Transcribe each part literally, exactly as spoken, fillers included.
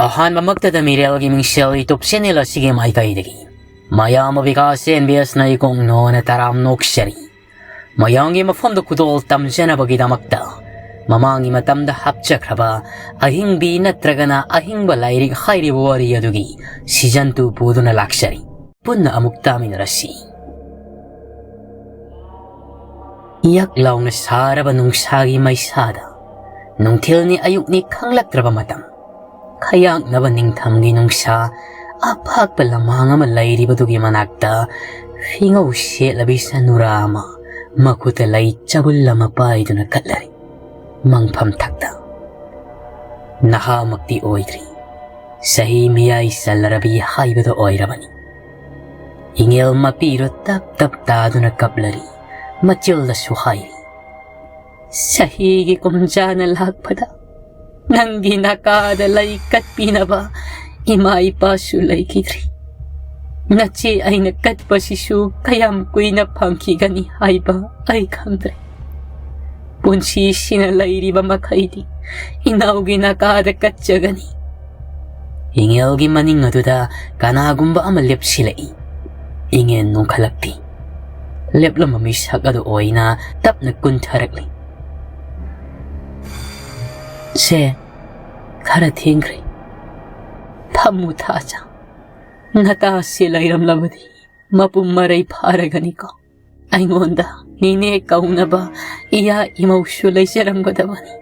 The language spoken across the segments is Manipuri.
ꯑꯍꯥꯟꯕꯃꯛꯇꯗ ꯃꯤꯔꯦꯜꯒꯤ ꯃꯤꯡꯁꯦꯜ YouTube channel ꯑꯁꯤꯒꯤ ꯃꯥꯏꯀꯩꯗꯒꯤ ꯃꯌꯥꯝ ꯑꯕꯤꯀꯥꯁ ꯑꯦꯟ ꯕꯤ ꯑꯦꯁꯅ ꯏꯀꯣꯡ ꯅꯣꯅ ꯇꯔꯥꯝ ꯅꯣꯛꯆꯔꯤ꯫ ꯃꯌꯥꯝꯒꯤ ꯃꯐꯝꯗ ꯈꯨꯗꯣꯜ ꯇꯝꯖꯅꯕꯒꯤꯗꯃꯛꯇ ꯃꯃꯥꯡꯒꯤ ꯃꯇꯝꯗ ꯍꯥꯞꯆꯈ꯭ꯔꯕ ꯑꯍꯤꯡꯕꯤ ꯅꯠꯇ꯭ꯔꯒꯅ ꯑꯍꯤꯡꯕ ꯂꯥꯏꯔꯤꯛ ꯍꯥꯏꯔꯤꯕ ꯋꯥꯔꯤ ꯑꯗꯨꯒꯤ season two ꯄꯨꯗꯨꯅ ꯂꯥꯛꯆꯔꯤ꯫ ꯄꯨꯟꯅ ꯑꯃꯨꯛ ꯇꯥꯃꯤꯟꯅꯔꯁꯤ꯫ ꯌꯛ ꯂꯥꯎꯅ ꯁꯥꯔꯕ ꯅꯨꯡꯁꯥꯒꯤ ꯃꯩꯁꯥꯗ ꯅꯨꯡꯊꯤꯜꯅꯤ ꯑꯌꯨꯛꯅꯤ ꯈꯪꯂꯛꯇ꯭ꯔꯕ ꯃꯇꯝ, ꯈꯌꯥꯛꯅꯕ ꯅꯤꯡꯊꯝꯒꯤ ꯅꯨꯡꯁꯥ ꯑꯄꯥꯛꯄ ꯂꯃꯥꯡ ꯑꯃ ꯂꯩꯔꯤꯕꯗꯨꯒꯤ ꯃꯅꯥꯛꯇ ꯐꯤꯉꯧ ꯁꯦꯠꯂꯕꯤ ꯁꯅꯨꯔꯥ ꯑꯃ ꯃꯈꯨꯠꯇ ꯂꯩ ꯆꯕꯨꯜ ꯑꯃ ꯄꯥꯏꯗꯨꯅ ꯀꯠꯂꯔꯤ꯫ ꯃꯪꯐꯝ ꯊꯛꯇ ꯅꯍꯥꯃꯛꯇꯤ ꯑꯣꯏꯗ꯭ꯔꯤ, ꯆꯍꯤ ꯃꯤꯌꯥꯏ ꯆꯜꯂꯔꯕꯤ ꯍꯥꯏꯕꯗꯣ ꯑꯣꯏꯔꯕꯅꯤ꯫ ꯏꯉꯦꯜ ꯃꯄꯤꯔꯣ ꯇꯞ ꯇꯞ ꯇꯥꯗꯨꯅ ꯀꯞꯂꯔꯤ꯫ ꯃꯆꯤꯜꯗꯁꯨ ꯍꯥꯏꯔꯤ, ꯆꯍꯤꯒꯤ ꯀꯨꯝꯖꯥꯅ ꯂꯥꯛꯄꯗ ꯅꯪꯒꯤ ꯅꯀꯥꯗ ꯂꯩ ꯀꯠꯄꯤꯅꯕ ꯏꯃꯥ ꯏꯄꯥꯁꯨ ꯂꯩꯈꯤꯗ꯭ꯔꯤ꯫ ꯅꯆꯦ ꯑꯩꯅ ꯀꯠꯄꯁꯤꯁꯨ ꯀꯌꯥꯝ ꯀꯨꯏꯅ ꯐꯪꯈꯤꯒꯅꯤ ꯍꯥꯏꯕ ꯑꯩ ꯈꯪꯗ꯭ꯔꯦ꯫ ꯄꯨꯟꯁꯤꯁꯤꯅ ꯂꯩꯔꯤꯕ ꯃꯈꯩꯗꯤ ꯏꯅꯥꯎꯒꯤ ꯅꯀꯥꯗ ꯀꯠꯆꯒꯅꯤ꯫ ꯏꯉꯦꯜꯒꯤ ꯃꯅꯤꯡ ꯑꯗꯨꯗ ꯀꯅꯥꯒꯨꯝꯕ ꯑꯃ ꯂꯦꯞꯁꯤꯜꯂꯛꯏ꯫ ꯏꯉꯦꯜ ꯅꯣꯡꯈꯠꯂꯛꯇꯦ꯫ ꯂꯦꯞꯂꯝꯕ ꯃꯤꯁꯛ ꯑꯗꯨ ꯑꯣꯏꯅ ꯇꯞꯅ ꯀꯨꯟꯊꯔꯛꯂꯤ꯫ "ꯁꯦ, ꯈꯔ ꯊꯦꯡꯈ꯭ꯔꯦ꯫ ꯐꯝꯃꯨ ꯊꯥꯖ꯫ ꯅꯇꯥꯁꯦ ꯂꯩꯔꯝꯂꯕꯗꯤ ꯃꯄꯨꯡ ꯃꯔꯩ ꯐꯥꯔꯒꯅꯤꯀꯣ꯫ ꯑꯩꯉꯣꯟꯗ ꯅꯤꯅꯦ ꯀꯧꯅꯕ ꯏꯌꯥ ꯏꯃꯧꯁꯨ ꯂꯩꯖꯔꯝꯒꯗꯕꯅꯤ꯫"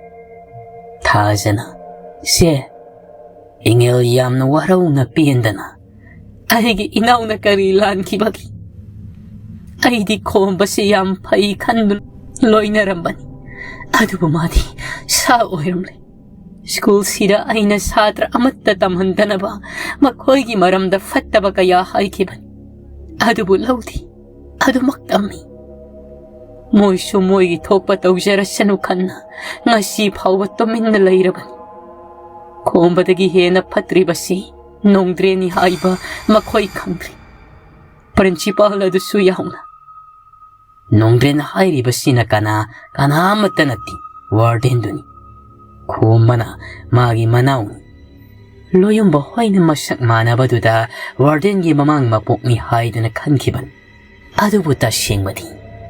ꯊꯥꯖꯅ, "ꯁꯦ꯫" ꯏꯉꯦꯜ ꯌꯥꯝꯅ ꯋꯥꯔꯧꯅ ꯄꯦꯟꯗꯅ, "ꯑꯩꯒꯤ ꯏꯅꯥꯎꯅ ꯀꯔꯤ ꯂꯥꯟꯈꯤꯕꯒꯦ? ꯑꯩꯗꯤ ꯈꯣꯝꯕꯁꯤ ꯌꯥꯝ ꯐꯩ ꯈꯟꯗꯨꯅ ꯂꯣꯏꯅꯔꯝꯕꯅꯤ꯫ ꯑꯗꯨꯕꯨ ꯃꯥꯗꯤ ꯁꯥ ꯑꯣꯏꯔꯝꯂꯦ꯫ ꯁ꯭ꯀꯨꯜꯁꯤꯗ ꯑꯩꯅ ꯁꯥꯇ꯭ꯔ ꯑꯃꯠꯇ ꯇꯝꯍꯟꯗꯅꯕ ꯃꯈꯣꯏꯒꯤ ꯃꯔꯝꯗ ꯐꯠꯇꯕ ꯀꯌꯥ ꯍꯥꯏꯈꯤꯕꯅꯤ꯫ ꯑꯗꯨꯕꯨ ꯂꯧꯗꯦ꯫ ꯑꯗꯨꯃꯛ ꯇꯝꯃꯤ꯫ ꯃꯣꯏꯁꯨ ꯃꯣꯏꯒꯤ ꯊꯣꯛꯄ ꯇꯧꯖꯔꯁꯅꯨ ꯈꯟꯅ ꯉꯁꯤ ꯐꯥꯎꯕ ꯇꯨꯃꯤꯟꯅ ꯂꯩꯔꯕꯅꯤ꯫ ꯈꯣꯝꯕꯗꯒꯤ ꯍꯦꯟꯅ ꯐꯠꯇ꯭ꯔꯤꯕꯁꯤ ꯅꯣꯡꯗ꯭ꯔꯦꯅꯤ ꯍꯥꯏꯕ ꯃꯈꯣꯏ ꯈꯪꯗ꯭ꯔꯤ꯫ ꯄ꯭ꯔꯤꯟꯁꯤꯄꯥꯜ ꯑꯗꯨꯁꯨ ꯌꯥꯎꯅ꯫" "ꯅꯣꯡꯗ꯭ꯔꯦꯟ ꯍꯥꯏꯔꯤꯕꯁꯤꯅ ꯀꯅꯥ? ꯀꯅꯥ ꯑꯃꯠꯇ ꯅꯠꯇꯦ, ꯋꯥꯔꯗꯦꯟꯗꯨꯅꯤ꯫ ꯈꯣꯝꯕꯅ ꯃꯥꯒꯤ ꯃꯅꯥꯎꯅꯤ꯫ ꯂꯣꯌꯨꯝꯕ ꯍꯣꯏꯅ ꯃꯁꯛ ꯃꯥꯟꯅꯕꯗꯨꯗ ꯋꯥꯔꯗꯦꯟꯒꯤ ꯃꯃꯥꯡ ꯃꯄꯣꯛꯅꯤ ꯍꯥꯏꯗꯨꯅ ꯈꯟꯈꯤꯕꯅꯤ꯫ ꯑꯗꯨꯕꯨ ꯇꯁꯦꯡꯕꯗꯤ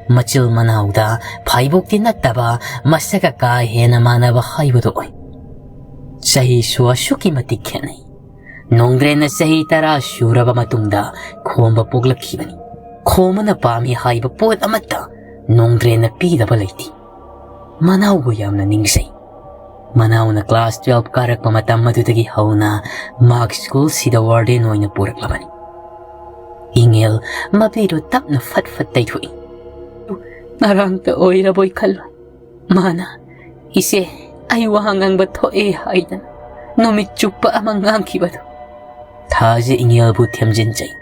ꯃꯆꯤꯜ ꯃꯅꯥꯎꯗ ꯐꯥꯏꯕꯣꯛꯇꯤ ꯅꯠꯇꯕ, ꯃꯁꯛꯀ ꯀꯥ ꯍꯦꯟꯅ ꯃꯥꯟꯅꯕ ꯍꯥꯏꯕꯗꯨ ꯑꯣꯏ꯫ ꯆꯍꯤꯁꯨ ꯑꯁꯨꯛꯀꯤ ꯃꯇꯤꯛ ꯈꯦꯠꯅꯩ꯫ ꯅꯣꯡꯗ꯭ꯔꯦꯟꯅ ꯆꯍꯤ ꯇꯔꯥ ꯁꯨꯔꯕ ꯃꯇꯨꯡꯗ ꯈꯣꯝꯕ ꯄꯣꯛꯂꯛꯈꯤꯕꯅꯤ꯫ ꯈꯣꯝꯕꯅ ꯄꯥꯝꯃꯤ ꯍꯥꯏꯕ ꯄꯣꯠ ꯑꯃꯠꯇ ꯅꯣꯡꯗ꯭ꯔꯦꯟꯅ ꯄꯤꯗꯕ ꯂꯩꯇꯦ꯫ ꯃꯅꯥꯎꯕꯨ ꯌꯥꯝꯅ ꯅꯤꯡꯖꯩ꯫ ꯃꯅꯥꯎꯅ class twelve ꯀꯥꯔꯛꯄ ꯃꯇꯝ ꯑꯗꯨꯗꯒꯤ ꯍꯧꯅ ꯃꯍꯥꯛ ꯁ꯭ꯀꯨꯜꯁꯤꯗ ꯋꯥꯔꯗꯦꯟ ꯑꯣꯏꯅ ꯄꯨꯔꯛꯂꯕꯅꯤ꯫ ꯏꯉꯦꯜ ꯃꯄꯤꯗꯨ ꯇꯞꯅ ꯐꯠ ꯐꯠ ꯇꯩꯊꯣꯛꯏ꯫ ꯉꯔꯥꯡꯇ ꯑꯣꯏꯔꯕꯣꯏ ꯈꯜꯂꯨ꯫ ꯃꯥꯅ "ꯏꯆꯦ, ꯑꯩ ꯋꯥ ꯉꯥꯡꯕ ꯊꯣꯛꯑꯦ" ꯍꯥꯏꯗꯅ ꯅꯨꯃꯤꯠ ꯆꯨꯞꯄ ꯑꯃ ꯉꯥꯡꯈꯤꯕꯗꯨ꯫ ꯊꯥꯖ ꯏꯉꯦꯜꯕꯨ ꯊꯦꯝꯖꯤꯟꯖꯩ꯫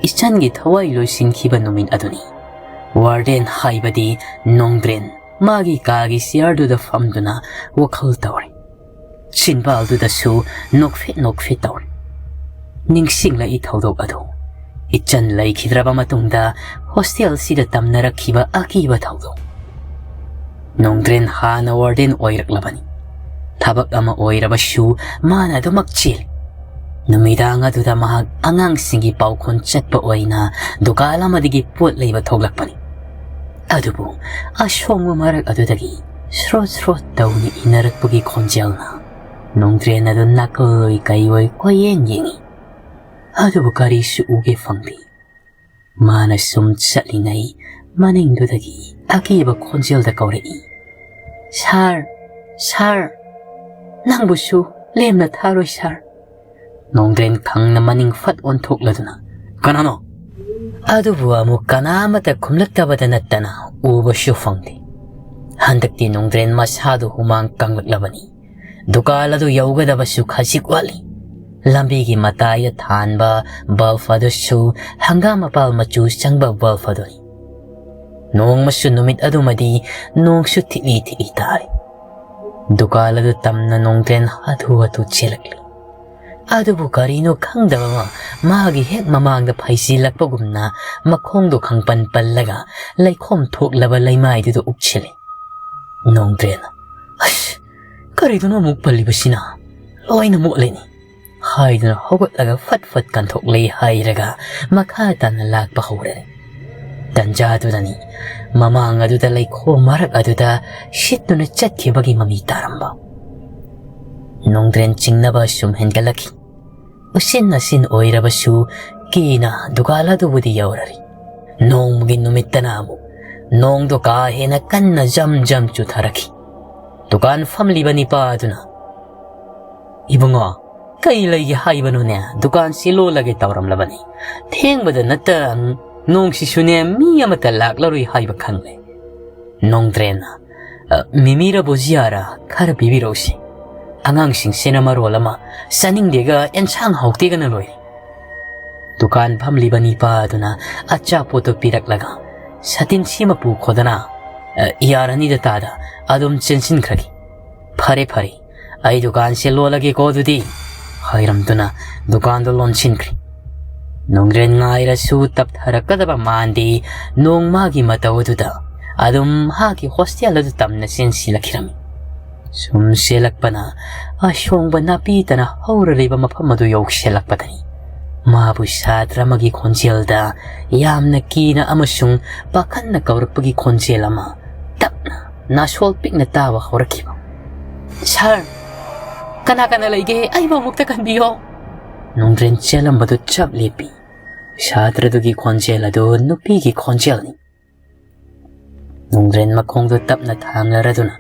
ꯏꯆꯟꯒꯤ ꯊꯋꯥꯏ ꯂꯣꯏꯁꯤꯟꯈꯤꯕ ꯅꯨꯃꯤꯠ ꯑꯗꯨꯅꯤ꯫ ꯋꯥꯔꯗꯦꯟ ꯍꯥꯏꯕꯗꯤ ꯅꯣꯡꯗ꯭ꯔꯦꯟ ꯃꯥꯒꯤ ꯀꯥꯒꯤ ꯆꯤꯌꯔꯗꯨꯗ ꯐꯝꯗꯨꯅ ꯋꯥꯈꯜ ꯇꯧꯔꯤ꯫ ꯆꯤꯟꯕꯥꯜꯗꯨꯗꯁꯨ ꯅꯣꯛꯐꯦꯠ ꯅꯣꯛꯐꯦꯠ ꯇꯧꯔꯤ꯫ ꯅꯤꯡꯁꯤꯡꯂꯛꯏ ꯊꯧꯗꯣꯛ ꯑꯗꯨ꯫ ꯏꯆꯟ ꯂꯩꯈꯤꯗ꯭ꯔꯕ ꯃꯇꯨꯡꯗ ꯍꯣꯁꯇꯦꯜꯁꯤꯗ ꯇꯝꯅꯔꯛꯈꯤꯕ ꯑꯀꯤꯕ ꯊꯧꯗꯣꯛ꯫ ꯅꯣꯡꯗ꯭ꯔꯦꯟ ꯍꯥꯟꯅ ꯋꯥꯔꯗꯦꯟ ꯑꯣꯏꯔꯛꯂꯕꯅꯤ꯫ ꯊꯕꯛ ꯑꯃ ꯑꯣꯏꯔꯕꯁꯨ ꯃꯥꯅ ꯑꯗꯨꯃꯛ ꯆꯦꯜꯂꯤ꯫ ꯅꯨꯃꯤꯗꯥꯡ ꯑꯗꯨꯗ ꯃꯍꯥꯛ ꯑꯉꯥꯡꯁꯤꯡꯒꯤ ꯄꯥꯎꯈꯣꯟ ꯆꯠꯄ ꯑꯣꯏꯅ ꯗꯨꯀꯥꯟ ꯑꯃꯗꯒꯤ ꯄꯣꯠ ꯂꯩꯕ ꯊꯣꯛꯂꯛꯄꯅꯤ꯫ ꯑꯗꯨꯕꯨ ꯑꯁꯣꯡꯕ ꯃꯔꯛ ꯑꯗꯨꯗꯒꯤ ꯁ꯭ꯔꯣꯠ ꯁ꯭ꯔꯣꯠ ꯇꯧꯅ ꯏꯅꯔꯛꯄꯒꯤ ꯈꯣꯟꯖꯦꯜꯅ ꯅꯣꯡꯗ꯭ꯔꯦꯟ ꯑꯗꯨ ꯅꯥꯀꯜꯂꯣꯏ ꯀꯩꯑꯣꯏ ꯀꯣꯏꯌꯦꯡ ꯌꯦꯡꯉꯤ꯫ ꯑꯗꯨꯕꯨ ꯀꯔꯤꯁꯨ ꯎꯒꯦ ꯐꯪꯗꯦ꯫ ꯃꯥꯅ ꯁꯨꯝ ꯆꯠꯂꯤꯉꯩ ꯃꯅꯤꯡꯗꯨꯗꯒꯤ ꯑꯀꯤꯕ ꯈꯣꯟꯖꯦꯜꯗ ꯀꯧꯔꯛꯏ, "ꯁꯥꯔ, ꯁꯥꯔ, ꯅꯪꯕꯨꯁꯨ ꯂꯦꯝꯅ ꯊꯥꯔꯣꯏ ꯁꯥꯔ"꯫ ꯅꯣꯡꯗ꯭ꯔꯦꯟ ꯈꯪꯅ ꯃꯅꯤꯡ ꯐꯠ ꯑꯣꯟꯊꯣꯛꯂꯗꯨꯅ, "ꯀꯅꯥꯅꯣ?" ꯑꯗꯨꯕꯨ ꯑꯃꯨꯛ ꯀꯅꯥ ꯑꯃꯠꯇ ꯈꯨꯝꯂꯛꯇꯕꯗ ꯅꯠꯇꯅ ꯎꯕꯁꯨ ꯐꯪꯗꯦ꯫ ꯍꯟꯗꯛꯇꯤ ꯅꯣꯡꯗ꯭ꯔꯦꯟ ꯃꯁꯥꯗꯨ ꯍꯨꯃꯥꯡ ꯀꯪꯂꯛꯂꯕꯅꯤ꯫ ꯗꯨꯀꯥꯟ ꯑꯗꯨ ꯌꯧꯒꯗꯕꯁꯨ ꯈꯖꯤꯛ ꯋꯥꯠꯂꯤ꯫ ꯂꯝꯕꯤꯒꯤ ꯃꯇꯥꯏꯗ ꯊꯥꯟꯕ ꯕꯜꯕ ꯑꯗꯨꯁꯨ ꯍꯪꯒꯥꯝ ꯃꯄꯥꯜ ꯃꯆꯨ ꯆꯪꯕ ꯕꯜꯕ ꯑꯗꯨꯅꯤ꯫ ꯅꯣꯡꯃꯁꯨ ꯅꯨꯃꯤꯠ ꯑꯗꯨꯃꯗꯤ ꯅꯣꯡꯁꯨ ꯊꯤꯠꯂꯤ ꯊꯤꯠꯂꯤ ꯇꯥꯔꯤ꯫ ꯗꯨꯀꯥꯟ ꯑꯗꯨ ꯇꯝꯅ ꯅꯣꯡꯗ꯭ꯔꯦꯟ ꯍꯥꯊꯨ ꯍꯥꯊꯨ ꯆꯦꯜꯂꯛꯂꯤ꯫ ꯑꯗꯨꯕꯨ ꯀꯔꯤꯅꯣ ꯈꯪꯗꯕ ꯑꯃ ꯃꯥꯒꯤ ꯍꯦꯛ ꯃꯃꯥꯡꯗ ꯐꯩꯖꯤꯜꯂꯛꯄꯒꯨꯝꯅ ꯃꯈꯣꯡꯗꯣ ꯈꯪꯄꯟ ꯄꯜꯂꯒ ꯂꯩꯈꯣꯝ ꯊꯣꯛꯂꯕ ꯂꯩꯃꯥꯏꯗꯨꯗ ꯎꯞꯁꯤꯜꯂꯤ꯫ ꯅꯣꯡꯗ꯭ꯔꯦꯟ, "ꯑꯁ, ꯀꯔꯤꯗꯅꯣ ꯑꯃꯨꯛ ꯄꯜꯂꯤꯕꯁꯤꯅ?" ꯂꯣꯏꯅ ꯃꯣꯠꯂꯅꯤ" ꯍꯥꯏꯗꯨꯅ ꯍꯧꯒꯠꯂꯒ ꯐꯠ ꯐꯠ ꯀꯟꯊꯣꯛꯂꯦ ꯍꯥꯏꯔꯒ ꯃꯈꯥ ꯇꯥꯅ ꯂꯥꯛꯄ ꯍꯧꯔꯦ꯫ ꯇꯟꯖꯥꯗꯨꯗꯅꯤ ꯃꯃꯥꯡ ꯑꯗꯨꯗ ꯂꯩꯈꯣꯝ ꯃꯔꯛ ꯑꯗꯨꯗ ꯁꯤꯠꯇꯨꯅ ꯆꯠꯈꯤꯕꯒꯤ ꯃꯃꯤ ꯇꯥꯔꯝꯕ꯫ ꯅꯣꯡꯗ꯭ꯔꯦꯟ ꯆꯤꯡꯅꯕ ꯁꯨꯝ ꯍꯦꯟꯒꯠꯂꯛꯈꯤ꯫ ꯎꯆꯤꯟ ꯅꯥꯆꯤꯟ ꯑꯣꯏꯔꯕꯁꯨ ꯀꯤꯅ ꯗꯨꯀꯥꯟ ꯑꯗꯨꯕꯨꯗꯤ ꯌꯧꯔꯔꯤ꯫ ꯅꯣꯡꯃꯒꯤ ꯅꯨꯃꯤꯠꯇꯅ ꯑꯃꯨꯛ ꯅꯣꯡꯗꯣ ꯀꯥ ꯍꯦꯟꯅ ꯀꯟꯅ ꯖꯝ ꯖꯝ ꯆꯨꯊꯔꯛꯈꯤ꯫ ꯗꯨꯀꯥꯟ ꯐꯝꯂꯤꯕ ꯅꯤꯄꯥ ꯑꯗꯨꯅ, "ꯏꯕꯨꯡꯉꯣ, ꯀꯩ ꯂꯩꯒꯦ ꯍꯥꯏꯕꯅꯣꯅꯦ? ꯗꯨꯀꯥꯟꯁꯤ ꯂꯣꯜꯂꯒꯦ ꯇꯧꯔꯝꯂꯕꯅꯤ꯫ ꯊꯦꯡꯕꯗ ꯅꯠꯇ ꯅꯣꯡꯁꯤꯁꯨꯅꯦ ꯃꯤ ꯑꯃꯠꯇ ꯂꯥꯛꯂꯔꯣꯏ ꯍꯥꯏꯕ ꯈꯪꯂꯦ꯫" ꯅꯣꯡꯗ꯭ꯔꯦꯟꯅ, "ꯑ, ꯃꯤꯃꯤꯔ ꯕꯨꯖꯤꯌꯥꯔ ꯈꯔ ꯄꯤꯕꯤꯔꯛꯎꯁꯤ꯫ ꯑꯉꯥꯡꯁꯤꯡꯁꯤꯅ ꯃꯔꯣꯜ ꯑꯃ ꯆꯥꯅꯤꯡꯗꯦꯒ ꯑꯦꯟꯁꯥꯡ ꯍꯥꯎꯇꯦꯒꯅ ꯂꯣꯏꯔꯦ꯫" ꯗꯨꯀꯥꯟ ꯐꯝꯂꯤꯕ ꯅꯤꯄꯥ ꯑꯗꯨꯅ ꯑꯆꯥꯄꯣꯠꯇꯨ ꯄꯤꯔꯛꯂꯒ ꯁꯥꯇꯤꯟꯁꯤꯃ ꯄꯨꯈꯣꯗꯅ, ꯑ, ꯌꯥꯔꯅꯤꯗ ꯇꯥꯗ, ꯑꯗꯨꯝ ꯆꯦꯟꯁꯤꯟꯈ꯭ꯔꯒꯦ꯫ "ꯐꯔꯦ, ꯐꯔꯦ, ꯑꯩ ꯗꯨꯀꯥꯟꯁꯦ ꯂꯣꯜꯂꯒꯦꯀꯣ ꯑꯗꯨꯗꯤ" ꯍꯥꯏꯔꯝꯗꯨꯅ ꯗꯨꯀꯥꯟꯗꯨ ꯂꯣꯟꯁꯤꯟꯈ꯭ꯔꯦ꯫ ꯅꯣꯡꯗ꯭ꯔꯦꯟ ꯉꯥꯏꯔꯁꯨ ꯇꯞꯊꯔꯛꯀꯗꯕ ꯃꯥꯟꯗꯦ꯫ ꯅꯣꯡ ꯃꯥꯒꯤ ꯃꯇꯧ ꯑꯗꯨꯗ ꯑꯗꯨꯝ ꯃꯍꯥꯛꯀꯤ ꯍꯣꯁꯇꯦꯜ ꯑꯗꯨ ꯇꯝꯅ ꯆꯦꯟꯁꯤꯜꯂꯛꯈꯤꯔꯝꯃꯤ꯫ ꯁꯨꯝ ꯆꯦꯜꯂꯛꯄꯅ ꯑꯁꯣꯡꯕ ꯅꯥꯄꯤꯇꯅ ꯍꯧꯔ ꯂꯩꯕ ꯃꯐꯝ ꯑꯗꯨ ꯌꯧꯁꯤꯜꯂꯛꯄꯗꯅꯤ ꯃꯥꯕꯨ ꯁꯥꯇ꯭ꯔ ꯑꯃꯒꯤ ꯈꯣꯟꯖꯦꯜꯗ ꯌꯥꯝꯅ ꯀꯤꯅ ꯑꯃꯁꯨꯡ ꯄꯥꯈꯠꯅ ꯀꯧꯔꯛꯄꯒꯤ ꯈꯣꯟꯖꯦꯜ ꯑꯃ ꯇꯞꯅ ꯅꯥꯁꯣꯜ ꯄꯤꯛꯅ ꯇꯥꯕ ꯍꯧꯔꯛꯈꯤꯕ꯫ "ꯁꯥꯔ, ꯀꯅꯥ ꯀꯅꯥ ꯂꯩꯒꯦ? ꯑꯩꯕꯨ ꯑꯃꯨꯛꯇ ꯀꯟꯕꯤꯌꯣ꯫" ꯅꯣꯡꯗ꯭ꯔꯦꯟ ꯆꯦꯜꯂꯝꯕꯗꯨ ꯆꯞ ꯂꯦꯞꯄꯤ꯫ ꯁꯥꯇ꯭ꯔꯗꯨꯒꯤ ꯈꯣꯟꯖꯦꯜ ꯑꯗꯨ ꯅꯨꯄꯤꯒꯤ ꯈꯣꯟꯖꯦꯜꯅꯤ꯫ ꯅꯣꯡꯗ꯭ꯔꯦꯟ ꯃꯈꯣꯡꯗꯨ ꯇꯞꯅ ꯊꯥꯡꯂꯔꯗꯨꯅ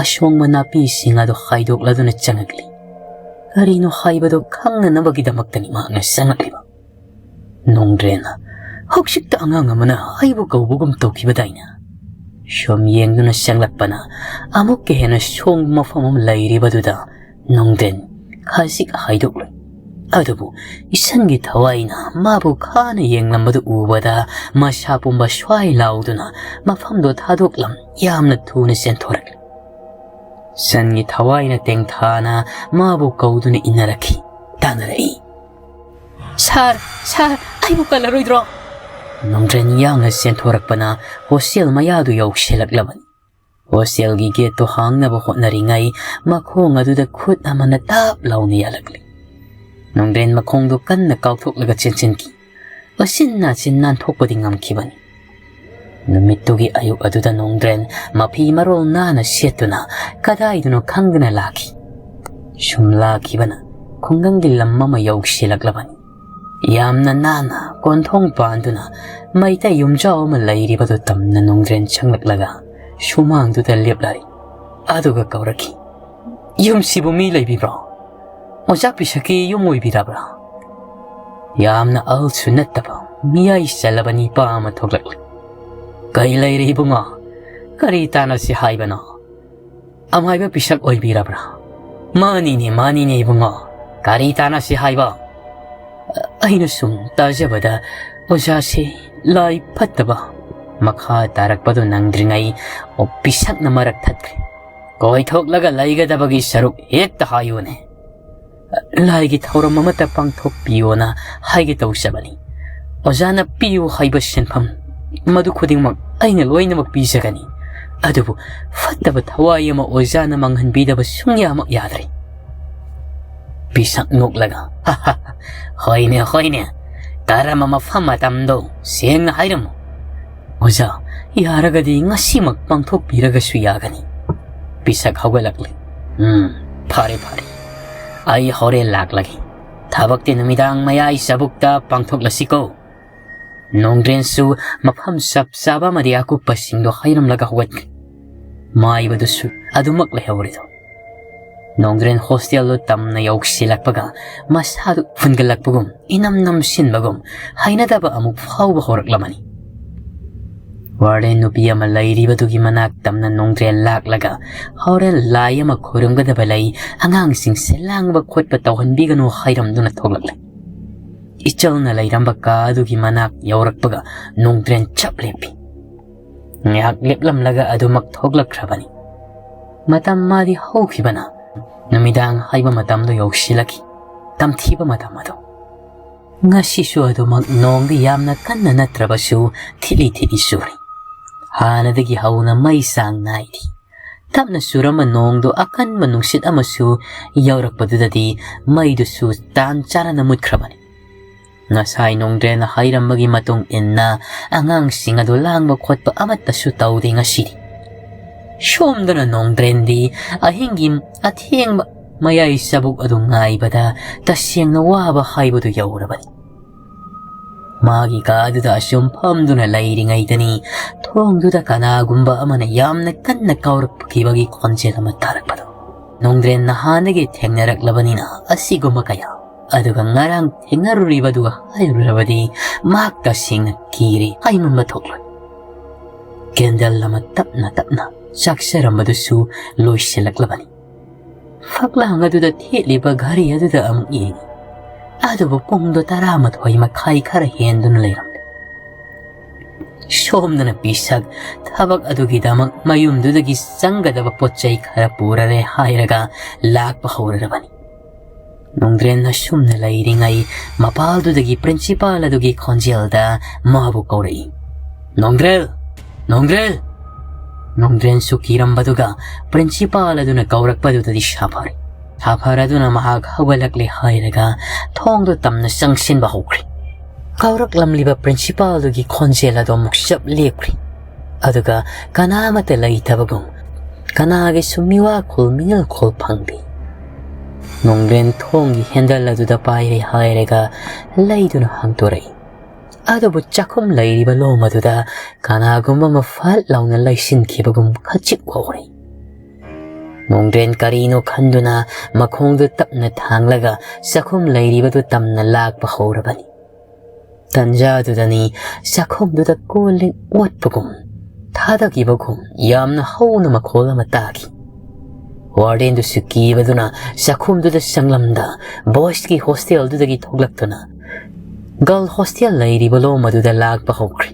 ꯑꯁꯣꯡꯕ ꯅꯥꯄꯤꯁꯤꯡ ꯑꯗꯨ ꯍꯥꯏꯗꯣꯛꯂꯗꯨꯅ ꯆꯪꯉꯛꯂꯤ꯫ ꯀꯔꯤꯅꯣ ꯍꯥꯏꯕꯗꯨ ꯈꯪꯅꯅꯕꯒꯤꯗꯃꯛꯇꯅꯤ ꯃꯍꯥꯛꯅ ꯆꯪꯉꯛꯂꯤꯕ꯫ ꯅꯣꯡꯗ꯭ꯔꯦꯟꯅ, "ꯍꯧꯖꯤꯛꯇ ꯑꯉꯥꯡ ꯑꯃꯅ ꯑꯩꯕꯨ ꯀꯧꯕꯒꯨꯝ ꯇꯧꯈꯤꯕꯗꯥꯏꯅ?" ꯁꯨꯝ ꯌꯦꯡꯗꯨꯅ ꯆꯪꯂꯛꯄꯅ ꯑꯃꯨꯛꯀ ꯍꯦꯟꯅ ꯁꯣꯡꯕ ꯃꯐꯝ ꯑꯃ ꯂꯩꯔꯤꯕꯗꯨꯗ ꯅꯣꯡꯗ꯭ꯔꯦꯟ ꯈꯖꯤꯛ ꯍꯥꯏꯗꯣꯛꯂꯨꯏ꯫ ꯑꯗꯨꯕꯨ ꯏꯁꯟꯒꯤ ꯊꯋꯥꯏꯅ ꯃꯥꯕꯨ ꯈꯥꯅ ꯌꯦꯡꯂꯝꯕꯗꯨ ꯎꯕꯗ ꯃꯁꯥ ꯄꯨꯝꯕ ꯁ꯭ꯋꯥꯏ ꯂꯥꯎꯗꯨꯅ ꯃꯐꯝꯗꯨ ꯊꯥꯗꯣꯛꯂꯝ ꯌꯥꯝꯅ ꯊꯨꯅ ꯆꯦꯟꯊꯣꯔꯛꯂꯤ꯫ ꯁꯟꯒꯤ ꯊꯋꯥꯏꯅ ꯇꯦꯡꯊꯥꯅ ꯃꯥꯕꯨ ꯀꯧꯗꯨꯅ ꯏꯟꯅꯔꯛꯈꯤ, ꯇꯥꯟꯅꯔꯛꯏ꯫ "ꯁꯥꯔ, ꯁꯥꯔ, ꯑꯩꯕꯨ ꯀꯜꯂꯔꯣꯏꯗ꯭ꯔꯣ?" ꯅꯣꯡꯗ꯭ꯔꯦꯟ ꯌꯥꯡꯅ ꯆꯦꯟꯊꯣꯔꯛꯄꯅ ꯍꯣꯁꯇꯦꯜ ꯃꯌꯥꯗꯨ ꯌꯧꯁꯤꯜꯂꯛꯂꯕꯅꯤ꯫ ꯍꯣꯁꯇꯦꯜꯒꯤ ꯒꯦꯠꯇꯨ ꯍꯥꯡꯅꯕ ꯍꯣꯠꯅꯔꯤꯉꯩ ꯃꯈꯣꯡ ꯑꯗꯨꯗ ꯈꯨꯠ ꯑꯃꯅ ꯇꯞ ꯂꯥꯎꯅ ꯌꯥꯜꯂꯛꯂꯤ꯫ ꯅꯣꯡꯗ꯭ꯔꯦꯟ ꯃꯈꯣꯡꯗꯨ ꯀꯟꯅ ꯀꯥꯎꯊꯣꯛꯂꯒ ꯆꯦꯟꯁꯤꯟꯈꯤ꯫ ꯎꯆꯤꯟ ꯅꯥꯆꯤꯟ ꯅꯥꯟꯊꯣꯛꯄꯗꯤ ꯉꯝꯈꯤꯕꯅꯤ꯫ ꯅꯨꯃꯤꯠꯇꯨꯒꯤ ꯑꯌꯨꯛ ꯑꯗꯨꯗ ꯅꯣꯡꯗ꯭ꯔꯦꯟ ꯃꯐꯤ ꯃꯔꯣꯜ ꯅꯥꯟꯅ ꯁꯦꯠꯇꯨꯅ ꯀꯗꯥꯏꯗꯅꯣ ꯈꯪꯗꯅ ꯂꯥꯛꯈꯤ꯫ ꯁꯨꯝ ꯂꯥꯛꯈꯤꯕꯅ ꯈꯨꯡꯒꯪꯒꯤ ꯂꯝ ꯑꯃ ꯌꯧꯁꯤꯜꯂꯛꯂꯕꯅꯤ꯫ ꯌꯥꯝꯅ ꯅꯥꯟꯅ ꯀꯣꯟꯊꯣꯡ ꯄꯥꯟꯗꯨꯅ ꯃꯩꯇꯩ ꯌꯨꯝꯖꯥꯎ ꯑꯃ ꯂꯩꯔꯤꯕꯗꯨ ꯇꯝꯅ ꯅꯣꯡꯗ꯭ꯔꯦꯟ ꯆꯪꯂꯛꯂꯒ ꯁꯨꯃꯥꯡꯗꯨꯗ ꯂꯦꯞꯂꯔꯤ꯫ ꯑꯗꯨꯒ ꯀꯧꯔꯛꯈꯤ, "ꯌꯨꯝꯁꯤꯕꯨ ꯃꯤ ꯂꯩꯕꯤꯕ꯭ꯔꯣ? ꯑꯣꯖꯥ ꯄꯤꯁꯛꯀꯤ ꯌꯨꯝ ꯑꯣꯏꯕꯤꯔꯕ꯭ꯔꯥ?" ꯌꯥꯝꯅ ꯑꯍꯜꯁꯨ ꯅꯠꯇꯕ ꯃꯤꯌꯥꯏ ꯆꯜꯂꯕ ꯅꯤꯄꯥ ꯑꯃ ꯊꯣꯛꯂꯛꯂꯤ꯫ "ꯀꯩ ꯂꯩꯔꯦ ꯏꯕꯨꯡꯉꯣ? ꯀꯔꯤ ꯇꯥꯟꯅꯁꯤ ꯍꯥꯏꯕꯅꯣ? ꯑꯃꯥꯏꯕ ꯄꯤꯁꯛ ꯑꯣꯏꯕꯤꯔꯕ꯭ꯔꯥ?" "ꯃꯥꯅꯤꯅꯦ, ꯃꯥꯅꯤꯅꯦ ꯏꯕꯨꯡꯉꯣ꯫ ꯀꯔꯤ ꯇꯥꯟꯅꯁꯤ ꯍꯥꯏꯕ?" ꯑꯩꯅ ꯁꯨꯝ ꯇꯥꯖꯕꯗ ꯑꯣꯖꯥꯁꯦ ꯂꯥꯏ ꯐꯠꯇꯕ꯫ ꯃꯈꯥ ꯇꯥꯔꯛꯄꯗꯨ ꯅꯪꯗ꯭ꯔꯤꯉꯩ ꯄꯤꯁꯛꯅ ꯃꯔꯛ ꯊꯠꯈ꯭ꯔꯦ꯫ "ꯀꯣꯏꯊꯣꯛꯂꯒ ꯂꯩꯒꯗꯕꯒꯤ ꯁꯔꯨꯛ ꯍꯦꯛꯇ ꯍꯥꯏꯌꯨꯅꯦ꯫ ꯂꯥꯏꯒꯤ ꯊꯧꯔꯝ ꯑꯃꯠꯇ ꯄꯥꯡꯊꯣꯛꯄꯤꯌꯣꯅ ꯍꯥꯏꯒꯦ ꯇꯧꯖꯕꯅꯤ꯫ ꯑꯣꯖꯥꯅ ꯄꯤꯌꯨ ꯍꯥꯏꯕ ꯁꯤꯟꯐꯝ, ꯃꯗꯨ ꯈꯨꯗꯤꯡꯃꯛ ꯑꯩꯅ ꯂꯣꯏꯅꯃꯛ ꯄꯤꯖꯒꯅꯤ꯫ ꯑꯗꯨꯕꯨ ꯐꯠꯇꯕ ꯊꯋꯥꯏ ꯑꯃ ꯑꯣꯖꯥꯅ ꯃꯥꯡꯍꯟꯕꯤꯗꯕ ꯁꯨꯡꯌꯥꯃꯛ ꯌꯥꯗ꯭ꯔꯦ꯫" ꯄꯤꯁꯛ ꯅꯣꯛꯂꯒ, "ꯍꯣꯏꯅꯦ, ꯍꯣꯏꯅꯦ, ꯀꯔꯝꯕ ꯃꯐꯝ ꯃꯇꯝꯗꯣ ꯁꯦꯡꯅ ꯍꯥꯏꯔꯝꯃꯨ꯫ ꯑꯣꯖꯥ, ꯌꯥꯔꯒꯗꯤ ꯉꯁꯤꯃꯛ ꯄꯥꯡꯊꯣꯛꯄꯤꯔꯒꯁꯨ ꯌꯥꯒꯅꯤ꯫" ꯄꯤꯁꯛ ꯍꯧꯒꯠꯂꯛꯂꯦ꯫ "ꯎꯝ, ꯐꯔꯦ, ꯐꯔꯦ꯫ ꯑꯩ ꯍꯣꯔꯦꯟ ꯂꯥꯛꯂꯒꯦ꯫ ꯊꯕꯛꯇꯤ ꯅꯨꯃꯤꯗꯥꯡ ꯃꯌꯥꯏ ꯆꯕꯨꯛꯇ ꯄꯥꯡꯊꯣꯛꯂꯁꯤꯀꯣ꯫" ꯅꯣꯡꯗ꯭ꯔꯦꯟꯁꯨ ꯃꯐꯝ ꯆꯞ ꯆꯥꯕ ꯑꯃꯗꯤ ꯑꯀꯨꯞꯄꯁꯤꯡꯗꯣ ꯍꯩꯔꯝꯂꯒ ꯍꯧꯒꯠꯈ꯭ꯔꯦ꯫ ꯃꯥꯏꯕꯗꯨꯁꯨ ꯑꯗꯨꯃꯛ ꯂꯩꯍꯧꯔꯦꯗꯣ꯫ ꯅꯣꯡꯗ꯭ꯔꯦꯟ ꯍꯣꯁꯇꯦꯜꯗꯨ ꯇꯝꯅ ꯌꯧꯁꯤꯜꯂꯛꯄꯒ ꯃꯁꯥꯗꯨ ꯐꯨꯟꯒꯠꯂꯛꯄꯒꯨꯝ, ꯏꯅꯝ ꯅꯝꯁꯤꯟꯕꯒꯨꯝ ꯍꯩꯅꯗꯕ ꯑꯃꯨꯛ ꯐꯥꯎꯕ ꯍꯧꯔꯛꯂꯝꯃꯅꯤ꯫ ꯋꯥꯔꯗꯦꯟ ꯅꯨꯄꯤ ꯑꯃ ꯂꯩꯔꯤꯕꯗꯨꯒꯤ ꯃꯅꯥꯛ ꯇꯝꯅ ꯅꯣꯡꯗ꯭ꯔꯦꯟ ꯂꯥꯛꯂꯒ, "ꯍꯣꯔꯦꯟ ꯂꯥꯏ ꯑꯃ ꯈꯣꯏꯔꯝꯒꯗꯕ ꯂꯩ, ꯑꯉꯥꯡꯁꯤꯡꯁꯦ ꯂꯥꯡꯕ ꯈꯣꯠꯄ ꯇꯧꯍꯟꯕꯤꯒꯅꯨ" ꯍꯥꯏꯔꯝꯗꯨꯅ ꯊꯣꯛꯂꯛꯂꯦ꯫ ꯏꯆꯜꯅ ꯂꯩꯔꯝꯕ ꯀꯥ ꯑꯗꯨꯒꯤ ꯃꯅꯥꯛ ꯌꯧꯔꯛꯄꯒ ꯅꯣꯡꯗ꯭ꯔꯦꯟ ꯆꯞ ꯂꯦꯞꯄꯤ꯫ ꯉꯥꯏꯍꯥꯛ ꯂꯦꯞꯂꯝꯂꯒ ꯑꯗꯨꯃꯛ ꯊꯣꯛꯂꯛꯈ꯭ꯔꯕꯅꯤ꯫ ꯃꯇꯝ ꯃꯥꯗꯤ ꯍꯧꯈꯤꯕꯅ ꯅꯨꯃꯤꯗꯥꯡ ꯍꯥꯏꯕ ꯃꯇꯝꯗꯣ ꯌꯧꯁꯤꯜꯂꯛꯈꯤ꯫ ꯇꯝꯊꯤꯕ ꯃꯇꯝ ꯑꯗꯣ꯫ ꯉꯁꯤꯁꯨ ꯑꯗꯨꯃꯛ ꯅꯣꯡꯗꯤ ꯌꯥꯝꯅ ꯀꯟꯅ ꯅꯠꯇ꯭ꯔꯕꯁꯨ ꯊꯤꯠꯂꯤ ꯊꯤꯠꯂꯤ ꯆꯨꯔꯤ꯫ ꯍꯥꯟꯅꯗꯒꯤ ꯍꯧꯅ ꯃꯩ ꯆꯥꯡ ꯅꯥꯏꯗꯦ꯫ ꯇꯞꯅ ꯆꯨꯔꯝꯕ ꯅꯣꯡꯗꯨ ꯑꯀꯟꯕ ꯅꯨꯡꯁꯤꯠ ꯑꯃꯁꯨ ꯌꯧꯔꯛꯄꯗꯨꯗꯗꯤ ꯃꯩꯗꯨꯁꯨ ꯇꯥꯟ ꯆꯥꯅꯅ ꯃꯨꯠꯈ꯭ꯔꯕꯅꯤ꯫ ꯉꯁꯥꯏ ꯅꯣꯡꯗ꯭ꯔꯦꯟꯅ ꯍꯥꯏꯔꯝꯕꯒꯤ ꯃꯇꯨꯡ ꯏꯟꯅ ꯑꯉꯥꯡꯁꯤꯡ ꯑꯗꯨ ꯂꯥꯡꯕ ꯈꯣꯠꯄ ꯑꯃꯠꯇꯁꯨ ꯇꯧꯗꯦ ꯉꯁꯤꯗꯤ꯫ ꯁꯣꯝꯗꯅ ꯅꯣꯡꯗ꯭ꯔꯦꯟꯗꯤ ꯑꯍꯤꯡꯒꯤ ꯑꯊꯦꯡꯕ ꯃꯌꯥꯏ ꯆꯕꯨꯛ ꯑꯗꯨ ꯉꯥꯏꯕꯗ ꯇꯁꯦꯡꯅ ꯋꯥꯕ ꯍꯥꯏꯕꯗꯨ ꯌꯧꯔꯕꯅꯤ꯫ ꯃꯥꯒꯤ ꯀꯥ ꯑꯗꯨꯗ ꯑꯁꯨꯝ ꯐꯝꯗꯨꯅ ꯂꯩꯔꯤꯉꯩꯗꯅꯤ ꯊꯣꯡꯗꯨꯗ ꯀꯅꯥꯒꯨꯝꯕ ꯑꯃꯅ ꯌꯥꯝꯅ ꯀꯟꯅ ꯀꯥꯎꯔꯛꯈꯤꯕꯒꯤ ꯈꯣꯟꯖꯦꯜ ꯑꯃ ꯇꯥꯔꯛꯄꯗꯣ꯫ ꯅꯣꯡꯗ꯭ꯔꯦꯟ ꯅꯍꯥꯟꯗꯒꯤ ꯊꯦꯡꯅꯔꯛꯂꯕꯅꯤꯅ ꯑꯁꯤꯒꯨꯝꯕ ꯀꯌꯥ, ꯑꯗꯨꯒ ꯉꯔꯥꯡ ꯊꯦꯡꯅꯔꯨꯔꯤꯕꯗꯨꯒ ꯍꯥꯏꯔꯨꯔꯕꯗꯤ ꯃꯍꯥꯛ ꯇꯁꯦꯡꯅ ꯀꯤꯔꯦ ꯍꯥꯏꯃꯟꯕ ꯊꯣꯛꯂꯣꯏ꯫ ꯀꯦꯟꯗꯜ ꯑꯃ ꯇꯞꯅ ꯇꯞꯅ ꯆꯥꯛꯆꯔꯝꯕꯗꯨꯁꯨ ꯂꯣꯏꯁꯤꯜꯂꯛꯂꯕꯅꯤ꯫ ꯐꯛꯂꯥꯡ ꯑꯗꯨꯗ ꯊꯦꯠꯂꯤꯕ ꯘꯔꯤ ꯑꯗꯨꯗ ꯑꯃꯨꯛ ꯌꯦꯡꯏ꯫ ꯑꯗꯨꯕꯨ ꯄꯨꯡꯗꯣ ꯇꯔꯥꯃꯥꯊꯣꯏ ꯃꯈꯥꯏ ꯈꯔ ꯍꯦꯟꯗꯨꯅ ꯂꯩꯔꯝꯂꯦ꯫ ꯁꯣꯝꯗꯅ ꯄꯤꯁꯛ ꯊꯕꯛ ꯑꯗꯨꯒꯤꯗꯃꯛ ꯃꯌꯨꯝꯗꯨꯗꯒꯤ ꯆꯪꯒꯗꯕ ꯄꯣꯠ ꯆꯩ ꯈꯔ ꯄꯨꯔꯔꯦ ꯍꯥꯏꯔꯒ ꯂꯥꯛꯄ ꯍꯧꯔꯔꯕꯅꯤ꯫ ꯅꯣꯡꯗ꯭ꯔꯦꯟ ꯑꯁꯨꯝꯅ ꯂꯩꯔꯤꯉꯩ ꯃꯄꯥꯜꯗꯨꯗꯒꯤ ꯄ꯭ꯔꯤꯟꯁꯤꯄꯥꯜ ꯑꯗꯨꯒꯤ ꯈꯣꯟꯖꯦꯜꯗ ꯃꯥꯕꯨ ꯀꯧꯔꯛꯏ꯫ "ꯅꯣꯡꯗ꯭ꯔꯦꯜ! ꯅꯣꯡꯗ꯭ꯔꯦꯜ!" ꯅꯣꯡꯗ꯭ꯔꯦꯟꯁꯨ ꯀꯤꯔꯝꯕꯗꯨꯒ ꯄ꯭ꯔꯤꯟꯁꯤꯄꯥꯜ ꯑꯗꯨꯅ ꯀꯧꯔꯛꯄꯗꯨꯗꯗꯤ ꯁꯥꯐꯔꯦ꯫ ꯁꯥꯐꯔ ꯑꯗꯨꯅ ꯃꯍꯥꯛ ꯍꯧꯒꯠꯂꯛꯂꯦ ꯍꯥꯏꯔꯒ ꯊꯣꯡꯗꯨ ꯇꯝꯅ ꯆꯪꯁꯤꯟꯕ ꯍꯧꯈ꯭ꯔꯦ꯫ ꯀꯧꯔꯛꯂꯝꯂꯤꯕ ꯄ꯭ꯔꯤꯟꯁꯤꯄꯥꯜꯗꯨꯒꯤ ꯈꯣꯟꯖꯦꯜ ꯑꯗꯨ ꯑꯃꯨꯛ ꯆꯞ ꯂꯦꯞꯈ꯭ꯔꯦ꯫ ꯑꯗꯨꯒ ꯀꯅꯥ ꯑꯃꯠꯇ ꯂꯩꯇꯕꯒꯨꯝ, ꯀꯅꯥꯒꯤꯁꯨ ꯃꯤꯋꯥꯈꯣꯜ ꯃꯤꯅꯜꯈꯣꯜ ꯐꯪꯗꯦ꯫ ꯅꯣꯡꯗ꯭ꯔꯦꯟ ꯊꯣꯡꯒꯤ ꯍꯦꯟꯗꯜ ꯑꯗꯨꯗ ꯄꯥꯏꯔꯦ ꯍꯥꯏꯔꯒ ꯂꯩꯗꯨꯅ ꯍꯥꯡꯗꯣꯔꯛꯏ꯫ ꯑꯗꯨꯕꯨ ꯆꯥꯛꯈꯨꯝ ꯂꯩꯔꯤꯕ ꯂꯣꯝ ꯑꯗꯨꯗ ꯀꯅꯥꯒꯨꯝꯕ ꯑꯃ ꯐꯠ ꯂꯥꯎꯅ ꯂꯩꯁꯤꯟꯈꯤꯕꯒꯨꯝ ꯈꯖꯤꯛ ꯎꯍꯧꯔꯦ꯫ ꯅꯣꯡꯗ꯭ꯔꯦꯟ ꯀꯔꯤꯅꯣ ꯈꯟꯗꯨꯅ ꯃꯈꯣꯡꯗꯨ ꯇꯞꯅ ꯊꯥꯡꯂꯒ ꯆꯥꯛꯈꯨꯝ ꯂꯩꯔꯤꯕꯗꯨ ꯇꯝꯅ ꯂꯥꯛꯄ ꯍꯧꯔꯕꯅꯤ꯫ ꯇꯟꯖꯥꯗꯨꯗꯅꯤ ꯆꯥꯛꯈꯨꯝꯗꯨꯗ ꯀꯣꯜ ꯂꯤꯛ ꯑꯣꯠꯄꯒꯨꯝ, ꯊꯥꯗꯈꯤꯕꯒꯨꯝ ꯌꯥꯝꯅ ꯍꯧꯅ ꯃꯈꯣꯜ ꯑꯃ ꯇꯥꯈꯤ꯫ ꯋꯥꯔꯗꯦꯟꯗꯨꯁꯨ ꯀꯤꯕꯗꯨꯅ ꯆꯥꯛꯈꯨꯝꯗꯨꯗ ꯆꯪꯂꯝꯗ ꯕꯣꯏꯁꯀꯤ ꯍꯣꯁꯇꯦꯜꯗꯨꯗꯒꯤ ꯊꯣꯛꯂꯛꯇꯨꯅ ꯒꯔꯜ ꯍꯣꯁꯇꯦꯜ ꯂꯩꯔꯤꯕ ꯂꯣꯝ ꯑꯗꯨꯗ ꯂꯥꯛꯄ ꯍꯧꯈ꯭ꯔꯦ꯫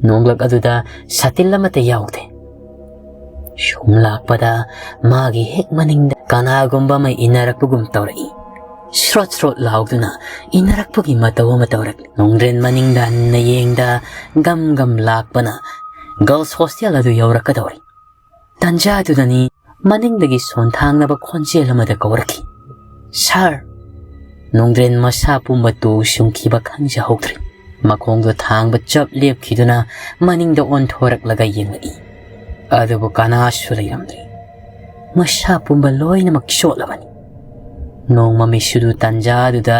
ꯅꯣꯡꯂꯛ ꯑꯗꯨꯗ ꯁꯥꯇꯤꯟ ꯑꯃꯠꯇ ꯌꯥꯎꯗꯦ꯫ ꯁꯨꯝ ꯂꯥꯛꯄꯗ ꯃꯥꯒꯤ ꯍꯦꯛ ꯃꯅꯤꯡꯗ ꯀꯅꯥꯒꯨꯝꯕ ꯑꯃ ꯏꯟꯅꯔꯛꯄꯒꯨꯝ ꯇꯧꯔꯛꯏ꯫ ꯁ꯭ꯔꯣꯠ ꯁ꯭ꯔꯣꯠ ꯂꯥꯎꯗꯨꯅ ꯏꯟꯅꯔꯛꯄꯒꯤ ꯃꯇꯧ ꯑꯃ ꯇꯧꯔꯛꯂꯤ꯫ ꯅꯣꯡꯗ꯭ꯔꯦꯟ ꯃꯅꯤꯡꯗ ꯍꯟꯅ ꯌꯦꯡꯗ ꯒꯝ ꯒꯝ ꯂꯥꯛꯄꯅ ꯒꯔꯜꯁ ꯍꯣꯁꯇꯦꯜ ꯑꯗꯨ ꯌꯧꯔꯛꯀꯗꯧꯔꯤ꯫ ꯇꯟꯖꯥꯗꯨꯗꯅꯤ ꯃꯅꯤꯡꯗꯒꯤ ꯁꯣꯟꯊꯥꯡꯅꯕ ꯈꯣꯟꯖꯦꯜ ꯑꯃꯗ ꯀꯧꯔꯛꯈꯤ, "ꯁꯥꯔ!" ꯅꯣꯡꯗ꯭ꯔꯦꯟ ꯃꯁꯥ ꯄꯨꯝꯕ ꯇꯨ ꯁꯨꯝꯈꯤꯕ ꯈꯪꯖꯍꯧꯗ꯭ꯔꯤ꯫ ꯃꯈꯣꯡꯗꯣ ꯊꯥꯡꯕ ꯆꯞ ꯂꯦꯞꯈꯤꯗꯨꯅ ꯃꯅꯤꯡꯗ ꯑꯣꯟꯊꯣꯔꯛꯂꯒ ꯌꯦꯡꯂꯛꯏ꯫ ꯑꯗꯨꯕꯨ ꯀꯅꯥꯁꯨ ꯂꯩꯔꯝꯗ꯭ꯔꯤ꯫ ꯃꯁꯥ ꯄꯨꯝꯕ ꯂꯣꯏꯅꯃꯛ ꯆꯣꯠꯂꯕꯅꯤ꯫ ꯅꯣꯡꯃꯃꯤꯠꯁꯨꯗꯨ ꯇꯟꯖꯥꯗꯨꯗ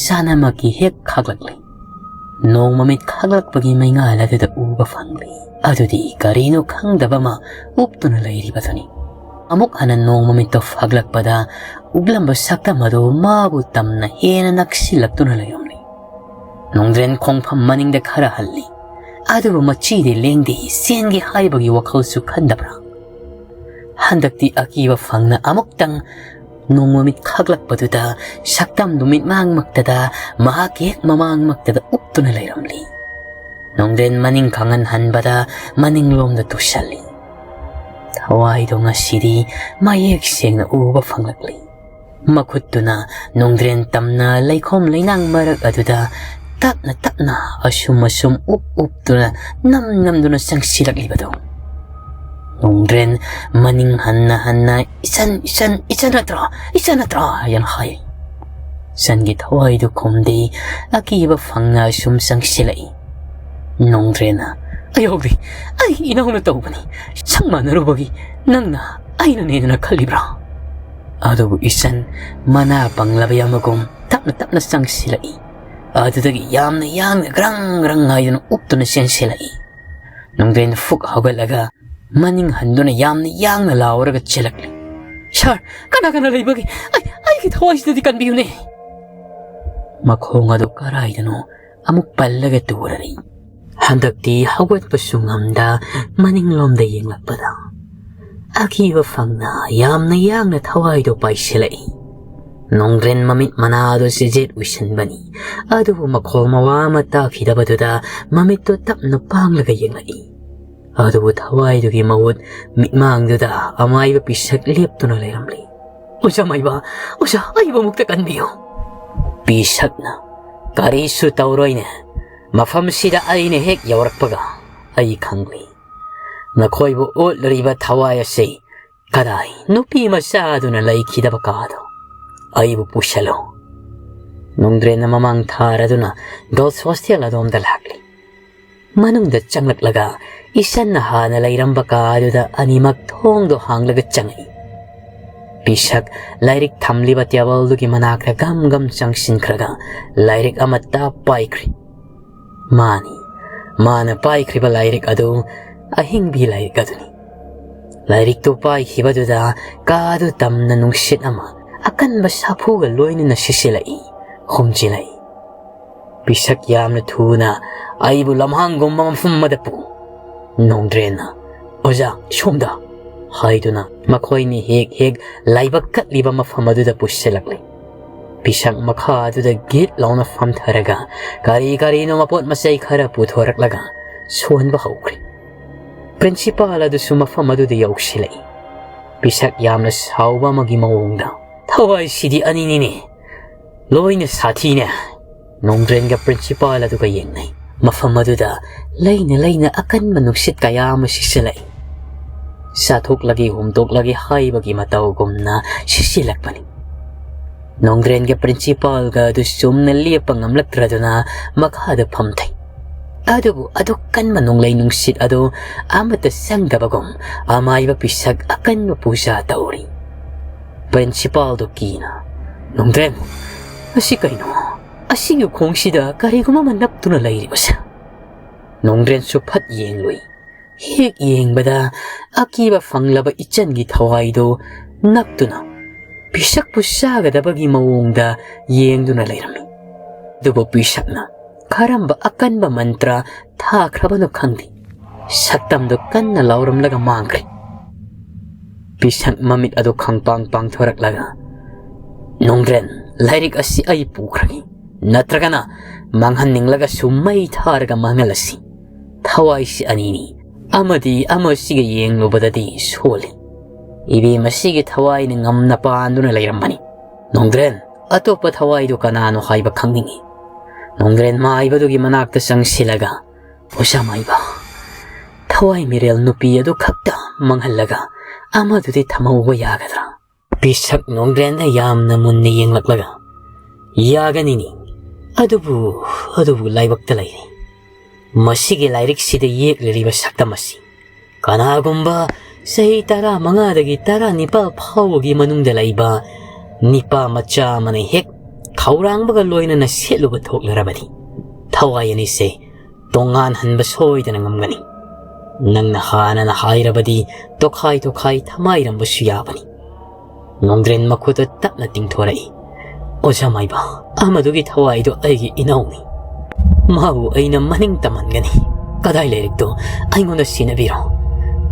ꯆꯥꯅꯃꯛꯀꯤ ꯍꯦꯛ ꯈꯥꯛꯂꯛꯂꯤ꯫ ꯅꯣꯡꯃꯃꯤꯠ ꯈꯥꯛꯂꯛꯄꯒꯤ ꯃꯩꯉꯥꯜ ꯑꯗꯨꯗ ꯎꯕ ꯐꯪꯂꯤ꯫ ꯑꯗꯨꯗꯤ ꯀꯔꯤꯅꯣ ꯈꯪꯗꯕ ꯑꯃ ꯎꯞꯇꯨꯅ ꯂꯩꯔꯤꯕꯗꯨꯅꯤ꯫ ꯑꯃꯨꯛ ꯍꯟꯅ ꯅꯣꯡꯃꯃꯤꯠꯇꯣ ꯐꯥꯛꯂꯛꯄꯗ ꯎꯞꯂꯝꯕ ꯁꯛꯇꯝ ꯑꯗꯨ ꯃꯥꯕꯨ ꯇꯝꯅ ꯍꯦꯟꯅ ꯅꯛꯁꯤꯜꯂꯛꯇꯨꯅ ꯂꯩꯔꯝꯂꯤ꯫ ꯅꯣꯡꯗ꯭ꯔꯦꯟ ꯈꯣꯡꯐꯝ ꯃꯅꯤꯡꯗ ꯈꯔ ꯍꯜꯂꯤ꯫ ꯑꯗꯨꯕꯨ ꯃꯆꯤꯗꯤ ꯂꯦꯡꯗꯦ, ꯆꯦꯟꯒꯦ ꯍꯥꯏꯕꯒꯤ ꯋꯥꯈꯜꯁꯨ ꯈꯟꯗꯕ꯭ꯔꯥ? ꯍꯟꯗꯛꯇꯤ ꯑꯀꯤꯕ ꯐꯪꯅ ꯑꯃꯨꯛꯇꯪ ꯅꯣꯡꯃꯃꯤꯠ ꯈꯥꯛꯂꯛꯄꯗꯨꯗ ꯁꯛꯇꯝꯗꯨ ꯃꯤꯠꯃꯥꯡꯃꯛꯇꯗ, ꯃꯍꯥꯛꯀꯤ ꯍꯦꯛ ꯃꯃꯥꯡꯃꯛꯇꯗ ꯎꯞꯇꯨꯅ ꯂꯩꯔꯝꯂꯤ꯫ ꯅꯣꯡꯗ꯭ꯔꯦꯟ ꯃꯅꯤꯡ ꯈꯪꯍꯟ ꯍꯟꯕꯗ ꯃꯅꯤꯡꯂꯣꯝꯗ ꯇꯨꯁꯜꯂꯤ꯫ ꯊꯋꯥꯏꯗꯣ ꯉꯁꯤꯗꯤ ꯃꯌꯦꯛ ꯁꯦꯡꯅ ꯎꯕ ꯐꯪꯂꯛꯂꯤ꯫ ꯃꯈꯨꯠꯇꯨꯅ ꯅꯣꯡꯗ꯭ꯔꯦꯟ ꯇꯝꯅ ꯂꯩꯈꯣꯝ ꯂꯩꯅꯥꯡ ꯃꯔꯛ ꯑꯗꯨꯗ ꯇꯞꯅ ꯇꯞꯅ ꯑꯁꯨꯝ ꯑꯁꯨꯝ ꯎꯞ ꯎꯞꯇꯨꯅ ꯅꯝ ꯅꯝꯗꯨꯅ ꯆꯪꯁꯤꯜꯂꯛꯂꯤꯕꯗꯨ꯫ ꯅꯣꯡꯗ꯭ꯔꯦꯟ ꯃꯅꯤꯡ ꯍꯟꯅ ꯍꯟꯅ, "ꯏꯆꯟ, ꯏꯆꯟ, ꯏꯆꯟ ꯅꯠꯇ꯭ꯔꯣ? ꯏꯆꯟ ꯅꯠꯇ꯭ꯔꯣ?" ꯍꯥꯏꯅ ꯍꯥꯏ꯫ ꯏꯆꯟꯒꯤ ꯊꯋꯥꯏꯗꯨ ꯈꯨꯝꯗꯦ, ꯑꯀꯤꯕ ꯐꯪꯅ ꯑꯁꯨꯝ ꯆꯪꯁꯤꯜꯂꯛꯏ꯫ ꯅꯣꯡꯗ꯭ꯔꯦꯟꯅ, "ꯑꯩ ꯍꯧꯗ꯭ꯔꯤ, ꯑꯩ ꯏꯅꯥꯎꯅ ꯇꯧꯕꯅꯤ꯫ ꯁꯛ ꯃꯥꯟꯅꯔꯨꯕꯒꯤ ꯅꯪꯅ ꯑꯩꯅꯅꯦꯗꯅ ꯈꯜꯂꯤꯕ꯭ꯔꯥ?" ꯑꯗꯨꯕꯨ ꯏꯆꯟ ꯃꯅꯥ ꯄꯪꯂꯕ ꯑꯃꯒꯨꯝ ꯇꯞꯅ ꯇꯞꯅ ꯆꯪꯁꯤꯜꯂꯛꯏ꯫ ꯑꯗꯨꯗꯒꯤ ꯌꯥꯝꯅ ꯌꯥꯡꯅ ꯒ꯭ꯔꯪ ꯒ꯭ꯔꯪ ꯍꯥꯏꯗꯨꯅ ꯎꯞꯇꯨꯅ ꯆꯦꯟꯁꯤꯜꯂꯛꯏ꯫ ꯅꯣꯡꯗ꯭ꯔꯦꯟ ꯐꯨꯛ ꯍꯧꯒꯠꯂꯒ ꯃꯅꯤꯡ ꯍꯟꯗꯨꯅ ꯌꯥꯝꯅ ꯌꯥꯡꯅ ꯂꯥꯎꯔꯒ ꯆꯦꯜꯂꯛꯂꯤ꯫ "ꯁꯥꯔ, ꯀꯅꯥ ꯀꯅꯥ ꯂꯩꯕꯒꯦ? ꯑꯩ, ꯑꯩꯒꯤ ꯊꯋꯥꯏꯁꯤꯗꯗꯤ ꯀꯟꯕꯤꯌꯨꯅꯦ!" ꯃꯈꯣꯡ ꯑꯗꯨ ꯀꯔꯥꯏꯗꯅꯣ ꯑꯃꯨꯛ ꯄꯜꯂꯒ ꯇꯨꯔꯔꯤ꯫ ꯍꯟꯗꯛꯇꯤ ꯍꯧꯒꯠꯄꯁꯨ ꯉꯝꯗ ꯃꯅꯤꯡꯂꯣꯝꯗ ꯌꯦꯡꯂꯛꯄꯗ ꯑꯀꯤꯕ ꯐꯪꯅ ꯌꯥꯝꯅ ꯌꯥꯡꯅ ꯊꯋꯥꯏꯗꯣ ꯄꯥꯏꯁꯤꯜꯂꯛꯏ꯫ ꯅꯣꯡꯗ꯭ꯔꯦꯟ ꯃꯃꯤꯠ ꯃꯅꯥ ꯑꯗꯨ ꯆꯤꯖꯦꯠ ꯎꯏꯁꯤꯟꯕꯅꯤ, ꯑꯗꯨꯕꯨ ꯃꯈꯣꯜ ꯃꯋꯥ ꯑꯃ ꯇꯥꯈꯤꯗꯕꯗꯨꯗ ꯃꯃꯤꯠꯇꯨ ꯇꯞꯅ ꯄꯥꯡꯂꯒ ꯌꯦꯡꯂꯛꯏ꯫ ꯑꯗꯨꯕꯨ ꯊꯋꯥꯏꯗꯨꯒꯤ ꯃꯍꯨꯠ ꯃꯤꯠꯃꯥꯡꯗꯨꯗ ꯑꯃꯥꯏꯕ ꯄꯤꯁꯛ ꯂꯦꯞꯇꯨꯅ ꯂꯩꯔꯝꯂꯤ꯫ "ꯑꯣꯖꯥ ꯃꯥꯏꯕ, ꯑꯣꯖꯥ, ꯑꯩꯕꯨ ꯑꯃꯨꯛꯇ ꯀꯟꯕꯤꯌꯨ!" ꯄꯤꯁꯛꯅ, "ꯀꯔꯤꯁꯨ ꯇꯧꯔꯣꯏꯅꯦ꯫ ꯃꯐꯝꯁꯤꯗ ꯑꯩꯅ ꯍꯦꯛ ꯌꯧꯔꯛꯄꯒ ꯑꯩ ꯈꯪꯂꯤ꯫ ꯅꯈꯣꯏꯕꯨ ꯑꯣꯠꯂꯤꯕ ꯊꯋꯥꯏ ꯑꯁꯤ ꯀꯗꯥꯏ? ꯅꯨꯄꯤ ꯃꯆꯥꯗꯨꯅ ꯂꯩꯈꯤꯗꯕ ꯀꯥꯗꯣ ꯑꯩꯕꯨ ꯄꯨꯁꯜꯂꯨ꯫ ꯅꯣꯡꯗ꯭ꯔꯦꯟꯅ ꯃꯃꯥꯡ ꯊꯥꯔꯗꯨꯅ girls' hostel ꯑꯗꯣꯝꯗ ꯂꯥꯛꯂꯤ꯫ ꯃꯅꯨꯡꯗ ꯆꯪꯂꯛꯂꯒ ꯏꯁꯟꯅ ꯍꯥꯟꯅ ꯂꯩꯔꯝꯕ ꯀꯥ ꯑꯗꯨꯗ ꯑꯅꯤꯃꯛ ꯊꯣꯡꯗꯣ ꯍꯥꯡꯂꯒ ꯆꯪꯉꯛꯏ꯫ ꯄꯤꯁꯛ ꯂꯥꯏꯔꯤꯛ ꯊꯝꯂꯤꯕ ꯇꯦꯕꯜꯗꯨꯒꯤ ꯃꯅꯥꯛꯇ ꯒꯝ ꯒꯝ ꯆꯪꯁꯤꯟꯈ꯭ꯔꯒ ꯂꯥꯏꯔꯤꯛ ꯑꯃꯠꯇ ꯄꯥꯏꯈ꯭ꯔꯤ꯫ ꯃꯥꯅꯤ, ꯃꯥꯅ ꯄꯥꯏꯈ꯭ꯔꯤꯕ ꯂꯥꯏꯔꯤꯛ ꯑꯗꯨ ꯑꯍꯤꯡꯕꯤ ꯂꯥꯏꯔꯤꯛ ꯑꯗꯨꯅꯤ꯫ ꯂꯥꯏꯔꯤꯛꯇꯨ ꯄꯥꯏꯈꯤꯕꯗꯨꯗ ꯀꯥ ꯑꯗꯨ ꯇꯝꯅ ꯅꯨꯡꯁꯤꯠ ꯑꯃ ꯑꯀꯟꯕ ꯁꯥꯐꯨꯒ ꯂꯣꯏꯅꯅ ꯁꯤꯠꯆꯤꯜꯂꯛꯏ, ꯍꯨꯝꯖꯤꯜꯂꯛꯏ꯫ ꯄꯤꯁꯛ ꯌꯥꯝꯅ ꯊꯨꯅ ꯑꯩꯕꯨ ꯂꯝꯍꯥꯡꯒꯨꯝꯕ ꯃꯐꯝ ꯑꯃꯗ ꯄꯨ꯫ ꯅꯣꯡꯗ꯭ꯔꯦꯟꯅ, "ꯑꯣꯖꯥ, ꯁꯣꯝꯗ," ꯍꯥꯏꯗꯨꯅ ꯃꯈꯣꯏꯅꯤ ꯍꯦꯛ ꯍꯦꯛ ꯂꯥꯏꯕꯛ ꯀꯠꯂꯤꯕ ꯃꯐꯝ ꯑꯗꯨꯗ ꯄꯨꯁꯤꯜꯂꯛꯂꯤ꯫ ꯄꯤꯁꯛ ꯃꯈꯥ ꯑꯗꯨꯗ ꯒꯤꯠ ꯂꯥꯎꯅ ꯐꯝꯊꯔꯒ ꯀꯔꯤ ꯀꯔꯤꯅꯣ ꯃꯄꯣꯠ ꯃꯆꯩ ꯈꯔ ꯄꯨꯊꯣꯔꯛꯂꯒ ꯁꯣꯟꯕ ꯍꯧꯈ꯭ꯔꯦ꯫ ꯄ꯭ꯔꯤꯟꯁꯤꯄꯥꯜ ꯑꯗꯨꯁꯨ ꯃꯐꯝ ꯑꯗꯨꯗ ꯌꯧꯁꯤꯜꯂꯛꯏ꯫ ꯄꯤꯁꯛ ꯌꯥꯝꯅ ꯁꯥꯎꯕ ꯑꯃꯒꯤ ꯃꯑꯣꯡꯗ, "ꯊꯋꯥꯏꯁꯤꯗꯤ ꯑꯅꯤꯅꯤꯅꯦ, ꯂꯣꯏꯅ ꯁꯥꯊꯤꯅꯦ!" ꯅꯣꯡꯗ꯭ꯔꯦꯟꯒ ꯄ꯭ꯔꯤꯟꯁꯤꯄꯥꯜ ꯑꯗꯨꯒ ꯌꯦꯡꯅꯩ꯫ ꯃꯐꯝ ꯑꯗꯨꯗ ꯂꯩꯅ ꯂꯩꯅ ꯑꯀꯟꯕ ꯅꯨꯡꯁꯤꯠ ꯀꯌꯥ ꯑꯃ ꯁꯤꯠꯆꯤꯜꯂꯛꯏ꯫ ꯆꯥꯊꯣꯛꯂꯒꯦ ꯍꯨꯝꯗꯣꯛꯂꯒꯦ ꯍꯥꯏꯕꯒꯤ ꯃꯇꯧꯒꯨꯝꯅ ꯁꯤꯠꯆꯤꯜꯂꯛꯄꯅꯤ꯫ ꯅꯣꯡꯗ꯭ꯔꯦꯟꯒ ꯄ꯭ꯔꯤꯟꯁꯤꯄꯥꯜꯒ ꯑꯗꯨ ꯆꯨꯝꯅ ꯂꯦꯞꯄ ꯉꯝꯂꯛꯇ꯭ꯔꯗꯨꯅ ꯃꯈꯥꯗ ꯐꯝꯊꯩ꯫ ꯑꯗꯨꯕꯨ ꯑꯗꯨꯛ ꯀꯟꯕ ꯅꯣꯡꯂꯩ ꯅꯨꯡꯁꯤꯠ ꯑꯗꯨ ꯑꯃꯠꯇ ꯆꯪꯗꯕꯒꯨꯝ ꯑꯃꯥꯏꯕ ꯄꯤꯁꯛ ꯑꯀꯟꯕ ꯄꯨꯖꯥ ꯇꯧꯔꯤ꯫ ꯄ꯭ꯔꯤꯟꯁꯤꯄꯥꯜꯗꯨ ꯀꯤꯅ, "ꯅꯣꯡꯗ꯭ꯔꯦꯟ, ꯑꯁꯤ ꯀꯩꯅꯣ? ꯑꯁꯤꯒꯤ ꯈꯣꯡꯁꯤꯗ ꯀꯔꯤꯒꯨꯝꯕ ꯑꯃ ꯅꯞꯇꯨꯅ ꯂꯩꯔꯤꯕꯁꯦ?" ꯅꯣꯡꯗ꯭ꯔꯦꯟꯁꯨ ꯐꯠ ꯌꯦꯡꯂꯨꯏ꯫ ꯍꯦꯛ ꯌꯦꯡꯕꯗ ꯑꯀꯤꯕ ꯐꯪꯂꯕ ꯏꯆꯟꯒꯤ ꯊꯋꯥꯏꯗꯨ ꯅꯞꯇꯨꯅ ꯄꯤꯁꯛꯄꯨ ꯆꯥꯒꯗꯕꯒꯤ ꯃꯑꯣꯡꯗ ꯌꯦꯡꯗꯨꯅ ꯂꯩꯔꯝꯃꯤ꯫ ꯑꯗꯨꯕꯨ ꯄꯤꯁꯛꯅ ꯀꯔꯝꯕ ꯑꯀꯟꯕ ꯃꯟꯇ꯭ꯔ ꯊꯥꯈ꯭ꯔꯕꯅꯣ ꯈꯪꯗꯦ, ꯁꯛꯇꯝꯗꯨ ꯀꯟꯅ ꯂꯥꯎꯔꯝꯂꯒ ꯃꯥꯡꯈ꯭ꯔꯦ꯫ ꯄꯤꯁꯛ ꯃꯃꯤꯠ ꯑꯗꯨ ꯈꯪꯄꯥꯡ ꯄꯥꯡꯊꯣꯔꯛꯂꯒ, "ꯅꯣꯡꯗ꯭ꯔꯦꯟ, ꯂꯥꯏꯔꯤꯛ ꯑꯁꯤ ꯑꯩ ꯄꯨꯈ꯭ꯔꯒꯦ, ꯅꯠꯇ꯭ꯔꯒꯅ ꯃꯥꯡꯍꯟꯅꯤꯡꯂꯒꯁꯨ ꯃꯩ ꯊꯥꯔꯒ ꯃꯥꯡꯍꯜꯂꯁꯤ꯫ ꯊꯋꯥꯏꯁꯤ ꯑꯅꯤꯅꯤ, ꯑꯃꯗꯤ ꯑꯃꯁꯤꯒ ꯌꯦꯡꯂꯨꯕꯗꯗꯤ ꯁꯣꯜꯂꯤ꯫ ꯏꯕꯦꯝ ꯑꯁꯤꯒꯤ ꯊꯋꯥꯏꯅ ꯉꯝꯅ ꯄꯥꯟꯗꯨꯅ ꯂꯩꯔꯝꯕꯅꯤ꯫ ꯅꯣꯡꯗ꯭ꯔꯦꯟ, ꯑꯇꯣꯞꯄ ꯊꯋꯥꯏꯗꯨ ꯀꯅꯥꯅꯣ ꯍꯥꯏꯕ ꯈꯪꯅꯤꯡꯏ꯫" ꯅꯣꯡꯗ꯭ꯔꯦꯟ ꯃꯥꯏꯕꯗꯨꯒꯤ ꯃꯅꯥꯛꯇ ꯆꯪꯁꯤꯜꯂꯒ, "ꯑꯣꯖꯥ ꯃꯥꯏꯕ, ꯊꯋꯥꯏ ꯃꯤꯔꯦꯜ ꯅꯨꯄꯤ ꯑꯗꯨ ꯈꯛꯇ ꯃꯥꯡꯍꯜꯂꯒ ꯑꯃꯗꯨꯗꯤ ꯊꯝꯍꯧꯕ ꯌꯥꯒꯗ꯭ꯔꯥ? ꯄꯤꯁꯛ ꯅꯣꯡꯗ꯭ꯔꯦꯟꯅ ꯌꯥꯝꯅ ꯃꯨꯟꯅ ꯌꯦꯡꯂꯛꯂꯒ, "ꯌꯥꯒꯅꯤꯅꯤ, ꯑꯗꯨꯕꯨ, ꯑꯗꯨꯕꯨ ꯂꯥꯏꯕꯛꯇ ꯂꯩꯔꯦ꯫ ꯃꯁꯤꯒꯤ ꯂꯥꯏꯔꯤꯛꯁꯤꯗ ꯌꯦꯛꯂꯤꯕ ꯁꯛꯇꯝ ꯑꯁꯤ ꯀꯅꯥꯒꯨꯝꯕ ꯆꯍꯤ ꯇꯔꯥꯃꯉꯥꯗꯒꯤ ꯇꯔꯥꯅꯤꯄꯥꯜ ꯐꯥꯎꯕꯒꯤ ꯃꯅꯨꯡꯗ ꯂꯩꯕ ꯅꯤꯄꯥ ꯃꯆꯥ ꯑꯃꯅ ꯍꯦꯛ ꯈꯧꯔꯥꯡꯕꯒ ꯂꯣꯏꯅꯅ ꯁꯦꯠꯂꯨꯕ ꯊꯣꯛꯂꯔꯕꯗꯤ, ꯊꯋꯥꯏ ꯑꯅꯤꯁꯦ ꯇꯣꯉꯥꯟꯍꯟꯕ ꯁꯣꯏꯗꯅ ꯉꯝꯒꯅꯤ꯫ ꯅꯪꯅ ꯍꯥꯟꯅꯅ ꯍꯥꯏꯔꯕꯗꯤ ꯇꯣꯈꯥꯏ ꯇꯣꯈꯥꯏ ꯊꯝꯃꯥꯏꯔꯝꯕꯁꯨ ꯌꯥꯕꯅꯤ꯫" ꯅꯣꯡꯗ꯭ꯔꯦꯟ ꯃꯈꯨꯠꯇ ꯇꯞꯅ ꯇꯤꯡꯊꯣꯔꯛꯏ꯫ "ꯑꯣꯖꯥ ꯃꯥꯏꯕ, ꯑꯃꯗꯨꯒꯤ ꯊꯋꯥꯏꯗꯣ ꯑꯩꯒꯤ ꯏꯅꯥꯎꯅꯤ꯫ ꯃꯥꯕꯨ ꯑꯩꯅ ꯃꯅꯤꯡ ꯇꯝꯍꯟꯒꯅꯤ꯫ ꯀꯗꯥꯏ ꯂꯩꯔꯤꯛꯇꯣ ꯑꯩꯉꯣꯟꯗ ꯁꯤꯟꯅꯕꯤꯔꯣ꯫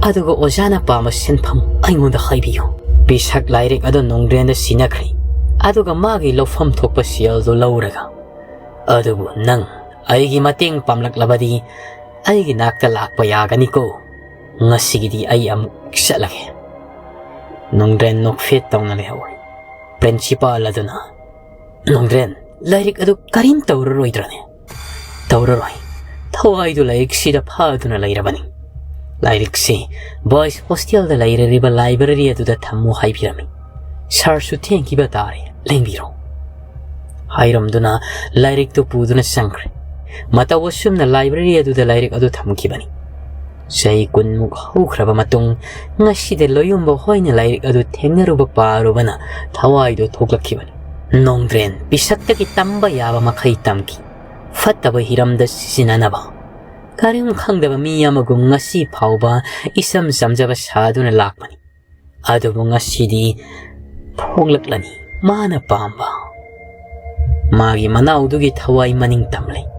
ꯑꯗꯨꯒ ꯑꯣꯖꯥꯅ ꯄꯥꯝꯕ ꯁꯤꯟꯐꯝ ꯑꯩꯉꯣꯟꯗ ꯍꯥꯏꯕꯤꯌꯨ꯫" ꯄꯤꯁꯛ ꯂꯥꯏꯔꯤꯛ ꯑꯗꯨ ꯅꯣꯡꯗ꯭ꯔꯦꯟꯗ ꯁꯤꯟꯅꯈ꯭ꯔꯦ꯫ ꯑꯗꯨꯒ ꯃꯥꯒꯤ ꯂꯧꯐꯝ ꯊꯣꯛꯄ ꯁꯦꯜꯗꯨ ꯂꯧꯔꯒ, "ꯑꯗꯨꯕꯨ ꯅꯪ ꯑꯩꯒꯤ ꯃꯇꯦꯡ ꯄꯥꯝꯂꯛꯂꯕꯗꯤ ꯑꯩꯒꯤ ꯅꯥꯛꯇ ꯂꯥꯛꯄ ꯌꯥꯒꯅꯤꯀꯣ꯫ ꯉꯁꯤꯒꯤꯗꯤ ꯑꯩ ꯑꯃꯨꯛ ꯆꯠꯂꯒꯦ꯫" ꯅꯣꯡꯗ꯭ꯔꯦꯟ ꯅꯣꯛꯐꯦꯠ ꯇꯧꯅ ꯂꯩꯍꯧꯔꯦ꯫ ꯄ꯭ꯔꯤꯟꯁꯤꯄꯥꯜ ꯑꯗꯨꯅ, "ꯅꯣꯡꯗ꯭ꯔꯦꯟ, ꯂꯥꯏꯔꯤꯛ ꯑꯗꯨ ꯀꯔꯤꯝ ꯇꯧꯔꯔꯣꯏꯗ꯭ꯔꯅꯦ?" "ꯇꯧꯔꯔꯣꯏ꯫ ꯊꯋꯥꯏꯗꯨ ꯂꯥꯏꯔꯤꯛꯁꯤꯗ ꯐꯥꯗꯨꯅ ꯂꯩꯔꯕꯅꯤ꯫ ꯂꯥꯏꯔꯤꯛꯁꯤ ꯕꯣꯏꯁ ꯍꯣꯁꯇꯦꯜꯗ ꯂꯩꯔꯤꯕ ꯂꯥꯏꯕ꯭ꯔꯦꯔꯤ ꯑꯗꯨꯗ ꯊꯝꯃꯨ ꯍꯥꯏꯕꯤꯔꯝꯃꯤ꯫ ꯁꯥꯔꯁꯨ ꯊꯦꯡꯈꯤꯕ ꯇꯥꯔꯦ, ꯂꯦꯡꯕꯤꯔꯣ꯫" ꯍꯥꯏꯔꯝꯗꯨꯅ ꯂꯥꯏꯔꯤꯛꯇꯨ ꯄꯨꯗꯨꯅ ꯆꯪꯈ꯭ꯔꯦ꯫ ꯃꯇꯧ ꯑꯁꯨꯝꯅ ꯂꯥꯏꯕ꯭ꯔꯦꯔꯤ ꯑꯗꯨꯗ ꯂꯥꯏꯔꯤꯛ ꯑꯗꯨ ꯊꯝꯈꯤꯕꯅꯤ꯫ ꯆꯍꯤ ꯀꯨꯟꯃꯨꯛ ꯍꯧꯈ꯭ꯔꯕ ꯃꯇꯨꯡ, ꯉꯁꯤꯗ ꯂꯣꯌꯨꯝꯕ ꯍꯣꯏꯅ ꯂꯥꯏꯔꯤꯛ ꯑꯗꯨ ꯊꯦꯡꯅꯔꯨꯕ ꯄꯥꯔꯨꯕꯅ ꯊꯋꯥꯏꯗꯨ ꯊꯣꯛꯂꯛꯈꯤꯕꯅꯤ꯫ ꯅꯣꯡꯗ꯭ꯔꯦꯟ ꯄꯤꯁꯛꯇꯒꯤ ꯇꯝꯕ ꯌꯥꯕ ꯃꯈꯩ ꯇꯝꯈꯤ꯫ ꯐꯠꯇꯕ ꯍꯤꯔꯝꯗ ꯁꯤꯖꯤꯟꯅꯅꯕ꯫ ꯀꯔꯤꯝ ꯈꯪꯗꯕ ꯃꯤ ꯑꯃꯒꯨꯝ ꯉꯁꯤ ꯐꯥꯎꯕ ꯏꯆꯝ ꯆꯝꯖꯕ ꯁꯥꯗꯨꯅ ꯂꯥꯛꯄꯅꯤ꯫ ꯑꯗꯨꯕꯨ ꯉꯁꯤꯗꯤ ꯐꯣꯡꯂꯛꯂꯅꯤ ꯃꯥꯅ ꯄꯥꯝꯕ꯫ ꯃꯥꯒꯤ ꯃꯅꯥꯎꯗꯨꯒꯤ ꯊꯋꯥꯏ ꯃꯅꯤꯡ ꯇꯝꯂꯦ꯫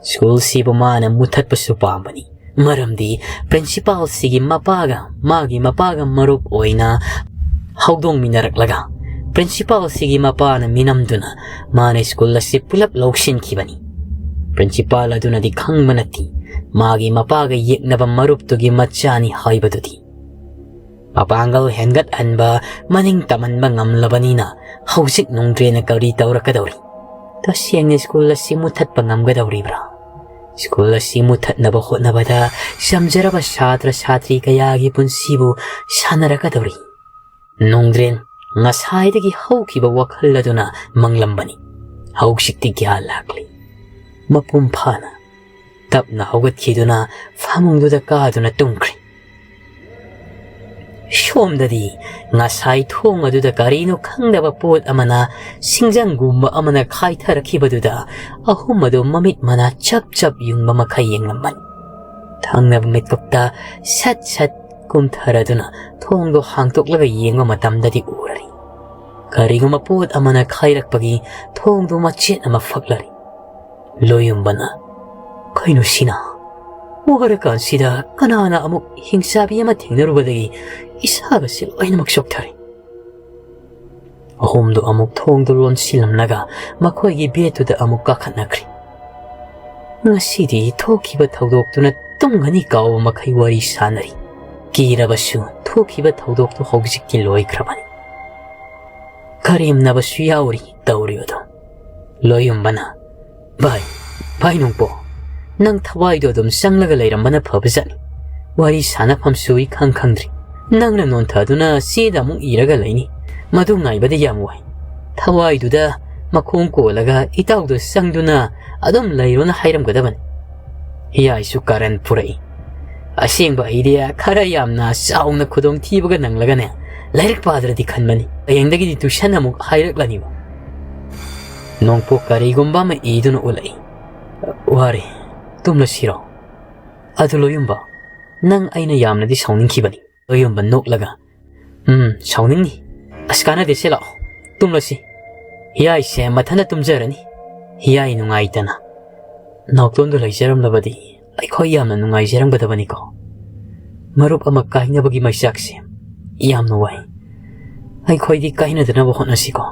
ꯁ꯭ꯀꯨꯜꯁꯤꯕꯨ ꯃꯥꯅ ꯃꯨꯊꯠꯄꯁꯨ ꯄꯥꯝꯕꯅꯤ꯫ ꯃꯔꯝꯗꯤ ꯄ꯭ꯔꯤꯟꯁꯤꯄꯥꯜꯁꯤꯒꯤ ꯃꯄꯥꯒ, ꯃꯥꯒꯤ ꯃꯄꯥꯒ ꯃꯔꯨꯞ ꯑꯣꯏꯅ ꯍꯧꯗꯣꯡꯃꯤꯟꯅꯔꯛꯂꯒ, ꯄ꯭ꯔꯤꯟꯁꯤꯄꯥꯜꯁꯤꯒꯤ ꯃꯄꯥꯅ ꯃꯤꯅꯝꯗꯨꯅ ꯃꯥꯅ ꯁ꯭ꯀꯨꯜ ꯑꯁꯤ ꯄꯨꯂꯞ ꯂꯧꯁꯤꯟꯈꯤꯕꯅꯤ꯫ ꯄ꯭ꯔꯤꯟꯁꯤꯄꯥꯜ ꯑꯗꯨꯅꯗꯤ ꯈꯪꯕ ꯅꯠꯇꯦ, ꯃꯥꯒꯤ ꯃꯄꯥꯒ ꯌꯦꯛꯅꯕ ꯃꯔꯨꯞꯇꯨꯒꯤ ꯃꯆꯥꯅꯤ ꯍꯥꯏꯕꯗꯨꯗꯤ꯫ ꯃꯄꯥꯡꯒꯜ ꯍꯦꯟꯒꯠꯍꯟꯕ, ꯃꯅꯤꯡ ꯇꯝꯍꯟꯕ ꯉꯝꯂꯕꯅꯤꯅ ꯍꯧꯖꯤꯛ ꯅꯣꯡꯗ꯭ꯔꯦꯟꯅ ꯀꯔꯤ ꯇꯧꯔꯛꯀꯗꯧꯔꯤ? ꯇꯁꯦꯡꯅ ꯁ꯭ꯀꯨꯜ ꯑꯁꯤ ꯃꯨꯊꯠꯄ ꯉꯝꯒꯗꯧꯔꯤꯕ꯭ꯔꯥ? ꯁ꯭ꯀꯨꯜ ꯑꯁꯤ ꯃꯨꯊꯠꯅꯕ ꯍꯣꯠꯅꯕꯗ ꯆꯝꯖꯔꯕ ꯁꯥꯇ꯭ꯔ ꯁꯥꯇ꯭ꯔꯤ ꯀꯌꯥꯒꯤ ꯄꯨꯟꯁꯤꯕꯨ ꯁꯥꯟꯅꯔꯛꯀꯗꯧꯔꯤ꯫ ꯅꯣꯡꯗ꯭ꯔꯦꯟ ꯉꯁꯥꯏꯗꯒꯤ ꯍꯧꯈꯤꯕ ꯋꯥꯈꯜ ꯑꯗꯨꯅ ꯃꯪꯂꯝꯕꯅꯤ꯫ ꯍꯧꯖꯤꯛꯇꯤ ꯒ꯭ꯌꯥꯟ ꯂꯥꯛꯂꯤ꯫ ꯃꯄꯨꯡ ꯐꯥꯅ ꯇꯞꯅ ꯍꯧꯒꯠꯈꯤꯗꯨꯅ ꯐꯃꯨꯡꯗꯨꯗ ꯀꯥꯗꯨꯅ ꯇꯨꯝꯈ꯭ꯔꯦ꯫ ꯁꯣꯝꯗꯗꯤ ꯉꯁꯥꯏ ꯊꯣꯡ ꯑꯗꯨꯗ ꯀꯔꯤꯅꯣ ꯈꯪꯗꯕ ꯄꯣꯠ ꯑꯃꯅ, ꯁꯤꯡꯖꯪꯒꯨꯝꯕ ꯑꯃꯅ ꯈꯥꯏꯊꯔꯛꯈꯤꯕꯗꯨꯗ ꯑꯍꯨꯝ ꯑꯗꯨ ꯃꯃꯤꯠ ꯃꯅꯥ ꯆꯞ ꯆꯞ ꯌꯨꯡꯕ ꯃꯈꯩ ꯌꯦꯡꯂꯝꯕꯅꯤ꯫ ꯊꯪꯅꯕ ꯃꯤꯠꯀꯨꯞꯇ ꯁꯠ ꯁꯠ ꯀꯨꯝꯊꯔꯗꯨꯅ ꯊꯣꯡꯗꯣ ꯍꯥꯡꯇꯣꯛꯂꯒ ꯌꯦꯡꯕ ꯃꯇꯝꯗꯗꯤ ꯎꯔꯔꯤ꯫ ꯀꯔꯤꯒꯨꯝꯕ ꯄꯣꯠ ꯑꯃꯅ ꯈꯥꯏꯔꯛꯄꯒꯤ ꯊꯣꯡꯗꯨ ꯃꯆꯦꯠ ꯑꯃ ꯐꯛꯂꯔꯤ꯫ ꯂꯣꯌꯨꯝꯕꯅ, "ꯀꯩꯅꯣ ꯁꯤꯅ? ꯋꯥꯔꯀꯥꯟꯁꯤꯗ ꯀꯅꯥꯅ ꯑꯃꯨꯛ ꯍꯤꯡꯆꯥꯕꯤ ꯑꯃ ꯊꯦꯡꯅꯔꯨꯕꯗꯒꯤ ꯏꯁꯥꯒꯁꯤ ꯂꯣꯏꯅꯃꯛ ꯆꯣꯛꯊꯔꯦ"꯫ ꯑꯍꯨꯝꯗꯨ ꯑꯃꯨꯛ ꯊꯣꯡꯗꯨ ꯂꯣꯟꯁꯤꯜꯂꯝꯂꯒ ꯃꯈꯣꯏꯒꯤ ꯕꯦꯗꯇꯨꯗ ꯑꯃꯨꯛ ꯀꯥꯈꯠꯅꯈ꯭ꯔꯦ꯫ ꯉꯁꯤꯗꯤ ꯊꯣꯛꯈꯤꯕ ꯊꯧꯗꯣꯛꯇꯨꯅ ꯇꯨꯝꯒꯅꯤ ꯀꯥꯎꯕ ꯃꯈꯩ ꯋꯥꯔꯤ ꯁꯥꯟꯅꯔꯤ꯫ ꯀꯤꯔꯕꯁꯨ ꯊꯣꯛꯈꯤꯕ ꯊꯧꯗꯣꯛꯇꯨ ꯍꯧꯖꯤꯛꯇꯤ ꯂꯣꯏꯈ꯭ꯔꯕꯅꯤ꯫ ꯀꯔꯦꯝꯅꯕꯁꯨ ꯌꯥꯎꯔꯤ ꯇꯧꯔꯤꯕꯗꯣ꯫ ꯂꯣꯌꯨꯝꯕꯅ, "ꯚꯥꯏ, ꯚꯥꯏ ꯅꯣꯡꯄꯣꯛ, ꯅꯪ ꯊꯋꯥꯏꯗꯣ ꯑꯗꯨꯝ ꯆꯪꯂꯒ ꯂꯩꯔꯝꯕꯅ ꯐꯕꯖꯥꯠꯅꯤ꯫ ꯋꯥꯔꯤ ꯁꯥꯟꯅꯐꯝꯁꯨ ꯏꯈꯪ ꯈꯪꯗ꯭ꯔꯤ꯫ ꯅꯪꯅ ꯅꯣꯟꯊꯗꯨꯅ ꯆꯦꯗ ꯑꯃꯨꯛ ꯏꯔꯒ ꯂꯩꯅꯤ꯫ ꯃꯗꯨ ꯉꯥꯏꯕꯗ ꯌꯥꯝ ꯋꯥꯏ꯫ ꯊꯋꯥꯏꯗꯨꯗ ꯃꯈꯣꯡ ꯀꯣꯜꯂꯒ ꯏꯇꯥꯎꯗꯣ ꯆꯪꯗꯨꯅ ꯑꯗꯨꯝ ꯂꯩꯔꯣꯅ ꯍꯥꯏꯔꯝꯒꯗꯕꯅꯤ"꯫ ꯍꯤꯌꯥꯏꯁꯨ ꯀꯔꯟ ꯄꯨꯔꯛꯏ꯫ "ꯑꯁꯦꯡꯕ ꯑꯩꯗꯤ ꯈꯔ ꯌꯥꯝꯅ ꯆꯥꯎꯅ ꯈꯨꯗꯣꯡꯊꯤꯕꯒ ꯅꯪꯂꯒꯅꯦ, ꯂꯥꯏꯔꯤꯛ ꯄꯥꯗ꯭ꯔꯗꯤ ꯈꯟꯕꯅꯤ꯫ ꯍꯌꯦꯡꯗꯒꯤꯗꯤ ꯇ꯭ꯌꯨꯁꯟ ꯑꯃꯨꯛ ꯍꯥꯏꯔꯛꯂꯅꯤꯕ"꯫ ꯅꯣꯡꯄꯣꯛ ꯀꯔꯤꯒꯨꯝꯕ ꯑꯃ ꯏꯗꯨꯅ ꯎꯠꯂꯛꯏ꯫ "ꯋꯥꯔꯦ, ꯇꯨꯝꯂꯁꯤꯔꯣ? ꯑꯗꯨ ꯂꯣꯌꯨꯝꯕ, ꯅꯪ ꯑꯩꯅ ꯌꯥꯝꯅꯗꯤ ꯁꯥꯎꯅꯤꯡꯈꯤꯕꯅꯤ"꯫ ꯂꯣꯌꯨꯝꯕ ꯅꯣꯛꯂꯒ, "ꯎꯝ, ꯁꯥꯎꯅꯤꯡꯅꯤ꯫ ꯑꯁ, ꯀꯥꯟꯅꯗꯦꯁꯦ, ꯂꯥꯛꯑꯣ, ꯇꯨꯝꯂꯁꯤ꯫ ꯍꯤꯌꯥꯏꯁꯦ ꯃꯊꯟꯇ ꯇꯨꯝꯖꯔꯅꯤ"꯫ ꯍꯤꯌꯥꯏ ꯅꯨꯡꯉꯥꯏꯇꯅ, "ꯅꯥꯎꯇꯣꯟꯗꯨ ꯂꯩꯖꯔꯝꯂꯕꯗꯤ ꯑꯩꯈꯣꯏ ꯌꯥꯝꯅ ꯅꯨꯡꯉꯥꯏꯖꯔꯝꯒꯗꯕꯅꯤꯀꯣ꯫ ꯃꯔꯨꯞ ꯑꯃ ꯀꯥꯏꯅꯕꯒꯤ ꯃꯩꯆꯥꯛꯁꯦ ꯌꯥꯝꯅ ꯋꯥꯏ꯫ ꯑꯩꯈꯣꯏꯗꯤ ꯀꯥꯏꯅꯗꯅꯕ ꯍꯣꯠꯅꯁꯤꯀꯣ"꯫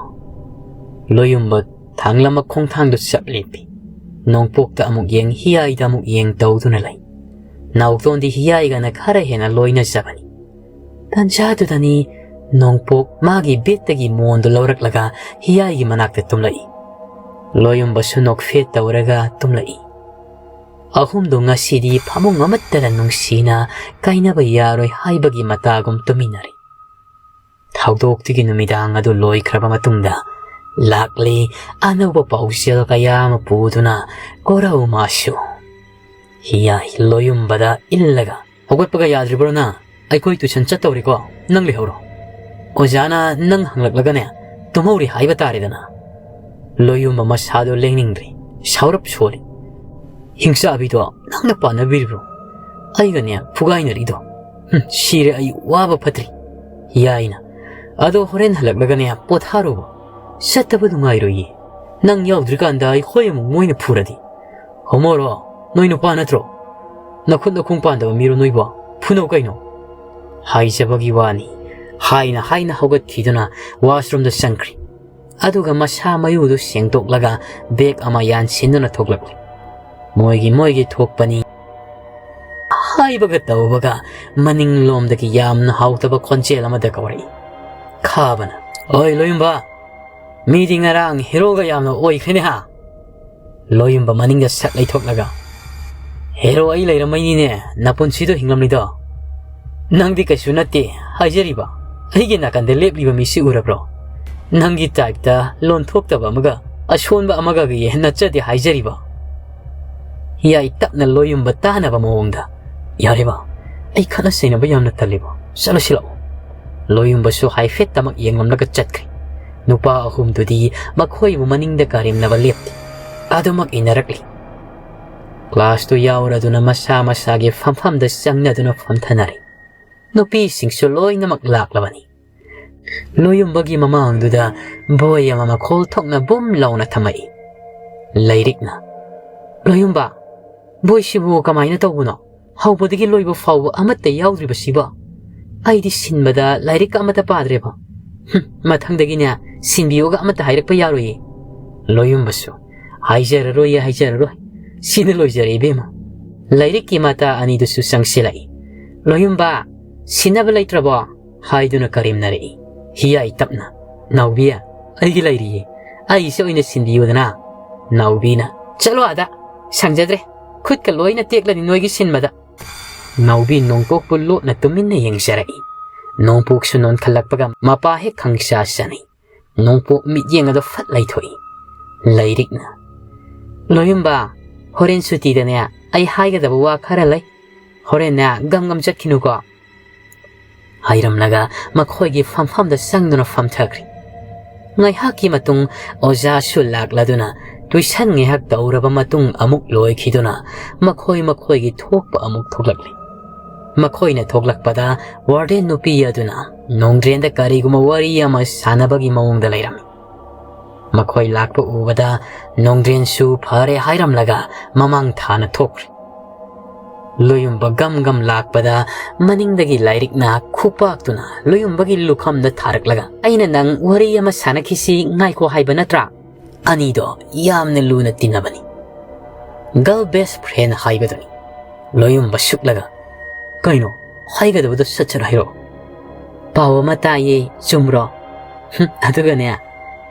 ꯂꯣꯌꯨꯝꯕ ꯊꯥꯡꯂꯝꯕ ꯈꯣꯡꯊꯥꯡꯗꯨ ꯆꯞ ꯂꯦꯞꯄꯤ꯫ ꯅꯣꯡꯄꯣꯛꯇ ꯑꯃꯨꯛ ꯌꯦꯡ, ꯍꯤꯌꯥꯏꯗ ꯑꯃꯨꯛ ꯌꯦꯡ ꯇꯧꯗꯨꯅ ꯂꯩ꯫ ꯅꯥꯎꯇꯣꯟꯗꯤ ꯍꯤꯌꯥꯏꯒꯅ ꯈꯔ ꯍꯦꯟꯅ ꯂꯣꯏꯅꯖꯕꯅꯤ꯫ ꯇꯥꯟꯖꯥꯗꯨꯗꯅꯤ ꯅꯣꯡꯄꯣꯛ ꯃꯥꯒꯤ ꯕꯦꯠꯇꯒꯤ ꯃꯣꯟꯗꯨ ꯂꯧꯔꯛꯂꯒ ꯍꯤꯌꯥꯏꯒꯤ ꯃꯅꯥꯛꯇ ꯇꯨꯝꯂꯛꯏ꯫ ꯂꯣꯌꯨꯝꯕꯁꯨ ꯅꯣꯛꯐꯦꯠ ꯇꯧꯔꯒ ꯇꯨꯝꯂꯛꯏ꯫ ꯑꯍꯨꯝꯗꯨ ꯉꯁꯤꯗꯤ ꯐꯃꯨꯡ ꯑꯃꯠꯇꯗ ꯅꯨꯡꯁꯤꯅ ꯀꯥꯏꯅꯕ ꯌꯥꯔꯣꯏ ꯍꯥꯏꯕꯒꯤ ꯃꯇꯥꯒꯨꯝ ꯇꯨꯃꯤꯟꯅꯔꯤ꯫ ꯊꯧꯗꯣꯛꯇꯨꯒꯤ ꯅꯨꯃꯤꯗꯥꯡ ꯑꯗꯨ ꯂꯣꯏꯈ꯭ꯔꯕ ꯃꯇꯨꯡꯗ ꯂꯥꯛꯂꯤ ꯑꯅꯧꯕ ꯄꯥꯎꯖꯦꯜ ꯀꯌꯥ ꯑꯃ ꯄꯨꯗꯨꯅ ꯀꯣꯔꯧ ꯃꯥꯁꯨ꯫ ꯍꯤꯌꯥꯏ ꯂꯣꯌꯨꯝꯕꯗ ꯏꯜꯂꯒ, "ꯍꯧꯒꯠꯄꯒ ꯌꯥꯗ꯭ꯔꯤꯕ꯭ꯔꯣ ꯅꯪ? ꯑꯩꯈꯣꯏ ꯇꯨꯏꯁꯟ ꯆꯠꯇꯧꯔꯤꯀꯣ, ꯅꯪ ꯂꯩꯍꯧꯔꯣ꯫ ꯑꯣꯖꯥꯅ ꯅꯪ ꯍꯪꯂꯛꯂꯒꯅꯦ, ꯇꯨꯝꯍꯧꯔꯤ ꯍꯥꯏꯕ ꯇꯥꯔꯦꯗꯅ꯫" ꯂꯣꯌꯨꯝꯕ ꯃꯁꯥꯗꯣ ꯂꯦꯡꯅꯤꯡꯗ꯭ꯔꯤ, ꯁꯥꯎꯔꯞ ꯁꯣꯜꯂꯤ꯫ "ꯍꯤꯡꯆꯥꯕꯤꯗꯣ ꯅꯪꯅ ꯄꯥꯟꯅꯕꯤꯔꯤꯕ꯭ꯔꯣ? ꯑꯩꯒꯅꯦ ꯐꯨꯒꯥꯏꯅꯔꯤꯗꯣ꯫ ꯍꯨꯝ, ꯁꯤꯔꯦ ꯑꯩ, ꯋꯥꯕ ꯐꯠꯇ꯭ꯔꯤ꯫" ꯍꯤꯌꯥꯏꯅ, "ꯑꯗꯣ ꯍꯣꯔꯦꯟ ꯍꯜꯂꯛꯂꯒꯅꯦ ꯄꯣꯊꯥꯔꯨꯕ꯫ ꯆꯠꯇꯕ ꯅꯨꯡꯉꯥꯏꯔꯣꯏꯌꯦ꯫ ꯅꯪ ꯌꯥꯎꯗ꯭ꯔꯤꯀꯥꯟꯗ ꯑꯩꯈꯣꯏ ꯑꯃꯨꯛ ꯃꯣꯏꯅ ꯐꯨꯔꯗꯤ꯫ ꯍꯣꯃꯣꯔꯣ, ꯅꯣꯏ ꯅꯨꯄꯥ ꯅꯠꯇ꯭ꯔꯣ? ꯅꯈꯨꯠ ꯅꯈꯣꯡ ꯄꯥꯟꯗꯕ ꯃꯤꯔꯣ ꯅꯣꯏꯕꯣ? ꯐꯨꯅꯧ ꯀꯩꯅꯣ꯫" "ꯍꯥꯏꯖꯕꯒꯤ ꯋꯥꯅꯤ," ꯍꯥꯏꯅ ꯍꯥꯏꯅ ꯍꯧꯒꯠꯈꯤꯗꯨꯅ ꯋꯥꯁꯔꯨꯝꯗ ꯆꯪꯈ꯭ꯔꯤ꯫ ꯑꯗꯨꯒ ꯃꯁꯥ ꯃꯌꯨꯗꯨ ꯁꯦꯡꯗꯣꯛꯂꯒ ꯕꯦꯒ ꯑꯃ ꯌꯥꯟꯁꯤꯟꯗꯨꯅ ꯊꯣꯛꯂꯛꯂꯤ꯫ ꯃꯣꯏꯒꯤ ꯃꯣꯏꯒꯤ ꯊꯣꯛꯄꯅꯤ꯫ ꯍꯥꯏꯕꯒ ꯇꯧꯕꯒ ꯃꯅꯤꯡꯂꯣꯝꯗꯒꯤ ꯌꯥꯝꯅ ꯍꯥꯎꯇꯕ ꯈꯣꯟꯖꯦꯜ ꯑꯃꯗ ꯀꯧꯔꯛꯏ꯫ ꯈꯥꯕꯅ, "ꯑꯣꯏ ꯂꯣꯌꯨꯝꯕ, ꯃꯤꯗꯤ ꯉꯔꯥꯡ ꯍꯦꯔꯣꯒ ꯌꯥꯝꯅ ꯑꯣꯏꯈ꯭ꯔꯦꯅꯦ ꯍꯥ?" ꯂꯣꯌꯨꯝꯕ ꯃꯅꯤꯡꯗ ꯁꯠ ꯂꯩꯊꯣꯛꯂꯒ, "ꯍꯦꯔꯣ ꯑꯩ ꯂꯩꯔꯝꯃꯩꯅꯤꯅꯦ ꯅꯄꯨꯟꯁꯤꯗꯣ ꯍꯤꯡꯂꯝꯂꯤꯗꯣ꯫ ꯅꯪꯗꯤ ꯀꯩꯁꯨ ꯅꯠꯇꯦ ꯍꯥꯏꯖꯔꯤꯕ꯫ ꯑꯩꯒꯤ ꯅꯥꯀꯟꯗ ꯂꯦꯞꯂꯤꯕ ꯃꯤꯁꯤ ꯎꯔꯕ꯭ꯔꯣ? ꯅꯪꯒꯤ ꯇꯥꯏꯞꯇ ꯂꯣꯟꯊꯣꯛꯇꯕ ꯑꯃꯒ ꯑꯁꯣꯟꯕ ꯑꯃꯒꯒ ꯌꯦꯟꯅꯠꯆꯗꯦ ꯍꯥꯏꯖꯔꯤꯕ꯫" ꯍꯤꯌꯥꯏ ꯇꯞꯅ ꯂꯣꯌꯨꯝꯕ ꯇꯥꯅꯕ ꯃꯑꯣꯡꯗ, "ꯌꯥꯔꯦꯕ, ꯑꯩ ꯈꯠꯅ ꯆꯩꯅꯕ ꯌꯥꯝꯅ ꯇꯜꯂꯦꯕ, ꯆꯠꯂꯁꯤ ꯂꯥꯛꯑꯣ꯫" ꯂꯣꯌꯨꯝꯕꯁꯨ ꯍꯥꯏꯐꯦꯠꯇꯃꯛ ꯌꯦꯡꯂꯝꯂꯒ ꯆꯠꯈ꯭ꯔꯦ꯫ ꯅꯨꯄꯥ ꯑꯍꯨꯝꯗꯨꯗꯤ ꯃꯈꯣꯏꯕꯨ ꯃꯅꯤꯡꯗ ꯀꯥꯔꯦꯝꯅꯕ ꯂꯦꯞꯇꯦ꯫ ꯑꯗꯨꯃꯛ ꯏꯟꯅꯔꯛꯂꯤ꯫ ꯀ꯭ꯂꯥꯁꯇꯨ ꯌꯥꯎꯔꯗꯨꯅ ꯃꯁꯥ ꯃꯁꯥꯒꯤ ꯐꯝꯐꯝꯗ ꯆꯪꯅꯗꯨꯅ ꯐꯝꯊꯅꯔꯦ꯫ ꯅꯨꯄꯤꯁꯤꯡꯁꯨ ꯂꯣꯏꯅꯃꯛ ꯂꯥꯛꯂꯕꯅꯤ꯫ ꯂꯣꯌꯨꯝꯕꯒꯤ ꯃꯃꯥꯡꯗꯨꯗ ꯕꯣꯏ ꯑꯃ ꯃꯈꯣꯜ ꯊꯣꯛꯅ ꯕꯨꯝ ꯂꯥꯎꯅ ꯊꯝꯃꯛꯏ꯫ ꯂꯥꯏꯔꯤꯛꯅ, "ꯂꯣꯌꯨꯝꯕ, ꯕꯣꯏꯁꯤꯕꯨ ꯀꯃꯥꯏꯅ ꯇꯧꯕꯅꯣ? ꯍꯧꯕꯗꯒꯤ ꯂꯣꯏꯕ ꯐꯥꯎꯕ ꯑꯃꯠꯇ ꯌꯥꯎꯗ꯭ꯔꯤꯕꯁꯤꯕꯣ? ꯑꯩꯗꯤ ꯁꯤꯟꯕꯗ ꯂꯥꯏꯔꯤꯛꯀ ꯑꯃꯠꯇ ꯄꯥꯗ꯭ꯔꯦꯕ꯫ ꯍꯨꯝ, ꯃꯊꯪꯗꯒꯤꯅꯦ ꯁꯤꯟꯕꯤꯌꯣꯒ ꯑꯃꯠꯇ ꯍꯥꯏꯔꯛꯄ ꯌꯥꯔꯣꯏꯌꯦ꯫" ꯂꯣꯌꯨꯝꯕꯁꯨ, "ꯍꯥꯏꯖꯔꯔꯣꯏꯌꯦ, ꯍꯥꯏꯖꯔꯔꯣꯏ꯫ ꯁꯤꯅ ꯂꯣꯏꯖꯔꯦ ꯏꯕꯦꯝꯃ꯫" ꯂꯥꯏꯔꯤꯛꯀꯤ ꯃꯇꯥ ꯑꯅꯤꯗꯨꯁꯨ ꯆꯪꯁꯤꯜꯂꯛꯏ꯫ "ꯂꯣꯌꯨꯝꯕ, ꯁꯤꯟꯅꯕ ꯂꯩꯇ꯭ꯔꯕꯣ?" ꯍꯥꯏꯗꯨꯅ ꯀꯔꯦꯝꯅꯔꯛꯏ꯫ ꯍꯤꯌꯥꯏ ꯇꯞꯅ, "ꯅꯥꯎꯕꯤ, ꯑꯩꯒꯤ ꯂꯩꯔꯤꯌꯦ, ꯑꯩꯒꯤꯁꯦ ꯑꯣꯏꯅ ꯁꯤꯟꯕꯤꯌꯨꯗꯅ꯫" ꯅꯥꯎꯕꯤꯅ, "ꯆꯠꯂꯣ ꯑꯥꯗ, ꯁꯪꯖꯗ꯭ꯔꯦ꯫ ꯈꯨꯠꯀ ꯂꯣꯏꯅ ꯇꯦꯛꯂꯅꯤ ꯅꯣꯏꯒꯤ ꯁꯤꯟꯕꯗ꯫ ꯅꯥꯎꯕꯤ ꯅꯣꯡꯄꯣꯛꯄꯨ ꯂꯣꯠꯅ ꯇꯨꯃꯤꯟꯅ ꯌꯦꯡꯖꯔꯛꯏ꯫ ꯅꯣꯡꯄꯣꯛꯁꯨ ꯅꯣꯟꯈꯠꯂꯛꯄꯒ ꯃꯄꯥ ꯍꯦꯛ ꯈꯪꯁꯥ ꯁꯥꯅꯩ꯫ ꯅꯣꯡꯄꯣꯛ ꯃꯤꯠꯌꯦꯡ ꯑꯗꯨ ꯐꯠ ꯂꯩꯊꯣꯛꯏ꯫ ꯂꯩꯔꯤꯛꯅ, "ꯂꯣꯌꯨꯝꯕ, ꯍꯣꯔꯦꯟ ꯁꯨꯇꯤꯗꯅꯦ ꯑꯩ ꯍꯥꯏꯒꯗꯕ ꯋꯥ ꯈꯔ ꯂꯩ꯫ ꯍꯣꯔꯦꯟꯅꯦ ꯒꯝ ꯒꯝ ꯆꯠꯈꯤꯅꯨꯀꯣ꯫" ꯍꯥꯏꯔꯝꯂꯒ ꯃꯈꯣꯏꯒꯤ ꯐꯝꯐꯝꯗ ꯆꯪꯗꯨꯅ ꯐꯝꯊꯈ꯭ꯔꯦ꯫ ꯉꯥꯏꯍꯥꯛꯀꯤ ꯃꯇꯨꯡ ꯑꯣꯖꯥꯁꯨ ꯂꯥꯛꯂꯗꯨꯅ ꯇꯨꯏꯁꯟ ꯉꯥꯏꯍꯥꯛ ꯇꯧꯔꯕ ꯃꯇꯨꯡ ꯑꯃꯨꯛ ꯂꯣꯏꯈꯤꯗꯨꯅ ꯃꯈꯣꯏ ꯃꯈꯣꯏꯒꯤ ꯊꯣꯛꯄ ꯑꯃꯨꯛ ꯊꯣꯛꯂꯛꯂꯤ꯫ ꯃꯈꯣꯏꯅ ꯊꯣꯛꯂꯛꯄꯗ ꯋꯥꯔꯗꯦꯟ ꯅꯨꯄꯤ ꯑꯗꯨꯅ ꯅꯣꯡꯗ꯭ꯔꯦꯟꯗ ꯀꯔꯤꯒꯨꯝꯕ ꯋꯥꯔꯤ ꯑꯃ ꯁꯥꯟꯅꯕꯒꯤ ꯃꯑꯣꯡꯗ ꯂꯩꯔꯝꯃꯤ꯫ ꯃꯈꯣꯏ ꯂꯥꯛꯄ ꯎꯕꯗ ꯅꯣꯡꯗ꯭ꯔꯦꯟꯁꯨ ꯐꯔꯦ ꯍꯥꯏꯔꯝꯂꯒ ꯃꯃꯥꯡ ꯊꯥꯅ ꯊꯣꯛꯈ꯭ꯔꯦ꯫ ꯂꯣꯌꯨꯝꯕ ꯒꯝ ꯒꯝ ꯂꯥꯛꯄꯗ ꯃꯅꯤꯡꯗꯒꯤ ꯂꯥꯏꯔꯤꯛꯅ ꯈꯨꯄꯥꯛꯇꯨꯅ ꯂꯣꯌꯨꯝꯕꯒꯤ ꯂꯨꯈꯝꯗ ꯊꯥꯔꯛꯂꯒ, "ꯑꯩꯅ ꯅꯪ ꯋꯥꯔꯤ ꯑꯃ ꯁꯥꯟꯅꯈꯤꯁꯤ ꯉꯥꯏꯈꯣ ꯍꯥꯏꯕ ꯅꯠꯇ꯭ꯔꯥ?" ꯑꯅꯤꯗꯣ ꯌꯥꯝꯅ ꯂꯨꯅ ꯇꯤꯟꯅꯕꯅꯤ꯫ ꯒꯔꯜ ꯕꯦꯁ ꯐ꯭ꯔꯦꯟ ꯍꯥꯏꯕꯗꯨꯅꯤ꯫ ꯂꯣꯌꯨꯝꯕ ꯁꯨꯛꯂꯒ, "ꯀꯩꯅꯣ? ꯍꯥꯏꯒꯗꯕꯗꯣ ꯁꯠ ꯁꯠ ꯍꯥꯏꯔꯛꯑꯣ꯫" "ꯄꯥꯎ ꯑꯃ ꯇꯥꯏꯌꯦ, ꯆꯨꯝꯕ꯭ꯔꯣ?" "ꯍꯨꯝ, ꯑꯗꯨꯒꯅꯦ,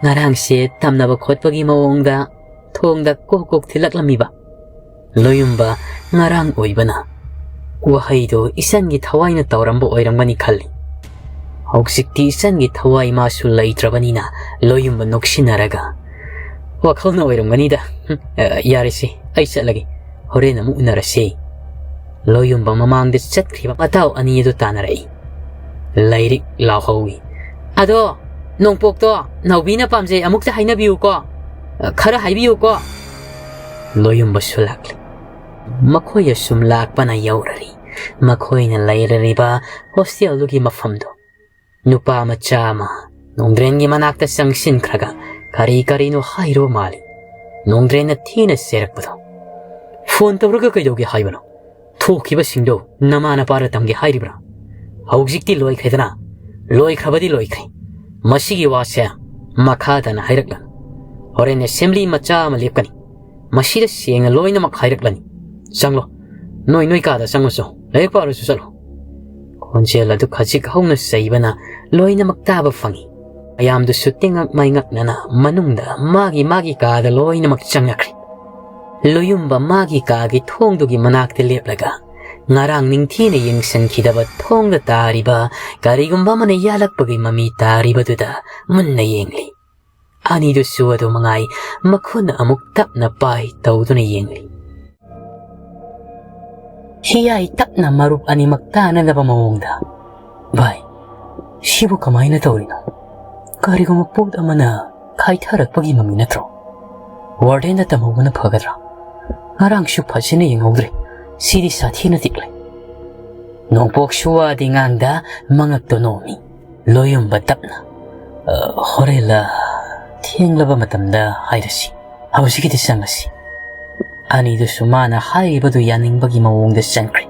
ꯉꯔꯥꯡꯁꯦ ꯇꯝꯅꯕ ꯈꯣꯠꯄꯒꯤ ꯃꯑꯣꯡꯗ ꯊꯣꯡꯗ ꯀꯣꯛ ꯀꯣꯛ ꯊꯤꯜꯂꯛꯂꯝꯃꯤꯕ꯫" ꯂꯣꯌꯨꯝꯕ ꯉꯔꯥꯡ ꯑꯣꯏꯕꯅ ꯋꯥꯍꯩꯗꯨ ꯏꯆꯟꯒꯤ ꯊꯋꯥꯏꯅ ꯇꯧꯔꯝꯕ ꯑꯣꯏꯔꯝꯒꯅꯤ ꯈꯜꯂꯤ꯫ ꯍꯧꯖꯤꯛꯇꯤ ꯏꯆꯟꯒꯤ ꯊꯋꯥꯏ ꯃꯥꯁꯨ ꯂꯩꯇ꯭ꯔꯕꯅꯤꯅ ꯂꯣꯌꯨꯝꯕ ꯅꯣꯛꯁꯤꯟꯅꯔꯒ, "ꯋꯥꯈꯜꯅ ꯑꯣꯏꯔꯝꯒꯅꯤꯗ꯫ ꯍꯨꯝ, ꯑ, ꯌꯥꯔꯦꯁꯦ, ꯑꯩ ꯆꯠꯂꯒꯦ꯫ ꯍꯣꯔꯦꯟ ꯑꯃꯨꯛ ꯎꯅꯔꯁꯦ꯫" ꯂꯣꯌꯨꯝꯕ ꯃꯃꯥꯡꯗ ꯆꯠꯈ꯭ꯔꯤꯕ ꯃꯇꯥꯎ ꯑꯅꯤ ꯑꯗꯨ ꯇꯥꯟꯅꯔꯛꯏ꯫ ꯂꯩꯔꯤꯛ ꯂꯥꯎꯍꯧꯏ꯫ "ꯑꯗꯣ, ꯅꯣꯡꯄꯣꯛꯇꯣ ꯅꯥꯎꯕꯤꯅ ꯄꯥꯝꯖꯩ, ꯑꯃꯨꯛꯇ ꯍꯥꯏꯅꯕꯤꯌꯨꯀꯣ꯫ ꯑ, ꯈꯔ ꯍꯥꯏꯕꯤꯌꯨꯀꯣ꯫" ꯂꯣꯌꯨꯝꯕꯁꯨ ꯂꯥꯛꯂꯤ꯫ ꯃꯈꯣꯏ ꯑꯁꯨꯝ ꯂꯥꯛꯄꯅ ꯌꯧꯔꯔꯤ꯫ ꯃꯈꯣꯏꯅ ꯂꯩꯔꯔꯤꯕ ꯍꯣꯁꯇꯦꯜꯗꯨꯒꯤ ꯃꯐꯝꯗꯨ꯫ ꯅꯨꯄꯥ ꯃꯆꯥ ꯑꯃ ꯅꯣꯡꯗ꯭ꯔꯦꯟꯒꯤ ꯃꯅꯥꯛꯇ ꯆꯪꯁꯤꯟꯈ꯭ꯔꯒ ꯀꯔꯤ ꯀꯔꯤꯅꯣ ꯍꯥꯏꯔꯨ ꯃꯥꯜꯂꯤ꯫ ꯅꯣꯡꯗ꯭ꯔꯦꯟꯅ ꯊꯤꯅ ꯆꯩꯔꯛꯄꯗꯣ, "ꯐꯣꯟ ꯇꯧꯔꯒ ꯀꯩꯗꯧꯒꯦ ꯍꯥꯏꯕꯅꯣ? ꯊꯣꯛꯈꯤꯕꯁꯤꯡꯗꯣ ꯅꯃꯥ ꯅꯄꯥꯗ ꯇꯝꯒꯦ ꯍꯥꯏꯔꯤꯕ꯭ꯔꯥ? ꯍꯧꯖꯤꯛꯇꯤ ꯂꯣꯏꯈ꯭ꯔꯦꯗꯅ꯫ ꯂꯣꯏꯈ꯭ꯔꯕꯗꯤ ꯂꯣꯏꯈ꯭ꯔꯦ꯫ ꯃꯁꯤꯒꯤ ꯋꯥꯁꯦ ꯃꯈꯥ ꯇꯥꯅ ꯍꯥꯏꯔꯛꯂꯅꯨ꯫ ꯍꯣꯔꯦꯟ ꯑꯦꯁꯦꯝꯕ꯭ꯂꯤ ꯃꯆꯥ ꯑꯃ ꯂꯦꯞꯀꯅꯤ꯫ ꯃꯁꯤꯗ ꯁꯦꯡꯅ ꯂꯣꯏꯅꯃꯛ ꯍꯥꯏꯔꯛꯂꯅꯤ꯫ ꯆꯪꯂꯣ꯫ ꯅꯣꯏ, ꯅꯣꯏ ꯀꯥꯗ ꯆꯪꯉꯨꯆꯣ꯫ ꯂꯥꯏꯔꯤꯛ ꯄꯥꯔꯨꯆꯣ ꯆꯠꯂꯣ꯫" ꯈꯣꯟꯖꯦꯜ ꯑꯗꯨ ꯈꯖꯤꯛ ꯍꯧꯅ ꯆꯩꯕꯅ ꯂꯣꯏꯅꯃꯛ ꯇꯥꯕ ꯐꯪꯏ꯫ ꯃꯌꯥꯝꯗꯨꯁꯨ ꯇꯤꯡꯉꯛ ꯃꯩꯉꯛꯅꯅ ꯃꯅꯨꯡꯗ ꯃꯥꯒꯤ ꯃꯥꯒꯤ ꯀꯥꯗ ꯂꯣꯏꯅꯃꯛ ꯆꯪꯅꯈ꯭ꯔꯦ꯫ ꯂꯣꯌꯨꯝꯕ ꯃꯥꯒꯤ ꯀꯥꯒꯤ ꯊꯣꯡꯗꯨꯒꯤ ꯃꯅꯥꯛꯇ ꯂꯦꯞꯂꯒ ꯉꯔꯥꯡ ꯅꯤꯡꯊꯤꯅ ꯌꯦꯡꯁꯤꯟꯈꯤꯗꯕ ꯊꯣꯡꯗ ꯇꯥꯔꯤꯕ ꯀꯔꯤꯒꯨꯝꯕ ꯑꯃꯅ ꯌꯥꯜꯂꯛꯄꯒꯤ ꯃꯃꯤ ꯇꯥꯔꯤꯕꯗꯨꯗ ꯃꯨꯟꯅ ꯌꯦꯡꯂꯤ꯫ ꯑꯅꯤꯗꯨꯁꯨ ꯑꯗꯨ ꯃꯉꯥꯏ, ꯃꯈꯨꯠꯅ ꯑꯃꯨꯛ ꯇꯞꯅ ꯄꯥꯏ ꯇꯧꯗꯨꯅ ꯌꯦꯡꯂꯤ꯫ ꯍꯤꯌꯥꯏ ꯇꯞꯅ ꯃꯔꯨꯞ ꯑꯅꯤꯃꯛ ꯇꯥꯅꯅꯕ ꯃꯑꯣꯡꯗ, "ꯚꯥꯏ, ꯁꯤꯕꯨ ꯀꯃꯥꯏꯅ ꯇꯧꯔꯤꯅꯣ? ꯀꯔꯤꯒꯨꯝꯕ ꯄꯣꯠ ꯑꯃꯅ ꯈꯥꯏꯊꯔꯛꯄꯒꯤ ꯃꯃꯤ ꯅꯠꯇ꯭ꯔꯣ? ꯋꯥꯔꯗꯦꯟꯗ ꯇꯝꯍꯧꯕꯅ ꯐꯒꯗ꯭ꯔꯥ? ꯉꯔꯥꯡꯁꯨ ꯐꯖꯅ ꯌꯦꯡꯍꯧꯗ꯭ꯔꯦ꯫ ꯁꯤꯗꯤ ꯁꯥꯊꯤꯅ ꯇꯤꯛꯂꯦ꯫" ꯅꯣꯡꯄꯣꯛꯁꯨ ꯋꯥꯗꯤ ꯉꯥꯡꯗ ꯃꯉꯛꯇꯣ ꯅꯣꯝꯃꯤ꯫ ꯂꯣꯌꯨꯝꯕ ꯇꯞꯅ, "ꯑ, ꯍꯣꯔꯦꯟꯂ ꯊꯦꯡꯂꯕ ꯃꯇꯝꯗ ꯍꯥꯏꯔꯁꯤ꯫ ꯍꯧꯖꯤꯛꯀꯤꯗꯤ ꯆꯪꯉꯁꯤ꯫" ꯑꯅꯤꯗꯨꯁꯨ ꯃꯥꯅ ꯍꯥꯏꯔꯤꯕꯗꯨ ꯌꯥꯅꯤꯡꯕꯒꯤ ꯃꯑꯣꯡꯗ ꯆꯪꯈ꯭ꯔꯦ꯫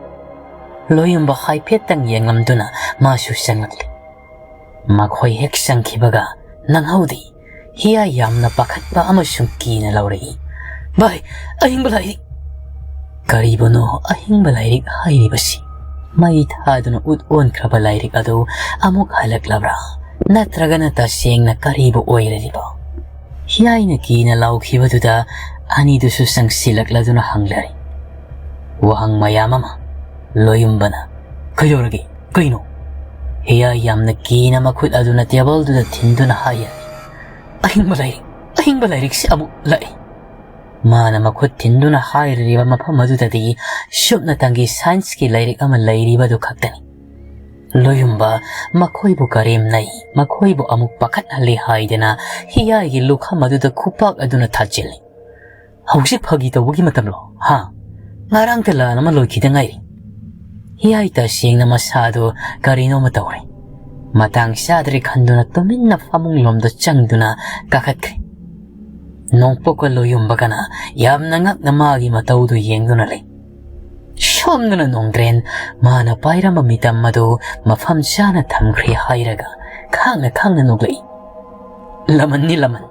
ꯂꯣꯌꯨꯝꯕ ꯍꯥꯏꯐꯦꯠꯇꯪ ꯌꯦꯡꯂꯝꯗꯨꯅ ꯃꯥꯁꯨ ꯆꯪꯂꯛꯂꯦ꯫ ꯃꯈꯣꯏ ꯍꯦꯛ ꯆꯪꯈꯤꯕꯒ ꯅꯪꯍꯧꯗꯦ꯫ ꯍꯤꯌꯥꯏ ꯌꯥꯝꯅ ꯄꯥꯈꯠꯄ ꯑꯃꯁꯨꯡ ꯀꯤꯅ ꯂꯧꯔꯛꯏ꯫ "ꯚꯥꯏ, ꯑꯍꯤꯡꯕ ꯂꯥꯏꯔꯤꯛ!" ꯀꯔꯤꯕꯨꯅꯣ ꯑꯍꯤꯡꯕ ꯂꯥꯏꯔꯤꯛ ꯍꯥꯏꯔꯤꯕꯁꯤ? ꯃꯩ ꯊꯥꯗꯨꯅ ꯎꯠ ꯑꯣꯟꯈ꯭ꯔꯕ ꯂꯥꯏꯔꯤꯛ ꯑꯗꯨ ꯑꯃꯨꯛ ꯍꯜꯂꯛꯂꯕ꯭ꯔꯥ? ꯅꯠꯇ꯭ꯔꯒꯅ ꯇꯁꯦꯡꯅ ꯀꯔꯤꯕꯨ ꯑꯣꯏꯔꯔꯤꯕ? ꯍꯤꯌꯥꯏꯅ ꯀꯤꯅ ꯂꯥꯎꯈꯤꯕꯗꯨꯗ ꯑꯅꯤꯗꯨꯁꯨ ꯆꯪꯁꯤꯜꯂꯛꯂꯗꯨꯅ ꯍꯪꯂꯔꯤ꯫ ꯋꯥꯍꯪ ꯃꯌꯥꯝ ꯑꯃ꯫ ꯂꯣꯌꯨꯝꯕꯅ, "ꯀꯩꯗꯧꯔꯒꯦ? ꯀꯩꯅꯣ?" ꯍꯤꯌꯥꯏ ꯌꯥꯝꯅ ꯀꯤꯅ ꯃꯈꯨꯠ ꯑꯗꯨꯅ ꯇꯦꯕꯜꯗꯨꯗ ꯊꯤꯟꯗꯨꯅ ꯍꯥꯏꯌꯦ꯫ "ꯑꯍꯤꯡꯕ ꯂꯥꯏꯔꯤꯛ, ꯑꯍꯤꯡꯕ ꯂꯥꯏꯔꯤꯛꯁꯤ ꯑꯃꯨꯛ ꯂꯥꯛꯏ꯫" ꯃꯥꯅ ꯃꯈꯨꯠ ꯊꯤꯟꯗꯨꯅ ꯍꯥꯏꯔꯤꯕ ꯃꯐꯝ ꯑꯗꯨꯗꯗꯤ ꯁꯨꯞꯅꯇꯪꯒꯤ ꯁꯥꯏꯟꯁꯀꯤ ꯂꯥꯏꯔꯤꯛ ꯑꯃ ꯂꯩꯔꯤꯕꯗꯨ ꯈꯛꯇꯅꯤ꯫ ꯂꯣꯌꯨꯝꯕ ꯃꯈꯣꯏꯕꯨ ꯀꯔꯦꯝꯅꯩ, ꯃꯈꯣꯏꯕꯨ ꯑꯃꯨꯛ ꯄꯥꯈꯠꯍꯜꯂꯤ ꯍꯥꯏꯗꯅ ꯍꯤꯌꯥꯏꯒꯤ ꯂꯨꯈꯝ ꯑꯗꯨꯗ ꯈꯨꯄꯥꯛ ꯑꯗꯨꯅ ꯊꯥꯖꯤꯜꯂꯤ꯫ "ꯍꯧꯖꯤꯛ ꯐꯥꯒꯤ ꯇꯧꯕꯒꯤ ꯃꯇꯝꯂꯣ? ꯍꯥ? ꯉꯔꯥꯡꯇ ꯂꯥꯟ ꯑꯃ ꯂꯣꯏꯈꯤꯗ ꯉꯥꯏꯔꯤ꯫" ꯍꯤꯌꯥꯏ ꯇꯁꯦꯡꯅ ꯃꯁꯥꯗꯨ ꯀꯔꯤꯅꯣꯃ ꯇꯧꯔꯦ꯫ ꯃꯇꯥꯡ ꯆꯥꯗ꯭ꯔꯦ ꯈꯟꯗꯨꯅ ꯇꯨꯃꯤꯟꯅ ꯐꯃꯨꯡꯂꯣꯝꯗ ꯆꯪꯗꯨꯅ ꯀꯥꯈꯠꯈ꯭ꯔꯦ꯫ ꯅꯣꯡꯄꯣꯛꯀ ꯂꯣꯌꯨꯝꯕꯒꯅ ꯌꯥꯝꯅ ꯉꯛꯅ ꯃꯥꯒꯤ ꯃꯇꯧꯗꯨ ꯌꯦꯡꯗꯨꯅ ꯂꯩ꯫ ꯁꯣꯝꯗꯅ ꯅꯣꯡꯗ꯭ꯔꯦꯟ ꯃꯥꯅ ꯄꯥꯏꯔꯝꯕ ꯃꯤꯇꯝ ꯑꯗꯨ ꯃꯐꯝ ꯆꯥꯅ ꯊꯝꯈ꯭ꯔꯦ ꯍꯥꯏꯔꯒ ꯈꯥꯡꯅ ꯈꯥꯡꯅ ꯅꯣꯛꯂꯛꯏ꯫ "ꯂꯃꯟꯅꯤ ꯂꯃꯟ,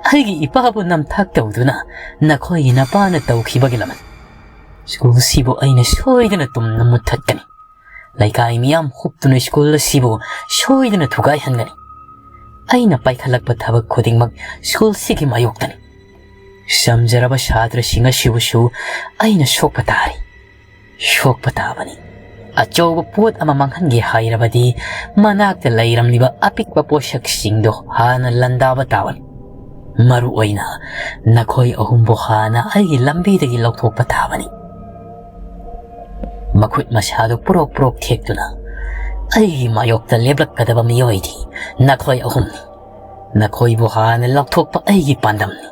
ꯑꯩꯒꯤ ꯏꯄꯥꯕꯨ ꯅꯝꯊꯥꯛ ꯇꯧꯗꯨꯅ ꯅꯈꯣꯏꯒꯤ ꯅꯄꯥꯅ ꯇꯧꯈꯤꯕꯒꯤ ꯂꯃꯟ꯫ ꯁ꯭ꯀꯨꯜꯁꯤꯕꯨ ꯑꯩꯅ ꯁꯣꯏꯗꯅ ꯇꯨꯝꯅ ꯃꯨꯠꯊꯠꯀꯅꯤ꯫ ꯂꯩꯀꯥꯏ ꯃꯤꯌꯥꯝ ꯍꯨꯞꯇꯨꯅ ꯁ꯭ꯀꯨꯜ ꯑꯁꯤꯕꯨ ꯁꯣꯏꯗꯅ ꯊꯨꯒꯥꯏꯍꯟꯒꯅꯤ꯫ ꯑꯩꯅ ꯄꯥꯏꯈꯠꯂꯛꯄ ꯊꯕꯛ ꯈꯨꯗꯤꯡꯃꯛ ꯁ꯭ꯀꯨꯜꯁꯤꯒꯤ ꯃꯥꯌꯣꯛꯇꯅꯤ꯫" ꯆꯝꯖꯔꯕ ꯁꯥꯇ꯭ꯔꯁꯤꯡ ꯑꯁꯤꯕꯨꯁꯨ ꯑꯩꯅ ꯁꯣꯛꯄ ꯇꯥꯔꯤ꯫ ꯁꯣꯛꯄ ꯇꯥꯕꯅꯤ꯫ ꯑꯆꯧꯕ ꯄꯣꯠ ꯑꯃ ꯃꯥꯡꯍꯟꯒꯦ ꯍꯥꯏꯔꯕꯗꯤ ꯃꯅꯥꯛꯇ ꯂꯩꯔꯝꯂꯤꯕ ꯑꯄꯤꯛꯄ ꯄꯣꯠꯁꯛꯁꯤꯡꯗꯣ ꯍꯥꯟꯅ ꯂꯥꯟꯗꯥꯕ ꯇꯥꯕꯅꯤ꯫ ꯃꯔꯨ ꯑꯣꯏꯅ ꯅꯈꯣꯏ ꯑꯍꯨꯝꯕꯨ ꯍꯥꯟꯅ ꯑꯩꯒꯤ ꯂꯝꯕꯤꯗꯒꯤ ꯂꯧꯊꯣꯛꯄ ꯇꯥꯕꯅꯤ꯫ ꯃꯈꯨꯠ ꯃꯁꯥꯗꯨ ꯄꯨꯔꯣꯛ ꯄꯨꯔꯣꯛ ꯊꯦꯛꯇꯨꯅ ꯑꯩꯒꯤ ꯃꯥꯌꯣꯛꯇ ꯂꯦꯞꯂꯛꯀꯗꯕ ꯃꯤꯑꯣꯏꯗꯤ ꯅꯈꯣꯏ ꯑꯍꯨꯝꯅꯤ꯫ ꯅꯈꯣꯏꯕꯨ ꯍꯥꯟꯅ ꯂꯧꯊꯣꯛꯄ ꯑꯩꯒꯤ ꯄꯥꯟꯗꯝꯅꯤ꯫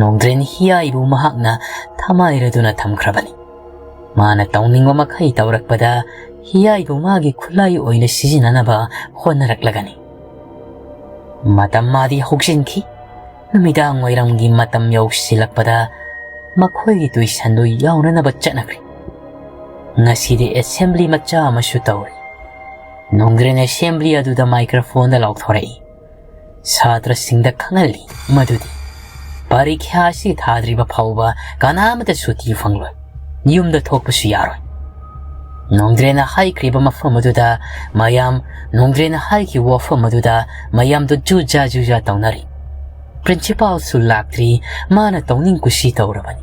ꯅꯣꯡꯗ꯭ꯔꯦꯟ ꯍꯤꯌꯥꯏꯕꯨ ꯃꯍꯥꯛꯅ ꯊꯃꯥꯏꯔꯗꯨꯅ ꯊꯝꯈ꯭ꯔꯕꯅꯤ꯫ ꯃꯥꯅ ꯇꯧꯅꯤꯡꯕ ꯃꯈꯩ ꯇꯧꯔꯛꯄꯗ ꯍꯤꯌꯥꯏꯕꯨ ꯃꯥꯒꯤ ꯈꯨꯠꯂꯥꯏ ꯑꯣꯏꯅ ꯁꯤꯖꯤꯟꯅꯅꯕ ꯍꯣꯠꯅꯔꯛꯂꯒꯅꯤ꯫ ꯃꯇꯝ ꯃꯥꯗꯤ ꯍꯧꯖꯤꯟꯈꯤ꯫ ꯅꯨꯃꯤꯗꯥꯡ ꯋꯥꯏꯔꯝꯒꯤ ꯃꯇꯝ ꯌꯧꯁꯤꯜꯂꯛꯄꯗ ꯃꯈꯣꯏꯒꯤ ꯇꯨꯏꯁꯟꯗꯨ ꯌꯥꯎꯅꯅꯕ ꯆꯠꯅꯈ꯭ꯔꯦ꯫ ꯉꯁꯤꯗꯤ ꯑꯦꯁꯦꯝꯕ꯭ꯂꯤ ꯃꯆꯥ ꯑꯃꯁꯨ ꯇꯧꯔꯤ꯫ ꯅꯣꯡꯗ꯭ꯔꯦꯟ ꯑꯦꯁꯦꯝꯕ꯭ꯂꯤ ꯑꯗꯨꯗ ꯃꯥꯏꯀ꯭ꯔꯣꯐꯣꯟꯗ ꯂꯥꯎꯊꯣꯔꯛꯏ꯫ ꯁꯥꯇ꯭ꯔꯁꯤꯡꯗ ꯈꯪꯍꯜꯂꯤ ꯃꯗꯨꯗꯤ ꯄꯔꯤꯈ꯭ꯌꯥ ꯑꯁꯤ ꯊꯥꯗ꯭ꯔꯤꯕ ꯐꯥꯎꯕ ꯀꯅꯥꯃꯠꯇ ꯁꯨꯇꯤ ꯐꯪꯂꯣꯏ꯫ ꯌꯨꯝꯗ ꯊꯣꯛꯄꯁꯨ ꯌꯥꯔꯣꯏ꯫ ꯅꯣꯡꯗ꯭ꯔꯦꯟꯅ ꯍꯥꯏꯈ꯭ꯔꯤꯕ ꯃꯐꯝ ꯑꯗꯨꯗ ꯃꯌꯥꯝ, ꯅꯣꯡꯗ꯭ꯔꯦꯟꯅ ꯍꯥꯏꯈꯤꯕ ꯋꯥꯐꯝ ꯑꯗꯨꯗ ꯃꯌꯥꯝꯗꯨ ꯖꯨꯖꯥ ꯖꯨꯖꯥ ꯇꯧꯅꯔꯤ꯫ ꯄ꯭ꯔꯤꯟꯁꯤꯄꯥꯜꯁꯨ ꯂꯥꯛꯇ꯭ꯔꯤ, ꯃꯥꯅ ꯇꯧꯅꯤꯡ ꯀꯨꯁꯤ ꯇꯧꯔꯕꯅꯤ꯫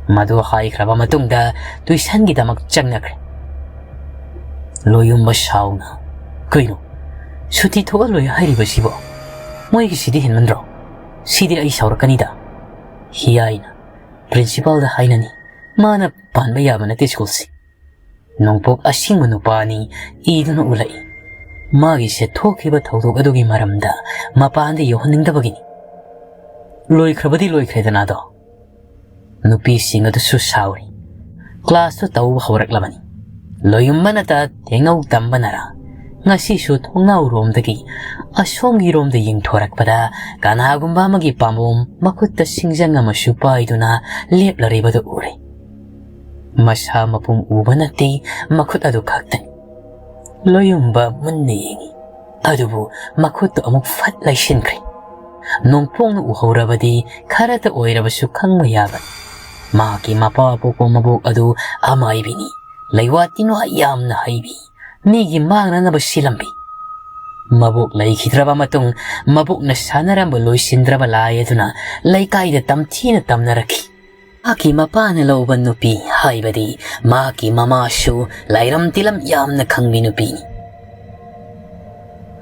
ꯃꯗꯨ ꯍꯥꯏꯈ꯭ꯔꯕ ꯃꯇꯨꯡꯗ ꯇꯨꯏꯁꯟꯒꯤꯗꯃꯛ ꯆꯪꯅꯈ꯭ꯔꯦ꯫ ꯂꯣꯌꯨꯝꯕ ꯁꯥꯎꯅ, "ꯀꯩꯅꯣ? ꯁꯨꯇꯤ ꯊꯣꯛꯍꯜꯂꯣꯏ ꯍꯥꯏꯔꯤꯕꯁꯤꯕꯣ? ꯃꯣꯏꯒꯤꯁꯤꯗꯤ ꯍꯦꯟꯃꯟꯗ꯭ꯔꯣ? ꯁꯤꯗꯤ ꯑꯩ ꯁꯥꯎꯔꯛꯀꯅꯤꯗ"꯫ ꯍꯤꯌꯥꯏꯅ, "ꯄ꯭ꯔꯤꯟꯁꯤꯄꯥꯜꯗ ꯍꯥꯏꯅꯅꯤ꯫ ꯃꯥꯅ ꯄꯥꯟꯕ ꯌꯥꯕ ꯅꯠꯇꯦ ꯁ꯭ꯀꯨꯜꯁꯤ꯫ ꯅꯣꯡꯄꯣꯛ ꯑꯁꯤꯡꯕ ꯅꯨꯄꯥꯅꯤ ꯏꯗꯨꯅ ꯎꯠꯂꯛꯏ꯫ ꯃꯥꯒꯤꯁꯦ ꯊꯣꯛꯈꯤꯕ ꯊꯧꯗꯣꯛ ꯑꯗꯨꯒꯤ ꯃꯔꯝꯗ ꯃꯄꯥꯟꯗ ꯌꯧꯍꯟꯅꯤꯡꯗꯕꯒꯤꯅꯤ꯫ ꯂꯣꯏꯈ꯭ꯔꯕꯗꯤ ꯂꯣꯏꯈ꯭ꯔꯦꯗꯅ ꯑꯗꯣ"꯫ ꯅꯨꯄꯤꯁꯤꯡ ꯑꯗꯨꯁꯨ ꯁꯥꯎꯔꯤ꯫ ꯀ꯭ꯂꯥꯁꯇꯨ ꯇꯧꯕ ꯍꯧꯔꯛꯂꯕꯅꯤ꯫ ꯂꯣꯌꯨꯝꯕꯅꯇ ꯊꯦꯡꯅꯧ ꯇꯝꯕꯅꯔ, ꯉꯁꯤꯁꯨ ꯊꯣꯡꯅꯥꯎꯔꯣꯝꯗꯒꯤ ꯑꯁꯣꯝꯒꯤꯔꯣꯝꯗ ꯌꯦꯡꯊꯣꯔꯛꯄꯗ ꯀꯅꯥꯒꯨꯝꯕ ꯑꯃꯒꯤ ꯄꯥꯝꯕꯣꯝ ꯃꯈꯨꯠꯇ ꯁꯤꯡꯖꯪ ꯑꯃꯁꯨ ꯄꯥꯏꯗꯨꯅ ꯂꯦꯞꯂꯔꯤꯕꯗꯨ ꯎꯔꯦ꯫ ꯃꯁꯥ ꯃꯄꯨꯝ ꯎꯕ ꯅꯠꯇꯦ, ꯃꯈꯨꯠ ꯑꯗꯨ ꯈꯛꯇꯅꯤ꯫ ꯂꯣꯌꯨꯝꯕ ꯃꯨꯟꯅ ꯌꯦꯡꯉꯤ꯫ ꯑꯗꯨꯕꯨ ꯃꯈꯨꯠꯇꯨ ꯑꯃꯨꯛ ꯐꯠ ꯂꯩꯁꯤꯟꯈ꯭ꯔꯦ꯫ ꯅꯣꯡꯄꯣꯛꯅ ꯎꯍꯧꯔꯕꯗꯤ ꯈꯔꯇ ꯑꯣꯏꯔꯕꯁꯨ ꯈꯪꯕ ꯌꯥꯕꯅꯤ꯫ ꯃꯍꯥꯛꯀꯤ ꯃꯄꯥ ꯄꯣꯛꯄ ꯃꯕꯣꯛ ꯑꯗꯨ ꯑꯃꯥꯏꯕꯤꯅꯤ꯫ ꯂꯩꯋꯥ ꯇꯤꯟꯋꯥ ꯌꯥꯝꯅ ꯍꯩꯕꯤ꯫ ꯃꯤꯒꯤ ꯃꯥꯡꯅꯅꯕ ꯁꯤꯜꯂꯝꯕꯤ꯫ ꯃꯕꯣꯛ ꯂꯩꯈꯤꯗ꯭ꯔꯕ ꯃꯇꯨꯡ, ꯃꯕꯣꯛꯅ ꯁꯥꯟꯅꯔꯝꯕ ꯂꯣꯏꯁꯤꯟꯗ꯭ꯔꯕ ꯂꯥꯏ ꯑꯗꯨꯅ ꯂꯩꯀꯥꯏꯗ ꯇꯝꯊꯤꯅ ꯇꯝꯅꯔꯛꯈꯤ꯫ ꯃꯍꯥꯛꯀꯤ ꯃꯄꯥꯅ ꯂꯧꯕ ꯅꯨꯄꯤ, ꯍꯥꯏꯕꯗꯤ ꯃꯍꯥꯛꯀꯤ ꯃꯃꯥꯁꯨ ꯂꯥꯏꯔꯝ ꯇꯤꯂꯝ ꯌꯥꯝꯅ ꯈꯪꯕꯤ ꯅꯨꯄꯤꯅꯤ꯫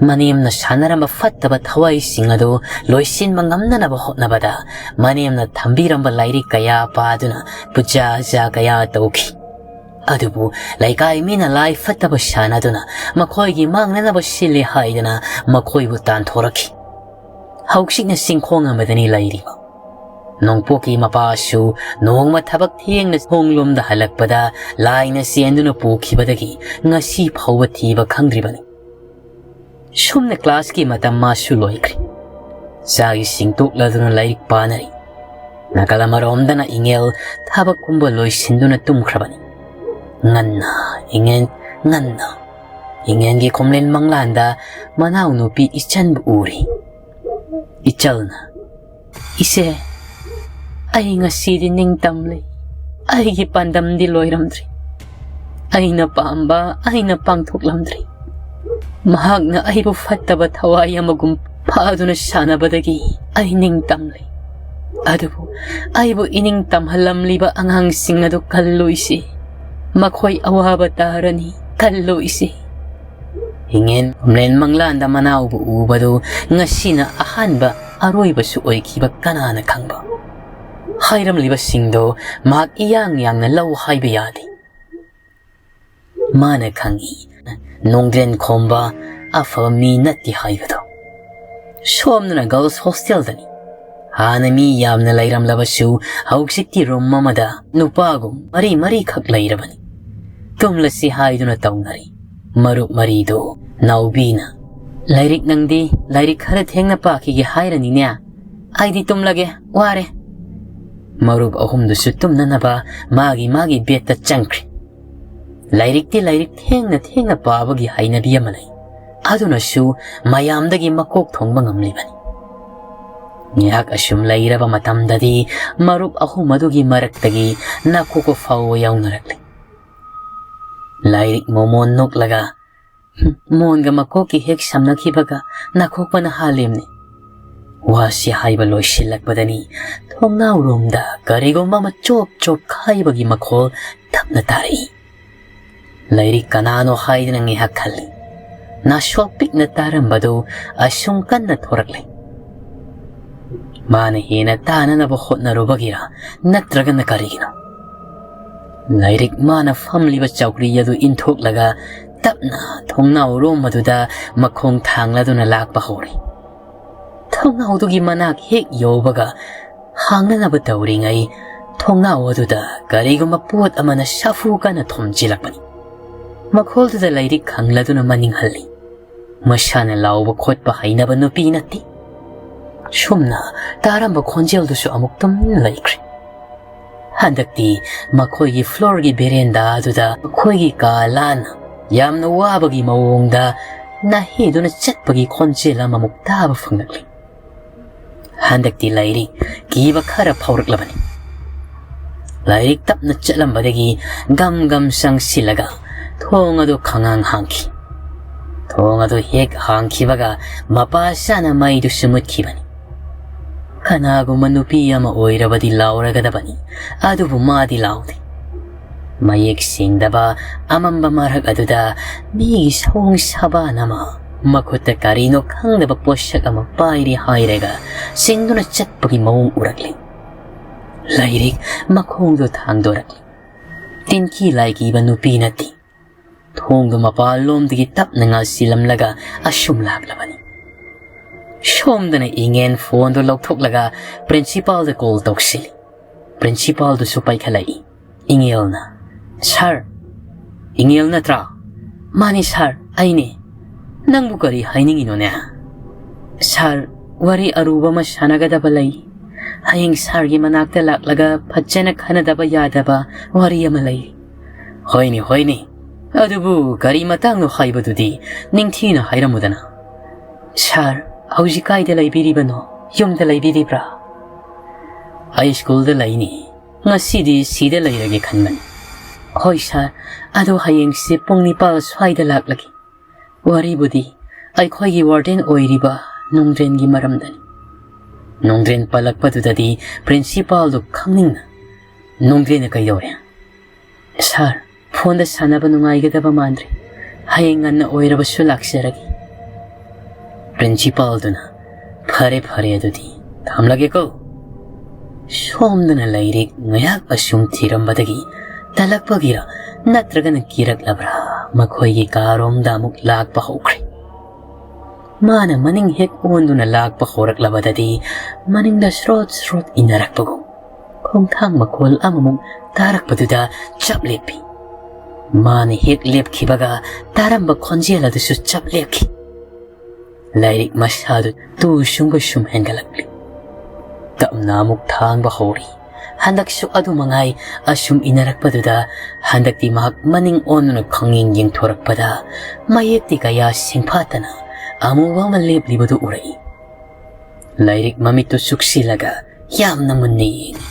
ꯃꯅꯦꯝꯅ ꯁꯥꯟꯅꯔꯝꯕ ꯐꯠꯇꯕ ꯊꯋꯥꯏꯁꯤꯡ ꯑꯗꯨ ꯂꯣꯏꯁꯤꯟꯕ ꯉꯝꯅꯅꯕ ꯍꯣꯠꯅꯕꯗ, ꯃꯅꯦꯝꯅ ꯊꯝꯕꯤꯔꯝꯕ ꯂꯥꯏꯔꯤꯛ ꯀꯌꯥ ꯄꯥꯗꯨꯅ ꯄꯨꯖꯥ ꯑꯖꯥ ꯀꯌꯥ ꯇꯧꯈꯤ꯫ ꯑꯗꯨꯕꯨ ꯂꯩꯀꯥꯏ ꯃꯤꯅ ꯂꯥꯏ ꯐꯠꯇꯕ ꯁꯥꯟꯅꯗꯨꯅ ꯃꯈꯣꯏꯒꯤ ꯃꯥꯡꯅꯅꯕ ꯁꯤꯜꯂꯤ ꯍꯥꯏꯗꯨꯅ ꯃꯈꯣꯏꯕꯨ ꯇꯥꯟꯊꯣꯔꯛꯈꯤ꯫ ꯍꯧꯖꯤꯛꯅ ꯆꯤꯡꯈꯣꯡ ꯑꯃꯗꯅꯤ ꯂꯩꯔꯤꯕ꯫ ꯅꯣꯡꯄꯣꯛꯀꯤ ꯃꯄꯥꯁꯨ ꯅꯣꯡꯃ ꯊꯕꯛ ꯊꯦꯡꯅ ꯈꯣꯡꯂꯣꯝꯗ ꯍꯜꯂꯛꯄꯗ ꯂꯥꯏꯅ ꯆꯦꯟꯗꯨꯅ ꯄꯨꯈꯤꯕꯗꯒꯤ ꯉꯁꯤ ꯐꯥꯎꯕ ꯊꯤꯕ ꯈꯪꯗ꯭ꯔꯤꯕꯅꯤ꯫ ꯁꯨꯝꯅ ꯀ꯭ꯂꯥꯁꯀꯤ ꯃꯇꯝ ꯃꯥꯁꯨ ꯂꯣꯏꯈ꯭ꯔꯦ꯫ ꯆꯥꯛ ꯏꯁꯤꯡ ꯇꯣꯛꯂꯗꯨꯅ ꯂꯥꯏꯔꯤꯛ ꯄꯥꯅꯔꯤ꯫ ꯅꯥꯀꯜ ꯑꯃꯔꯣꯝꯗꯅ ꯏꯉꯦꯜ ꯊꯕꯛꯀꯨꯝꯕ ꯂꯣꯏꯁꯤꯟꯗꯨꯅ ꯇꯨꯝꯈ꯭ꯔꯕꯅꯤ꯫ ꯉꯟꯅ, ꯏꯉꯦꯟ, ꯉꯟꯅ ꯏꯉꯦꯟꯒꯤ ꯈꯣꯝꯂꯦꯟ ꯃꯪꯂꯥꯟꯗ ꯃꯅꯥꯎꯅꯨꯄꯤ ꯏꯆꯟꯕꯨ ꯎꯔꯤ꯫ ꯏꯆꯜꯅ, "ꯏꯆꯦ, ꯑꯩ ꯉꯁꯤꯗꯤ ꯅꯤꯡꯇꯝꯂꯦ꯫ ꯑꯩꯒꯤ ꯄꯥꯟꯗꯝꯗꯤ ꯂꯣꯏꯔꯝꯗ꯭ꯔꯤ꯫ ꯑꯩꯅ ꯄꯥꯝꯕ ꯑꯩꯅ ꯄꯥꯡꯊꯣꯛꯂꯝꯗ꯭ꯔꯤ꯫ ꯃꯍꯥꯛꯅ ꯑꯩꯕꯨ ꯐꯠꯇꯕ ꯊꯋꯥꯏ ꯑꯃꯒꯨꯝ ꯐꯥꯗꯨꯅ ꯁꯥꯟꯅꯕꯗꯒꯤ ꯑꯩ ꯅꯤꯡꯇꯝꯂꯦ꯫ ꯑꯗꯨꯕꯨ ꯑꯩꯕꯨ ꯏꯅꯤꯡ ꯇꯝꯍꯜꯂꯝꯂꯤꯕ ꯑꯉꯥꯡꯁꯤꯡ ꯑꯗꯨ ꯀꯜꯂꯨ ꯏꯆꯦ꯫ ꯃꯈꯣꯏ ꯑꯋꯥꯕ ꯇꯥꯔꯅꯤ, ꯀꯜꯂꯨ ꯏꯆꯦ꯫" ꯏꯉꯦꯟ ꯈꯣꯝꯂꯦꯟ ꯃꯪꯂꯥꯟꯗ ꯃꯅꯥꯎꯕꯨ ꯎꯕꯗꯨ ꯉꯁꯤꯅ ꯑꯍꯥꯟꯕ ꯑꯔꯣꯏꯕꯁꯨ ꯑꯣꯏꯈꯤꯕ ꯀꯅꯥꯅ ꯈꯪꯕ? ꯍꯥꯏꯔꯝꯂꯤꯕꯁꯤꯡꯗꯣ ꯃꯍꯥꯛ ꯏꯌꯥꯡ ꯌꯥꯡꯅ ꯂꯧ ꯍꯥꯏꯕ ꯌꯥꯗꯦ꯫ ꯃꯥꯅ ꯈꯪꯏ, ꯅꯣꯡꯗ꯭ꯔꯦꯟ ꯈꯣꯝꯕ ꯑꯐꯕ ꯃꯤ ꯅꯠꯇꯦ ꯍꯥꯏꯕꯗꯣ꯫ ꯁꯣꯝꯗꯅ girls hostelꯗꯅꯤ꯫ ꯍꯥꯟꯅ ꯃꯤ ꯌꯥꯝꯅ ꯂꯩꯔꯝꯂꯕꯁꯨ ꯍꯧꯖꯤꯛꯇꯤ room ꯑꯃꯗ ꯅꯨꯄꯥꯒꯨꯝ ꯃꯔꯤ ꯃꯔꯤꯈꯛ ꯂꯩꯔꯕꯅꯤ꯫ ꯇꯨꯝꯂꯁꯤ ꯍꯥꯏꯗꯨꯅ ꯇꯧꯅꯔꯤ꯫ ꯃꯔꯨꯞ ꯃꯔꯤꯗꯨ ꯅꯥꯎꯕꯤꯅ, "ꯂꯥꯏꯔꯤꯛ ꯅꯪꯗꯤ ꯂꯥꯏꯔꯤꯛ ꯈꯔ ꯊꯦꯡꯅ ꯄꯥꯈꯤꯒꯦ ꯍꯥꯏꯔꯅꯤꯅꯦ꯫ ꯑꯩꯗꯤ ꯇꯨꯝꯂꯒꯦ, ꯋꯥꯔꯦ꯫" ꯃꯔꯨꯞ ꯑꯍꯨꯝꯗꯨꯁꯨ ꯇꯨꯝꯅꯅꯕ ꯃꯥꯒꯤ ꯃꯥꯒꯤ bedꯇ ꯆꯪꯈ꯭ꯔꯦ꯫ ꯂꯥꯏꯔꯤꯛꯇꯤ ꯂꯥꯏꯔꯤꯛ ꯊꯦꯡꯅ ꯊꯦꯡꯅ ꯄꯥꯕꯒꯤ ꯍꯩꯅꯕꯤ ꯑꯃ ꯂꯩ꯫ ꯑꯗꯨꯅꯁꯨ ꯃꯌꯥꯝꯗꯒꯤ ꯃꯀꯣꯛ ꯊꯣꯡꯕ ꯉꯝꯂꯤꯕꯅꯤ꯫ ꯉꯥꯏꯍꯥꯛ ꯑꯁꯨꯝ ꯂꯩꯔꯕ ꯃꯇꯝꯗꯗꯤ ꯃꯔꯨꯞ ꯑꯍꯨꯝ ꯑꯗꯨꯒꯤ ꯃꯔꯛꯇꯒꯤ ꯅꯥꯀꯣꯛꯄ ꯐꯥꯎꯕ ꯌꯥꯎꯅꯔꯛꯂꯤ꯫ ꯂꯥꯏꯔꯤꯛ ꯃꯣꯃꯣꯟ ꯅꯣꯛꯂꯒ, ꯃꯣꯟꯒ ꯃꯀꯣꯛꯀꯤ ꯍꯦꯛ ꯁꯝꯅꯈꯤꯕꯒ ꯅꯥꯈꯣꯛꯄꯅ ꯍꯥꯜꯂꯤꯕꯅꯤ꯫ ꯋꯥꯁꯤ ꯍꯥꯏꯕ ꯂꯣꯏꯁꯤꯜꯂꯛꯄꯗꯅꯤ ꯊꯣꯡꯅꯥꯎꯔꯣꯝꯗ ꯀꯔꯤꯒꯨꯝꯕ ꯑꯃ ꯆꯣꯞ ꯆꯣꯞ ꯈꯥꯏꯕꯒꯤ ꯃꯈꯣꯜ ꯇꯞꯅ ꯇꯥꯔꯛꯏ꯫ ꯂꯥꯏꯔꯤꯛ ꯀꯅꯥꯅꯣ ꯍꯥꯏꯗꯅ ꯉꯥꯏꯍꯥꯛ ꯈꯜꯂꯤ꯫ ꯅꯥꯁꯣꯛ ꯄꯤꯛꯅ ꯇꯥꯔꯝꯕꯗꯨ ꯑꯁꯨꯝ ꯀꯟꯅ ꯊꯣꯔꯛꯂꯦ꯫ ꯃꯥꯅ ꯍꯦꯟꯅ ꯇꯥꯅꯅꯕ ꯍꯣꯠꯅꯔꯨꯕꯒꯤꯔ ꯅꯠꯇ꯭ꯔꯒꯅ ꯀꯔꯤꯒꯤꯅꯣ? ꯂꯥꯏꯔꯤꯛ ꯃꯥꯅ ꯐꯝꯂꯤꯕ ꯆꯧꯀ꯭ꯔꯤ ꯑꯗꯨ ꯏꯟꯊꯣꯛꯂꯒ ꯇꯞꯅ ꯊꯣꯡꯅꯥꯎꯔꯣꯝ ꯑꯗꯨꯗ ꯃꯈꯣꯡ ꯊꯥꯡꯂꯗꯨꯅ ꯂꯥꯛꯄ ꯍꯧꯔꯦ꯫ ꯊꯣꯡꯅꯥꯎꯗꯨꯒꯤ ꯃꯅꯥꯛ ꯍꯦꯛ ꯌꯧꯕꯒ ꯍꯥꯡꯅꯅꯕ ꯇꯧꯔꯤꯉꯩ ꯊꯣꯡꯅꯥꯎ ꯑꯗꯨꯗ ꯀꯔꯤꯒꯨꯝꯕ ꯄꯣꯠ ꯑꯃꯅ ꯁꯥꯐꯨ ꯀꯟꯅ ꯊꯣꯝꯖꯤꯜꯂꯛꯄꯅꯤ꯫ ꯃꯈꯣꯜꯗꯨꯗ ꯂꯥꯏꯔꯤꯛ ꯈꯪꯂꯗꯨꯅ ꯃꯅꯤꯡ ꯍꯜꯂꯤ꯫ ꯃꯁꯥꯅ ꯂꯥꯎꯕ ꯈꯣꯠꯄ ꯍꯩꯅꯕ ꯅꯨꯄꯤ ꯅꯠꯇꯦ꯫ ꯁꯨꯝꯅ ꯇꯥꯔꯝꯕ ꯈꯣꯟꯖꯦꯜꯗꯨꯁꯨ ꯑꯃꯨꯛ ꯇꯨꯃꯤꯟ ꯂꯩꯈ꯭ꯔꯦ꯫ ꯍꯟꯗꯛꯇꯤ ꯃꯈꯣꯏꯒꯤ ꯐ꯭ꯂꯣꯔꯒꯤ ꯕꯦꯔꯦꯟꯗꯥ ꯑꯗꯨꯗ ꯃꯈꯣꯏꯒꯤ ꯀꯥ ꯂꯥꯟꯅ ꯌꯥꯝꯅ ꯋꯥꯕꯒꯤ ꯃꯑꯣꯡꯗ ꯅꯥꯍꯦꯗꯨꯅ ꯆꯠꯄꯒꯤ ꯈꯣꯟꯖꯦꯜ ꯑꯃꯃꯨꯛ ꯇꯥꯕ ꯐꯪꯂꯛꯂꯤ꯫ ꯍꯟꯗꯛꯇꯤ ꯂꯥꯏꯔꯤꯛ ꯀꯤꯕ ꯈꯔ ꯐꯥꯎꯔꯛꯂꯕꯅꯤ꯫ ꯂꯥꯏꯔꯤꯛ ꯇꯞꯅ ꯆꯠꯂꯝꯕꯗꯒꯤ ꯒꯝ ꯒꯝ ꯆꯪꯁꯤꯜꯂꯒ ꯊꯣꯡ ꯑꯗꯨ ꯈꯉꯥꯡ ꯍꯥꯡꯈꯤ꯫ ꯊꯣꯡ ꯑꯗꯨ ꯍꯦꯛ ꯍꯥꯡꯈꯤꯕꯒ ꯃꯄꯥ ꯆꯥꯅ ꯃꯩꯗꯨꯁꯨ ꯃꯨꯠꯈꯤꯕꯅꯤ꯫ ꯀꯅꯥꯒꯨꯝꯕ ꯅꯨꯄꯤ ꯑꯃ ꯑꯣꯏꯔꯕꯗꯤ ꯂꯥꯎꯔꯒꯗꯕꯅꯤ, ꯑꯗꯨꯕꯨ ꯃꯥꯗꯤ ꯂꯥꯎꯗꯦ꯫ ꯃꯌꯦꯛ ꯁꯦꯡꯗꯕ ꯑꯃꯝꯕ ꯃꯔꯛ ꯑꯗꯨꯗ ꯃꯤꯒꯤ ꯁꯑꯣꯡ ꯁꯥꯕꯥꯟ ꯑꯃ ꯃꯈꯨꯠꯇ ꯀꯔꯤꯅꯣ ꯈꯪꯗꯕ ꯄꯣꯠꯁꯛ ꯑꯃ ꯄꯥꯏꯔꯤ ꯍꯥꯏꯔꯒ ꯆꯤꯡꯗꯨꯅ ꯆꯠꯄꯒꯤ ꯃꯑꯣꯡ ꯎꯔꯛꯂꯤ꯫ ꯂꯥꯏꯔꯤꯛ ꯃꯈꯣꯡꯗꯣ ꯊꯥꯡꯗꯣꯔꯛꯂꯤ꯫ ꯇꯤꯟꯈꯤ ꯂꯥꯏꯀꯤꯕ ꯅꯨꯄꯤ ꯅꯠꯇꯦ꯫ ꯊꯣꯡꯗꯨ ꯃꯄꯥꯟꯂꯣꯝꯗꯒꯤ ꯇꯞꯅ ꯉꯥꯜꯁꯤꯜꯂꯝꯂꯒ ꯑꯁꯨꯝ ꯂꯥꯛꯂꯕꯅꯤ꯫ ꯁꯣꯝꯗꯅ ꯏꯉꯦꯟ ꯐꯣꯟꯗꯨ ꯂꯧꯊꯣꯛꯂꯒ ꯄ꯭ꯔꯤꯟꯁꯤꯄꯥꯜꯗ ꯀꯣꯜ ꯇꯧꯁꯤꯜꯂꯤ꯫ ꯄ꯭ꯔꯤꯟꯁꯤꯄꯥꯜꯗꯨꯁꯨ ꯄꯥꯏꯈꯠꯂꯛꯏ꯫ ꯏꯉꯦꯜꯅ, "ꯁꯥꯔ, ꯏꯉꯦꯜ ꯅꯠꯇ꯭ꯔꯥ?" "ꯃꯥꯅꯤ ꯁꯥꯔ, ꯑꯩꯅꯤ꯫ ꯅꯪꯕꯨ ꯀꯔꯤ ꯍꯥꯏꯅꯤꯡꯉꯤꯅꯣꯅꯦ?" "ꯁꯥꯔ, ꯋꯥꯔꯤ ꯑꯔꯨꯕ ꯑꯃ ꯁꯥꯟꯅꯒꯗꯕ ꯂꯩ꯫ ꯍꯌꯦꯡ ꯁꯥꯔꯒꯤ ꯃꯅꯥꯛꯇ ꯂꯥꯛꯂꯒ ꯐꯖꯅ ꯈꯟꯅꯗꯕ ꯌꯥꯗꯕ ꯋꯥꯔꯤ ꯑꯃ ꯂꯩ꯫" "ꯍꯣꯏꯅꯦ, ꯍꯣꯏꯅꯦ꯫ ꯑꯗꯨꯕꯨ ꯀꯔꯤ ꯃꯇꯥꯡꯅꯣ ꯍꯥꯏꯕꯗꯨꯗꯤ ꯅꯤꯡꯊꯤꯅ ꯍꯥꯏꯔꯝꯃꯨꯗꯅ꯫" "ꯁꯥꯔ, ꯍꯧꯖꯤꯛ ꯀꯥꯏꯗ ꯂꯩꯕꯤꯔꯤꯕꯅꯣ? ꯌꯨꯝꯗ ꯂꯩꯕꯤꯔꯤꯕ꯭ꯔꯥ?" "ꯑꯩ ꯁ꯭ꯀꯨꯜꯗ ꯂꯩꯅꯤ꯫ ꯉꯁꯤꯗꯤ ꯁꯤꯗ ꯂꯩꯔꯒꯦ ꯈꯟꯕꯅꯤ꯫" "ꯍꯣꯏ ꯁꯥꯔ, ꯑꯗꯣ ꯍꯌꯦꯡꯁꯦ ꯄꯨꯡ ꯅꯤꯄꯥꯜ ꯁ꯭ꯋꯥꯏꯗ ꯂꯥꯛꯂꯒꯦ꯫" ꯋꯥꯔꯤꯕꯨꯗꯤ ꯑꯩꯈꯣꯏꯒꯤ ꯋꯥꯔꯗꯦꯟ ꯑꯣꯏꯔꯤꯕ ꯅꯣꯡꯗ꯭ꯔꯦꯟꯒꯤ ꯃꯔꯝꯗꯅꯤ꯫ ꯅꯣꯡꯗ꯭ꯔꯦꯟ ꯄꯜꯂꯛꯄꯗꯨꯗꯗꯤ ꯄ꯭ꯔꯤꯟꯁꯤꯄꯥꯜꯗꯨ ꯈꯪꯅꯤꯡꯅ, "ꯅꯣꯡꯗ꯭ꯔꯦꯟꯅ ꯀꯩꯗꯧꯔꯦ?" "ꯁꯥꯔ, ꯐꯣꯟꯗ ꯁꯥꯟꯅꯕ ꯅꯨꯡꯉꯥꯏꯒꯗꯕ ꯃꯥꯟꯗ꯭ꯔꯦ꯫ ꯍꯌꯦꯡ ꯉꯟꯅ ꯑꯣꯏꯔꯕꯁꯨ ꯂꯥꯛꯆꯔꯒꯦ꯫" ꯄ꯭ꯔꯤꯟꯁꯤꯄꯥꯜꯗꯨꯅ, "ꯐꯔꯦ, ꯐꯔꯦ, ꯑꯗꯨꯗꯤ ꯊꯝꯂꯒꯦꯀꯣ꯫" ꯁꯣꯝꯗꯅ ꯂꯥꯏꯔꯤꯛ ꯉꯥꯏꯍꯥꯛ ꯑꯁꯨꯝ ꯊꯤꯔꯝꯕꯗꯒꯤ ꯇꯜꯂꯛꯄꯒꯤꯔ ꯅꯠꯇ꯭ꯔꯒꯅ ꯀꯤꯔꯛꯂꯕ꯭ꯔꯥ, ꯃꯈꯣꯏꯒꯤ ꯀꯥꯔꯣꯝꯗ ꯑꯃꯨꯛ ꯂꯥꯛꯄ ꯍꯧꯈ꯭ꯔꯦ꯫ ꯃꯥꯅ ꯃꯅꯤꯡ ꯍꯦꯛ ꯑꯣꯟꯗꯨꯅ ꯂꯥꯛꯄ ꯍꯧꯔꯛꯂꯕꯗꯗꯤ ꯃꯅꯤꯡꯗ ꯁ꯭ꯔꯣꯠ ꯁ꯭ꯔꯣꯠ ꯏꯟꯅꯔꯛꯄꯒꯨꯝ ꯈꯣꯡꯊꯥꯡ ꯃꯈꯣꯜ ꯑꯃꯃꯨꯛ ꯇꯥꯔꯛꯄꯗꯨꯗ ꯆꯞ ꯂꯦꯞꯄꯤ꯫ ꯃꯥꯅ ꯍꯦꯛ ꯂꯦꯞꯈꯤꯕꯒ ꯇꯥꯔꯝꯕ ꯈꯣꯟꯖꯦꯜ ꯑꯗꯨꯁꯨ ꯆꯞ ꯂꯦꯞꯈꯤ꯫ ꯂꯥꯏꯔꯤꯛ ꯃꯁꯥꯗꯨ ꯇꯨ ꯁꯨꯝꯒ ꯁꯨꯝ ꯍꯦꯟꯒꯠꯂꯛꯂꯤ꯫ ꯇꯞꯅ ꯑꯃꯨꯛ ꯊꯥꯡꯕ ꯍꯧꯔꯤ꯫ ꯍꯟꯗꯛꯁꯨ ꯑꯗꯨ ꯃꯉꯥꯏ꯫ ꯑꯁꯨꯝ ꯏꯟꯅꯔꯛꯄꯗꯨꯗ ꯍꯟꯗꯛꯇꯤ ꯃꯍꯥꯛ ꯃꯅꯤꯡ ꯑꯣꯟꯗꯨꯅ ꯈꯪꯌꯦꯡ ꯌꯦꯡꯊꯣꯔꯛꯄꯗ ꯃꯌꯦꯛꯇꯤ ꯀꯌꯥ ꯁꯦꯡꯐꯥꯠꯇꯅ ꯑꯃꯨꯕ ꯑꯃ ꯂꯦꯞꯂꯤꯕꯗꯨ ꯎꯔꯛꯏ꯫ ꯂꯥꯏꯔꯤꯛ ꯃꯃꯤꯠꯇꯨ ꯆꯨꯛꯁꯤꯜꯂꯒ ꯌꯥꯝꯅ ꯃꯨꯟꯅ ꯌꯦꯡꯏ꯫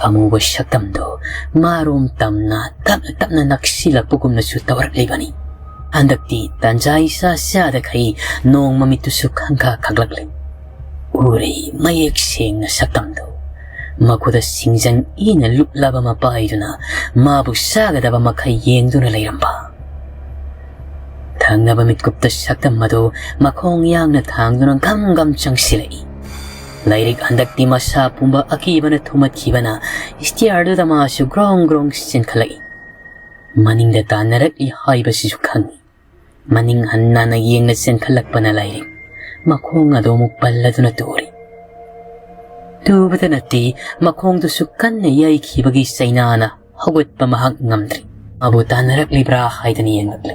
ꯑꯃꯨꯕ ꯁꯛꯇꯝꯗꯣ ꯃꯥꯔꯣꯝ ꯇꯝꯅ ꯇꯞꯅ ꯇꯞꯅ ꯅꯛꯁꯤꯜꯂꯛꯄꯒꯨꯝꯅꯁꯨ ꯇꯧꯔꯛꯂꯤꯕꯅꯤ꯫ ꯍꯟꯗꯛꯇꯤ ꯇꯟꯖꯥ ꯏꯆꯥ ꯆꯥꯗꯈꯩ ꯅꯣꯡ ꯃꯃꯤꯠꯇꯨꯁꯨ ꯈꯪꯈꯥ ꯈꯛꯂꯛꯂꯦ꯫ ꯎꯔꯦ ꯃꯌꯦꯛ ꯁꯦꯡꯅ ꯁꯛꯇꯝꯗꯨ꯫ ꯃꯈꯨꯗ ꯁꯤꯡꯖꯪ ꯏꯅ ꯂꯨꯞꯂꯕ ꯑꯃ ꯄꯥꯏꯗꯨꯅ ꯃꯥꯕꯨ ꯆꯥꯒꯗꯕ ꯃꯈꯩ ꯌꯦꯡꯗꯨꯅ ꯂꯩꯔꯝꯕ꯫ ꯊꯪꯅꯕ ꯃꯤꯠꯀꯨꯞꯇ ꯁꯛꯇꯝ ꯑꯗꯨ ꯃꯈꯣꯡ ꯌꯥꯡꯅ ꯊꯥꯡꯗꯨꯅ ꯒꯝ ꯒꯝ ꯆꯪꯁꯤꯜꯂꯛꯏ꯫ ꯂꯥꯏꯔꯤꯛ ꯍꯟꯗꯛꯇꯤ ꯃꯁꯥ ꯄꯨꯝꯕ ꯑꯀꯤꯕꯅ ꯊꯨꯝꯃꯠꯈꯤꯕꯅ ꯁ꯭ꯇꯤꯌꯥꯔꯗꯨꯗ ꯃꯥꯁꯨ ꯒ꯭ꯔꯣꯡ ꯒ꯭ꯔꯣꯡ ꯆꯦꯟꯈꯠꯂꯛꯏ꯫ ꯃꯅꯤꯡꯗ ꯇꯥꯟꯅꯔꯛꯂꯤ ꯍꯥꯏꯕꯁꯤꯁꯨ ꯈꯪꯏ꯫ ꯃꯅꯤꯡ ꯍꯟꯅ ꯌꯦꯡꯅ ꯆꯦꯟꯈꯠꯂꯛꯄꯅ ꯂꯥꯏꯔꯤꯛ ꯃꯈꯣꯡ ꯑꯗꯨ ꯑꯃꯨꯛ ꯄꯜꯂꯗꯨꯅ ꯇꯨꯔꯤ꯫ ꯇꯨꯕꯗ ꯅꯠꯇꯦ, ꯃꯈꯣꯡꯗꯨꯁꯨ ꯀꯟꯅ ꯌꯩꯈꯤꯕꯒꯤ ꯆꯩꯅꯥꯅ ꯍꯧꯒꯠꯄ ꯃꯍꯥꯛ ꯉꯝꯗ꯭ꯔꯤ꯫ ꯃꯥꯕꯨ ꯇꯥꯟꯅꯔꯛꯂꯤꯕ꯭ꯔꯥ ꯍꯥꯏꯗꯅ ꯌꯦꯡꯂꯛꯂꯦ꯫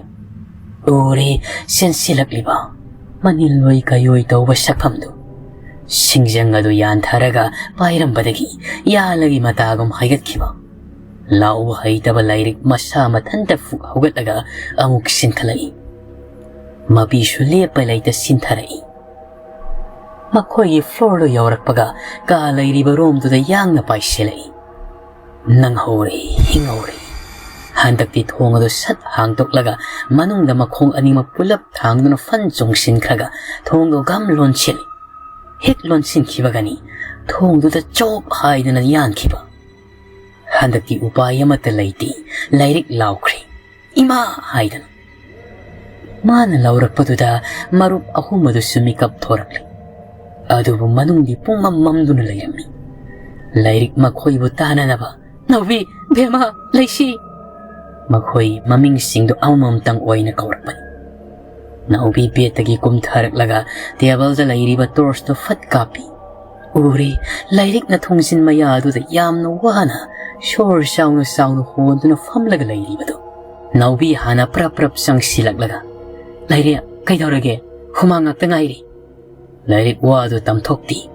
ꯎꯔꯦ ꯆꯦꯟꯁꯤꯜꯂꯛꯂꯤꯕ ꯃꯅꯤꯜ ꯑꯣꯏ ꯀꯩꯑꯣꯏ ꯇꯧꯕ ꯁꯛꯐꯝꯗꯨ꯫ ꯁꯤꯡꯖꯪ ꯑꯗꯨ ꯌꯥꯟꯊꯔꯒ ꯄꯥꯏꯔꯝꯕꯗꯒꯤ ꯌꯥꯜꯂꯒꯤ ꯃꯇꯥꯒꯨꯝ ꯍꯥꯏꯒꯠꯈꯤꯕ꯫ ꯂꯥꯎꯕ ꯍꯩꯇꯕ ꯂꯥꯏꯔꯤꯛ ꯃꯁꯥ ꯃꯊꯟꯇ ꯐꯨꯛ ꯍꯧꯒꯠꯂꯒ ꯑꯃꯨꯛ ꯆꯦꯟꯈꯠꯂꯛꯏ꯫ ꯃꯄꯤꯁꯨ ꯂꯦꯞꯄ ꯂꯩꯇ ꯆꯤꯟꯊꯔꯛꯏ꯫ ꯃꯈꯣꯏꯒꯤ ꯐ꯭ꯂꯣꯔꯗꯨ ꯌꯧꯔꯛꯄꯒ ꯀꯥ ꯂꯩꯔꯤꯕ ꯔꯣꯝꯗꯨꯗ ꯌꯥꯡꯅ ꯄꯥꯏꯁꯤꯜꯂꯛꯏ꯫ "ꯅꯪꯍꯧꯔꯦ, ꯍꯤꯡꯍꯧꯔꯦ꯫ ꯍꯟꯗꯛꯇꯤ ꯊꯣꯡ ꯑꯗꯨ ꯁꯠ ꯍꯥꯡꯗꯣꯛꯂꯒ ꯃꯅꯨꯡꯗ ꯃꯈꯣꯡ ꯑꯅꯤꯃꯛ ꯄꯨꯂꯞ ꯊꯥꯡꯗꯨꯅ ꯐꯟ ꯆꯣꯡꯁꯤꯟꯈ꯭ꯔꯒ ꯊꯣꯡꯗꯨ ꯒꯝ ꯂꯣꯟꯁꯤꯜꯂꯤ꯫ ꯍꯦꯛ ꯂꯣꯟꯁꯤꯟꯈꯤꯕꯒꯅꯤ ꯊꯣꯡꯗꯨꯗ ꯆꯣꯞ ꯍꯥꯏꯗꯅ ꯌꯥꯟꯈꯤꯕ꯫ ꯍꯟꯗꯛꯇꯤ ꯎꯄꯥꯏ ꯑꯃꯠꯇ ꯂꯩꯇꯦ, ꯂꯥꯏꯔꯤꯛ ꯂꯥꯎꯈ꯭ꯔꯦ, "ꯏꯃꯥ!" ꯍꯥꯏꯗꯅ꯫ ꯃꯥꯅ ꯂꯥꯎꯔꯛꯄꯗꯨꯗ ꯃꯔꯨꯞ ꯑꯍꯨꯝ ꯑꯗꯨꯁꯨ ꯃꯤꯀꯞ ꯊꯣꯔꯛꯂꯦ꯫ ꯑꯗꯨꯕꯨ ꯃꯅꯨꯡꯗꯤ ꯄꯨꯡꯃꯝ ꯃꯝꯗꯨꯅ ꯂꯩꯔꯝꯃꯤ꯫ ꯂꯥꯏꯔꯤꯛ ꯃꯈꯣꯏꯕꯨ ꯇꯥꯅꯅꯕ, "ꯅꯥꯎꯕꯤ, ꯕꯦꯝꯃ, ꯂꯩꯁꯤ!" ꯃꯈꯣꯏ ꯃꯃꯤꯡꯁꯤꯡꯗꯨ ꯑꯃꯃꯝꯇꯪ ꯑꯣꯏꯅ ꯀꯧꯔꯛꯄꯅꯤ꯫ ꯅꯥꯎꯕꯤ ꯕꯦꯠꯇꯒꯤ ꯀꯨꯝꯊꯔꯛꯂꯒ ꯇꯦꯕꯜꯗ ꯂꯩꯔꯤꯕ ꯇꯣꯔꯆꯇꯨ ꯐꯠ ꯀꯥꯞꯄꯤ꯫ ꯎꯔꯦ, ꯂꯥꯏꯔꯤꯛꯅ ꯊꯣꯡꯖꯤꯟ ꯃꯌꯥ ꯑꯗꯨꯗ ꯌꯥꯝꯅ ꯋꯥꯅ ꯁꯣꯔ ꯆꯥꯎꯅ ꯆꯥꯎꯅ ꯍꯣꯟꯗꯨꯅ ꯐꯝꯂꯒ ꯂꯩꯔꯤꯕꯗꯨ꯫ ꯅꯥꯎꯕꯤ ꯍꯥꯟꯅ ꯄ꯭ꯔꯞ ꯄ꯭ꯔꯞ ꯆꯪꯁꯤꯜꯂꯛꯂꯒ, "ꯂꯩꯔꯦ, ꯀꯩꯗꯧꯔꯒꯦ? ꯍꯨꯃꯥꯡ ꯉꯥꯛꯇ ꯉꯥꯏꯔꯤ꯫ ꯂꯥꯏꯔꯤꯛ ꯋꯥꯗꯨ ꯇꯝꯊꯣꯛꯇꯦ꯫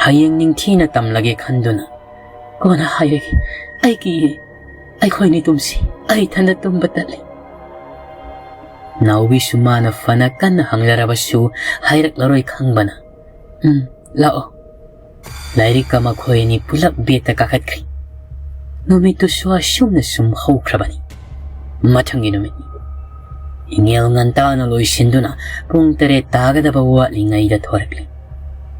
ꯍꯌꯦꯡ ꯅꯤꯡꯊꯤꯅ ꯇꯝꯂꯒꯦ ꯈꯟꯗꯨꯅ꯫ ꯀꯣꯟꯅ ꯍꯥꯏꯔꯒꯦ꯫ ꯑꯩ ꯀꯤꯌꯦ꯫ ꯑꯩꯈꯣꯏꯅꯤ ꯇꯨꯝꯁꯤ꯫ ꯑꯩ ꯏꯊꯟꯗ ꯇꯨꯝꯕ ꯇꯜꯂꯤ꯫" ꯅꯥꯎꯕꯤꯁꯨ ꯃꯥꯅ ꯐꯅ ꯀꯟꯅ ꯍꯪꯖꯔꯕꯁꯨ ꯍꯥꯏꯔꯛꯂꯔꯣꯏ ꯈꯪꯕꯅ, "ꯎꯝ, ꯂꯥꯛꯑꯣ꯫" ꯂꯥꯏꯔꯤꯛꯀ ꯃꯈꯣꯏ ꯑꯅꯤ ꯄꯨꯂꯞ ꯕꯦꯠꯇ ꯀꯥꯈꯠꯈ꯭ꯔꯦ꯫ ꯅꯨꯃꯤꯠꯇꯨꯁꯨ ꯑꯁꯨꯝꯅ ꯁꯨꯝ ꯍꯧꯈ꯭ꯔꯕꯅꯤ꯫ ꯃꯊꯪꯒꯤ ꯅꯨꯃꯤꯠꯅꯤ꯫ ꯏꯉꯦꯜ ꯉꯟꯇꯥꯅ ꯂꯣꯏꯁꯤꯟꯗꯨꯅ ꯄꯨꯡ ꯇꯔꯦꯠ ꯇꯥꯒꯗꯕ ꯋꯥꯠꯂꯤꯉꯩꯗ ꯊꯣꯔꯛꯂꯦ꯫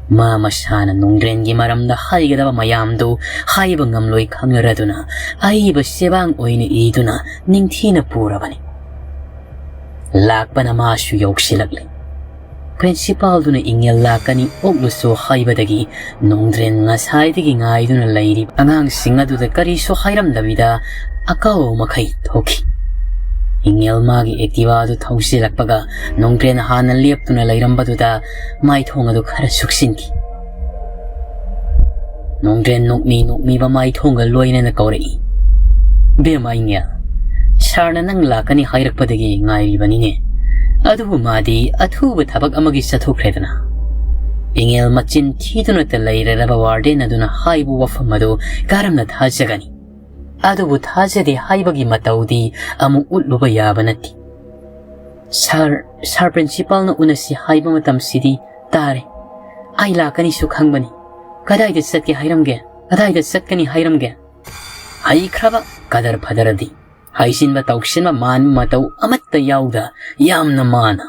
ꯃꯥ ꯃꯁꯥꯅ ꯅꯣꯡꯗ꯭ꯔꯦꯟꯒꯤ ꯃꯔꯝꯗ ꯍꯥꯏꯒꯗꯕ ꯃꯌꯥꯝꯗꯨ ꯍꯥꯏꯕ ꯉꯝꯂꯣꯏ ꯈꯪꯂꯔꯗꯨꯅ ꯑꯏꯕ ꯆꯦꯕꯥꯡ ꯑꯣꯏꯅ ꯏꯗꯨꯅ ꯅꯤꯡꯊꯤꯅ ꯄꯨꯔꯕꯅꯤ꯫ ꯂꯥꯛꯄꯅ ꯃꯥꯁꯨ ꯌꯧꯁꯤꯜꯂꯛꯂꯦ꯫ ꯄ꯭ꯔꯤꯟꯁꯤꯄꯥꯜꯗꯨꯅ ꯏꯉꯦꯜ ꯂꯥꯛꯀꯅꯤ ꯑꯣꯛꯂꯨꯁꯨ ꯍꯥꯏꯕꯗꯒꯤ ꯅꯣꯡꯗ꯭ꯔꯦꯟ ꯉꯁꯥꯏꯗꯒꯤ ꯉꯥꯏꯗꯨꯅ ꯂꯩꯔꯤꯕ ꯑꯉꯥꯡꯁꯤꯡ ꯑꯗꯨꯗ ꯀꯔꯤꯁꯨ ꯍꯥꯏꯔꯝꯗꯕꯤꯗ ꯑꯀꯥꯎ ꯃꯈꯩ ꯊꯣꯛꯈꯤ꯫ ꯏꯉꯦꯜ ꯃꯥꯒꯤ ꯑꯦꯛꯇꯤꯚꯥ ꯑꯗꯨ ꯊꯧꯖꯤꯜꯂꯛꯄꯒ ꯅꯣꯡꯗ꯭ꯔꯦꯟ ꯍꯥꯟꯅ ꯂꯦꯞꯇꯨꯅ ꯂꯩꯔꯝꯕꯗꯨꯗ ꯃꯥꯏꯊꯣꯡ ꯑꯗꯨ ꯈꯔ ꯁꯨꯛꯆꯤꯟꯈꯤ꯫ ꯅꯣꯡꯗ꯭ꯔꯦꯟ ꯅꯣꯛꯃꯤ ꯅꯣꯛꯃꯤꯕ ꯃꯥꯏꯊꯣꯡꯒ ꯂꯣꯏꯅꯅ ꯀꯧꯔꯛꯏ, "ꯕꯦꯝꯃ ꯏꯉꯦꯜ, ꯁꯥꯔꯅ ꯅꯪ ꯂꯥꯛꯀꯅꯤ ꯍꯥꯏꯔꯛꯄꯗꯒꯤ ꯉꯥꯏꯔꯤꯕꯅꯤꯅꯦ꯫ ꯑꯗꯨꯕꯨ ꯃꯥꯗꯤ ꯑꯊꯨꯕ ꯊꯕꯛ ꯑꯃꯒꯤ ꯆꯠꯊꯣꯛꯈ꯭ꯔꯦꯗꯅ꯫" ꯏꯉꯦꯜ ꯃꯆꯤꯟ ꯊꯤꯗꯨꯅꯇ ꯂꯩꯔꯔꯕ ꯋꯥꯔꯗꯦꯟ ꯑꯗꯨꯅ ꯍꯥꯏꯕ ꯋꯥꯐꯝ ꯑꯗꯨ ꯀꯔꯝꯅ ꯊꯥꯖꯒꯅꯤ? ꯑꯗꯨꯕꯨ ꯊꯥꯖꯗꯦ ꯍꯥꯏꯕꯒꯤ ꯃꯇꯧꯗꯤ ꯑꯃꯨꯛ ꯎꯠꯂꯨꯕ ꯌꯥꯕ ꯅꯠꯇꯦ꯫ "ꯁꯥꯔ, ꯁꯥꯔ ꯄ꯭ꯔꯤꯟꯁꯤꯄꯥꯜꯅ ꯎꯅꯁꯤ ꯍꯥꯏꯕ ꯃꯇꯝꯁꯤꯗꯤ ꯇꯥꯔꯦ꯫ ꯑꯩ ꯂꯥꯛꯀꯅꯤꯁꯨ ꯈꯪꯕꯅꯤ꯫ ꯀꯗꯥꯏꯗ ꯆꯠꯀꯦ ꯍꯥꯏꯔꯝꯒꯦ? ꯀꯗꯥꯏꯗ ꯆꯠꯀꯅꯤ ꯍꯥꯏꯔꯝꯒꯦ?" ꯍꯩꯈ꯭ꯔꯕ ꯀꯗꯔ ꯐꯗꯔꯗꯤ꯫ ꯍꯩꯁꯤꯟꯕ ꯇꯧꯁꯤꯟꯕ ꯃꯥꯟꯕ ꯃꯇꯧ ꯑꯃꯠꯇ ꯌꯥꯎꯗ ꯌꯥꯝꯅ ꯃꯥꯅ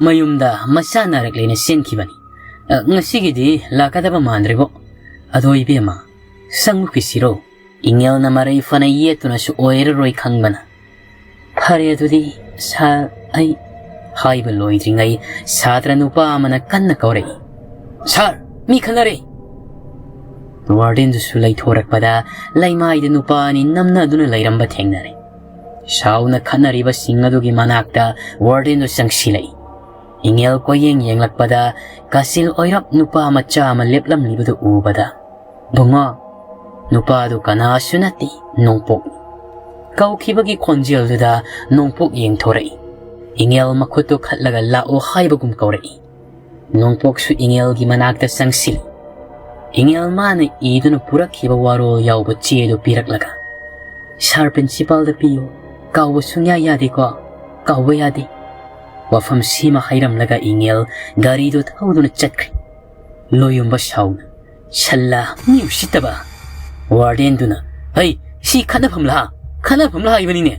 ꯃꯌꯨꯝꯗ ꯃꯆꯥ ꯅꯥꯔꯛꯂꯦꯅ ꯆꯦꯟꯈꯤꯕꯅꯤ꯫ "ꯑ, ꯉꯁꯤꯒꯤꯗꯤ ꯂꯥꯛꯀꯗꯕ ꯃꯥꯟꯗ꯭ꯔꯦꯕꯣ꯫ ꯑꯗꯣ ꯏꯕꯦꯝꯃ, ꯆꯪꯉꯨꯈꯤꯁꯤꯔꯣ?" ꯏꯉꯦꯜꯅ ꯃꯔꯩ ꯐꯅ ꯌꯦꯠꯇꯨꯅꯁꯨ ꯑꯣꯏꯔꯔꯣꯏ ꯈꯪꯕꯅ, "ꯐꯔꯦ ꯑꯗꯨꯗꯤ ꯁꯥꯔ, ꯑꯩ" ꯍꯥꯏꯕ ꯂꯣꯏꯗ꯭ꯔꯤꯉꯩ ꯁꯥꯇ꯭ꯔ ꯅꯨꯄꯥ ꯑꯃꯅ ꯀꯟꯅ ꯀꯧꯔꯛꯏ, "ꯁꯥꯔ, ꯃꯤ ꯈꯠꯅꯔꯦ!" ꯋꯥꯔꯗꯦꯟꯗꯨꯁꯨ ꯂꯩꯊꯣꯔꯛꯄꯗ ꯂꯩꯃꯥꯏꯗ ꯅꯨꯄꯥ ꯑꯅꯤ ꯅꯝꯅꯗꯨꯅ ꯂꯩꯔꯝꯕ ꯊꯦꯡꯅꯔꯦ꯫ ꯁꯥꯎꯅ ꯈꯠꯅꯔꯤꯕꯁꯤꯡ ꯑꯗꯨꯒꯤ ꯃꯅꯥꯛꯇ ꯋꯥꯔꯗꯦꯟꯗꯨ ꯆꯪꯁꯤꯜꯂꯛꯏ꯫ ꯏꯉꯦꯜ ꯀꯣꯏꯌꯦꯡ ꯌꯦꯡꯂꯛꯄꯗ ꯀꯥꯆꯤꯜ ꯑꯣꯏꯔꯞ ꯅꯨꯄꯥ ꯃꯆꯥ ꯑꯃ ꯂꯦꯞꯂꯝꯂꯤꯕꯗꯨ ꯎꯕꯗ, "ꯕꯨꯡꯉꯣ, ꯅꯨꯄꯥꯗꯨ ꯀꯅꯥꯁꯨ ꯅꯠꯇꯦ, ꯅꯣꯡꯄꯣꯛꯅꯤ꯫" ꯀꯧꯈꯤꯕꯒꯤ ꯈꯣꯟꯖꯦꯜꯗꯨꯗ ꯅꯣꯡꯄꯣꯛ ꯌꯦꯡꯊꯣꯔꯛꯏ꯫ ꯏꯉꯦꯜ ꯃꯈꯨꯠꯇꯨ ꯈꯠꯂꯒ "ꯂꯥꯛꯑꯣ" ꯍꯥꯏꯕꯒꯨꯝ ꯀꯧꯔꯛꯏ꯫ ꯅꯣꯡꯄꯣꯛꯁꯨ ꯏꯉꯦꯜꯒꯤ ꯃꯅꯥꯛꯇ ꯆꯪꯁꯤꯜꯂꯤ꯫ ꯏꯉꯦꯜ ꯃꯥꯅ ꯏꯗꯨꯅ ꯄꯨꯔꯛꯈꯤꯕ ꯋꯥꯔꯣꯜ ꯌꯥꯎꯕ ꯆꯦꯗꯨ ꯄꯤꯔꯛꯂꯒ, "ꯁꯥꯔ ꯄ꯭ꯔꯤꯟꯁꯤꯄꯥꯜꯗ ꯄꯤꯌꯨ꯫ ꯀꯥꯎꯕ ꯁꯨꯡꯌꯥ ꯌꯥꯗꯦꯀꯣ꯫ ꯀꯥꯎꯕ ꯌꯥꯗꯦ꯫" ꯋꯥꯐꯝ ꯁꯤꯃ ꯍꯥꯏꯔꯝꯂꯒ ꯏꯉꯦꯜ ꯒꯥꯔꯤꯗꯨ ꯊꯧꯗꯨꯅ ꯆꯠꯈ꯭ꯔꯦ꯫ ꯂꯣꯌꯨꯝꯕ ꯁꯥꯎꯅ, "ꯁꯜꯂꯥ, ꯃꯤ ꯎꯁꯤꯠꯇꯕ!" ꯋꯥꯔꯗꯦꯟꯗꯨꯅ, "ꯍꯩ, ꯁꯤ ꯈꯠꯅꯐꯝꯂꯥ? ꯈꯠꯅꯐꯝꯂꯥ ꯍꯥꯏꯕꯅꯤꯅꯦ?"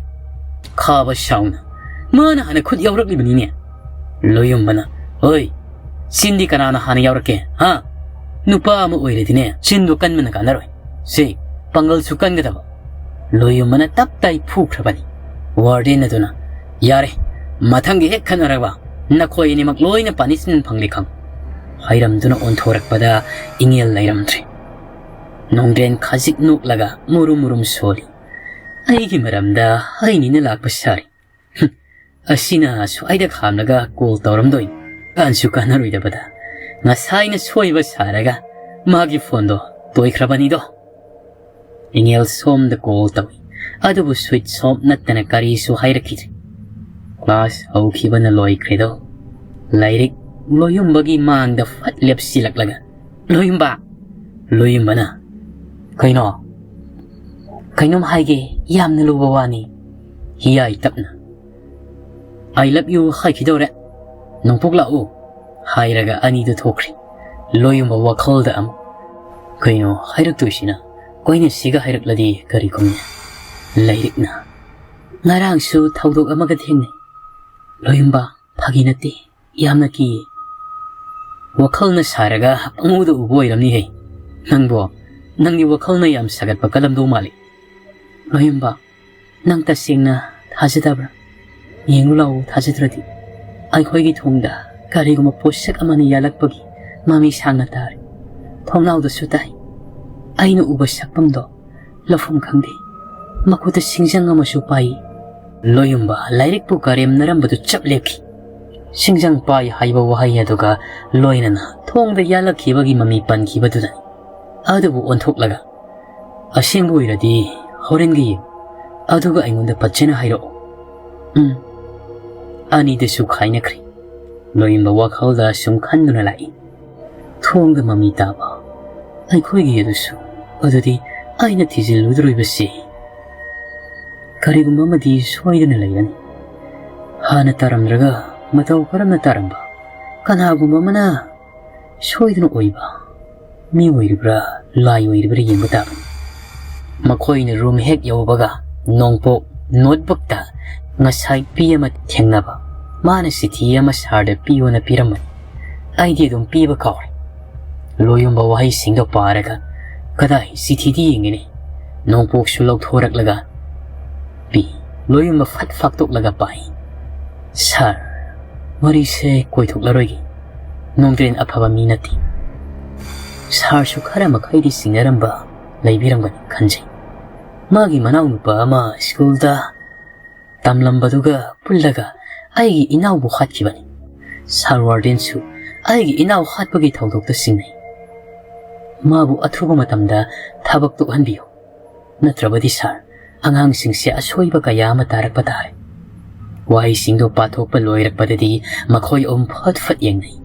ꯈꯥꯕ ꯁꯥꯎꯅ, "ꯃꯥꯅ ꯍꯥꯟꯅ ꯈꯨꯠ ꯌꯥꯎꯔꯛꯂꯤꯕꯅꯤꯅꯦ꯫" ꯂꯣꯌꯨꯝꯕꯅ, "ꯍꯣꯏ, ꯆꯤꯟꯗꯤ ꯀꯅꯥꯅ ꯍꯥꯟꯅ ꯌꯥꯎꯔꯛꯀꯦ, ꯍꯥ? ꯅꯨꯄꯥ ꯑꯃ ꯑꯣꯏꯔꯗꯤꯅꯦ, ꯆꯤꯟꯗꯣ ꯀꯟꯕꯅ ꯀꯥꯟꯅꯔꯣꯏ꯫ ꯁꯤ ꯄꯥꯡꯒꯜꯁꯨ ꯀꯟꯒꯗꯕ꯫" ꯂꯣꯌꯨꯝꯕꯅ ꯇꯞ ꯇꯥꯏ ꯐꯨꯈ꯭ꯔꯕꯅꯤ꯫ ꯋꯥꯔꯗꯦꯟ ꯑꯗꯨꯅ, "ꯌꯥꯔꯦ, ꯃꯊꯪꯒꯤ ꯍꯦꯛ ꯈꯠꯅꯔꯕ ꯅꯈꯣꯏ ꯑꯅꯤꯃꯛ ꯂꯣꯏꯅ ꯄꯥꯅꯤꯁꯃꯦꯟ ꯐꯪꯂꯦ ꯈꯪ꯫" ꯍꯥꯏꯔꯝꯗꯨꯅ ꯑꯣꯟꯊꯣꯔꯛꯄꯗ ꯏꯉꯦꯜ ꯂꯩꯔꯝꯗ꯭ꯔꯦ꯫ ꯅꯣꯡꯗ꯭ꯔꯦꯟ ꯈꯖꯤꯛ ꯅꯣꯛꯂꯒ ꯃꯨꯔꯨꯝ ꯃꯨꯔꯨꯝ ꯁꯣꯜꯂꯤ꯫ "ꯑꯩꯒꯤ ꯃꯔꯝꯗ ꯍꯥꯏꯅꯤꯅ ꯂꯥꯛꯄ ꯁꯥꯔꯤ꯫ ꯍꯨꯝ, ꯑꯁꯤꯅ ꯁ꯭ꯋꯥꯏꯗ ꯈꯥꯝꯂꯒ ꯀꯣꯜ ꯇꯧꯔꯝꯗꯣꯏꯅꯤ꯫ ꯀꯥꯟꯁꯨ ꯀꯥꯟꯅꯔꯣꯏꯗꯕꯗ ꯉꯁꯥꯏꯅ ꯁꯣꯏꯕ ꯁꯥꯔꯒ ꯃꯥꯒꯤ ꯐꯣꯟꯗꯣ ꯇꯣꯏꯈ꯭ꯔꯕꯅꯤꯗꯣ꯫" ꯏꯉꯦꯜ ꯁꯣꯝꯗ ꯀꯣꯜ ꯇꯧꯏ, ꯑꯗꯨꯕꯨ ꯁ꯭ꯋꯤꯠꯆ ꯑꯣꯐ ꯅꯠꯇꯅ ꯀꯔꯤꯁꯨ ꯍꯥꯏꯔꯛꯈꯤꯗ꯭ꯔꯦ꯫ ꯀ꯭ꯂꯥꯁ ꯍꯧꯈꯤꯕꯅ ꯂꯣꯏꯈ꯭ꯔꯦꯗꯣ꯫ ꯂꯥꯏꯔꯤꯛ ꯂꯣꯌꯨꯝꯕꯒꯤ ꯃꯥꯡꯗ ꯐꯠ ꯂꯦꯞꯁꯤꯜꯂꯛꯂꯒ, "ꯂꯣꯌꯨꯝꯕ!" ꯂꯣꯌꯨꯝꯕꯅ, "ꯀꯩꯅꯣ?" "ꯀꯩꯅꯣꯝ ꯍꯥꯏꯒꯦ, ꯌꯥꯝꯅ ꯂꯨꯕ ꯋꯥꯅꯤ꯫" ꯍꯤꯌꯥꯏ ꯇꯞꯅ, "I love you ꯍꯥꯏꯈꯤꯗꯧꯔꯦ꯫ ꯅꯣꯡꯄꯣꯛ ꯂꯥꯛꯎ꯫" ꯍꯥꯏꯔꯒ ꯑꯅꯤꯗꯨ ꯊꯣꯛꯈ꯭ꯔꯦ꯫ ꯂꯣꯌꯨꯝꯕ ꯋꯥꯈꯜꯗ ꯑꯃꯨꯛ, "ꯀꯩꯅꯣ ꯍꯥꯏꯔꯛꯇꯣꯏꯁꯤꯅ? ꯀꯣꯏꯅꯁꯤꯒ ꯍꯥꯏꯔꯛꯂꯗꯤ ꯀꯔꯤ ꯈꯨꯝꯅꯤ? ꯂꯥꯏꯔꯤꯛꯅ꯫ ꯉꯔꯥꯡꯁꯨ ꯊꯧꯗꯣꯛ ꯑꯃꯒ ꯊꯦꯡꯅꯩ꯫ ꯂꯣꯌꯨꯝꯕ, ꯐꯥꯒꯤ ꯅꯠꯇꯦ, ꯌꯥꯝꯅ ꯀꯤꯌꯦ꯫ ꯋꯥꯈꯜꯅ ꯁꯥꯔꯒ ꯄꯪꯎꯗ ꯎꯕ ꯑꯣꯏꯔꯝꯅꯤꯍꯦ꯫ ꯅꯪꯕꯣ, ꯅꯪꯒꯤ ꯋꯥꯈꯜꯅ ꯌꯥꯝ ꯁꯥꯒꯠꯄ ꯀꯜꯂꯝꯗꯧ ꯃꯥꯜꯂꯤ꯫ ꯂꯣꯌꯨꯝꯕ, ꯅꯪ ꯇꯁꯦꯡꯅ ꯊꯥꯖꯗꯕ꯭ꯔꯥ? ꯌꯦꯡꯉꯨ ꯂꯥꯛꯑꯣ, ꯊꯥꯖꯗ꯭ꯔꯗꯤ꯫ ꯑꯩꯈꯣꯏꯒꯤ ꯊꯣꯡꯗ ꯀꯔꯤꯒꯨꯝꯕ ꯄꯣꯠꯁꯛ ꯑꯃꯅ ꯌꯥꯜꯂꯛꯄꯒꯤ ꯃꯃꯤ ꯁꯥꯡꯅ ꯇꯥꯔꯤ꯫ ꯊꯣꯡꯅꯥꯎꯗꯁꯨ ꯇꯥꯏ꯫ ꯑꯩꯅ ꯎꯕ ꯁꯛꯐꯝꯗꯣ ꯂꯧꯐꯝ ꯈꯪꯗꯦ꯫ ꯃꯈꯨꯠꯇ ꯁꯤꯡꯖꯪ ꯑꯃꯁꯨ ꯄꯥꯏ꯫ ꯂꯣꯌꯨꯝꯕ ꯂꯥꯏꯔꯤꯛꯄꯨ ꯀꯔꯦꯝꯅꯔꯝꯕꯗꯨ ꯆꯞ ꯂꯦꯞꯈꯤ꯫ ꯁꯤꯡꯖꯪ ꯄꯥꯏ ꯍꯥꯏꯕ ꯋꯥꯍꯩ ꯑꯗꯨꯒ ꯂꯣꯏꯅꯅ ꯊꯣꯡꯗ ꯌꯥꯜꯂꯛꯈꯤꯕꯒꯤ ꯃꯃꯤ ꯄꯟꯈꯤꯕꯗꯨꯗꯅꯤ꯫ ꯑꯗꯨꯕꯨ ꯑꯣꯟꯊꯣꯛꯂꯒ, "ꯑꯁꯦꯡꯕ ꯑꯣꯏꯔꯗꯤ ꯍꯣꯔꯦꯟꯒ ꯌꯦꯡꯉꯨ, ꯑꯗꯨꯒ ꯑꯩꯉꯣꯟꯗ ꯐꯖꯅ ꯍꯥꯏꯔꯛꯑꯣ꯫" ꯎꯝ꯫ ꯑꯅꯤꯗꯁꯨ ꯈꯥꯏꯅꯈ꯭ꯔꯦ꯫ ꯂꯣꯌꯨꯝꯕ ꯋꯥꯈꯜꯗ ꯁꯨꯝ ꯈꯟꯗꯨꯅ ꯂꯥꯛꯏ꯫ ꯊꯣꯡꯗ ꯃꯃꯤ ꯇꯥꯕ ꯑꯩꯈꯣꯏꯒꯤ ꯑꯗꯨꯁꯨ, ꯑꯗꯨꯗꯤ ꯑꯩꯅ ꯊꯤꯖꯤꯜꯂꯨꯗꯣꯔꯤꯕꯁꯤ ꯀꯔꯤꯒꯨꯝꯕ ꯑꯃꯗꯤ ꯁꯣꯏꯗꯅ ꯂꯩꯔꯅꯤ꯫ ꯍꯥꯟꯅ ꯇꯥꯔꯝꯗ꯭ꯔꯒ ꯃꯇꯧ ꯀꯔꯝꯅ ꯇꯥꯔꯝꯕ? ꯀꯅꯥꯒꯨꯝꯕ ꯑꯃꯅ ꯁꯣꯏꯗꯅ ꯑꯣꯏꯕ ꯃꯤ ꯑꯣꯏꯔꯤꯕ꯭ꯔꯥ, ꯂꯥꯏ ꯑꯣꯏꯔꯤꯕ꯭ꯔꯥ ꯌꯦꯡꯕ ꯇꯥꯕꯅꯤ꯫ ꯃꯈꯣꯏꯅ ꯔꯨꯝ ꯍꯦꯛ ꯌꯧꯕꯒ ꯅꯣꯡꯄꯣꯛ ꯅꯣꯠꯕꯨꯛꯇ ꯉꯁꯥꯏ ꯄꯤ ꯑꯃ ꯊꯦꯡꯅꯕ, ꯃꯥꯅ ꯆꯤꯊꯤ ꯑꯃ ꯁꯥꯔꯗ ꯄꯤꯌꯣꯅ ꯄꯤꯔꯝꯕꯅꯤ꯫ ꯑꯩꯗꯤ ꯑꯗꯨꯝ ꯄꯤꯕ ꯀꯥꯎꯔꯦ꯫ ꯂꯣꯌꯨꯝꯕ ꯋꯥꯍꯩꯁꯤꯡꯗꯣ ꯄꯥꯔꯒ, "ꯀꯗꯥꯏ, ꯆꯤꯊꯤꯗꯤ ꯌꯦꯡꯒꯦꯅꯦ?" ꯅꯣꯡꯄꯣꯛꯁꯨ ꯂꯧꯊꯣꯔꯛꯂꯒ ꯄꯤ꯫ ꯂꯣꯌꯨꯝꯕ ꯐꯠ ꯐꯥꯛꯇꯣꯛꯂꯒ ꯄꯥꯏ꯫ "ꯁꯥꯔ, ꯋꯥꯔꯤꯁꯦ ꯀꯣꯏꯊꯣꯛꯂꯔꯣꯏꯒꯦ꯫ ꯅꯣꯡꯗ꯭ꯔꯦꯟ ꯑꯐꯕ ꯃꯤ ꯅꯠꯇꯦ꯫" ꯁꯥꯔꯁꯨ ꯈꯔ ꯃꯈꯩꯗꯤ ꯆꯤꯡꯅꯔꯝꯕ ꯂꯩꯕꯤꯔꯝꯒꯅꯤ ꯈꯟꯖꯩ꯫ ꯃꯥꯒꯤ ꯃꯅꯥꯎꯅꯨꯄꯥ ꯑꯃ ꯁ꯭ꯀꯨꯜꯗ ꯇꯝꯂꯝꯕꯗꯨꯒ ꯄꯨꯜꯂꯒ ꯑꯩꯒꯤ ꯏꯅꯥꯎꯕꯨ ꯍꯥꯠꯈꯤꯕꯅꯤ꯫ ꯁꯥꯔ ꯋꯥꯔꯗꯦꯟꯁꯨ ꯑꯩꯒꯤ ꯏꯅꯥꯎ ꯍꯥꯠꯄꯒꯤ ꯊꯧꯗꯣꯛꯇ ꯆꯤꯡꯅꯩ꯫ ꯃꯥꯕꯨ ꯑꯊꯨꯕ ꯃꯇꯝꯗ ꯊꯕꯛ ꯇꯣꯛꯍꯟꯕꯤꯌꯨ꯫ ꯅꯠꯇ꯭ꯔꯕꯗꯤ ꯁꯥꯔ, ꯑꯉꯥꯡꯁꯤꯡꯁꯦ ꯑꯁꯣꯏꯕ ꯀꯌꯥ ꯑꯃ ꯇꯥꯔꯛꯄ ꯇꯥꯔꯦ꯫ ꯋꯥꯍꯩꯁꯤꯡꯗꯣ ꯄꯥꯊꯣꯛꯄ ꯂꯣꯏꯔꯛꯄꯗꯗꯤ ꯃꯈꯣꯏ ꯑꯍꯨꯝ ꯐꯠ ꯐꯠ ꯌꯦꯡꯅꯩ꯫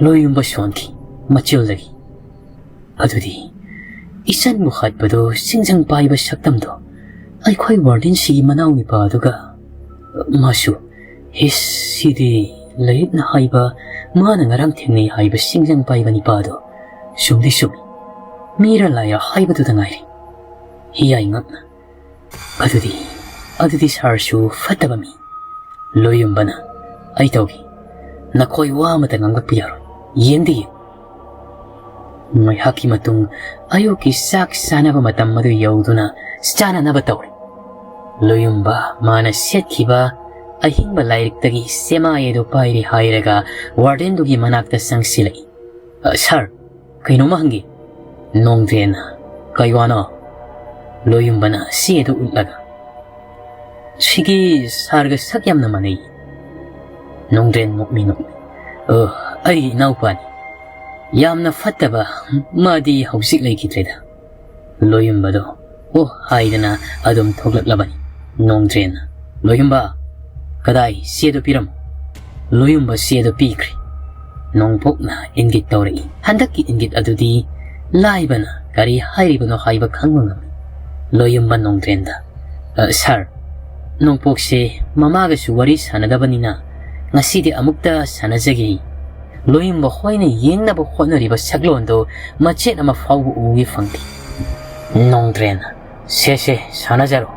ꯂꯣꯌꯨꯝꯕ ꯁꯣꯟꯈꯤ, ꯃꯆꯤꯜꯗꯒꯤ꯫ ꯑꯗꯨꯗꯤ ꯏꯆꯟꯕꯨ ꯍꯥꯠꯄꯗꯣ, ꯁꯤꯡꯖꯪ ꯄꯥꯏꯕ ꯁꯛꯇꯝꯗꯣ, ꯑꯩꯈꯣꯏ ꯋꯥꯔꯗꯦꯟꯁꯤꯒꯤ ꯃꯅꯥꯎ ꯅꯨꯄꯥ ꯑꯗꯨꯒ? ꯃꯥꯁꯨ, ꯍꯤꯁ, ꯁꯤꯗꯤ ꯂꯥꯏꯔꯤꯛꯅ ꯍꯥꯏꯕ, ꯃꯥꯅ ꯉꯔꯥꯡ ꯊꯦꯡꯅꯩ ꯍꯥꯏꯕ ꯁꯤꯡꯖꯪ ꯄꯥꯏꯕ ꯅꯤꯄꯥꯗꯣ ꯆꯨꯝꯗꯤ ꯆꯨꯝꯃꯤ꯫ ꯃꯤꯔ ꯂꯥꯏꯔ ꯍꯥꯏꯕꯗꯨꯗ ꯉꯥꯏꯔꯦ꯫ ꯍꯤꯌꯥꯏ ꯉꯛꯅ, "ꯑꯗꯨꯗꯤ, ꯑꯗꯨꯗꯤ ꯁꯥꯔꯁꯨ ꯐꯠꯇꯕ ꯃꯤ꯫" ꯂꯣꯌꯨꯝꯕꯅ, "ꯑꯩ ꯇꯧꯒꯦ꯫ ꯅꯈꯣꯏ ꯋꯥ ꯑꯃꯇ ꯉꯥꯡꯂꯛꯄ ꯌꯥꯔꯣꯏ꯫ ꯌꯦꯡꯗꯤ ꯌꯦꯡꯉꯨ꯫" ꯉꯥꯏꯍꯥꯛꯀꯤ ꯃꯇꯨꯡ ꯑꯌꯨꯛꯀꯤ ꯆꯥꯛ ꯆꯥꯅꯕ ꯃꯇꯝ ꯑꯗꯨ ꯌꯧꯗꯨꯅ ꯆꯥꯅꯅꯕ ꯇꯧꯔꯦ꯫ ꯂꯣꯌꯨꯝꯕ ꯃꯥꯅ ꯁꯦꯠꯈꯤꯕ ꯑꯍꯤꯡꯕ ꯂꯥꯏꯔꯤꯛꯇꯒꯤ ꯆꯦꯃꯥꯏ ꯑꯗꯨ ꯄꯥꯏꯔꯤ ꯍꯥꯏꯔꯒ ꯋꯥꯔꯗꯦꯟꯗꯨꯒꯤ ꯃꯅꯥꯛꯇ ꯆꯪꯁꯤꯜꯂꯛꯏ꯫ "ꯑ, ꯁꯥꯔ, ꯀꯩꯅꯣꯝꯃ ꯍꯪꯒꯦ꯫" ꯅꯣꯡꯗ꯭ꯔꯦꯟꯅ, "ꯀꯩ ꯋꯥꯅꯣ?" ꯂꯣꯌꯨꯝꯕꯅ ꯆꯦ ꯑꯗꯨ ꯎꯠꯂꯒ, "ꯁꯤꯒꯤ ꯁꯥꯔꯒ ꯁꯛ ꯌꯥꯝꯅ ꯃꯥꯟꯅꯩ꯫" ꯅꯣꯡꯗ꯭ꯔꯦꯟ ꯅꯣꯛꯃꯤ ꯅꯣꯛꯃꯤ, "ꯑꯣ, ꯑꯩꯒꯤ ꯏꯅꯥꯎꯄꯥꯅꯤ꯫ ꯌꯥꯝꯅ ꯐꯠꯇꯕ, ꯃꯥꯗꯤ ꯍꯧꯖꯤꯛ ꯂꯩꯈꯤꯗ꯭ꯔꯦꯗ꯫" ꯂꯣꯌꯨꯝꯕꯗꯣ "ꯑꯣ" ꯍꯥꯏꯗꯅ ꯑꯗꯨꯝ ꯊꯣꯛꯂꯛꯂꯕꯅꯤ꯫ ꯅꯣꯡꯗ꯭ꯔꯦꯟꯅ, "ꯂꯣꯌꯨꯝꯕ, ꯀꯗꯥꯏ, ꯆꯦꯗꯨ ꯄꯤꯔꯝꯃꯨ꯫" ꯂꯣꯌꯨꯝꯕ ꯆꯦꯗꯨ ꯄꯤꯈ꯭ꯔꯦ꯫ ꯅꯣꯡꯄꯣꯛꯅ ꯏꯪꯒꯤꯠ ꯇꯧꯔꯛꯏ꯫ ꯍꯟꯗꯛꯀꯤ ꯏꯪꯒꯤꯠ ꯑꯗꯨꯗꯤ ꯂꯥꯏꯕꯅ ꯀꯔꯤ ꯍꯥꯏꯔꯤꯕꯅꯣ ꯍꯥꯏꯕ ꯈꯪꯕ ꯉꯝꯃꯤ꯫ ꯂꯣꯌꯨꯝꯕ ꯅꯣꯡꯗ꯭ꯔꯦꯟꯗ, "ꯑ, ꯁꯥꯔ, ꯅꯣꯡꯄꯣꯛꯁꯦ ꯃꯃꯥꯒꯁꯨ ꯋꯥꯔꯤ ꯁꯥꯟꯅꯗꯕꯅꯤꯅ ꯉꯁꯤꯗꯤ ꯑꯃꯨꯛꯇ ꯁꯥꯟꯅꯖꯒꯦ꯫" ꯂꯣꯌꯨꯝꯕ ꯍꯣꯏꯅ ꯌꯦꯡꯅꯕ ꯍꯣꯠꯅꯔꯤꯕ ꯁꯛꯂꯣꯟꯗꯨ ꯃꯆꯦꯠ ꯑꯃ ꯐꯥꯎꯕ ꯎꯒꯦ ꯐꯪꯗꯦ꯫ ꯅꯣꯡꯗ꯭ꯔꯦꯟꯅ, "ꯁꯦ ꯁꯦ, ꯁꯥꯟꯅꯖꯔꯣ꯫"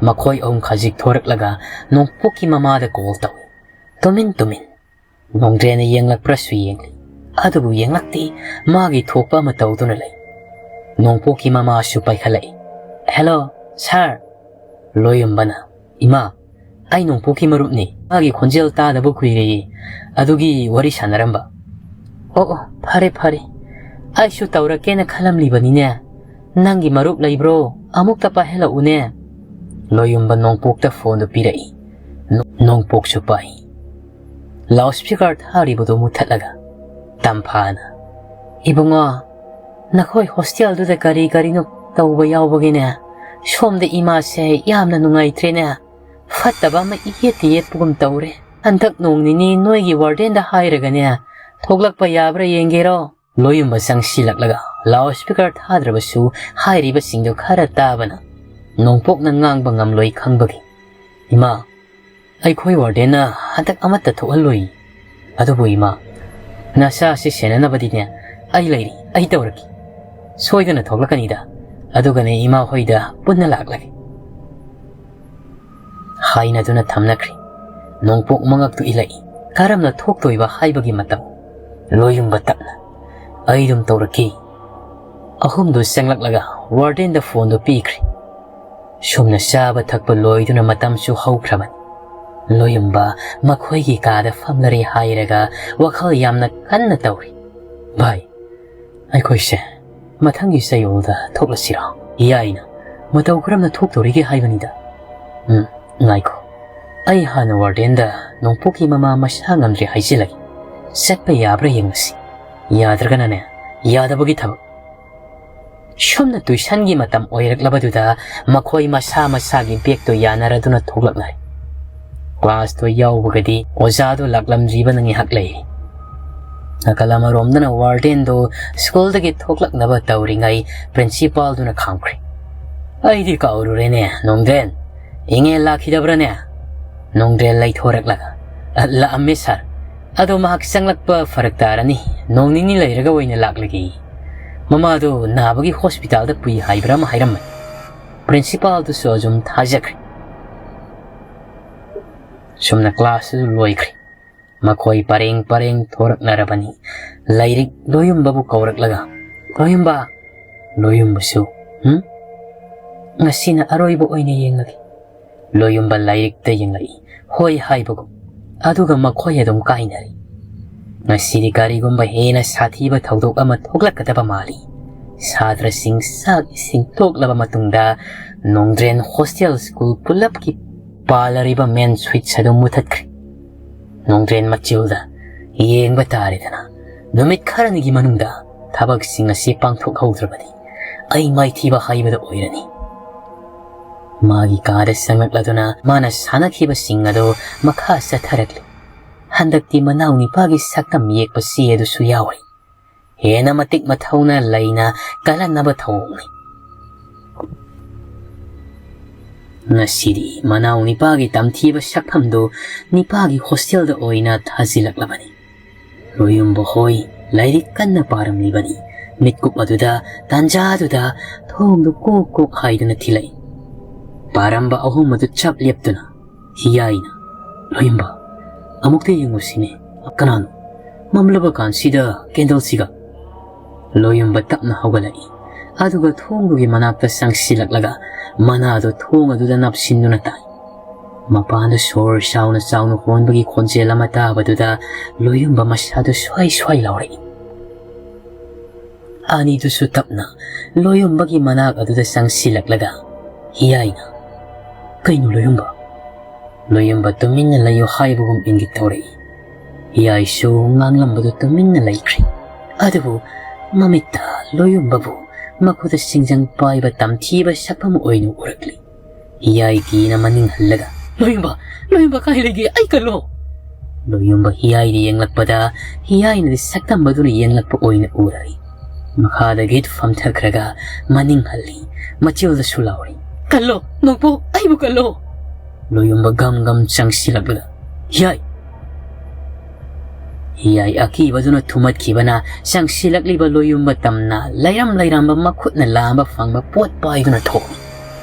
ꯃꯈꯣꯏ ꯑꯍꯨꯝ ꯈꯖꯤꯛ ꯊꯣꯔꯛꯂꯒ ꯅꯣꯡꯄꯣꯛꯀꯤ ꯃꯃꯥꯗ ꯀꯣꯜ ꯇꯧꯏ꯫ ꯇꯨꯃꯤꯟ ꯇꯨꯃꯤꯟ꯫ ꯅꯣꯡꯗ꯭ꯔꯦꯟꯅ ꯌꯦꯡꯂꯛꯄ꯭ꯔꯁꯨ ꯌꯦꯡꯂꯤ꯫ ꯑꯗꯨꯕꯨ ꯌꯦꯡꯂꯛꯇꯦ, ꯃꯥꯒꯤ ꯊꯣꯛꯄ ꯑꯃ ꯇꯧꯗꯨꯅ ꯂꯩ꯫ ꯅꯣꯡꯄꯣꯛꯀꯤ ꯃꯃꯥꯁꯨ ꯄꯥꯏꯈꯠꯂꯛꯏ꯫ "ꯍꯦꯜꯂꯣ, ꯁꯥꯔ꯫" ꯂꯣꯌꯨꯝꯕꯅ, "ꯏꯃꯥ, ꯑꯩ ꯅꯣꯡꯄꯣꯛꯀꯤ ꯃꯔꯨꯞꯅꯤ꯫ ꯃꯥꯒꯤ ꯈꯣꯟꯖꯦꯜ ꯇꯥꯗꯕ ꯀꯨꯏꯔꯦ꯫ ꯑꯗꯨꯒꯤ ꯋꯥꯔꯤ ꯁꯥꯟꯅꯔꯝꯕ꯫" "ꯑꯣ, ꯑꯣ, ꯐꯔꯦ, ꯐꯔꯦ꯫ ꯑꯩꯁꯨ ꯇꯧꯔꯛꯀꯦꯅ ꯈꯜꯂꯝꯂꯤꯕꯅꯤꯅꯦ꯫ ꯅꯪꯒꯤ ꯃꯔꯨꯞ ꯂꯩꯕ꯭ꯔꯣ? ꯑꯃꯨꯛꯇ ꯄꯥꯏꯍꯜꯂꯛꯎꯅꯦ꯫" ꯂꯣꯌꯨꯝꯕ ꯅꯣꯡꯄꯣꯛꯇ ꯐꯣꯟꯗꯨ ꯄꯤꯔꯛꯏ꯫ ꯅꯣ-, ꯅꯣꯡꯄꯣꯛꯁꯨ ꯄꯥꯏ꯫ ꯂꯥꯎꯠ ꯁ꯭ꯄꯤꯀꯔ ꯊꯥꯔꯤꯕꯗꯨ ꯃꯨꯊꯠꯂꯒ ꯇꯝꯐꯥꯅ, "ꯏꯕꯨꯡꯉꯣ, ꯅꯈꯣꯏ ꯍꯣꯁꯇꯦꯜꯗꯨꯗ ꯀꯔꯤ ꯀꯔꯤꯅꯣ ꯇꯧꯕ ꯌꯥꯎꯕꯒꯤꯅꯦ, ꯁꯣꯝꯗ ꯏꯃꯥꯁꯦ ꯌꯥꯝꯅ ꯅꯨꯡꯉꯥꯏꯇ꯭ꯔꯦꯅꯦ꯫ ꯐꯠꯇꯕ ꯑꯃ ꯏꯌꯦꯠꯇ ꯌꯦꯠꯄꯒꯨꯝ ꯇꯧꯔꯦ꯫ ꯍꯟꯗꯛ ꯅꯣꯡ ꯅꯤꯅꯤ ꯅꯣꯏꯒꯤ ꯋꯥꯔꯗꯦꯟꯗ ꯍꯥꯏꯔꯒꯅꯦ, ꯊꯣꯛꯂꯛꯄ ꯌꯥꯕ꯭ꯔꯥ ꯌꯦꯡꯒꯦꯔꯣ?" ꯂꯣꯌꯨꯝꯕ ꯆꯪꯁꯤꯜꯂꯛꯂꯒ ꯂꯥꯎꯠ ꯁ꯭ꯄꯤꯀꯔ ꯊꯥꯗ꯭ꯔꯕꯁꯨ ꯍꯥꯏꯔꯤꯕꯁꯤꯡꯗꯨ ꯈꯔ ꯇꯥꯕꯅ ꯅꯣꯡꯄꯣꯛꯅ ꯉꯥꯡꯕ ꯉꯝꯂꯣꯏ ꯈꯪꯕꯒꯤ, "ꯏꯃꯥ, ꯑꯩꯈꯣꯏ ꯋꯥꯔꯗꯦꯟꯅ ꯍꯟꯗꯛ ꯑꯃꯠꯇ ꯊꯣꯛꯍꯜꯂꯣꯏ꯫ ꯑꯗꯨꯕꯨ ꯏꯃꯥ, ꯅꯆꯥꯁꯤ ꯁꯦꯟꯅꯅꯕꯗꯤꯅꯦ ꯑꯩ ꯂꯩꯔꯤ, ꯑꯩ ꯇꯧꯔꯒꯦ꯫" ꯁꯣꯏꯗꯅ ꯊꯣꯛꯂꯛꯀꯅꯤꯗ꯫ ꯑꯗꯨꯒꯅꯦ ꯏꯃꯥ ꯍꯣꯏꯗ ꯄꯨꯟꯅ ꯂꯥꯛꯂꯒꯦ꯫ ꯍꯥꯏꯅꯗꯨꯅ ꯊꯝꯅꯈ꯭ꯔꯦ꯫ ꯅꯣꯡꯄꯣꯛ ꯃꯉꯛꯇꯨ ꯏꯜꯂꯛꯏ꯫ ꯀꯔꯝꯅ ꯊꯣꯛꯇꯣꯏꯕ ꯍꯥꯏꯕꯒꯤ ꯃꯇꯝ꯫ ꯂꯣꯏꯌꯨꯝꯕ ꯇꯞꯅ, "ꯑꯩ ꯑꯗꯨꯝ ꯇꯧꯔꯛꯀꯦ"꯫ ꯑꯍꯨꯝꯗꯨ ꯆꯪꯂꯛꯂꯒ ꯋꯥꯔꯗꯦꯟꯗ ꯐꯣꯟꯗꯨ ꯄꯤꯈ꯭ꯔꯦ꯫ ꯁꯨꯝꯅ ꯆꯥꯕ ꯊꯛꯄ ꯂꯣꯏꯗꯨꯅ ꯃꯇꯝꯁꯨ ꯍꯧꯈ꯭ꯔꯕꯅꯤ꯫ ꯂꯣꯏꯌꯨꯝꯕ ꯃꯈꯣꯏꯒꯤ ꯀꯥꯗ ꯐꯝꯂꯔꯦ ꯍꯥꯏꯔꯒ ꯋꯥꯈꯜ ꯌꯥꯝꯅ ꯀꯟꯅ ꯇꯧꯔꯤ꯫ "ꯚꯥꯏ, ꯑꯩꯈꯣꯏꯁꯦ ꯃꯊꯪꯒꯤ ꯆꯌꯣꯜꯗ ꯊꯣꯛꯂꯁꯤꯔꯣ?" "ꯌꯥꯏꯅ, ꯃꯇꯧ ꯀꯔꯝꯅ ꯊꯣꯛꯇꯧꯔꯤꯒꯦ ꯍꯥꯏꯕꯅꯤꯗ"꯫ "ꯎꯝ, ꯉꯥꯏꯈꯣ, ꯑꯩ ꯍꯥꯟꯅ ꯋꯥꯔꯗꯦꯟꯗ ꯅꯣꯡꯄꯣꯛꯀꯤ ꯃꯃꯥ ꯃꯁꯥ ꯉꯝꯗ꯭ꯔꯦ ꯍꯥꯏꯖꯤꯜꯂꯒꯦ꯫ ꯆꯠꯄ ꯌꯥꯕ꯭ꯔꯥ ꯌꯦꯡꯉꯁꯤ꯫ ꯌꯥꯗ꯭ꯔꯒꯅꯅꯦ, ꯌꯥꯗꯕꯒꯤ ꯊꯕꯛ"꯫ ꯁꯣꯝꯅ ꯇꯨꯏꯁꯟꯒꯤ ꯃꯇꯝ ꯑꯣꯏꯔꯛꯂꯕꯗꯨꯗ ꯃꯈꯣꯏ ꯃꯁꯥ ꯃꯁꯥꯒꯤ ꯕꯦꯒꯇꯣ ꯌꯥꯅꯔꯗꯨꯅ ꯊꯣꯛꯂꯛꯅꯔꯦ꯫ ꯀ꯭ꯂꯥꯁꯇꯣ ꯌꯥꯎꯕꯒꯗꯤ ꯑꯣꯖꯥꯗꯣ ꯂꯥꯛꯂꯝꯗ꯭ꯔꯤꯕꯅ ꯉꯥꯏꯍꯥꯛ ꯂꯩꯔꯤ꯫ ꯅꯥꯀꯜ ꯑꯃꯔꯣꯝꯗꯅ ꯋꯥꯔꯗꯦꯟꯗꯣ ꯁ꯭ꯀꯨꯜꯗꯒꯤ ꯊꯣꯛꯂꯛꯅꯕ ꯇꯧꯔꯤꯉꯩ ꯄ꯭ꯔꯤꯟꯁꯤꯄꯥꯜꯗꯨꯅ ꯈꯥꯝꯈ꯭ꯔꯦ꯫ "ꯑꯩꯗꯤ ꯀꯥꯎꯔꯨꯔꯦꯅꯦ, ꯅꯣꯡꯗ꯭ꯔꯦꯟ꯫ ꯏꯉꯦꯜ ꯂꯥꯛꯈꯤꯗꯕ꯭ꯔꯥꯅꯦ?" ꯅꯣꯡꯗ꯭ꯔꯦꯟ ꯂꯩꯊꯣꯔꯛꯂꯒ, "ꯑ, ꯂꯥꯛꯑꯝꯃꯦ ꯁꯥꯔ꯫ ꯑꯗꯣ ꯃꯍꯥꯛ ꯆꯪꯂꯛꯄ ꯐꯔꯛ ꯇꯥꯔꯅꯤ꯫ ꯅꯣꯡ ꯅꯤꯅꯤ ꯂꯩꯔꯒ ꯑꯣꯏꯅ ꯂꯥꯛꯂꯒꯦ꯫ ꯃꯃꯥꯗꯣ ꯅꯥꯕꯒꯤ ꯍꯣꯁꯄꯤꯇꯥꯜꯗ ꯄꯨꯏ ꯍꯥꯏꯕ꯭ꯔꯥ ꯑꯃ ꯍꯥꯏꯔꯝꯃꯦ"꯫ ꯄ꯭ꯔꯤꯟꯁꯤꯄꯥꯜꯗꯨꯁꯨ ꯑꯗꯨꯝ ꯊꯥꯖꯈ꯭ꯔꯦ꯫ ꯁꯨꯝꯅ ꯀ꯭ꯂꯥꯁꯁꯨ ꯂꯣꯏꯈ꯭ꯔꯦ꯫ ꯃꯈꯣꯏ ꯄꯔꯦꯡ ꯄꯔꯦꯡ ꯊꯣꯔꯛꯅꯔꯕꯅꯤ꯫ ꯂꯥꯏꯔꯤꯛ ꯂꯣꯏꯌꯨꯝꯕꯕꯨ ꯀꯧꯔꯛꯂꯒ, "ꯂꯣꯏꯌꯨꯝꯕ!" ꯂꯣꯏꯌꯨꯝꯕꯁꯨ, "ꯎꯝ? ꯉꯁꯤꯅ ꯑꯔꯣꯏꯕ ꯑꯣꯏꯅ ꯌꯦꯡꯂꯒꯦ"꯫ ꯂꯣꯏꯌꯨꯝꯕ ꯂꯥꯏꯔꯤꯛꯇ ꯌꯦꯡꯂꯛꯏ, ꯍꯣꯏ ꯍꯥꯏꯕꯒꯨꯝ꯫ ꯑꯗꯨꯒ ꯃꯈꯣꯏ ꯑꯗꯨꯝ ꯀꯥꯏꯅꯔꯦ꯫ ꯉꯁꯤꯗꯤ ꯀꯔꯤꯒꯨꯝꯕ ꯍꯦꯟꯅ ꯁꯥꯊꯤꯕ ꯊꯧꯗꯣꯛ ꯑꯃ ꯊꯣꯛꯂꯛꯀꯗꯕ ꯃꯥꯜꯂꯤ꯫ ꯁꯥꯇ꯭ꯔꯁꯤꯡ ꯆꯥꯛ ꯏꯁꯤꯡ ꯇꯣꯛꯂꯕ ꯃꯇꯨꯡꯗ ꯅꯣꯡꯗ꯭ꯔꯦꯟ ꯍꯣꯁꯇꯦꯜ ꯁ꯭ꯀꯨꯜ ꯄꯨꯂꯞꯀꯤ ꯄꯥꯜꯂꯔꯤꯕ ꯃꯦꯟ ꯁ꯭ꯋꯤꯠꯆ ꯑꯗꯨ ꯃꯨꯊꯠꯈ꯭ꯔꯦ꯫ ꯅꯣꯡꯗ꯭ꯔꯦꯟ ꯃꯆꯤꯜꯗ ꯌꯦꯡꯕ ꯇꯥꯔꯦꯗꯅ, ꯅꯨꯃꯤꯠ ꯈꯔꯅꯤꯒꯤ ꯃꯅꯨꯡꯗ ꯊꯕꯛꯁꯤꯡ ꯑꯁꯤ ꯄꯥꯡꯊꯣꯛꯍꯧꯗ꯭ꯔꯕꯗꯤ ꯑꯩ ꯃꯥꯏꯊꯤꯕ ꯍꯥꯏꯕꯗꯨ ꯑꯣꯏꯔꯅꯤ꯫ ꯃꯥꯒꯤ ꯀꯥꯗ ꯆꯪꯂꯛꯂꯗꯨꯅ ꯃꯥꯅ ꯁꯥꯟꯅꯈꯤꯕꯁꯤꯡ ꯑꯗꯨ ꯃꯈꯥ ꯆꯠꯊꯔꯛꯂꯤ꯫ ꯍꯟꯗꯛꯇꯤ ꯃꯅꯥꯎ ꯅꯤꯄꯥꯒꯤ ꯁꯛꯇꯝ ꯌꯦꯛꯄ ꯆꯦ ꯑꯗꯨꯁꯨ ꯌꯥꯎꯔꯤ꯫ ꯍꯦꯟꯅ ꯃꯇꯤꯛ ꯃꯊꯧꯅꯥ ꯂꯩꯅ ꯀꯜꯍꯟꯅꯕ ꯊꯧꯑꯣꯡꯅꯤ꯫ ꯉꯁꯤꯗꯤ ꯃꯅꯥꯎ ꯅꯤꯄꯥꯒꯤ ꯇꯝꯊꯤꯕ ꯁꯛꯐꯝꯗꯨ ꯅꯤꯄꯥꯒꯤ ꯍꯣꯁꯇꯦꯜꯗ ꯑꯣꯏꯅ ꯊꯥꯖꯤꯜꯂꯛꯂꯕꯅꯤ꯫ ꯂꯣꯏꯌꯨꯝꯕ ꯍꯣꯏ ꯂꯥꯏꯔꯤꯛ ꯀꯟꯅ ꯄꯥꯔꯝꯂꯤꯕꯅꯤ꯫ ꯃꯤꯠꯀꯨꯞ ꯑꯗꯨꯗ ꯇꯥꯟꯖꯥꯗꯨꯗ ꯊꯣꯡꯗꯨ ꯀꯣꯛ ꯀꯣꯛ ꯍꯥꯏꯗꯨꯅ ꯊꯤꯜꯂꯛꯏ꯫ ꯄꯥꯔꯝꯕ ꯑꯍꯨꯝ ꯑꯗꯨ ꯆꯞ ꯂꯦꯞꯇꯨꯅ ꯍꯤꯌꯥꯏꯅ, "ꯂꯣꯌꯨꯝꯕ, ꯑꯃꯨꯛꯇ ꯌꯦꯡꯉꯨꯁꯤꯅꯦ꯫ ꯀꯅꯥꯅꯣ? ꯃꯝꯂꯕ ꯀꯥꯟꯁꯤꯗ ꯀꯦꯟꯗꯜꯁꯤꯒ?" ꯂꯣꯌꯨꯝꯕ ꯇꯞꯅ ꯍꯧꯒꯠꯂꯛꯏ꯫ ꯑꯗꯨꯒ ꯊꯣꯡꯗꯨꯒꯤ ꯃꯅꯥꯛꯇ ꯆꯪꯁꯤꯜꯂꯛꯂꯒ ꯃꯅꯥꯗꯨ ꯊꯣꯡ ꯑꯗꯨꯗ ꯅꯞꯁꯤꯟꯗꯨꯅ ꯇꯥꯏ꯫ ꯃꯄꯥꯟꯗ ꯁꯣꯔ ꯆꯥꯎꯅ ꯆꯥꯎꯅ ꯍꯣꯟꯕꯒꯤ ꯈꯣꯟꯖꯦꯜ ꯑꯃ ꯇꯥꯕꯗꯨꯗ ꯂꯣꯌꯨꯝꯕ ꯃꯁꯥꯗꯨ ꯁ꯭ꯋꯥꯏ ꯁ꯭ꯋꯥꯏ ꯂꯥꯎꯔꯛꯏ꯫ ꯑꯅꯤꯗꯨꯁꯨ ꯇꯞꯅ ꯂꯣꯌꯨꯝꯕꯒꯤ ꯃꯅꯥꯛ ꯑꯗꯨꯗ ꯆꯪꯁꯤꯜꯂꯛꯂꯒ ꯍꯤꯌꯥꯏꯅ, "ꯀꯩꯅꯣ ꯂꯣꯌꯨꯝꯕ?" ꯂꯣꯌꯨꯝꯕ ꯇꯨꯃꯤꯟꯅ ꯂꯩꯌꯨ ꯍꯥꯏꯕꯒꯨꯝ ꯏꯪꯒꯤꯠ ꯇꯧꯔꯛꯏ꯫ ꯍꯤꯌꯥꯏꯁꯨ ꯉꯥꯡꯂꯝꯕꯗꯨ ꯇꯨꯃꯤꯟꯅ ꯂꯩꯈ꯭ꯔꯦ꯫ ꯑꯗꯨꯕꯨ ꯃꯃꯤꯠꯇ ꯂꯣꯌꯨꯝꯕꯕꯨ ꯃꯈꯨꯠꯇ ꯁꯤꯡꯖꯪ ꯄꯥꯏꯕ ꯇꯝꯊꯤꯕ ꯁꯛꯐꯝ ꯑꯣꯏꯅ ꯎꯔꯛꯂꯤ꯫ ꯍꯤꯌꯥꯏ ꯀꯤꯅ ꯃꯅꯤꯡ ꯍꯜꯂꯒ, "ꯂꯣꯌꯨꯝꯕ, ꯂꯣꯌꯨꯝꯕ ꯀꯥꯏ ꯂꯩꯒꯦ? ꯑꯩ ꯀꯜꯂꯣ!" ꯂꯣꯌꯨꯝꯕ ꯍꯤꯌꯥꯏꯗ ꯌꯦꯡꯂꯛꯄꯗ ꯍꯤꯌꯥꯏꯅꯗꯤ ꯁꯛꯇꯝꯕꯗꯨꯅ ꯌꯦꯡꯂꯛꯄ ꯑꯣꯏꯅ ꯎꯔꯛꯏ꯫ ꯃꯈꯥꯗꯒꯤ ꯐꯝꯊꯈ꯭ꯔꯒ ꯃꯅꯤꯡ ꯍꯜꯂꯤ꯫ ꯃꯆꯤꯜꯗꯁꯨ ꯂꯥꯎꯔꯤ, "ꯀꯜꯂꯣ, ꯅꯣꯡꯄꯣꯛ, ꯑꯩꯕꯨ ꯀꯜꯂꯣ!" ꯂꯣꯌꯨꯝꯕ ꯒꯝ ꯒꯝ ꯆꯪꯁꯤꯜꯂꯛꯂꯒ, "ꯍꯤꯌꯥꯏ!" ꯍꯤꯌꯥꯏ ꯑꯀꯤꯕꯗꯨꯅ ꯊꯨꯝꯃꯠꯈꯤꯕꯅ ꯆꯪꯁꯤꯜꯂꯛꯂꯤꯕ ꯂꯣꯌꯨꯝꯕ ꯇꯝꯅ ꯂꯩꯔꯝ ꯂꯩꯔꯝꯕ ꯃꯈꯨꯠꯅ ꯂꯥꯝꯕ ꯐꯪꯕ ꯄꯣꯠ ꯄꯥꯏꯗꯨꯅ ꯊꯣꯛꯏ꯫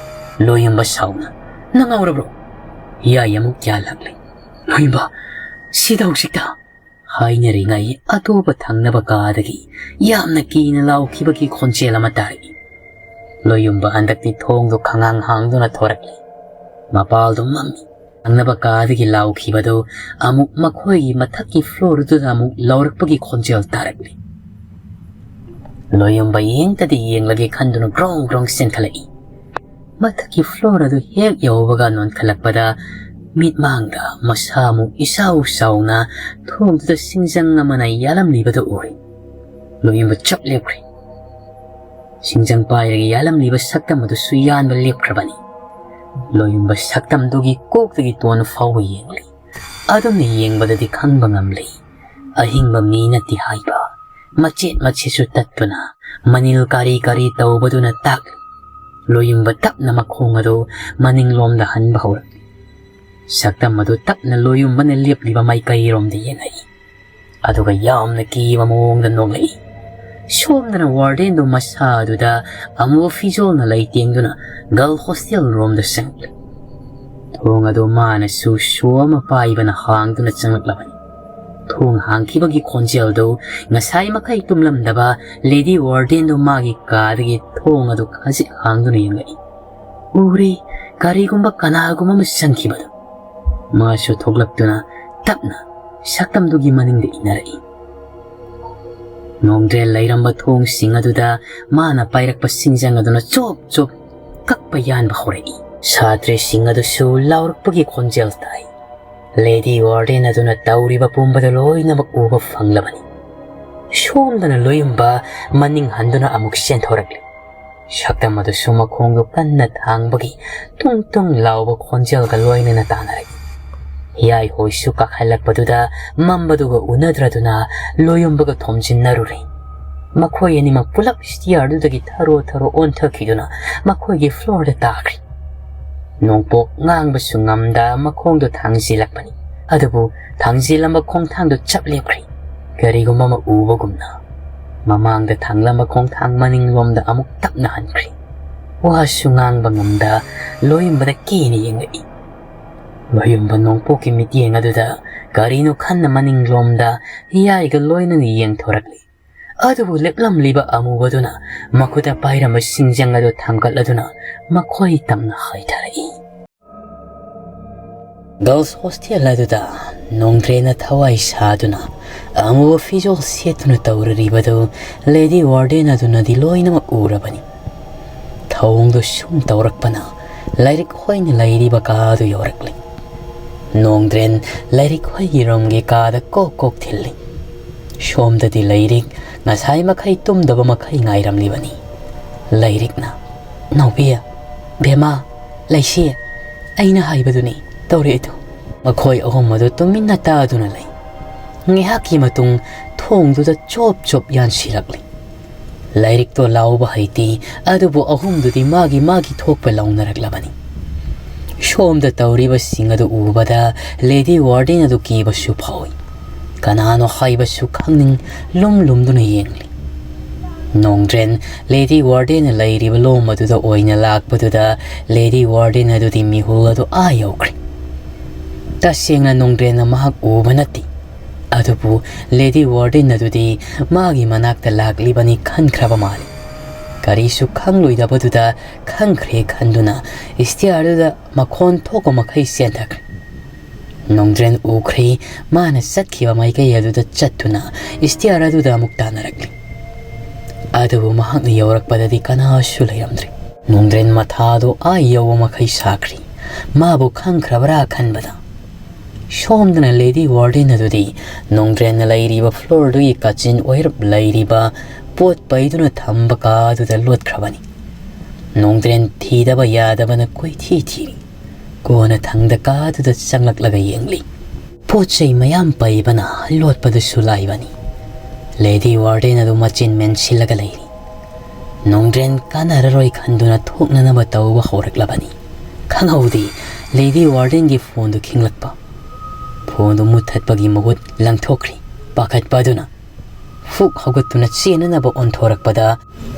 ꯂꯣꯌꯨꯝꯕ ꯁꯥꯎꯅ, "ꯅꯪ ꯉꯥꯎꯔꯕ꯭ꯔꯣ?" ꯍꯤꯌꯥꯏ ꯑꯃꯨꯛ ꯌꯥꯜꯂꯛꯂꯦ꯫ "ꯂꯣꯌꯨꯝꯕ, ꯁꯤꯗ ꯍꯧꯖꯤꯛꯇ!" ꯍꯥꯏꯅꯔꯤꯉꯩ ꯑꯇꯣꯞꯄ ꯊꯪꯅꯕ ꯀꯥꯗꯒꯤ ꯌꯥꯝꯅ ꯀꯤꯅ ꯂꯥꯎꯈꯤꯕꯒꯤ ꯈꯣꯟꯖꯦꯜ ꯑꯃ ꯇꯥꯔꯛꯏ꯫ ꯂꯣꯌꯨꯝꯕ ꯍꯟꯗꯛꯇꯤ ꯊꯣꯡꯗꯨ ꯈꯪꯍꯥꯡ ꯍꯥꯡꯗꯨꯅ ꯊꯣꯔꯛꯂꯦ꯫ ꯃꯄꯥꯜꯗꯨ ꯃꯝꯃꯤ꯫ ꯊꯪꯅꯕ ꯀꯥꯗꯒꯤ ꯂꯥꯎꯈꯤꯕꯗꯨ ꯑꯃꯨꯛ ꯃꯈꯣꯏꯒꯤ ꯃꯊꯛꯀꯤ floor ꯑꯗꯨꯗ ꯑꯃꯨꯛ ꯂꯥꯎꯔꯛꯄꯒꯤ ꯈꯣꯟꯖꯦꯜ ꯇꯥꯔꯛꯂꯤ꯫ ꯂꯣꯌꯨꯝꯕ ꯌꯦꯡꯇꯗꯤ ꯌꯦꯡꯂꯒꯦ ꯈꯟꯗꯨꯅ ꯒ꯭ꯔꯣꯡ ꯒ꯭ꯔꯣꯡ ꯆꯦꯟꯈꯠꯂꯛꯏ꯫ ꯃꯊꯛꯀꯤ floor ꯑꯗꯨ ꯍꯦꯛ ꯌꯧꯕꯒ ꯅꯣꯟꯈꯠꯂꯛꯄꯗ ꯃꯤꯠꯃꯥꯡꯗ ꯃꯁꯥ ꯑꯃꯨꯛ ꯏꯆꯥꯎ ꯆꯥꯎꯅ ꯊꯣꯡꯗꯨꯗ ꯁꯤꯡꯖꯪ ꯑꯃꯅ ꯌꯥꯜꯂꯝꯂꯤꯕꯗꯨ ꯎꯔꯦ꯫ ꯂꯣꯌꯨꯝꯕ ꯆꯞ ꯂꯦꯞꯈ꯭ꯔꯦ꯫ ꯁꯤꯡꯖꯪ ꯄꯥꯏꯔꯒ ꯌꯥꯜꯂꯝꯂꯤꯕ ꯁꯛꯇꯝ ꯑꯗꯨꯁꯨ ꯌꯥꯟꯕ ꯂꯦꯞꯈ꯭ꯔꯕꯅꯤ꯫ ꯂꯣꯌꯨꯝꯕ ꯁꯛꯇꯝꯗꯨꯒꯤ ꯀꯣꯛꯇꯒꯤ ꯇꯣꯟ ꯐꯥꯎꯕ ꯌꯦꯡꯂꯤ꯫ ꯑꯗꯨꯝꯅ ꯌꯦꯡꯕꯗꯗꯤ ꯈꯪꯕ ꯉꯝꯂꯤ꯫ ꯑꯍꯤꯡꯕ ꯃꯤ ꯅꯠꯇꯦ ꯍꯥꯏꯕ꯫ ꯃꯆꯦꯠ ꯃꯆꯦꯠꯁꯨ ꯇꯠꯇꯨꯅ ꯃꯅꯤꯜ ꯀꯥꯔꯤ ꯀꯥꯔꯤ ꯇꯧꯕꯗꯨꯅ ꯇꯥꯛꯂꯤ꯫ ꯂꯣꯌꯨꯝꯕ ꯇꯞꯅ ꯃꯈꯣꯡ ꯑꯗꯨ ꯃꯅꯤꯡꯂꯣꯝꯗ ꯍꯟꯕ ꯍꯧꯔꯛꯂꯤ꯫ ꯁꯛꯇꯝ ꯑꯗꯨ ꯇꯞꯅ ꯂꯣꯌꯨꯝꯕꯅ ꯂꯦꯞꯂꯤꯕ ꯃꯥꯏꯀꯩꯔꯣꯝꯗ ꯌꯦꯡꯂꯛꯏ꯫ ꯑꯗꯨꯒ ꯌꯥꯝꯅ ꯀꯤꯕ ꯃꯑꯣꯡꯗ ꯅꯣꯛꯂꯛꯏ꯫ ꯁꯣꯝꯗꯅ ꯋꯥꯔꯗꯦꯟꯗꯣ ꯃꯁꯥꯗꯨꯗ ꯑꯃꯨꯕ ꯐꯤꯖꯣꯜꯅ ꯂꯩꯇꯦꯡꯗꯨꯅ ꯒꯔꯜ ꯍꯣꯁꯇꯦꯜ ꯔꯣꯝꯗ ꯆꯪꯂꯛꯂꯦ꯫ ꯊꯣꯡ ꯑꯗꯨ ꯃꯥꯅꯁꯨ ꯁꯣ ꯑꯃ ꯄꯥꯏꯕꯅ ꯍꯥꯡꯗꯨꯅ ꯆꯪꯂꯛꯂꯕꯅꯤ꯫ ꯊꯣꯡ ꯍꯥꯡꯈꯤꯕꯒꯤ ꯈꯣꯟꯖꯦꯜꯗꯨ ꯉꯁꯥꯏ ꯃꯈꯩ ꯇꯨꯝꯂꯝꯗꯕ ꯂꯦꯗꯤ ꯋꯥꯔꯗꯦꯟꯗꯨ ꯃꯥꯒꯤ ꯀꯥꯗꯒꯤ ꯊꯣꯡ ꯑꯗꯨ ꯈꯖꯤꯛ ꯍꯥꯡꯗꯨꯅ ꯌꯦꯡꯂꯛꯏ꯫ ꯎꯔꯦ, ꯀꯔꯤꯒꯨꯝꯕ ꯀꯅꯥꯒꯨꯝꯕ ꯑꯃ ꯆꯪꯈꯤꯕꯗꯨ꯫ ꯃꯥꯁꯨ ꯊꯣꯛꯂꯛꯇꯨꯅ ꯇꯞꯅ ꯁꯛꯇꯝꯗꯨꯒꯤ ꯃꯅꯤꯡꯗ ꯏꯟꯅꯔꯛꯏ꯫ ꯅꯣꯡꯗ꯭ꯔꯦꯜ ꯂꯩꯔꯝꯕ ꯊꯣꯡꯁꯤꯡ ꯑꯗꯨꯗ ꯃꯥꯅ ꯄꯥꯏꯔꯛꯄ ꯁꯤꯡꯖꯪ ꯑꯗꯨꯅ ꯆꯣꯞ ꯆꯣꯞ ꯀꯛꯄ ꯌꯥꯟꯕ ꯍꯧꯔꯛꯏ꯫ ꯁꯥꯇ꯭ꯔꯁꯤꯡ ꯑꯗꯨꯁꯨ ꯂꯥꯎꯔꯛꯄꯒꯤ ꯈꯣꯟꯖꯦꯜ ꯇꯥꯏ꯫ ꯂꯦꯗꯤ ꯋꯥꯔꯗꯦꯟ ꯑꯗꯨꯅ ꯇꯧꯔꯤꯕ ꯄꯨꯝꯕꯗꯨ ꯂꯣꯏꯅꯃꯛ ꯎꯕ ꯐꯪꯂꯕꯅꯤ꯫ ꯁꯣꯝꯗꯅ ꯂꯣꯌꯨꯝꯕ ꯃꯅꯤꯡ ꯍꯟꯗꯨꯅ ꯑꯃꯨꯛ ꯆꯦꯟꯊꯣꯔꯛꯂꯤ꯫ ꯁꯛꯇꯝ ꯑꯗꯨꯁꯨ ꯃꯈꯣꯡꯗꯨ ꯀꯟꯅ ꯊꯥꯡꯕꯒꯤ ꯇꯨꯡ ꯇꯨꯡ ꯂꯥꯎꯕ ꯈꯣꯟꯖꯦꯜꯒ ꯂꯣꯏꯅꯅ ꯇꯥꯟꯅꯔꯛꯏ꯫ ꯍꯤꯌꯥꯏ ꯍꯣꯏꯁꯨ ꯀꯥꯈꯠꯂꯛꯄꯗꯨꯗ ꯃꯝꯕꯗꯨꯒ ꯎꯅꯗ꯭ꯔꯗꯨꯅ ꯂꯣꯌꯨꯝꯕꯒ ꯊꯣꯝꯖꯤꯟꯅꯔꯨꯔꯦ꯫ ꯃꯈꯣꯏ ꯑꯅꯤꯃꯛ ꯄꯨꯂꯞ ꯁ꯭ꯇꯤꯌꯔꯗꯨꯗꯒꯤ ꯊꯔꯣ ꯊꯔꯣ ꯑꯣꯟꯊꯈꯤꯗꯨꯅ ꯃꯈꯣꯏꯒꯤ ꯐ꯭ꯂꯣꯔꯗ ꯇꯥꯈ꯭ꯔꯦ꯫ ꯅꯣꯡꯄꯣꯛ ꯉꯥꯡꯕꯁꯨ ꯉꯝꯗ ꯃꯈꯣꯡꯗꯣ ꯊꯥꯡꯖꯤꯜꯂꯛꯄꯅꯤ꯫ ꯑꯗꯨꯕꯨ ꯊꯥꯡꯖꯤꯜꯂꯝꯕ ꯈꯣꯡꯊꯥꯡꯗꯣ ꯆꯞ ꯂꯦꯞꯈ꯭ꯔꯦ꯫ ꯀꯔꯤꯒꯨꯝꯕ ꯑꯃ ꯎꯕꯒꯨꯝꯅ ꯃꯃꯥꯡꯗ ꯊꯥꯡꯂꯝꯕ ꯈꯣꯡꯊꯥꯡ ꯃꯅꯤꯡꯂꯣꯝꯗ ꯑꯃꯨꯛ ꯇꯞꯅ ꯍꯟꯈ꯭ꯔꯦ꯫ ꯋꯥꯁꯨ ꯉꯥꯡꯕ ꯉꯝꯗ ꯂꯣꯌꯨꯝꯕꯗ ꯀꯤꯅ ꯌꯦꯡꯂꯛꯏ꯫ ꯂꯣꯌꯨꯝꯕ ꯅꯣꯡꯄꯣꯛꯀꯤ ꯃꯤꯠꯌꯦꯡ ꯑꯗꯨꯗ ꯀꯔꯤꯅꯣ ꯈꯟꯅ ꯃꯅꯤꯡꯂꯣꯝꯗ ꯍꯤꯌꯥꯏꯒ ꯂꯣꯏꯅꯅ ꯌꯦꯡꯊꯣꯔꯛꯂꯤ꯫ ꯑꯗꯨꯕꯨ ꯂꯦꯞꯂꯝꯂꯤꯕ ꯑꯃꯨꯕꯗꯨꯅ ꯃꯈꯨꯠꯇ ꯄꯥꯏꯔꯝꯕ ꯁꯤꯡꯖꯪ ꯑꯗꯨ ꯊꯥꯡꯒꯠꯂꯗꯨꯅ ꯃꯈꯣꯏ ꯇꯝꯅ ꯍꯥꯏꯊꯔꯛꯏ꯫ ꯒꯔꯜꯁ ꯍꯣꯁꯇꯦꯜ ꯑꯗꯨꯗ ꯅꯣꯡꯗ꯭ꯔꯦꯅ ꯊꯋꯥꯏ ꯁꯥꯗꯨꯅ ꯑꯃꯨꯕ ꯐꯤꯖꯣꯜ ꯁꯦꯠꯇꯨꯅ ꯇꯧꯔꯔꯤꯕꯗꯨ ꯂꯦꯗꯤ ꯋꯥꯔꯗꯦꯟ ꯑꯗꯨꯅꯗꯤ ꯂꯣꯏꯅꯃꯛ ꯎꯔꯕꯅꯤ꯫ ꯊꯧꯑꯣꯡꯗꯨ ꯁꯨꯝ ꯇꯧꯔꯛꯄꯅ ꯂꯥꯏꯔꯤꯛ ꯍꯣꯏꯅ ꯂꯩꯔꯤꯕ ꯀꯥ ꯑꯗꯨ ꯌꯧꯔꯛꯂꯤ꯫ ꯅꯣꯡꯗ꯭ꯔꯦꯟ ꯂꯥꯏꯔꯤꯛ ꯍꯣꯏꯒꯤ ꯔꯨꯝꯒꯤ ꯀꯥꯗ ꯀꯣꯛ ꯀꯣꯛ ꯊꯤꯜꯂꯤ꯫ ꯁꯣꯝꯗꯗꯤ ꯂꯥꯏꯔꯤꯛ ꯉꯁꯥꯏ ꯃꯈꯩ ꯇꯨꯝꯗꯕ ꯃꯈꯩ ꯉꯥꯏꯔꯝꯂꯤꯕꯅꯤ꯫ ꯂꯥꯏꯔꯤꯛꯅ, "ꯅꯥꯎꯕꯤ, ꯕꯦꯝꯃ, ꯂꯩꯁꯤ, ꯑꯩꯅ ꯍꯥꯏꯕꯗꯨꯅꯤ ꯇꯧꯔꯛꯏꯗꯨ꯫" ꯃꯈꯣꯏ ꯑꯍꯨꯝ ꯑꯗꯨ ꯇꯨꯃꯤꯟꯅ ꯇꯥꯗꯨꯅ ꯂꯩ꯫ ꯉꯥꯏꯍꯥꯛꯀꯤ ꯃꯇꯨꯡ ꯊꯣꯡꯗꯨꯗ ꯆꯣꯞ ꯆꯣꯞ ꯌꯥꯟꯁꯤꯜꯂꯛꯂꯤ꯫ ꯂꯥꯏꯔꯤꯛꯇꯣ ꯂꯥꯎꯕ ꯍꯩꯇꯦ, ꯑꯗꯨꯕꯨ ꯑꯍꯨꯝꯗꯨꯗꯤ ꯃꯥꯒꯤ ꯃꯥꯒꯤ ꯊꯣꯛꯄ ꯂꯥꯎꯅꯔꯛꯂꯕꯅꯤ꯫ ꯁꯣꯝꯗ ꯇꯧꯔꯤꯕꯁꯤꯡ ꯑꯗꯨ ꯎꯕꯗ ꯂꯦꯗꯤ ꯋꯥꯔꯗꯦꯟ ꯑꯗꯨ ꯀꯤꯕꯁꯨ ꯐꯥꯎꯏ꯫ ꯀꯅꯥꯅꯣ ꯍꯥꯏꯕꯁꯨ ꯈꯪꯅꯤꯡ ꯂꯨꯝ ꯂꯨꯝꯗꯨꯅ ꯌꯦꯡꯂꯤ꯫ ꯅꯣꯡꯗ꯭ꯔꯦꯟ ꯂꯦꯗꯤ ꯋꯥꯔꯗꯦꯟꯅ ꯂꯩꯔꯤꯕ ꯂꯣꯝ ꯑꯗꯨꯗ ꯑꯣꯏꯅ ꯂꯥꯛꯄꯗꯨꯗ ꯂꯦꯗꯤ ꯋꯥꯔꯗꯦꯟ ꯑꯗꯨꯗꯤ ꯃꯤꯍꯨꯜ ꯑꯗꯨ ꯑꯥ ꯌꯧꯈ꯭ꯔꯦ꯫ ꯇꯁꯦꯡꯅ ꯅꯣꯡꯗ꯭ꯔꯦꯟꯅ ꯃꯍꯥꯛ ꯎꯕ ꯅꯠꯇꯦ꯫ ꯑꯗꯨꯕꯨ ꯂꯦꯗꯤ ꯋꯥꯔꯗꯦꯟ ꯑꯗꯨꯗꯤ ꯃꯥꯒꯤ ꯃꯅꯥꯛꯇ ꯂꯥꯛꯂꯤꯕꯅꯤ ꯈꯟꯈ꯭ꯔꯕ ꯃꯥꯜꯂꯤ꯫ ꯀꯔꯤꯁꯨ ꯈꯪꯂꯣꯏꯗꯕꯗꯨꯗ ꯈꯪꯈ꯭ꯔꯦ ꯈꯟꯗꯨꯅ ꯏꯁꯇꯤꯌꯥꯔꯗꯨꯗ ꯃꯈꯣꯟ ꯊꯣꯛꯄ ꯃꯈꯩ ꯆꯦꯟꯊꯈ꯭ꯔꯦ꯫ ꯅꯣꯡꯗ꯭ꯔꯦꯟ ꯎꯈ꯭ꯔꯦ, ꯃꯥꯅ ꯆꯠꯈꯤꯕ ꯃꯥꯏꯀꯩ ꯑꯗꯨꯗ ꯆꯠꯇꯨꯅ ꯏꯁꯇꯤꯌꯥꯔ ꯑꯗꯨꯗ ꯑꯃꯨꯛ ꯇꯥꯟꯅꯔꯛꯂꯤ꯫ ꯑꯗꯨꯕꯨ ꯃꯍꯥꯛꯅ ꯌꯧꯔꯛꯄꯗꯗꯤ ꯀꯅꯥꯁꯨ ꯂꯩꯔꯝꯗ꯭ꯔꯦ꯫ ꯅꯣꯡꯗ꯭ꯔꯦꯟ ꯃꯊꯥꯗꯣ ꯑꯥ ꯌꯧꯕ ꯃꯈꯩ ꯁꯥꯈ꯭ꯔꯤ꯫ ꯃꯥꯕꯨ ꯈꯪꯈ꯭ꯔꯕ꯭ꯔꯥ ꯈꯟꯕꯗ꯫ ꯁꯣꯝꯗꯅ ꯂꯦꯗꯤ ꯋꯥꯔꯗꯦꯟ ꯑꯗꯨꯗꯤ ꯅꯣꯡꯗ꯭ꯔꯦꯟꯅ ꯂꯩꯔꯤꯕ ꯐ꯭ꯂꯣꯔꯗꯨꯒꯤ ꯀꯥꯆꯤꯟ ꯑꯣꯏꯔꯞ ꯂꯩꯔꯤꯕ ꯄꯣꯠ ꯄꯩꯗꯨꯅ ꯊꯝꯕ ꯀꯥ ꯑꯗꯨꯗ ꯂꯣꯠꯈ꯭ꯔꯕꯅꯤ꯫ ꯅꯣꯡꯗ꯭ꯔꯦꯟ ꯊꯤꯗꯕ ꯌꯥꯗꯕꯅ ꯀꯣꯏꯊꯤ ꯊꯤꯔꯤ꯫ ꯀꯣꯟꯅ ꯊꯪꯗ ꯀꯥꯗꯨꯗ ꯆꯪꯂꯛꯂꯒ ꯌꯦꯡꯂꯤ꯫ ꯄꯣꯠ ꯆꯩ ꯃꯌꯥꯝ ꯄꯩꯕꯅ ꯂꯣꯠꯄꯗꯨꯁꯨ ꯂꯥꯏꯕꯅꯤ꯫ ꯂꯦꯗꯤ ꯋꯥꯔꯗꯦꯟ ꯑꯗꯨ ꯃꯆꯤꯟ ꯃꯦꯟꯁꯤꯜꯂꯒ ꯂꯩꯔꯤ꯫ ꯅꯣꯡꯗ꯭ꯔꯦꯟ ꯀꯥꯟꯅꯔꯔꯣꯏ ꯈꯟꯗꯨꯅ ꯊꯣꯛꯅꯅꯕ ꯇꯧꯕ ꯍꯧꯔꯛꯂꯕꯅꯤ꯫ ꯈꯪꯍꯧꯗꯦ, ꯂꯦꯗꯤ ꯋꯥꯔꯗꯦꯟꯒꯤ ꯐꯣꯟꯗꯨ ꯈꯤꯡꯂꯛꯄ꯫ ꯐꯣꯟꯗꯨ ꯃꯨꯠꯊꯠꯄꯒꯤ ꯃꯍꯨꯠ ꯂꯪꯊꯣꯛꯈ꯭ꯔꯤ꯫ ꯄꯥꯈꯠꯄ ꯑꯗꯨꯅ ꯐꯨꯛ ꯍꯧꯒꯠꯇꯨꯅ ꯆꯦꯟꯅꯅꯕ ꯑꯣꯟꯊꯣꯔꯛꯄꯗ,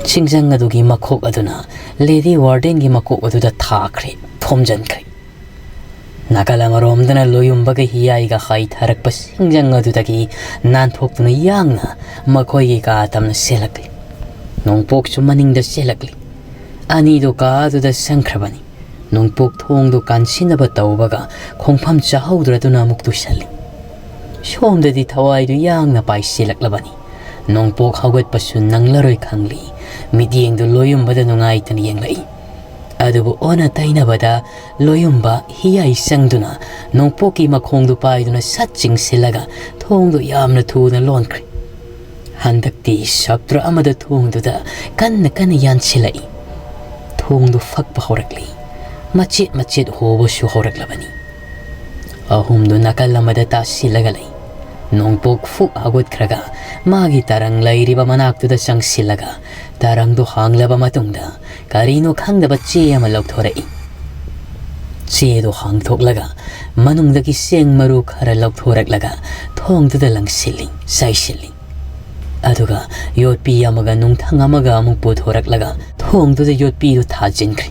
ꯆꯤꯡꯖꯪ ꯑꯗꯨꯒꯤ ꯃꯈꯣꯛ ꯑꯗꯨꯅ ꯂꯦꯗꯤ ꯋꯥꯔꯗꯦꯟꯒꯤ ꯃꯀꯣꯛ ꯑꯗꯨꯗ ꯊꯥꯈ꯭ꯔꯦ, ꯊꯣꯝꯖꯤꯟꯈ꯭ꯔꯦ꯫ ꯅꯥꯀꯜ ꯑꯃꯔꯣꯝꯗꯅ ꯂꯣꯌꯨꯝꯕꯒ ꯍꯤꯌꯥꯏꯒ ꯍꯥꯏꯊꯔꯛꯄ ꯆꯤꯡꯖꯪ ꯑꯗꯨꯗꯒꯤ ꯅꯥꯟꯊꯣꯛꯇꯨꯅ ꯌꯥꯡꯅ ꯃꯈꯣꯏꯒꯤ ꯀꯥ ꯇꯝꯅ ꯆꯦꯜꯂꯛꯂꯤ꯫ ꯅꯣꯡꯄꯣꯛꯁꯨ ꯃꯅꯤꯡꯗ ꯆꯦꯜꯂꯛꯂꯤ꯫ ꯑꯅꯤꯗꯨ ꯀꯥ ꯑꯗꯨꯗ ꯆꯪꯈ꯭ꯔꯕꯅꯤ꯫ ꯅꯣꯡꯄꯣꯛ ꯊꯣꯡꯗꯨ ꯀꯥꯟꯁꯤꯟꯅꯕ ꯇꯧꯕꯒ ꯈꯣꯡꯐꯝ ꯆꯥꯍꯧꯗ꯭ꯔꯗꯨꯅ ꯑꯃꯨꯛ ꯇꯨꯁꯜꯂꯤ꯫ ꯁꯣꯝꯗꯗꯤ ꯊꯋꯥꯏꯗꯨ ꯌꯥꯡꯅ ꯄꯥꯏꯁꯤꯜꯂꯛꯂꯕꯅꯤ꯫ ꯅꯣꯡꯄꯣꯛ ꯍꯧꯒꯠꯄꯁꯨ ꯅꯪꯂꯔꯣꯏ ꯈꯪꯂꯤ꯫ ꯃꯤꯠꯌꯦꯡꯗꯨ ꯂꯣꯌꯨꯝꯕꯗ ꯅꯨꯡꯉꯥꯏꯇꯅ ꯌꯦꯡꯂꯛꯏ꯫ ꯑꯗꯨꯕꯨ ꯑꯣꯟꯅ ꯇꯩꯅꯕꯗ ꯂꯣꯌꯨꯝꯕ ꯍꯤꯌꯥꯏ ꯆꯪꯗꯨꯅ ꯅꯣꯡꯄꯣꯛꯀꯤ ꯃꯈꯣꯡꯗꯨ ꯄꯥꯏꯗꯨꯅ ꯁꯠ ꯆꯤꯡꯁꯤꯜꯂꯒ ꯊꯣꯡꯗꯨ ꯌꯥꯝꯅ ꯊꯨꯅ ꯂꯣꯟꯈ꯭ꯔꯦ꯫ ꯍꯟꯗꯛꯇꯤ ꯁꯞꯇ꯭ꯔ ꯑꯃꯗ ꯊꯣꯡꯗꯨꯗ ꯀꯟꯅ ꯀꯟꯅ ꯌꯥꯟꯁꯤꯜꯂꯛꯏ꯫ ꯊꯣꯡꯗꯨ ꯐꯛꯄ ꯍꯧꯔꯛꯂꯤ꯫ ꯃꯆꯦꯠ ꯃꯆꯦꯠ ꯍꯣꯕꯁꯨ ꯍꯧꯔꯛꯂꯕꯅꯤ꯫ ꯑꯍꯨꯝꯗꯨ ꯅꯥꯀꯜ ꯑꯃꯗ ꯇꯥꯁꯤꯜꯂꯒ ꯂꯩ꯫ ꯅꯣꯡꯄꯣꯛ ꯐꯨꯛ ꯍꯧꯒꯠꯈ꯭ꯔꯒ ꯃꯥꯒꯤ ꯇꯔꯪ ꯂꯩꯔꯤꯕ ꯃꯅꯥꯛꯇꯨꯗ ꯆꯪꯁꯤꯜꯂꯒ ꯇꯔꯪꯗꯨ ꯍꯥꯡꯂꯕ ꯃꯇꯨꯡꯗ ꯀꯔꯤꯅꯣ ꯈꯪꯗꯕ ꯆꯦ ꯑꯃ ꯂꯧꯊꯣꯔꯛꯏ꯫ ꯆꯦꯗꯨ ꯍꯥꯡꯊꯣꯛꯂꯒ ꯃꯅꯨꯡꯗꯒꯤ ꯆꯦꯡ ꯃꯔꯨ ꯈꯔ ꯂꯧꯊꯣꯔꯛꯂꯒ ꯊꯣꯡꯗꯨꯗ ꯂꯪꯁꯤꯜꯂꯤ, ꯆꯥꯏꯁꯤꯜꯂꯤ꯫ ꯑꯗꯨꯒ ꯌꯣꯠꯄꯤ ꯑꯃꯒ ꯅꯨꯡꯊꯪ ꯑꯃꯒ ꯑꯃꯨꯛ ꯄꯨꯊꯣꯔꯛꯂꯒ ꯊꯣꯡꯗꯨꯗ ꯌꯣꯠꯄꯤꯗꯨ ꯊꯥꯖꯤꯟꯈ꯭ꯔꯦ꯫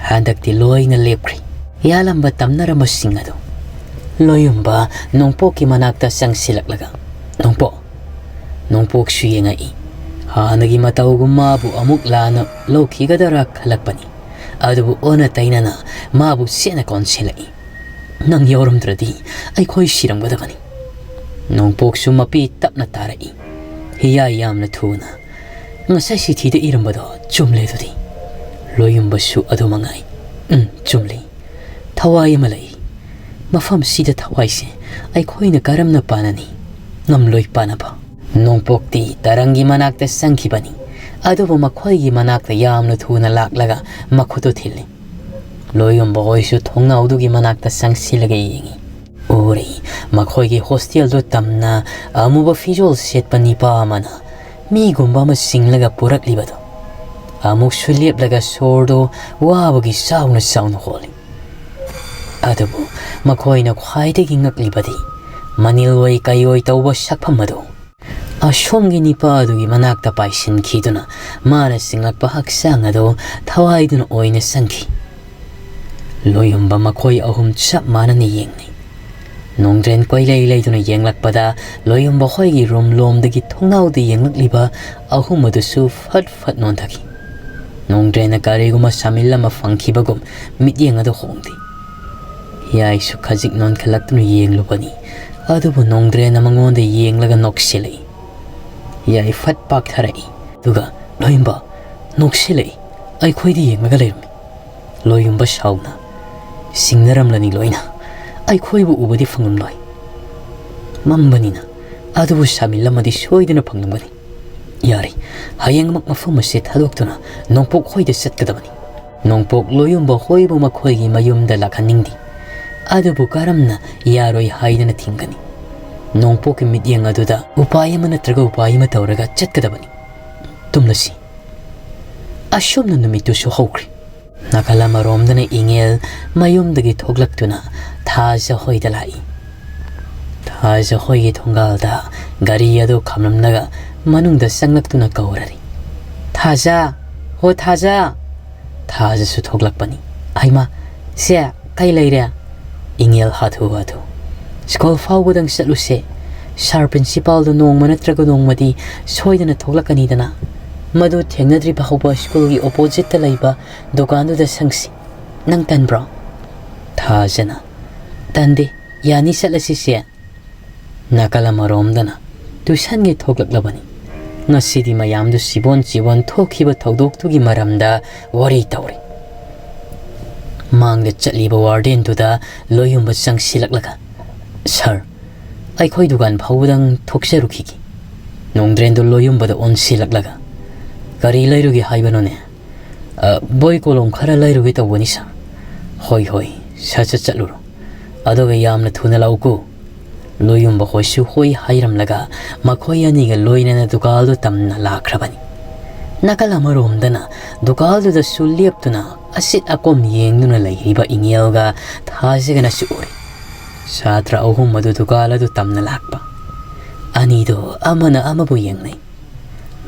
ꯍꯟꯗꯛꯇꯤ ꯂꯣꯏꯅ ꯂꯦꯞꯈ꯭ꯔꯦ꯫ ꯌꯥꯜꯂꯝꯕ ꯇꯝꯅꯔꯝꯕꯁꯤꯡ ꯑꯗꯨ ꯂꯣꯌꯨꯝꯕ ꯅꯣꯡꯄꯣꯛꯀꯤ ꯃꯅꯥꯛꯇ ꯆꯪꯁꯤꯜꯂꯛꯂꯒ, "ꯅꯣꯡꯄꯣꯛ!" ꯅꯣꯡꯄꯣꯛꯁꯨ ꯌꯦꯡꯉꯛꯏ꯫ ꯍꯥꯟꯅꯒꯤ ꯃꯇꯧꯒꯨꯝ ꯃꯥꯕꯨ ꯑꯃꯨꯛ ꯂꯥꯟꯅ ꯂꯧꯈꯤꯒꯗꯔꯥ ꯈꯜꯂꯛꯄꯅꯤ꯫ ꯑꯗꯨꯕꯨ ꯑꯣꯟꯅ ꯇꯩꯅꯅ ꯃꯥꯕꯨ ꯆꯦꯠꯅ ꯀꯣꯟꯁꯤꯜꯂꯛꯏ꯫ "ꯅꯪ ꯌꯥꯎꯔꯝꯗ꯭ꯔꯗꯤ ꯑꯩꯈꯣꯏ ꯁꯤꯔꯝꯒꯗꯕꯅꯤ꯫" ꯅꯣꯡꯄꯣꯛꯁꯨ ꯃꯄꯤ ꯇꯞꯅ ꯇꯥꯔꯛꯏ꯫ ꯍꯤꯌꯥꯏ ꯌꯥꯝꯅ ꯊꯨꯅ, "ꯉꯁꯥꯏ ꯆꯤꯊꯤꯗ ꯏꯔꯝꯕꯗꯣ ꯆꯨꯝꯂꯦ ꯑꯗꯨꯗꯤ?" ꯂꯣꯌꯨꯝꯕꯁꯨ ꯑꯗꯨ ꯃꯉꯥꯏ꯫ "ꯎꯝ, ꯆꯨꯝꯂꯤ꯫ ꯊꯋꯥꯏ ꯑꯃ ꯂꯩ꯫ ꯃꯐꯝꯁꯤꯗ ꯊꯋꯥꯏꯁꯦ ꯑꯩꯈꯣꯏꯅ ꯀꯔꯝꯅ ꯄꯥꯟꯅꯅꯤ? ꯉꯝꯂꯣꯏ ꯄꯥꯟꯅꯕ꯫" ꯅꯣꯡꯄꯣꯛꯇꯤ ꯇꯔꯪꯒꯤ ꯃꯅꯥꯛꯇ ꯆꯪꯈꯤꯕꯅꯤ꯫ ꯑꯗꯨꯕꯨ ꯃꯈꯣꯏꯒꯤ ꯃꯅꯥꯛꯇ ꯌꯥꯝꯅ ꯊꯨꯅ ꯂꯥꯛꯂꯒ ꯃꯈꯨꯠꯇꯨ ꯊꯤꯜꯂꯤ꯫ ꯂꯣꯌꯨꯝꯕ ꯍꯣꯏꯁꯨ ꯊꯣꯡꯅꯥꯎꯗꯨꯒꯤ ꯃꯅꯥꯛꯇ ꯆꯪꯁꯤꯜꯂꯒ ꯌꯦꯡꯉꯤ꯫ ꯎꯔꯤ, ꯃꯈꯣꯏꯒꯤ ꯍꯣꯁꯇꯦꯜꯗꯨ ꯇꯝꯅ ꯑꯃꯨꯕ ꯐꯤꯖꯣꯜ ꯁꯦꯠꯄ ꯅꯤꯄꯥ ꯑꯃꯅ ꯃꯤꯒꯨꯝꯕ ꯑꯃ ꯆꯤꯡꯂꯒ ꯄꯨꯔꯛꯂꯤꯕꯗꯨ꯫ ꯑꯃꯨꯛꯁꯨ ꯂꯦꯞꯂꯒ ꯁꯣꯔꯗꯨ ꯋꯥꯕꯒꯤ ꯆꯥꯎꯅ ꯆꯥꯎꯅ ꯍꯣꯜꯂꯤ꯫ ꯑꯗꯨꯕꯨ ꯃꯈꯣꯏꯅ ꯈ꯭ꯋꯥꯏꯗꯒꯤ ꯉꯛꯂꯤꯕꯗꯤ ꯃꯅꯤꯜ ꯑꯣꯏ ꯀꯩ ꯑꯣꯏ ꯇꯧꯕ ꯁꯛꯐꯝ ꯑꯗꯨ꯫ ꯑꯁꯣꯝꯒꯤ ꯅꯤꯄꯥ ꯑꯗꯨꯒꯤ ꯃꯅꯥꯛꯇ ꯄꯥꯏꯁꯤꯟꯈꯤꯗꯨꯅ ꯃꯥꯅ ꯆꯤꯡꯂꯛꯄ ꯍꯛꯆꯥꯡ ꯑꯗꯨ ꯊꯋꯥꯏꯗꯨꯅ ꯑꯣꯏꯅ ꯆꯪꯈꯤ꯫ ꯂꯣꯌꯨꯝꯕ ꯃꯈꯣꯏ ꯑꯍꯨꯝ ꯆꯞ ꯃꯥꯟꯅꯅ ꯌꯦꯡꯅꯩ꯫ ꯅꯣꯡꯗ꯭ꯔꯦꯟ ꯀꯣꯏꯂꯩ ꯂꯩꯗꯨꯅ ꯌꯦꯡꯂꯛꯄꯗ ꯂꯣꯌꯨꯝꯕ ꯍꯣꯏꯒꯤ ꯔꯨꯝ ꯂꯣꯝꯗꯒꯤ ꯊꯣꯡꯅꯥꯎꯗ ꯌꯦꯡꯂꯛꯂꯤꯕ ꯑꯍꯨꯝ ꯑꯗꯨꯁꯨ ꯐꯠ ꯐꯠ ꯅꯣꯟꯊꯈꯤ꯫ ꯅꯣꯡꯗ꯭ꯔꯦꯟꯅ ꯀꯔꯤꯒꯨꯝꯕ ꯁꯥꯃꯤꯜ ꯑꯃ ꯐꯪꯈꯤꯕꯒꯨꯝ ꯃꯤꯠꯌꯦꯡ ꯑꯗꯨ ꯍꯣꯡꯗꯦ꯫ ꯍꯤꯌꯥꯏꯁꯨ ꯈꯖꯤꯛ ꯅꯣꯟꯈꯠꯂꯛꯇꯨꯅ ꯌꯦꯡꯂꯨꯕꯅꯤ, ꯑꯗꯨꯕꯨ ꯅꯣꯡꯗ꯭ꯔꯦꯟꯅ ꯃꯉꯣꯟꯗ ꯌꯦꯡꯂꯒ ꯅꯣꯛꯁꯤꯜꯂꯛꯏ꯫ ꯍꯤꯌꯥꯏ ꯐꯠ ꯄꯥꯛꯊꯔꯛꯏ, ꯑꯗꯨꯒ, "ꯂꯣꯌꯨꯝꯕ, ꯅꯣꯛꯁꯤꯜꯂꯛꯏ, ꯑꯩꯈꯣꯏꯗ ꯌꯦꯡꯂꯒ ꯂꯩꯔꯝꯃꯤ꯫" ꯂꯣꯌꯨꯝꯕ ꯁꯥꯎꯅ, "ꯁꯤꯡꯅꯔꯝꯂꯅꯤ ꯂꯣꯏꯅ, ꯑꯩꯈꯣꯏꯕꯨ ꯎꯕꯗꯤ ꯐꯪꯂꯝꯂꯣꯏ꯫ ꯃꯝꯕꯅꯤꯅ, ꯑꯗꯨꯕꯨ ꯁꯥꯃꯤꯜ ꯑꯃꯗꯤ ꯁꯣꯏꯗꯅ ꯐꯪꯂꯝꯒꯅꯤ꯫ ꯌꯥꯔꯦ, ꯍꯌꯦꯡꯃꯛ ꯃꯐꯝ ꯑꯁꯤ ꯊꯥꯗꯣꯛꯇꯨꯅ ꯅꯣꯡꯄꯣꯛ ꯍꯣꯏꯗ ꯆꯠꯀꯗꯕꯅꯤ꯫" ꯅꯣꯡꯄꯣꯛ ꯂꯣꯌꯨꯝꯕ ꯍꯣꯏꯕꯨ ꯃꯈꯣꯏꯒꯤ ꯃꯌꯨꯝꯗ ꯂꯥꯛꯍꯟꯅꯤꯡꯗꯦ꯫ ꯑꯗꯨꯕꯨ ꯀꯔꯝꯅ ꯌꯥꯔꯣꯏ ꯍꯥꯏꯗꯅ ꯊꯤꯡꯒꯅꯤ? ꯅꯣꯡꯄꯣꯛꯀꯤ ꯃꯤꯠꯌꯦꯡ ꯑꯗꯨꯗ ꯎꯄꯥꯏ ꯑꯃ ꯅꯠꯇ꯭ꯔꯒ ꯎꯄꯥꯏ ꯑꯃ ꯇꯧꯔꯒ ꯆꯠꯀꯗꯕꯅꯤ꯫ ꯇꯨꯝꯂꯁꯤ꯫ ꯑꯁꯨꯝꯅ ꯅꯨꯃꯤꯠꯇꯨꯁꯨ ꯍꯧꯈ꯭ꯔꯦ꯫ ꯅꯥꯀꯜ ꯑꯃꯔꯣꯝꯗꯅ ꯏꯉꯦꯜ ꯃꯌꯨꯝꯗꯒꯤ ꯊꯣꯛꯂꯛꯇꯨꯅ ꯊꯥꯖ ꯍꯣꯏꯗ ꯂꯥꯛꯏ꯫ ꯊꯥꯖ ꯍꯣꯏꯒꯤ ꯊꯣꯡꯒꯥꯜꯗ ꯒꯥꯔꯤ ꯑꯗꯨ ꯈꯥꯝꯂꯝꯂꯒ ꯃꯅꯨꯡꯗ ꯆꯪꯂꯛꯇꯨꯅ ꯀꯧꯔꯔꯤ꯫ "ꯊꯥꯖ! ꯍꯣ ꯊꯥꯖ!" ꯊꯥꯖꯁꯨ ꯊꯣꯛꯂꯛꯄꯅꯤ꯫ "ꯍꯩꯃꯥ! ꯁꯦ, ꯀꯩ ꯂꯩꯔꯦ?" ꯏꯉꯦꯜ ꯍꯥꯊꯨ ꯍꯥꯊꯨ꯫ "ꯁ꯭ꯀꯨꯜ ꯐꯥꯎꯕꯗꯪ ꯆꯠꯂꯨꯁꯦ꯫ ꯁꯥꯔ ꯄ꯭ꯔꯤꯟꯁꯤꯄꯥꯜꯗꯣ ꯅꯣꯡꯃ ꯅꯠꯇ꯭ꯔꯒ ꯅꯣꯡꯃꯗꯤ ꯁꯣꯏꯗꯅ ꯊꯣꯛꯂꯛꯀꯅꯤꯗꯅ꯫ ꯃꯗꯨ ꯊꯦꯡꯅꯗ꯭ꯔꯤ ꯐꯥꯎꯕ ꯁ꯭ꯀꯨꯜꯒꯤ ꯑꯣꯄꯣꯖꯤꯠꯇ ꯂꯩꯕ ꯗꯨꯀꯥꯟꯗꯨꯗ ꯁꯪꯁꯤ꯫ ꯅꯪ ꯇꯟꯕ꯭ꯔꯣ?" ꯊꯥꯖꯅ, "ꯇꯟꯗꯦ, ꯌꯥꯅꯤ, ꯆꯠꯂꯁꯤ ꯆꯦ꯫" ꯅꯥꯀꯜ ꯑꯃꯔꯣꯝꯗꯅ ꯇ꯭ꯌꯨꯁꯟꯒꯤ ꯊꯣꯛꯂꯛꯂꯕꯅꯤ꯫ ꯉꯁꯤꯗꯤ ꯃꯌꯥꯝꯗꯨ ꯆꯤꯕꯣꯟ ꯆꯤꯕꯣꯟ ꯊꯣꯛꯈꯤꯕ ꯊꯧꯗꯣꯛꯇꯨꯒꯤ ꯃꯔꯝꯗ ꯋꯥꯔꯤ ꯇꯧꯔꯤ꯫ ꯃꯥꯡꯗ ꯆꯠꯂꯤꯕ ꯋꯥꯔꯗꯦꯟꯗꯨꯗ ꯂꯣꯌꯨꯝꯕ ꯆꯪꯁꯤꯜꯂꯛꯂꯒ, "ꯁꯥꯔ, ꯑꯩꯈꯣꯏ ꯗꯨꯀꯥꯟ ꯐꯥꯎꯕꯗꯪ ꯊꯣꯛꯆꯔꯨꯈꯤꯒꯦ꯫" ꯅꯣꯡꯗ꯭ꯔꯦꯟꯗꯨ ꯂꯣꯌꯨꯝꯕꯗ ꯑꯣꯟꯁꯤꯜꯂꯛꯂꯒ, "ꯀꯔꯤ ꯂꯩꯔꯨꯒꯦ ꯍꯥꯏꯕꯅꯣꯅꯦ?" "ꯑ, ꯕꯣꯏ ꯀꯣꯂꯣꯝ ꯈꯔ ꯂꯩꯔꯨꯒꯦ ꯇꯧꯕꯅꯤ, ꯁꯥꯔ꯫" "ꯍꯣꯏ, ꯍꯣꯏ, ꯁꯠ ꯁꯠ ꯆꯠꯂꯨꯔꯣ꯫ ꯑꯗꯨꯒ ꯌꯥꯝꯅ ꯊꯨꯅ ꯂꯥꯛꯎꯀꯣ꯫" ꯂꯣꯌꯨꯝꯕ ꯍꯣꯏꯁꯨ ꯍꯣꯏ ꯍꯥꯏꯔꯝꯂꯒ ꯃꯈꯣꯏ ꯑꯅꯤꯒ ꯂꯣꯏꯅꯅ ꯗꯨꯀꯥꯜꯗꯨ ꯇꯝꯅ ꯂꯥꯛꯈ꯭ꯔꯕꯅꯤ꯫ ꯅꯥꯀꯜ ꯑꯃꯔꯣꯝꯗꯅ ꯗꯨꯀꯥꯜꯗꯨꯗꯁꯨ ꯂꯦꯞꯇꯨꯅ ꯑꯁꯤꯠ ꯑꯀꯣꯝ ꯌꯦꯡꯗꯨꯅ ꯂꯩꯔꯤꯕ ꯏꯉꯦꯜꯒ ꯊꯥꯖꯒꯅꯁꯨ ꯎꯔꯤ꯫ ꯁꯥꯇ꯭ꯔ ꯑꯍꯨꯝ ꯑꯗꯨ ꯗꯨꯀꯥꯜ ꯑꯗꯨ ꯇꯝꯅ ꯂꯥꯛꯄ꯫ ꯑꯅꯤꯗꯨ ꯑꯃꯅ ꯑꯃꯕꯨ ꯌꯦꯡꯅꯩ꯫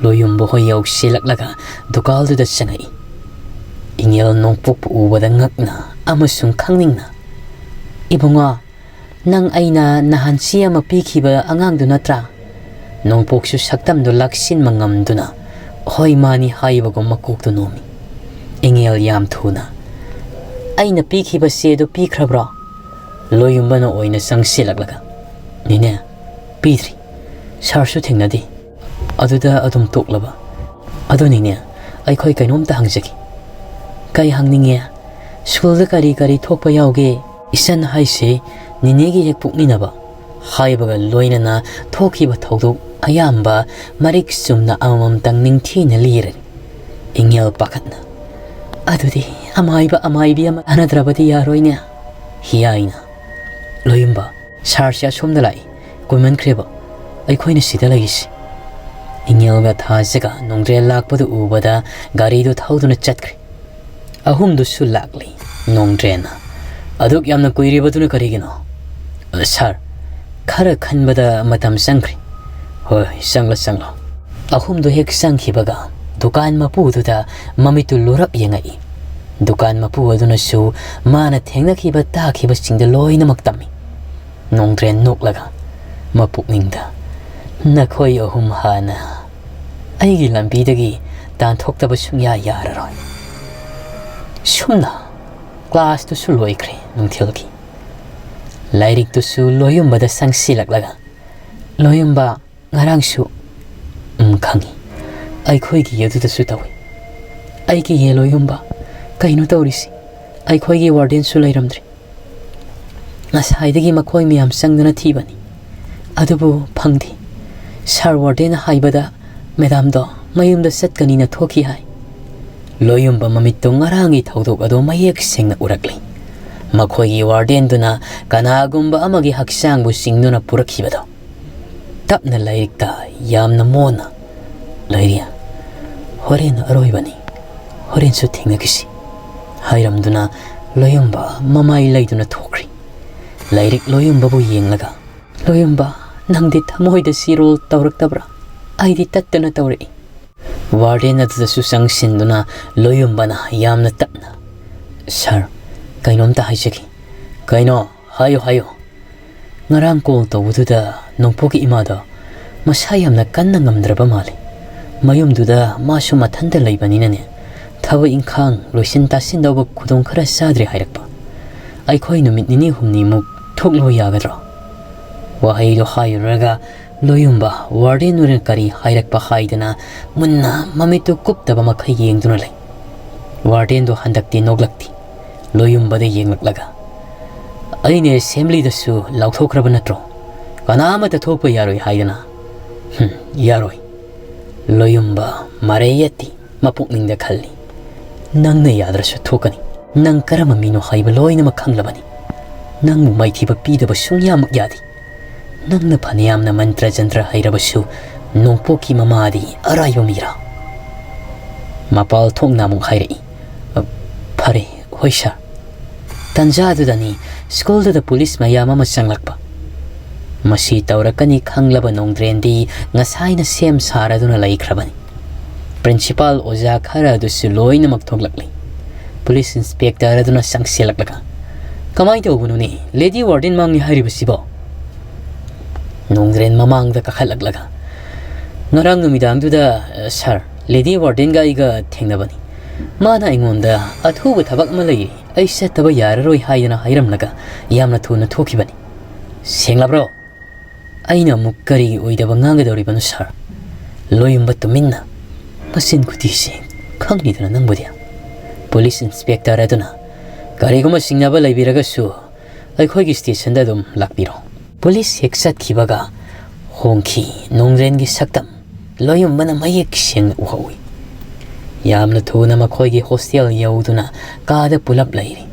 ꯂꯣꯌꯨꯝꯕ ꯍꯣꯏ ꯌꯧꯁꯤꯜꯂꯛꯂꯒ ꯗꯨꯀꯥꯜꯗꯨꯗ ꯆꯪꯉꯛꯏ꯫ ꯏꯉꯦꯜ ꯅꯣꯡꯄꯣꯛꯄꯨ ꯎꯕꯗ ꯉꯛꯅ ꯑꯃꯁꯨꯡ ꯈꯪꯅꯤꯡꯅ, "ꯏꯕꯨꯡꯉꯣ, ꯅꯪ ꯑꯩꯅ ꯅꯍꯥꯟ ꯆꯦ ꯑꯃ ꯄꯤꯈꯤꯕ ꯑꯉꯥꯡꯗꯨ ꯅꯠꯇ꯭ꯔꯥ?" ꯅꯣꯡꯄꯣꯛꯁꯨ ꯁꯛꯇꯝꯗꯨ ꯂꯥꯛꯁꯤꯟꯕ ꯉꯝꯗꯨꯅ, "ꯍꯣꯏ, ꯃꯥꯅꯤ" ꯍꯥꯏꯕꯒꯨꯝ ꯃꯀꯣꯛꯇꯨ ꯅꯣꯝꯃꯤ꯫ ꯏꯉꯦꯜ ꯌꯥꯝ ꯊꯨꯅ, "ꯑꯩꯅ ꯄꯤꯈꯤꯕ ꯆꯦꯗꯨ ꯄꯤꯈ꯭ꯔꯕ꯭ꯔꯣ?" ꯂꯣꯌꯨꯝꯕꯅ ꯑꯣꯏꯅ ꯆꯪꯁꯤꯜꯂꯛꯂꯒ, "ꯅꯦꯅꯦ, ꯄꯤꯗ꯭ꯔꯤ꯫ ꯁꯥꯔꯁꯨ ꯊꯦꯡꯅꯗꯦ꯫ ꯑꯗꯨꯗ ꯑꯗꯨꯝ ꯇꯣꯛꯂꯕ꯫ ꯑꯗꯨꯅꯤꯅꯦ, ꯑꯩꯈꯣꯏ ꯀꯩꯅꯣꯝꯇ ꯍꯪꯖꯒꯦ꯫" "ꯀꯩ ꯍꯪꯅꯤꯡꯉꯦ? ꯁ꯭ꯀꯨꯜꯗ ꯀꯔꯤ ꯀꯔꯤ ꯊꯣꯛꯄ ꯌꯥꯎꯒꯦ?" "ꯏꯆꯟ ꯍꯥꯏꯁꯦ ꯅꯦꯅꯦꯒꯤ ꯍꯦꯛ ꯄꯣꯛꯃꯤꯟꯅꯕ ꯍꯥꯏꯕꯒ ꯂꯣꯏꯅꯅ ꯊꯣꯛꯈꯤꯕ ꯊꯧꯗꯣꯛ ꯑꯌꯥꯝꯕ ꯃꯔꯤꯛ ꯆꯨꯝꯅ ꯑꯃꯃꯝꯇꯪ ꯅꯤꯡꯊꯤꯅ ꯂꯤꯔꯦ꯫" ꯏꯉꯦꯜ ꯄꯥꯈꯠꯅ, "ꯑꯗꯨꯗꯤ ꯑꯃꯥꯏꯕ ꯑꯃꯥꯏꯕꯤ ꯑꯃ ꯇꯥꯟꯅꯗ꯭ꯔꯕꯗꯤ ꯌꯥꯔꯣꯏꯅꯦ꯫" ꯍꯤꯌꯥꯏꯅ, "ꯂꯣꯌꯨꯝꯕ, ꯁꯥꯔꯁꯦ ꯑꯁꯣꯝꯗ ꯂꯥꯛꯏ꯫ ꯀꯨꯏꯃꯟꯈ꯭ꯔꯦꯕ ꯑꯩꯈꯣꯏꯅ ꯁꯤꯗ ꯂꯩꯔꯤꯁꯤ꯫" ꯏꯉꯦꯜꯒ ꯊꯥꯖꯒ ꯅꯣꯡꯗ꯭ꯔꯦꯟ ꯂꯥꯛꯄꯗꯨ ꯎꯕꯗ ꯒꯥꯔꯤꯗꯨ ꯊꯧꯗꯨꯅ ꯆꯠꯈ꯭ꯔꯦ꯫ ꯑꯍꯨꯝꯗꯨꯁꯨ ꯂꯥꯛꯂꯤ꯫ ꯅꯣꯡꯗ꯭ꯔꯦꯟꯅ, "ꯑꯗꯨꯛ ꯌꯥꯝꯅ ꯀꯨꯏꯔꯤꯕꯗꯨꯅ ꯀꯔꯤꯒꯤꯅꯣ?" "ꯑ, ꯁꯥꯔ, ꯈꯔ ꯈꯟꯕꯗ ꯃꯇꯝ ꯆꯪꯈ꯭ꯔꯦ꯫ "ꯍꯣꯏ, ꯆꯪꯂꯣ, ꯆꯪꯂꯣ꯫" ꯑꯍꯨꯝꯗꯨ ꯍꯦꯛ ꯆꯪꯈꯤꯕꯒ ꯗꯨꯀꯥꯟ ꯃꯄꯨꯗꯨꯗ ꯃꯃꯤꯠꯇꯨ ꯂꯨꯔꯞ ꯌꯦꯡꯉꯛꯏ꯫ ꯗꯨꯀꯥꯟ ꯃꯄꯨ ꯑꯗꯨꯅꯁꯨ ꯃꯥꯅ ꯊꯦꯡꯅꯈꯤꯕ ꯇꯥꯈꯤꯕꯁꯤꯡꯗ ꯂꯣꯏꯅꯃꯛ ꯇꯝꯃꯤ꯫ ꯅꯣꯡꯗ꯭ꯔꯦꯟ ꯅꯣꯛꯂꯒ ꯃꯄꯨꯛꯅꯤꯡꯗ, "ꯅꯈꯣꯏ ꯑꯍꯨꯝ ꯍꯥꯟꯅ ꯑꯩꯒꯤ ꯂꯝꯕꯤꯗꯒꯤ ꯇꯥꯟꯊꯣꯛꯇꯕ ꯁꯨꯡꯌꯥ ꯌꯥꯔꯔꯣꯏ꯫" ꯁꯨꯝꯅ ꯀ꯭ꯂꯥꯁꯇꯨꯁꯨ ꯂꯣꯏꯈ꯭ꯔꯦ꯫ ꯅꯨꯡꯊꯤꯜꯒꯤ ꯂꯥꯏꯔꯤꯛꯇꯨꯁꯨ ꯂꯣꯌꯨꯝꯕꯗ ꯆꯪꯁꯤꯜꯂꯛꯂꯒ, "ꯂꯣꯌꯨꯝꯕ, ꯉꯔꯥꯡꯁꯨ, ꯎꯝ, ꯈꯪꯉꯤ, ꯑꯩꯈꯣꯏꯒꯤ ꯑꯗꯨꯗꯁꯨ ꯇꯧꯏ꯫" "ꯑꯩꯒꯤ ꯌꯦ ꯂꯣꯌꯨꯝꯕ, ꯀꯩꯅꯣ ꯇꯧꯔꯤꯁꯤ? ꯑꯩꯈꯣꯏꯒꯤ ꯋꯥꯔꯗꯦꯟꯁꯨ ꯂꯩꯔꯝꯗ꯭ꯔꯦ꯫ ꯉꯁꯥꯏꯗꯒꯤ ꯃꯈꯣꯏ ꯃꯌꯥꯝ ꯆꯪꯗꯨꯅ ꯊꯤꯕꯅꯤ, ꯑꯗꯨꯕꯨ ꯐꯪꯗꯦ꯫ ꯁꯥꯔ ꯋꯥꯔꯗꯦꯟꯅ ꯍꯥꯏꯕꯗ ꯃꯦꯗꯥꯝꯗꯣ ꯃꯌꯨꯝꯗ ꯆꯠꯀꯅꯤꯅ ꯊꯣꯛꯈꯤ ꯍꯥꯏ꯫" ꯂꯣꯌꯨꯝꯕ ꯃꯃꯤꯠꯇꯨ ꯉꯔꯥꯡꯒꯤ ꯊꯧꯗꯣꯛ ꯑꯗꯨ ꯃꯌꯦꯛ ꯁꯦꯡꯅ ꯎꯔꯛꯂꯤ꯫ ꯃꯈꯣꯏꯒꯤ ꯋꯥꯔꯗꯦꯟꯗꯨꯅ ꯀꯅꯥꯒꯨꯝꯕ ꯑꯃꯒꯤ ꯍꯛꯆꯥꯡꯕꯨ ꯆꯤꯡꯗꯨꯅ ꯄꯨꯔꯛꯈꯤꯕꯗꯣ꯫ ꯇꯞꯅ ꯂꯥꯏꯔꯤꯛꯇ ꯌꯥꯝꯅ ꯃꯣꯟꯅ, "ꯂꯩꯔꯤ, ꯍꯣꯔꯦꯟ ꯑꯔꯣꯏꯕꯅꯤ, ꯍꯣꯔꯦꯟꯁꯨ ꯊꯦꯡꯅꯈꯤꯁꯤ" ꯍꯥꯏꯔꯝꯗꯨꯅ ꯂꯣꯌꯨꯝꯕ ꯃꯃꯥꯏ ꯂꯩꯗꯨꯅ ꯊꯣꯛꯈ꯭ꯔꯤ꯫ ꯂꯥꯏꯔꯤꯛ ꯂꯣꯌꯨꯝꯕꯕꯨ ꯌꯦꯡꯂꯒ, "ꯂꯣꯌꯨꯝꯕ, ꯅꯪꯗꯤ ꯊꯃꯣꯏꯗ ꯁꯤꯔꯣꯜ ꯇꯧꯔꯛꯇꯕ꯭ꯔꯥ? ꯑꯩꯗꯤ ꯇꯠꯇꯅ ꯇꯧꯔꯛꯏ꯫" ꯋꯥꯔꯗꯦꯟ ꯑꯗꯨꯗꯁꯨ ꯆꯪꯁꯤꯟꯗꯨꯅ ꯂꯣꯌꯨꯝꯕꯅ ꯌꯥꯝꯅ ꯇꯞꯅ, "ꯁꯥꯔ, ꯀꯩꯅꯣꯝꯇ ꯍꯥꯏꯖꯒꯦ꯫" "ꯀꯩꯅꯣ? ꯍꯥꯏꯌꯨ, ꯍꯥꯏꯌꯨ꯫" "ꯉꯔꯥꯡ ꯀꯣꯜ ꯇꯧꯕꯗꯨꯗ ꯅꯣꯡꯄꯣꯛꯀꯤ ꯏꯃꯥꯗꯣ ꯃꯁꯥ ꯌꯥꯝꯅ ꯀꯟꯅ ꯉꯝꯗ꯭ꯔꯕ ꯃꯥꯜꯂꯤ꯫ ꯃꯌꯨꯝꯗꯨꯗ ꯃꯥꯁꯨ ꯃꯊꯟꯇ ꯂꯩꯕꯅꯤꯅꯅꯦ, ꯊꯕꯛ ꯏꯪꯈꯥꯡ ꯂꯣꯏꯁꯤꯟ ꯇꯥꯁꯤꯟꯗꯧꯕ ꯈꯨꯗꯣꯡ ꯈꯔ ꯆꯥꯗ꯭ꯔꯦ ꯍꯥꯏꯔꯛꯄ꯫ ꯑꯩꯈꯣꯏ ꯅꯨꯃꯤꯠ ꯅꯤꯅꯤ ꯍꯨꯝꯅꯤꯃꯨꯛ ꯊꯣꯛꯂꯨ ꯌꯥꯒꯗ꯭ꯔꯣ?" ꯋꯥꯍꯩꯗꯣ ꯍꯥꯏꯔꯨꯔꯒ ꯂꯣꯌꯨꯝꯕ ꯋꯥꯔꯗꯦꯟꯗꯨꯅ ꯀꯔꯤ ꯍꯥꯏꯔꯛꯄ ꯍꯥꯏꯗꯅ ꯃꯨꯟꯅ ꯃꯃꯤꯠꯇꯨ ꯀꯨꯞꯇꯕ ꯃꯈꯩ ꯌꯦꯡꯗꯨꯅ ꯂꯩ꯫ ꯋꯥꯔꯗꯦꯟꯗꯣ ꯍꯟꯗꯛꯇꯤ ꯅꯣꯛꯂꯛꯇꯦ꯫ ꯂꯣꯌꯨꯝꯕꯗ ꯌꯦꯡꯂꯛꯂꯒ, "ꯑꯩꯅ ꯑꯦꯁꯦꯝꯕ꯭ꯂꯤꯗꯁꯨ ꯂꯥꯎꯊꯣꯛꯈ꯭ꯔꯕ ꯅꯠꯇ꯭ꯔꯣ? ꯀꯅꯥ ꯑꯃꯠꯇ ꯊꯣꯛꯄ ꯌꯥꯔꯣꯏ ꯍꯥꯏꯗꯅ?" "ꯍꯨꯝ, ꯌꯥꯔꯣꯏ꯫" ꯂꯣꯌꯨꯝꯕ ꯃꯔꯩ ꯌꯦꯠꯇꯦ꯫ ꯃꯄꯨꯛꯅꯤꯡꯗ ꯈꯜꯂꯤ, "ꯅꯪꯅ ꯌꯥꯗ꯭ꯔꯁꯨ ꯊꯣꯛꯀꯅꯤ꯫ ꯅꯪ ꯀꯔꯝꯕ ꯃꯤꯅꯣ ꯍꯥꯏꯕ ꯂꯣꯏꯅꯃꯛ ꯈꯪꯂꯕꯅꯤ꯫ ꯅꯪꯕꯨ ꯃꯥꯏꯊꯤꯕ ꯄꯤꯗꯕ ꯁꯨꯡꯌꯥꯃꯛ ꯌꯥꯗꯦ꯫ ꯅꯪꯅ ꯐꯅꯌꯥꯝꯅ ꯃꯟꯇ꯭ꯔ ꯖꯟꯇ꯭ꯔ ꯍꯩꯔꯕꯁꯨ ꯅꯣꯡꯄꯣꯛꯀꯤ ꯃꯃꯥꯗꯤ ꯑꯔꯥꯏꯕ ꯃꯤꯔꯥ?" ꯃꯄꯥꯜ ꯊꯣꯛꯅ ꯑꯃꯨꯛ ꯍꯥꯏꯔꯛꯏ, "ꯐꯔꯦ, ꯍꯣꯏ ꯁꯥꯔ꯫" ꯇꯟꯖꯥꯗꯨꯗꯅꯤ ꯁ꯭ꯀꯨꯜꯗꯨꯗ ꯄꯨꯂꯤꯁ ꯃꯌꯥꯝ ꯑꯃ ꯆꯪꯂꯛꯄ꯫ ꯃꯁꯤ ꯇꯧꯔꯛꯀꯅꯤ ꯈꯪꯂꯕ ꯅꯣꯡꯗ꯭ꯔꯦꯟꯗꯤ ꯉꯁꯥꯏꯅ ꯁꯦꯝ ꯁꯥꯔꯗꯨꯅ ꯂꯩꯈ꯭ꯔꯕꯅꯤ꯫ ꯄ꯭ꯔꯤꯟꯁꯤꯄꯥꯜ ꯑꯣꯖꯥ ꯈꯔ ꯑꯗꯨꯁꯨ ꯂꯣꯏꯅꯃꯛ ꯊꯣꯛꯂꯛꯂꯤ꯫ ꯄꯨꯂꯤꯁ ꯏꯟꯁꯄꯦꯛꯇꯔ ꯑꯗꯨꯅ ꯆꯪꯁꯤꯜꯂꯛꯂꯒ, "ꯀꯃꯥꯏ ꯇꯧꯕꯅꯣꯅꯦ? Lady warden ꯃꯥꯡꯉꯤ ꯍꯥꯏꯔꯤꯕꯁꯤꯕꯣ?" ꯅꯣꯡꯗ꯭ꯔꯦꯟ ꯃꯃꯥꯡꯗ ꯀꯥꯈꯠꯂꯛꯂꯒ, "ꯉꯔꯥꯡ ꯅꯨꯃꯤꯗꯥꯡꯗꯨꯗ, ꯑ, ꯁꯥꯔ, ꯂꯦꯗꯤ ꯋꯥꯔꯗꯦꯟꯒ ꯑꯩꯒ ꯊꯦꯡꯅꯕꯅꯤ꯫ ꯃꯥꯅ ꯑꯩꯉꯣꯟꯗ ꯑꯊꯨꯕ ꯊꯕꯛ ꯑꯃ ꯂꯩꯔꯤ, ꯑꯩ ꯆꯠꯇꯕ ꯌꯥꯔꯔꯣꯏ ꯍꯥꯏꯗꯅ ꯍꯥꯏꯔꯝꯂꯒ ꯌꯥꯝꯅ ꯊꯨꯅ ꯊꯣꯛꯈꯤꯕꯅꯤ꯫ ꯁꯦꯡꯂꯕ꯭ꯔꯣ?" ꯑꯩꯅ ꯑꯃꯨꯛ ꯀꯔꯤꯒꯤ ꯑꯣꯏꯗꯕ ꯉꯥꯡꯒꯗꯧꯔꯤꯕꯅꯣ, ꯁꯥꯔ? ꯂꯣꯌꯨꯝꯕ ꯇꯨꯃꯤꯟꯅ, ꯃꯆꯤꯟ ꯈꯨꯊꯤꯁꯤ ꯈꯪꯂꯤꯗꯅ ꯅꯪꯕꯨꯗꯤ꯫ ꯄꯨꯂꯤꯁ ꯏꯟꯁꯄꯦꯛꯇꯔ ꯑꯗꯨꯅ, "ꯀꯔꯤꯒꯨꯝꯕ ꯆꯤꯡꯅꯕ ꯂꯩꯕꯤꯔꯒꯁꯨ ꯑꯩꯈꯣꯏꯒꯤ ꯁ꯭ꯇꯦꯁꯟꯗ ꯑꯗꯨꯝ ꯂꯥꯛꯄꯤꯔꯣ꯫" ꯄꯨꯂꯤꯁ ꯍꯦꯛ ꯆꯠꯈꯤꯕꯒ ꯍꯣꯡꯈꯤ ꯅꯣꯡꯗ꯭ꯔꯦꯟꯒꯤ ꯁꯛꯇꯝ꯫ ꯂꯣꯌꯨꯝꯕꯅ ꯃꯌꯦꯛ ꯁꯦꯡꯅ ꯎꯍꯧꯏ꯫ ꯌꯥꯝꯅ ꯊꯨꯅ ꯃꯈꯣꯏꯒꯤ ꯍꯣꯁꯇꯦꯜ ꯌꯧꯗꯨꯅ ꯀꯥꯗ ꯄꯨꯂꯞ ꯂꯩꯔꯤ꯫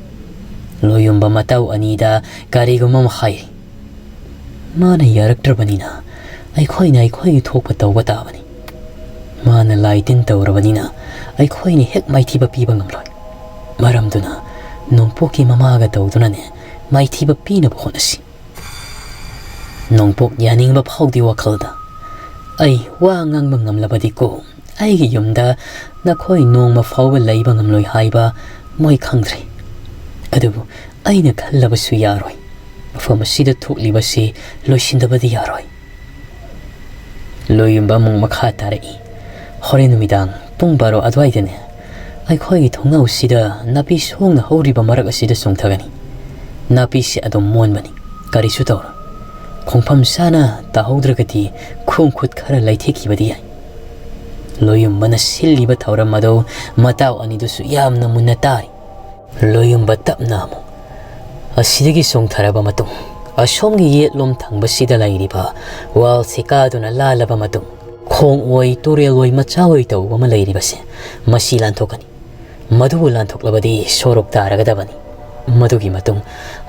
ꯂꯣꯌꯨꯝꯕ ꯃꯇꯧ ꯑꯅꯤꯗ ꯀꯔꯤꯒꯨꯝꯕ ꯑꯃ ꯍꯥꯏꯔꯤ꯫ ꯃꯥꯅ ꯌꯥꯔꯛꯇ꯭ꯔꯕꯅꯤꯅ ꯑꯩꯈꯣꯏꯅ ꯑꯩꯈꯣꯏꯒꯤ ꯊꯣꯛꯄ ꯇꯧꯕ ꯇꯥꯕꯅꯤ꯫ ꯃꯥꯅ ꯂꯥꯏ ꯇꯤꯟ ꯇꯧꯔꯕꯅꯤꯅ ꯑꯩꯈꯣꯏꯅ ꯍꯦꯛ ꯃꯥꯏꯊꯤꯕ ꯄꯤꯕ ꯉꯝꯂꯣꯏ꯫ ꯃꯔꯝꯗꯨꯅ ꯅꯣꯡꯄꯣꯛꯀꯤ ꯃꯃꯥꯒ ꯇꯧꯗꯨꯅꯅꯦ ꯃꯥꯏꯊꯤꯕ ꯄꯤꯅꯕ ꯍꯣꯠꯅꯁꯤ꯫ ꯅꯣꯡꯄꯣꯛ ꯌꯥꯅꯤꯡꯕ ꯐꯥꯎꯗꯦ ꯋꯥꯈꯜꯗ꯫ ꯑꯩ ꯋꯥ ꯉꯥꯡꯕ ꯉꯝꯂꯕꯗꯤꯀꯣ, ꯑꯩꯒꯤ ꯌꯨꯝꯗ ꯅꯈꯣꯏ ꯅꯣꯡꯃ ꯐꯥꯎꯕ ꯂꯩꯕ ꯉꯝꯂꯣꯏ ꯍꯥꯏꯕ ꯃꯣꯏ ꯈꯪꯗ꯭ꯔꯤ꯫ ꯑꯗꯨꯕꯨ ꯑꯩꯅ ꯈꯜꯂꯕꯁꯨ ꯌꯥꯔꯣꯏ꯫ ꯃꯐꯝ ꯑꯁꯤꯗ ꯊꯣꯛꯂꯤꯕꯁꯤ ꯂꯣꯏꯁꯤꯟꯗꯕꯗꯤ ꯌꯥꯔꯣꯏ꯫ ꯂꯣꯌꯨꯝꯕ ꯑꯃꯨꯛ ꯃꯈꯥ ꯇꯥꯔꯛꯏ꯫ ꯍꯣꯔꯦꯟ ꯅꯨꯃꯤꯗꯥꯡ ꯄꯨꯡ ꯕꯥꯔꯣ ꯑꯗꯨꯋꯥꯏꯗꯅꯦ, ꯑꯩꯈꯣꯏꯒꯤ ꯊꯣꯡꯅꯥꯎꯁꯤꯗ ꯅꯥꯄꯤ ꯁꯣꯡꯅ ꯍꯧꯔꯤꯕ ꯃꯔꯛ ꯑꯁꯤꯗ ꯆꯣꯡꯊꯒꯅꯤ꯫ ꯅꯥꯄꯤꯁꯤ ꯑꯗꯨꯝ ꯃꯣꯟꯕꯅꯤ, ꯀꯔꯤꯁꯨ ꯇꯧꯔꯣꯏ꯫ ꯈꯣꯡꯐꯝ ꯆꯥꯅ ꯇꯥꯍꯧꯗ꯭ꯔꯒꯗꯤ ꯈꯣꯡ ꯈꯨꯠ ꯈꯔ ꯂꯩꯊꯦꯛꯈꯤꯕꯗꯤ ꯌꯥꯏ꯫ ꯂꯣꯌꯨꯝꯕꯅ ꯁꯤꯜꯂꯤꯕ ꯊꯧꯔꯝ ꯑꯗꯨ ꯃꯇꯥꯎ ꯑꯅꯤꯗꯨꯁꯨ ꯌꯥꯝꯅ ꯃꯨꯟꯅ ꯇꯥꯔꯤ꯫ ꯂꯣꯌꯨꯝꯕ ꯇꯞꯅ ꯑꯃꯨꯛ, ꯑꯁꯤꯗꯒꯤ ꯆꯣꯡꯊꯔꯕ ꯃꯇꯨꯡ, ꯑꯁꯣꯝꯒꯤ ꯌꯦꯠꯂꯣꯝ ꯊꯪꯕꯁꯤꯗ ꯂꯩꯔꯤꯕ ꯋꯥꯜꯁꯤ ꯀꯥꯗꯨꯅ ꯂꯥꯜꯂꯕ ꯃꯇꯨꯡ, ꯈꯣꯡ ꯑꯣꯏ, ꯇꯨꯔꯦꯜ ꯑꯣꯏ, ꯃꯆꯥ ꯑꯣꯏ ꯇꯧꯕ ꯑꯃ ꯂꯩꯔꯤꯕꯁꯦ, ꯃꯁꯤ ꯂꯥꯟꯊꯣꯛꯀꯅꯤ꯫ ꯃꯗꯨꯕꯨ ꯂꯥꯟꯊꯣꯛꯂꯕꯗꯤ ꯁꯣꯔꯣꯛ ꯇꯥꯔꯒꯗꯕꯅꯤ꯫ ꯃꯗꯨꯒꯤ ꯃꯇꯨꯡ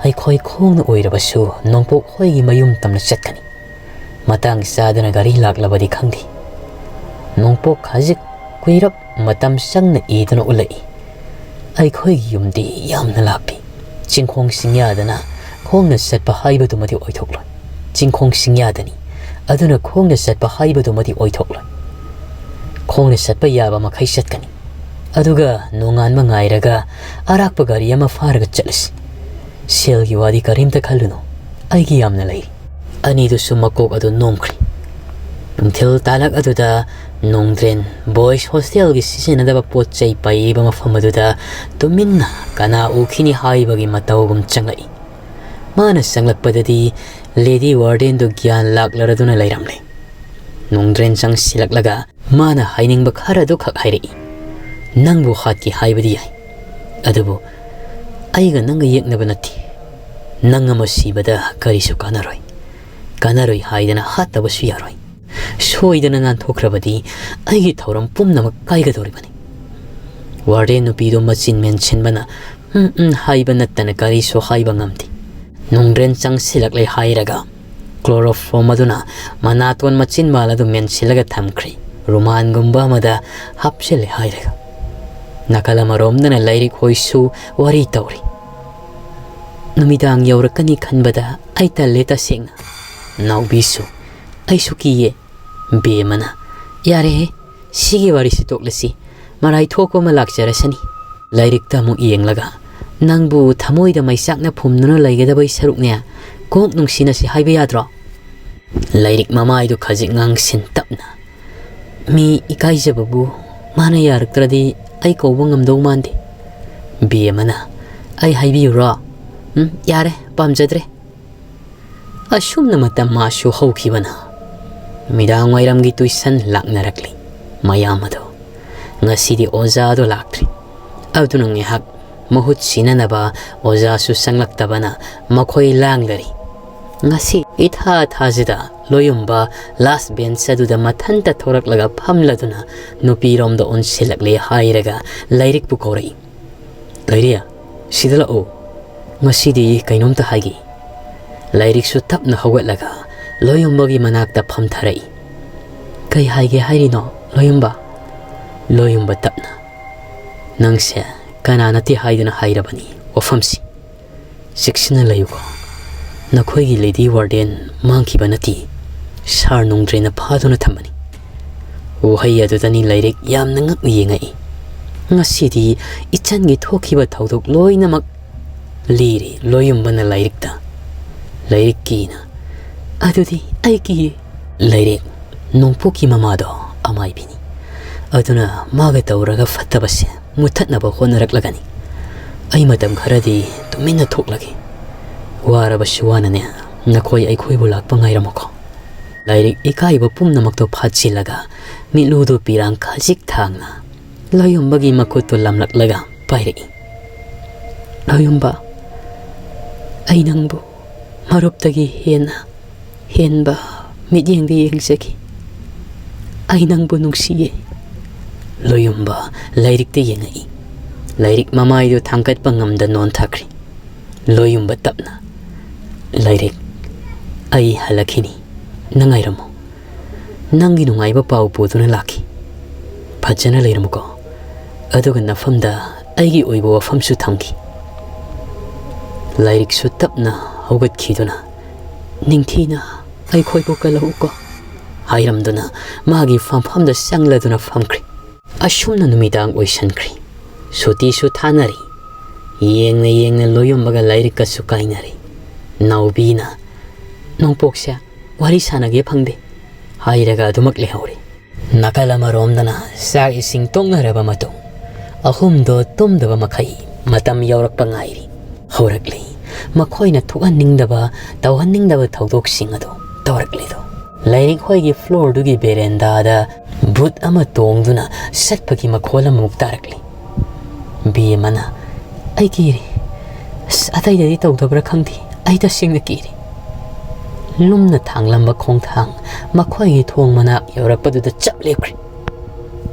ꯑꯩꯈꯣꯏ ꯈꯣꯡꯅ ꯑꯣꯏꯔꯕꯁꯨ ꯅꯣꯡꯄꯣꯛ ꯍꯣꯏꯒꯤ ꯃꯌꯨꯝ ꯇꯝꯅ ꯆꯠꯀꯅꯤ꯫ ꯃꯇꯥꯡ ꯆꯥꯗꯅ ꯒꯥꯔꯤ ꯂꯥꯛꯂꯕꯗꯤ ꯈꯪꯗꯦ꯫ ꯅꯣꯡꯄꯣꯛ ꯈꯖꯤꯛ ꯀꯨꯏꯔꯞ ꯃꯇꯝ ꯆꯪꯅ ꯏꯗꯨꯅ ꯎꯠꯂꯛꯏ꯫ ꯑꯩꯈꯣꯏꯒꯤ ꯌꯨꯝꯗꯤ ꯌꯥꯝꯅ ꯂꯥꯞꯄꯤ꯫ ꯆꯤꯡꯈꯣꯡ ꯆꯤꯡꯌꯥꯗꯅ ꯈꯣꯡꯅ ꯆꯠꯄ ꯍꯥꯏꯕꯗꯨꯃꯗꯤ ꯑꯣꯏꯊꯣꯛꯂꯣꯏ꯫ ꯆꯤꯡꯈꯣꯡ ꯆꯤꯡꯌꯥꯗꯅꯤ꯫ ꯑꯗꯨꯅ ꯈꯣꯡꯅ ꯆꯠꯄ ꯍꯥꯏꯕꯗꯨꯃꯗꯤ ꯑꯣꯏꯊꯣꯛꯂꯣꯏ꯫ ꯈꯣꯡꯅ ꯆꯠꯄ ꯌꯥꯕ ꯃꯈꯩ ꯆꯠꯀꯅꯤ꯫ ꯑꯗꯨꯒ ꯅꯣꯡꯉꯥꯟꯕ ꯉꯥꯏꯔꯒ ꯑꯔꯥꯛꯄ ꯒꯥꯔꯤ ꯑꯃ ꯐꯥꯔꯒ ꯆꯠꯂꯁꯤ꯫ ꯁꯦꯜꯒꯤ ꯋꯥꯗꯤ ꯀꯔꯤꯝꯇ ꯈꯜꯂꯨꯅꯨ, ꯑꯩꯒꯤ ꯌꯥꯝꯅ ꯂꯩꯔꯤ꯫ ꯑꯅꯤꯗꯨꯁꯨ ꯃꯀꯣꯛ ꯑꯗꯨ ꯅꯣꯝꯈ꯭ꯔꯦ꯫ ꯅꯨꯡꯊꯤꯜ ꯇꯥꯂꯛ ꯑꯗꯨꯗ ꯅꯣꯡꯗ꯭ꯔꯦꯟ ꯕꯣꯏꯁ ꯍꯣꯁꯇꯦꯜꯒꯤ ꯁꯤꯖꯤꯟꯅꯗꯕ ꯄꯣꯠ ꯆꯩ ꯄꯩꯕ ꯃꯐꯝ ꯑꯗꯨꯗ ꯇꯨꯃꯤꯟꯅ ꯀꯅꯥ ꯎꯈꯤꯅꯤ ꯍꯥꯏꯕꯒꯤ ꯃꯇꯧꯒꯨꯝ ꯆꯪꯂꯛꯏ꯫ ꯃꯥꯅ ꯆꯪꯂꯛꯄꯗꯗꯤ ꯂꯦꯗꯤ ꯋꯥꯔꯗꯦꯟꯗꯨ ꯒ꯭ꯌꯥꯟ ꯂꯥꯛꯂꯔꯗꯨꯅ ꯂꯩꯔꯝꯂꯦ꯫ ꯅꯣꯡꯗ꯭ꯔꯦꯟ ꯆꯪꯁꯤꯜꯂꯛꯂꯒ ꯃꯥꯅ ꯍꯥꯏꯅꯤꯡꯕ ꯈꯔꯗꯨ ꯈꯛ ꯍꯥꯏꯔꯛꯏ꯫ "ꯅꯪꯕꯨ ꯍꯥꯠꯀꯦ ꯍꯥꯏꯕꯗꯤ ꯌꯥꯏ, ꯑꯗꯨꯕꯨ ꯑꯩꯒ ꯅꯪꯒ ꯌꯦꯛꯅꯕ ꯅꯠꯇꯦ꯫ ꯅꯪ ꯑꯃ ꯁꯤꯕꯗ ꯀꯔꯤꯁꯨ ꯀꯥꯟꯅꯔꯣꯏ꯫ ꯀꯥꯟꯅꯔꯣꯏ ꯍꯥꯏꯗꯅ ꯍꯥꯠꯇꯕꯁꯨ ꯌꯥꯔꯣꯏ꯫ ꯁꯣꯏꯗꯅ ꯅꯥꯟꯊꯣꯛꯈ꯭ꯔꯕꯗꯤ ꯑꯩꯒꯤ ꯊꯧꯔꯝ ꯄꯨꯝꯅꯃꯛ ꯀꯥꯏꯒꯗꯧꯔꯤꯕꯅꯤ꯫" ꯋꯥꯔꯗꯦꯟ ꯅꯨꯄꯤꯗꯨ ꯃꯆꯤꯟ ꯃꯦꯟꯁꯤꯟꯕꯅ "ꯎꯝ, ꯎꯝ" ꯍꯥꯏꯕ ꯅꯠꯇꯅ ꯀꯔꯤꯁꯨ ꯍꯥꯏꯕ ꯉꯝꯗꯦ꯫ ꯅꯣꯡꯗ꯭ꯔꯦꯟ ꯆꯪꯁꯤꯜꯂꯛꯂꯦ ꯍꯥꯏꯔꯒ ꯀ꯭ꯂꯣꯔꯣꯐꯣꯝ ꯑꯗꯨꯅ ꯃꯅꯥꯇꯣꯟ ꯃꯆꯤꯟꯕꯥꯜ ꯑꯗꯨ ꯃꯦꯟꯁꯤꯜꯂꯒ ꯊꯝꯈ꯭ꯔꯦ꯫ ꯔꯨꯃꯥꯟꯒꯨꯝꯕ ꯑꯃꯗ ꯍꯥꯞꯆꯤꯜꯂꯦ ꯍꯥꯏꯔꯒ꯫ ꯅꯥꯀꯜ ꯑꯃꯔꯣꯝꯗꯅ ꯂꯥꯏꯔꯤꯛ ꯍꯣꯏꯁꯨ ꯋꯥꯔꯤ ꯇꯧꯔꯤ꯫ "ꯅꯨꯃꯤꯗꯥꯡ ꯌꯧꯔꯛꯀꯅꯤ ꯈꯟꯕꯗ ꯑꯩ ꯇꯜꯂꯦ ꯇꯁꯦꯡꯅ꯫ ꯅꯥꯎꯕꯤꯁꯨ, ꯑꯩꯁꯨ ꯀꯤꯌꯦ꯫" ꯕꯦꯝꯃꯅ, "ꯌꯥꯔꯦꯍꯦ, ꯁꯤꯒꯤ ꯋꯥꯔꯤꯁꯤ ꯇꯣꯛꯂꯁꯤ꯫ ꯃꯔꯥꯏ ꯊꯣꯛꯄ ꯑꯃ ꯂꯥꯛꯆꯔꯁꯅꯤ꯫" ꯂꯥꯏꯔꯤꯛꯇ ꯑꯃꯨꯛ ꯌꯦꯡꯂꯒ, "ꯅꯪꯕꯨ ꯊꯃꯣꯏꯗ ꯃꯩꯆꯥꯛꯅ ꯐꯨꯝꯗꯨꯅ ꯂꯩꯒꯗꯕꯩ ꯁꯔꯨꯛꯅꯦ, ꯀꯣꯛ ꯅꯨꯡꯁꯤꯅꯁꯤ ꯍꯥꯏꯕ ꯌꯥꯗ꯭ꯔꯣ?" ꯂꯥꯏꯔꯤꯛ ꯃꯃꯥꯏꯗꯨ ꯈꯖꯤꯛ ꯉꯥꯡꯁꯤꯟ ꯇꯞꯅ, "ꯃꯤ ꯏꯀꯥꯏꯖꯕꯕꯨ ꯃꯥꯅ ꯌꯥꯔꯛꯇ꯭ꯔꯗꯤ ꯑꯩ ꯀꯧꯕ ꯉꯝꯗꯧ ꯃꯥꯟꯗꯦ꯫" ꯕꯦꯝꯃꯅ, "ꯑꯩ ꯍꯥꯏꯕꯤꯌꯨꯔꯣ?" "ꯎꯝ, ꯌꯥꯔꯦ, ꯄꯥꯝꯖꯗ꯭ꯔꯦ꯫" ꯑꯁꯨꯝꯅ ꯃꯇꯝ ꯃꯥꯁꯨ ꯍꯧꯈꯤꯕꯅ ꯅꯨꯃꯤꯗꯥꯡ ꯋꯥꯏꯔꯝꯒꯤ ꯇꯨꯏꯁꯟ ꯂꯥꯛꯅꯔꯛꯂꯤ꯫ ꯃꯌꯥꯝ ꯑꯗꯣ, ꯉꯁꯤꯗꯤ ꯑꯣꯖꯥꯗꯣ ꯂꯥꯛꯇ꯭ꯔꯤ꯫ ꯑꯗꯨꯅ ꯉꯥꯏꯍꯥꯛ ꯃꯍꯨꯠ ꯁꯤꯟꯅꯅꯕ ꯑꯣꯖꯥꯁꯨ ꯆꯪꯂꯛꯇꯕꯅ ꯃꯈꯣꯏ ꯂꯥꯡꯗꯔꯤ꯫ ꯉꯁꯤ ꯏꯊꯥ ꯊꯥꯖꯗ ꯂꯣꯌꯨꯝꯕ ꯂꯥꯁ ꯕꯦꯟꯆ ꯑꯗꯨꯗ ꯃꯊꯟꯇ ꯊꯣꯔꯛꯂꯒ ꯐꯝꯂꯗꯨꯅ ꯅꯨꯄꯤꯔꯣꯝꯗ ꯑꯣꯟꯁꯤꯜꯂꯛꯂꯦ ꯍꯥꯏꯔꯒ ꯂꯥꯏꯔꯤꯛꯄꯨ ꯀꯧꯔꯛꯏ꯫ "ꯂꯩꯔꯤ, ꯁꯤꯗ ꯂꯥꯛꯎ꯫ ꯉꯁꯤꯗꯤ ꯀꯩꯅꯣꯝꯇ ꯍꯥꯏꯒꯦ꯫" ꯂꯥꯏꯔꯤꯛꯁꯨ ꯇꯞꯅ ꯍꯧꯒꯠꯂꯒ ꯂꯣꯌꯨꯝꯕꯒꯤ ꯃꯅꯥꯛꯇ ꯐꯝꯊꯔꯛꯏ꯫ "ꯀꯩ ꯍꯥꯏꯒꯦ ꯍꯥꯏꯔꯤꯅꯣ, ꯂꯣꯌꯨꯝꯕ?" ꯂꯣꯌꯨꯝꯕ ꯇꯞꯅ, "ꯅꯪꯁꯦ ꯀꯅꯥ ꯅꯠꯇꯦ ꯍꯥꯏꯗꯨꯅ ꯍꯥꯏꯔꯕꯅꯤ ꯋꯥꯐꯝꯁꯤ꯫ ꯆꯦꯛꯁꯤꯟꯅ ꯂꯩꯌꯨꯀꯣ꯫ "ꯅꯈꯣꯏꯒꯤ ꯂꯦꯗꯤ ꯋꯥꯔꯗꯦꯟ ꯃꯥꯡꯈꯤꯕ ꯅꯠꯇꯦ, ꯁꯥꯔ ꯅꯣꯡꯗ꯭ꯔꯦꯟꯅ ꯐꯥꯗꯨꯅ ꯊꯝꯕꯅꯤ"꯫ ꯋꯥꯍꯩ ꯑꯗꯨꯗꯅꯤ ꯂꯥꯏꯔꯤꯛ ꯌꯥꯝꯅ ꯉꯛꯅ ꯌꯦꯡꯉꯛꯏ꯫ ꯉꯁꯤꯗꯤ ꯏꯆꯟꯒꯤ ꯊꯣꯛꯈꯤꯕ ꯊꯧꯗꯣꯛ ꯂꯣꯏꯅꯃꯛ ꯂꯤꯔꯦ ꯂꯣꯌꯨꯝꯕꯅ ꯂꯥꯏꯔꯤꯛꯇ꯫ ꯂꯥꯏꯔꯤꯛ ꯀꯤꯅ, "ꯑꯗꯨꯗꯤ ꯑꯩ ꯀꯤꯌꯦ"꯫ ꯂꯥꯏꯔꯤꯛ, "ꯅꯣꯡꯄꯣꯛꯀꯤ ꯃꯃꯥꯗꯣ ꯑꯃꯥꯏꯕꯤꯅꯤ꯫ ꯑꯗꯨꯅ ꯃꯥꯒ ꯇꯧꯔꯒ ꯐꯠꯇꯕꯁꯦ ꯃꯨꯠꯊꯠꯅꯕ ꯍꯣꯠꯅꯔꯛꯂꯒꯅꯤ꯫ ꯑꯩ ꯃꯇꯝ ꯈꯔꯗꯤ ꯇꯨꯃꯤꯟꯅ ꯊꯣꯛꯂꯒꯦ꯫ ꯋꯥꯔꯕꯁꯨ ꯋꯥꯅꯅꯦ, ꯅꯈꯣꯏ ꯑꯩꯈꯣꯏꯕꯨ ꯂꯥꯛꯄ ꯉꯥꯏꯔꯝꯃꯨꯀꯣ"꯫ ꯂꯥꯏꯔꯤꯛ ꯏꯀꯥꯏꯕ ꯄꯨꯝꯅꯃꯛꯇꯣ ꯐꯥꯠꯆꯤꯜꯂꯒ ꯃꯤꯠꯂꯨꯗꯨ ꯄꯤꯔꯥꯡ ꯈꯖꯤꯛ ꯊꯥꯡꯅ ꯂꯣꯌꯨꯝꯕꯒꯤ ꯃꯈꯨꯠꯇꯨ ꯂꯝꯂꯛꯂꯒ ꯄꯥꯏꯔꯛꯏ꯫ "ꯂꯣꯌꯨꯝꯕ, ꯑꯩ ꯅꯪꯕꯨ ꯃꯔꯨꯞꯇꯒꯤ ꯍꯦꯟꯅ ꯍꯦꯟꯕ ꯃꯤꯠꯌꯦꯡꯗ ꯌꯦꯡꯖꯈꯤ꯫ ꯑꯩ ꯅꯪꯕꯨ ꯅꯨꯡꯁꯤꯌꯦ"꯫ ꯂꯣꯌꯨꯝꯕ ꯂꯥꯏꯔꯤꯛꯇ ꯌꯦꯡꯉꯛꯏ꯫ ꯂꯥꯏꯔꯤꯛ ꯃꯃꯥꯏꯗꯨ ꯊꯥꯡꯒꯠꯄ ꯉꯝꯗ ꯅꯣꯟꯊꯈ꯭ꯔꯦ꯫ ꯂꯣꯌꯨꯝꯕ ꯇꯞꯅ, "ꯂꯥꯏꯔꯤꯛ, ꯑꯩ ꯍꯜꯂꯛꯈꯤꯅꯤ, ꯅꯪ ꯉꯥꯏꯔꯝꯃꯨ꯫ ꯅꯪꯒꯤ ꯅꯨꯡꯉꯥꯏꯕ ꯄꯥꯎ ꯄꯨꯗꯨꯅ ꯂꯥꯛꯈꯤ꯫ ꯐꯖꯅ ꯂꯩꯔꯝꯃꯨꯀꯣ꯫ ꯑꯗꯨꯒ ꯅꯐꯝꯗ ꯑꯩꯒꯤ ꯑꯣꯏꯕ ꯋꯥꯐꯝꯁꯨ ꯊꯝꯈꯤ"꯫ ꯂꯥꯏꯔꯤꯛꯁꯨ ꯇꯞꯅ ꯍꯧꯒꯠꯈꯤꯗꯨꯅ, "ꯅꯤꯡꯊꯤꯅ ꯑꯩꯈꯣꯏꯕꯨ ꯀꯜꯂꯛꯎꯀꯣ" ꯍꯥꯏꯔꯝꯗꯨꯅ ꯃꯥꯒꯤ ꯐꯝꯐꯝꯗ ꯆꯪꯂꯗꯨꯅ ꯐꯝꯈ꯭ꯔꯦ꯫ ꯑꯁꯨꯝꯅ ꯅꯨꯃꯤꯗꯥꯡ ꯑꯣꯏꯁꯟꯈ꯭ꯔꯦ꯫ ꯁꯨꯇꯤꯁꯨ ꯊꯥꯅꯔꯦ꯫ ꯌꯦꯡꯅ ꯌꯦꯡꯅ ꯂꯣꯌꯨꯝꯕꯒ ꯂꯥꯏꯔꯤꯛꯀꯁꯨ ꯀꯥꯏꯅꯔꯦ꯫ ꯅꯥꯎꯕꯤꯅ, "ꯅꯣꯡꯄꯣꯛꯁꯦ ꯋꯥꯔꯤ ꯁꯥꯟꯅꯒꯦ ꯐꯪꯗꯦ" ꯍꯥꯏꯔꯒ ꯑꯗꯨꯃꯛ ꯂꯩꯍꯧꯔꯦ꯫ ꯅꯥꯀꯜ ꯑꯃꯔꯣꯝꯗꯅ ꯆꯥꯛ ꯏꯁꯤꯡ ꯇꯣꯛꯅꯔꯕ ꯃꯇꯨꯡ, ꯑꯍꯨꯝꯗꯣ ꯇꯨꯝꯗꯕ ꯃꯈꯩ ꯃꯇꯝ ꯌꯧꯔꯛꯄ ꯉꯥꯏꯔꯤ꯫ ꯍꯧꯔꯛꯂꯤ꯫ ꯃꯈꯣꯏꯅ ꯊꯣꯛꯍꯟꯅꯤꯡꯗꯕ, ꯇꯧꯍꯟꯅꯤꯡꯗꯕ ꯊꯧꯗꯣꯛꯁꯤꯡ ꯑꯗꯨ ꯇꯧꯔꯛꯂꯤꯗꯣ꯫ ꯂꯥꯏꯔꯤꯛ ꯍꯣꯏꯒꯤ ꯐ꯭ꯂꯣꯔꯗꯨꯒꯤ ꯕꯦꯔꯦꯟꯗꯥꯗ ꯕꯨꯠ ꯑꯃ ꯇꯣꯡꯗꯨꯅ ꯆꯠꯄꯒꯤ ꯃꯈꯣꯜ ꯑꯃꯃꯨꯛ ꯇꯥꯔꯛꯂꯤ꯫ ꯕꯦꯝꯃꯅ, "ꯑꯩ ꯀꯤꯔꯦ꯫ ꯑꯁ, ꯑꯇꯩꯗꯗꯤ ꯇꯧꯗꯕ꯭ꯔꯥ ꯈꯪꯗꯦ, ꯑꯩ ꯇꯁꯦꯡꯅ ꯀꯤꯔꯦ"꯫ ꯂꯨꯝꯅ ꯊꯥꯡꯂꯝꯕ ꯈꯣꯡꯊꯥꯡ ꯃꯈꯣꯏꯒꯤ ꯊꯣꯡ ꯃꯅꯥꯛ ꯌꯧꯔꯛꯄꯗꯨꯗ ꯆꯞ ꯂꯦꯞꯈ꯭ꯔꯦ꯫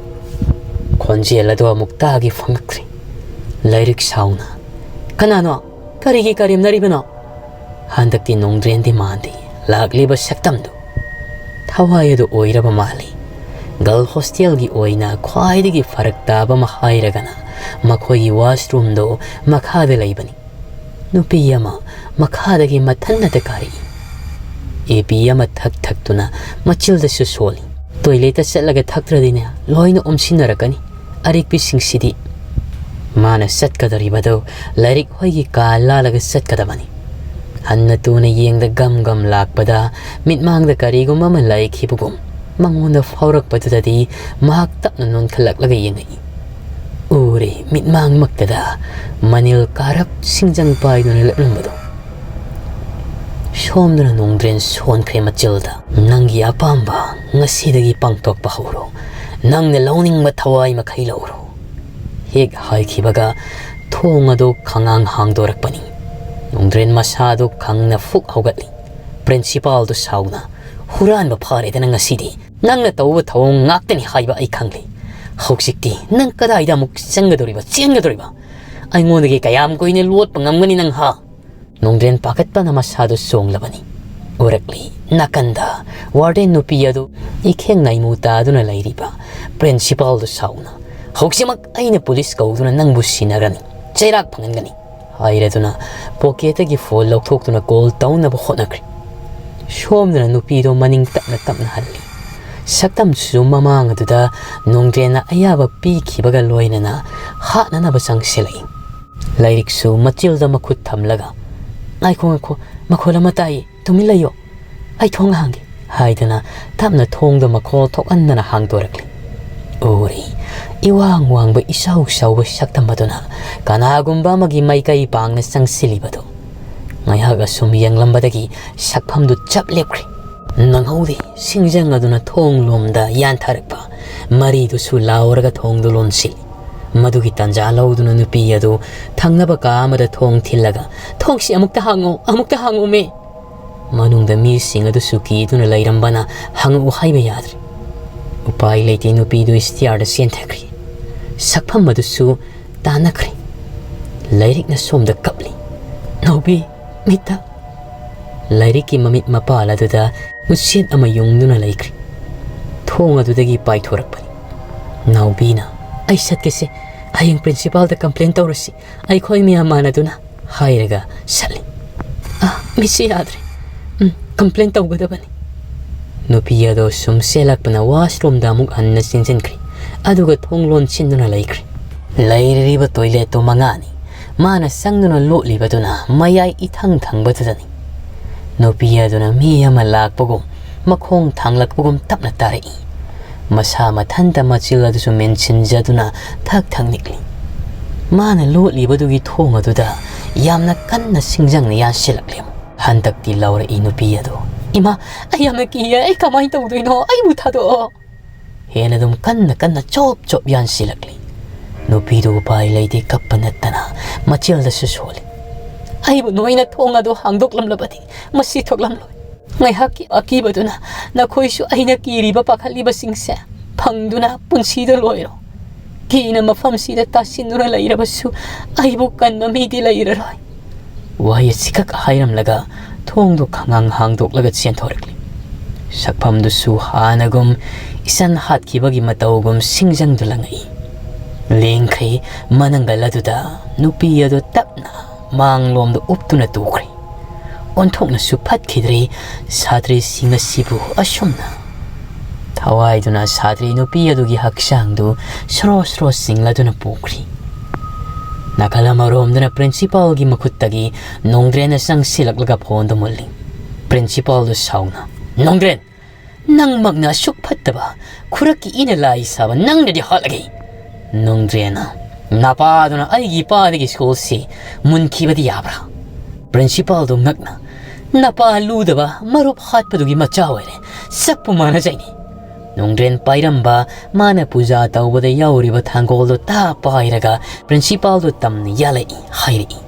ꯈꯣꯟꯖꯦꯜ ꯑꯗꯨ ꯑꯃꯨꯛ ꯇꯥꯒꯦ ꯐꯪꯉꯛꯇ꯭ꯔꯦ꯫ ꯂꯥꯏꯔꯤꯛ ꯁꯥꯎꯅ, "ꯀꯅꯥꯅꯣ? ꯀꯔꯤꯒꯤ ꯀꯔꯦꯝꯅꯔꯤꯕꯅꯣ?" ꯍꯟꯗꯛꯇꯤ ꯅꯣꯡꯗ꯭ꯔꯦꯟꯗꯤ ꯃꯥꯟꯗꯦ꯫ ꯂꯥꯛꯂꯤꯕ ꯁꯛꯇꯝꯗꯨ ꯊꯋꯥꯏ ꯑꯗꯨ ꯑꯣꯏꯔꯕ ꯃꯥꯜꯂꯤ꯫ ꯒꯔꯜ ꯍꯣꯁꯇꯦꯜꯒꯤ ꯑꯣꯏꯅ ꯈ꯭ꯋꯥꯏꯗꯒꯤ ꯐꯔꯛ ꯇꯥꯕ ꯑꯃ ꯍꯥꯏꯔꯒꯅ ꯃꯈꯣꯏꯒꯤ ꯋꯥꯁꯔꯨꯝꯗꯨ ꯃꯈꯥꯗ ꯂꯩꯕꯅꯤ꯫ ꯅꯨꯄꯤ ꯑꯃ ꯃꯈꯥꯗꯒꯤ ꯃꯊꯟꯅꯇ ꯀꯥꯔꯛꯏ꯫ ꯑꯦ ꯄꯤ ꯑꯃ ꯊꯛ ꯊꯛꯇꯨꯅ ꯃꯆꯤꯜꯗꯁꯨ ꯁꯣꯜꯂꯤ꯫ "ꯇꯣꯏꯂꯦꯠꯇ ꯆꯠꯂꯒ ꯊꯛꯇ꯭ꯔꯗꯤꯅꯦ, ꯂꯣꯏꯅ ꯑꯣꯝꯁꯤꯟꯅꯔꯛꯀꯅꯤ ꯑꯔꯤꯛꯄꯤꯁꯤꯡꯁꯤꯗꯤ"꯫ ꯃꯥꯅ ꯆꯠꯀꯗꯧꯔꯤꯕꯗꯨ ꯂꯥꯏꯔꯤꯛ ꯍꯣꯏꯒꯤ ꯀꯥ ꯂꯥꯜꯂꯒ ꯆꯠꯀꯗꯕꯅꯤ꯫ ꯍꯟꯅ ꯇꯨꯅ ꯌꯦꯡꯗ ꯒꯝ ꯒꯝ ꯂꯥꯛꯄꯗ ꯃꯤꯠꯃꯥꯡꯗ ꯀꯔꯤꯒꯨꯝꯕ ꯑꯃ ꯂꯩꯈꯤꯕꯒꯨꯝ ꯃꯉꯣꯟꯗ ꯐꯥꯎꯔꯛꯄꯗꯨꯗꯗꯤ ꯃꯍꯥꯛ ꯇꯞꯅ ꯅꯣꯟꯈꯠꯂꯛꯂꯒ ꯌꯦꯡꯉꯛꯏ꯫ ꯎꯔꯦ, ꯃꯤꯠꯃꯥꯡꯃꯛꯇꯗ ꯃꯅꯤꯜ ꯀꯥꯔꯞ ꯁꯤꯡꯖꯪ ꯄꯥꯏꯗꯨꯅ ꯂꯦꯞꯂꯝꯕꯗꯣ꯫ ꯁꯣꯝꯗꯅ ꯅꯣꯡꯗ꯭ꯔꯦꯟ ꯁꯣꯟꯈ꯭ꯔꯦ ꯃꯆꯤꯜꯗ꯫ "ꯅꯪꯒꯤ ꯑꯄꯥꯝꯕ ꯉꯁꯤꯗꯒꯤ ꯄꯥꯡꯊꯣꯛꯄ ꯍꯧꯔꯣ꯫ ꯅꯪꯅ ꯂꯧꯅꯤꯡꯕ ꯊꯋꯥꯏ ꯃꯈꯩ ꯂꯧꯔꯣ"꯫ ꯍꯦꯛ ꯍꯥꯏꯈꯤꯕꯒ ꯊꯣꯡ ꯑꯗꯨ ꯈꯉꯥꯡ ꯍꯥꯡꯗꯣꯔꯛꯄꯅꯤ꯫ ꯅꯣꯡꯗ꯭ꯔꯦꯟ ꯃꯁꯥꯗꯨ ꯈꯪꯅ ꯐꯨꯛ ꯍꯧꯒꯠꯂꯤ꯫ ꯄ꯭ꯔꯤꯟꯁꯤꯄꯥꯜꯗꯨ ꯁꯥꯎꯅ, "ꯍꯨꯔꯥꯟꯕ ꯐꯥꯔꯦꯗꯅ ꯉꯁꯤꯗꯤ꯫ ꯅꯪꯅ ꯇꯧꯕ ꯊꯧꯑꯣꯡ ꯉꯥꯛꯇꯅꯤ ꯍꯥꯏꯕ ꯑꯩ ꯈꯪꯂꯤ꯫ ꯍꯧꯖꯤꯛꯇꯤ ꯅꯪ ꯀꯗꯥꯏꯗ ꯑꯃꯨꯛ ꯆꯪꯒꯗꯧꯔꯤꯕ, ꯆꯦꯟꯒꯗꯧꯔꯤꯕ? ꯑꯩꯉꯣꯟꯗꯒꯤ ꯀꯌꯥꯝ ꯀꯨꯏꯅ ꯂꯣꯠꯄ ꯉꯝꯒꯅꯤ ꯅꯪ, ꯍꯥ?" ꯅꯣꯡꯗ꯭ꯔꯦꯟ ꯄꯥꯈꯠꯄꯅ ꯃꯁꯥꯗꯨ ꯆꯣꯡꯂꯕꯅꯤ꯫ ꯎꯔꯛꯂꯤ, ꯅꯥꯀꯟꯗ ꯋꯥꯔꯗꯦꯟ ꯅꯨꯄꯤ ꯑꯗꯨ ꯏꯈꯦꯡ ꯅꯥꯏꯃꯨ ꯇꯥꯗꯨꯅ ꯂꯩꯔꯤꯕ ꯄ꯭ꯔꯤꯟꯁꯤꯄꯥꯜꯗꯨ ꯁꯥꯎꯅ, "ꯍꯧꯖꯤꯛꯃꯛ ꯑꯩꯅ ꯄꯨꯂꯤꯁ ꯀꯧꯗꯨꯅ ꯅꯪꯕꯨ ꯁꯤꯟꯅꯒꯅꯤ, ꯆꯩꯔꯥꯛ ꯐꯪꯍꯟꯒꯅꯤ" ꯍꯥꯏꯔꯗꯨꯅ ꯄꯣꯀꯦꯠꯇꯒꯤ ꯐꯣꯟ ꯂꯧꯊꯣꯛꯇꯨꯅ ꯀꯣꯜ ꯇꯧꯅꯕ ꯍꯣꯠꯅꯈ꯭ꯔꯦ꯫ ꯁꯣꯝꯗꯅ ꯅꯨꯄꯤꯗꯨ ꯃꯅꯤꯡ ꯇꯞꯅ ꯇꯞꯅ ꯍꯜꯂꯤ꯫ ꯁꯛꯇꯝꯁꯨ ꯃꯃꯥꯡ ꯑꯗꯨꯗ ꯅꯣꯡꯗ꯭ꯔꯦꯟꯅ ꯑꯌꯥꯕ ꯄꯤꯈꯤꯕꯒ ꯂꯣꯏꯅꯅ ꯍꯥꯠꯅꯅꯕ ꯆꯪꯁꯤꯜꯂꯛꯏ꯫ ꯂꯥꯏꯔꯤꯛꯁꯨ ꯃꯆꯤꯜꯗ ꯃꯈꯨꯠ ꯊꯝꯂꯒ, "ꯉꯥꯏꯈꯣ, ꯉꯥꯏꯈꯣ, ꯃꯈꯣꯜ ꯑꯃ ꯇꯥꯏꯌꯦ, ꯇꯨꯃꯤꯟ ꯂꯩꯌꯣ, ꯑꯩ ꯊꯣꯡ ꯍꯥꯡꯒꯦ" ꯍꯥꯏꯗꯨꯅ ꯇꯞꯅ ꯊꯣꯡꯗꯣ ꯃꯈꯣꯜ ꯊꯣꯛꯍꯟꯗꯅ ꯍꯥꯡꯗꯣꯔꯛꯂꯤ꯫ ꯎꯔꯤ, ꯏꯋꯥꯡ ꯋꯥꯡꯕ ꯏꯆꯥꯎ ꯆꯥꯎꯕ ꯁꯛꯇꯝ ꯑꯗꯨꯅ ꯀꯅꯥꯒꯨꯝꯕ ꯑꯃꯒꯤ ꯃꯥꯏꯀꯩ ꯄꯥꯡꯅ ꯆꯪꯁꯤꯜꯂꯤꯕꯗꯨ꯫ ꯉꯥꯏꯍꯥꯛ ꯑꯁꯨꯝ ꯌꯦꯡꯂꯝꯕꯗꯒꯤ ꯁꯛꯐꯝꯗꯨ ꯆꯞ ꯂꯦꯞꯈ꯭ꯔꯦ꯫ ꯅꯪꯍꯧꯗꯦ, ꯁꯤꯡꯖꯪ ꯑꯗꯨꯅ ꯊꯣꯡ ꯂꯣꯝꯗ ꯌꯥꯟꯊꯔꯛꯄ ꯃꯔꯤꯗꯨꯁꯨ ꯂꯥꯎꯔꯒ ꯊꯣꯡꯗꯨ ꯂꯣꯟꯁꯤꯜꯂꯤ꯫ ꯃꯗꯨꯒꯤ ꯇꯥꯟꯖꯥ ꯂꯧꯗꯨꯅ ꯅꯨꯄꯤ ꯑꯗꯨ ꯊꯪꯅꯕ ꯀꯥ ꯑꯃꯗ ꯊꯣꯡ ꯊꯤꯜꯂꯒ, "ꯊꯣꯡꯁꯤ ꯑꯃꯨꯛꯇ ꯍꯥꯡꯉꯣ, ꯑꯃꯨꯛꯇ ꯍꯥꯡꯉꯣꯃꯦ!" ꯃꯅꯨꯡꯗ ꯃꯤꯁꯤꯡ ꯑꯗꯨꯁꯨ ꯀꯤꯗꯨꯅ ꯂꯩꯔꯝꯕꯅ ꯍꯪꯉꯛꯎ ꯍꯥꯏꯕ ꯌꯥꯗ꯭ꯔꯦ꯫ ꯎꯄꯥꯏ ꯂꯩꯇꯦ, ꯅꯨꯄꯤꯗꯨ ꯁ꯭ꯇꯤꯌꯥꯔꯗ ꯆꯦꯟꯊꯈ꯭ꯔꯦ꯫ ꯁꯛꯐꯝ ꯑꯗꯨꯁꯨ ꯇꯥꯟꯅꯈ꯭ꯔꯦ꯫ ꯂꯥꯏꯔꯤꯛꯅ ꯁꯣꯝꯗ ꯀꯞꯂꯤ꯫ "ꯅꯥꯎꯕꯤ, ꯃꯤꯠꯇ!" ꯂꯥꯏꯔꯤꯛꯀꯤ ꯃꯃꯤꯠ ꯃꯄꯥꯜ ꯑꯗꯨꯗ ꯎꯆꯦꯠ ꯑꯃ ꯌꯨꯡꯗꯨꯅ ꯂꯩꯈ꯭ꯔꯦ꯫ ꯊꯣꯡ ꯑꯗꯨꯗꯒꯤ ꯄꯥꯏꯊꯣꯔꯛꯄꯅꯤ꯫ ꯅꯥꯎꯕꯤꯅ, "ꯑꯩ ꯆꯠꯀꯦꯁꯦ, ꯍꯌꯦꯡ ꯄ꯭ꯔꯤꯟꯁꯤꯄꯥꯜꯗ ꯀꯝꯄ꯭ꯂꯦꯟ ꯇꯧꯔꯁꯤ, ꯑꯩꯈꯣꯏ ꯃꯌꯥꯝ ꯃꯥꯟꯅꯗꯨꯅ" ꯍꯥꯏꯔꯒ ꯆꯠꯂꯤ꯫ "ꯃꯤꯠꯁꯤ ꯌꯥꯗ꯭ꯔꯦ꯫ ꯎꯝ, complain ꯇꯧꯒꯗꯕꯅꯤ"꯫ ꯅꯨꯄꯤ ꯑꯗꯣ ꯁꯨꯝ ꯆꯦꯜꯂꯛꯄꯅ washroomꯗ ꯑꯃꯨꯛ ꯍꯟꯅ ꯆꯦꯟꯁꯤꯟꯈ꯭ꯔꯦ꯫ ꯑꯗꯨꯒ ꯊꯣꯡ ꯂꯣꯟꯁꯤꯟꯗꯨꯅ ꯂꯩꯈ꯭ꯔꯦ꯫ ꯂꯩꯔꯤꯕ toiletꯇꯣ ꯃꯉꯥꯅꯤ꯫ ꯃꯥꯅ ꯆꯪꯗꯨꯅ ꯂꯣꯠꯂꯤꯕꯗꯨꯅ ꯃꯌꯥꯏ ꯏꯊꯪ ꯊꯪꯕꯗꯨꯗꯅꯤ꯫ ꯅꯨꯄꯤ ꯑꯗꯨꯅ ꯃꯤ ꯑꯃ ꯂꯥꯛꯄꯒꯨꯝ, ꯃꯈꯣꯡ ꯊꯥꯡꯂꯛꯄꯒꯨꯝ ꯇꯞꯅ ꯇꯥꯔꯛꯏ꯫ ꯃꯁꯥ ꯃꯊꯟꯇ ꯃꯆꯤꯜ ꯑꯗꯨꯁꯨ ꯃꯦꯟꯁꯤꯟꯖꯗꯨꯅ ꯊꯛ ꯊꯛ ꯅꯤꯛꯂꯤ꯫ ꯃꯥꯅ ꯂꯣꯠꯂꯤꯕꯗꯨꯒꯤ ꯊꯣꯡ ꯑꯗꯨꯗ ꯌꯥꯝꯅ ꯀꯟꯅ ꯁꯤꯡꯖꯪꯅ ꯌꯥꯟꯁꯤꯜꯂꯛꯂꯦ꯫ ꯍꯟꯗꯛꯇꯤ ꯂꯥꯎꯔꯛꯏ ꯅꯨꯄꯤ ꯑꯗꯨ꯫ "ꯏꯃꯥ, ꯑꯩ ꯌꯥꯝꯅ ꯀꯤꯌꯦ, ꯑꯩ ꯀꯃꯥꯏꯅ ꯇꯧꯗꯣꯏꯅꯣ? ꯑꯩꯕꯨ ꯊꯥꯗꯣꯛꯑꯣ"꯫ ꯍꯦꯟꯅ ꯑꯗꯨꯝ ꯀꯟꯅ ꯀꯟꯅ ꯆꯣꯞ ꯆꯣꯞ ꯌꯥꯟꯁꯤꯜꯂꯛꯂꯤ꯫ ꯅꯨꯄꯤꯗꯨ ꯎꯄꯥꯏ ꯂꯩꯇꯦ, ꯀꯞꯄ ꯅꯠꯇꯅ ꯃꯆꯤꯜꯗꯁꯨ ꯁꯣꯜꯂꯤ꯫ "ꯑꯩꯕꯨ ꯅꯣꯏꯅ ꯊꯣꯡ ꯑꯗꯨ ꯍꯥꯡꯗꯣꯛꯂꯝꯂꯕꯗꯤ ꯃꯁꯤ ꯊꯣꯛꯂꯝꯂꯣꯏ꯫ ꯉꯥꯏꯍꯥꯛꯀꯤ ꯑꯀꯤꯕꯗꯨꯅ ꯅꯈꯣꯏꯁꯨ ꯑꯩꯅ ꯀꯤꯔꯤꯕ ꯄꯥꯈꯠꯂꯤꯕꯁꯤꯡꯁꯦ ꯐꯪꯗꯨꯅ ꯄꯨꯟꯁꯤꯗ ꯂꯣꯏꯔꯣ꯫ ꯀꯤꯅ ꯃꯐꯝꯁꯤꯗ ꯇꯥꯁꯤꯟꯗꯨꯅ ꯂꯩꯔꯕꯁꯨ ꯑꯩꯕꯨ ꯀꯟꯕ ꯃꯤꯗꯤ ꯂꯩꯔꯔꯣꯏ"꯫ ꯋꯥꯍꯩ ꯑꯁꯤꯈꯛ ꯍꯥꯏꯔꯝꯂꯒ ꯊꯣꯡꯗꯨ ꯈꯪꯍꯥꯡ ꯍꯥꯡꯗꯣꯛꯂꯒ ꯆꯦꯟꯊꯣꯔꯛꯂꯤ꯫ ꯁꯛꯐꯝꯗꯨꯁꯨ ꯍꯥꯟꯅꯒꯨꯝ ꯏꯆꯟ ꯍꯥꯠꯈꯤꯕꯒꯤ ꯃꯇꯧꯒꯨꯝ ꯁꯤꯡꯖꯪꯗꯨ ꯂꯪꯉꯛꯏ꯫ ꯂꯦꯡꯈ꯭ꯔꯦ, ꯃꯅꯪꯒꯜ ꯑꯗꯨꯗ ꯅꯨꯄꯤ ꯑꯗꯨ ꯇꯞꯅ ꯃꯥꯡꯂꯣꯝꯗ ꯎꯞꯇꯨꯅ ꯇꯨꯈ꯭ꯔꯦ꯫ ꯑꯣꯟꯊꯣꯛꯅꯁꯨ ꯐꯠꯈꯤꯗ꯭ꯔꯦ ꯁꯥꯇ꯭ꯔꯤꯁꯤꯡ ꯑꯁꯤꯕꯨ ꯑꯁꯨꯝꯅ꯫ ꯊꯋꯥꯏꯗꯨꯅ ꯁꯥꯇ꯭ꯔꯤ ꯅꯨꯄꯤ ꯑꯗꯨꯒꯤ ꯍꯛꯆꯥꯡꯗꯨ ꯁ꯭ꯔꯣ ꯁ꯭ꯔꯣ ꯆꯤꯡꯂꯗꯨꯅ ꯄꯨꯈ꯭ꯔꯤ꯫ ꯅꯥꯀꯜ ꯑꯃꯔꯣꯝꯗꯅ principalꯒꯤ ꯃꯈꯨꯠꯇꯒꯤ ꯅꯣꯡꯗ꯭ꯔꯦꯟꯅ ꯆꯪꯁꯤꯜꯂꯛꯂꯒ phoneꯗꯨ ꯃꯨꯜꯂꯤ꯫ Principalꯗꯨ ꯁꯥꯎꯅ, "ꯅꯣꯡꯗ꯭ꯔꯦꯟ, ꯅꯪꯃꯛꯅ ꯑꯁꯨꯛ ꯐꯠꯇꯕ, ꯈꯨꯔꯛꯀꯤ ꯏꯅ ꯂꯥꯏ ꯁꯥꯕ ꯅꯪꯅꯗꯤ ꯍꯥꯠꯂꯒꯦ"꯫ ꯅꯣꯡꯗ꯭ꯔꯦꯟꯅ, "ꯅꯄꯥꯗꯨꯅ ꯑꯩꯒꯤ ꯏꯄꯥꯗꯒꯤ ꯁ꯭ꯀꯨꯜꯁꯤ ꯃꯨꯟꯈꯤꯕꯗꯤ ꯌꯥꯕ꯭ꯔꯥ?" Principalꯗꯨ ꯉꯛꯅ, "ꯅꯄꯥ ꯂꯨꯗꯕ ꯃꯔꯨꯞ ꯍꯥꯠꯄꯗꯨꯒꯤ ꯃꯆꯥ ꯑꯣꯏꯔꯦ, ꯆꯞꯄꯨ ꯃꯥꯟꯅꯖꯩꯅꯤ"꯫ ꯅꯣꯡꯗ꯭ꯔꯦꯟ ꯄꯥꯏꯔꯝꯕ, ꯃꯥꯅ ꯄꯨꯖꯥ ꯇꯧꯕꯗ ꯌꯥꯎꯔꯤꯕ ꯊꯥꯡꯒꯣꯜꯗꯨ ꯇꯥ ꯄꯥꯏꯔꯒ principalꯗꯨ ꯇꯝꯅ ꯌꯥꯜꯂꯛꯏ, ꯍꯥꯏꯔꯛꯏ꯫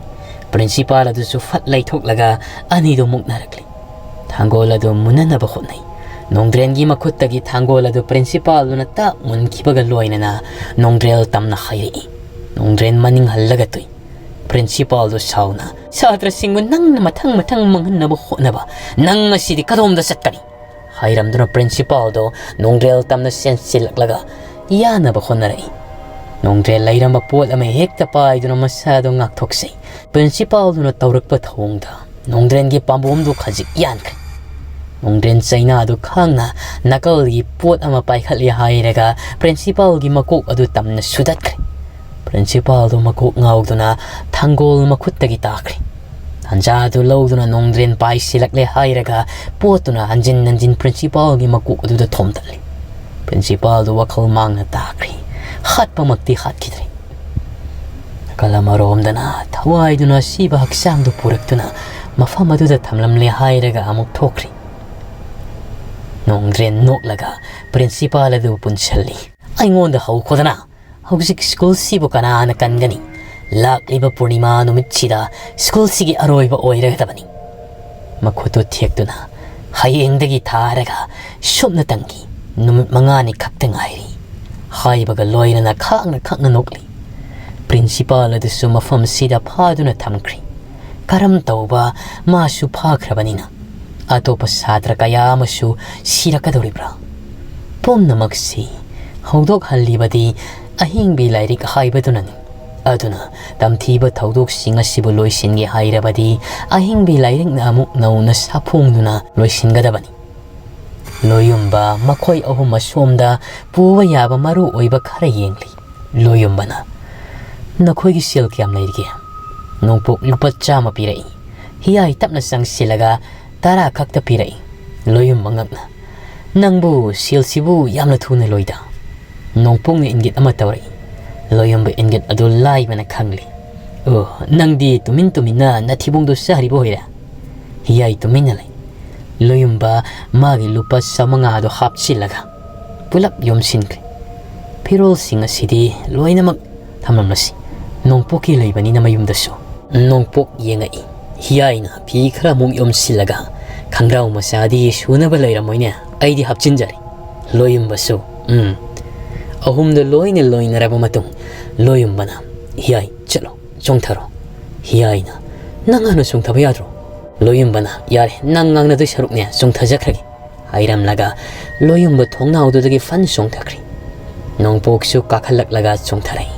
Principal ꯑꯗꯨꯁꯨ ꯐꯠ ꯂꯩꯊꯣꯛꯂꯒ ꯑꯅꯤꯗꯨ ꯃꯨꯛꯅꯔꯛꯂꯤ꯫ ꯊꯥꯡꯒꯣꯜ ꯑꯗꯨ ꯃꯨꯟꯅꯅꯕ ꯍꯣꯠꯅꯩ꯫ ꯅꯣꯡꯗ꯭ꯔꯦꯟꯒꯤ ꯃꯈꯨꯠꯇꯒꯤ ꯊꯥꯡꯒꯣꯜ ꯑꯗꯨ principalꯗꯨꯅ ꯇꯥꯛ ꯃꯨꯟꯈꯤꯕꯒ ꯂꯣꯏꯅꯅ ꯅꯣꯡꯗ꯭ꯔꯦꯜ ꯇꯝꯅ ꯍꯥꯏꯔꯛꯏ꯫ ꯅꯣꯡꯗ꯭ꯔꯦꯟ ꯃꯅꯤꯡ ꯍꯜꯂꯒ ꯇꯨꯏ꯫ Principalꯗꯨ ꯁꯥꯎꯅ, "ꯁꯥꯇ꯭ꯔꯁꯤꯡꯕꯨ ꯅꯪꯅ ꯃꯊꯪ ꯃꯊꯪ ꯃꯥꯡꯍꯟꯅꯕ ꯍꯣꯠꯅꯕ, ꯅꯪ ꯉꯁꯤꯗꯤ ꯀꯗꯣꯝꯗ ꯆꯠꯀꯅꯤ?" ꯍꯥꯏꯔꯝꯗꯨꯅ principalꯗꯨ ꯅꯣꯡꯗ꯭ꯔꯦꯜ ꯇꯝꯅ ꯆꯦꯟꯁꯤꯜꯂꯛꯂꯒ ꯌꯥꯅꯕ ꯍꯣꯠꯅꯔꯛꯏ꯫ ꯅꯣꯡꯗ꯭ꯔꯦꯜ ꯂꯩꯔꯝꯕ ꯄꯣꯠ ꯑꯃ ꯍꯦꯛꯇ ꯄꯥꯏꯗꯨꯅ ꯃꯁꯥꯗꯨ ꯉꯥꯛꯊꯣꯛꯆꯩ꯫ Principalꯗꯨꯅ ꯇꯧꯔꯛꯄ ꯊꯧꯑꯣꯡꯗ ꯅꯣꯡꯗ꯭ꯔꯦꯟꯒꯤ ꯄꯥꯝꯕꯣꯝꯗꯨ ꯈꯖꯤꯛ ꯌꯥꯟꯈ꯭ꯔꯦ꯫ ꯅꯣꯡꯗ꯭ꯔꯦꯟ ꯆꯩꯅꯥꯗꯨ ꯈꯥꯡꯅ ꯅꯥꯀꯜꯒꯤ ꯄꯣꯠ ꯑꯃ ꯄꯥꯏꯈꯠꯂꯦ ꯍꯥꯏꯔꯒ ꯄ꯭ꯔꯤꯟꯁꯤꯄꯥꯜꯒꯤ ꯃꯀꯣꯛ ꯑꯗꯨ ꯇꯝꯅ ꯁꯨꯗꯠꯈ꯭ꯔꯦ꯫ ꯄ꯭ꯔꯤꯟꯁꯤꯄꯥꯜꯗꯨ ꯃꯀꯣꯛ ꯉꯥꯎꯗꯨꯅ ꯊꯥꯡꯒꯣꯜ ꯃꯈꯨꯠꯇꯒꯤ ꯇꯥꯈ꯭ꯔꯦ꯫ ꯇꯥꯟꯖꯥꯗꯨ ꯂꯧꯗꯨꯅ ꯅꯣꯡꯗ꯭ꯔꯦꯟ ꯄꯥꯏꯁꯤꯜꯂꯛꯂꯦ ꯍꯥꯏꯔꯒ ꯄꯣꯠꯇꯨꯅ ꯍꯟꯖꯤꯟ ꯍꯟꯖꯤꯟ ꯄ꯭ꯔꯤꯟꯁꯤꯄꯥꯜꯒꯤ ꯃꯀꯣꯛ ꯑꯗꯨꯗ ꯊꯣꯝꯇꯠꯂꯤ꯫ ꯄ꯭ꯔꯤꯟꯁꯤꯄꯥꯜꯗꯨ ꯋꯥꯈꯜ ꯃꯥꯡꯅ ꯇꯥꯈ꯭ꯔꯦ꯫ ꯍꯥꯠꯄꯃꯛꯇꯤ ꯍꯥꯠꯈꯤꯗ꯭ꯔꯦ꯫ ꯅꯥꯀꯜ ꯑꯃꯔꯣꯝꯗꯅ ꯊꯋꯥꯏꯗꯨꯅ ꯁꯤꯕ ꯍꯛꯆꯥꯡꯗꯨ ꯄꯨꯔꯛꯇꯨꯅ ꯃꯐꯝ ꯑꯗꯨꯗ ꯊꯝꯂꯝꯂꯦ ꯍꯥꯏꯔꯒ ꯑꯃꯨꯛ ꯊꯣꯛꯈ꯭ꯔꯦ꯫ ꯅꯣꯡꯗ꯭ꯔꯦꯟ ꯅꯣꯛꯂꯒ ꯄ꯭ꯔꯤꯟꯁꯤꯄꯥꯜ ꯑꯗꯨ ꯄꯨꯟꯁꯤꯜꯂꯤ꯫ "ꯑꯩꯉꯣꯟꯗ ꯍꯧꯈꯣꯗꯅ꯫ ꯍꯧꯖꯤꯛ ꯁ꯭ꯀꯨꯜꯁꯤꯕꯨ ꯀꯅꯥꯅ ꯀꯟꯒꯅꯤ? ꯂꯥꯛꯂꯤꯕ ꯄꯨꯔꯅꯤꯃꯥ ꯅꯨꯃꯤꯠꯁꯤꯗ ꯁ꯭ꯀꯨꯜꯁꯤꯒꯤ ꯑꯔꯣꯏꯕ ꯑꯣꯏꯔꯒꯗꯕꯅꯤ꯫" ꯃꯈꯨꯠꯇꯨ ꯊꯦꯛꯇꯨꯅ ꯍꯌꯦꯡꯗꯒꯤ ꯊꯥꯔꯒ ꯁꯨꯞꯅꯇꯪꯒꯤ ꯅꯨꯃꯤꯠ ꯃꯉꯥꯅꯤ ꯈꯛꯇ ꯉꯥꯏꯔꯤ꯫ ꯍꯥꯏꯕꯒ ꯂꯣꯏꯅꯅ ꯈꯥꯛꯅ ꯈꯥꯛꯅ ꯅꯣꯛꯂꯤ꯫ ꯄ꯭ꯔꯤꯟꯁꯤꯄꯥꯜ ꯑꯗꯨꯁꯨ ꯃꯐꯝꯁꯤꯗ ꯐꯥꯗꯨꯅ ꯊꯝꯈ꯭ꯔꯤ꯫ ꯀꯔꯝ ꯇꯧꯕ ꯃꯥꯁꯨ ꯐꯥꯈ꯭ꯔꯕꯅꯤꯅ ꯑꯇꯣꯞꯄ ꯁꯥꯇ꯭ꯔ ꯀꯌꯥ ꯑꯃꯁꯨ ꯁꯤꯔꯛꯀꯗꯧꯔꯤꯕ꯭ꯔꯥ? ꯄꯨꯝꯅꯃꯛꯁꯤ ꯍꯧꯗꯣꯛꯍꯜꯂꯤꯕꯗꯤ ꯑꯍꯤꯡꯕꯤ ꯂꯥꯏꯔꯤꯛ ꯍꯥꯏꯕꯗꯨꯅꯅꯤ꯫ ꯑꯗꯨꯅ ꯇꯝꯊꯤꯕ ꯊꯧꯗꯣꯛꯁꯤꯡ ꯑꯁꯤꯕꯨ ꯂꯣꯏꯁꯤꯟꯒꯦ ꯍꯥꯏꯔꯕꯗꯤ ꯑꯍꯤꯡꯕꯤ ꯂꯥꯏꯔꯤꯛꯅ ꯑꯃꯨꯛ ꯅꯧꯅ ꯁꯥꯐꯣꯡꯗꯨꯅ ꯂꯣꯏꯁꯤꯟꯒꯗꯕꯅꯤ꯫ ꯂꯣꯌꯨꯝꯕ ꯃꯈꯣꯏ ꯑꯍꯨꯝ ꯑꯁꯣꯝꯗ ꯄꯨꯕ ꯌꯥꯕ ꯃꯔꯨ ꯑꯣꯏꯕ ꯈꯔ ꯌꯦꯡꯂꯤ꯫ ꯂꯣꯌꯨꯝꯕꯅ, "ꯅꯈꯣꯏꯒꯤ ꯁꯦꯜ ꯀꯌꯥꯝ ꯂꯩꯔꯤꯒꯦ?" ꯅꯣꯡꯄꯣꯛ ꯂꯨꯄꯥ ꯆꯥꯝꯃ ꯄꯤꯔꯛꯏ꯫ ꯍꯤꯌꯥꯏ ꯇꯞꯅ ꯆꯪꯁꯤꯜꯂꯒ, "ꯇꯔꯥ ꯈꯛꯇ ꯄꯤꯔꯛꯏ꯫" ꯂꯣꯌꯨꯝꯕ ꯉꯛꯅ, "ꯅꯪꯕꯨ ꯁꯦꯜꯁꯤꯕꯨ ꯌꯥꯝꯅ ꯊꯨꯅ ꯂꯣꯏꯗ?" ꯅꯣꯡꯄꯣꯛꯅ ꯏꯪꯒꯤꯠ ꯑꯃ ꯇꯧꯔꯛꯏ꯫ ꯂꯣꯌꯨꯝꯕ ꯏꯪꯒꯤꯠ ꯑꯗꯨ ꯂꯥꯏꯕꯅ ꯈꯪꯂꯤ꯫ "ꯑꯣ, ꯅꯪꯗꯤ ꯇꯨꯃꯤꯟ ꯇꯨꯃꯤꯟꯅ ꯅꯊꯤꯕꯣꯡꯗꯣ ꯆꯥꯔꯤꯕ ꯑꯣꯏꯔꯦ?" ꯍꯤꯌꯥꯏ ꯇꯨꯃꯤꯟꯅ ꯂꯩ꯫ ꯂꯣꯌꯨꯝꯕ ꯃꯥꯒꯤ ꯂꯨꯄꯥ ꯆꯥꯃꯉꯥꯗꯣ ꯍꯥꯞꯆꯤꯜꯂꯒ ꯄꯨꯂꯞ ꯌꯣꯝꯁꯤꯟꯈ꯭ꯔꯦ꯫ "ꯐꯤꯔꯣꯜꯁꯤꯡ ꯑꯁꯤꯗꯤ ꯂꯣꯏꯅꯃꯛ ꯊꯝꯂꯝꯂꯁꯤ꯫ ꯅꯣꯡꯄꯣꯛꯀꯤ ꯂꯩꯕꯅꯤꯅ ꯃꯌꯨꯝꯗꯁꯨ꯫" ꯅꯣꯡꯄꯣꯛ ꯌꯦꯡꯉꯛꯏ꯫ ꯍꯤꯌꯥꯏꯅ ꯐꯤ ꯈꯔ ꯑꯃꯨꯛ ꯌꯣꯝꯁꯤꯜꯂꯒ, "ꯈꯪꯒ꯭ꯔꯥꯎ ꯃꯆꯥꯗꯤ ꯁꯨꯅꯕ ꯂꯩꯔꯝꯃꯣꯏꯅꯦ, ꯑꯩꯗꯤ ꯍꯥꯞꯆꯤꯟꯖꯔꯦ꯫" ꯂꯣꯌꯨꯝꯕꯁꯨ, "ꯎꯝ꯫" ꯑꯍꯨꯝꯗꯣ ꯂꯣꯏꯅ ꯂꯣꯏꯅꯔꯕ ꯃꯇꯨꯡ ꯂꯣꯌꯨꯝꯕꯅ, "ꯍꯤꯌꯥꯏ, ꯆꯠꯂꯣ, ꯆꯣꯡꯊꯔꯣ꯫" ꯍꯤꯌꯥꯏꯅ, "ꯅꯪ ꯍꯥꯟꯅ ꯆꯣꯡꯊꯕ ꯌꯥꯗ꯭ꯔꯣ?" ꯂꯣꯌꯨꯝꯕꯅ, "ꯌꯥꯔꯦ, ꯅꯪ ꯉꯥꯡꯅꯗꯣꯏ ꯁꯔꯨꯛꯅꯦ, ꯆꯣꯡꯊꯖꯈ꯭ꯔꯒꯦ꯫" ꯍꯥꯏꯔꯝꯂꯒ ꯂꯣꯌꯨꯝꯕ ꯊꯣꯡꯅꯥꯎꯗꯨꯗꯒꯤ ꯐꯟ ꯆꯣꯡꯊꯈ꯭ꯔꯦ꯫ ꯅꯣꯡꯄꯣꯛꯁꯨ ꯀꯥꯈꯠꯂꯛꯂꯒ ꯆꯣꯡꯊꯔꯛꯏ꯫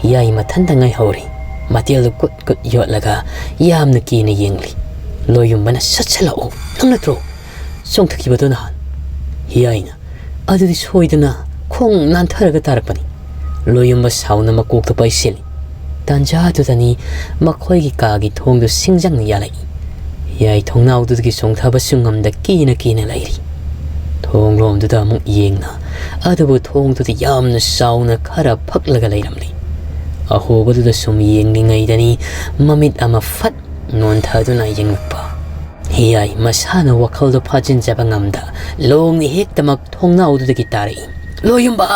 ꯍꯤꯌꯥꯏ ꯃꯊꯟꯇ ꯉꯥꯏꯍꯧꯔꯦ꯫ ꯃꯇꯦꯜꯗꯨ ꯀꯨꯠ ꯀꯨꯠ ꯌꯣꯠꯂꯒ ꯌꯥꯝꯅ ꯀꯤꯅ ꯌꯦꯡꯂꯤ꯫ ꯂꯣꯏꯌꯨꯝꯕꯅ, "ꯁꯠ ꯁꯠ ꯂꯥꯛꯑꯣ, ꯅꯪ ꯅꯠꯇ꯭ꯔꯣ ꯆꯣꯡꯊꯈꯤꯕꯗꯣ ꯅꯍꯥꯟ?" ꯍꯤꯌꯥꯏꯅ, "ꯑꯗꯨꯗꯤ ꯁꯣꯏꯗꯅ ꯈꯣꯡ ꯅꯥꯟꯊꯔꯒ ꯇꯥꯔꯛꯄꯅꯤ꯫" ꯂꯣꯏꯌꯨꯝꯕ ꯁꯥꯎꯅ ꯃꯀꯣꯛꯇꯨ ꯄꯥꯏꯁꯤꯜꯂꯤ꯫ ꯇꯥꯟꯖꯥꯗꯨꯗꯅꯤ ꯃꯈꯣꯏꯒꯤ ꯀꯥꯒꯤ ꯊꯣꯡꯗꯨ ꯁꯤꯡꯖꯪꯅ ꯌꯥꯜꯂꯛꯏ꯫ ꯍꯤꯌꯥꯏ ꯊꯣꯡꯅꯥꯎꯗꯨꯗꯒꯤ ꯆꯣꯡꯊꯕꯁꯨ ꯉꯝꯗ ꯀꯤꯅ ꯀꯤꯅ ꯂꯩꯔꯤ꯫ ꯊꯣꯡꯂꯣꯝꯗꯨꯗ ꯑꯃꯨꯛ ꯌꯦꯡꯅ, ꯑꯗꯨꯕꯨ ꯊꯣꯡꯗꯨꯗꯤ ꯌꯥꯝꯅ ꯆꯥꯎꯅ ꯈꯔ ꯐꯛꯂꯒ ꯂꯩꯔꯝꯂꯤ꯫ ꯑꯍꯣꯕꯗꯨꯗ ꯁꯨꯝ ꯌꯦꯡꯂꯤꯉꯩꯗꯅꯤ ꯃꯃꯤꯠ ꯑꯃ ꯐꯠ ꯅꯣꯟꯊꯗꯨꯅ ꯌꯦꯡꯂꯛꯄ꯫ ꯍꯤꯌꯥꯏ ꯃꯁꯥꯅ ꯋꯥꯈꯜꯗꯣ ꯐꯥꯖꯤꯟꯖꯕ ꯉꯝꯗ ꯂꯣꯡꯅ ꯍꯦꯛꯇꯃꯛ ꯊꯣꯡꯅꯥꯎꯗꯨꯗꯒꯤ ꯇꯥꯔꯛꯏ, "ꯂꯣꯏꯌꯨꯝꯕ!"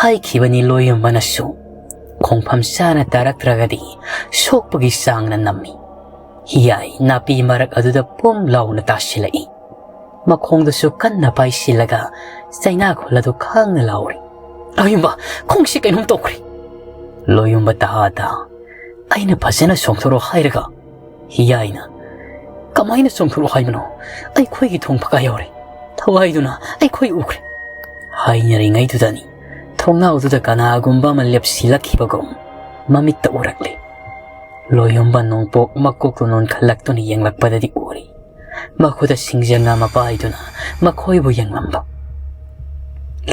ꯍꯥꯏꯈꯤꯕꯅꯤ ꯂꯣꯏꯌꯨꯝꯕꯅꯁꯨ꯫ ꯈꯣꯡꯐꯝ ꯆꯥꯅ ꯇꯥꯔꯛꯇ꯭ꯔꯒꯗꯤ ꯁꯣꯛꯄꯒꯤ ꯆꯥꯡꯅ ꯅꯝꯃꯤ꯫ ꯍꯤꯌꯥꯏ ꯅꯥꯄꯤ ꯃꯔꯛ ꯑꯗꯨꯗ ꯄꯨꯝ ꯂꯥꯎꯅ ꯇꯥꯁꯤꯜꯂꯛꯏ꯫ ꯃꯈꯣꯡꯗꯨꯁꯨ ꯀꯟꯅ ꯄꯥꯏꯁꯤꯜꯂꯒ ꯆꯩꯅꯥꯈꯣꯜ ꯑꯗꯨ ꯈꯥꯡꯅ ꯂꯥꯎꯔꯤ꯫ "ꯂꯣꯏꯌꯨꯝꯕ, ꯈꯣꯡꯁꯤ ꯀꯩꯅꯣꯝ ꯇꯧꯈ꯭ꯔꯦ!" ꯂꯣꯏꯌꯨꯝꯕ ꯇꯍꯥꯗ, "ꯑꯩꯅ ꯐꯖꯅ ꯆꯣꯡꯊꯣꯔꯛꯑꯣ ꯍꯥꯏꯔꯒ?" ꯍꯤꯌꯥꯏꯅ, "ꯀꯃꯥꯏꯅ ꯆꯣꯡꯊꯣꯔꯛꯑꯣ ꯍꯥꯏꯕꯅꯣ? ꯑꯩꯈꯣꯏꯒꯤ ꯊꯣꯡ ꯐꯛꯀꯥ ꯌꯧꯔꯦ꯫ ꯊꯋꯥꯏꯗꯨꯅ ꯑꯩꯈꯣꯏ ꯎꯈ꯭ꯔꯦ!" ꯍꯥꯏꯅꯔꯤꯉꯩꯗꯨꯗꯅꯤ ꯊꯣꯡꯅꯥꯎꯗꯨꯗ ꯀꯅꯥꯒꯨꯝꯕ ꯑꯃ ꯂꯦꯞꯁꯤꯜꯂꯛꯈꯤꯕꯒꯨꯝ ꯃꯃꯤꯠꯇ ꯎꯔꯛꯂꯦ꯫ ꯂꯣꯏꯌꯨꯝꯕ ꯅꯣꯡꯄꯣꯛ ꯃꯀꯣꯛꯇꯨ ꯅꯣꯟꯈꯠꯂꯛꯇꯨꯅ ꯌꯦꯡꯂꯛꯄꯗꯗꯤ ꯎꯔꯤ꯫ ꯃꯈꯨꯠꯇ ꯁꯤꯡꯖꯪ ꯑꯃ ꯄꯥꯏꯗꯨꯅ ꯃꯈꯣꯏꯕꯨ ꯌꯦꯡꯂꯝꯕ꯫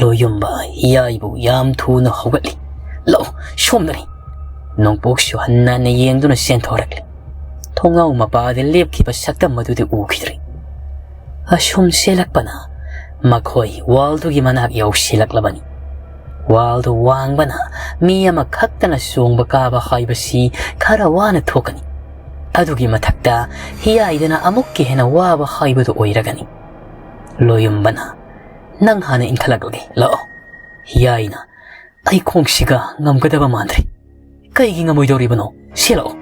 ꯂꯣꯏꯌꯨꯝꯕ ꯍꯤꯌꯥꯏꯕꯨ ꯌꯥꯝ ꯊꯨꯅ ꯍꯧꯒꯠꯂꯤ꯫ "ꯂꯥꯛꯑꯣ, ꯁꯣꯝꯗꯅꯤ!" ꯅꯣꯡꯄꯣꯛꯁꯨ ꯍꯟꯅ ꯍꯟꯅ ꯌꯦꯡꯗꯨꯅ ꯆꯦꯟꯊꯣꯔꯛꯂꯤ꯫ ꯊꯣꯡꯅꯥꯎ ꯃꯄꯥꯗ ꯂꯦꯞꯈꯤꯕ ꯁꯛꯇꯝ ꯑꯗꯨꯗꯤ ꯎꯈꯤꯗ꯭ꯔꯦ꯫ ꯑꯁꯨꯝ ꯆꯦꯜꯂꯛꯄꯅ ꯃꯈꯣꯏ ꯋꯥꯜꯗꯨꯒꯤ ꯃꯅꯥꯛ ꯌꯧꯁꯤꯜꯂꯛꯂꯕꯅꯤ꯫ ꯋꯥꯜꯗꯨ ꯋꯥꯡꯕꯅ ꯃꯤ ꯑꯃꯈꯛꯇꯅ ꯆꯣꯡꯕ ꯀꯥꯕ ꯍꯥꯏꯕꯁꯤ ꯈꯔ ꯋꯥꯅ ꯊꯣꯛꯀꯅꯤ꯫ ꯑꯗꯨꯒꯤ ꯃꯊꯛꯇ ꯍꯤꯌꯥꯏꯗꯅ ꯑꯃꯨꯛꯀ ꯍꯦꯟꯅ ꯋꯥꯕ ꯍꯥꯏꯕꯗꯨ ꯑꯣꯏꯔꯒꯅꯤ꯫ ꯂꯣꯌꯨꯝꯕꯅ, "ꯅꯪ ꯍꯥꯟꯅ ꯏꯟꯈꯠꯂꯛꯂꯒꯦ, ꯂꯥꯛꯑꯣ꯫" ꯍꯤꯌꯥꯏꯅ, "ꯑꯩ ꯈꯣꯡꯁꯤꯒ ꯉꯝꯒꯗꯕ ꯃꯥꯟꯗ꯭ꯔꯦ꯫" "ꯀꯩꯒꯤ ꯉꯝꯃꯣꯏꯗꯧꯔꯤꯕꯅꯣ? ꯁꯦ ꯂꯥꯛꯑꯣ꯫"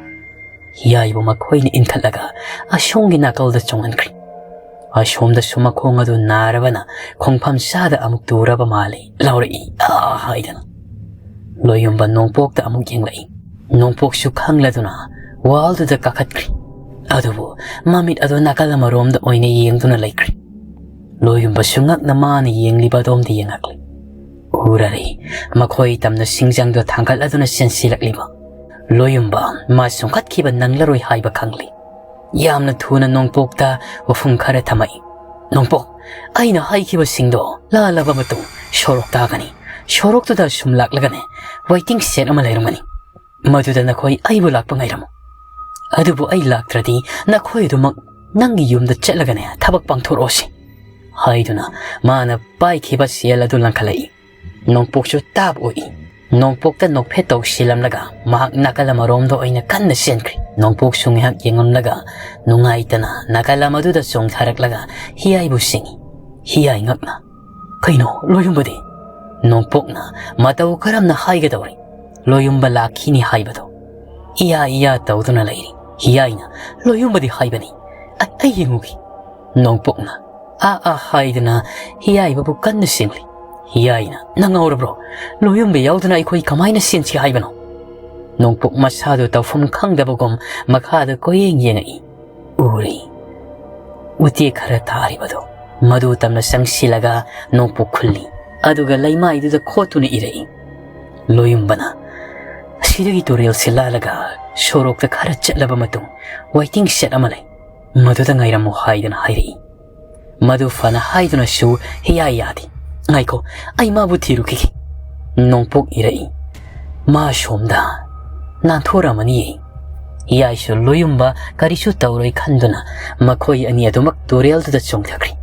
ꯍꯤꯌꯥꯏꯕꯨ ꯃꯈꯣꯏꯅ ꯏꯟꯈꯠꯂꯒ ꯑꯁꯣꯝꯒꯤ ꯅꯥꯀꯜꯗ ꯆꯣꯡꯍꯟꯈ꯭ꯔꯦ꯫ ꯑꯁꯣꯝꯗꯁꯨ ꯃꯈꯣꯡ ꯑꯗꯨ ꯅꯥꯔꯕꯅ ꯈꯣꯡꯐꯝ ꯆꯥꯗ ꯑꯃꯨꯛ ꯇꯨꯔꯕ ꯃꯥꯜꯂꯦ꯫ ꯂꯥꯎꯔꯛꯏ, "ꯑꯥ!" ꯍꯥꯏꯗꯅ꯫ ꯂꯣꯌꯨꯝꯕ ꯅꯣꯡꯄꯣꯛꯇ ꯑꯃꯨꯛ ꯌꯦꯡꯂꯛꯏ꯫ ꯅꯣꯡꯄꯣꯛꯁꯨ ꯈꯪꯂꯗꯨꯅ ꯋꯥꯜꯗꯨꯗ ꯀꯥꯈꯠꯈ꯭ꯔꯦ꯫ ꯑꯗꯨꯕꯨ ꯃꯃꯤꯠ ꯑꯗꯨ ꯅꯥꯀꯜ ꯑꯃꯔꯣꯝꯗ ꯑꯣꯏꯅ ꯌꯦꯡꯗꯨꯅ ꯂꯩꯈ꯭ꯔꯦ꯫ ꯂꯣꯌꯨꯝꯕꯁꯨ ꯉꯛꯅ ꯃꯥꯅ ꯌꯦꯡꯂꯤꯕ ꯑꯗꯣꯝꯗ ꯌꯦꯡꯉꯛꯂꯤ꯫ ꯎꯔꯔꯦ, ꯃꯈꯣꯏ ꯇꯝꯅ ꯁꯤꯡꯖꯪꯗꯣ ꯊꯥꯡꯒꯠꯂꯗꯨꯅ ꯆꯦꯟꯁꯤꯜꯂꯛꯂꯤꯕ꯫ ꯂꯣꯌꯨꯝꯕ ꯃꯥ ꯁꯨꯡꯈꯠꯈꯤꯕ ꯅꯪꯂꯔꯣꯏ ꯍꯥꯏꯕ ꯈꯪꯂꯤ꯫ ꯌꯥꯝꯅ ꯊꯨꯅ ꯅꯣꯡꯄꯣꯛꯇ ꯋꯥꯐꯝ ꯈꯔ ꯊꯝꯃꯛꯏ꯫ "ꯅꯣꯡꯄꯣꯛ, ꯑꯩꯅ ꯍꯥꯏꯈꯤꯕꯁꯤꯡꯗꯣ ꯂꯥꯜꯂꯕ ꯃꯇꯨꯡ ꯁꯣꯔꯣꯛ ꯇꯥꯒꯅꯤ꯫ ꯁꯣꯔꯣꯛꯇꯨꯗ ꯁꯨꯝ ꯂꯥꯛꯂꯒꯅꯦ, ꯋꯦꯇꯤꯡ ꯁꯦꯠ ꯑꯃ ꯂꯩꯔꯝꯒꯅꯤ꯫ ꯃꯗꯨꯗ ꯅꯈꯣꯏ ꯑꯩꯕꯨ ꯂꯥꯛꯄ ꯉꯥꯏꯔꯝꯃꯨ꯫ ꯑꯗꯨꯕꯨ ꯑꯩ ꯂꯥꯛꯇ꯭ꯔꯗꯤ ꯅꯈꯣꯏ ꯑꯗꯨꯃꯛ ꯅꯪꯒꯤ ꯌꯨꯝꯗ ꯆꯠꯂꯒꯅꯦ ꯊꯕꯛ ꯄꯥꯡꯊꯣꯔꯛꯑꯣꯁꯤ" ꯍꯥꯏꯗꯨꯅ ꯃꯥꯅ ꯄꯥꯏꯈꯤꯕ ꯁꯦꯜ ꯑꯗꯨ ꯂꯪꯈꯠꯂꯛꯏ꯫ ꯅꯣꯡꯄꯣꯛꯁꯨ ꯇꯥꯞ ꯑꯣꯛꯏ꯫ ꯅꯣꯡꯄꯣꯛꯇ ꯅꯣꯛꯐꯦꯠ ꯇꯧꯁꯤꯜꯂꯝꯂꯒ ꯃꯍꯥꯛ ꯅꯥꯀꯜ ꯑꯃꯔꯣꯝꯗ ꯑꯣꯏꯅ ꯀꯟꯅ ꯆꯦꯟꯈ꯭ꯔꯦ꯫ ꯅꯣꯡꯄꯣꯛꯁꯨ ꯉꯥꯏꯍꯥꯛ ꯌꯦꯡꯉꯝꯂꯒ ꯅꯨꯡꯉꯥꯏꯇꯅ ꯅꯥꯀꯜ ꯑꯃꯗꯨꯗ ꯆꯣꯡꯊꯔꯛꯂꯒ ꯍꯤꯌꯥꯏꯕꯨ ꯁꯤꯡꯏ꯫ ꯍꯤꯌꯥꯏ ꯉꯛꯅ, "ꯀꯩꯅꯣ ꯂꯣꯌꯨꯝꯕꯗꯤ?" ꯅꯣꯡꯄꯣꯛꯅ ꯃꯇꯧ ꯀꯔꯝꯅ ꯍꯥꯏꯒꯗꯧꯔꯤ ꯂꯣꯌꯨꯝꯕ ꯂꯥꯛꯈꯤꯅꯤ ꯍꯥꯏꯕꯗꯣ? ꯏꯌꯥ ꯏꯌꯥ ꯇꯧꯗꯨꯅ ꯂꯩꯔꯤ꯫ ꯍꯤꯌꯥꯏꯅ, "ꯂꯣꯌꯨꯝꯕꯗꯤ ꯍꯥꯏꯕꯅꯤ꯫ ꯑꯩ, ꯑꯩ ꯌꯦꯡꯉꯨꯒꯦ"꯫ ꯅꯣꯡꯄꯣꯛꯅ ꯑꯥ ꯑꯥ ꯍꯥꯏꯗꯨꯅ ꯍꯤꯌꯥꯏꯕꯕꯨ ꯀꯟꯅ ꯁꯤꯡꯂꯤ꯫ ꯍꯤꯌꯥꯏꯅ, "ꯅꯪ ꯉꯥꯎꯔꯕ꯭ꯔꯣ? ꯂꯣꯌꯨꯝꯕ ꯌꯥꯎꯗꯅ ꯑꯩꯈꯣꯏ ꯀꯃꯥꯏꯅ ꯆꯦꯟꯁꯤ ꯍꯥꯏꯕꯅꯣ?" ꯅꯣꯡꯄꯣꯛ ꯃꯁꯥꯗꯨ ꯇꯧꯐꯝ ꯈꯪꯗꯕꯒꯨꯝ ꯃꯈꯥꯗ ꯀꯣꯏꯌꯦꯡ ꯌꯦꯡꯉꯛꯏ꯫ ꯎꯔꯤ꯫ ꯎꯇꯦꯛ ꯈꯔ ꯇꯥꯔꯤꯕꯗꯨ꯫ ꯃꯗꯨ ꯇꯝꯅ ꯆꯪꯁꯤꯜꯂꯒ ꯅꯣꯡꯄꯣꯛ ꯈꯨꯜꯂꯤ꯫ ꯑꯗꯨꯒ ꯂꯩꯃꯥꯏꯗꯨꯗ ꯈꯣꯠꯇꯨꯅ ꯏꯔꯛꯏ꯫ ꯂꯣꯌꯨꯝꯕꯅ, "ꯑꯁꯤꯗꯒꯤ ꯇꯨꯔꯦꯜꯁꯤ ꯂꯥꯜꯂꯒ ꯁꯣꯔꯣꯛꯇ ꯈꯔ ꯆꯠꯂꯕ ꯃꯇꯨꯡ ꯋꯦꯇꯤꯡ ꯁꯦꯠ ꯑꯃ ꯂꯩ꯫ ꯃꯗꯨꯗ ꯉꯥꯏꯔꯝꯃꯨ" ꯍꯥꯏꯗꯨꯅ ꯍꯥꯏꯔꯛꯏ꯫ ꯃꯗꯨ ꯐꯅ ꯍꯥꯏꯗꯨꯅꯁꯨ ꯍꯤꯌꯥꯏ ꯌꯥꯗꯦ꯫ "ꯉꯥꯏꯈꯣ, ꯑꯩ ꯃꯥꯕꯨ ꯊꯤꯔꯨꯈꯤꯒꯦ"꯫ ꯅꯣꯡꯄꯣꯛ ꯏꯔꯛꯏ꯫ ꯃꯥ ꯁꯣꯝꯗ ꯅꯥꯟꯊꯣꯔꯝꯃꯅꯤꯌꯦ꯫ ꯍꯤꯌꯥꯏꯁꯨ ꯂꯣꯌꯨꯝꯕ ꯀꯔꯤꯁꯨ ꯇꯧꯔꯣꯏ ꯈꯟꯗꯨꯅ ꯃꯈꯣꯏ ꯑꯅꯤ ꯑꯗꯨꯃꯛ ꯇꯨꯔꯦꯜꯗꯨꯗ ꯆꯣꯡꯊꯈ꯭ꯔꯦ꯫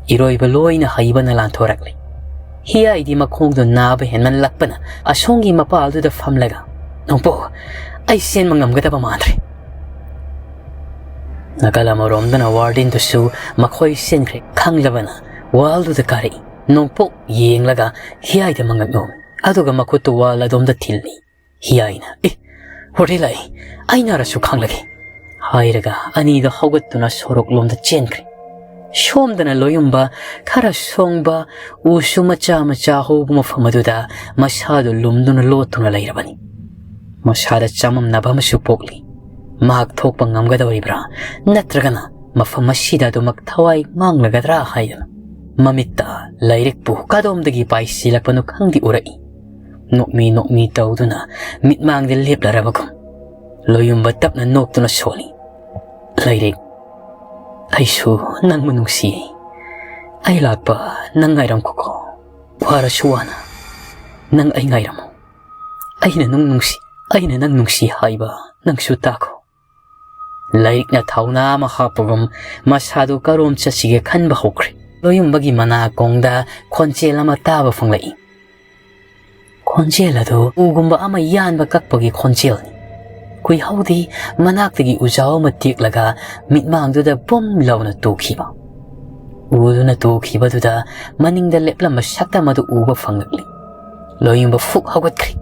ꯏꯔꯣꯏꯕ ꯂꯣꯏꯅ ꯍꯩꯕꯅ ꯂꯥꯟꯊꯣꯔꯛꯂꯦ꯫ ꯍꯤꯌꯥꯏꯗꯤ ꯃꯈꯣꯡꯗꯨ ꯅꯥꯕ ꯍꯦꯟꯃꯟꯂꯛꯄꯅ ꯑꯁꯣꯝꯒꯤ ꯃꯄꯥꯜꯗꯨꯗ ꯐꯝꯂꯒ, "ꯅꯣꯡꯄꯣꯛ, ꯑꯩ ꯆꯦꯟꯕ ꯉꯝꯒꯗꯕ ꯃꯥꯟꯗ꯭ꯔꯦ"꯫ ꯅꯥꯀꯜ ꯑꯃꯔꯣꯝꯗꯅ ꯋꯥꯔꯗꯦꯟꯗꯨꯁꯨ ꯃꯈꯣꯏ ꯆꯦꯟꯈ꯭ꯔꯦ ꯈꯪꯂꯕꯅ ꯋꯥꯜꯗꯨꯗ ꯀꯥꯔꯛꯏ꯫ ꯅꯣꯡꯄꯣꯛ ꯌꯦꯡꯂꯒ ꯍꯤꯌꯥꯏꯗ ꯃꯉꯛ ꯅꯣꯝꯃꯤ꯫ ꯑꯗꯨꯒ ꯃꯈꯨꯠꯇꯨ ꯋꯥꯜ ꯑꯗꯣꯝꯗ ꯊꯤꯜꯂꯤ꯫ ꯍꯤꯌꯥꯏꯅ, "ꯑꯦ, ꯍꯣꯔꯦ ꯂꯥꯛꯏ, ꯑꯩ ꯅꯥꯔꯁꯨ ꯈꯥꯡꯂꯒꯦ" ꯍꯥꯏꯔꯒ ꯑꯅꯤꯗꯣ ꯍꯧꯒꯠꯇꯨꯅ ꯁꯣꯔꯣꯛꯂꯣꯝꯗ ꯆꯦꯟꯈ꯭ꯔꯦ꯫ ꯁꯣꯝꯗꯅ ꯂꯣꯌꯨꯝꯕ ꯈꯔ ꯁꯣꯡꯕ ꯎꯁꯨ ꯃꯆꯥ ꯃꯆꯥ ꯍꯧꯕ ꯃꯐꯝ ꯑꯗꯨꯗ ꯃꯁꯥꯗꯨ ꯂꯨꯝꯗꯨꯅ ꯂꯣꯠꯇꯨꯅ ꯂꯩꯔꯕꯅꯤ꯫ ꯃꯁꯥꯗ ꯆꯃꯝꯅꯕ ꯑꯃꯁꯨ ꯄꯣꯛꯂꯤ꯫ ꯃꯍꯥꯛ ꯊꯣꯛꯄ ꯉꯝꯒꯗꯧꯔꯤꯕ꯭ꯔꯥ? ꯅꯠꯇ꯭ꯔꯒꯅ ꯃꯐꯝ ꯑꯁꯤꯗ ꯑꯗꯨꯃꯛ ꯊꯋꯥꯏ ꯃꯥꯡꯂꯒꯗ꯭ꯔꯥ ꯍꯥꯏꯗꯨꯅ꯫ ꯃꯃꯤꯠꯇ ꯂꯥꯏꯔꯤꯛꯄꯨ ꯀꯗꯣꯝꯗꯒꯤ ꯄꯥꯏꯁꯤꯜꯂꯛꯄꯅꯣ ꯈꯪꯗꯦ ꯎꯔꯛꯏ꯫ ꯅꯣꯛꯃꯤ ꯅꯣꯛꯃꯤ ꯇꯧꯗꯨꯅ ꯃꯤꯠꯃꯥꯡꯗ ꯂꯦꯞꯂꯔꯕꯒꯨꯝ ꯂꯣꯌꯨꯝꯕ ꯇꯞꯅ ꯅꯣꯛꯇꯨꯅ ꯁꯣꯜꯂꯤ꯫ "ꯂꯩꯔꯤꯛ, ꯑꯩꯁꯨ ꯅꯪꯕꯨ ꯅꯨꯡꯁꯤꯌꯦ꯫ ꯑꯩ ꯂꯥꯛꯄ ꯅꯪ ꯉꯥꯏꯔꯝꯈꯣꯀꯣ꯫ ꯋꯥꯔꯁꯨ ꯋꯥꯅ ꯅꯪ ꯑꯩ ꯉꯥꯏꯔꯝꯃꯨ꯫ ꯑꯩꯅ ꯅꯪ ꯅꯨꯡꯁꯤ, ꯑꯩꯅ ꯅꯪ ꯅꯨꯡꯁꯤ ꯍꯥꯏꯕ ꯅꯪꯁꯨ ꯇꯥꯈꯣ꯫" ꯂꯩꯔꯤꯛꯅ ꯊꯧꯅꯥ ꯑꯃ ꯍꯥꯞꯄꯒꯨꯝ ꯃꯁꯥꯗꯨ ꯀꯔꯣꯝ ꯆꯠꯁꯤꯒꯦ ꯈꯟꯕ ꯍꯧꯈ꯭ꯔꯦ꯫ ꯂꯣꯌꯨꯝꯕꯒꯤ ꯃꯅꯥꯀꯣꯡꯗ ꯈꯣꯟꯖꯦꯜ ꯑꯃ ꯇꯥꯕ ꯐꯪꯂꯛꯏ꯫ ꯈꯣꯟꯖꯦꯜ ꯑꯗꯨ ꯎꯒꯨꯝꯕ ꯑꯃ ꯌꯥꯟꯕ ꯀꯛꯄꯒꯤ ꯈꯣꯟꯖꯦꯜꯅꯤ꯫ ꯀꯨꯏꯍꯧꯗꯦ, ꯃꯅꯥꯛꯇꯒꯤ ꯎꯖꯥꯎ ꯑꯃ ꯇꯦꯛꯂꯒ ꯃꯤꯠꯃꯥꯡꯗꯨꯗ ꯕꯨꯝ ꯂꯥꯎꯅ ꯇꯨꯈꯤꯕ꯫ ꯎꯗꯨꯅ ꯇꯨꯈꯤꯕꯗꯨꯗ ꯃꯅꯤꯡꯗ ꯂꯦꯞꯂꯝꯕ ꯁꯛꯇꯝ ꯑꯗꯨ ꯎꯕ ꯐꯪꯂꯛꯂꯤ꯫ ꯂꯣꯌꯨꯝꯕ ꯐꯨꯛ ꯍꯧꯒꯠꯈ꯭ꯔꯦ꯫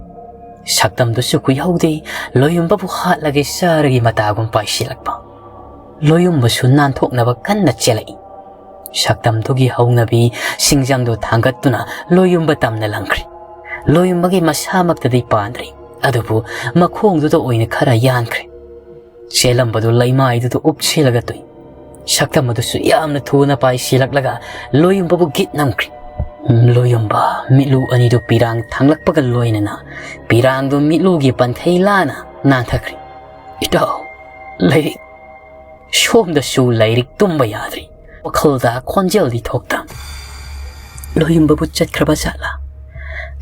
ꯁꯛꯇꯝꯗꯨꯁꯨ ꯀꯨꯏꯍꯧꯗꯦ, ꯂꯣꯌꯨꯝꯕꯕꯨ ꯍꯥꯠꯂꯒꯦ ꯆꯥꯔꯒꯤ ꯃꯇꯥꯒꯨꯝ ꯄꯥꯏꯁꯤꯜꯂꯛꯄ꯫ ꯂꯣꯌꯨꯝꯕꯁꯨ ꯅꯥꯟꯊꯣꯛꯅꯕ ꯀꯟꯅ ꯆꯦꯜꯂꯛꯏ꯫ ꯁꯛꯇꯝꯗꯨꯒꯤ ꯍꯧꯅꯕꯤ ꯁꯤꯡꯖꯪꯗꯨ ꯊꯥꯡꯒꯠꯇꯨꯅ ꯂꯣꯌꯨꯝꯕ ꯇꯝꯅ ꯂꯪꯈ꯭ꯔꯦ꯫ ꯂꯣꯌꯨꯝꯕꯒꯤ ꯃꯁꯥꯃꯛꯇꯗꯤ ꯄꯥꯟꯗ꯭ꯔꯤ, ꯑꯗꯨꯕꯨ ꯃꯈꯣꯡꯗꯨꯗ ꯑꯣꯏꯅ ꯈꯔ ꯌꯥꯟꯈ꯭ꯔꯦ꯫ ꯆꯦꯜꯂꯝꯕꯗꯨ ꯂꯩꯃꯥꯏꯗꯨꯗ ꯎꯞꯁꯤꯜꯂꯒ ꯇꯨꯏ꯫ ꯁꯛꯇꯝ ꯑꯗꯨꯁꯨ ꯌꯥꯝꯅ ꯊꯨꯅ ꯄꯥꯏꯁꯤꯜꯂꯛꯂꯒ ꯂꯣꯌꯨꯝꯕꯕꯨ ꯒꯤꯠ ꯅꯝꯈ꯭ꯔꯦ꯫ ꯂꯣꯌꯨꯝꯕ ꯃꯤꯠꯂꯨ ꯑꯅꯤꯗꯨ ꯄꯤꯔꯥꯡ ꯊꯥꯡꯂꯛꯄꯒ ꯂꯣꯏꯅꯅ ꯄꯤꯔꯥꯡꯗꯨ ꯃꯤꯠꯂꯨꯒꯤ ꯄꯟꯊꯩ ꯂꯥꯅ ꯅꯥꯟꯊꯈ꯭ꯔꯦ꯫ "ꯏꯇꯥꯎ, ꯂꯩꯔꯤꯛ!" ꯁꯣꯝꯗꯁꯨ ꯂꯩꯔꯤꯛ ꯇꯨꯝꯕ ꯌꯥꯗ꯭ꯔꯤ꯫ ꯋꯥꯈꯜꯗ ꯈꯣꯟꯖꯦꯜꯗꯤ ꯊꯣꯛꯇ꯫ "ꯂꯣꯌꯨꯝꯕꯕꯨ ꯆꯠꯈ꯭ꯔꯕ ꯖꯥꯠꯂꯥ?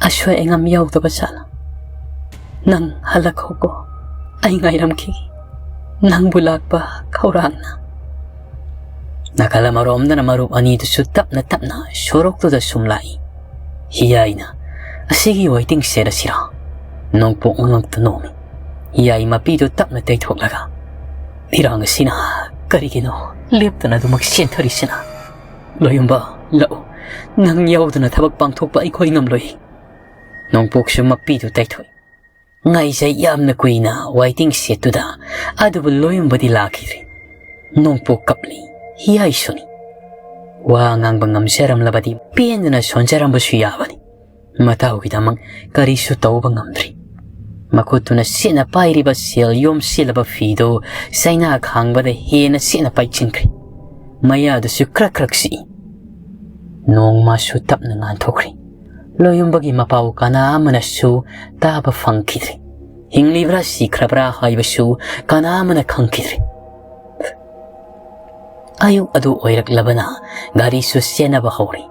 ꯑꯁꯣꯏ ꯑꯉꯥꯝ ꯌꯥꯎꯗꯕ ꯖꯥꯠꯂꯥ? ꯅꯪ ꯍꯜꯂꯛꯈꯣꯀꯣ, ꯑꯩ ꯉꯥꯏꯔꯝꯈꯤꯒꯦ꯫ ꯅꯪꯕꯨ ꯂꯥꯛꯄ ꯈꯧꯔꯥꯡꯅ꯫" ꯅꯥꯀꯜ ꯑꯃꯔꯣꯝꯗꯅ ꯃꯔꯨꯞ ꯑꯅꯤꯗꯨꯁꯨ ꯇꯞꯅ ꯇꯞꯅ ꯁꯣꯔꯣꯛꯇꯨꯗ ꯁꯨꯝ ꯂꯥꯛꯏ꯫ ꯍꯤꯌꯥꯏꯅ, "ꯑꯁꯤꯒꯤ ꯋꯦꯇꯤꯡ ꯁꯦꯗ ꯑꯁꯤꯔꯥ?" ꯅꯣꯡꯄꯣꯛ ꯉꯉꯛꯇ ꯅꯣꯝꯃꯤ꯫ ꯍꯤꯌꯥꯏ ꯃꯄꯤꯗꯨ ꯇꯞꯅ ꯇꯩꯊꯣꯛꯂꯒ, "ꯏꯔꯥꯡ ꯑꯁꯤꯅ ꯀꯔꯤꯒꯤꯅꯣ ꯂꯦꯞꯇꯅ ꯑꯗꯨꯃꯛ ꯆꯦꯟꯊꯔꯤꯁꯤꯅ? ꯂꯣꯌꯨꯝꯕ, ꯂꯥꯛꯎ꯫ ꯅꯪ ꯌꯥꯎꯗꯅ ꯊꯕꯛ ꯄꯥꯡꯊꯣꯛꯄ ꯑꯩꯈꯣꯏ ꯉꯝꯂꯣꯏ꯫" ꯅꯣꯡꯄꯣꯛꯁꯨ ꯃꯄꯤꯗꯨ ꯇꯩꯊꯣꯛꯏ꯫ ꯉꯥꯏꯖꯩ ꯌꯥꯝꯅ ꯀꯨꯏꯅ ꯋꯦꯇꯤꯡ ꯁꯦꯗꯇꯨꯗ, ꯑꯗꯨꯕꯨ ꯂꯣꯌꯨꯝꯕꯗꯤ ꯂꯥꯛꯈꯤꯗ꯭ꯔꯦ꯫ ꯅꯣꯡꯄꯣꯛ ꯀꯞꯂꯤ, ꯍꯤꯌꯥꯏꯁꯨꯅꯤ꯫ ꯋꯥ ꯉꯥꯡꯕ ꯉꯝꯖꯔꯝꯂꯕꯗꯤ ꯄꯦꯟꯗꯅ ꯁꯣꯟꯖꯔꯝꯕꯁꯨ ꯌꯥꯕꯅꯤ꯫ ꯃꯇꯥꯎꯒꯤꯗꯃꯛ ꯀꯔꯤꯁꯨ ꯇꯧꯕ ꯉꯝꯗ꯭ꯔꯤ꯫ ꯃꯈꯨꯠꯇꯨꯅ ꯁꯦꯠꯅ ꯄꯥꯏꯔꯤꯕ ꯁꯦꯜ ꯌꯣꯝꯁꯤꯜꯂꯕ ꯐꯤꯗꯨ ꯆꯩꯅꯥ ꯈꯥꯡꯕꯗ ꯍꯦꯟꯅ ꯁꯦꯠꯅ ꯄꯥꯏꯁꯤꯟꯈ꯭ꯔꯦ꯫ ꯃꯌꯥꯗꯨꯁꯨ ꯀ꯭ꯔꯛ ꯀ꯭ꯔꯛ ꯁꯤꯛꯏ꯫ ꯅꯣꯡꯃꯁꯨ ꯇꯞꯅ ꯉꯥꯟꯊꯣꯛꯈ꯭ꯔꯦ꯫ ꯂꯣꯏꯌꯨꯝꯕꯒꯤ ꯃꯄꯥꯎ ꯀꯅꯥ ꯑꯃꯅꯁꯨ ꯇꯥꯕ ꯐꯪꯈꯤꯗ꯭ꯔꯦ꯫ ꯍꯤꯡꯂꯤꯕ꯭ꯔꯥ ꯁꯤꯈ꯭ꯔꯕ꯭ꯔꯥ ꯍꯥꯏꯕꯁꯨ ꯀꯅꯥ ꯑꯃꯅ ꯈꯪꯈꯤꯗ꯭ꯔꯦ꯫ ꯑꯌꯨꯛ ꯑꯗꯨ ꯑꯣꯏꯔꯛꯂꯕꯅ ꯒꯥꯔꯤꯁꯨ ꯆꯦꯟꯅꯕ ꯍꯧꯔꯦ꯫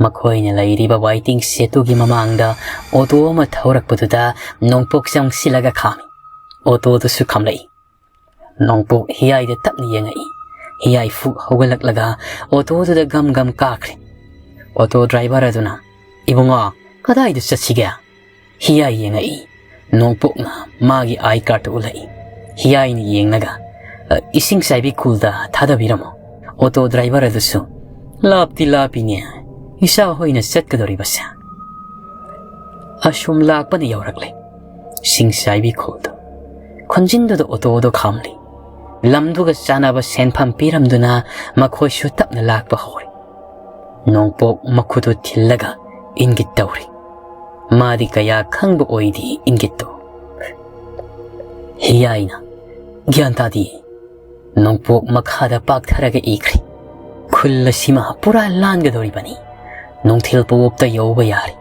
ꯃꯈꯣꯏꯅ ꯂꯩꯔꯤꯕ waiting shed ꯇꯨꯒꯤ ꯃꯃꯥꯡꯗ ꯑꯣꯇꯣ ꯑꯃ ꯊꯧꯔꯛꯄꯗꯨꯗ ꯅꯣꯡꯄꯣꯛ ꯆꯪꯁꯤꯜꯂꯒ ꯈꯥꯝꯃꯤ꯫ ꯑꯣꯇꯣꯗꯨꯁꯨ ꯈꯥꯝꯂꯛꯏ꯫ ꯅꯣꯡꯄꯣꯛ ꯍꯤꯌꯥꯏꯗ ꯇꯞꯅ ꯌꯦꯡꯉꯛꯏ꯫ ꯍꯤꯌꯥꯏ ꯐꯨꯛ ꯍꯧꯒꯠꯂꯛꯂꯒ ꯑꯣꯇꯣꯗꯨꯗ ꯒꯝ ꯒꯝ ꯀꯥꯈ꯭ꯔꯦ꯫ ꯑꯣꯇꯣ ꯗ꯭ꯔꯥꯏꯚꯔ ꯑꯗꯨꯅ, "ꯏꯕꯨꯡꯉꯣ, ꯀꯗꯥꯏꯗ ꯆꯠꯁꯤꯒꯦ?" ꯍꯤꯌꯥꯏ ꯌꯦꯡꯉꯛꯏ꯫ ꯅꯣꯡꯄꯣꯛꯅ ꯃꯥꯒꯤ I card ꯎꯠꯂꯛꯏ꯫ ꯍꯤꯌꯥꯏꯅ ꯌꯦꯡꯂꯒ, "ꯑ, ꯏꯁꯤꯡ ꯆꯥꯏꯕꯤ ꯈꯨꯜꯗ ꯊꯥꯗꯕꯤꯔꯝꯃꯣ꯫" ꯑꯣꯇꯣ ꯗ꯭ꯔꯥꯏꯚꯔ ꯑꯗꯨꯁꯨ, "ꯂꯥꯞꯇꯤ ꯂꯥꯞꯄꯤꯅꯦ, ꯏꯆꯥ ꯍꯣꯏꯅ ꯆꯠꯀꯗꯧꯔꯤꯕꯁꯦ꯫" ꯑꯁꯨꯝ ꯂꯥꯛꯄꯅ ꯌꯧꯔꯛꯂꯦ ꯏꯁꯤꯡ ꯆꯥꯏꯕꯤ ꯈꯨꯜꯗꯨ꯫ ꯈꯣꯟꯖꯤꯟꯗꯨꯗ ꯑꯣꯇꯣꯗꯣ ꯈꯥꯝꯂꯤ꯫ ꯂꯝꯗꯨꯒ ꯆꯥꯟꯅꯕ ꯁꯦꯟꯐꯝ ꯄꯤꯔꯝꯗꯨꯅ ꯃꯈꯣꯏꯁꯨ ꯇꯞꯅ ꯂꯥꯛꯄ ꯍꯧꯔꯦ꯫ ꯅꯣꯡꯄꯣꯛ ꯃꯈꯨꯠꯇꯨ ꯊꯤꯜꯂꯒ ꯏꯪꯒꯤꯠ ꯇꯧꯔꯤ꯫ ꯃꯥꯗꯤ ꯀꯌꯥ ꯈꯪꯕ ꯑꯣꯏꯗꯦ ꯏꯪꯒꯤꯠꯇꯨ꯫ ꯍꯤꯌꯥꯏꯅ, "ꯒ꯭ꯌꯥꯟ ꯇꯥꯗꯦ꯫" ꯅꯣꯡꯄꯣꯛ ꯃꯈꯥꯗ ꯄꯥꯛꯊꯔꯒ ꯏꯈ꯭ꯔꯦ꯫ "ꯈꯨꯜ ꯑꯁꯤꯃ ꯄꯨꯔꯥ ꯂꯥꯟꯒꯗꯧꯔꯤꯕꯅꯤ꯫ ꯅꯨꯡꯊꯤꯜ ꯄꯣꯞꯇ ꯌꯧꯕ ꯌꯥꯔꯦ꯫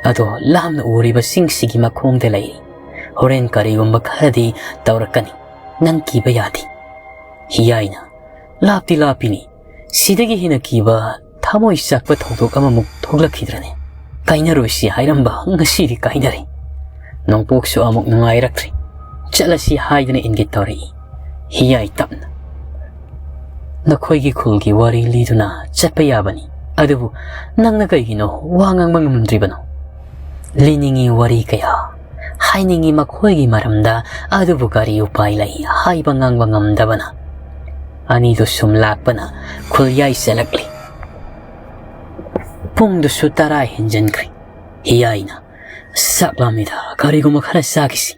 ꯑꯗꯣ ꯂꯥꯞꯅ ꯎꯔꯤꯕ ꯆꯤꯡꯁꯤꯒꯤ ꯃꯈꯣꯡꯗ ꯂꯩꯔꯤ꯫ ꯍꯣꯔꯦꯟ ꯀꯔꯤꯒꯨꯝꯕ ꯈꯔꯗꯤ ꯇꯧꯔꯛꯀꯅꯤ꯫ ꯅꯪ ꯀꯤꯕ ꯌꯥꯗꯦ꯫" ꯍꯤꯌꯥꯏꯅ, "ꯂꯥꯞꯇꯤ ꯂꯥꯞꯄꯤꯅꯤ꯫ ꯁꯤꯗꯒꯤ ꯍꯦꯟꯅ ꯀꯤꯕ, ꯊꯃꯣꯏ ꯆꯥꯛꯄ ꯊꯧꯗꯣꯛ ꯑꯃꯃꯨꯛ ꯊꯣꯛꯂꯛꯈꯤꯗ꯭ꯔꯅꯦ? ꯀꯥꯏꯅꯔꯣꯏꯁꯤ ꯍꯥꯏꯔꯝꯕ ꯉꯁꯤꯗꯤ ꯀꯥꯏꯅꯔꯦ꯫" ꯅꯣꯡꯄꯣꯛꯁꯨ ꯑꯃꯨꯛ ꯅꯨꯡꯉꯥꯏꯔꯛꯇ꯭ꯔꯦ꯫ "ꯆꯠꯂꯁꯤ" ꯍꯥꯏꯗꯅ ꯏꯪꯒꯤꯠ ꯇꯧꯔꯛꯏ꯫ ꯍꯤꯌꯥꯏ ꯇꯞꯅ, "ꯅꯈꯣꯏꯒꯤ ꯈꯨꯜꯒꯤ ꯋꯥꯔꯤ ꯂꯤꯗꯨꯅ ꯆꯠꯄ ꯌꯥꯕꯅꯤ꯫ ꯑꯗꯨꯕꯨ ꯅꯪꯅ ꯀꯩꯒꯤꯅꯣ ꯋꯥ ꯉꯥꯡꯕ ꯉꯝꯗ꯭ꯔꯤꯕꯅꯣ?" "ꯂꯤꯅꯤꯡꯉꯤ ꯋꯥꯔꯤ ꯀꯌꯥ, ꯍꯥꯏꯅꯤꯡꯉꯤ ꯃꯈꯣꯏꯒꯤ ꯃꯔꯝꯗ, ꯑꯗꯨꯕꯨ ꯀꯔꯤ ꯎꯄꯥꯏ ꯂꯩ ꯍꯥꯏꯕ ꯉꯥꯡꯕ ꯉꯝꯗꯕꯅ?" ꯑꯅꯤꯗꯨ ꯁꯨꯝ ꯂꯥꯛꯄꯅ ꯈꯨꯜꯌꯥꯏ ꯆꯦꯜꯂꯛꯂꯤ꯫ ꯄꯨꯡꯗꯨꯁꯨ ꯇꯔꯥ ꯍꯦꯟꯖꯟꯈ꯭ꯔꯦ꯫ ꯍꯤꯌꯥꯏꯅ, "ꯆꯥꯛ ꯂꯥꯝꯃꯤꯗ, ꯀꯔꯤꯒꯨꯝꯕ ꯈꯔ ꯆꯥꯈꯤꯁꯤ꯫"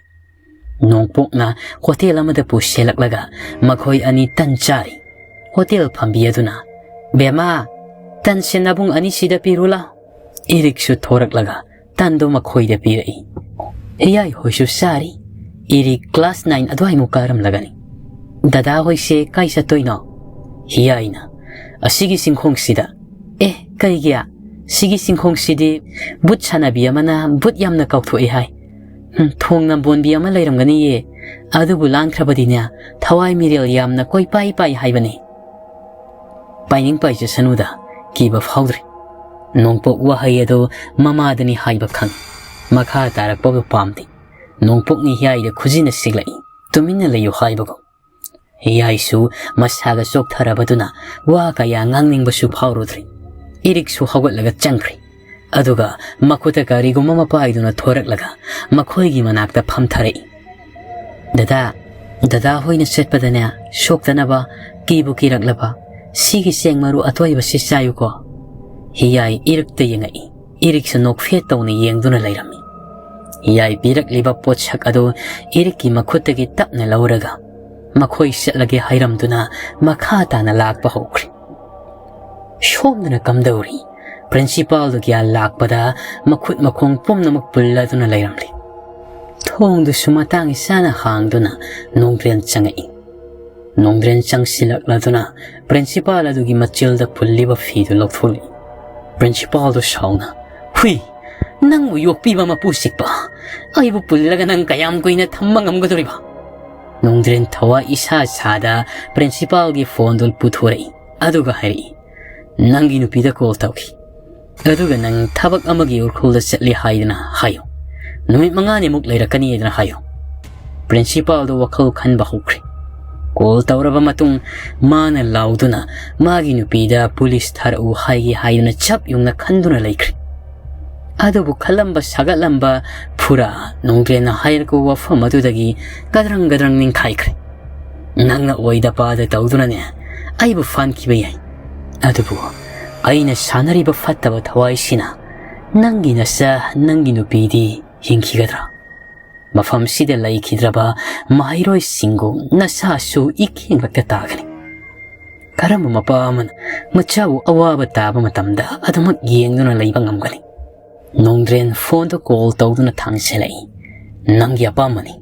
ꯅꯣꯡꯄꯣꯛꯅ ꯍꯣꯇꯦꯜ ꯑꯃꯗ ꯄꯨꯁꯤꯜꯂꯛꯂꯒ ꯃꯈꯣꯏ ꯑꯅꯤ ꯇꯟ ꯆꯥꯔꯤ꯫ ꯍꯣꯇꯦꯜ ꯐꯝꯕꯤ ꯑꯗꯨꯅ, "ꯕꯦꯃꯥ, ꯇꯟꯁꯦ ꯅꯕꯨꯡ ꯑꯅꯤꯁꯤꯗ ꯄꯤꯔꯨ ꯂꯥꯎ꯫" ꯏꯔꯤꯛꯁꯨ ꯊꯣꯔꯛꯂꯒ ꯇꯟꯗꯨ ꯃꯈꯣꯏꯗ ꯄꯤꯔꯛꯏ꯫ ꯍꯤꯌꯥꯏ ꯍꯣꯏꯁꯨ ꯆꯥꯔꯤ꯫ ꯏꯔꯤꯛ class nine ꯑꯗꯨꯋꯥꯏꯃꯨꯛ ꯀꯥꯔꯝꯂꯒꯅꯤ꯫ "ꯗꯗꯥ ꯍꯣꯏꯁꯦ ꯀꯥꯏ ꯆꯠꯇꯣꯏꯅꯣ?" ꯍꯤꯌꯥꯏꯅ, "ꯑꯁꯤꯒꯤ ꯆꯤꯡꯈꯣꯡꯁꯤꯗ꯫" "ꯑꯦ, ꯀꯩꯒꯤ? "ꯁꯤꯒꯤ ꯆꯤꯡꯈꯣꯡꯁꯤꯗꯤ ꯕꯨꯠ ꯁꯥꯟꯅꯕꯤ ꯑꯃꯅ ꯕꯨꯠ ꯌꯥꯝꯅ ꯀꯥꯎꯊꯣꯛꯏ ꯍꯥꯏ꯫ ꯍꯨꯝ, ꯊꯣꯡ ꯅꯝꯕꯣꯟꯕꯤ ꯑꯃ ꯂꯩꯔꯝꯒꯅꯤꯌꯦ꯫ ꯑꯗꯨꯕꯨ ꯂꯥꯟꯈ꯭ꯔꯕꯗꯤꯅꯦ, ꯊꯋꯥꯏ ꯃꯤꯔꯦꯜ ꯌꯥꯝꯅ ꯀꯣꯏꯄꯥꯏ ꯄꯥꯏ ꯍꯥꯏꯕꯅꯤ"꯫ "ꯄꯥꯏꯅꯤꯡ ꯄꯥꯏꯖꯁꯅꯨꯗ, ꯀꯤꯕ ꯐꯥꯎꯗ꯭ꯔꯦ꯫ ꯅꯣꯡꯄꯣꯛ ꯋꯥꯍꯩ ꯑꯗꯨ ꯃꯃꯥꯗꯅꯤ ꯍꯥꯏꯕ ꯈꯪ꯫ ꯃꯈꯥ ꯇꯥꯔꯛꯄꯕꯨ ꯄꯥꯝꯗꯦ"꯫ ꯅꯣꯡꯄꯣꯛꯅꯤ ꯍꯤꯌꯥꯏꯗ ꯈꯨꯖꯤꯟꯅ ꯁꯤꯛꯂꯛꯏ, ꯇꯨꯃꯤꯟꯅ ꯂꯩꯌꯨ ꯍꯥꯏꯕꯒꯨꯝ꯫ ꯍꯤꯌꯥꯏꯁꯨ ꯃꯁꯥꯒ ꯆꯣꯛꯊꯔꯕꯗꯨꯅ ꯋꯥ ꯀꯌꯥ ꯉꯥꯡꯅꯤꯡꯕꯁꯨ ꯐꯥꯎꯔꯨꯗ꯭ꯔꯦ꯫ ꯏꯔꯤꯛꯁꯨ ꯍꯧꯒꯠꯂꯒ ꯆꯪꯈ꯭ꯔꯦ꯫ ꯑꯗꯨꯒ ꯃꯈꯨꯠꯇ ꯀꯔꯤꯒꯨꯝꯕ ꯑꯃ ꯄꯥꯏꯗꯨꯅ ꯊꯣꯔꯛꯂꯒ ꯃꯈꯣꯏꯒꯤ ꯃꯅꯥꯛꯇ ꯐꯝꯊꯔꯛꯏ꯫ "ꯗꯗꯥ, ꯗꯗꯥ ꯍꯣꯏꯅ ꯆꯠꯄꯗꯅꯦ, ꯁꯣꯛꯇꯅꯕ, ꯀꯤꯕꯨ ꯀꯤꯔꯛꯂꯕ, ꯁꯤꯒꯤ ꯆꯦꯡ ꯃꯔꯨ ꯑꯇꯣꯏꯕꯁꯤ ꯆꯥꯌꯨꯀꯣ"꯫ ꯍꯤꯌꯥꯏ ꯏꯔꯤꯛꯇ ꯌꯦꯡꯉꯛꯏ꯫ ꯏꯔꯤꯛꯁꯨ ꯅꯣꯛꯐꯦꯠ ꯇꯧꯅ ꯌꯦꯡꯗꯨꯅ ꯂꯩꯔꯝꯃꯤ꯫ ꯍꯤꯌꯥꯏ ꯄꯤꯔꯛꯂꯤꯕ ꯄꯣꯠꯁꯛ ꯑꯗꯨ ꯏꯔꯤꯛꯀꯤ ꯃꯈꯨꯠꯇꯒꯤ ꯇꯞꯅ ꯂꯧꯔꯒ, "ꯃꯈꯣꯏ ꯆꯠꯂꯒꯦ" ꯍꯥꯏꯔꯝꯗꯨꯅ ꯃꯈꯥ ꯇꯥꯅ ꯂꯥꯛꯄ ꯍꯧꯈ꯭ꯔꯦ꯫ ꯁꯣꯝꯗꯅ ꯀꯝꯗꯧꯔꯤ? ꯄ꯭ꯔꯤꯟꯁꯤꯄꯥꯜꯗꯨ ꯒ꯭ꯌꯥꯟ ꯂꯥꯛꯄꯗ ꯃꯈꯨꯠ ꯃꯈꯣꯡ ꯄꯨꯝꯅꯃꯛ ꯄꯨꯜꯂꯗꯨꯅ ꯂꯩꯔꯝꯂꯤ꯫ ꯊꯣꯡꯗꯨꯁꯨ ꯃꯇꯥꯡ ꯆꯥꯅ ꯍꯥꯡꯗꯨꯅ ꯅꯣꯡꯗ꯭ꯔꯦꯟ ꯆꯪꯉꯛꯏ꯫ ꯅꯣꯡꯗ꯭ꯔꯦꯟ ꯆꯪꯁꯤꯜꯂꯛꯂꯗꯨꯅ ꯄ꯭ꯔꯤꯟꯁꯤꯄꯥꯜ ꯑꯗꯨꯒꯤ ꯃꯆꯤꯜꯗ ꯄꯨꯜꯂꯤꯕ ꯐꯤꯗꯨ ꯂꯧꯊꯣꯛꯂꯛꯏ꯫ ꯄ꯭ꯔꯤꯟꯁꯤꯄꯥꯜꯗꯨ ꯁꯥꯎꯅ, "ꯍꯨꯏ, ꯅꯪꯕꯨ ꯌꯣꯛꯄꯤꯕ ꯃꯄꯨ ꯆꯤꯛꯄ, ꯑꯩꯕꯨ ꯄꯨꯜꯂꯒ ꯅꯪ ꯀꯌꯥꯝ ꯀꯨꯏꯅ ꯊꯝꯕ ꯉꯝꯒꯗꯧꯔꯤꯕ?" ꯅꯣꯡꯗ꯭ꯔꯦꯟ ꯊꯋꯥ ꯏꯁꯥ ꯁꯥꯗ ꯄ꯭ꯔꯤꯟꯁꯤꯄꯥꯜꯒꯤ ꯐꯣꯟꯗꯨ ꯄꯨꯊꯣꯔꯛꯏ꯫ ꯑꯗꯨꯒ ꯍꯥꯏꯔꯛꯏ, "ꯅꯪꯒꯤ ꯅꯨꯄꯤꯗ ꯀꯣꯜ ꯇꯧꯈꯤ꯫ ꯑꯗꯨꯒ ꯅꯪ ꯊꯕꯛ ꯑꯃꯒꯤ ꯎꯔꯈꯨꯜꯗ ꯆꯠꯂꯤ ꯍꯥꯏꯗꯅ ꯍꯥꯏꯌꯨ꯫ ꯅꯨꯃꯤꯠ ꯃꯉꯥꯅꯤꯃꯨꯛ ꯂꯩꯔꯛꯀꯅꯤ ꯍꯥꯏꯗꯅ ꯍꯥꯏꯌꯨ"꯫ ꯄ꯭ꯔꯤꯟꯁꯤꯄꯥꯜꯗꯣ ꯋꯥꯈꯜ ꯈꯟꯕ ꯍꯧꯈ꯭ꯔꯦ꯫ ꯀꯣꯜ ꯇꯧꯔꯕ ꯃꯇꯨꯡ ꯃꯥꯅ ꯂꯥꯎꯗꯨꯅ ꯃꯥꯒꯤ ꯅꯨꯄꯤꯗ ꯄꯨꯂꯤꯁ ꯊꯥꯔꯛꯎ ꯍꯥꯏꯒꯦ ꯍꯥꯏꯗꯨꯅ ꯆꯞ ꯌꯨꯡꯅ ꯈꯟꯗꯨꯅ ꯂꯩꯈ꯭ꯔꯦ꯫ ꯑꯗꯨꯕꯨ ꯈꯜꯂꯝꯕ ꯁꯥꯒꯠꯂꯝꯕ ꯐꯨꯔꯥ ꯅꯣꯡꯗ꯭ꯔꯦꯟꯅ ꯍꯥꯏꯔꯛꯄ ꯋꯥꯐꯝ ꯑꯗꯨꯗꯒꯤ ꯒꯗ꯭ꯔꯪ ꯒꯗ꯭ꯔꯪ ꯅꯤꯡꯈꯥꯏꯈ꯭ꯔꯦ꯫ "ꯅꯪꯅ ꯑꯣꯏꯗ ꯄꯥꯗ ꯇꯧꯗꯨꯅꯅꯦ ꯑꯩꯕꯨ ꯐꯥꯟꯈꯤꯕ ꯌꯥꯏ, ꯑꯗꯨꯕꯨ ꯑꯩꯅ ꯁꯥꯟꯅꯔꯤꯕ ꯐꯠꯇꯕ ꯊꯋꯥꯏꯁꯤꯅ ꯅꯪꯒꯤ ꯅꯆꯥ, ꯅꯪꯒꯤ ꯅꯨꯄꯤꯗꯤ ꯍꯤꯡꯈꯤꯒꯗ꯭ꯔꯥ? ꯃꯐꯝꯁꯤꯗ ꯂꯩꯈꯤꯗ꯭ꯔꯕ ꯃꯍꯩꯔꯣꯏꯁꯤꯡꯒꯨꯝ ꯅꯁꯥꯁꯨ ꯏꯀꯦꯡꯂꯛꯇ ꯇꯥꯒꯅꯤ꯫ ꯀꯔꯝꯕ ꯃꯄꯥ ꯑꯃꯅ ꯃꯆꯥꯕꯨ ꯑꯋꯥꯕ ꯇꯥꯕ ꯃꯇꯝꯗ ꯑꯗꯨꯃꯛ ꯌꯦꯡꯗꯨꯅ ꯂꯩꯕ ꯉꯝꯒꯅꯤ?" ꯅꯣꯡꯗ꯭ꯔꯦꯟ ꯐꯣꯟꯗꯨ ꯀꯣꯜ ꯇꯧꯗꯨꯅ ꯊꯥꯡꯖꯜꯂꯛꯏ꯫ "ꯅꯪꯒꯤ ꯑꯄꯥꯝꯕꯅꯤ"꯫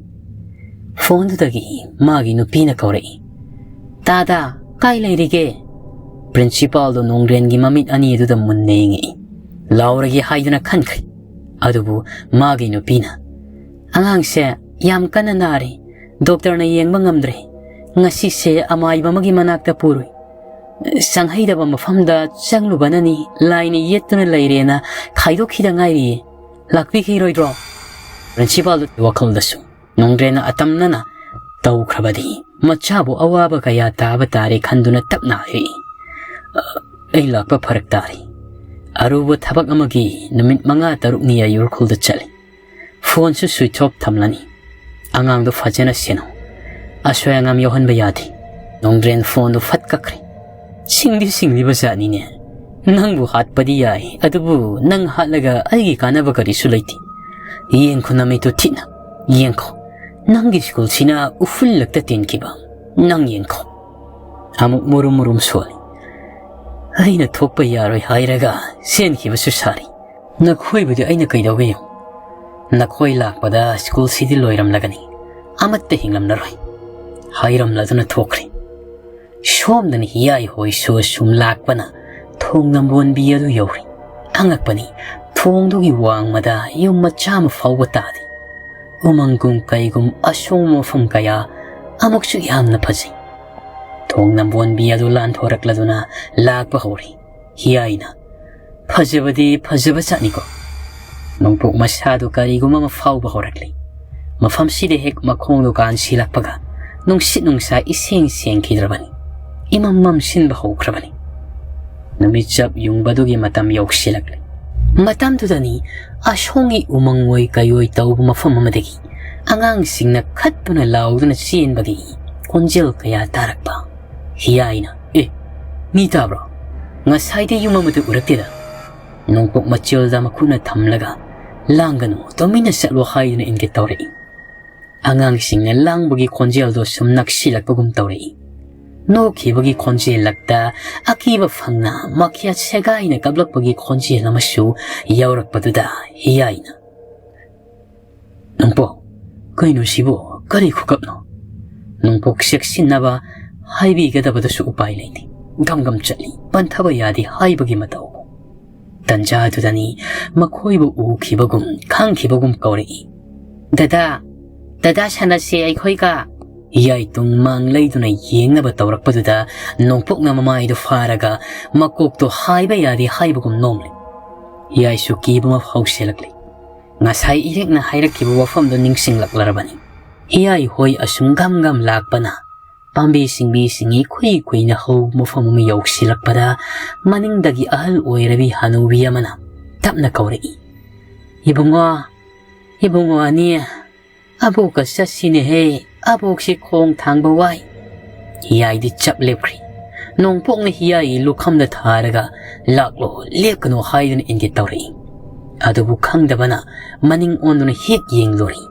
ꯐꯣꯟꯗꯨꯗꯒꯤ ꯃꯥꯒꯤ ꯅꯨꯄꯤꯅ ꯀꯧꯔꯛꯏ, "ꯇꯥꯗꯥ, ꯀꯥꯏ ꯂꯩꯔꯤꯒꯦ?" ꯄ꯭ꯔꯤꯟꯁꯤꯄꯥꯜꯗꯣ ꯅꯣꯡꯗ꯭ꯔꯦꯟꯒꯤ ꯃꯃꯤꯠ ꯑꯅꯤ ꯑꯗꯨꯗ ꯃꯨꯟꯅ ꯌꯦꯡꯉꯛꯏ꯫ ꯂꯥꯎꯔꯒꯦ ꯍꯥꯏꯗꯨꯅ ꯈꯟꯈ꯭ꯔꯦ꯫ ꯑꯗꯨꯕꯨ ꯃꯥꯒꯤ ꯅꯨꯄꯤꯅ, "ꯑꯉꯥꯡꯁꯦ ꯌꯥꯝ ꯀꯟꯅ ꯅꯥꯔꯤ, ꯗꯣꯛꯇꯔꯅ ꯌꯦꯡꯕ ꯉꯝꯗ꯭ꯔꯦ, ꯉꯁꯤꯁꯦ ꯑꯃꯥꯏꯕ ꯑꯃꯒꯤ ꯃꯅꯥꯛꯇ ꯄꯨꯔꯨꯏ, ꯆꯪꯍꯩꯗꯕ ꯃꯐꯝꯗ ꯆꯪꯂꯨꯕꯅꯅꯤ, ꯂꯥꯏꯅ ꯌꯦꯠꯇꯨꯅ ꯂꯩꯔꯦꯅ ꯈꯥꯏꯗꯣꯛꯈꯤꯗ ꯉꯥꯏꯔꯤꯌꯦ, ꯂꯥꯛꯄꯤꯈꯤꯔꯣꯏꯗ꯭ꯔꯣ?" ꯄ꯭ꯔꯤꯟꯁꯤꯄꯥꯜꯗꯨꯒꯤ ꯋꯥꯈꯜꯗꯁꯨ ꯅꯣꯡꯗ꯭ꯔꯦꯟꯅ ꯑꯇꯝꯅꯅ ꯇꯧꯈ꯭ꯔꯕꯗꯤ ꯃꯆꯥꯕꯨ ꯑꯋꯥꯕ ꯀꯌꯥ ꯇꯥꯕ ꯇꯥꯔꯦ ꯈꯟꯗꯨꯅ ꯇꯞꯅ ꯍꯥꯏꯔꯛꯏ, "ꯑꯩ ꯂꯥꯛꯄ ꯐꯔꯛ ꯇꯥꯔꯦ꯫ ꯑꯔꯨꯕ ꯊꯕꯛ ꯑꯃꯒꯤ ꯅꯨꯃꯤꯠ ꯃꯉꯥ ꯇꯔꯨꯛꯅꯤ ꯑꯩ ꯎꯔꯈꯨꯜꯗ ꯆꯠꯂꯤ꯫ ꯐꯣꯟꯁꯨ ꯁ꯭ꯋꯤꯆ ꯑꯣꯐ ꯊꯝꯂꯅꯤ꯫ ꯑꯉꯥꯡꯗꯣ ꯐꯖꯅ ꯁꯦꯟꯅꯧ꯫ ꯑꯁꯣꯏ ꯑꯉꯥꯝ ꯌꯥꯎꯍꯟꯕ ꯌꯥꯗꯦ꯫" ꯅꯣꯡꯗ꯭ꯔꯦꯟ ꯐꯣꯟꯗꯨ ꯐꯠ ꯀꯛꯈ꯭ꯔꯦ꯫ "ꯁꯤꯡꯗꯤ ꯁꯤꯡꯂꯤꯕ ꯖꯥꯠꯅꯤꯅꯦ꯫ ꯅꯪꯕꯨ ꯍꯥꯠꯄꯗꯤ ꯌꯥꯏ, ꯑꯗꯨꯕꯨ ꯅꯪ ꯍꯥꯠꯂꯒ ꯑꯩꯒꯤ ꯀꯥꯟꯅꯕ ꯀꯔꯤꯁꯨ ꯂꯩꯇꯦ꯫ ꯌꯦꯡꯈꯣ ꯅꯃꯤꯠꯇꯨ ꯊꯤꯠꯅ꯫ ꯌꯦꯡꯈꯣ꯫ ꯅꯪꯒꯤ ꯁ꯭ꯀꯨꯜꯁꯤꯅ ꯎꯐꯨꯜꯂꯛꯇ ꯇꯦꯟꯈꯤꯕ꯫ ꯅꯪ ꯌꯦꯡꯈꯣ꯫" ꯑꯃꯨꯛ ꯃꯨꯔꯨꯝ ꯃꯨꯔꯨꯝ ꯁꯣꯜꯂꯤ꯫ "ꯑꯩꯅ ꯊꯣꯛꯄ ꯌꯥꯔꯣꯏ ꯍꯥꯏꯔꯒ ꯆꯦꯟꯈꯤꯕꯁꯨ ꯁꯥꯔꯤ꯫ ꯅꯈꯣꯏꯕꯨꯗꯤ ꯑꯩꯅ ꯀꯩꯗꯧꯒꯦ ꯌꯦꯡꯉꯨ꯫ ꯅꯈꯣꯏ ꯂꯥꯛꯄꯗ ꯁ꯭ꯀꯨꯜꯁꯤꯗꯤ ꯂꯣꯏꯔꯝꯂꯒꯅꯤ꯫ ꯑꯃꯠꯇ ꯍꯤꯡꯂꯝꯂꯔꯣꯏ꯫" ꯍꯥꯏꯔꯝꯂꯗꯨꯅ ꯊꯣꯛꯈ꯭ꯔꯦ꯫ ꯁꯣꯝꯗꯅ ꯍꯤꯌꯥꯏ ꯍꯣꯏꯁꯨ ꯁꯨꯝ ꯂꯥꯛꯄꯅ ꯊꯣꯡ ꯅꯝꯕꯣꯟꯕꯤ ꯑꯗꯨ ꯌꯧꯔꯦ꯫ ꯑꯉꯛꯄꯅꯤ, ꯊꯣꯡꯗꯨꯒꯤ ꯋꯥꯡꯃꯗ ꯌꯨꯝ ꯃꯆꯥ ꯑꯃ ꯐꯥꯎꯕ ꯇꯥꯗꯦ꯫ ꯎꯃꯪꯒꯨꯝ ꯀꯩꯒꯨꯝ ꯑꯁꯣꯡꯕ ꯃꯐꯝ ꯀꯌꯥ ꯑꯃꯨꯛꯁꯨ ꯌꯥꯝꯅ ꯐꯖꯩ꯫ ꯊꯣꯡ ꯅꯝꯕꯣꯟꯕꯤ ꯑꯗꯨ ꯂꯥꯟꯊꯣꯔꯛꯂꯗꯨꯅ ꯂꯥꯛꯄ ꯍꯧꯔꯦ꯫ ꯍꯤꯌꯥꯏꯅ, "ꯐꯖꯕꯗꯤ ꯐꯖꯕ ꯖꯥꯠꯅꯤꯀꯣ꯫" ꯅꯣꯡꯄꯣꯛ ꯃꯁꯥꯗꯨ ꯀꯔꯤꯒꯨꯝꯕ ꯑꯃ ꯐꯥꯎꯕ ꯍꯧꯔꯛꯂꯤ꯫ ꯃꯐꯝꯁꯤꯗ ꯍꯦꯛ ꯃꯈꯣꯡꯗꯨ ꯀꯥꯟꯁꯤꯜꯂꯛꯄꯒ ꯅꯨꯡꯁꯤꯠ ꯅꯨꯡꯁꯥ ꯏꯁꯦꯡ ꯁꯦꯡꯈꯤꯗ꯭ꯔꯕꯅꯤ꯫ ꯏꯃꯝ ꯃꯝꯁꯤꯟꯕ ꯍꯧꯈ꯭ꯔꯕꯅꯤ꯫ ꯅꯨꯃꯤꯠ ꯆꯞ ꯌꯨꯡꯕꯗꯨꯒꯤ ꯃꯇꯝ ꯌꯧꯁꯤꯜꯂꯛꯂꯤ꯫ ꯃꯇꯝꯗꯨꯗꯅꯤ ꯑꯁꯣꯝꯒꯤ ꯎꯃꯪ ꯑꯣꯏ ꯀꯩꯑꯣꯏ ꯇꯧꯕ ꯃꯐꯝ ꯑꯃꯗꯒꯤ ꯑꯉꯥꯡꯁꯤꯡꯅ ꯈꯠꯇꯨꯅ ꯂꯥꯎꯗꯨꯅ ꯆꯦꯟꯕꯒꯤ ꯈꯣꯟꯖꯦꯜ ꯀꯌꯥ ꯇꯥꯔꯛꯄ꯫ ꯍꯤꯌꯥꯏꯅ, "ꯑꯦ, ꯃꯤ ꯇꯥꯕ꯭ꯔꯣ? ꯉꯁꯥꯏꯗꯤ ꯌꯨꯝ ꯑꯃꯗ ꯎꯔꯛꯇꯦꯗ꯫" ꯅꯣꯡꯄꯣꯛ ꯃꯆꯤꯜꯗ ꯃꯈꯨꯠꯅ ꯊꯝꯂꯒ, "ꯂꯥꯡꯒꯅꯨ, ꯇꯨꯃꯤꯟꯅ ꯆꯠꯂꯣ" ꯍꯥꯏꯗꯨꯅ ꯏꯪꯒꯤꯠ ꯇꯧꯔꯛꯏ꯫ ꯑꯉꯥꯡꯁꯤꯡꯅ ꯂꯥꯡꯕꯒꯤ ꯈꯣꯟꯖꯦꯜꯗꯣ ꯁꯨꯝ ꯅꯛꯁꯤꯜꯂꯛꯄꯒꯨꯝ ꯇꯧꯔꯛꯏ꯫ ꯅꯣꯛꯈꯤꯕꯒꯤ ꯈꯣꯟꯖꯦꯜ ꯂꯛꯇ ꯑꯀꯤꯕ ꯐꯪꯅ ꯃꯈ꯭ꯌꯥꯠ ꯁꯦꯒꯥꯏꯅ ꯀꯞꯂꯛꯄꯒꯤ ꯈꯣꯟꯖꯦꯜ ꯑꯃꯁꯨ ꯌꯥꯎꯔꯛꯄꯗꯨꯗ ꯍꯤꯌꯥꯏꯅ, "ꯅꯣꯡꯄꯣꯛ, ꯀꯩꯅꯣ ꯁꯤꯕꯨ? ꯀꯔꯤ ꯈꯨꯀꯞꯅꯣ?" ꯅꯣꯡꯄꯣꯛ ꯆꯦꯛꯁꯤꯟꯅꯕ ꯍꯥꯏꯕꯤꯒꯗꯕꯗꯁꯨ ꯎꯄꯥꯏ ꯂꯩꯇꯦ꯫ ꯒꯝ ꯒꯝ ꯆꯠꯂꯤ, ꯄꯟꯊꯕ ꯌꯥꯗꯦ ꯍꯥꯏꯕꯒꯤ ꯃꯇꯧ꯫ ꯇꯟꯖꯥꯗꯨꯗꯅꯤ ꯃꯈꯣꯏꯕꯨ ꯎꯈꯤꯕꯒꯨꯝ ꯈꯪꯈꯤꯕꯒꯨꯝ ꯀꯧꯔꯛꯏ, "ꯗꯗꯥ, ꯗꯗꯥ ꯁꯥꯟꯅꯁꯦ ꯑꯩꯈꯣꯏꯒ!" ꯍꯤꯌꯥꯏ ꯇꯨꯡ ꯃꯥꯡ ꯂꯩꯗꯨꯅ ꯌꯦꯡꯅꯕ ꯇꯧꯔꯛꯄꯗꯨꯗ ꯅꯣꯡꯄꯣꯛꯅ ꯃꯃꯥꯏꯗꯨ ꯐꯥꯔꯒ ꯃꯀꯣꯛꯇꯣ ꯍꯥꯏꯕ ꯌꯥꯗꯦ ꯍꯥꯏꯕꯒꯨꯝ ꯅꯣꯝꯂꯤ꯫ ꯍꯤꯌꯥꯏꯁꯨ ꯀꯤꯕ ꯑꯃ ꯐꯥꯎꯁꯤꯜꯂꯛꯂꯤ꯫ ꯉꯁꯥꯏ ꯏꯔꯦꯛꯅ ꯍꯥꯏꯔꯛꯈꯤꯕ ꯋꯥꯐꯝꯗꯨ ꯅꯤꯡꯁꯤꯡꯂꯛꯂꯔꯕꯅꯤ꯫ ꯍꯤꯌꯥꯏ ꯍꯣꯏ ꯑꯁꯨꯝ ꯒꯝ ꯒꯝ ꯂꯥꯛꯄꯅ ꯄꯥꯝꯕꯤ ꯁꯤꯡꯕꯤꯁꯤꯡ ꯏꯈꯨꯏ ꯈꯨꯏꯅ ꯍꯧꯕ ꯃꯐꯝ ꯑꯃ ꯌꯧꯁꯤꯜꯂꯛꯄꯗ ꯃꯅꯤꯡꯗꯒꯤ ꯑꯍꯜ ꯑꯣꯏꯔꯕꯤ ꯍꯅꯨꯕꯤ ꯑꯃꯅ ꯇꯞꯅ ꯀꯧꯔꯛꯏ, "ꯏꯕꯨꯡꯉꯣ, ꯏꯕꯨꯡꯉꯣ ꯑꯅꯤ, ꯑꯕꯣꯛꯀ ꯆꯠꯁꯤꯅꯦꯍꯦ, ꯑꯕꯣꯛꯁꯤ ꯈꯣꯡ ꯊꯥꯡꯕ ꯋꯥꯏ꯫" ꯍꯤꯌꯥꯏꯗꯤ ꯆꯞ ꯂꯦꯞꯈ꯭ꯔꯤ꯫ ꯅꯣꯡꯄꯣꯛꯅ ꯍꯤꯌꯥꯏꯒꯤ ꯂꯨꯈꯝꯗ ꯊꯥꯔꯒ, "ꯂꯥꯛꯂꯣ, ꯂꯦꯞꯀꯅꯣ" ꯍꯥꯏꯗꯨꯅ ꯏꯪꯒꯤꯠ ꯇꯧꯔꯛꯏ꯫ ꯑꯗꯨꯕꯨ ꯈꯪꯗꯕꯅ ꯃꯅꯤꯡ ꯑꯣꯟꯗꯨꯅ ꯍꯦꯛ ꯌꯦꯡꯂꯨꯔꯤ꯫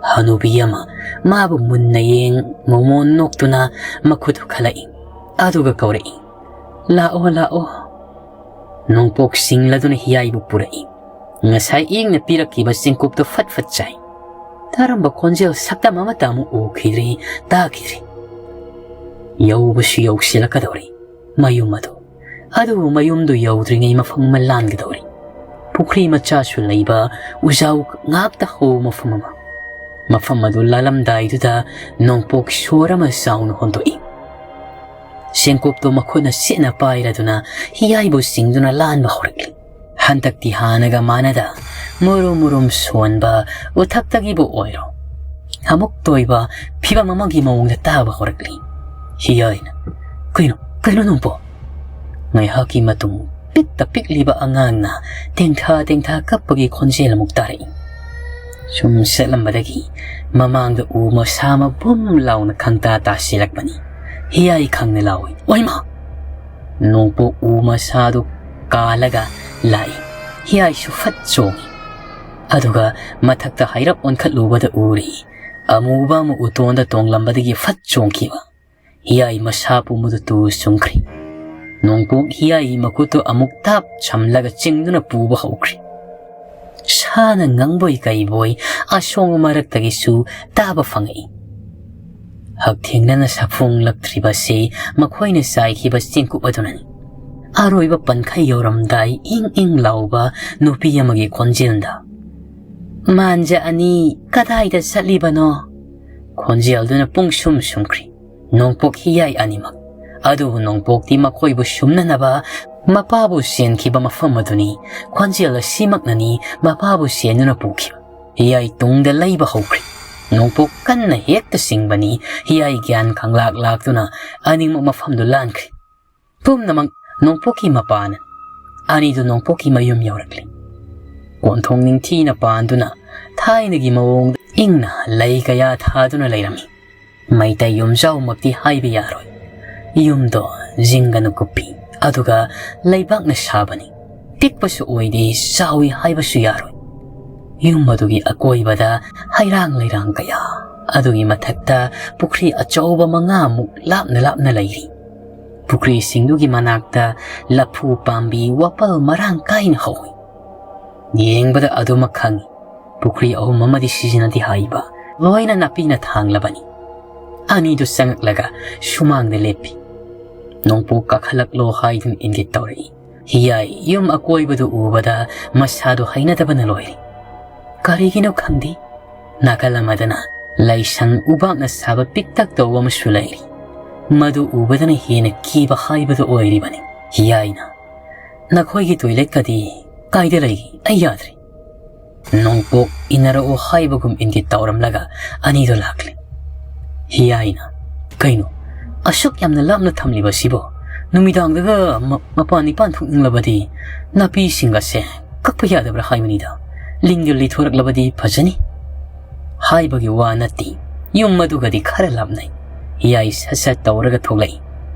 ꯍꯅꯨꯕꯤ ꯑꯃ ꯃꯥꯕꯨ ꯃꯨꯟꯅ ꯌꯦꯡ ꯃꯣꯃꯣꯟ ꯅꯣꯛꯇꯨꯅ ꯃꯈꯨꯠ ꯍꯨꯛꯈꯠꯂꯛꯏ꯫ ꯑꯗꯨꯒ ꯀꯧꯔꯛꯏ, "ꯂꯥꯛꯑꯣ, ꯂꯥꯛꯑꯣ꯫" ꯅꯣꯡꯄꯣꯛ ꯁꯤꯡꯂꯗꯨꯅ ꯍꯤꯌꯥꯏꯕꯨ ꯄꯨꯔꯛꯏ꯫ ꯉꯁꯥꯏ ꯏꯪꯅ ꯄꯤꯔꯛꯈꯤꯕ ꯆꯦꯡꯀꯨꯞꯇꯨ ꯐꯠ ꯐꯠ ꯆꯥꯏ꯫ ꯇꯥꯔꯝꯕ ꯈꯣꯟꯖꯦꯜ ꯁꯛꯇꯝ ꯑꯃꯠꯇ ꯑꯃꯨꯛ ꯎꯈꯤꯗ꯭ꯔꯤ, ꯇꯥꯈꯤꯗ꯭ꯔꯤ꯫ ꯌꯧꯕꯁꯨ ꯌꯧꯁꯤꯜꯂꯛꯀꯗꯧꯔꯤ ꯃꯌꯨꯝ ꯑꯗꯨ꯫ ꯑꯗꯨꯕꯨ ꯃꯌꯨꯝꯗꯨ ꯌꯧꯗ꯭ꯔꯤꯉꯩ ꯃꯐꯝ ꯑꯃ ꯂꯥꯟꯒꯗꯧꯔꯤ꯫ ꯄꯨꯈ꯭ꯔꯤ ꯃꯆꯥꯁꯨ ꯂꯩꯕ, ꯎꯖꯥꯎ ꯉꯥꯛꯇ ꯍꯧꯕ ꯃꯐꯝ ꯑꯃ꯫ ꯃꯐꯝ ꯑꯗꯨ ꯂꯥꯜꯂꯝꯗꯥꯏꯗꯨꯗ ꯅꯣꯡꯄꯣꯛ ꯁꯣꯔ ꯑꯃ ꯆꯥꯎꯅ ꯍꯣꯟꯗꯣꯛꯏ꯫ ꯆꯦꯡꯀꯨꯞꯇꯨ ꯃꯈꯨꯠꯅ ꯁꯦꯠꯅ ꯄꯥꯏꯔꯗꯨꯅ ꯍꯤꯌꯥꯏꯕꯨ ꯆꯤꯡꯗꯨꯅ ꯂꯥꯟꯕ ꯍꯧꯔꯛꯂꯤ꯫ ꯍꯟꯗꯛꯇꯤ ꯍꯥꯟꯅꯒ ꯃꯥꯟꯅꯗ ꯃꯨꯔꯨꯝ ꯃꯨꯔꯨꯝ ꯁꯣꯟꯕ, ꯎꯊꯛꯇꯒꯤꯕꯨ ꯑꯣꯏꯔꯣ ꯑꯃꯨꯛ ꯇꯣꯏꯕ ꯐꯤꯚꯝ ꯑꯃꯒꯤ ꯃꯑꯣꯡꯗ ꯇꯥꯕ ꯍꯧꯔꯛꯂꯤ꯫ ꯍꯤꯌꯥꯏꯅ, "ꯀꯩꯅꯣ, ꯀꯩꯅꯣ ꯅꯣꯡꯄꯣꯛ?" ꯉꯥꯏꯍꯥꯛꯀꯤ ꯃꯇꯨꯡ ꯄꯤꯛꯇ ꯄꯤꯛꯂꯤꯕ ꯑꯉꯥꯡꯅ ꯇꯦꯡꯊꯥ ꯇꯦꯡꯊꯥ ꯀꯞꯄꯒꯤ ꯈꯣꯟꯖꯦꯜ ꯑꯃꯨꯛ ꯇꯥꯔꯛꯏ꯫ ꯁꯨꯝ ꯆꯠꯂꯝꯕꯗꯒꯤ ꯃꯃꯥꯡꯗ ꯎ ꯃꯁꯥ ꯑꯃ ꯕꯨꯝ ꯂꯥꯎꯅ ꯈꯪꯇꯥ ꯇꯥꯁꯤꯜꯂꯛꯄꯅꯤ꯫ ꯍꯤꯌꯥꯏ ꯈꯪꯅ ꯂꯥꯎꯏ, "ꯑꯣꯏꯃꯥ!" ꯅꯣꯡꯄꯣꯛ ꯎ ꯃꯁꯥꯗꯨ ꯀꯥꯜꯂꯒ ꯂꯥꯛꯏ꯫ ꯍꯤꯌꯥꯏꯁꯨ ꯐꯠ ꯆꯣꯡꯏ꯫ ꯑꯗꯨꯒ ꯃꯊꯛꯇ ꯍꯥꯏꯔꯞ ꯑꯣꯟꯈꯠꯂꯨꯕꯗ ꯎꯔꯤ, ꯑꯃꯨꯕ ꯑꯃ ꯎꯇꯣꯟꯗ ꯇꯣꯡꯂꯝꯕꯗꯒꯤ ꯐꯠ ꯆꯣꯡꯈꯤꯕ꯫ ꯍꯤꯌꯥꯏ ꯃꯁꯥ ꯄꯨꯝꯕꯗꯨ ꯇꯨ ꯆꯨꯡꯈ꯭ꯔꯤ꯫ ꯅꯣꯡꯄꯣꯛ ꯍꯤꯌꯥꯏꯒꯤ ꯃꯈꯨꯠꯇꯨ ꯑꯃꯨꯛ ꯇꯥꯞ ꯁꯝꯂꯒ ꯆꯤꯡꯗꯨꯅ ꯄꯨꯕ ꯍꯧꯈ꯭ꯔꯤ꯫ ꯁꯥꯅ ꯉꯪꯕꯣꯏ ꯀꯩꯕꯣꯏ ꯑꯁꯣꯡꯕ ꯃꯔꯛꯇꯒꯤꯁꯨ ꯇꯥꯕ ꯐꯪꯉꯛꯏ꯫ ꯍꯛꯊꯦꯡꯅꯅ ꯁꯥꯐꯣꯡꯂꯛꯇ꯭ꯔꯤꯕꯁꯤ ꯃꯈꯣꯏꯅ ꯆꯥꯏꯈꯤꯕ ꯆꯦꯡꯀꯨꯞ ꯑꯗꯨꯅꯅꯤ꯫ ꯑꯔꯣꯏꯕ ꯄꯟꯈꯩ ꯌꯧꯔꯝꯗꯥꯏ ꯏꯪ ꯏꯪ ꯂꯥꯎꯕ ꯅꯨꯄꯤ ꯑꯃꯒꯤ ꯈꯣꯟꯖꯦꯜꯗ, "ꯃꯥꯟꯖ ꯑꯅꯤ ꯀꯗꯥꯏꯗ ꯆꯠꯂꯤꯕꯅꯣ?" ꯈꯣꯟꯖꯦꯜꯗꯨꯅ ꯄꯨꯡ ꯁꯨꯝ ꯁꯨꯝꯈ꯭ꯔꯤ꯫ ꯅꯣꯡꯄꯣꯛ ꯍꯤꯌꯥꯏ ꯑꯅꯤꯃꯛ꯫ ꯑꯗꯨꯕꯨ ꯅꯣꯡꯄꯣꯛꯇꯤ ꯃꯈꯣꯏꯕꯨ ꯁꯨꯝꯅꯅꯕ ꯃꯄꯥꯕꯨ ꯆꯦꯟꯈꯤꯕ ꯃꯐꯝ ꯑꯗꯨꯅꯤ꯫ ꯈꯣꯟꯖꯦꯜ ꯑꯁꯤꯃꯛꯅꯅꯤ ꯃꯄꯥꯕꯨ ꯆꯦꯟꯗꯨꯅ ꯄꯨꯈꯤꯕ꯫ ꯍꯤꯌꯥꯏ ꯇꯨꯡꯗ ꯂꯩꯕ ꯍꯧꯈ꯭ꯔꯤ꯫ ꯅꯣꯡꯄꯣꯛ ꯀꯟꯅ ꯍꯦꯛꯇ ꯆꯤꯡꯕꯅꯤ꯫ ꯍꯤꯌꯥꯏ ꯒ꯭ꯌꯥꯟ ꯈꯪꯂꯥꯛ ꯂꯥꯛꯇꯨꯅ ꯑꯅꯤꯃꯛ ꯃꯐꯝꯗꯨ ꯂꯥꯟꯈ꯭ꯔꯤ꯫ ꯄꯨꯝꯅꯃꯛ ꯅꯣꯡꯄꯣꯛꯀꯤ ꯃꯄꯥꯟ꯫ ꯑꯅꯤꯗꯨ ꯅꯣꯡꯄꯣꯛꯀꯤ ꯃꯌꯨꯝ ꯌꯧꯔꯛꯂꯤ꯫ ꯀꯣꯟꯊꯣꯡ ꯅꯤꯡꯊꯤꯅ ꯄꯥꯟꯗꯨꯅ ꯊꯥꯏꯅꯒꯤ ꯃꯑꯣꯡꯗ ꯏꯪꯅ ꯂꯩ ꯀꯌꯥ ꯊꯥꯗꯨꯅ ꯂꯩꯔꯝꯃꯤ꯫ ꯃꯩꯇꯩ ꯌꯨꯝꯖꯥꯎꯃꯛꯇꯤ ꯍꯥꯏꯕ ꯌꯥꯔꯣꯏ꯫ ꯌꯨꯝꯗꯣ ꯖꯤꯡꯒꯅ ꯀꯨꯞꯄꯤ, ꯑꯗꯨꯒ ꯂꯩꯕꯥꯛꯅ ꯁꯥꯕꯅꯤ꯫ ꯄꯤꯛꯄꯁꯨ ꯑꯣꯏꯗꯦ, ꯆꯥꯎꯏ ꯍꯥꯏꯕꯁꯨ ꯌꯥꯔꯣꯏ꯫ ꯌꯨꯝ ꯑꯗꯨꯒꯤ ꯑꯀꯣꯏꯕꯗ ꯍꯩꯔꯥꯡ ꯂꯩꯔꯥꯡ ꯀꯌꯥ, ꯑꯗꯨꯒꯤ ꯃꯊꯛꯇ ꯄꯨꯈ꯭ꯔꯤ ꯑꯆꯧꯕ ꯃꯉꯥꯃꯨꯛ ꯂꯥꯞꯅ ꯂꯥꯞꯅ ꯂꯩꯔꯤ꯫ ꯄꯨꯈ꯭ꯔꯤꯁꯤꯡꯗꯨꯒꯤ ꯃꯅꯥꯛꯇ ꯂꯐꯨ ꯄꯥꯝꯕꯤ ꯋꯥꯄꯜ ꯃꯔꯥꯡ ꯀꯥꯏꯅ ꯍꯧꯏ꯫ ꯌꯦꯡꯕꯗ ꯑꯗꯨꯃꯛ ꯈꯪꯏ, ꯄꯨꯈ꯭ꯔꯤ ꯑꯍꯨꯝ ꯑꯃꯗꯤ ꯁꯤꯖꯤꯟꯅꯗꯦ ꯍꯥꯏꯕ, ꯂꯣꯏꯅ ꯅꯥꯄꯤꯅ ꯊꯥꯡꯂꯕꯅꯤ꯫ ꯑꯅꯤꯗꯨ ꯆꯪꯉꯛꯂꯒ ꯁꯨꯃꯥꯡꯗ ꯂꯦꯞꯄꯤ꯫ ꯅꯣꯡꯄꯣꯛ ꯀꯥꯈꯠꯂꯛꯂꯣ ꯍꯥꯏꯗꯨꯅ ꯏꯪꯒꯤꯠ ꯇꯧꯔꯛꯏ꯫ ꯍꯤꯌꯥꯏ ꯌꯨꯝ ꯑꯀꯣꯏꯕꯗꯨ ꯎꯕꯗ ꯃꯁꯥꯗꯨ ꯍꯩꯅꯗꯕꯅ ꯂꯣꯏꯔꯦ꯫ ꯀꯔꯤꯒꯤꯅꯣ ꯈꯪꯗꯦ, ꯅꯥꯀꯜ ꯑꯃꯗꯅ ꯂꯥꯏꯁꯪ ꯎꯕꯥꯛꯅ ꯁꯥꯕ ꯄꯤꯛꯇꯛ ꯇꯧꯕ ꯑꯃꯁꯨ ꯂꯩꯔꯤ꯫ ꯃꯗꯨ ꯎꯕꯗꯅ ꯍꯦꯟꯅ ꯀꯤꯕ ꯍꯥꯏꯕꯗꯨ ꯑꯣꯏꯔꯤꯕꯅꯤ꯫ ꯍꯤꯌꯥꯏꯅ, "ꯅꯈꯣꯏꯒꯤ ꯇꯣꯏꯂꯦꯠꯀꯗꯤ ꯀꯥꯏꯗ ꯂꯩꯒꯦ? ꯑꯩ ꯌꯥꯗ꯭ꯔꯦ꯫" ꯅꯣꯡꯄꯣꯛ ꯏꯟꯅꯔꯛꯎ ꯍꯥꯏꯕꯒꯨꯝ ꯏꯪꯒꯤꯠ ꯇꯧꯔꯝꯂꯒ ꯑꯅꯤꯗꯨ ꯂꯥꯛꯂꯦ꯫ ꯍꯤꯌꯥꯏꯅ, "ꯀꯩꯅꯣ ꯑꯁꯨꯛ ꯌꯥꯝꯅ ꯂꯥꯞꯅ ꯊꯝꯂꯤꯕ ꯑꯁꯤꯕꯣ? ꯅꯨꯃꯤꯗꯥꯡꯗꯒ ꯃ-, ꯃꯄꯥꯟ ꯏꯄꯥꯟ ꯊꯣꯛꯅꯤꯡꯂꯕꯗꯤ ꯅꯥꯄꯤꯁꯤꯡ ꯑꯁꯦ ꯀꯛꯄ ꯌꯥꯗꯕ꯭ꯔꯥ ꯍꯥꯏꯕꯅꯤꯗ? ꯂꯤꯟꯒ ꯂꯤꯊꯣꯔꯛꯂꯕꯗꯤ ꯐꯖꯅꯤ꯫" ꯍꯥꯏꯕꯒꯤ ꯋꯥ ꯅꯠꯇꯦ, ꯌꯨꯝ ꯑꯗꯨꯒꯗꯤ ꯈꯔ ꯂꯥꯞꯅꯩ꯫ ꯍꯤꯌꯥꯏ ꯁꯠ ꯁꯠ ꯇꯧꯔꯒ ꯊꯣꯛꯂꯛꯏ꯫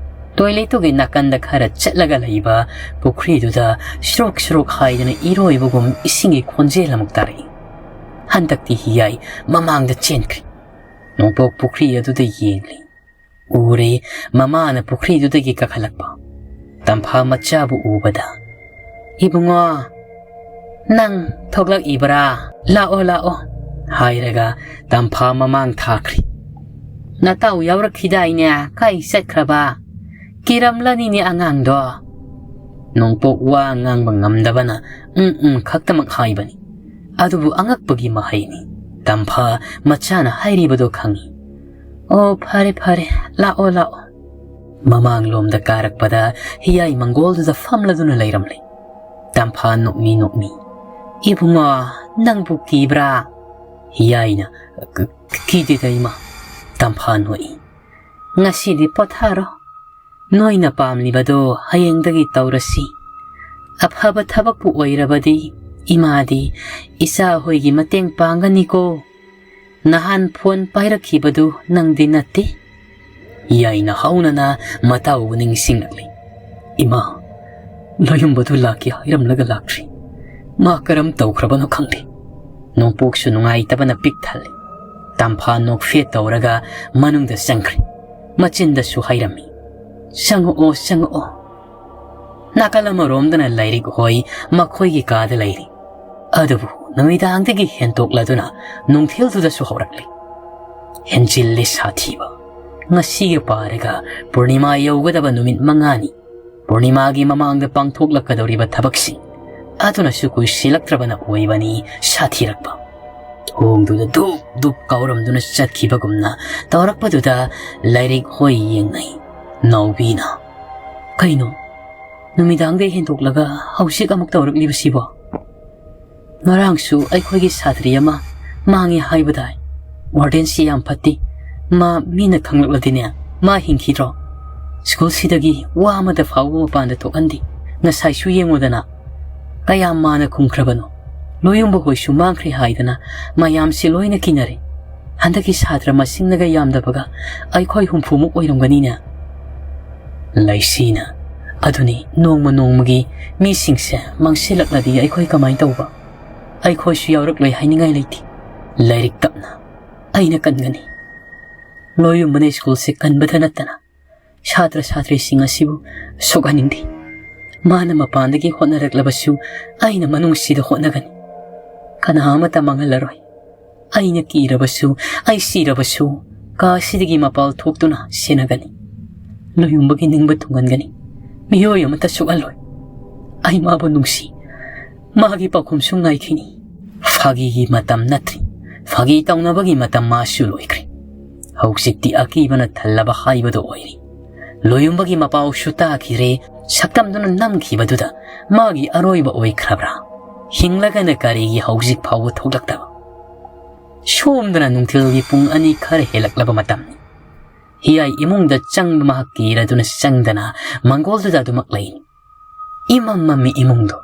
ꯇꯣꯏꯂꯦꯠꯇꯨꯒꯤ ꯅꯥꯀꯟꯗ ꯈꯔ ꯆꯠꯂꯒ ꯂꯩꯕ ꯄꯨꯈ꯭ꯔꯤꯗꯨꯗ ꯁ꯭ꯔꯣꯛ ꯁ꯭ꯔꯣꯛ ꯍꯥꯏꯗꯅ ꯏꯔꯣꯏꯕꯒꯨꯝ ꯏꯁꯤꯡꯒꯤ ꯈꯣꯟꯖꯦꯜ ꯑꯃꯨꯛ ꯇꯥꯔꯛꯏ꯫ ꯍꯟꯗꯛꯇꯤ ꯍꯤꯌꯥꯏ ꯃꯃꯥꯡꯗ ꯆꯦꯟꯈ꯭ꯔꯦ꯫ ꯅꯣꯡꯄꯣꯛ ꯄꯨꯈ꯭ꯔꯤ ꯑꯗꯨꯗ ꯌꯦꯡꯂꯤ꯫ ꯎꯔꯦ, ꯃꯃꯥꯅ ꯄꯨꯈ꯭ꯔꯤꯗꯨꯗꯒꯤ ꯀꯥꯈꯠꯂꯛꯄ꯫ ꯇꯝꯐꯥ ꯃꯆꯥꯕꯨ ꯎꯕꯗ, "ꯏꯕꯨꯡꯉꯣ, ꯅꯪ ꯊꯣꯛꯂꯛꯏꯕ꯭ꯔꯥ? ꯂꯥꯛꯑꯣ, ꯂꯥꯛꯑꯣ," ꯍꯥꯏꯔꯒ ꯇꯝꯐꯥ ꯃꯃꯥꯡ ꯊꯥꯈ꯭ꯔꯤ꯫ "ꯅꯇꯥꯎ ꯌꯥꯎꯔꯛꯈꯤꯗꯥꯏꯅꯦ? ꯀꯥꯏ ꯆꯠꯈ꯭ꯔꯕ? ꯀꯤꯔꯝꯂꯅꯤꯅꯦ ꯑꯉꯥꯡꯗꯣ꯫ ꯅꯣꯡꯄꯣꯛ ꯋꯥ ꯉꯥꯡꯕ ꯉꯝꯗꯕꯅ "ꯎꯝ, ꯎꯝ" ꯈꯛꯇꯃꯛ ꯍꯥꯏꯕꯅꯤ꯫ ꯑꯗꯨꯕꯨ ꯑꯉꯛꯄꯒꯤ ꯃꯍꯩꯅꯤ꯫ ꯇꯝꯐꯥ ꯃꯆꯥꯅ ꯍꯥꯏꯔꯤꯕꯗꯣ ꯈꯪꯏ꯫ "ꯑꯣ, ꯐꯔꯦ, ꯐꯔꯦ, ꯂꯥꯛꯑꯣ, ꯂꯥꯛꯑꯣ"꯫ ꯃꯃꯥꯡꯂꯣꯝꯗ ꯀꯥꯔꯛꯄꯗ ꯍꯤꯌꯥꯏ ꯃꯪꯒꯣꯜꯗꯨꯗ ꯐꯝꯂꯗꯨꯅ ꯂꯩꯔꯝꯂꯦ꯫ ꯇꯝꯐꯥ ꯅꯣꯛꯃꯤ ꯅꯣꯛꯃꯤ, "ꯏꯕꯨꯡꯉꯣ, ꯅꯪꯕꯨ ꯀꯤꯕ꯭ꯔꯥ?" ꯍꯤꯌꯥꯏꯅ, "ꯀ-, ꯀꯤꯗꯦꯗ, ꯏꯃꯥ"꯫ ꯇꯝꯐꯥ ꯅꯣꯛꯏ꯫ "ꯉꯁꯤꯗꯤ ꯄꯣꯊꯥꯔꯣ꯫ ꯅꯣꯏꯅ ꯄꯥꯝꯂꯤꯕꯗꯣ ꯍꯌꯦꯡꯗꯒꯤ ꯇꯧꯔꯁꯤ꯫ ꯑꯐꯕ ꯊꯕꯛꯄꯨ ꯑꯣꯏꯔꯕꯗꯤ ꯏꯃꯥꯗꯤ ꯏꯆꯥ ꯍꯣꯏꯒꯤ ꯃꯇꯦꯡ ꯄꯥꯡꯒꯅꯤꯀꯣ꯫ ꯅꯍꯥꯟ ꯐꯣꯟ ꯄꯥꯏꯔꯛꯈꯤꯕꯗꯨ ꯅꯪꯗꯤ ꯅꯠꯇꯦ?" ꯌꯥꯏꯅ ꯍꯧꯅꯅ ꯃꯇꯥꯎꯕꯨ ꯅꯤꯡꯁꯤꯡꯂꯛꯂꯤ꯫ "ꯏꯃꯥ, ꯂꯣꯌꯨꯝꯕꯗꯨ ꯂꯥꯛꯀꯦ ꯍꯥꯏꯔꯝꯂꯒ ꯂꯥꯛꯇ꯭ꯔꯤ꯫ ꯃꯥ ꯀꯔꯝ ꯇꯧꯈ꯭ꯔꯕꯅꯣ ꯈꯪꯗꯦ"꯫ ꯅꯣꯡꯄꯣꯛꯁꯨ ꯅꯨꯡꯉꯥꯏꯇꯕꯅ ꯄꯤꯛ ꯊꯜꯂꯤ꯫ ꯇꯝꯐꯥ ꯅꯣꯛꯐꯦꯠ ꯇꯧꯔꯒ ꯃꯅꯨꯡꯗ ꯆꯪꯈ꯭ꯔꯦ꯫ ꯃꯆꯤꯟꯗꯁꯨ ꯍꯥꯏꯔꯝꯃꯤ, "ꯆꯪꯉꯛꯑꯣ, ꯆꯪꯉꯛꯑꯣ"꯫ ꯅꯥꯀꯜ ꯑꯃꯔꯣꯝꯗꯅ ꯂꯥꯏꯔꯤꯛ ꯍꯣꯏ ꯃꯈꯣꯏꯒꯤ ꯀꯥꯗ ꯂꯩꯔꯤ꯫ ꯑꯗꯨꯕꯨ ꯅꯨꯃꯤꯗꯥꯡꯗꯒꯤ ꯍꯦꯟꯇꯣꯛꯂꯗꯨꯅ ꯅꯨꯡꯊꯤꯜꯗꯨꯗꯁꯨ ꯍꯧꯔꯛꯂꯤ꯫ ꯍꯦꯟꯖꯤꯜꯂꯦ ꯁꯥꯊꯤꯕ꯫ ꯉꯁꯤꯒ ꯄꯥꯔꯒ ꯄꯨꯔꯅꯤꯃꯥ ꯌꯧꯒꯗꯕ ꯅꯨꯃꯤꯠ ꯃꯉꯥꯅꯤ꯫ ꯄꯨꯔꯅꯤꯃꯥꯒꯤ ꯃꯃꯥꯡꯗ ꯄꯥꯡꯊꯣꯛꯂꯛꯀꯗꯧꯔꯤꯕ ꯊꯕꯛꯁꯤꯡ ꯑꯗꯨꯅꯁꯨ ꯀꯨꯏꯁꯤꯜꯂꯛꯇ꯭ꯔꯕꯅ ꯑꯣꯏꯕꯅꯤ ꯁꯥꯊꯤꯔꯛꯄ꯫ ꯊꯣꯡꯗꯨꯗ ꯗꯨꯞ ꯗꯨꯞ ꯀꯥꯎꯔꯝꯗꯨꯅ ꯆꯠꯈꯤꯕꯒꯨꯝꯅ ꯇꯧꯔꯛꯄꯗꯨꯗ ꯂꯥꯏꯔꯤꯛ ꯍꯣꯏ ꯌꯦꯡꯅꯩ꯫ ꯅꯥꯎꯕꯤꯅ, "ꯀꯩꯅꯣ? ꯅꯨꯃꯤꯗꯥꯡꯗ ꯍꯦꯟꯗꯣꯛꯂꯒ ꯍꯧꯖꯤꯛ ꯑꯃꯨꯛ ꯇꯧꯔꯛꯂꯤꯕꯁꯤꯕꯣ?" "ꯉꯔꯥꯡꯁꯨ ꯑꯩꯈꯣꯏꯒꯤ ꯁꯥꯇ꯭ꯔꯤ ꯑꯃ ꯃꯥꯡꯉꯦ ꯍꯥꯏꯕꯗꯥꯏ? ꯋꯥꯔꯗꯦꯟꯁꯤ ꯌꯥꯝ ꯐꯠꯇꯦ꯫ ꯃꯥ ꯃꯤꯅ ꯈꯪꯂꯛꯂꯗꯤꯅꯦ, ꯃꯥ ꯍꯤꯡꯈꯤꯗ꯭ꯔꯣ? ꯁ꯭ꯀꯨꯜꯁꯤꯗꯒꯤ ꯋꯥ ꯑꯃꯗ ꯐꯥꯎꯕ ꯃꯄꯥꯟꯗ ꯊꯣꯛꯍꯟꯗꯦ꯫ ꯉꯁꯥꯏꯁꯨ ꯌꯦꯡꯉꯨꯗꯅ, ꯀꯌꯥꯝ ꯃꯥꯅ ꯈꯨꯝꯈ꯭ꯔꯕꯅꯣ꯫ ꯂꯣꯌꯨꯝꯕ ꯍꯣꯏꯁꯨ ꯃꯥꯡꯈ꯭ꯔꯦ ꯍꯥꯏꯗꯅ ꯃꯌꯥꯝꯁꯤ ꯂꯣꯏꯅ ꯀꯤꯅꯔꯦ꯫ ꯍꯟꯗꯛꯀꯤ ꯁꯥꯇ꯭ꯔ ꯃꯁꯤꯡꯅꯒ ꯌꯥꯝꯗꯕꯒ ꯑꯩꯈꯣꯏ ꯍꯨꯝꯐꯨꯃꯨꯛ ꯑꯣꯏꯔꯝꯒꯅꯤꯅꯦ"꯫ ꯂꯩꯁꯤꯅ, "ꯑꯗꯨꯅꯤ, ꯅꯣꯡꯃ ꯅꯣꯡꯃꯒꯤ ꯃꯤꯁꯤꯡꯁꯦ ꯃꯥꯡꯁꯤꯜꯂꯛꯂꯗꯤ ꯑꯩꯈꯣꯏ ꯀꯃꯥꯏꯅ ꯇꯧꯕ? ꯑꯩꯈꯣꯏꯁꯨ ꯌꯥꯎꯔꯛꯂꯣꯏ ꯍꯥꯏꯅꯤꯡꯉꯥꯏ ꯂꯩꯇꯦ"꯫ ꯂꯥꯏꯔꯤꯛ ꯇꯞꯅ, "ꯑꯩꯅ ꯀꯟꯒꯅꯤ꯫ ꯂꯣꯌꯨꯝꯕꯅ ꯁ꯭ꯀꯨꯜꯁꯦ ꯀꯟꯕꯗ ꯅꯠꯇꯅ ꯁꯥꯇ꯭ꯔ ꯁꯥꯇ꯭ꯔꯤꯁꯤꯡ ꯑꯁꯤꯕꯨ ꯁꯣꯛꯍꯟꯅꯤꯡꯗꯦ꯫ ꯃꯥꯅ ꯃꯄꯥꯟꯗꯒꯤ ꯍꯣꯠꯅꯔꯛꯂꯕꯁꯨ ꯑꯩꯅ ꯃꯅꯨꯡꯁꯤꯗ ꯍꯣꯠꯅꯒꯅꯤ꯫ ꯀꯅꯥ ꯑꯃꯠꯇ ꯃꯥꯡꯍꯜꯂꯔꯣꯏ꯫ ꯑꯩꯅ ꯀꯤꯔꯕꯁꯨ, ꯑꯩ ꯁꯤꯔꯕꯁꯨ, ꯀꯥ ꯑꯁꯤꯗꯒꯤ ꯃꯄꯥꯜ ꯊꯣꯛꯇꯨꯅ ꯁꯦꯟꯅꯒꯅꯤ꯫ ꯂꯣꯌꯨꯝꯕꯒꯤ ꯅꯤꯡꯕ ꯊꯨꯡꯍꯟꯒꯅꯤ꯫ ꯃꯤꯑꯣꯏ ꯑꯃꯠꯇ ꯁꯣꯛꯍꯜꯂꯣꯏ"꯫ ꯑꯩ ꯃꯥꯕꯨ ꯅꯨꯡꯁꯤ꯫ ꯃꯥꯒꯤ ꯄꯥꯎꯈꯨꯝꯁꯨ ꯉꯥꯏꯈꯤꯅꯤ꯫ ꯐꯥꯒꯤꯒꯤ ꯃꯇꯝ ꯅꯠꯇ꯭ꯔꯤ꯫ ꯐꯥꯒꯤ ꯇꯧꯅꯕꯒꯤ ꯃꯇꯝ ꯃꯥꯁꯨ ꯂꯣꯏꯈ꯭ꯔꯦ꯫ ꯍꯧꯖꯤꯛꯇꯤ ꯑꯀꯤꯕꯅ ꯊꯜꯂꯕ ꯍꯥꯏꯕꯗꯨ ꯑꯣꯏꯔꯦ꯫ ꯂꯣꯌꯨꯝꯕꯒꯤ ꯃꯄꯥꯎꯁꯨ ꯇꯥꯈꯤꯗ꯭ꯔꯦ꯫ ꯁꯛꯇꯝꯗꯨꯅ ꯅꯝꯈꯤꯕꯗꯨꯗ ꯃꯥꯒꯤ ꯑꯔꯣꯏꯕ ꯑꯣꯏꯈ꯭ꯔꯕ꯭ꯔꯥ? ꯍꯤꯡꯂꯒꯅ ꯀꯔꯤꯒꯤ ꯍꯧꯖꯤꯛ ꯐꯥꯎꯕ ꯊꯣꯛꯂꯛꯇꯕ? ꯁꯣꯝꯗꯅ ꯅꯨꯡꯊꯤꯜꯒꯤ ꯄꯨꯡ ꯑꯅꯤ ꯈꯔ ꯍꯦꯜꯂꯛꯂꯕ ꯃꯇꯝꯅꯤ꯫ ꯍꯤꯌꯥꯏ ꯏꯃꯨꯡꯗ ꯆꯪꯕ ꯃꯍꯥꯛ ꯀꯤꯔꯗꯨꯅ ꯆꯪꯗꯅ ꯃꯪꯒꯣꯜꯗꯨꯗ ꯑꯗꯨꯃꯛ ꯂꯩ꯫ ꯏꯃꯝ ꯃꯝꯃꯤ ꯏꯃꯨꯡꯗꯣ꯫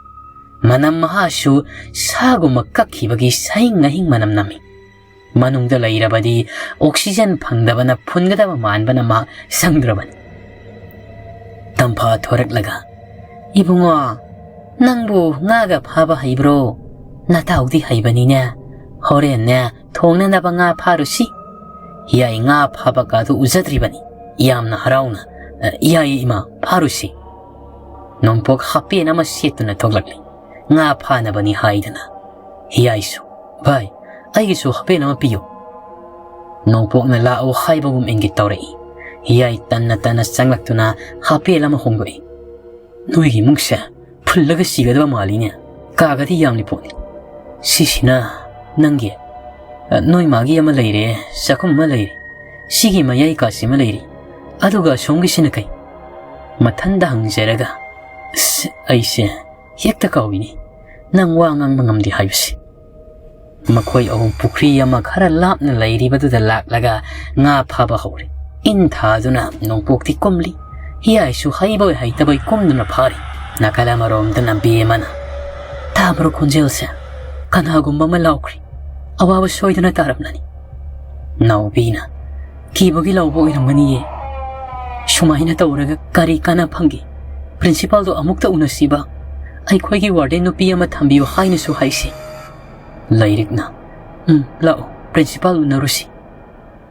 ꯃꯅꯝ ꯃꯍꯥꯁꯨ ꯁꯥꯒꯨꯝꯕ ꯀꯛꯈꯤꯕꯒꯤ ꯁꯍꯤꯡ ꯅꯍꯤꯡ ꯃꯅꯝ ꯅꯝꯃꯤ꯫ ꯃꯅꯨꯡꯗ ꯂꯩꯔꯕꯗꯤ ꯑꯣꯛꯁꯤꯖꯟ ꯐꯪꯗꯕꯅ ꯐꯨꯟꯒꯗꯕ ꯃꯥꯟꯕꯅ ꯃꯍꯥꯛ ꯁꯪꯗ꯭ꯔꯕꯅꯤ꯫ ꯇꯝꯐꯥ ꯊꯣꯔꯛꯂꯒ, "ꯏꯕꯨꯡꯉꯣ, ꯅꯪꯕꯨ ꯉꯥꯒ ꯐꯥꯕ ꯍꯩꯕ꯭ꯔꯣ? ꯅꯇꯥꯎꯗꯤ ꯍꯩꯕꯅꯤꯅꯦ꯫ ꯍꯣꯔꯦꯟꯅꯦ, ꯊꯣꯡꯅꯅꯕ ꯉꯥ ꯐꯥꯔꯨꯁꯤ꯫" ꯍꯤꯌꯥꯏ ꯉꯥ ꯐꯥꯕ ꯀꯥꯗꯨ ꯎꯖꯗ꯭ꯔꯤꯕꯅꯤ꯫ ꯌꯥꯝꯅ ꯍꯔꯥꯎꯅ, "ꯑ, ꯌꯥꯏꯌꯦ ꯏꯃꯥ, ꯐꯥꯔꯨꯁꯤ꯫" ꯅꯣꯡꯄꯣꯛ ꯍꯥꯄꯦꯟ ꯑꯃ ꯁꯦꯠꯇꯨꯅ ꯊꯣꯛꯂꯛꯂꯤ꯫ ꯉꯥ ꯐꯥꯅꯕꯅꯤ ꯍꯥꯏꯗꯅ꯫ ꯍꯤꯌꯥꯏꯁꯨ, "ꯚꯥꯏ, ꯑꯩꯒꯤꯁꯨ ꯍꯥꯄꯦꯟ ꯑꯃ ꯄꯤꯌꯨ꯫" ꯅꯣꯡꯄꯣꯛꯅ ꯂꯥꯛꯑꯣ ꯍꯥꯏꯕꯒꯨꯝ ꯏꯪꯒꯤꯠ ꯇꯧꯔꯛꯏ꯫ ꯍꯤꯌꯥꯏ ꯇꯟꯅ ꯇꯟꯅ ꯆꯪꯂꯛꯇꯨꯅ ꯍꯥꯄꯦꯟ ꯑꯃ ꯍꯣꯡꯗꯣꯛꯏ꯫ "ꯅꯣꯏꯒꯤ ꯏꯃꯨꯡꯁꯦ ꯐꯨꯜꯂꯒ ꯁꯤꯒꯗꯕ ꯃꯥꯜꯂꯤꯅꯦ꯫ ꯀꯥꯒꯗꯤ ꯌꯥꯝꯂꯤ ꯄꯣꯠꯅꯤ꯫ ꯁꯤꯁꯤꯅ ꯅꯪꯒꯤ, ꯑ, ꯅꯣꯏ ꯃꯥꯒꯤ ꯑꯃ ꯂꯩꯔꯦ, ꯆꯥꯛꯈꯨꯝ ꯑꯃ ꯂꯩꯔꯦ, ꯁꯤꯒꯤ ꯃꯌꯥꯏ ꯀꯥꯁꯤ ꯑꯃ ꯂꯩꯔꯦ, ꯑꯗꯨꯒ ꯑꯁꯣꯝꯒꯤꯁꯤꯅ ꯀꯩ?" ꯃꯊꯟꯗ ꯍꯪꯖꯔꯒ, "ꯑꯁ, ꯑꯩꯁꯦ ꯍꯦꯛꯇ ꯀꯥꯎꯏꯅꯦ, ꯅꯪ ꯋꯥ ꯉꯥꯡꯕ ꯉꯝꯗꯦ ꯍꯥꯏꯕꯁꯦ꯫" ꯃꯈꯣꯏ ꯑꯍꯨꯝ ꯄꯨꯈ꯭ꯔꯤ ꯑꯃ ꯈꯔ ꯂꯥꯞꯅ ꯂꯩꯔꯤꯕꯗꯨꯗ ꯂꯥꯛꯂꯒ ꯉꯥ ꯐꯥꯕ ꯍꯧꯔꯦ꯫ ꯏꯟ ꯊꯥꯗꯨꯅ ꯅꯣꯡꯄꯣꯛꯇꯤ ꯀꯨꯝꯂꯤ꯫ ꯍꯤꯌꯥꯏꯁꯨ ꯍꯩꯕꯣꯏ ꯍꯩꯇꯕꯣꯏ ꯀꯨꯝꯗꯨꯅ ꯐꯥꯔꯤ꯫ ꯅꯥꯀꯜ ꯑꯃꯔꯣꯝꯗꯅ ꯕꯦꯝꯃꯅ, "ꯇꯥꯕ꯭ꯔꯣ ꯈꯣꯟꯖꯦꯜꯁꯦ? ꯀꯅꯥꯒꯨꯝꯕ ꯑꯃ ꯂꯥꯎꯈ꯭ꯔꯦ꯫ ꯑꯋꯥꯕ ꯁꯣꯏꯗꯅ ꯇꯥꯔꯝꯂꯅꯤ꯫" ꯅꯥꯎꯕꯤꯅ, "ꯀꯤꯕꯒꯤ ꯂꯥꯎꯕ ꯑꯣꯏꯔꯝꯒꯅꯤꯌꯦ꯫ ꯁꯨꯃꯥꯏꯅ ꯇꯧꯔꯒ ꯀꯔꯤ ꯀꯥꯟꯅ ꯐꯪꯒꯦ? ꯄ꯭ꯔꯤꯟꯁꯤꯄꯥꯜꯗꯣ ꯑꯃꯨꯛꯇ ꯎꯅꯁꯤꯕ꯫ ꯑꯩꯈꯣꯏꯒꯤ ꯋꯥꯔꯗꯦꯟ ꯅꯨꯄꯤ ꯑꯃ ꯊꯝꯕꯤꯌꯨ ꯍꯥꯏꯅꯁꯨ ꯍꯥꯏꯁꯤ꯫" ꯂꯥꯏꯔꯤꯛꯅ, "ꯎꯝ, ꯂꯥꯛꯑꯣ, ꯄ꯭ꯔꯤꯟꯁꯤꯄꯥꯜ ꯎꯅꯔꯨꯁꯤ꯫"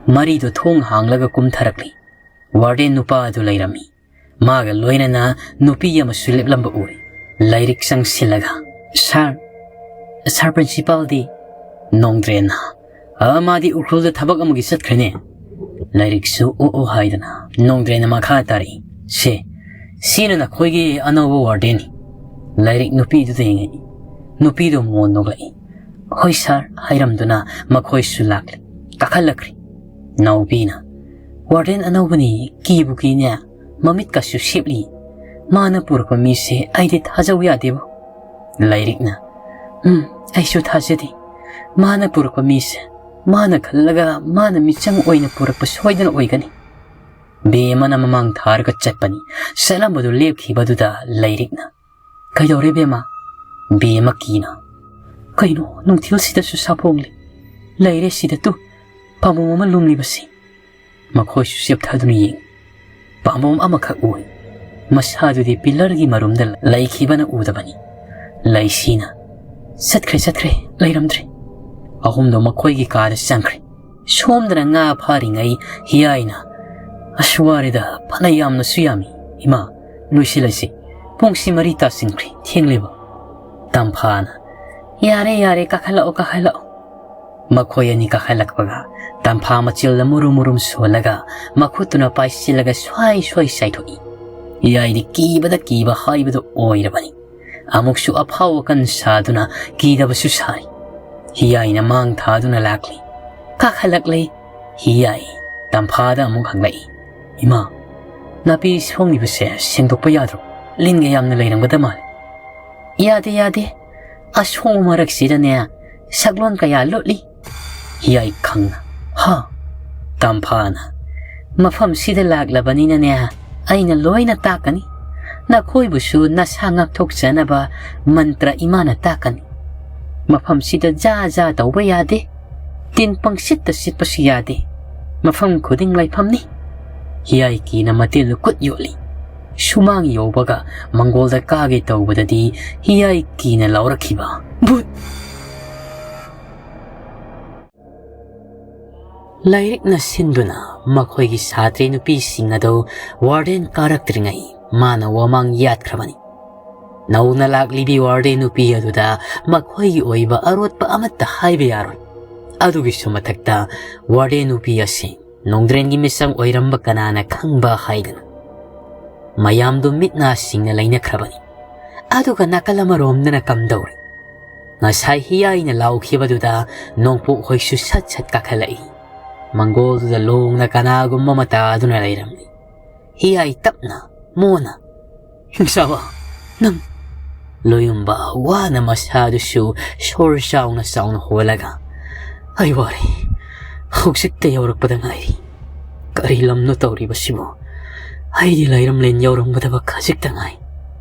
ꯃꯔꯤꯗꯣ ꯊꯣꯡ ꯍꯥꯡꯂꯒ ꯀꯨꯝꯊꯔꯛꯂꯤ꯫ ꯋꯥꯔꯗꯦꯟ ꯅꯨꯄꯥ ꯑꯗꯨ ꯂꯩꯔꯝꯃꯤ꯫ ꯃꯥꯒ ꯂꯣꯏꯅꯅ ꯅꯨꯄꯤ ꯑꯃꯁꯨ ꯂꯦꯞꯂꯝꯕ ꯎꯔꯦ꯫ ꯂꯥꯏꯔꯤꯛ ꯆꯪꯁꯤꯜꯂꯒ, "ꯁꯥꯔ, ꯁꯥꯔ ꯄ꯭ꯔꯤꯟꯁꯤꯄꯥꯜꯗꯤ?" ꯅꯣꯡꯗ꯭ꯔꯦꯟꯅ, "ꯑ, ꯃꯥꯗꯤ ꯎꯈ꯭ꯔꯨꯜꯗ ꯊꯕꯛ ꯑꯃꯒꯤ ꯆꯠꯈ꯭ꯔꯦꯅꯦ꯫" ꯂꯥꯏꯔꯤꯛꯁꯨ ꯑꯣ ꯑꯣ ꯍꯥꯏꯗꯅ ꯅꯣꯡꯗ꯭ꯔꯦꯟꯅ ꯃꯈꯥ ꯇꯥꯔꯛꯏ, "ꯁꯦ, ꯁꯤꯅ ꯅꯈꯣꯏꯒꯤ ꯑꯅꯧꯕ ꯋꯥꯔꯗꯦꯟꯅꯤ꯫ ꯂꯥꯏꯔꯤꯛ ꯅꯨꯄꯤꯗꯨꯗ ꯌꯦꯡꯉꯛꯏ꯫ ꯅꯨꯄꯤꯗꯨ ꯃꯣꯟ ꯅꯣꯛꯂꯛꯏ꯫ "ꯍꯣꯏ ꯁꯥꯔ" ꯍꯥꯏꯔꯝꯗꯨꯅ ꯃꯈꯣꯏꯁꯨ ꯂꯥꯛꯂꯦ, ꯀꯥꯈꯠꯂꯛꯈ꯭ꯔꯦ꯫ ꯅꯥꯎꯕꯤꯅ, "ꯋꯥꯔꯗꯦꯟ ꯑꯅꯧꯕꯅꯤ, ꯀꯤꯕꯨ ꯀꯤꯅꯦ, ꯃꯃꯤꯠꯀꯁꯨ ꯁꯦꯞꯂꯤ꯫ ꯃꯥꯅ ꯄꯨꯔꯛꯄ ꯃꯤꯁꯦ ꯑꯩꯗꯤ ꯊꯥꯖꯧ ꯌꯥꯗꯦꯕꯣ"꯫ ꯂꯥꯏꯔꯤꯛꯅ, "ꯎꯝ, ꯑꯩꯁꯨ ꯊꯥꯖꯗꯦ꯫ ꯃꯥꯅ ꯄꯨꯔꯛꯄ ꯃꯤꯁꯦ ꯃꯥꯅ ꯈꯜꯂꯒ ꯃꯥꯅ ꯃꯤꯆꯪ ꯑꯣꯏꯅ ꯄꯨꯔꯛꯄ ꯁꯣꯏꯗꯅ ꯑꯣꯏꯒꯅꯤ"꯫ ꯕꯦꯝꯃꯅ ꯃꯃꯥꯡ ꯊꯥꯔꯒ ꯆꯠꯄꯅꯤ꯫ ꯆꯠꯂꯝꯕꯗꯨ ꯂꯦꯞꯈꯤꯕꯗꯨꯗ ꯂꯥꯏꯔꯤꯛꯅ, "ꯀꯩꯗꯧꯔꯦ ꯕꯦꯝꯃ?" ꯕꯦꯝꯃ ꯀꯤꯅ, "ꯀꯩꯅꯣ ꯅꯨꯡꯊꯤꯜꯁꯤꯗꯁꯨ ꯁꯥꯐꯣꯡꯂꯤ? ꯂꯩꯔꯦ ꯁꯤꯗ ꯇꯨ, ꯄꯥꯝꯕꯣꯝ ꯑꯃ ꯂꯨꯝꯂꯤꯕꯁꯤ"꯫ ꯃꯈꯣꯏꯁꯨ ꯆꯦꯞꯊꯗꯨꯅ ꯌꯦꯡꯉꯤ꯫ ꯄꯥꯝꯕꯣꯝ ꯑꯃꯈꯛ ꯎꯏ꯫ ꯃꯁꯥꯗꯨꯗꯤ ꯄꯤꯂꯔꯒꯤ ꯃꯔꯨꯝꯗ ꯂꯩꯈꯤꯕꯅ ꯎꯗꯕꯅꯤ꯫ ꯂꯩꯁꯤꯅ, "ꯆꯠꯈ꯭ꯔꯦ, ꯆꯠꯈ꯭ꯔꯦ, ꯂꯩꯔꯝꯗ꯭ꯔꯦ"꯫ ꯑꯍꯨꯝꯗꯣ ꯃꯈꯣꯏꯒꯤ ꯀꯥꯗ ꯆꯪꯈ꯭ꯔꯦ꯫ ꯁꯣꯝꯗꯅ ꯉꯥ ꯐꯥꯔꯤꯉꯩ ꯍꯤꯌꯥꯏꯅ, "ꯑꯁ, ꯋꯥꯔꯦꯗ, ꯐꯅ ꯌꯥꯝꯅꯁꯨ ꯌꯥꯝꯃꯤ꯫ ꯏꯃꯥ, ꯂꯣꯏꯁꯤꯜꯂꯁꯤ꯫ ꯄꯨꯡꯁꯤ ꯃꯔꯤ ꯇꯥꯁꯤꯟꯈ꯭ꯔꯦ, ꯊꯦꯡꯂꯦꯕ"꯫ ꯇꯝꯐꯥꯅ, "ꯌꯥꯔꯦ, ꯌꯥꯔꯦ, ꯀꯥꯈꯠꯂꯛꯑꯣ, ꯀꯥꯈꯠꯂꯛꯑꯣ"꯫ ꯃꯈꯣꯏ ꯑꯅꯤ ꯀꯥꯈꯠꯂꯛꯄꯒ ꯇꯝꯐꯥ ꯃꯆꯤꯜꯗ ꯃꯨꯔꯨꯝ ꯃꯨꯔꯨꯝ ꯁꯣꯜꯂꯒ ꯃꯈꯨꯠꯇꯨꯅ ꯄꯥꯏꯁꯤꯜꯂꯒ ꯁ꯭ꯋꯥꯏ ꯁ꯭ꯋꯥꯏ ꯆꯥꯏꯊꯣꯛꯏ꯫ ꯍꯤꯌꯥꯏꯗꯤ ꯀꯤꯕꯗ ꯀꯤꯕ ꯍꯥꯏꯕꯗꯨ ꯑꯣꯏꯔꯕꯅꯤ꯫ ꯑꯃꯨꯛꯁꯨ ꯑꯐꯥꯎ ꯑꯀꯟ ꯁꯥꯗꯨꯅ ꯀꯤꯗꯕꯁꯨ ꯁꯥꯔꯤ꯫ ꯍꯤꯌꯥꯏꯅ ꯃꯥꯡ ꯊꯥꯗꯨꯅ ꯂꯥꯛꯂꯤ꯫ ꯀꯥꯈꯠꯂꯛꯂꯦ꯫ ꯍꯤꯌꯥꯏ ꯇꯝꯐꯥꯗ ꯑꯃꯨꯛ ꯍꯪꯂꯛꯏ, "ꯏꯃꯥ, ꯅꯥꯄꯤ ꯁꯣꯡꯂꯤꯕꯁꯦ ꯁꯦꯡꯗꯣꯛꯄ ꯌꯥꯗ꯭ꯔꯣ? ꯂꯤꯟꯒ ꯌꯥꯝꯅ ꯂꯩꯔꯝꯒꯗ ꯃꯥꯜꯂꯦ"꯫ "ꯌꯥꯗꯦ, ꯌꯥꯗꯦ꯫ ꯑꯁꯣꯡꯕ ꯃꯔꯛꯁꯤꯗꯅꯦ ꯁꯛꯂꯣꯟ ꯀꯌꯥ ꯂꯨꯠꯂꯤ"꯫ ꯍꯤꯌꯥꯏ ꯈꯪꯅ, "ꯍꯥ?" ꯇꯝꯐꯥꯅ, "ꯃꯐꯝꯁꯤꯗ ꯂꯥꯛꯂꯕꯅꯤꯅꯅꯦ, ꯑꯩꯅ ꯂꯣꯏꯅ ꯇꯥꯛꯀꯅꯤ꯫ ꯅꯈꯣꯏꯕꯨꯁꯨ ꯅꯁꯥ ꯉꯥꯛꯊꯣꯛꯆꯅꯕ ꯃꯟꯇ꯭ꯔ ꯏꯃꯥꯅ ꯇꯥꯛꯀꯅꯤ꯫ ꯃꯐꯝꯁꯤꯗ ꯖꯥ ꯖꯥ ꯇꯧꯕ ꯌꯥꯗꯦ꯫ ꯇꯤꯟ ꯄꯪꯁꯤꯠꯇ ꯁꯤꯠꯄꯁꯨ ꯌꯥꯗꯦ꯫ ꯃꯐꯝ ꯈꯨꯗꯤꯡ ꯂꯥꯏꯐꯝꯅꯤ"꯫ ꯍꯤꯌꯥꯏ ꯀꯤꯅ ꯃꯇꯤꯜꯗꯨ ꯀꯨꯠ ꯌꯣꯠꯂꯤ꯫ ꯁꯨꯃꯥꯡ ꯌꯧꯕꯒ ꯃꯪꯒꯣꯜꯗ ꯀꯥꯒꯦ ꯇꯧꯕꯗꯗꯤ ꯍꯤꯌꯥꯏ ꯀꯤꯅ ꯂꯥꯎꯔꯛꯈꯤꯕ, "ꯚꯨꯠ!" ꯂꯥꯏꯔꯤꯛꯅ ꯁꯤꯟꯗꯨꯅ ꯃꯈꯣꯏꯒꯤ ꯁꯥꯇ꯭ꯔꯤ ꯅꯨꯄꯤꯁꯤꯡ ꯑꯗꯨ ꯋꯥꯔꯗꯦꯟ ꯀꯥꯔꯛꯇ꯭ꯔꯤꯉꯩ ꯃꯥꯅ ꯋꯥꯃꯥꯡ ꯌꯥꯠꯈ꯭ꯔꯕꯅꯤ꯫ ꯅꯧꯅ ꯂꯥꯛꯂꯤꯕꯤ ꯋꯥꯔꯗꯦꯟ ꯅꯨꯄꯤ ꯑꯗꯨꯗ ꯃꯈꯣꯏꯒꯤ ꯑꯣꯏꯕ ꯑꯔꯣꯠꯄ ꯑꯃꯠꯇ ꯍꯥꯏꯕ ꯌꯥꯔꯣꯏ꯫ ꯑꯗꯨꯒꯤꯁꯨ ꯃꯊꯛꯇ ꯋꯥꯔꯗꯦꯟ ꯅꯨꯄꯤ ꯑꯁꯤ ꯅꯣꯡꯗ꯭ꯔꯦꯟꯒꯤ ꯃꯤꯆꯪ ꯑꯣꯏꯔꯝꯕ ꯀꯅꯥꯅ ꯈꯪꯕ ꯍꯥꯏꯗꯅ꯫ ꯃꯌꯥꯝꯗꯨ ꯃꯤꯠ ꯅꯥ ꯁꯤꯡꯅ ꯂꯩꯅꯈ꯭ꯔꯕꯅꯤ꯫ ꯑꯗꯨꯒ ꯅꯥꯀꯜ ꯑꯃꯔꯣꯝꯗꯅ ꯀꯝꯗꯧꯔꯤ? ꯉꯁꯥꯏ ꯍꯤꯌꯥꯏꯅ ꯂꯥꯎꯈꯤꯕꯗꯨꯗ ꯅꯣꯡꯄꯣꯛ ꯍꯣꯏꯁꯨ ꯁꯠ ꯁꯠ ꯀꯥꯈꯠꯂꯛꯏ꯫ ꯃꯪꯒꯣꯜꯗꯨꯗ ꯂꯣꯡꯅ ꯀꯅꯥꯒꯨꯝꯕ ꯑꯃ ꯇꯥꯗꯨꯅ ꯂꯩꯔꯝꯂꯤ꯫ ꯍꯤꯌꯥꯏ ꯇꯞꯅ, ꯃꯣꯟꯅ, "ꯍꯤꯡꯆꯥꯕ, ꯅꯪ!" ꯂꯣꯌꯨꯝꯕ ꯋꯥꯅ ꯃꯁꯥꯗꯨꯁꯨ ꯁꯣꯔ ꯆꯥꯎꯅ ꯆꯥꯎꯅ ꯍꯣꯜꯂꯒ, "ꯑꯩ ꯋꯥꯔꯦ꯫ ꯍꯧꯖꯤꯛꯇ ꯌꯧꯔꯛꯄꯗ ꯉꯥꯏꯔꯤ꯫ ꯀꯔꯤ ꯂꯝꯅꯣ ꯇꯧꯔꯤꯕꯁꯤꯕꯨ? ꯑꯩꯗꯤ ꯂꯩꯔꯝꯂꯦꯟ ꯌꯧꯔꯝꯒꯗꯕ ꯈꯖꯤꯛꯇ ꯉꯥꯏ꯫"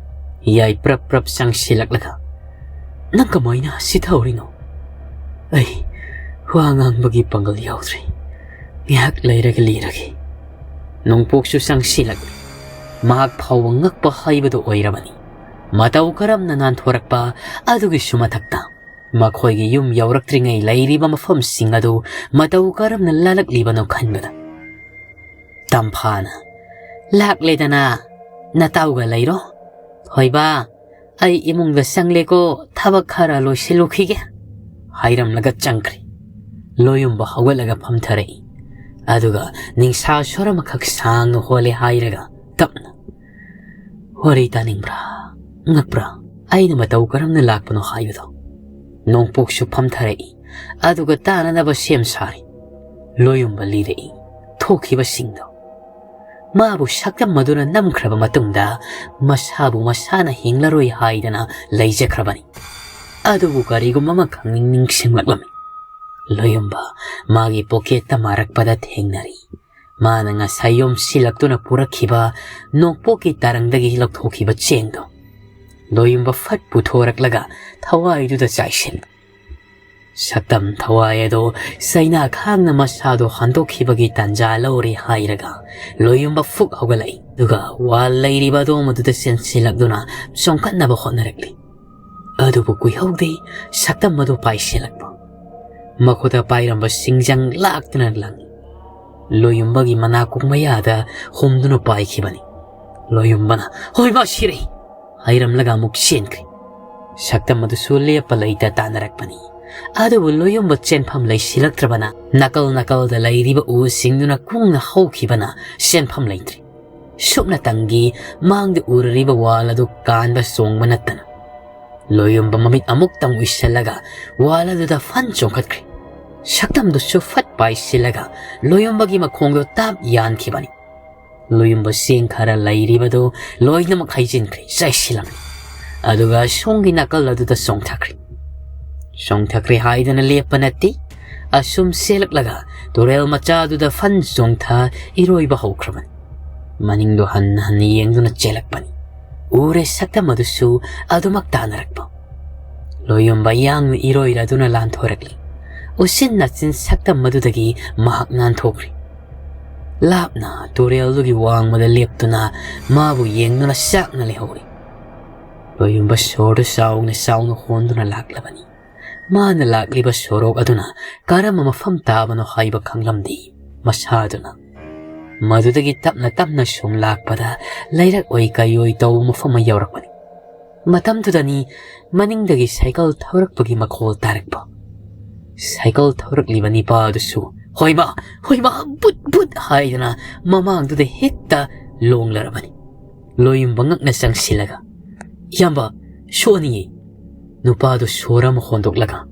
ꯍꯤꯌꯥꯏ ꯄ꯭ꯔꯞ ꯄ꯭ꯔꯞ ꯆꯪꯁꯤꯜꯂꯛꯂꯒ, "ꯅꯪ ꯀꯃꯥꯏꯅ ꯁꯤꯊꯍꯧꯔꯤꯅꯣ? ꯑꯩ ꯋꯥ ꯉꯥꯡꯕꯒꯤ ꯄꯥꯡꯒꯜ ꯌꯥꯎꯗ꯭ꯔꯦ꯫ ꯉꯥꯏꯍꯥꯛ ꯂꯩꯔꯒ ꯂꯤꯔꯒꯦ꯫" ꯅꯣꯡꯄꯣꯛꯁꯨ ꯆꯪꯁꯤꯜꯂꯛꯂꯤ꯫ ꯃꯍꯥꯛ ꯐꯥꯎꯕ ꯉꯛꯄ ꯍꯥꯏꯕꯗꯨ ꯑꯣꯏꯔꯕꯅꯤ꯫ ꯃꯇꯧ ꯀꯔꯝꯅ ꯅꯥꯟꯊꯣꯔꯛꯄ ꯑꯗꯨꯒꯤꯁꯨ ꯃꯊꯛꯇ, ꯃꯈꯣꯏꯒꯤ ꯌꯨꯝ ꯌꯧꯔꯛꯇ꯭ꯔꯤꯉꯩ ꯂꯩꯔꯤꯕ ꯃꯐꯝꯁꯤꯡ ꯑꯗꯨ ꯃꯇꯧ ꯀꯔꯝꯅ ꯂꯥꯜꯂꯛꯂꯤꯕꯅꯣ ꯈꯟꯕꯗ, ꯇꯝꯐꯥꯅ, "ꯂꯥꯛꯂꯦꯗꯅ, ꯅꯇꯥꯎꯒ ꯂꯩꯔꯣ꯫ ꯊꯣꯏꯕ, ꯑꯩ ꯏꯃꯨꯡꯗ ꯆꯪꯂꯦꯀꯣ, ꯊꯕꯛ ꯈꯔ ꯂꯣꯏꯁꯤꯜꯂꯨꯈꯤꯒꯦ," ꯍꯥꯏꯔꯝꯂꯒ ꯆꯪꯈ꯭ꯔꯦ꯫ ꯂꯣꯌꯨꯝꯕ ꯍꯧꯒꯠꯂꯒ ꯐꯝꯊꯔꯛꯏ꯫ ꯑꯗꯨꯒ ꯅꯤꯡꯁꯥ ꯁꯣꯔ ꯑꯃꯈꯛ ꯁꯥꯡꯅ ꯍꯣꯜꯂꯦ ꯍꯥꯏꯔꯒ ꯇꯞꯅ, "ꯋꯥꯔꯤ ꯇꯥꯅꯤꯡꯕ꯭ꯔꯥ? ꯉꯛꯄ꯭ꯔꯥ? ꯑꯩꯅ ꯃꯇꯧ ꯀꯔꯝꯅ ꯂꯥꯛꯄꯅꯣ ꯍꯥꯏꯕꯗꯣ?" ꯅꯣꯡꯄꯣꯛꯁꯨ ꯐꯝꯊꯔꯛꯏ꯫ ꯑꯗꯨꯒ ꯇꯥꯅꯅꯕ ꯁꯦꯝ ꯁꯥꯔꯤ꯫ ꯂꯣꯌꯨꯝꯕ ꯂꯤꯔꯛꯏ ꯊꯣꯛꯈꯤꯕꯁꯤꯡꯗꯣ꯫ ꯃꯥꯕꯨ ꯁꯛꯇꯝ ꯑꯗꯨꯅ ꯅꯝꯈ꯭ꯔꯕ ꯃꯇꯨꯡꯗ ꯃꯁꯥꯕꯨ ꯃꯁꯥꯅ ꯍꯤꯡꯂꯔꯣꯏ ꯍꯥꯏꯗꯅ ꯂꯩꯖꯈ꯭ꯔꯕꯅꯤ꯫ ꯑꯗꯨꯕꯨ ꯀꯔꯤꯒꯨꯝꯕ ꯑꯃ ꯈꯪꯅꯤꯡ ꯅꯤꯡꯁꯤꯡꯂꯛꯂꯝꯃꯤ꯫ ꯂꯣꯌꯨꯝꯕ ꯃꯥꯒꯤ ꯄꯣꯀꯦꯠꯇ ꯃꯥꯔꯛꯄꯗ ꯊꯦꯡꯅꯔꯤ꯫ ꯃꯥꯅ ꯉꯁꯥꯏ ꯌꯣꯝꯁꯤꯜꯂꯛꯇꯨꯅ ꯄꯨꯔꯛꯈꯤꯕ ꯅꯣꯡꯄꯣꯛꯀꯤ ꯇꯥꯔꯪꯗꯒꯤ ꯂꯧꯊꯣꯛꯈꯤꯕ ꯆꯦꯡꯗꯣ꯫ ꯂꯣꯌꯨꯝꯕ ꯐꯠ ꯄꯨꯊꯣꯔꯛꯂꯒ ꯊꯋꯥꯏꯗꯨꯗ ꯆꯥꯏꯁꯤꯜꯂꯤ꯫ ꯁꯛꯇꯝ ꯊꯋꯥꯏ ꯑꯗꯣ ꯆꯩꯅꯥ ꯈꯥꯡꯅ ꯃꯁꯥꯗꯣ ꯍꯟꯗꯣꯛꯈꯤꯕꯒꯤ ꯇꯥꯟꯖꯥ ꯂꯧꯔꯦ ꯍꯥꯏꯔꯒ ꯂꯣꯌꯨꯝꯕ ꯐꯨꯛ ꯍꯧꯒꯠꯂꯛꯏ꯫ ꯑꯗꯨꯒ ꯋꯥꯜ ꯂꯩꯔꯤꯕ ꯑꯗꯣꯝ ꯑꯗꯨꯗ ꯆꯦꯟꯁꯤꯜꯂꯛꯇꯨꯅ ꯆꯣꯡꯈꯠꯅꯕ ꯍꯣꯠꯅꯔꯛꯂꯤ꯫ ꯑꯗꯨꯕꯨ ꯀꯨꯏꯍꯧꯗꯦ, ꯁꯛꯇꯝ ꯑꯗꯨ ꯄꯥꯏꯁꯤꯜꯂꯛꯄ꯫ ꯃꯈꯨꯠꯇ ꯄꯥꯏꯔꯝꯕ ꯁꯤꯡꯖꯪ ꯂꯥꯛꯇꯨꯅ ꯂꯪꯏ꯫ ꯂꯣꯌꯨꯝꯕꯒꯤ ꯃꯅꯥꯀꯣꯡ ꯃꯌꯥꯗ ꯍꯨꯝꯗꯨꯅ ꯄꯥꯏꯈꯤꯕꯅꯤ꯫ ꯂꯣꯌꯨꯝꯕꯅ, "ꯍꯣꯏ, ꯃꯥ ꯁꯤꯔꯦ!" ꯍꯥꯏꯔꯝꯂꯒ ꯑꯃꯨꯛ ꯆꯦꯟꯈ꯭ꯔꯦ꯫ ꯁꯛꯇꯝ ꯑꯗꯨꯁꯨ ꯂꯦꯞꯄ ꯂꯩꯇ ꯇꯥꯟꯅꯔꯛꯄꯅꯤ꯫ ꯑꯗꯨꯕꯨ ꯂꯣꯌꯨꯝꯕ ꯆꯦꯟꯐꯝ ꯂꯩꯁꯤꯜꯂꯛꯇ꯭ꯔꯕꯅ ꯅꯥꯀꯜ ꯅꯥꯀꯜꯗ ꯂꯩꯔꯤꯕ ꯎꯁꯤꯡꯗꯨꯅ ꯀꯨꯡꯅ ꯍꯧꯈꯤꯕꯅ ꯆꯦꯟꯐꯝ ꯂꯩꯇ꯭ꯔꯦ꯫ ꯁꯨꯞꯅꯇꯪꯒꯤ ꯃꯥꯡꯗ ꯎꯔꯔꯤꯕ ꯋꯥꯜ ꯑꯗꯨ ꯀꯥꯟꯕ ꯆꯣꯡꯕ ꯅꯠꯇꯅ꯫ ꯂꯣꯌꯨꯝꯕ ꯃꯃꯤꯠ ꯑꯃꯨꯛꯇꯪ ꯎꯏꯁꯜꯂꯒ ꯋꯥꯜ ꯑꯗꯨꯗ ꯐꯟ ꯆꯣꯡꯈꯠꯈ꯭ꯔꯦ꯫ ꯁꯛꯇꯝꯗꯨꯁꯨ ꯐꯠ ꯄꯥꯏꯁꯤꯜꯂꯒ ꯂꯣꯌꯨꯝꯕꯒꯤ ꯃꯈꯣꯡꯗꯣ ꯇꯥꯞ ꯌꯥꯟꯈꯤꯕꯅꯤ꯫ ꯂꯣꯌꯨꯝꯕ ꯆꯦꯡ ꯈꯔ ꯂꯩꯔꯤꯕꯗꯨ ꯂꯣꯏꯅꯃꯛ ꯍꯩꯖꯤꯟꯈ꯭ꯔꯦ, ꯆꯥꯏꯁꯤꯜꯂꯝꯃꯤ꯫ ꯑꯗꯨꯒ ꯁꯣꯝꯒꯤ ꯅꯥꯀꯜ ꯑꯗꯨꯗ ꯆꯣꯡꯊꯈ꯭ꯔꯦ꯫ ꯆꯣꯡꯊꯈ꯭ꯔꯦ ꯍꯥꯏꯗꯅ ꯂꯦꯞꯄ ꯅꯠꯇꯦ, ꯑꯁꯨꯝ ꯆꯦꯜꯂꯛꯂꯒ ꯇꯨꯔꯦꯜ ꯃꯆꯥꯗꯨꯗ ꯐꯟ ꯆꯣꯡꯊ ꯏꯔꯣꯏꯕ ꯍꯧꯈ꯭ꯔꯕꯅꯤ꯫ ꯃꯅꯤꯡꯗꯣ ꯍꯟꯅ ꯍꯟꯅ ꯌꯦꯡꯗꯨꯅ ꯆꯦꯜꯂꯛꯄꯅꯤ꯫ ꯎꯔꯦ ꯁꯛꯇꯝ ꯑꯗꯨꯁꯨ ꯑꯗꯨꯃꯛ ꯇꯥꯟꯅꯔꯛꯄ꯫ ꯂꯣꯌꯨꯝꯕ ꯌꯥꯡꯅ ꯏꯔꯣꯏꯔꯗꯨꯅ ꯂꯥꯟꯊꯣꯔꯛꯂꯤ꯫ ꯎꯆꯤꯟ ꯅꯥꯆꯤꯟ ꯁꯛꯇꯝ ꯑꯗꯨꯗꯒꯤ ꯃꯍꯥꯛ ꯅꯥꯟꯊꯣꯛꯈ꯭ꯔꯦ꯫ ꯂꯥꯞꯅ ꯇꯨꯔꯦꯜꯗꯨꯒꯤ ꯋꯥꯡꯃꯗ ꯂꯦꯞꯇꯨꯅ ꯃꯥꯕꯨ ꯌꯦꯡꯗꯨꯅ ꯆꯥꯛꯅ ꯂꯩꯍꯧꯔꯤ꯫ ꯂꯣꯌꯨꯝꯕ ꯁꯣꯔꯗꯨ ꯆꯥꯎꯅ ꯆꯥꯎꯅ ꯍꯣꯟꯗꯨꯅ ꯂꯥꯛꯂꯕꯅꯤ꯫ ꯃꯥꯅ ꯂꯥꯛꯂꯤꯕ ꯁꯣꯔꯣꯛ ꯑꯗꯨꯅ ꯀꯔꯝꯕ ꯃꯐꯝ ꯇꯥꯕꯅꯣ ꯍꯥꯏꯕ ꯈꯪꯂꯝꯗꯦ ꯃꯁꯥꯗꯨꯅ꯫ ꯃꯗꯨꯗꯒꯤ ꯇꯞꯅ ꯇꯞꯅ ꯁꯨꯝ ꯂꯥꯛꯄꯗ ꯂꯩꯔꯛ ꯑꯣꯏ ꯀꯩ ꯑꯣꯏ ꯇꯧꯕ ꯃꯐꯝ ꯑꯃ ꯌꯧꯔꯛꯄꯅꯤ꯫ ꯃꯇꯝꯗꯨꯗꯅꯤ ꯃꯅꯤꯡꯗꯒꯤ ꯁꯥꯏꯀꯜ ꯊꯧꯔꯛꯄꯒꯤ ꯃꯈꯣꯜ ꯇꯥꯔꯛꯄ꯫ ꯁꯥꯏꯀꯜ ꯊꯧꯔꯛꯂꯤꯕ ꯅꯤꯄꯥ ꯑꯗꯨꯁꯨ, "ꯍꯣꯏꯃꯥ, ꯍꯣꯏꯃꯥ, ꯕꯨꯠ, ꯕꯨꯠ!" ꯍꯥꯏꯗꯨꯅ ꯃꯃꯥꯡꯗꯨꯗ ꯍꯦꯛꯇ ꯂꯣꯡꯂꯔꯕꯅꯤ꯫ ꯂꯣꯌꯨꯝꯕ ꯉꯛꯅ ꯆꯪꯁꯤꯜꯂꯒ, "ꯏꯌꯥꯝꯕ, ꯁꯣꯛꯑꯅꯤꯌꯦ!" ꯅꯨꯄꯥꯗꯨ ꯁꯣꯔ ꯑꯃ ꯍꯣꯟꯗꯣꯛꯂꯒ,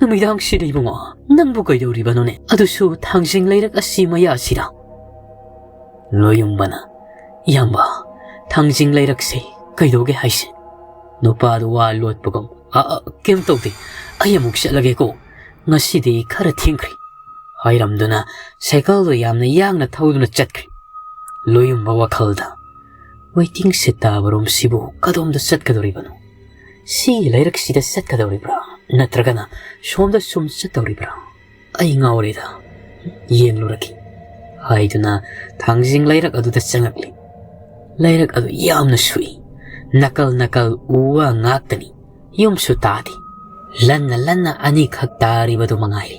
"ꯅꯨꯃꯤꯗꯥꯡꯁꯤꯗ ꯏꯕꯨꯡꯉꯣ, ꯅꯪꯕꯨ ꯀꯩꯗꯧꯔꯤꯕꯅꯣꯅꯦ? ꯑꯗꯨꯁꯨ ꯊꯥꯡꯖꯤꯡ ꯂꯩꯔꯛ ꯑꯁꯤ ꯃꯌꯥꯁꯤꯗ?" ꯂꯣꯌꯨꯝꯕꯅ, "ꯏꯌꯥꯝꯕ, ꯊꯥꯡꯖꯤꯡ ꯂꯩꯔꯛꯁꯦ ꯀꯩꯗꯧꯒꯦ ꯍꯥꯏꯁꯦ?" ꯅꯨꯄꯥꯗꯨ ꯋꯥ ꯂꯣꯠꯄꯒꯨꯝ, "ꯑ, ꯑ, ꯀꯩꯝ ꯇꯧꯗꯦ, ꯑꯩ ꯑꯃꯨꯛ ꯆꯠꯂꯒꯦꯀꯣ, ꯉꯁꯤꯗꯤ ꯈꯔ ꯊꯦꯡꯈ꯭ꯔꯦ" ꯍꯥꯏꯔꯝꯗꯨꯅ ꯁꯥꯏꯀꯜꯗꯨ ꯌꯥꯝꯅ ꯌꯥꯡꯅ ꯊꯧꯗꯨꯅ ꯆꯠꯈ꯭ꯔꯦ꯫ ꯂꯣꯌꯨꯝꯕ ꯋꯥꯈꯜꯗ, "ꯋꯦꯇꯤꯡ ꯁꯦꯠ ꯇꯥꯕꯔꯣꯝꯁꯤꯕꯨ ꯀꯗꯣꯝꯗ ꯆꯠꯀꯗꯧꯔꯤꯕꯅꯣ? ꯁꯤꯒꯤ ꯂꯩꯔꯛꯁꯤꯗ ꯆꯠꯀꯗꯧꯔꯤꯕ꯭ꯔꯥ, ꯅꯠꯇ꯭ꯔꯒꯅ ꯁꯣꯝꯗ ꯁꯨꯝ ꯆꯠꯇꯧꯔꯤꯕ꯭ꯔꯥ? ꯑꯩ ꯉꯥꯎꯔꯦꯗ, ꯌꯦꯡꯂꯨꯔꯒꯦ" ꯍꯥꯏꯗꯨꯅ ꯊꯥꯡꯖꯤꯡ ꯂꯩꯔꯛ ꯑꯗꯨꯗ ꯆꯪꯂꯛꯂꯤ꯫ ꯂꯩꯔꯛ ꯑꯗꯨ ꯌꯥꯝꯅ ꯁꯨꯏ꯫ ꯅꯥꯀꯜ ꯅꯥꯀꯜ ꯎ ꯋꯥ ꯉꯥꯛꯇꯅꯤ꯫ ꯌꯨꯝꯁꯨ ꯇꯥꯗꯦ꯫ ꯂꯟꯅ ꯂꯟꯅ ꯑꯅꯤꯈꯛ ꯇꯥꯔꯤꯕꯗꯨ ꯃꯉꯥꯏꯔꯦ꯫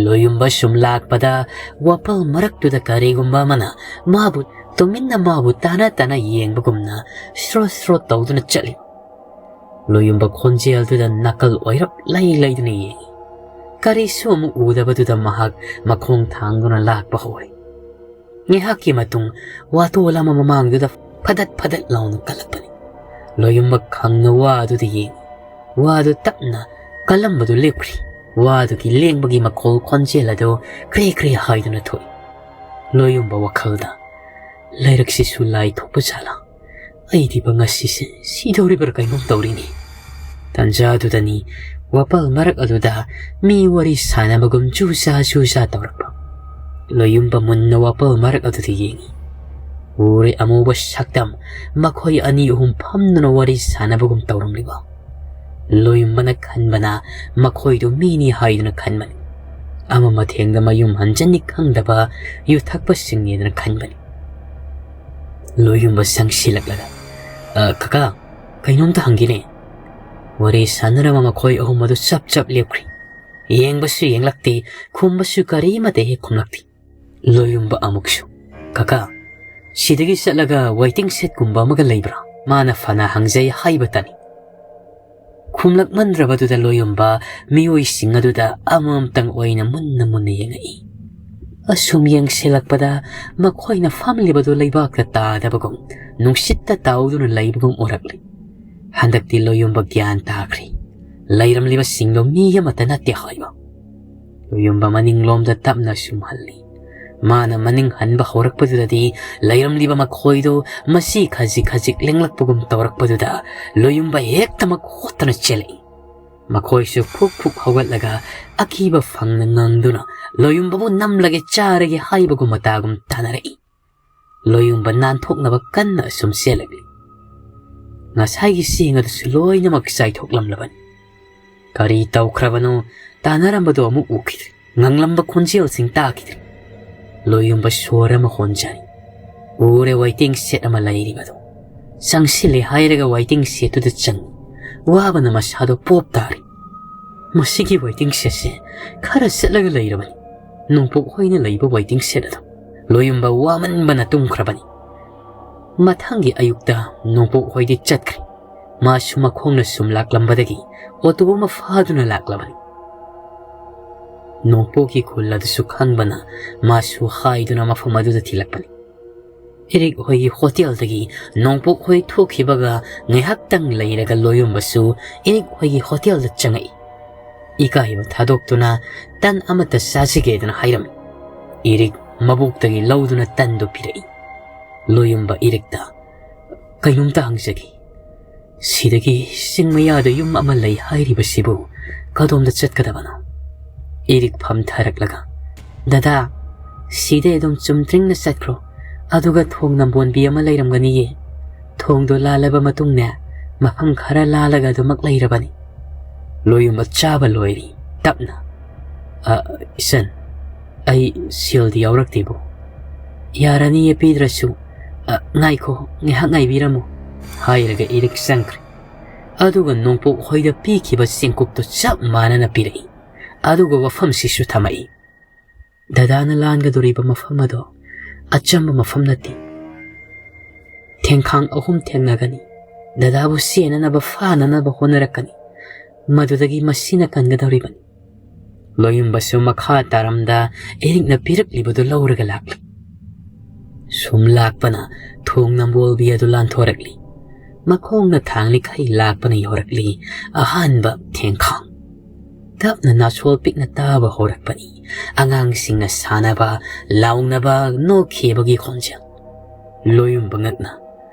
ꯂꯣꯌꯨꯝꯕ ꯁꯨꯝ ꯂꯥꯛꯄꯗ ꯋꯥꯄꯜ ꯃꯔꯛꯇꯨꯗ ꯀꯔꯤꯒꯨꯝꯕ ꯑꯃꯅ ꯃꯥꯕꯨ, ꯇꯨꯃꯤꯟꯅ ꯃꯥꯕꯨ ꯇꯥꯅ ꯇꯥꯅ ꯌꯦꯡꯕꯒꯨꯝꯅ ꯁ꯭ꯔꯣꯠ ꯁ꯭ꯔꯣꯠ ꯇꯧꯗꯨꯅ ꯆꯠꯂꯤ꯫ ꯂꯣꯌꯨꯝꯕ ꯈꯣꯟꯖꯦꯜꯗꯨꯗ ꯅꯥꯀꯜ ꯑꯣꯏꯔꯞ ꯂꯩ ꯂꯩꯗꯨꯅ ꯌꯦꯡꯉꯤ꯫ ꯀꯔꯤꯁꯨ ꯑꯃꯨꯛ ꯎꯗꯕꯗꯨꯗ ꯃꯍꯥꯛ ꯃꯈꯣꯡ ꯊꯥꯡꯗꯨꯅ ꯂꯥꯛꯄ ꯍꯧꯔꯦ꯫ ꯉꯥꯏꯍꯥꯛꯀꯤ ꯃꯇꯨꯡ ꯋꯥꯇꯣꯜ ꯑꯃ ꯃꯃꯥꯡꯗꯨꯗ ꯐꯗꯠ ꯐꯗꯠ ꯂꯥꯎꯅ ꯀꯜꯂꯛꯄꯅꯤ꯫ ꯂꯣꯌꯨꯝꯕ ꯈꯪꯅ ꯋꯥ ꯑꯗꯨꯗ ꯌꯦꯡꯉꯤ꯫ ꯋꯥ ꯑꯗꯨ ꯇꯞꯅ ꯀꯜꯂꯝꯕꯗꯨ ꯂꯦꯞꯈ꯭ꯔꯤ꯫ ꯋꯥ ꯑꯗꯨꯒꯤ ꯂꯦꯡꯕꯒꯤ ꯃꯈꯣꯜ ꯈꯣꯟꯖꯦꯜ ꯑꯗꯨ ꯀ꯭ꯔꯤ ꯀ꯭ꯔꯤ ꯍꯥꯏꯗꯨꯅ ꯊꯣꯛꯏ꯫ ꯂꯣꯌꯨꯝꯕ ꯋꯥꯈꯜꯗ, "ꯂꯩꯔꯛꯁꯤꯁꯨ ꯂꯥꯏ ꯊꯣꯛꯄ ꯖꯥꯠꯂꯥ? ꯑꯩꯗꯤꯕ ꯉꯁꯤꯁꯦ ꯁꯤꯗꯧꯔꯤꯕ꯭ꯔꯥ ꯀꯩꯅꯣꯝ ꯇꯧꯔꯤꯅꯤ"꯫ ꯇꯟꯖꯥꯗꯨꯗꯅꯤ ꯋꯥꯄꯜ ꯃꯔꯛ ꯑꯗꯨꯗ ꯃꯤ ꯋꯥꯔꯤ ꯁꯥꯟꯅꯕꯒꯨꯝ ꯆꯨꯖꯥ ꯆꯨꯖꯥ ꯇꯧꯔꯛꯄ꯫ ꯂꯣꯌꯨꯝꯕ ꯃꯨꯟꯅ ꯋꯥꯄꯜ ꯃꯔꯛ ꯑꯗꯨꯗ ꯌꯦꯡꯉꯤ꯫ ꯎꯔꯦ ꯑꯃꯨꯕ ꯁꯛꯇꯝ ꯃꯈꯣꯏ ꯑꯅꯤ ꯑꯍꯨꯝ ꯐꯝꯗꯨꯅ ꯋꯥꯔꯤ ꯁꯥꯟꯅꯕꯒꯨꯝ ꯇꯧꯔꯝꯂꯤꯕ꯫ ꯂꯣꯌꯨꯝꯕꯅ ꯈꯟꯕꯅ ꯃꯈꯣꯏꯗꯨ ꯃꯤꯅꯤ ꯍꯥꯏꯗꯨꯅ ꯈꯟꯕꯅꯤ꯫ ꯑꯃ ꯃꯊꯦꯡꯗ ꯃꯌꯨꯝ ꯍꯟꯖꯟꯅꯤ ꯈꯪꯗꯕ ꯌꯨ ꯊꯛꯄꯁꯤꯡꯅꯦꯗꯅ ꯈꯟꯕꯅꯤ꯫ ꯂꯣꯌꯨꯝꯕ ꯆꯪꯁꯤꯜꯂꯛꯂꯒ, "ꯑ, ꯀꯀꯥ, ꯀꯩꯅꯣꯝꯇ ꯍꯪꯒꯦꯅꯦ"꯫ ꯋꯥꯔꯤ ꯁꯥꯟꯅꯔꯝꯕ ꯃꯈꯣꯏ ꯑꯍꯨꯝ ꯑꯗꯨ ꯆꯞ ꯆꯞ ꯂꯦꯞꯈ꯭ꯔꯤ꯫ ꯌꯦꯡꯕꯁꯨ ꯌꯦꯡꯂꯛꯇꯦ, ꯈꯨꯝꯕꯁꯨ ꯀꯔꯤꯃꯠꯇ ꯍꯦꯛ ꯈꯨꯝꯂꯛꯇꯦ꯫ ꯂꯣꯌꯨꯝꯕ ꯑꯃꯨꯛꯁꯨ, "ꯀꯀꯥ, ꯁꯤꯗꯒꯤ ꯆꯠꯂꯒ ꯋꯦꯇꯤꯡ ꯁꯦꯠꯀꯨꯝꯕ ꯑꯃꯒ ꯂꯩꯕ꯭ꯔꯥ? ꯃꯥꯅ ꯐꯅ ꯍꯪꯖꯩ ꯍꯥꯏꯕꯇꯅꯤ"꯫ ꯈꯨꯝꯂꯛꯃꯟꯗ꯭ꯔꯕꯗꯨꯗ ꯂꯣꯌꯨꯝꯕ ꯃꯤꯑꯣꯏꯁꯤꯡ ꯑꯗꯨꯗ ꯑꯃꯃꯝꯇꯪ ꯑꯣꯏꯅ ꯃꯨꯟꯅ ꯃꯨꯟꯅ ꯌꯦꯡꯉꯛꯏ꯫ ꯑꯁꯨꯝ ꯌꯦꯡꯁꯤꯜꯂꯛꯄꯗ ꯃꯈꯣꯏꯅ ꯐꯝꯂꯤꯕꯗꯨ ꯂꯩꯕꯥꯛꯇ ꯇꯥꯗꯕꯒꯨꯝ, ꯅꯨꯡꯁꯤꯠꯇ ꯇꯥꯎꯗꯨꯅ ꯂꯩꯕꯒꯨꯝ ꯎꯔꯛꯂꯤ꯫ ꯍꯟꯗꯛꯇꯤ ꯂꯣꯌꯨꯝꯕ ꯒ꯭ꯌꯥꯟ ꯇꯥꯈ꯭ꯔꯦ꯫ ꯂꯩꯔꯝꯂꯤꯕꯁꯤꯡꯗꯣ ꯃꯤ ꯑꯃꯠꯇ ꯅꯠꯇꯦ ꯍꯥꯏꯕ꯫ ꯂꯣꯌꯨꯝꯕ ꯃꯅꯤꯡꯂꯣꯝꯗ ꯇꯞꯅ ꯁꯨꯝ ꯍꯜꯂꯤ꯫ ꯃꯥꯅ ꯃꯅꯤꯡ ꯍꯟꯕ ꯍꯧꯔꯛꯄꯗꯨꯗꯗꯤ ꯂꯩꯔꯝꯂꯤꯕ ꯃꯈꯣꯏꯗꯨ ꯃꯁꯤ ꯈꯖꯤꯛ ꯈꯖꯤꯛ ꯂꯦꯡꯂꯛꯄꯒꯨꯝ ꯇꯧꯔꯛꯄꯗꯨꯗ ꯂꯣꯌꯨꯝꯕ ꯍꯦꯛꯇꯃꯛ ꯍꯣꯠꯇꯨꯅ ꯆꯦꯜꯂꯛꯏ꯫ ꯃꯈꯣꯏꯁꯨ ꯐꯨꯛ ꯐꯨꯛ ꯍꯧꯒꯠꯂꯒ ꯑꯀꯤꯕ ꯐꯪꯅ ꯉꯪꯗꯨꯅ ꯂꯣꯌꯨꯝꯕꯕꯨ ꯅꯝꯂꯒꯦ ꯆꯥꯔꯒꯦ ꯍꯥꯏꯕꯒꯨꯝ ꯃꯇꯥꯒꯨꯝ ꯇꯥꯅꯔꯛꯏ꯫ ꯂꯣꯌꯨꯝꯕ ꯅꯥꯟꯊꯣꯛꯅꯕ ꯀꯟꯅ ꯑꯁꯨꯝ ꯆꯦꯜꯂꯛꯂꯤ꯫ ꯉꯁꯥꯏꯒꯤ ꯆꯦꯡ ꯑꯗꯨꯁꯨ ꯂꯣꯏꯅꯃꯛ ꯆꯥꯏꯊꯣꯛꯂꯝꯂꯕꯅꯤ꯫ ꯀꯔꯤ ꯇꯧꯈ꯭ꯔꯕꯅꯣ? ꯇꯥꯟꯅꯔꯝꯕꯗꯨ ꯑꯃꯨꯛ ꯎꯈꯤꯗ꯭ꯔꯦ꯫ ꯉꯪꯂꯝꯕ ꯈꯣꯟꯖꯦꯜꯁꯤꯡ ꯇꯥꯈꯤꯗ꯭ꯔꯦ꯫ ꯂꯣꯌꯨꯝꯕ ꯁꯣꯔ ꯑꯃ ꯍꯣꯟꯖꯔꯤ꯫ ꯎꯔꯦ ꯋꯦꯇꯤꯡ ꯁꯦꯠ ꯑꯃ ꯂꯩꯔꯤꯕꯗꯨ꯫ ꯆꯪꯁꯤꯜꯂꯦ ꯍꯥꯏꯔꯒ ꯋꯦꯇꯤꯡ ꯁꯦꯠꯇꯨꯗ ꯆꯪꯉꯤ꯫ ꯋꯥꯕꯅ ꯃꯁꯥꯗꯣ ꯄꯣꯞ ꯇꯥꯔꯦ꯫ ꯃꯁꯤꯒꯤ ꯋꯦꯇꯤꯡ ꯁꯦꯠꯁꯦ ꯈꯔ ꯆꯠꯂꯒ ꯂꯩꯔꯕꯅꯤ꯫ ꯅꯣꯡꯄꯣꯛ ꯍꯣꯏꯅ ꯂꯩꯕ ꯋꯦꯇꯤꯡ ꯁꯦꯠ ꯑꯗꯨ꯫ ꯂꯣꯌꯨꯝꯕ ꯋꯥꯃꯟꯕꯅ ꯇꯨꯝꯈ꯭ꯔꯕꯅꯤ꯫ ꯃꯊꯪꯒꯤ ꯑꯌꯨꯛꯇ ꯅꯣꯡꯄꯣꯛ ꯍꯣꯏꯗꯤ ꯆꯠꯈ꯭ꯔꯦ꯫ ꯃꯥꯁꯨ ꯃꯈꯣꯡꯅ ꯁꯨꯝ ꯂꯥꯛꯂꯝꯕꯗꯒꯤ ꯑꯣꯇꯣ ꯑꯃ ꯐꯥꯗꯨꯅ ꯂꯥꯛꯂꯕꯅꯤ꯫ ꯅꯣꯡꯄꯣꯛꯀꯤ ꯈꯨꯜ ꯑꯗꯨꯁꯨ ꯈꯪꯕꯅ ꯃꯥꯁꯨ ꯍꯥꯏꯗꯨꯅ ꯃꯐꯝ ꯑꯗꯨꯗ ꯊꯤꯜꯂꯛꯄꯅꯤ꯫ ꯏꯔꯤꯛ ꯍꯣꯏꯒꯤ ꯍꯣꯇꯦꯜꯗꯒꯤ ꯅꯣꯡꯄꯣꯛ ꯍꯣꯏ ꯊꯣꯛꯈꯤꯕꯒ ꯉꯥꯏꯍꯥꯛꯇꯪ ꯂꯩꯔꯒ ꯂꯣꯌꯨꯝꯕꯁꯨ ꯏꯔꯤꯛ ꯍꯣꯏꯒꯤ ꯍꯣꯇꯦꯜꯗ ꯆꯪꯉꯛꯏ꯫ ꯏꯀꯥꯏꯕ ꯊꯥꯗꯣꯛꯇꯨꯅ ꯇꯟ ꯑꯃꯠꯇ ꯆꯥꯁꯤꯒꯦꯗꯅ ꯍꯥꯏꯔꯝꯃꯤ꯫ ꯏꯔꯤꯛ ꯃꯕꯣꯛꯇꯒꯤ ꯂꯧꯗꯨꯅ ꯇꯟꯗꯨ ꯄꯤꯔꯛꯏ꯫ ꯂꯣꯌꯨꯝꯕ ꯏꯔꯤꯛꯇ, "ꯀꯩꯅꯣꯝꯇ ꯍꯪꯖꯒꯦ꯫ ꯁꯤꯗꯒꯤ ꯆꯤꯡ ꯃꯌꯥꯗ ꯌꯨꯝ ꯑꯃ ꯂꯩ ꯍꯥꯏꯔꯤꯕꯁꯤꯕꯨ ꯀꯗꯣꯝꯗ ꯆꯠꯀꯗꯕꯅꯣ?" ꯏꯔꯤꯛ ꯐꯝꯊꯔꯛꯂꯒ, "ꯗꯗꯥ, ꯁꯤꯗꯩ ꯑꯗꯨꯝ ꯆꯨꯝꯗ꯭ꯔꯤꯡꯅ ꯆꯠꯈ꯭ꯔꯣ꯫ ꯑꯗꯨꯒ ꯊꯣꯡ ꯅꯝꯕꯣꯟꯕꯤ ꯑꯃ ꯂꯩꯔꯝꯒꯅꯤꯌꯦ꯫ ꯊꯣꯡꯗꯣ ꯂꯥꯜꯂꯕ ꯃꯇꯨꯡꯅꯦ, ꯃꯐꯝ ꯈꯔ ꯂꯥꯜꯂꯒ ꯑꯗꯨꯃꯛ ꯂꯩꯔꯕꯅꯤ꯫" ꯂꯣꯌꯨꯝꯕ ꯆꯥꯕ ꯂꯣꯏꯔꯤ꯫ ꯇꯞꯅ, "ꯑ, ꯏꯆꯟ, ꯑꯩ ꯁꯦꯜꯗꯤ ꯌꯥꯎꯔꯛꯇꯦꯕꯨ꯫" "ꯌꯥꯔꯅꯤꯌꯦ, ꯄꯤꯗ꯭ꯔꯁꯨ꯫ ꯑ, ꯉꯥꯏꯈꯣ, ꯉꯥꯏꯍꯥꯛ ꯉꯥꯏꯕꯤꯔꯝꯃꯨ," ꯍꯥꯏꯔꯒ ꯏꯔꯤꯛ ꯆꯪꯈ꯭ꯔꯦ꯫ ꯑꯗꯨꯒ ꯅꯣꯡꯄꯣꯛ ꯍꯣꯏꯗ ꯄꯤꯈꯤꯕ ꯆꯦꯡꯀꯨꯞꯇꯨ ꯆꯞ ꯃꯥꯟꯅꯅ ꯄꯤꯔꯛꯏ꯫ ꯑꯗꯨꯒ ꯋꯥꯐꯝꯁꯤꯁꯨ ꯊꯝꯃꯛꯏ, "ꯗꯗꯥꯅ ꯂꯥꯟꯒꯗꯧꯔꯤꯕ ꯃꯐꯝ ꯑꯗꯣ ꯑꯆꯝꯕ ꯃꯐꯝ ꯅꯠꯇꯦ꯫ ꯊꯦꯡꯈꯥꯡ ꯑꯍꯨꯝ ꯊꯦꯡꯅꯒꯅꯤ꯫ ꯗꯗꯥꯕꯨ ꯆꯦꯟꯅꯅꯕ, ꯐꯥꯅꯅꯕ ꯍꯣꯠꯅꯔꯛꯀꯅꯤ꯫ ꯃꯗꯨꯗꯒꯤ ꯃꯁꯤꯅ ꯀꯟꯒꯗꯧꯔꯤꯕꯅꯤ꯫" ꯂꯣꯌꯨꯝꯕꯁꯨ ꯃꯈꯥ ꯇꯥꯔꯝꯗ ꯏꯔꯤꯛꯅ ꯄꯤꯔꯛꯂꯤꯕꯗꯨ ꯂꯧꯔꯒ ꯂꯥꯛꯂꯤ꯫ ꯁꯨꯝ ꯂꯥꯛꯄꯅ ꯊꯣꯡ ꯅꯝꯕꯣꯜꯕꯤ ꯑꯗꯨ ꯂꯥꯟꯊꯣꯔꯛꯂꯤ꯫ ꯃꯈꯣꯡꯅ ꯊꯥꯡꯂꯤꯈꯩ ꯂꯥꯛꯄꯅ ꯌꯧꯔꯛꯂꯤ ꯑꯍꯥꯟꯕ ꯊꯦꯡꯈꯥꯡ꯫ ꯇꯞꯅ ꯅꯥꯁꯣꯜ ꯄꯤꯛꯅ ꯇꯥꯕ ꯍꯧꯔꯛꯄꯅꯤ꯫ ꯑꯉꯥꯡꯁꯤꯡꯅ ꯁꯥꯟꯅꯕ, ꯂꯥꯎꯅꯕ, ꯅꯣꯛꯈꯤꯕꯒꯤ ꯈꯣꯟꯖꯦꯜ꯫ ꯂꯣꯌꯨꯝꯕ ꯉꯛꯅ,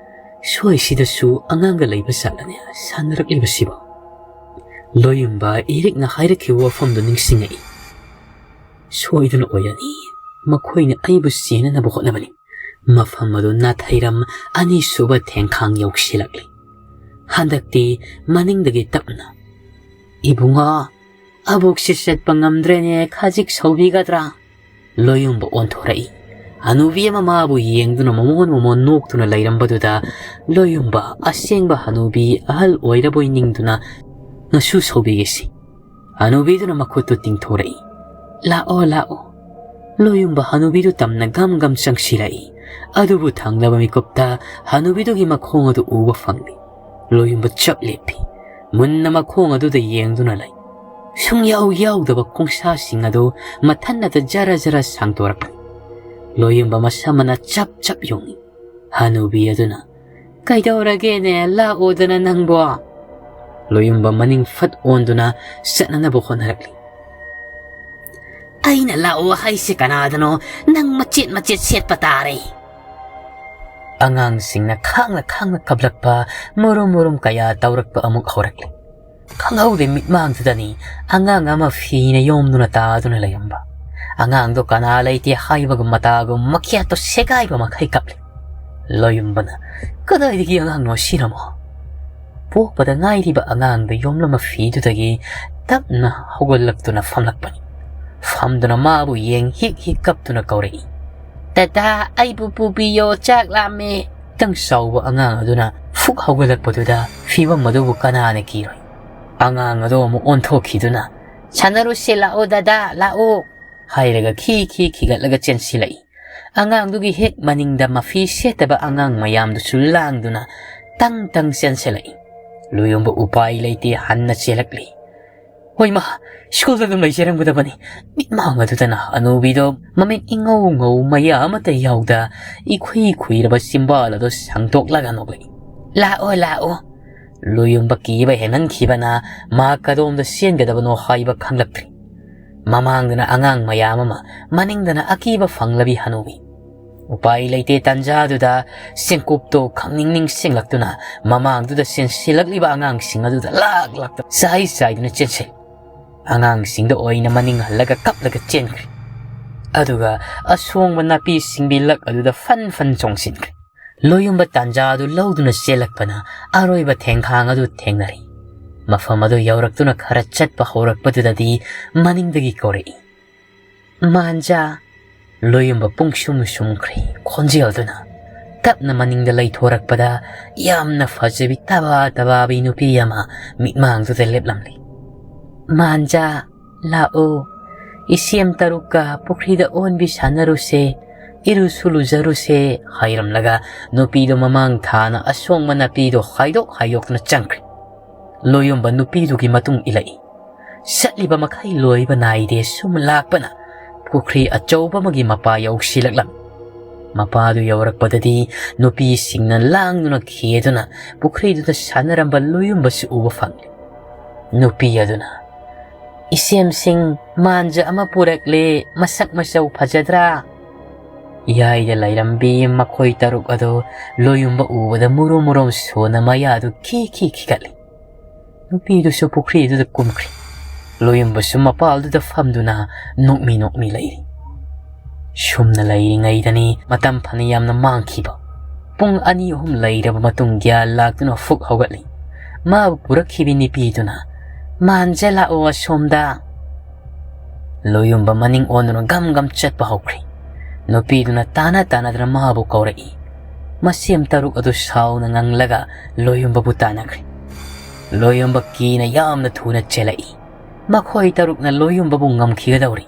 "ꯁ꯭ꯋꯥꯏꯁꯤꯗꯁꯨ ꯑꯉꯥꯡꯒ ꯂꯩꯕ ꯖꯥꯠꯂꯅꯦ ꯁꯥꯟꯅꯔꯛꯂꯤꯕꯁꯤꯕꯣ?" ꯂꯣꯌꯨꯝꯕ ꯏꯔꯤꯛꯅ ꯍꯥꯏꯔꯛꯈꯤꯕ ꯋꯥꯐꯝꯗꯨ ꯅꯤꯡꯁꯤꯡꯉꯛꯏ꯫ "ꯁꯣꯏꯗꯅ ꯑꯣꯏꯔꯅꯤ꯫ ꯃꯈꯣꯏꯅ ꯑꯩꯕꯨ ꯆꯦꯟꯅꯅꯕ ꯍꯣꯠꯅꯕꯅꯤ꯫" ꯃꯐꯝ ꯑꯗꯨ ꯅꯥꯊꯩꯔꯝ ꯑꯅꯤꯁꯨꯕ ꯊꯦꯡꯈꯥꯡ ꯌꯧꯁꯤꯜꯂꯛꯂꯤ꯫ ꯍꯟꯗꯛꯇꯤ ꯃꯅꯤꯡꯗꯒꯤ ꯇꯞꯅ, "ꯏꯕꯨꯡꯉꯣ, ꯑꯕꯣꯛꯁꯤ ꯆꯠꯄ ꯉꯝꯗ꯭ꯔꯦꯅꯦ, ꯈꯖꯤꯛ ꯁꯧꯕꯤꯒꯗ꯭ꯔꯥ?" ꯂꯣꯌꯨꯝꯕ ꯑꯣꯟꯊꯣꯔꯛꯏ꯫ ꯍꯅꯨꯕꯤ ꯑꯃ ꯃꯥꯕꯨ ꯌꯦꯡꯗꯨꯅ ꯃꯃꯣꯟ ꯃꯃꯣꯟ ꯅꯣꯛꯇꯨꯅ ꯂꯩꯔꯝꯕꯗꯨꯗ ꯂꯣꯌꯨꯝꯕ ꯑꯁꯦꯡꯕ ꯍꯅꯨꯕꯤ ꯑꯍꯜ ꯑꯣꯏꯔꯕꯣꯏ ꯅꯤꯡꯗꯨꯅ ꯉꯁꯨ ꯁꯧꯕꯤꯒꯦꯁꯤ꯫ ꯍꯅꯨꯕꯤꯗꯨꯅ ꯃꯈꯨꯠꯇꯨ ꯇꯤꯡꯊꯣꯔꯛꯏ꯫ "ꯂꯥꯛꯑꯣ, ꯂꯥꯛꯑꯣ꯫" ꯂꯣꯌꯨꯝꯕ ꯍꯅꯨꯕꯤꯗꯨ ꯇꯝꯅ ꯒꯝ ꯒꯝ ꯆꯪꯁꯤꯜꯂꯛꯏ꯫ ꯑꯗꯨꯕꯨ ꯊꯪꯅꯕ ꯃꯤꯀꯨꯞꯇ ꯍꯅꯨꯕꯤꯗꯨꯒꯤ ꯃꯈꯣꯡ ꯑꯗꯨ ꯎꯕ ꯐꯪꯂꯤ꯫ ꯂꯣꯌꯨꯝꯕ ꯆꯞ ꯂꯦꯞꯄꯤ꯫ ꯃꯨꯟꯅ ꯃꯈꯣꯡ ꯑꯗꯨꯗ ꯌꯦꯡꯗꯨꯅ ꯂꯩ꯫ ꯁꯨꯡꯌꯥꯎ ꯌꯥꯎꯗꯕ ꯈꯣꯡꯁꯥꯁꯤꯡ ꯑꯗꯨ ꯃꯊꯟꯅꯇ ꯖꯔ ꯖꯔ ꯁꯥꯡꯗꯣꯔꯛꯂꯤ꯫ ꯂꯣꯌꯨꯝꯕ ꯃꯁꯝ ꯑꯃꯅ ꯆꯞ ꯆꯞ ꯌꯨꯡꯏ꯫ ꯍꯅꯨꯕꯤ ꯑꯗꯨꯅ, "ꯀꯩꯗꯧꯔꯒꯦꯅꯦ, ꯂꯥꯛꯑꯣꯗꯅ ꯅꯪꯕꯣ?" ꯂꯣꯌꯨꯝꯕ ꯃꯅꯤꯡ ꯐꯠ ꯑꯣꯟꯗꯨꯅ ꯆꯠꯅꯅꯕ ꯍꯣꯠꯅꯔꯛꯂꯤ꯫ "ꯑꯩꯅ ꯂꯥꯛꯑꯣ ꯍꯥꯏꯁꯦ ꯀꯅꯥꯗꯅꯣ? ꯅꯪ ꯃꯆꯦꯠ ꯃꯆꯦꯠ ꯁꯦꯠꯄ ꯇꯥꯔꯦ!" ꯑꯉꯥꯡꯁꯤꯡꯅ ꯈꯥꯡꯅ ꯈꯥꯡꯅ ꯀꯞꯂꯛꯄ, ꯃꯨꯔꯨꯝ ꯃꯨꯔꯨꯝ ꯀꯌꯥ ꯇꯧꯔꯛꯄ ꯑꯃꯨꯛ ꯍꯧꯔꯛꯂꯤ꯫ ꯈꯪꯍꯧꯗꯦ, ꯃꯤꯠꯃꯥꯡꯗꯨꯗꯅꯤ ꯑꯉꯥꯡ ꯑꯃ ꯐꯤꯅ ꯌꯣꯝꯗꯨꯅ ꯇꯥꯗꯨꯅ ꯂꯩꯔꯝꯕ꯫ ꯑꯉꯥꯡꯗꯣ ꯀꯅꯥ ꯂꯩꯇꯦ ꯍꯥꯏꯕꯒꯨꯝ ꯃꯇꯥꯒꯨꯝ ꯃꯈ꯭ꯌꯥꯠꯇꯣ ꯁꯦꯒꯥꯏꯕ ꯃꯈꯩ ꯀꯞꯂꯤ꯫ ꯂꯣꯌꯨꯝꯕꯅ, "ꯀꯗꯥꯏꯗꯒꯤ ꯑꯉꯥꯡꯅꯣ ꯑꯁꯤꯅꯃꯣ?" ꯄꯣꯛꯄꯗ ꯉꯥꯏꯔꯤꯕ ꯑꯉꯥꯡꯗꯨ ꯌꯣꯝꯂꯝꯕ ꯐꯤꯗꯨꯗꯒꯤ ꯇꯞꯅ ꯍꯧꯒꯠꯂꯛꯇꯨꯅ ꯐꯝꯂꯛꯄꯅꯤ꯫ ꯐꯝꯗꯨꯅ ꯃꯥꯕꯨ ꯌꯦꯡ ꯍꯤꯛ ꯍꯤꯛ ꯀꯞꯇꯨꯅ ꯀꯧꯔꯛꯏ, "ꯗꯗꯥ, ꯑꯩꯕꯨ ꯄꯨꯕꯤꯌꯣ, ꯆꯥꯛ ꯂꯥꯝꯃꯦ!" ꯈꯤꯇꯪ ꯆꯥꯎꯕ ꯑꯉꯥꯡ ꯑꯗꯨꯅ ꯐꯨꯛ ꯍꯧꯒꯠꯂꯛꯄꯗꯨꯗ ꯐꯤꯕꯝ ꯑꯗꯨꯕꯨ ꯀꯅꯥꯅ ꯀꯤꯔꯣꯏ? ꯑꯉꯥꯡ ꯑꯗꯨ ꯑꯃꯨꯛ ꯑꯣꯟꯊꯣꯛꯈꯤꯗꯨꯅ, "ꯁꯥꯟꯅꯔꯨꯁꯦ, ꯂꯥꯛꯑꯣ ꯗꯗꯥ, ꯂꯥꯛꯑꯣ!" ꯍꯥꯏꯔꯒ ꯈꯤ ꯈꯤ ꯈꯤꯒꯠꯂꯒ ꯆꯦꯟꯁꯤꯜꯂꯛꯏ꯫ ꯑꯉꯥꯡꯗꯨꯒꯤ ꯍꯦꯛ ꯃꯅꯤꯡꯗ ꯃꯐꯤ ꯁꯦꯠꯇꯕ ꯑꯉꯥꯡ ꯃꯌꯥꯝꯗꯨꯁꯨ ꯂꯥꯡꯗꯨꯅ ꯇꯪ ꯇꯪ ꯆꯦꯟꯁꯤꯜꯂꯛꯏ꯫ ꯂꯣꯌꯨꯝꯕ ꯎꯄꯥꯏ ꯂꯩꯇꯦ ꯍꯟꯅ ꯆꯦꯜꯂꯛꯂꯤ꯫ "ꯍꯣꯏ ꯃꯥ, ꯁ꯭ꯀꯨꯜꯗ ꯑꯗꯨꯝ ꯂꯩꯖꯔꯝꯒꯗꯕꯅꯤ꯫" ꯃꯤꯠꯃꯥꯡ ꯑꯗꯨꯗꯅ ꯑꯅꯨꯕꯤꯗꯣ ꯃꯃꯤꯠ ꯏꯉꯧ ꯉꯧ ꯃꯌꯥ ꯑꯃꯠꯇ ꯌꯥꯎꯗ ꯏꯈꯨꯏ ꯈꯨꯏꯔꯕ ꯆꯤꯝꯕꯥꯜ ꯑꯗꯨ ꯁꯥꯡꯗꯣꯛꯂꯒ ꯅꯣꯛꯂꯛꯏ꯫ "ꯂꯥꯛꯑꯣ, ꯂꯥꯛꯑꯣ!" ꯂꯣꯌꯨꯝꯕ ꯀꯤꯕ ꯍꯦꯟꯃꯟꯈꯤꯕꯅ ꯃꯍꯥꯛ ꯀꯗꯣꯝꯗ ꯆꯦꯟꯒꯗꯕꯅꯣ ꯍꯥꯏꯕ ꯈꯪꯂꯛꯇ꯭ꯔꯤ꯫ ꯃꯃꯥꯡꯗꯅ ꯑꯉꯥꯡ ꯃꯌꯥꯝ ꯑꯃ, ꯃꯅꯤꯡꯗꯅ ꯑꯀꯤꯕ ꯐꯪꯂꯕꯤ ꯍꯅꯨꯕꯤ꯫ ꯎꯄꯥꯏ ꯂꯩꯇꯦ ꯇꯟꯖꯥꯗꯨꯗ ꯆꯦꯡꯀꯨꯞꯇꯣ ꯈꯪꯅꯤꯡ ꯅꯤꯡꯁꯤꯡꯂꯛꯇꯨꯅ ꯃꯃꯥꯡꯗꯨꯗ ꯆꯦꯟꯁꯤꯜꯂꯛꯂꯤꯕ ꯑꯉꯥꯡꯁꯤꯡ ꯑꯗꯨꯗ ꯂꯥꯛ ꯂꯥꯛꯇ ꯆꯥꯏ ꯆꯥꯏꯗꯨꯅ ꯆꯦꯟꯁꯤꯜꯂꯤ꯫ ꯑꯉꯥꯡꯁꯤꯡꯗ ꯑꯣꯏꯅ ꯃꯅꯤꯡ ꯍꯜꯂꯒ ꯀꯞꯂꯒ ꯆꯦꯟꯈ꯭ꯔꯦ꯫ ꯑꯗꯨꯒ ꯑꯁꯣꯡꯕ ꯅꯥꯄꯤ ꯁꯤꯡꯕꯤ ꯂꯛ ꯑꯗꯨꯗ ꯐꯟ ꯐꯟ ꯆꯣꯡꯁꯤꯟꯈ꯭ꯔꯦ꯫ ꯂꯣꯌꯨꯝꯕ ꯇꯥꯟꯖꯥ ꯑꯗꯨ ꯂꯧꯗꯨꯅ ꯆꯦꯜꯂꯛꯄꯅ ꯑꯔꯣꯏꯕ ꯊꯦꯡꯈꯥꯡ ꯑꯗꯨ ꯊꯦꯡꯅꯔꯦ꯫ ꯃꯐꯝ ꯑꯗꯨ ꯌꯧꯔꯛꯇꯨꯅ ꯈꯔ ꯆꯠꯄ ꯍꯧꯔꯛꯄꯗꯨꯗꯗꯤ ꯃꯅꯤꯡꯗꯒꯤ ꯀꯧꯔꯛꯏ, "ꯃꯥꯟꯖꯥ!" ꯂꯣꯌꯨꯝꯕ ꯄꯨꯡꯁꯨꯝ ꯁꯨꯝꯈ꯭ꯔꯦ꯫ ꯈꯣꯟꯖꯦꯜꯗꯨꯅ ꯇꯞꯅ ꯃꯅꯤꯡꯗ ꯂꯩꯊꯣꯔꯛꯄꯗ ꯌꯥꯝꯅ ꯐꯖꯕꯤ ꯇꯕꯥ ꯇꯕꯥꯕꯤ ꯅꯨꯄꯤ ꯑꯃ ꯃꯤꯠꯃꯥꯡꯗꯨꯗ ꯂꯦꯞꯂꯝꯂꯤ꯫ "ꯃꯥꯟꯖꯥ, ꯂꯥꯛꯑꯣ, ꯏꯆꯦꯝ ꯇꯔꯨꯛꯀ ꯄꯨꯈ꯭ꯔꯤꯗ ꯑꯣꯟꯕꯤ ꯁꯥꯟꯅꯔꯨꯁꯦ, ꯏꯔꯨꯁꯨ ꯂꯨꯖꯔꯨꯁꯦ" ꯍꯥꯏꯔꯝꯂꯒ ꯅꯨꯄꯤꯗꯨ ꯃꯃꯥꯡ ꯊꯥꯅ ꯑꯁꯣꯡꯕ ꯅꯥꯄꯤꯗꯨ ꯍꯥꯏꯗꯣꯛ ꯍꯥꯏꯗꯣꯛꯇꯨꯅ ꯆꯪꯈ꯭ꯔꯦ꯫ ꯂꯣꯌꯨꯝꯕ ꯅꯨꯄꯤꯗꯨꯒꯤ ꯃꯇꯨꯡ ꯏꯜꯂꯛꯏ꯫ ꯆꯠꯂꯤꯕ ꯃꯈꯩ ꯂꯣꯏꯕ ꯅꯥꯏꯗꯦ꯫ ꯁꯨꯝ ꯂꯥꯛꯄꯅ ꯄꯨꯈ꯭ꯔꯤ ꯑꯆꯧꯕ ꯑꯃꯒꯤ ꯃꯄꯥ ꯌꯧꯁꯤꯜꯂꯛꯂꯝꯃꯤ꯫ ꯃꯄꯥꯗꯨ ꯌꯧꯔꯛꯄꯗꯗꯤ ꯅꯨꯄꯤꯁꯤꯡꯅ ꯂꯥꯡꯗꯨꯅ ꯈꯦꯗꯨꯅ ꯄꯨꯈ꯭ꯔꯤꯗꯨꯗ ꯁꯥꯟꯅꯔꯝꯕ ꯂꯣꯌꯨꯝꯕꯁꯨ ꯎꯕ ꯐꯪꯂꯤ꯫ ꯅꯨꯄꯤ ꯑꯗꯨꯅ, "ꯏꯆꯦꯝꯁꯤꯡ, ꯃꯥꯟꯖ ꯑꯃ ꯄꯨꯔꯛꯂꯦ, ꯃꯁꯛ ꯃꯆꯧ ꯐꯖꯗ꯭ꯔꯥ?" ꯏꯌꯥꯏꯗ ꯂꯩꯔꯝꯕꯤ ꯃꯈꯣꯏ ꯇꯔꯨꯛ ꯑꯗꯨ ꯂꯣꯌꯨꯝꯕ ꯎꯕꯗ ꯃꯨꯔꯨꯝ ꯃꯨꯔꯨꯝ ꯁꯣꯟꯅ ꯃꯌꯥꯗꯨ ꯈꯤ ꯈꯤ ꯈꯤꯒꯠꯂꯤ꯫ ꯅꯨꯄꯤꯗꯨꯁꯨ ꯄꯨꯈ꯭ꯔꯤꯗꯨꯗ ꯀꯨꯝꯈ꯭ꯔꯤ꯫ ꯂꯣꯌꯨꯝꯕꯁꯨ ꯃꯄꯥꯜꯗꯨꯗ ꯐꯝꯗꯨꯅ ꯅꯣꯛꯃꯤ ꯅꯣꯛꯃꯤ ꯂꯩꯔꯤ꯫ ꯁꯨꯝꯅ ꯂꯩꯔꯤꯉꯩꯗꯅꯤ ꯃꯇꯝ ꯐꯅ ꯌꯥꯝꯅ ꯃꯥꯡꯈꯤꯕ꯫ ꯄꯨꯡ ꯑꯅꯤ ꯑꯍꯨꯝ ꯂꯩꯔꯕ ꯃꯇꯨꯡ ꯒ꯭ꯌꯥꯟ ꯂꯥꯛꯇꯨꯅ ꯐꯨꯛ ꯍꯧꯒꯠꯂꯤ꯫ ꯃꯥꯕꯨ ꯄꯨꯔꯛꯈꯤꯕꯤ ꯅꯨꯄꯤꯗꯨꯅ, "ꯃꯥꯟꯖ, ꯂꯥꯛꯑꯣ ꯑꯁꯣꯝꯗ!" ꯂꯣꯌꯨꯝꯕ ꯃꯅꯤꯡ ꯑꯣꯟꯗꯨꯅ ꯒꯝ ꯒꯝ ꯆꯠꯄ ꯍꯧꯈ꯭ꯔꯤ꯫ ꯅꯨꯄꯤꯗꯨꯅ ꯇꯥꯅ ꯇꯥꯅꯗꯅ ꯃꯥꯕꯨ ꯀꯧꯔꯛꯏ꯫ ꯃꯁꯦꯝ ꯇꯔꯨꯛ ꯑꯗꯨ ꯁꯥꯎꯅ ꯉꯪꯂꯒ ꯂꯣꯌꯨꯝꯕꯕꯨ ꯇꯥꯟꯅꯈ꯭ꯔꯤ꯫ ꯂꯣꯌꯨꯝꯕ ꯀꯤꯅ ꯌꯥꯝꯅ ꯊꯨꯅ ꯆꯦꯜꯂꯛꯏ꯫ ꯃꯈꯣꯏ ꯇꯔꯨꯛꯅ ꯂꯣꯌꯨꯝꯕꯕꯨ ꯉꯝꯈꯤꯒꯗꯧꯔꯤ꯫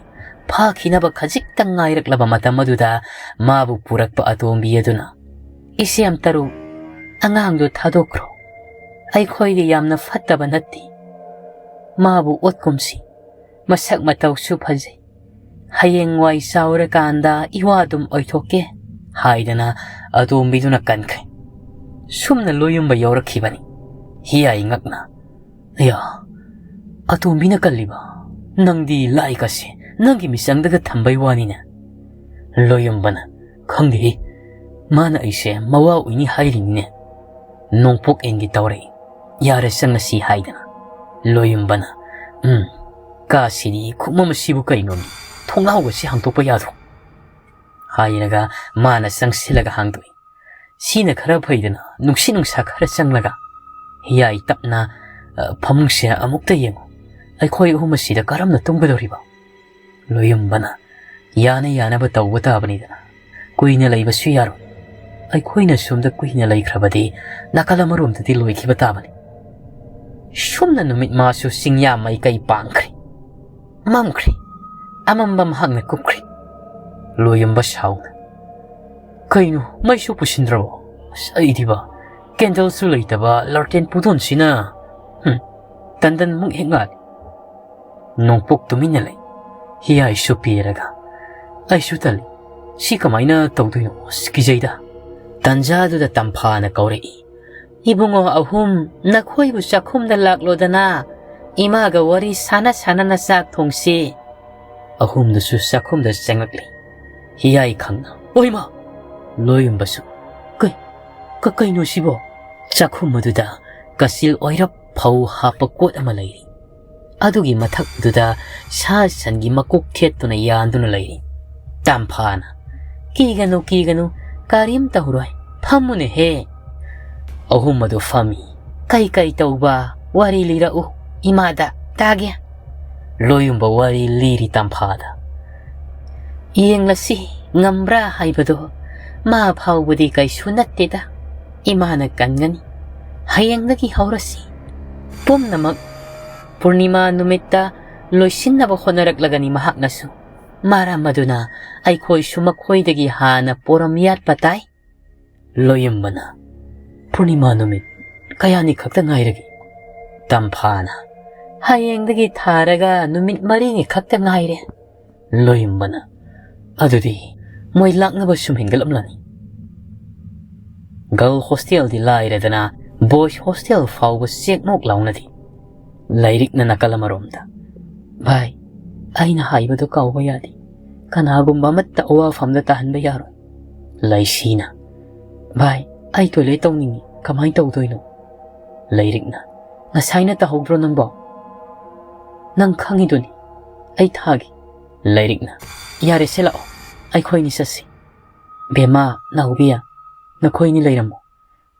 ꯐꯥꯈꯤꯅꯕ ꯈꯖꯤꯛꯇꯪ ꯉꯥꯏꯔꯛꯂꯕ ꯃꯇꯝ ꯑꯗꯨꯗ ꯃꯥꯕꯨ ꯄꯨꯔꯛꯄ ꯑꯇꯣꯝꯕꯤ ꯑꯗꯨꯅ, "ꯏꯆꯦꯝ ꯇꯔꯨꯛ, ꯑꯉꯥꯡꯗꯨ ꯊꯥꯗꯣꯛꯈ꯭ꯔꯣ꯫ ꯑꯩꯈꯣꯏꯒꯤ ꯌꯥꯝꯅ ꯐꯠꯇꯕ ꯅꯠꯇꯦ꯫ ꯃꯥꯕꯨ ꯑꯣꯠꯀꯨꯝꯁꯤ꯫ ꯃꯁꯛ ꯃꯇꯧꯁꯨ ꯐꯖꯩ꯫ ꯍꯌꯦꯡꯋꯥꯏ ꯆꯥꯎꯔꯀꯥꯟꯗ ꯏꯋꯥ ꯑꯗꯨꯝ ꯑꯣꯏꯊꯣꯛꯀꯦ" ꯍꯥꯏꯗꯅ ꯑꯇꯣꯝꯕꯤꯗꯨꯅ ꯀꯟꯈ꯭ꯔꯦ꯫ ꯁꯨꯝꯅ ꯂꯣꯌꯨꯝꯕ ꯌꯧꯔꯛꯈꯤꯕꯅꯤ꯫ ꯍꯤꯌꯥꯏ ꯉꯛꯅ, "ꯑꯌꯥ, ꯑꯇꯣꯝꯕꯤꯅ ꯀꯜꯂꯤꯕ? ꯅꯪꯗꯤ ꯂꯥꯏꯒꯁꯦ ꯅꯪꯒꯤ ꯃꯤꯆꯪꯗꯒ ꯊꯝꯕꯩ ꯋꯥꯅꯤꯅꯦ?" ꯂꯣꯌꯨꯝꯕꯅ, "ꯈꯪꯗꯦꯍꯦ, ꯃꯥꯅ ꯑꯩꯁꯦ ꯃꯋꯥ ꯑꯣꯏꯅꯤ ꯍꯥꯏꯔꯤꯅꯤꯅꯦ꯫ ꯅꯣꯡꯄꯣꯛ ꯑꯦꯟꯒꯤ ꯇꯧꯔꯛꯏ꯫ ꯌꯥꯔꯦ, ꯆꯪꯉꯁꯤ" ꯍꯥꯏꯗꯅ꯫ ꯂꯣꯌꯨꯝꯕꯅ, "ꯎꯝ, ꯀꯥꯁꯤꯗꯤ ꯈꯨꯃꯝ ꯑꯁꯤꯕꯨ ꯀꯩꯅꯣꯅꯦ? ꯊꯣꯡꯅꯥꯎꯒꯁꯤ ꯍꯥꯡꯗꯣꯛꯄ ꯌꯥꯗ꯭ꯔꯣ?" ꯍꯥꯏꯔꯒ ꯃꯥꯅ ꯆꯪꯁꯤꯜꯂꯒ ꯍꯥꯡꯗꯣꯛꯏ꯫ ꯁꯤꯅ ꯈꯔ ꯐꯩꯗꯅ, ꯅꯨꯡꯁꯤꯠ ꯅꯨꯡꯁꯥ ꯈꯔ ꯆꯪꯂꯒ꯫ ꯍꯤꯌꯥꯏ ꯇꯞꯅ, "ꯑ, ꯐꯃꯨꯡꯁꯦ ꯑꯃꯨꯛꯇ ꯌꯦꯡꯉꯨ꯫ ꯑꯩꯈꯣꯏ ꯑꯍꯨꯝ ꯑꯁꯤꯗ ꯀꯔꯝꯅ ꯇꯨꯝꯒꯗꯧꯔꯤꯕ?" ꯂꯣꯌꯨꯝꯕꯅ, "ꯌꯥꯅ ꯌꯥꯅꯕ ꯇꯧꯕ ꯇꯥꯕꯅꯤꯗꯅ꯫ ꯀꯨꯏꯅ ꯂꯩꯕꯁꯨ ꯌꯥꯔꯣꯏ꯫ ꯑꯩꯈꯣꯏꯅ ꯁꯣꯝꯗ ꯀꯨꯏꯅ ꯂꯩꯈ꯭ꯔꯕꯗꯤ ꯅꯥꯀꯜ ꯑꯃꯔꯣꯝꯗꯗꯤ ꯂꯣꯏꯈꯤꯕ ꯇꯥꯕꯅꯤ"꯫ ꯁꯨꯝꯅ ꯅꯨꯃꯤꯠ ꯃꯥꯁꯨ ꯆꯤꯡꯌꯥ ꯃꯥꯏꯀꯩ ꯄꯥꯡꯈ꯭ꯔꯦ꯫ ꯃꯝꯈ꯭ꯔꯦ꯫ ꯑꯃꯝꯕ ꯃꯍꯥꯛꯅ ꯀꯨꯞꯈ꯭ꯔꯦ꯫ ꯂꯣꯌꯨꯝꯕ ꯁꯥꯎꯅ, "ꯀꯩꯅꯣ, ꯃꯩꯁꯨ ꯄꯨꯁꯤꯟꯗ꯭ꯔꯕꯣ? ꯑꯁ, ꯑꯩꯗꯤꯕ, ꯀꯦꯟꯗꯜꯁꯨ ꯂꯩꯇꯕ ꯂꯥꯔꯇꯦꯟ ꯄꯨꯗꯣꯟꯁꯤꯅ꯫ ꯍꯨꯝ, ꯇꯟꯗꯟ ꯃꯨꯛ ꯍꯦꯛ ꯉꯥꯜꯂꯤ"꯫ ꯅꯣꯡꯄꯣꯛ ꯇꯨꯃꯤꯟꯅ ꯂꯩ꯫ ꯍꯤꯌꯥꯏꯁꯨ ꯄꯤꯔꯒ, "ꯑꯩꯁꯨ ꯇꯜꯂꯤ꯫ ꯁꯤ ꯀꯃꯥꯏꯅ ꯇꯧꯗꯣꯏꯅꯣ? ꯑꯁ, ꯀꯤꯖꯩꯗ!" ꯇꯟꯖꯥꯗꯨꯗ ꯇꯝꯐꯥꯅ ꯀꯧꯔꯛꯏ, "ꯏꯕꯨꯡꯉꯣ ꯑꯍꯨꯝ, ꯅꯈꯣꯏꯕꯨ ꯆꯥꯛꯈꯨꯝꯗ ꯂꯥꯛꯂꯣꯗꯅ꯫ ꯏꯃꯥꯒ ꯋꯥꯔꯤ ꯁꯥꯟꯅ ꯁꯥꯟꯅꯅ ꯆꯥꯛ ꯊꯣꯡꯁꯤ꯫" ꯑꯍꯨꯝꯗꯨꯁꯨ ꯆꯥꯛꯈꯨꯝꯗ ꯆꯪꯂꯛꯂꯤ꯫ ꯍꯤꯌꯥꯏ ꯈꯪꯅ, "ꯑꯣꯏꯃ!" ꯂꯣꯌꯨꯝꯕꯁꯨ, "ꯀꯩ-, ꯀ-, ꯀꯩꯅꯣ ꯁꯤꯕꯣ?" ꯆꯥꯛꯈꯨꯝ ꯑꯗꯨꯗ ꯀꯆꯤꯜ ꯑꯣꯏꯔꯞ ꯐꯧ ꯍꯥꯞꯄ ꯀꯣꯠ ꯑꯃ ꯂꯩꯔꯤ꯫ ꯑꯗꯨꯒꯤ ꯃꯊꯛꯇꯨꯗ ꯁꯥ ꯁꯟꯒꯤ ꯃꯀꯣꯛ ꯊꯦꯠꯇꯨꯅ ꯌꯥꯟꯗꯨꯅ ꯂꯩꯔꯤ꯫ ꯇꯝꯐꯥꯅ, "ꯀꯤꯒꯅꯨ, ꯀꯤꯒꯅꯨ, ꯀꯔꯤꯝ ꯇꯧꯔꯣꯏ, ꯐꯝꯃꯨꯅꯦꯍꯦ꯫" ꯑꯍꯨꯝ ꯑꯗꯨ ꯐꯝꯃꯤ꯫ "ꯀꯩ ꯀꯩ ꯇꯧꯕ? ꯋꯥꯔꯤ ꯂꯤꯔꯛꯎ, ꯏꯃꯥꯗ ꯇꯥꯒꯦ꯫" ꯂꯣꯌꯨꯝꯕ ꯋꯥꯔꯤ ꯂꯤꯔꯤ ꯇꯝꯐꯥꯗ꯫ "ꯌꯦꯡꯂꯁꯤ, ꯉꯝꯕ꯭ꯔꯥ ꯍꯥꯏꯕꯗꯣ꯫ ꯃꯥ ꯐꯥꯎꯕꯗꯤ ꯀꯩꯁꯨ ꯅꯠꯇꯦꯗ꯫ ꯏꯃꯥꯅ ꯀꯟꯒꯅꯤ꯫ ꯍꯌꯦꯡꯗꯒꯤ ꯍꯧꯔꯁꯤ꯫ ꯄꯨꯝꯅꯃꯛ ꯄꯨꯔꯅꯤꯃꯥ ꯅꯨꯃꯤꯠꯇ ꯂꯣꯏꯁꯤꯟꯅꯕ ꯍꯣꯠꯅꯔꯛꯂꯒꯅꯤ ꯃꯍꯥꯛꯅꯁꯨ꯫ ꯃꯔꯝ ꯑꯗꯨꯅ ꯑꯩꯈꯣꯏꯁꯨ ꯃꯈꯣꯏꯗꯒꯤ ꯍꯥꯟꯅ ꯄꯣꯔꯝ ꯌꯥꯠꯄ ꯇꯥꯏ꯫" ꯂꯣꯌꯨꯝꯕꯅ, "ꯄꯨꯔꯅꯤꯃꯥ ꯅꯨꯃꯤꯠ ꯀꯌꯥꯅꯤ ꯈꯛꯇ ꯉꯥꯏꯔꯒꯦ?" ꯇꯝꯐꯥꯅ, "ꯍꯌꯦꯡꯗꯒꯤ ꯊꯥꯔꯒ ꯅꯨꯃꯤꯠ ꯃꯔꯤꯅꯤ ꯈꯛꯇ ꯉꯥꯏꯔꯦ꯫" ꯂꯣꯌꯨꯝꯕꯅ, "ꯑꯗꯨꯗꯤ ꯃꯣꯏ ꯂꯥꯛꯅꯕ ꯁꯨꯝ ꯍꯦꯟꯒꯠꯂꯝꯂꯅꯤ꯫" ꯒꯔꯜ ꯍꯣꯁꯇꯦꯜꯗꯤ ꯂꯥꯏꯔꯗꯅ, ꯕꯣꯏꯁ ꯍꯣꯁꯇꯦꯜ ꯐꯥꯎꯕ ꯆꯦꯛꯃꯣꯛ ꯂꯥꯎꯅꯗꯦ꯫ ꯂꯥꯏꯔꯤꯛꯅ ꯅꯥꯀꯜ ꯑꯃꯔꯣꯝꯗ, "ꯚꯥꯏ, ꯑꯩꯅ ꯍꯥꯏꯕꯗꯣ ꯀꯥꯎꯕ ꯌꯥꯗꯦ꯫ ꯀꯅꯥꯒꯨꯝꯕ ꯑꯃꯠꯇ ꯑꯋꯥꯐꯝꯗ ꯇꯥꯍꯟꯕ ꯌꯥꯔꯣꯏ꯫" ꯂꯩꯁꯤꯅ, "ꯚꯥꯏ, ꯑꯩ ꯇꯣꯏꯂꯦꯠ ꯇꯧꯅꯤꯡꯉꯤ, ꯀꯃꯥꯏꯅ ꯇꯧꯗꯣꯏꯅꯣ?" ꯂꯥꯏꯔꯤꯛꯅ, "ꯉꯁꯥꯏꯅ ꯇꯧꯍꯧꯗ꯭ꯔꯣ ꯅꯪꯕꯣ? ꯅꯪ ꯈꯪꯉꯤꯗꯨꯅꯤ, ꯑꯩ ꯊꯥꯒꯦ꯫" ꯂꯥꯏꯔꯤꯛꯅ, "ꯌꯥꯔꯦꯁꯦ, ꯂꯥꯛꯑꯣ, ꯑꯩꯈꯣꯏꯅꯤ ꯆꯠꯁꯤ꯫ ꯕꯦꯝꯃ, ꯅꯥꯎꯕꯤ, ꯅꯈꯣꯏꯅꯤ ꯂꯩꯔꯝꯃꯣ꯫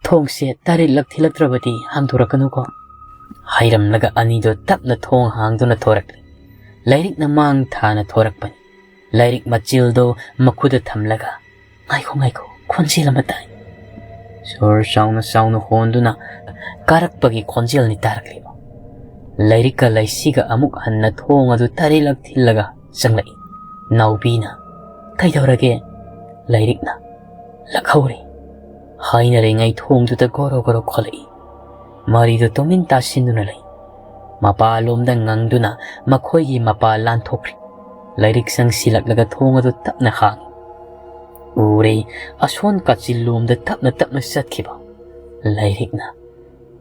ꯊꯣꯡꯁꯦ ꯇꯔꯦꯠꯂꯛ ꯊꯤꯜꯂꯛꯇ꯭ꯔꯕꯗꯤ ꯍꯥꯡꯗꯣꯔꯛꯀꯅꯨꯀꯣ꯫" ꯍꯥꯏꯔꯝꯂꯒ ꯑꯅꯤꯗꯣ ꯇꯞꯅ ꯊꯣꯡ ꯍꯥꯡꯗꯨꯅ ꯊꯣꯔꯛꯂꯤ꯫ ꯂꯥꯏꯔꯤꯛꯅ ꯃꯥꯡ ꯊꯥꯅ ꯊꯣꯔꯛꯄꯅꯤ꯫ ꯂꯥꯏꯔꯤꯛ ꯃꯆꯤꯜꯗꯣ ꯃꯈꯨꯠꯇ ꯊꯝꯂꯒ, "ꯉꯥꯏꯈꯣ, ꯉꯥꯏꯈꯣ, ꯈꯣꯟꯖꯦꯜ ꯑꯃ ꯇꯥꯏ꯫" ꯁꯣꯔ ꯆꯥꯎꯅ ꯆꯥꯎꯅ ꯍꯣꯟꯗꯨꯅ ꯀꯥꯔꯛꯄꯒꯤ ꯈꯣꯟꯖꯦꯜꯅꯤ ꯇꯥꯔꯛꯂꯤꯕ꯫ ꯂꯥꯏꯔꯤꯛꯀ ꯂꯩꯁꯤꯒ ꯑꯃꯨꯛ ꯍꯟꯅ ꯊꯣꯡ ꯑꯗꯨ ꯇꯔꯦꯠꯂꯛ ꯊꯤꯜꯂꯒ ꯆꯪꯂꯛꯏ꯫ ꯅꯥꯎꯕꯤꯅ, "ꯀꯩꯗꯧꯔꯒꯦ?" ꯂꯥꯏꯔꯤꯛꯅ, "ꯂꯛꯍꯧꯔꯦ" ꯍꯥꯏꯅꯔꯤꯉꯩ ꯊꯣꯡꯗꯨꯗ ꯒꯣꯔꯣ ꯒꯣꯔꯣ ꯈꯣꯠꯂꯛꯏ꯫ ꯃꯔꯤꯗꯨ ꯇꯨꯃꯤꯟ ꯇꯥꯁꯤꯟꯗꯨꯅ ꯂꯩ꯫ ꯃꯄꯥꯂꯣꯝꯗ ꯉꯪꯗꯨꯅ ꯃꯈꯣꯏꯒꯤ ꯃꯄꯥ ꯂꯥꯟꯊꯣꯛꯈ꯭ꯔꯤ꯫ ꯂꯥꯏꯔꯤꯛ ꯆꯪꯁꯤꯜꯂꯛꯂꯒ ꯊꯣꯡ ꯑꯗꯨ ꯇꯞꯅ ꯍꯥꯡꯏ꯫ ꯎꯔꯦ, ꯑꯁꯣꯟ ꯀꯥꯆꯤꯜꯂꯣꯝꯗ ꯇꯞꯅ ꯇꯞꯅ ꯆꯠꯈꯤꯕ꯫ ꯂꯥꯏꯔꯤꯛꯅ,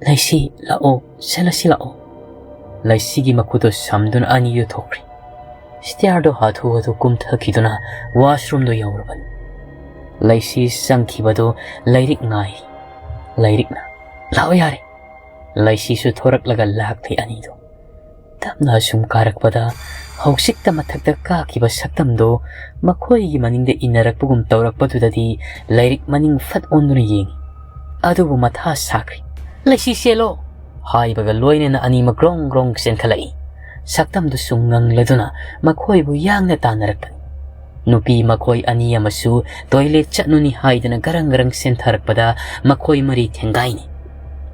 "ꯂꯩꯁꯤ, ꯂꯥꯛꯑꯣ, ꯆꯠꯂꯁꯤ ꯂꯥꯛꯑꯣ꯫" ꯂꯩꯁꯤꯒꯤ ꯃꯈꯨꯠꯇꯨ ꯁꯝꯗꯨꯅ ꯑꯅꯤꯗꯨ ꯊꯣꯛꯈ꯭ꯔꯤ꯫ ꯁ꯭ꯇꯤꯌꯥꯔꯗꯨ ꯍꯥꯊꯨ ꯍꯥꯊꯨ ꯀꯨꯝꯊꯈꯤꯗꯨꯅ ꯋꯥꯁꯔꯨꯝꯗꯨ ꯌꯧꯔꯕꯅꯤ꯫ ꯂꯩꯁꯤ ꯆꯪꯈꯤꯕꯗꯨ ꯂꯥꯏꯔꯤꯛ ꯉꯥꯏꯔꯤ꯫ ꯂꯥꯏꯔꯤꯛꯅ, "ꯂꯥꯛꯑꯣ ꯌꯥꯔꯦ꯫" ꯂꯩꯁꯤꯁꯨ ꯊꯣꯔꯛꯂꯒ ꯂꯥꯛꯂꯤ ꯑꯅꯤꯗꯨ꯫ ꯇꯞꯅ ꯑꯁꯨꯝ ꯀꯥꯔꯛꯄꯗ ꯍꯧꯖꯤꯛꯇ ꯃꯊꯛꯇ ꯀꯥꯈꯤꯕ ꯁꯛꯇꯝꯗꯨ ꯃꯈꯣꯏꯒꯤ ꯃꯅꯤꯡꯗ ꯏꯟꯅꯔꯛꯄꯒꯨꯝ ꯇꯧꯔꯛꯄꯗꯨꯗꯗꯤ ꯂꯥꯏꯔꯤꯛ ꯃꯅꯤꯡ ꯐꯠ ꯑꯣꯟꯗꯨꯅ ꯌꯦꯡꯏ꯫ ꯑꯗꯨꯕꯨ ꯃꯊꯥ ꯁꯥꯈ꯭ꯔꯦ꯫ "ꯂꯩꯁꯤ ꯆꯦꯜꯂꯣ!" ꯍꯥꯏꯕꯒ ꯂꯣꯏꯅꯅ ꯑꯅꯤꯃꯛ ꯒ꯭ꯔꯣꯡ ꯒ꯭ꯔꯣꯡ ꯆꯦꯟꯈꯠꯂꯛꯏ꯫ ꯁꯛꯇꯝꯗꯨꯁꯨ ꯉꯪꯂꯗꯨꯅ ꯃꯈꯣꯏꯕꯨ ꯌꯥꯡꯅ ꯇꯥꯟꯅꯔꯛꯄꯅꯤ꯫ ꯅꯨꯄꯤ ꯃꯈꯣꯏ ꯑꯅꯤ ꯑꯃꯁꯨ ꯇꯣꯏꯂꯦꯠ ꯆꯠꯂꯨꯅꯤ ꯍꯥꯏꯗꯅ ꯒꯔꯪ ꯒꯔꯪ ꯆꯦꯟꯊꯔꯛꯄꯗ ꯃꯈꯣꯏ ꯃꯔꯤ ꯊꯦꯡꯒꯥꯏꯅꯩ꯫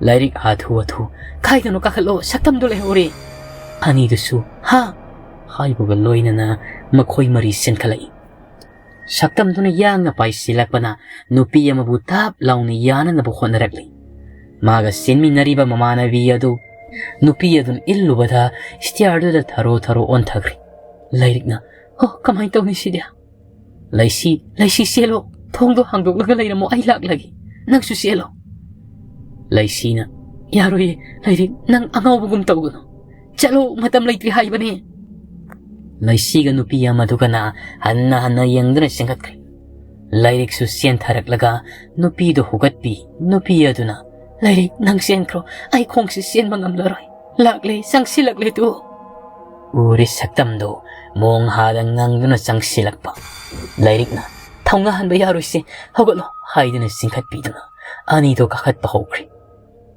ꯂꯥꯏꯔꯤꯛ ꯍꯥꯊꯨ ꯍꯥꯊꯨ, "ꯀꯥꯏꯗꯅꯣ ꯀꯥꯈꯠꯂꯣ, ꯁꯛꯇꯝꯗꯨ ꯂꯩꯍꯧꯔꯦ!" ꯑꯅꯤꯗꯨꯁꯨ, "ꯍꯥ?" ꯍꯥꯏꯕꯒ ꯂꯣꯏꯅꯅ ꯃꯈꯣꯏ ꯃꯔꯤ ꯆꯦꯟꯈꯠꯂꯛꯏ꯫ ꯁꯛꯇꯝꯗꯨꯅ ꯌꯥꯡꯅ ꯄꯥꯏꯁꯤꯜꯂꯛꯄꯅ ꯅꯨꯄꯤ ꯑꯃꯕꯨ ꯇꯥꯞ ꯂꯥꯎꯅ ꯌꯥꯅꯅꯕ ꯍꯣꯠꯅꯔꯛꯂꯤ꯫ ꯃꯥꯒ ꯆꯦꯟꯃꯤꯟꯅꯔꯤꯕ ꯃꯃꯥꯟꯅꯕꯤ ꯑꯗꯨ ꯅꯨꯄꯤ ꯑꯗꯨꯅ ꯏꯜꯂꯨꯕꯗ ꯁ꯭ꯇꯤꯌꯥꯔꯗꯨꯗ ꯊꯔꯣ ꯊꯔꯣ ꯑꯣꯟꯊꯈ꯭ꯔꯤ꯫ ꯂꯥꯏꯔꯤꯛꯅ, "ꯑꯣ, ꯀꯃꯥꯏꯅ ꯇꯧꯅꯤ ꯁꯤꯗꯤ?" "ꯂꯩꯁꯤ, ꯂꯩꯁꯤ, ꯆꯦꯜꯂꯣ꯫ ꯊꯣꯡꯗꯣ ꯍꯥꯡꯗꯣꯛꯂꯒ ꯂꯩꯔꯝꯃꯣ, ꯑꯩ ꯂꯥꯛꯂꯒꯦ꯫ ꯅꯪꯁꯨ ꯆꯦꯜꯂꯣ꯫" ꯂꯩꯁꯤꯅ, "ꯌꯥꯔꯣꯏꯌꯦ, ꯂꯥꯏꯔꯤꯛ, ꯅꯪ ꯑꯉꯥꯎꯕꯒꯨꯝ ꯇꯧꯒꯅꯨ꯫ ꯆꯠꯂꯣ, ꯃꯇꯝ ꯂꯩꯇ꯭ꯔꯤ ꯍꯥꯏꯕꯅꯦ꯫" ꯂꯩꯁꯤꯒ ꯅꯨꯄꯤ ꯑꯃꯗꯨꯒꯅ ꯍꯟꯅ ꯍꯟꯅ ꯌꯦꯡꯗꯨꯅ ꯆꯦꯟꯈꯠꯈ꯭ꯔꯦ꯫ ꯂꯥꯏꯔꯤꯛꯁꯨ ꯆꯦꯟꯊꯔꯛꯂꯒ ꯅꯨꯄꯤꯗꯨ ꯍꯨꯒꯠꯄꯤ꯫ ꯅꯨꯄꯤ ꯑꯗꯨꯅ, "ꯂꯥꯏꯔꯤꯛ, ꯅꯪ ꯆꯦꯟꯈ꯭ꯔꯣ꯫ ꯑꯩ ꯈꯣꯡꯁꯤ ꯆꯦꯟꯕ ꯉꯝꯂꯔꯣꯏ꯫ ꯂꯥꯛꯂꯦ, ꯆꯪꯁꯤꯜꯂꯛꯂꯦ ꯇꯨ꯫" ꯎꯔꯦ ꯁꯛꯇꯝꯗꯣ ꯃꯣꯡ ꯍꯥꯗ ꯉꯪꯗꯨꯅ ꯆꯪꯁꯤꯜꯂꯛꯄ꯫ ꯂꯥꯏꯔꯤꯛꯅ, "ꯊꯧꯅꯥ ꯍꯟꯕ ꯌꯥꯔꯣꯏꯁꯦ, ꯍꯧꯒꯠꯂꯣ" ꯍꯥꯏꯗꯨꯅ ꯆꯤꯡꯈꯠꯄꯤꯗꯨꯅ ꯑꯅꯤꯗꯣ ꯀꯥꯈꯠꯄ ꯍꯧꯈ꯭ꯔꯦ꯫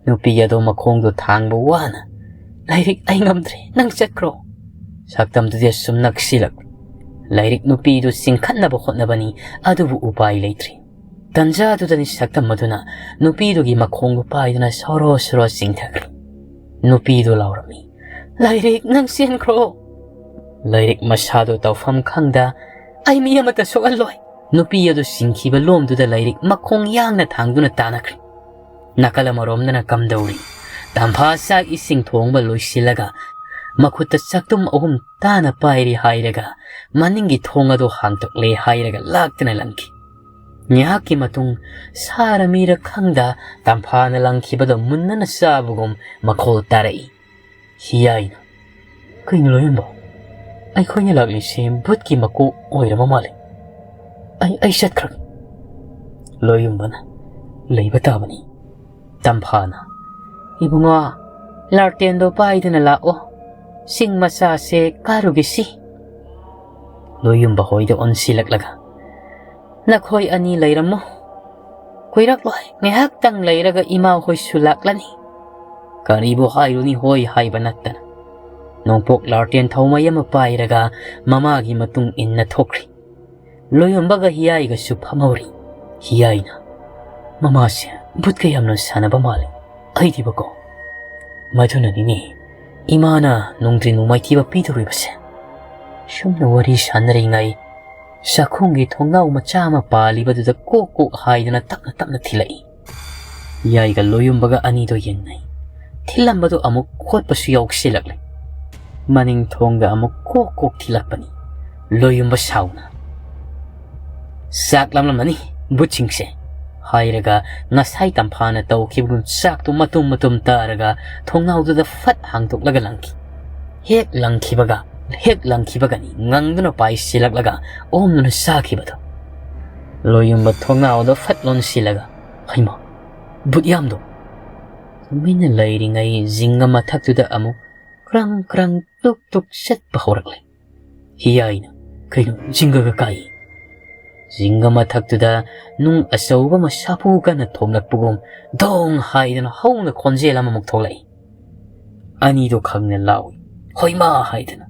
ꯅꯨꯄꯤ ꯑꯗꯣ ꯃꯈꯣꯡꯗꯣ ꯊꯥꯡꯕ ꯋꯥꯅ, "ꯂꯥꯏꯔꯤꯛ, ꯑꯩ ꯉꯝꯗ꯭ꯔꯦ, ꯅꯪ ꯆꯠꯈ꯭ꯔꯣ꯫" ꯁꯛꯇꯝꯗꯨꯗꯤ ꯑꯁꯨꯝ ꯅꯛꯁꯤꯜꯂꯛ꯫ ꯂꯥꯏꯔꯤꯛ ꯅꯨꯄꯤꯗꯨ ꯆꯤꯡꯈꯠꯅꯕ ꯍꯣꯠꯅꯕꯅꯤ, ꯑꯗꯨꯕꯨ ꯎꯄꯥꯏ ꯂꯩꯇ꯭ꯔꯤ꯫ ꯇꯟꯖꯥꯗꯨꯗꯅꯤ ꯁꯛꯇꯝ ꯑꯗꯨꯅ ꯅꯨꯄꯤꯗꯨꯒꯤ ꯃꯈꯣꯡꯗꯨ ꯄꯥꯏꯗꯨꯅ ꯁꯣꯔꯣ ꯁꯣꯔꯣ ꯆꯤꯡꯊꯈ꯭ꯔꯦ꯫ ꯅꯨꯄꯤꯗꯨ ꯂꯥꯎꯔꯝꯃꯤ, "ꯂꯥꯏꯔꯤꯛ, ꯅꯪ ꯆꯦꯟꯈ꯭ꯔꯣ!" ꯂꯥꯏꯔꯤꯛ ꯃꯁꯥꯗꯨ ꯇꯧꯐꯝ ꯈꯪꯗ, "ꯑꯩ ꯃꯤ ꯑꯃꯠꯇ ꯁꯣꯛꯍꯜꯂꯣꯏ!" ꯅꯨꯄꯤ ꯑꯗꯨ ꯁꯤꯡꯈꯤꯕ ꯂꯣꯝꯗꯨꯗ ꯂꯥꯏꯔꯤꯛ ꯃꯈꯣꯡ ꯌꯥꯡꯅ ꯊꯥꯡꯗꯨꯅ ꯇꯥꯟꯅꯈ꯭ꯔꯦ꯫ ꯅꯥꯀꯜ ꯑꯃꯔꯣꯝꯗꯅ ꯀꯝꯗꯧꯔꯤ? ꯇꯝꯐꯥ ꯆꯥꯛ ꯏꯁꯤꯡ ꯊꯣꯡꯕ ꯂꯣꯏꯁꯤꯜꯂꯒ ꯃꯈꯨꯠꯇ ꯆꯥꯛꯇꯨꯝ ꯑꯍꯨꯝ ꯇꯥꯅ ꯄꯥꯏꯔꯤ ꯍꯥꯏꯔꯒ ꯃꯅꯤꯡꯒꯤ ꯊꯣꯡ ꯑꯗꯨ ꯍꯥꯡꯗꯣꯛꯂꯦ ꯍꯥꯏꯔꯒ ꯂꯥꯛꯇꯅ ꯂꯪꯈꯤ꯫ ꯉꯥꯏꯍꯥꯛꯀꯤ ꯃꯇꯨꯡ ꯁꯥꯔ ꯃꯤꯔ ꯈꯪꯗ ꯇꯝꯐꯥꯅ ꯂꯪꯈꯤꯕꯗꯨ ꯃꯨꯟꯅꯅ ꯆꯥꯕꯒꯨꯝ ꯃꯈꯣꯜ ꯇꯥꯔꯛꯏ꯫ ꯍꯤꯌꯥꯏꯅ, "ꯀꯩꯅꯣ ꯂꯣꯏꯌꯣꯟꯕ? ꯑꯩꯈꯣꯏꯅ ꯂꯥꯛꯂꯤꯁꯦ ꯚꯨꯠꯀꯤ ꯃꯀꯣꯛ ꯑꯣꯏꯔꯕ ꯃꯥꯜꯂꯦ꯫ ꯑꯩ, ꯑꯩ ꯆꯠꯈ꯭ꯔꯒꯦ꯫" ꯂꯣꯏꯌꯣꯟꯕꯅ, "ꯂꯩꯕ ꯇꯥꯕꯅꯤ꯫" ꯇꯝꯐꯥꯅ, "ꯏꯕꯨꯡꯉꯣ, ꯂꯥꯔꯇꯦꯟꯗꯣ ꯄꯥꯏꯗꯨꯅ ꯂꯥꯛꯑꯣ, ꯆꯤꯡ ꯃꯆꯥꯁꯦ ꯀꯥꯔꯨꯒꯦꯁꯤ꯫" ꯂꯣꯏꯌꯨꯝꯕ ꯍꯣꯏꯗ ꯑꯣꯟꯁꯤꯜꯂꯛꯂꯒ, "ꯅꯈꯣꯏ ꯑꯅꯤ ꯂꯩꯔꯝꯃꯣ, ꯀꯨꯏꯔꯛꯂꯣꯏ, ꯉꯥꯏꯍꯥꯛꯇꯪ ꯂꯩꯔꯒ ꯏꯃꯥ ꯍꯣꯏꯁꯨ ꯂꯥꯛꯂꯅꯤ꯫" ꯀꯔꯤꯕꯨ ꯍꯥꯏꯔꯨꯅꯤ, ꯍꯣꯏ ꯍꯥꯏꯕ ꯅꯠꯇꯅ ꯅꯣꯡꯄꯣꯛ ꯂꯥꯔꯇꯦꯟ ꯊꯧꯃꯩ ꯑꯃ ꯄꯥꯏꯔꯒ ꯃꯃꯥꯒꯤ ꯃꯇꯨꯡ ꯏꯟꯅ ꯊꯣꯛꯈ꯭ꯔꯤ꯫ ꯂꯣꯏꯌꯣꯝꯕꯒ ꯍꯤꯌꯥꯏꯒꯁꯨ ꯐꯝꯍꯧꯔꯤ꯫ ꯍꯤꯌꯥꯏꯅ, "ꯃꯃꯥꯁꯦ ꯚꯨꯠꯀ ꯌꯥꯝꯅ ꯁꯥꯟꯅꯕ ꯃꯥꯜꯂꯤ꯫ ꯑꯩꯗꯤꯕꯀꯣ, ꯃꯗꯨꯅꯅꯤꯅꯦ ꯏꯃꯥꯅ ꯅꯨꯡꯗ꯭ꯔꯤ ꯅꯨꯡꯃꯥꯏꯊꯤꯕ ꯄꯤꯗꯧꯔꯤꯕꯁꯦ꯫" ꯁꯨꯝꯅ ꯋꯥꯔꯤ ꯁꯥꯟꯅꯔꯤꯉꯩ ꯆꯥꯛꯈꯨꯝꯒꯤ ꯊꯣꯡꯅꯥꯎ ꯃꯆꯥ ꯑꯃ ꯄꯥꯜꯂꯤꯕꯗꯨꯗ ꯀꯣꯛ ꯀꯣꯛ ꯍꯥꯏꯗꯅ ꯇꯞꯅ ꯇꯞꯅ ꯊꯤꯜꯂꯛꯏ꯫ ꯌꯥꯏꯒ ꯂꯣꯌꯨꯝꯕꯒ ꯑꯅꯤꯗꯣ ꯌꯦꯡꯅꯩ꯫ ꯊꯤꯜꯂꯝꯕꯗꯣ ꯑꯃꯨꯛ ꯈꯣꯠꯄꯁꯨ ꯌꯥꯎꯁꯤꯜꯂꯛꯂꯦ꯫ ꯃꯅꯤꯡ ꯊꯣꯡꯒ ꯑꯃꯨꯛ ꯀꯣꯛ ꯀꯣꯛ ꯊꯤꯜꯂꯛꯄꯅꯤ꯫ ꯂꯣꯌꯨꯝꯕ ꯁꯥꯎꯅ, "ꯆꯥꯛ ꯂꯥꯝꯂꯝꯃꯅꯤ ꯕꯨꯠꯁꯤꯡꯁꯦ," ꯍꯥꯏꯔꯒ ꯉꯁꯥꯏ ꯇꯝꯐꯥꯅ ꯇꯧꯈꯤꯕꯒꯨꯝ ꯆꯥꯛꯇꯨ ꯃꯇꯨꯝ ꯃꯇꯨꯝ ꯇꯥꯔꯒ ꯊꯣꯡꯅꯥꯎꯗꯨꯗ ꯐꯠ ꯍꯥꯡꯗꯣꯛꯂꯒ ꯂꯪꯈꯤ꯫ ꯍꯦꯛ ꯂꯪꯈꯤꯕꯒ, ꯍꯦꯛ ꯂꯪꯈꯤꯕꯒꯅꯤ ꯉꯪꯗꯨꯅ ꯄꯥꯏꯁꯤꯜꯂꯛꯂꯒ ꯑꯣꯝꯗꯨꯅ ꯆꯥꯈꯤꯕꯗꯣ꯫ ꯂꯣꯌꯨꯝꯕ ꯊꯣꯡꯅꯥꯎꯗ ꯐꯠ ꯂꯣꯟꯁꯤꯜꯂꯒ, "ꯍꯩꯃꯥ, ꯕꯨꯠ ꯌꯥꯝꯗꯣ!" ꯇꯨꯃꯤꯟꯅ ꯂꯩꯔꯤꯉꯩ ꯖꯤꯡꯒ ꯃꯊꯛꯇꯨꯗ ꯑꯃꯨꯛ ꯀ꯭ꯔꯪ ꯀ꯭ꯔꯪ ꯇꯨꯛ ꯇꯨꯛ ꯆꯠꯄ ꯍꯧꯔꯛꯂꯦ꯫ ꯍꯤꯌꯥꯏꯅ, "ꯀꯩꯅꯣ, ꯖꯤꯡꯒꯒ ꯀꯥꯏ?" ꯖꯤꯡꯒ ꯃꯊꯛꯇꯨꯗ ꯅꯨꯡ ꯑꯆꯧꯕ ꯑꯃ ꯁꯥꯐꯨ ꯀꯟꯅ ꯊꯣꯝꯂꯛꯄꯒꯨꯝ ꯙꯣꯡ ꯍꯥꯏꯗꯅ ꯍꯧꯅ ꯈꯣꯟꯖꯦꯜ ꯑꯃꯃꯨꯛ ꯊꯣꯛꯂꯛꯏ꯫ ꯑꯅꯤꯗꯣ ꯈꯪꯅ ꯂꯥꯎꯏ, "ꯍꯣꯏꯃꯥ!" ꯍꯥꯏꯗꯅ꯫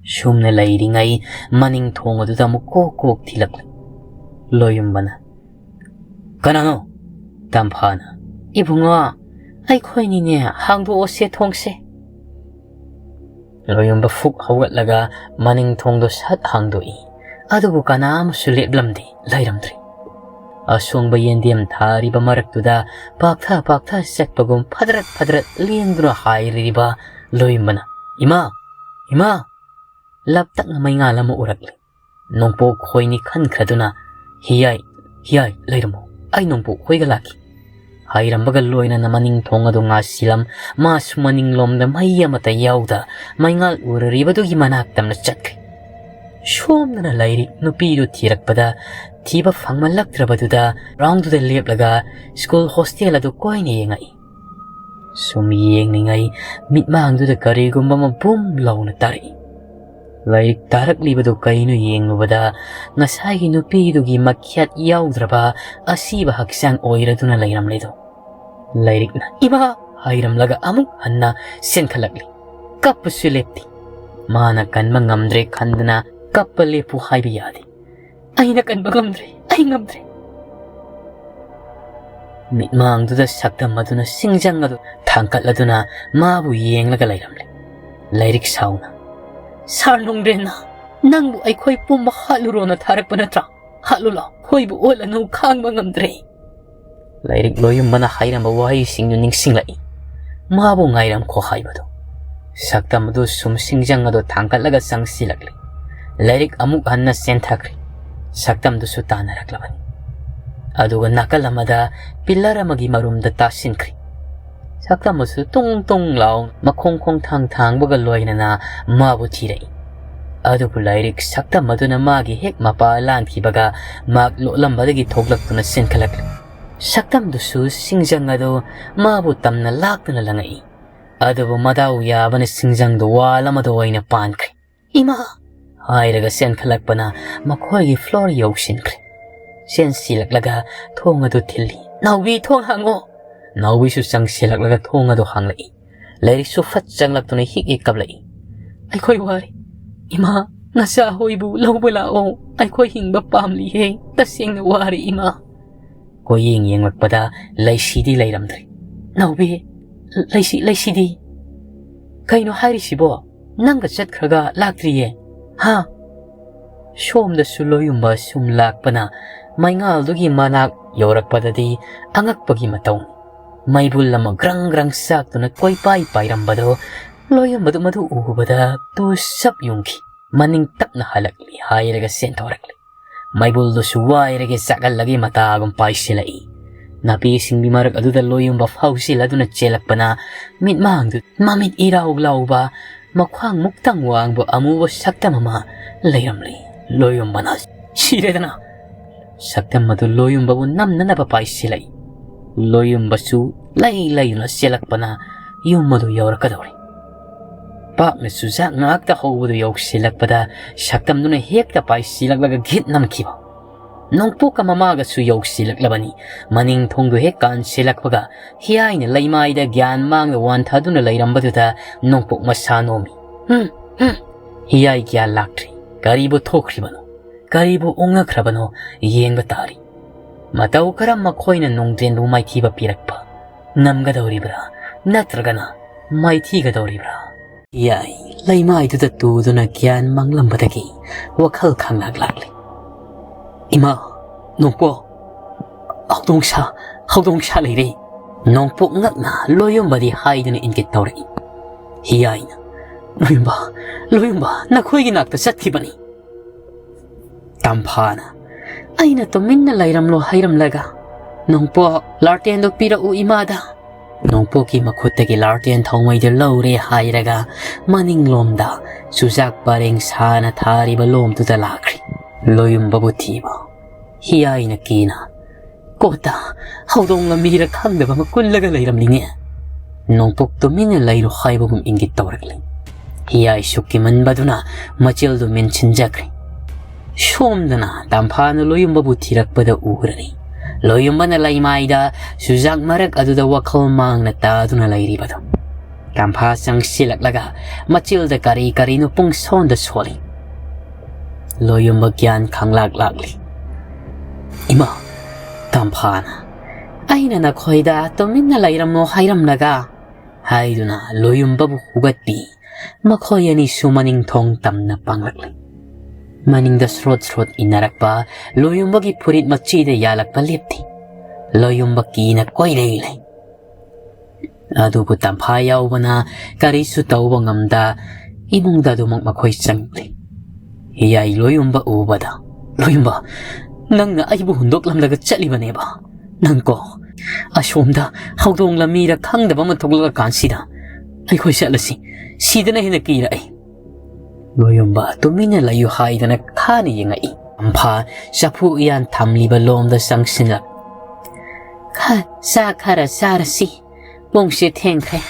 ꯁꯨꯝꯅ ꯂꯩꯔꯤꯉꯩ ꯃꯅꯤꯡ ꯊꯣꯡ ꯑꯗꯨꯗ ꯑꯃꯨꯛ ꯀꯣꯛ ꯀꯣꯛ ꯊꯤꯜꯂꯛꯂꯦ꯫ ꯂꯣꯌꯨꯝꯕꯅ, "ꯀꯅꯥꯅꯣ?" ꯇꯝꯐꯥꯅ, "ꯏꯕꯨꯡꯉꯣ, ꯑꯩꯈꯣꯏꯅꯤꯅꯦ, ꯍꯥꯡꯗꯣꯛꯑꯣꯁꯦ ꯊꯣꯡꯁꯦ꯫" ꯂꯣꯌꯨꯝꯕ ꯐꯨꯛ ꯍꯧꯒꯠꯂꯒ ꯃꯅꯤꯡ ꯊꯣꯡꯗꯣ ꯁꯠ ꯍꯥꯡꯗꯣꯛꯏ꯫ ꯑꯗꯨꯕꯨ ꯀꯅꯥ ꯑꯃꯁꯨ ꯂꯦꯞꯂꯝꯗꯦ, ꯂꯩꯔꯝꯗ꯭ꯔꯦ꯫ ꯑꯁꯣꯡꯕ ꯌꯦꯟꯗꯦꯝ ꯊꯥꯔꯤꯕ ꯃꯔꯛꯇꯨꯗ ꯄꯥꯛꯊ ꯄꯥꯛꯊ ꯆꯠꯄꯒꯨꯝ ꯐꯗ꯭ꯔꯠ ꯐꯗ꯭ꯔꯠ ꯂꯦꯡꯗꯨꯅ ꯍꯥꯏꯔꯤꯕ ꯂꯣꯏꯃꯅ, "ꯏꯃꯥ! ꯏꯃꯥ!" ꯂꯞꯇꯛꯅ ꯃꯩꯉꯥꯜ ꯑꯃ ꯎꯔꯛꯂꯦ꯫ ꯅꯣꯡꯄꯣꯛ ꯈꯣꯏꯅꯤ ꯈꯟꯈ꯭ꯔꯗꯨꯅ, "ꯍꯤꯌꯥꯏ, ꯍꯤꯌꯥꯏ, ꯂꯩꯔꯝꯃꯣ, ꯑꯩ ꯅꯣꯡꯄꯣꯛ ꯈꯣꯏꯒ ꯂꯥꯛꯈꯤ" ꯍꯥꯏꯔꯝꯕꯒ ꯂꯣꯏꯅꯅ ꯃꯅꯤꯡ ꯊꯣꯡ ꯑꯗꯨ ꯉꯥꯁꯤꯜꯂꯝ, ꯃꯥꯁꯨ ꯃꯅꯤꯡꯂꯣꯝꯗ ꯃꯩ ꯑꯃꯠꯇ ꯌꯥꯎꯗ ꯃꯩꯉꯥꯜ ꯎꯔꯔꯤꯕꯗꯨꯒꯤ ꯃꯅꯥꯛꯇꯝꯅ ꯆꯠꯈ꯭ꯔꯦ꯫ ꯁꯣꯝꯗꯅ ꯂꯥꯏꯔꯤꯛ ꯅꯨꯄꯤꯗꯨ ꯊꯤꯔꯛꯄꯗ ꯊꯤꯕ ꯐꯪꯃꯜꯂꯛꯇ꯭ꯔꯕꯗꯨꯗ ꯒ꯭ꯔꯥꯎꯟꯗꯨꯗ ꯂꯦꯞꯂꯒ ꯁ꯭ꯀꯨꯜ ꯍꯣꯁꯇꯦꯜ ꯑꯗꯨ ꯀꯣꯏꯅ ꯌꯦꯡꯉꯛꯏ꯫ ꯁꯨꯝ ꯌꯦꯡꯂꯤꯉꯩ ꯃꯤꯠꯃꯥꯡꯗꯨꯗ ꯀꯔꯤꯒꯨꯝꯕ ꯑꯃ ꯕꯨꯝ ꯂꯥꯎꯅ ꯇꯥꯔꯛꯏ꯫ ꯂꯥꯏꯔꯤꯛ ꯇꯥꯔꯛꯂꯤꯕꯗꯨ ꯀꯩꯅꯣ ꯌꯦꯡꯂꯨꯕꯗ ꯉꯁꯥꯏꯒꯤ ꯅꯨꯄꯤꯗꯨꯒꯤ ꯃꯈ꯭ꯌꯥꯠ ꯌꯥꯎꯗ꯭ꯔꯕ ꯑꯁꯤꯕ ꯍꯛꯆꯥꯡ ꯑꯣꯏꯔꯗꯨꯅ ꯂꯩꯔꯝꯂꯦꯗꯣ꯫ ꯂꯥꯏꯔꯤꯛꯅ "ꯏꯃꯥ!" ꯍꯥꯏꯔꯝꯂꯒ ꯑꯃꯨꯛ ꯍꯟꯅ ꯆꯦꯟꯈꯠꯂꯛꯂꯤ꯫ ꯀꯞꯄꯁꯨ ꯂꯦꯞꯇꯦ꯫ ꯃꯥꯅ ꯀꯟꯕ ꯉꯝꯗ꯭ꯔꯦ ꯈꯟꯗꯅ ꯀꯞꯄ ꯂꯦꯞꯄꯨ ꯍꯥꯏꯕ ꯌꯥꯗꯦ꯫ "ꯑꯩꯅ ꯀꯟꯕ ꯉꯝꯗ꯭ꯔꯦ, ꯑꯩ ꯉꯝꯗ꯭ꯔꯦ"꯫ ꯃꯤꯠꯃꯥꯡꯗꯨꯗ ꯁꯛꯇꯝ ꯑꯗꯨꯅ ꯁꯤꯡꯖꯪ ꯑꯗꯨ ꯊꯥꯡꯒꯠꯂꯗꯨꯅ ꯃꯥꯕꯨ ꯌꯦꯡꯂꯒ ꯂꯩꯔꯝꯂꯦ꯫ ꯂꯥꯏꯔꯤꯛ ꯁꯥꯎꯅ, "ꯁꯥꯔ ꯅꯣꯡꯗ꯭ꯔꯦꯟꯅ ꯅꯪꯕꯨ ꯑꯩꯈꯣꯏ ꯄꯨꯝꯕ ꯍꯥꯠꯂꯨꯔꯣꯅ ꯊꯥꯔꯛꯄ ꯅꯠꯇ꯭ꯔꯥ? ꯍꯥꯠꯂꯨ ꯂꯥꯎ, ꯑꯩꯈꯣꯏꯕꯨ ꯑꯣꯠꯂꯅꯨ, ꯈꯥꯡꯕ ꯉꯝꯗ꯭ꯔꯦ"꯫ ꯂꯥꯏꯔꯤꯛ ꯂꯣꯏꯌꯨꯝꯕꯅ ꯍꯥꯏꯔꯝꯕ ꯋꯥꯍꯩꯁꯤꯡꯗꯨ ꯅꯤꯡꯁꯤꯡꯂꯛꯏ꯫ ꯃꯥꯕꯨ ꯉꯥꯏꯔꯝꯈꯣ ꯍꯥꯏꯕꯗꯨ꯫ ꯁꯛꯇꯝ ꯑꯗꯨ ꯁꯨꯝ ꯁꯤꯡꯖꯪ ꯑꯗꯨ ꯊꯥꯡꯒꯠꯂꯒ ꯆꯪꯁꯤꯜꯂꯛꯂꯤ꯫ ꯂꯥꯏꯔꯤꯛ ꯑꯃꯨꯛ ꯍꯟꯅ ꯆꯦꯟꯊꯈ꯭ꯔꯦ꯫ ꯁꯛꯇꯝꯗꯨꯁꯨ ꯇꯥꯟꯅꯔꯛꯂꯕꯅꯤ꯫ ꯑꯗꯨꯒ ꯅꯥꯀꯜ ꯑꯃꯗ ꯄꯤꯂꯔ ꯑꯃꯒꯤ ꯃꯔꯨꯝꯗ ꯇꯥꯁꯤꯟꯈ꯭ꯔꯦ꯫ ꯁꯛꯇꯝ ꯑꯗꯨꯁꯨ ꯇꯨꯡ ꯇꯨꯡ ꯂꯥꯎ ꯃꯈꯣꯡ ꯈꯣꯡꯊꯥꯡ ꯊꯥꯡꯕꯒ ꯂꯣꯏꯅꯅ ꯃꯥꯕꯨ ꯊꯤꯔꯛꯏ꯫ ꯑꯗꯨꯕꯨ ꯂꯥꯏꯔꯤꯛ ꯁꯛꯇꯝ ꯑꯗꯨꯅ ꯃꯥꯒꯤ ꯍꯦꯛ ꯃꯄꯥ ꯂꯥꯟꯈꯤꯕꯒ ꯃꯍꯥꯛ ꯂꯣꯠꯂꯝꯕꯗꯒꯤ ꯊꯣꯛꯂꯛꯇꯨꯅ ꯆꯦꯟꯈꯠꯂꯛꯂꯤ꯫ ꯁꯛꯇꯝꯗꯨꯁꯨ ꯁꯤꯡꯖꯪ ꯑꯗꯨ ꯃꯥꯕꯨ ꯇꯝꯅ ꯂꯥꯛꯇꯨꯅ ꯂꯪꯉꯛꯏ꯫ ꯑꯗꯨꯕꯨ ꯃꯗꯥꯎ ꯌꯥꯕꯅ ꯁꯤꯡꯖꯪꯗꯨ ꯋꯥꯜ ꯑꯃꯗ ꯑꯣꯏꯅ ꯄꯥꯟꯈ꯭ꯔꯦ꯫ "ꯏꯃꯥ!" ꯍꯥꯏꯔꯒ ꯆꯦꯟꯈꯠꯂꯛꯄꯅ ꯃꯈꯣꯏꯒꯤ ꯐ꯭ꯂꯣꯔ ꯌꯧꯁꯤꯟꯈ꯭ꯔꯦ꯫ ꯆꯦꯟꯁꯤꯜꯂꯛꯂꯒ ꯊꯣꯡ ꯑꯗꯨ ꯊꯤꯜꯂꯤ꯫ "ꯅꯥꯎꯕꯤ, ꯊꯣꯡ ꯍꯥꯡꯉꯣ!" ꯅꯥꯎꯕꯤꯁꯨ ꯆꯪꯁꯤꯜꯂꯛꯂꯒ ꯊꯣꯡ ꯑꯗꯨ ꯍꯥꯡꯂꯛꯏ꯫ ꯂꯥꯏꯔꯤꯛꯁꯨ ꯐꯠ ꯆꯪꯂꯛꯇꯨꯅ ꯍꯤꯛ ꯍꯤꯛ ꯀꯞꯂꯛꯏ꯫ "ꯑꯩꯈꯣꯏ ꯋꯥꯔꯦ꯫ ꯏꯃꯥ, ꯅꯆꯥ ꯍꯣꯏꯕꯨ ꯂꯧꯕ ꯂꯥꯛꯑꯣ꯫ ꯑꯩꯈꯣꯏ ꯍꯤꯡꯕ ꯄꯥꯝꯂꯤꯍꯦ꯫ ꯇꯁꯦꯡꯅ ꯋꯥꯔꯦ, ꯏꯃꯥ"꯫ ꯀꯣꯏꯌꯦꯡ ꯌꯦꯡꯂꯛꯄꯗ ꯂꯩꯁꯤꯗꯤ ꯂꯩꯔꯝꯗ꯭ꯔꯦ꯫ "ꯅꯥꯎꯕꯤ, ꯂꯩꯁꯤ, ꯂꯩꯁꯤꯗꯤ?" "ꯀꯩꯅꯣ ꯍꯥꯏꯔꯤꯁꯤꯕꯣ? ꯅꯪꯒ ꯆꯠꯈ꯭ꯔꯒ ꯂꯥꯛꯇ꯭ꯔꯤꯌꯦ"꯫ "ꯍꯥ?" ꯁꯣꯝꯗꯁꯨ ꯂꯣꯌꯨꯝꯕ ꯁꯨꯝ ꯂꯥꯛꯄꯅ ꯃꯩꯉꯥꯜꯗꯨꯒꯤ ꯃꯅꯥꯛ ꯌꯧꯔꯛꯄꯗꯗꯤ ꯑꯉꯛꯄꯒꯤ ꯃꯇꯧ꯫ ꯃꯩꯕꯨꯜ ꯑꯃ ꯒ꯭ꯔꯪ ꯒ꯭ꯔꯪ ꯆꯥꯛꯇꯨꯅ ꯀꯣꯏꯄꯥꯏ ꯄꯥꯏꯔꯝꯕꯗꯣ ꯂꯣꯌꯨꯝꯕꯗꯨ ꯃꯗꯨ ꯎꯕꯗ ꯇꯨ ꯁꯞ ꯌꯨꯡꯈꯤ꯫ ꯃꯅꯤꯡ ꯇꯞꯅ ꯍꯜꯂꯛꯂꯤ ꯍꯥꯏꯔꯒ ꯆꯦꯟꯊꯣꯔꯛꯂꯤ꯫ ꯃꯩꯕꯨꯜꯗꯨꯁꯨ ꯋꯥꯏꯔꯒ ꯆꯥꯛꯍꯜꯂꯒꯤ ꯃꯇꯥꯒꯨꯝ ꯄꯥꯏꯁꯤꯜꯂꯛꯏ꯫ ꯅꯥꯄꯤ ꯁꯤꯡꯕꯤ ꯃꯔꯛ ꯑꯗꯨꯗ ꯂꯣꯌꯨꯝꯕ ꯐꯥꯎꯁꯤꯜꯂꯗꯨꯅ ꯆꯦꯜꯂꯛꯄꯅ ꯃꯤꯠꯃꯥꯡꯗꯨ ꯃꯃꯤꯠ ꯏꯔꯥꯎ ꯂꯥꯎꯕ ꯃꯈ꯭ꯋꯥꯡ ꯃꯨꯛꯇꯪ ꯋꯥꯡꯕ ꯑꯃꯨꯕ ꯁꯛꯇꯝ ꯑꯃ ꯂꯩꯔꯝꯂꯤ꯫ ꯂꯣꯌꯨꯝꯕꯅ "ꯁꯤꯔꯦꯗꯅ!" ꯁꯛꯇꯝ ꯑꯗꯨ ꯂꯣꯌꯨꯝꯕꯕꯨ ꯅꯝꯅꯅꯕ ꯄꯥꯏꯁꯤꯜꯂꯛꯏ꯫ ꯂꯣꯌꯨꯝꯕꯁꯨ ꯂꯩ ꯂꯩꯗꯨꯅ ꯆꯦꯜꯂꯛꯄꯅ ꯌꯨꯝ ꯑꯗꯨ ꯌꯧꯔꯛꯀꯗꯧꯔꯦ꯫ ꯄꯥꯛꯅ ꯆꯨꯖꯥꯛ ꯉꯥꯛꯇ ꯍꯧꯕꯗꯨ ꯌꯧꯁꯤꯜꯂꯛꯄꯗ ꯁꯛꯇꯝꯗꯨꯅ ꯍꯦꯛꯇ ꯄꯥꯏꯁꯤꯜꯂꯛꯂꯒ ꯘꯤꯠ ꯅꯝꯈꯤꯕ꯫ ꯅꯣꯡꯄꯣꯛꯀ ꯃꯃꯥꯒꯁꯨ ꯌꯧꯁꯤꯜꯂꯛꯂꯕꯅꯤ꯫ ꯃꯅꯤꯡ ꯊꯣꯡꯗꯨ ꯍꯦꯛ ꯀꯥꯟꯁꯤꯜꯂꯛꯄꯒ ꯍꯤꯌꯥꯏꯅ ꯂꯩꯃꯥꯏꯗ ꯒ꯭ꯌꯥꯟ ꯃꯥꯡꯗ ꯋꯥꯟꯊꯗꯨꯅ ꯂꯩꯔꯝꯕꯗꯨꯗ ꯅꯣꯡꯄꯣꯛ ꯃꯁꯥ ꯅꯣꯝꯃꯤ꯫ "ꯍꯨꯝ, ꯍꯨꯝ!" ꯍꯤꯌꯥꯏ ꯒ꯭ꯌꯥꯟ ꯂꯥꯛꯇ꯭ꯔꯤ꯫ ꯀꯔꯤꯕꯨ ꯊꯣꯛꯈ꯭ꯔꯤꯕꯅꯣ? ꯀꯔꯤꯕꯨ ꯑꯣꯉꯛꯈ꯭ꯔꯕꯅꯣ? ꯌꯦꯡꯕ ꯇꯥꯔꯤ꯫ ꯃꯇꯧ ꯀꯔꯝ ꯃꯈꯣꯏꯅ ꯅꯣꯡꯗ꯭ꯔꯦꯟꯕꯨ ꯃꯥꯏꯊꯤꯕ ꯄꯤꯔꯛꯄ ꯉꯝꯒꯗꯧꯔꯤꯕ꯭ꯔꯥ? ꯅꯠꯇ꯭ꯔꯒꯅ ꯃꯥꯏꯊꯤꯒꯗꯧꯔꯤꯕ꯭ꯔꯥ? ꯍꯤꯌꯥꯏ ꯂꯩꯃꯥꯏꯗꯨꯗ ꯇꯨꯗꯨꯅ ꯒ꯭ꯌꯥꯟ ꯃꯥꯡꯂꯝꯕꯗꯒꯤ ꯋꯥꯈꯜ ꯈꯪꯂꯥꯛ ꯂꯥꯛꯂꯤ꯫ "ꯏꯃꯥ, ꯅꯣꯡꯄꯣꯛ, ꯍꯧꯗꯣꯡ ꯁꯥ, ꯍꯧꯗꯣꯡ ꯁꯥ ꯂꯩꯔꯦ!" ꯅꯣꯡꯄꯣꯛ ꯉꯛꯅ ꯂꯣꯌꯨꯝꯕꯗꯤ ꯍꯥꯏꯗꯨꯅ ꯏꯪꯒꯤꯠ ꯇꯧꯔꯛꯏ꯫ ꯍꯤꯌꯥꯏꯅ, "ꯂꯣꯌꯨꯝꯕ, ꯂꯣꯌꯨꯝꯕ, ꯅꯈꯣꯏꯒꯤ ꯅꯥꯛꯇ ꯆꯠꯈꯤꯕꯅꯤ!" ꯇꯝꯐꯥꯅ, "ꯑꯩꯅ ꯇꯨꯃꯤꯟꯅ ꯂꯩꯔꯝꯂꯣ ꯍꯥꯏꯔꯝꯂꯒ, ꯅꯣꯡꯄꯣꯛ, ꯂꯥꯔꯇꯦꯟꯗꯣ ꯄꯤꯔꯛꯎ ꯏꯃꯥꯗ!" ꯅꯣꯡꯄꯣꯛꯀꯤ ꯃꯈꯨꯠꯇꯒꯤ ꯂꯥꯔꯇꯦꯟ ꯊꯥꯎꯃꯩꯗꯨ ꯂꯧꯔꯦ ꯍꯥꯏꯔꯒ ꯃꯅꯤꯡꯂꯣꯝꯗ ꯆꯨꯖꯥꯛ ꯄꯔꯦꯡ ꯁꯥꯅ ꯊꯥꯔꯤꯕ ꯂꯣꯝꯗꯨꯗ ꯂꯥꯛꯈ꯭ꯔꯤ꯫ ꯂꯣꯌꯨꯝꯕꯕꯨ ꯊꯤꯕ꯫ ꯍꯤꯌꯥꯏꯅ ꯀꯤꯅ, "ꯀꯣꯠꯇ ꯍꯧꯗꯣꯡ ꯂꯝꯕꯤꯔ ꯈꯪꯗꯕ ꯑꯃ ꯀꯨꯜꯂꯒ ꯂꯩꯔꯝꯂꯤꯅꯦ!" ꯅꯣꯡꯄꯣꯛ ꯇꯨꯃꯤꯟꯅ ꯂꯩꯔꯣ ꯍꯥꯏꯕꯒꯨꯝ ꯏꯪꯒꯤꯠ ꯇꯧꯔꯛꯂꯤ꯫ ꯍꯤꯌꯥꯏ ꯁꯨꯛꯀꯤꯃꯟꯕꯗꯨꯅ ꯃꯆꯤꯜꯗꯨ ꯃꯦꯟꯁꯤꯟꯖꯈ꯭ꯔꯦ꯫ ꯁꯣꯝꯗꯅ ꯇꯝꯐꯥꯅ ꯂꯣꯌꯨꯝꯕꯕꯨ ꯊꯤꯔꯛꯄꯗ ꯎꯔꯅꯤ꯫ ꯂꯣꯌꯨꯝꯕꯅ ꯂꯩꯃꯥꯏꯗ ꯆꯨꯖꯥꯛ ꯃꯔꯛ ꯑꯗꯨꯗ ꯋꯥꯈꯜ ꯃꯥꯡꯅ ꯇꯥꯗꯨꯅ ꯂꯩꯔꯤꯕꯗꯨ꯫ ꯇꯝꯐꯥ ꯆꯪꯁꯤꯜꯂꯛꯂꯒ ꯃꯆꯤꯜꯗ ꯀꯔꯤ ꯀꯔꯤꯅꯣ ꯄꯨꯡꯁꯣꯟꯗ ꯁꯣꯜꯂꯤ꯫ ꯂꯣꯌꯨꯝꯕ ꯒ꯭ꯌꯥꯟ ꯈꯪꯂꯥꯛ ꯂꯥꯛꯂꯤ꯫ "ꯏꯃꯥ, ꯇꯝꯐꯥꯅ ꯑꯩꯅ ꯅꯈꯣꯏꯗ ꯇꯨꯃꯤꯟꯅ ꯂꯩꯔꯝꯃꯣ ꯍꯥꯏꯔꯝꯂꯒ" ꯍꯥꯏꯗꯨꯅ ꯂꯣꯌꯨꯝꯕꯕꯨ ꯍꯨꯒꯠꯄꯤ꯫ ꯃꯈꯣꯏ ꯑꯅꯤꯁꯨ ꯃꯅꯤꯡ ꯊꯣꯡ ꯇꯝꯅ ꯄꯥꯡꯂꯛꯂꯤ꯫ ꯃꯅꯤꯡꯗ ꯁ꯭ꯔꯣꯠ ꯁ꯭ꯔꯣꯠ ꯏꯟꯅꯔꯛꯄ ꯂꯣꯌꯨꯝꯕꯒꯤ ꯐꯨꯔꯤꯠ ꯃꯆꯤꯗ ꯌꯥꯜꯂꯛꯄ ꯂꯦꯞꯇꯦ꯫ ꯂꯣꯌꯨꯝꯕ ꯀꯤꯅ ꯀꯣꯏꯔꯩ ꯂꯩ꯫ ꯑꯗꯨꯕꯨ ꯇꯝꯐꯥ ꯌꯥꯎꯕꯅ ꯀꯔꯤꯁꯨ ꯇꯧꯕ ꯉꯝꯗ ꯏꯃꯨꯡꯗ ꯑꯗꯨꯃꯛ ꯃꯈꯣꯏ ꯆꯪꯂꯦ꯫ ꯍꯤꯌꯥꯏ ꯂꯣꯌꯨꯝꯕ ꯎꯕꯗ, "ꯂꯣꯌꯨꯝꯕ, ꯅꯪꯅ ꯑꯩꯕꯨ ꯍꯨꯟꯗꯣꯛꯂꯝꯂꯒ ꯆꯠꯂꯤꯕꯅꯦꯕ? ꯅꯪ ꯀꯣ, ꯑꯁꯣꯝꯗ ꯍꯧꯗꯣꯡ ꯂꯝꯃꯤꯔ ꯈꯪꯗꯕ ꯑꯃ ꯊꯣꯛꯂꯛꯑ ꯀꯥꯟꯁꯤꯗ ꯑꯩꯈꯣꯏ ꯆꯠꯂꯁꯤ, ꯁꯤꯗꯅ ꯍꯦꯟꯅ ꯀꯤꯔꯛꯑꯦ꯫" ꯂꯣꯌꯨꯝꯕ ꯇꯨꯃꯤꯟꯅ ꯂꯩꯌꯨ ꯍꯥꯏꯗꯅ ꯈꯥꯅ ꯌꯦꯡꯉꯛꯏ꯫ ꯇꯝꯐꯥ ꯆꯐꯨ ꯎꯌꯥꯟ ꯊꯝꯂꯤꯕ ꯂꯣꯝꯗ ꯆꯪꯁꯤꯜꯂꯛ, "ꯈ-, ꯆꯥꯛ ꯈꯔ ꯆꯥꯔꯁꯤ, ꯄꯨꯡꯁꯦ ꯊꯦꯡꯈ꯭ꯔꯦ,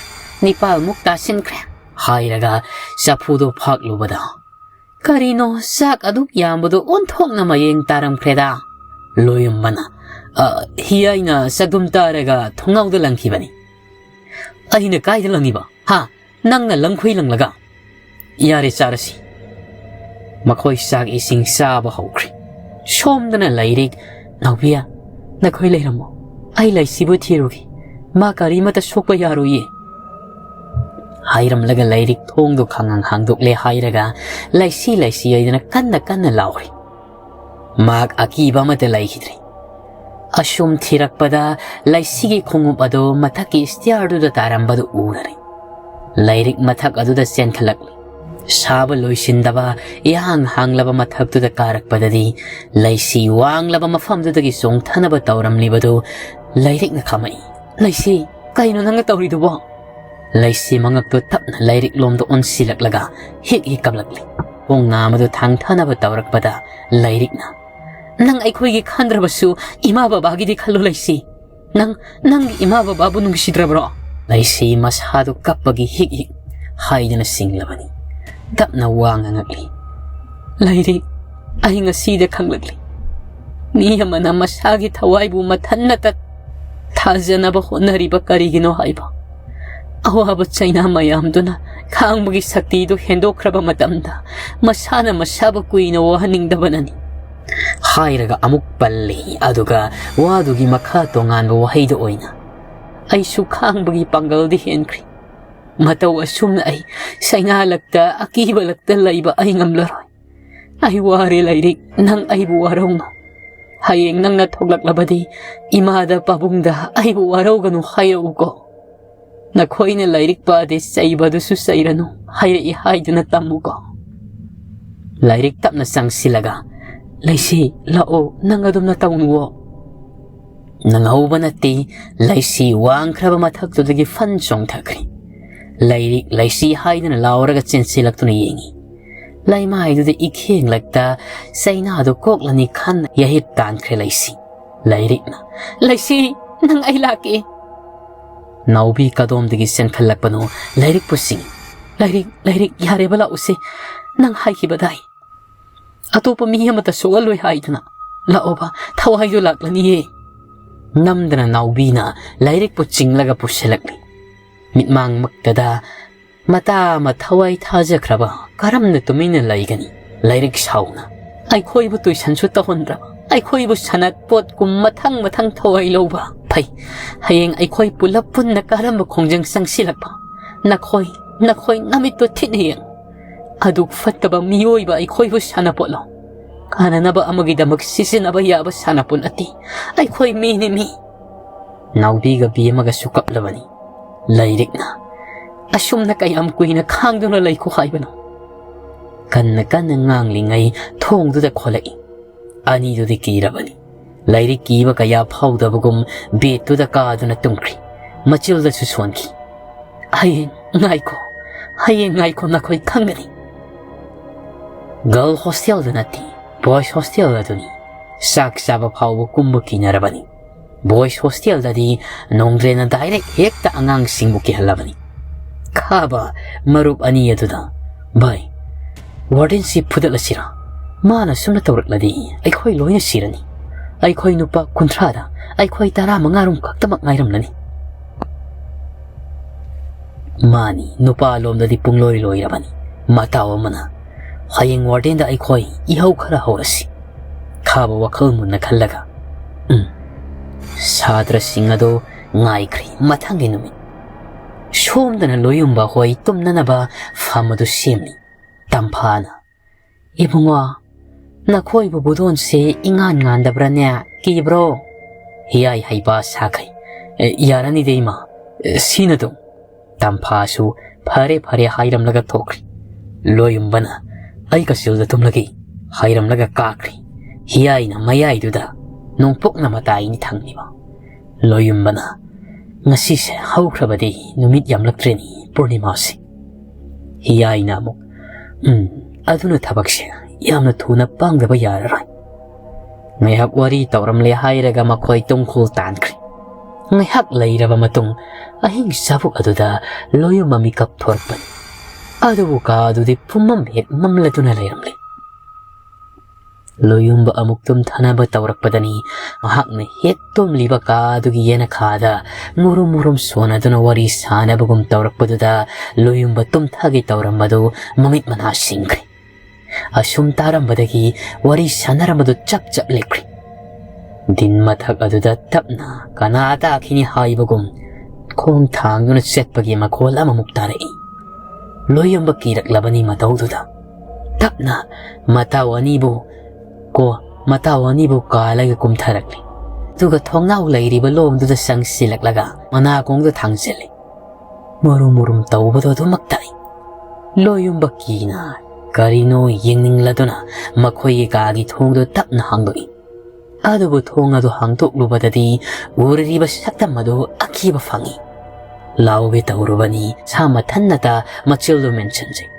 ꯅꯤꯄꯥꯜꯃꯨꯛ ꯇꯥꯁꯤꯟꯈ꯭ꯔꯦ," ꯍꯥꯏꯔꯒ ꯆꯐꯨꯗꯣ ꯐꯥꯛꯂꯨꯕꯗ, ꯀꯔꯤꯅꯣ ꯆꯥꯛ ꯑꯗꯨꯛ ꯌꯥꯝꯕꯗꯣ ꯑꯣꯟꯊꯣꯛꯅ ꯃꯌꯦꯡ ꯇꯥꯔꯝꯈ꯭ꯔꯦꯗ꯫ ꯂꯣꯌꯨꯝꯕꯅ, "ꯑ, ꯍꯤꯌꯥꯏꯅ ꯆꯗꯨꯝ ꯇꯥꯔꯒ ꯊꯣꯡꯅꯥꯎꯗ ꯂꯪꯈꯤꯕꯅꯤ꯫" "ꯑꯩꯅ ꯀꯥꯏꯗ ꯂꯪꯉꯤꯕ? ꯍꯥ? ꯅꯪꯅ ꯂꯪꯈꯣꯏ ꯂꯪꯂꯒ?" "ꯌꯥꯔꯦ, ꯆꯥꯔꯁꯤ꯫" ꯃꯈꯣꯏ ꯆꯥꯛ ꯏꯁꯤꯡ ꯆꯥꯕ ꯍꯧꯈ꯭ꯔꯦ꯫ ꯁꯣꯝꯗꯅ ꯂꯩꯔꯤꯛ, "ꯅꯥꯎꯕꯤꯌꯥ, ꯅꯈꯣꯏ ꯂꯩꯔꯝꯃꯣ, ꯑꯩ ꯂꯩꯁꯤꯕꯨ ꯊꯤꯔꯨꯒꯦ, ꯃꯥ ꯀꯔꯤꯃꯠꯇ ꯁꯣꯛꯄ ꯌꯥꯔꯣꯏꯌꯦ," ꯍꯥꯏꯔꯝꯂꯒ ꯂꯩꯔꯤꯛ ꯊꯣꯡꯗꯣ ꯈꯪꯉꯪ ꯍꯥꯡꯗꯣꯛꯂꯦ ꯍꯥꯏꯔꯒ ꯂꯩꯁꯤ ꯂꯩꯁꯤ ꯍꯥꯏꯗꯅ ꯀꯟꯅ ꯀꯟꯅ ꯂꯥꯎꯔꯤ꯫ ꯃꯍꯥꯛ ꯑꯀꯤꯕ ꯑꯃꯠꯇ ꯂꯩꯈꯤꯗ꯭ꯔꯦ꯫ ꯑꯁꯨꯝ ꯊꯤꯔꯛꯄꯗ ꯂꯩꯁꯤꯒꯤ ꯈꯣꯡꯎꯞ ꯑꯗꯨ ꯃꯊꯛꯀꯤ ꯁ꯭ꯇꯤꯌꯔꯗꯨꯗ ꯇꯥꯔꯝꯕꯗꯨ ꯎꯔꯔꯦ꯫ ꯂꯩꯔꯤꯛ ꯃꯊꯛ ꯑꯗꯨꯗ ꯆꯦꯟꯈꯠꯂꯛꯂꯤ꯫ ꯁꯥꯕ ꯂꯣꯏꯁꯤꯟꯗꯕ ꯏꯍꯥꯡ ꯍꯥꯡꯂꯕ ꯃꯊꯛꯇꯨꯗ ꯀꯥꯔꯛꯄꯗꯗꯤ ꯂꯩꯁꯤ ꯋꯥꯡꯂꯕ ꯃꯐꯝꯗꯨꯗꯒꯤ ꯆꯣꯡꯊꯅꯕ ꯇꯧꯔꯝꯂꯤꯕꯗꯨ ꯂꯩꯔꯤꯛꯅ ꯈꯥꯝꯃꯛꯏ꯫ "ꯂꯩꯁꯤ, ꯀꯩꯅꯣ ꯅꯪꯅ ꯇꯧꯔꯤꯗꯨꯕꯣ?" ꯂꯩꯁꯤ ꯃꯉꯛꯇꯨ ꯇꯞꯅ ꯂꯩꯔꯤꯛꯂꯣꯝꯗ ꯑꯣꯟꯁꯤꯜꯂꯛꯂꯒ ꯍꯤꯛ ꯍꯤꯛ ꯀꯞꯂꯛꯂꯤ꯫ ꯈꯣꯡ ꯅꯥꯝꯃꯗꯨ ꯊꯥꯡꯊꯅꯕ ꯇꯧꯔꯛꯄꯗ ꯂꯩꯔꯤꯛꯅ, "ꯅꯪ ꯑꯩꯈꯣꯏꯒꯤ ꯈꯟꯗ꯭ꯔꯕꯁꯨ ꯏꯃꯥ ꯕꯕꯥꯒꯤꯗꯤ ꯈꯜꯂꯨ ꯂꯩꯁꯤ꯫ ꯅꯪ, ꯅꯪꯒꯤ ꯏꯃꯥ ꯕꯕꯥꯕꯨ ꯅꯨꯡꯁꯤꯗ꯭ꯔꯕ꯭ꯔꯣ?" ꯂꯩꯁꯤ ꯃꯁꯥꯗꯨ ꯀꯞꯄꯒꯤ ꯍꯤꯛ ꯍꯤꯛ ꯍꯥꯏꯗꯅ ꯁꯤꯡꯂꯕꯅꯤ꯫ ꯇꯞꯅ ꯋꯥ ꯉꯥꯡꯉꯛꯂꯤ꯫ "ꯂꯩꯔꯤꯛ, ꯑꯩ ꯉꯁꯤꯗ ꯈꯪꯂꯛꯂꯤ꯫ ꯃꯤ ꯑꯃꯅ ꯃꯁꯥꯒꯤ ꯊꯋꯥꯏꯕꯨ ꯃꯊꯟꯅꯇ ꯊꯥꯖꯅꯕ ꯍꯣꯠꯅꯔꯤꯕ ꯀꯔꯤꯒꯤꯅꯣ ꯍꯥꯏꯕ꯫ ꯑꯋꯥꯕ ꯆꯩꯅꯥ ꯃꯌꯥꯝꯗꯨꯅ ꯈꯥꯡꯕꯒꯤ ꯁꯛꯇꯤꯗꯨ ꯍꯦꯟꯗꯣꯛꯈ꯭ꯔꯕ ꯃꯇꯝꯗ ꯃꯁꯥꯅ ꯃꯁꯥꯕꯨ ꯀꯨꯏꯅ ꯋꯥꯍꯟꯅꯤꯡꯗꯕꯅꯅꯤ꯫" ꯍꯥꯏꯔꯒ ꯑꯃꯨꯛ ꯄꯜꯂꯤ, ꯑꯗꯨꯒ ꯋꯥꯗꯨꯒꯤ ꯃꯈꯥ ꯇꯣꯉꯥꯟꯕ ꯋꯥꯍꯩꯗ ꯑꯣꯏꯅ, "ꯑꯩꯁꯨ ꯈꯥꯡꯕꯒꯤ ꯄꯥꯡꯒꯜꯗꯤ ꯍꯦꯟꯈ꯭ꯔꯦ꯫ ꯃꯇꯧ ꯑꯁꯨꯝꯅ ꯑꯩ ꯁꯩꯅꯥꯂꯛꯇ, ꯑꯀꯤꯕꯂꯛꯇ ꯂꯩꯕ ꯑꯩ ꯉꯝꯂꯔꯣꯏ꯫ ꯑꯩ ꯋꯥꯔꯦ ꯂꯥꯏꯔꯤꯛ, ꯅꯪ ꯑꯩꯕꯨ ꯋꯥꯔꯧꯅꯨ꯫ ꯍꯌꯦꯡ ꯅꯪꯅ ꯊꯣꯛꯂꯛꯂꯕꯗꯤ ꯏꯃꯥꯗ ꯄꯥꯕꯨꯡꯗ ꯑꯩꯕꯨ ꯋꯥꯔꯧꯒꯅꯨ ꯍꯥꯏꯔꯛꯎꯀꯣ꯫ ꯅꯈꯣꯏꯅ ꯂꯥꯏꯔꯤꯛ ꯄꯥꯗꯦ ꯆꯩꯕꯗꯨꯁꯨ ꯆꯩꯔꯅꯨ, ꯍꯥꯏꯔꯛꯏ ꯍꯥꯏꯗꯨꯅ ꯇꯝꯃꯨꯀꯣ꯫ ꯂꯥꯏꯔꯤꯛ ꯇꯞꯅ ꯆꯪꯁꯤꯜꯂꯒ, "ꯂꯩꯁꯤ, ꯂꯥꯛꯑꯣ, ꯅꯪ ꯑꯗꯨꯝꯅ ꯇꯧꯅꯨꯋꯣ"꯫ ꯅꯪꯍꯧꯕ ꯅꯠꯇꯦ, ꯂꯩꯁꯤ ꯋꯥꯡꯈ꯭ꯔꯕ ꯃꯊꯛꯇꯨꯗꯒꯤ ꯐꯟ ꯆꯣꯡꯊꯈ꯭ꯔꯦ꯫ ꯂꯥꯏꯔꯤꯛ, ꯂꯩꯁꯤ ꯍꯥꯏꯗꯨꯅ ꯂꯥꯎꯔꯒ ꯆꯦꯟꯁꯤꯜꯂꯛꯇꯨꯅ ꯌꯦꯡꯉꯤ꯫ ꯂꯩꯃꯥꯏꯗꯨꯗ ꯏꯈꯦꯡꯂꯛꯇ ꯆꯩꯅꯥꯗꯨ ꯀꯣꯛꯂꯅꯤ ꯈꯟꯅ ꯌꯥꯍꯤꯞ ꯇꯥꯟꯈ꯭ꯔꯦ ꯂꯩꯁꯤ꯫ ꯂꯥꯏꯔꯤꯛꯅ, "ꯂꯩꯁꯤ, ꯅꯪ ꯑꯩ ꯂꯥꯛꯀꯦ"꯫ ꯅꯥꯎꯕꯤ ꯀꯗꯣꯝꯗꯒꯤ ꯆꯦꯟꯈꯠꯂꯛꯄꯅꯣ ꯂꯥꯏꯔꯤꯛꯄꯨ ꯆꯤꯡꯏ꯫ "ꯂꯥꯏꯔꯤꯛ, ꯂꯥꯏꯔꯤꯛ, ꯌꯥꯔꯦꯕ, ꯂꯥꯛꯎꯁꯦ꯫ ꯅꯪ ꯍꯥꯏꯈꯤꯕꯗꯥꯏ ꯑꯇꯣꯞꯄ ꯃꯤ ꯑꯃꯠꯇ ꯁꯣꯛꯍꯜꯂꯣꯏ ꯍꯥꯏꯗꯨꯅ? ꯂꯥꯛꯑꯣꯕ, ꯊꯋꯥꯏꯗꯣ ꯂꯥꯛꯂꯅꯤꯌꯦ"꯫ ꯅꯝꯗꯅ ꯅꯥꯎꯕꯤꯅ ꯂꯥꯏꯔꯤꯛꯄꯨ ꯆꯤꯡꯂꯒ ꯄꯨꯁꯤꯜꯂꯛꯂꯤ꯫ ꯃꯤꯠꯃꯥꯡꯃꯛꯇꯗ ꯃꯇꯥ ꯑꯃ ꯊꯋꯥꯏ ꯊꯥꯖꯈ꯭ꯔꯕ ꯀꯔꯝꯅ ꯇꯨꯃꯤꯟꯅ ꯂꯩꯒꯅꯤ? ꯂꯥꯏꯔꯤꯛ ꯁꯥꯎꯅ꯫ ꯑꯩꯈꯣꯏꯕꯨ ꯇꯨꯏꯁꯟꯁꯨ ꯇꯧꯍꯟꯗ꯭ꯔꯕ, ꯑꯩꯈꯣꯏꯕꯨ ꯁꯥꯟꯅꯄꯣꯠꯀꯨꯝ ꯃꯊꯪ ꯃꯊꯪ ꯊꯋꯥꯏ ꯂꯧꯕ꯫ ꯐꯩ, ꯍꯌꯦꯡ ꯑꯩꯈꯣꯏ ꯄꯨꯂꯞ ꯄꯨꯟꯅ ꯀꯔꯝꯕ ꯈꯣꯡꯖꯪ ꯆꯪꯁꯤꯜꯂꯛꯄ? ꯅꯈꯣꯏ, ꯅꯈꯣꯏ ꯅꯃꯤꯠꯇꯨ ꯊꯤꯠꯅ ꯌꯦꯡ꯫ ꯑꯗꯨꯛ ꯐꯠꯇꯕ ꯃꯤꯑꯣꯏꯕ ꯑꯩꯈꯣꯏꯕꯨ ꯁꯥꯟꯅꯄꯣꯠꯂꯣ? ꯀꯥꯟꯅꯅꯕ ꯑꯃꯒꯤꯗꯃꯛ ꯁꯤꯖꯤꯟꯅꯕ ꯌꯥꯕ ꯁꯥꯟꯅꯄꯣꯠ ꯅꯠꯇꯦ꯫ ꯑꯩꯈꯣꯏ ꯃꯤꯅꯤ ꯃꯤ꯫ ꯅꯥꯎꯕꯤꯒ ꯕꯦꯝꯃꯒꯁꯨ ꯀꯞꯂꯕꯅꯤ꯫ ꯂꯥꯏꯔꯤꯛꯅ, "ꯑꯁꯨꯝꯅ ꯀꯌꯥꯝ ꯀꯨꯏꯅ ꯈꯥꯡꯗꯨꯅ ꯂꯩꯈꯣ ꯍꯥꯏꯕꯅꯣ?" ꯀꯟꯅ ꯀꯟꯅ ꯉꯥꯡꯂꯤꯉꯩ ꯊꯣꯡꯗꯨꯗ ꯈꯣꯠꯂꯛꯏ꯫ ꯑꯅꯤꯗꯨꯗꯤ ꯀꯤꯔꯕꯅꯤ꯫ ꯂꯥꯏꯔꯤꯛ ꯀꯤꯕ ꯀꯌꯥ ꯐꯥꯎꯗꯕꯒꯨꯝ ꯕꯦꯗꯇꯨꯗ ꯀꯥꯗꯨꯅ ꯇꯨꯝꯈ꯭ꯔꯤ꯫ ꯃꯆꯤꯜꯗꯁꯨ ꯁꯣꯟꯈꯤ꯫ "ꯍꯌꯦꯡ ꯉꯥꯏꯈꯣ, ꯍꯌꯦꯡ ꯉꯥꯏꯈꯣ, ꯅꯈꯣꯏ ꯈꯪꯒꯅꯤ"꯫ ꯒꯔꯜ ꯍꯣꯁꯇꯦꯜꯗ ꯅꯠꯇꯦ, ꯕꯣꯏꯁ ꯍꯣꯁꯇꯦꯜ ꯑꯗꯨꯅꯤ꯫ ꯆꯥꯛ ꯆꯥꯕ ꯐꯥꯎꯕ ꯀꯨꯝꯕ ꯀꯤꯅꯔꯕꯅꯤ꯫ ꯕꯣꯏꯁ ꯍꯣꯁꯇꯦꯜꯗꯗꯤ ꯅꯣꯡꯗ꯭ꯔꯦꯅ ꯗꯥꯏꯔꯦꯛ ꯍꯦꯛꯇ ꯑꯉꯥꯡꯁꯤꯡꯕꯨ ꯀꯤꯍꯜꯂꯕꯅꯤ꯫ ꯈꯥꯕ ꯃꯔꯨꯞ ꯑꯅꯤ ꯑꯗꯨꯗ, "ꯚꯥꯏ, ꯋꯥꯔꯗꯦꯟꯁꯤ ꯐꯨꯗꯠꯂꯁꯤꯔꯥ? ꯃꯥꯅ ꯁꯨꯝꯅ ꯇꯧꯔꯛꯂꯗꯤ ꯑꯩꯈꯣꯏ ꯂꯣꯏꯅ ꯁꯤꯔꯅꯤ꯫ ꯑꯩꯈꯣꯏ ꯅꯨꯄꯥ ꯀꯨꯟꯊ꯭ꯔꯥꯗ ꯑꯩꯈꯣꯏ ꯇꯔꯥꯃꯉꯥ ꯔꯣꯝ ꯈꯛꯇꯃꯛ ꯉꯥꯏꯔꯝꯂꯅꯤ"꯫ ꯃꯥꯅꯤ, ꯅꯨꯄꯥ ꯂꯣꯝꯗꯗꯤ ꯄꯨꯡꯂꯣꯏ ꯂꯣꯏꯔꯕꯅꯤ꯫ ꯃꯇꯥꯎ ꯑꯃꯅ, "ꯍꯌꯦꯡ ꯋꯥꯔꯗꯦꯟꯗ ꯑꯩꯈꯣꯏ ꯏꯍꯧ ꯈꯔ ꯍꯧꯔꯁꯤ"꯫ ꯈꯥꯕ ꯋꯥꯈꯜ ꯃꯨꯟꯅ ꯈꯜꯂꯒ, "ꯎꯝ, ꯁꯥꯇ꯭ꯔꯁꯤꯡ ꯑꯗꯨ ꯉꯥꯏꯈ꯭ꯔꯤ꯫ ꯃꯊꯪꯒꯤ ꯅꯨꯃꯤꯠ ꯁꯣꯝꯗꯅ ꯂꯣꯌꯨꯝꯕ ꯍꯣꯏ ꯇꯨꯝꯅꯅꯕ ꯐꯝ ꯑꯗꯨ ꯁꯦꯝꯂꯤ꯫ ꯇꯝꯐꯥꯅ, "ꯏꯕꯨꯡꯉꯣ, ꯅꯈꯣꯏꯕꯨ ꯕꯨꯗꯣꯟꯁꯦ ꯏꯉꯥꯟ ꯉꯥꯟꯗꯕ꯭ꯔꯥꯅꯦ? ꯀꯤꯕ꯭ꯔꯣ?" ꯍꯤꯌꯥꯏ ꯍꯩꯕ ꯁꯥꯈꯩ, "ꯑꯦ, ꯌꯥꯔꯅꯤꯗ ꯏꯃꯥ, ꯑꯦ, ꯁꯤꯅ ꯑꯗꯨꯝ"꯫ ꯇꯝꯐꯥꯁꯨ "ꯐꯔꯦ, ꯐꯔꯦ" ꯍꯥꯏꯔꯝꯂꯒ ꯊꯣꯛꯈ꯭ꯔꯦ꯫ ꯂꯣꯌꯨꯝꯕꯅ "ꯑꯩ ꯀꯆꯤꯜꯗ ꯇꯨꯝꯂꯒꯦ" ꯍꯥꯏꯔꯝꯂꯒ ꯀꯥꯈ꯭ꯔꯦ꯫ ꯍꯤꯌꯥꯏꯅ ꯃꯌꯥꯏꯗꯨꯗ ꯅꯣꯡꯄꯣꯛꯅ ꯃꯇꯥꯏꯅꯤ ꯊꯪꯂꯤꯕ꯫ ꯂꯣꯌꯨꯝꯕꯅ "ꯉꯁꯤꯁꯦ ꯍꯧꯈ꯭ꯔꯕꯗꯤ ꯅꯨꯃꯤꯠ ꯌꯥꯝꯂꯛꯇ꯭ꯔꯦꯅꯤ ꯄꯨꯔꯅꯤꯃꯥꯁꯦ"꯫ ꯍꯤꯌꯥꯏꯅ ꯑꯃꯨꯛ "ꯎꯝ, ꯑꯗꯨꯅ ꯊꯕꯛꯁꯦ ꯌꯥꯝꯅ ꯊꯨꯅ ꯄꯥꯡꯗꯕ ꯌꯥꯔꯔꯣꯏ"꯫ ꯉꯥꯏꯍꯥꯛ ꯋꯥꯔꯤ ꯇꯧꯔꯝꯂꯦ ꯍꯥꯏꯔꯒ ꯃꯈꯣꯏ ꯇꯨꯡꯈꯨꯜ ꯇꯥꯟꯈ꯭ꯔꯦ꯫ ꯉꯥꯏꯍꯥꯛ ꯂꯩꯔꯕ ꯃꯇꯨꯡ ꯑꯍꯤꯡ ꯆꯥꯕꯨꯛ ꯑꯗꯨꯗ ꯂꯣꯌꯨꯝꯕ ꯃꯤꯀꯞ ꯊꯣꯔꯛꯄꯅꯤ꯫ ꯑꯗꯨꯕꯨ ꯀꯥ ꯑꯗꯨꯗꯤ ꯄꯨꯝꯃꯝ ꯍꯦꯛ ꯃꯝꯂꯗꯨꯅ ꯂꯩꯔꯝꯂꯦ꯫ ꯂꯣꯌꯨꯝꯕ ꯑꯃꯨꯛ ꯇꯨꯝꯊꯅꯕ ꯇꯧꯔꯛꯄꯗꯅꯤ ꯃꯍꯥꯛꯅ ꯍꯦꯛ ꯇꯨꯝꯂꯤꯕ ꯀꯥ ꯑꯗꯨꯒꯤ ꯌꯦꯅꯈꯥꯗ ꯃꯨꯔꯨꯝ ꯃꯨꯔꯨꯝ ꯁꯣꯟꯅꯗꯨꯅ ꯋꯥꯔꯤ ꯁꯥꯟꯅꯕꯒꯨꯝ ꯇꯧꯔꯛꯄꯗꯨꯗ ꯂꯣꯌꯨꯝꯕ ꯇꯨꯝꯊꯒꯦ ꯇꯧꯔꯝꯕꯗꯨ ꯃꯃꯤꯠ ꯃꯅꯥ ꯁꯤꯡꯈ꯭ꯔꯦ꯫ ꯑꯁꯨꯝ ꯇꯥꯔꯝꯕꯗꯒꯤ ꯋꯥꯔꯤ ꯁꯥꯟꯅꯔꯝꯕꯗꯨ ꯆꯞ ꯆꯞ ꯂꯦꯞꯈ꯭ꯔꯦ꯫ ꯗꯤꯟ ꯃꯊꯛ ꯑꯗꯨꯗ ꯇꯞꯅ ꯀꯅꯥ ꯇꯥꯈꯤꯅꯤ ꯍꯥꯏꯕꯒꯨꯝ ꯈꯣꯡ ꯊꯥꯡꯗꯨꯅ ꯆꯠꯄꯒꯤ ꯃꯈꯣꯜ ꯑꯃꯃꯨꯛ ꯇꯥꯔꯛꯏ꯫ ꯂꯣꯌꯨꯝꯕ ꯀꯤꯔꯛꯂꯕꯅꯤ ꯃꯇꯧꯗꯨꯗ꯫ ꯇꯞꯅ ꯃꯇꯥꯎ ꯑꯅꯤꯕꯨ ꯀꯣ, ꯃꯇꯥꯎ ꯑꯅꯤꯕꯨ ꯀꯥꯜꯂꯒ ꯀꯨꯝꯊꯔꯛꯂꯤ꯫ ꯑꯗꯨꯒ ꯊꯣꯡꯅꯥꯎ ꯂꯩꯔꯤꯕ ꯂꯣꯝꯗꯨꯗ ꯆꯪꯁꯤꯜꯂꯛꯂꯒ ꯃꯅꯥꯀꯣꯡꯗ ꯊꯥꯡꯖꯤꯜꯂꯤ꯫ ꯃꯨꯔꯨꯝ ꯃꯨꯔꯨꯝ ꯇꯧꯕꯗꯣ ꯑꯗꯨꯃꯛ ꯇꯥꯏ꯫ ꯂꯣꯌꯨꯝꯕ ꯀꯤꯅ ꯀꯔꯤꯅꯣ ꯌꯦꯡꯅꯤꯡꯂꯗꯨꯅ ꯃꯈꯣꯏꯒꯤ ꯀꯥꯒꯤ ꯊꯣꯡꯗꯨ ꯇꯞꯅ ꯍꯥꯡꯗꯣꯛꯏ꯫ ꯑꯗꯨꯕꯨ ꯊꯣꯡ ꯑꯗꯨ ꯍꯥꯡꯗꯣꯛꯂꯨꯕꯗꯗꯤ ꯎꯔꯤꯕ ꯁꯛꯇꯝ ꯑꯗꯨ ꯑꯀꯤꯕ ꯐꯪꯏ꯫ ꯂꯥꯎꯒꯦ ꯇꯧꯔꯨꯕꯅꯤ ꯁꯥ ꯃꯊꯟꯅꯇ ꯃꯆꯤꯜꯗꯨ ꯃꯦꯟꯁꯤꯟꯖꯩ꯫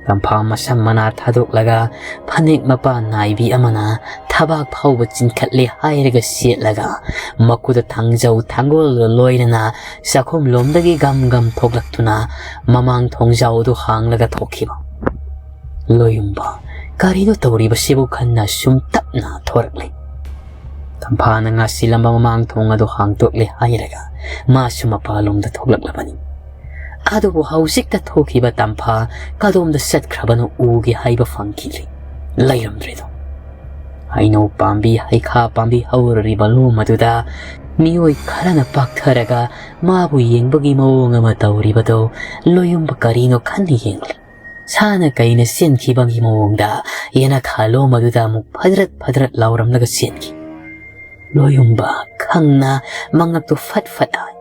ꯇꯝꯐꯥ ꯃꯁꯝ ꯃꯅꯥ ꯊꯥꯗꯣꯛꯂꯒ ꯐꯅꯦꯛ ꯃꯄꯥꯟ ꯅꯥꯏꯕꯤ ꯑꯃꯅ ꯊꯕꯥꯛ ꯐꯥꯎꯕ ꯆꯤꯟꯈꯠꯂꯦ ꯍꯥꯏꯔꯒ ꯁꯦꯠꯂꯒ ꯃꯈꯨꯠꯇ ꯊꯥꯡꯖꯧ ꯊꯥꯡꯒꯣꯜꯒ ꯂꯣꯏꯅꯅ ꯆꯥꯛꯈꯨꯝꯂꯣꯝꯗꯒꯤ ꯒꯝ ꯒꯝ ꯊꯣꯛꯂꯛꯇꯨꯅ ꯃꯃꯥꯡ ꯊꯣꯡꯖꯥꯎ ꯑꯗꯨ ꯍꯥꯡꯂꯒ ꯊꯣꯛꯈꯤꯕ꯫ ꯂꯣꯌꯨꯝꯕ ꯀꯔꯤꯅꯣ ꯇꯧꯔꯤꯕꯁꯤꯕꯨ ꯈꯟꯅ ꯁꯨꯝ ꯇꯞꯅ ꯊꯣꯔꯛꯂꯦ꯫ ꯇꯝꯐꯥꯅ ꯉꯥꯁꯤꯜꯂꯝꯕ ꯃꯃꯥꯡ ꯊꯣꯡ ꯑꯗꯨ ꯍꯥꯡꯗꯣꯛꯂꯦ ꯍꯥꯏꯔꯒ ꯃꯥꯁꯨ ꯃꯄꯥꯟꯂꯣꯝꯗ ꯊꯣꯛꯂꯛꯂꯕꯅꯤ꯫ ꯑꯗꯨꯕꯨ ꯍꯧꯖꯤꯛꯇ ꯊꯣꯛꯈꯤꯕ ꯇꯝꯐꯥ ꯀꯗꯣꯝꯗ ꯆꯠꯈ꯭ꯔꯕꯅꯣ ꯎꯒꯦ ꯍꯥꯏꯕ ꯐꯪꯈꯤꯗ꯭ꯔꯦ꯫ ꯂꯩꯔꯝꯗ꯭ꯔꯦꯗꯣ꯫ ꯍꯩꯅꯧ ꯄꯥꯝꯕꯤ, ꯍꯩꯈꯥ ꯄꯥꯝꯕꯤ ꯍꯧꯔꯤꯕ ꯂꯣꯝ ꯑꯗꯨꯗ ꯃꯤꯑꯣꯏ ꯈꯔꯅ ꯄꯥꯛꯊꯔꯒ ꯃꯥꯕꯨ ꯌꯦꯡꯕꯒꯤ ꯃꯑꯣꯡ ꯑꯃ ꯇꯧꯔꯤꯕꯗꯣ ꯂꯣꯌꯨꯝꯕ ꯀꯔꯤꯅꯣ ꯈꯟꯅ ꯌꯦꯡꯂꯤ꯫ ꯁꯥꯅ ꯀꯩꯅ ꯆꯦꯟꯈꯤꯕꯒꯤ ꯃꯑꯣꯡꯗ ꯌꯦꯅꯈꯥꯂꯣꯝ ꯑꯗꯨꯗ ꯑꯃꯨꯛ ꯐꯗ꯭ꯔꯠ ꯐꯗ꯭ꯔꯠ ꯂꯥꯎꯔꯝꯂꯒ ꯆꯦꯟꯈꯤ꯫ ꯂꯣꯌꯨꯝꯕ ꯈꯪꯅ ꯃꯉꯛꯇꯨ ꯐꯠ ꯐꯠ ꯍꯥꯏ꯫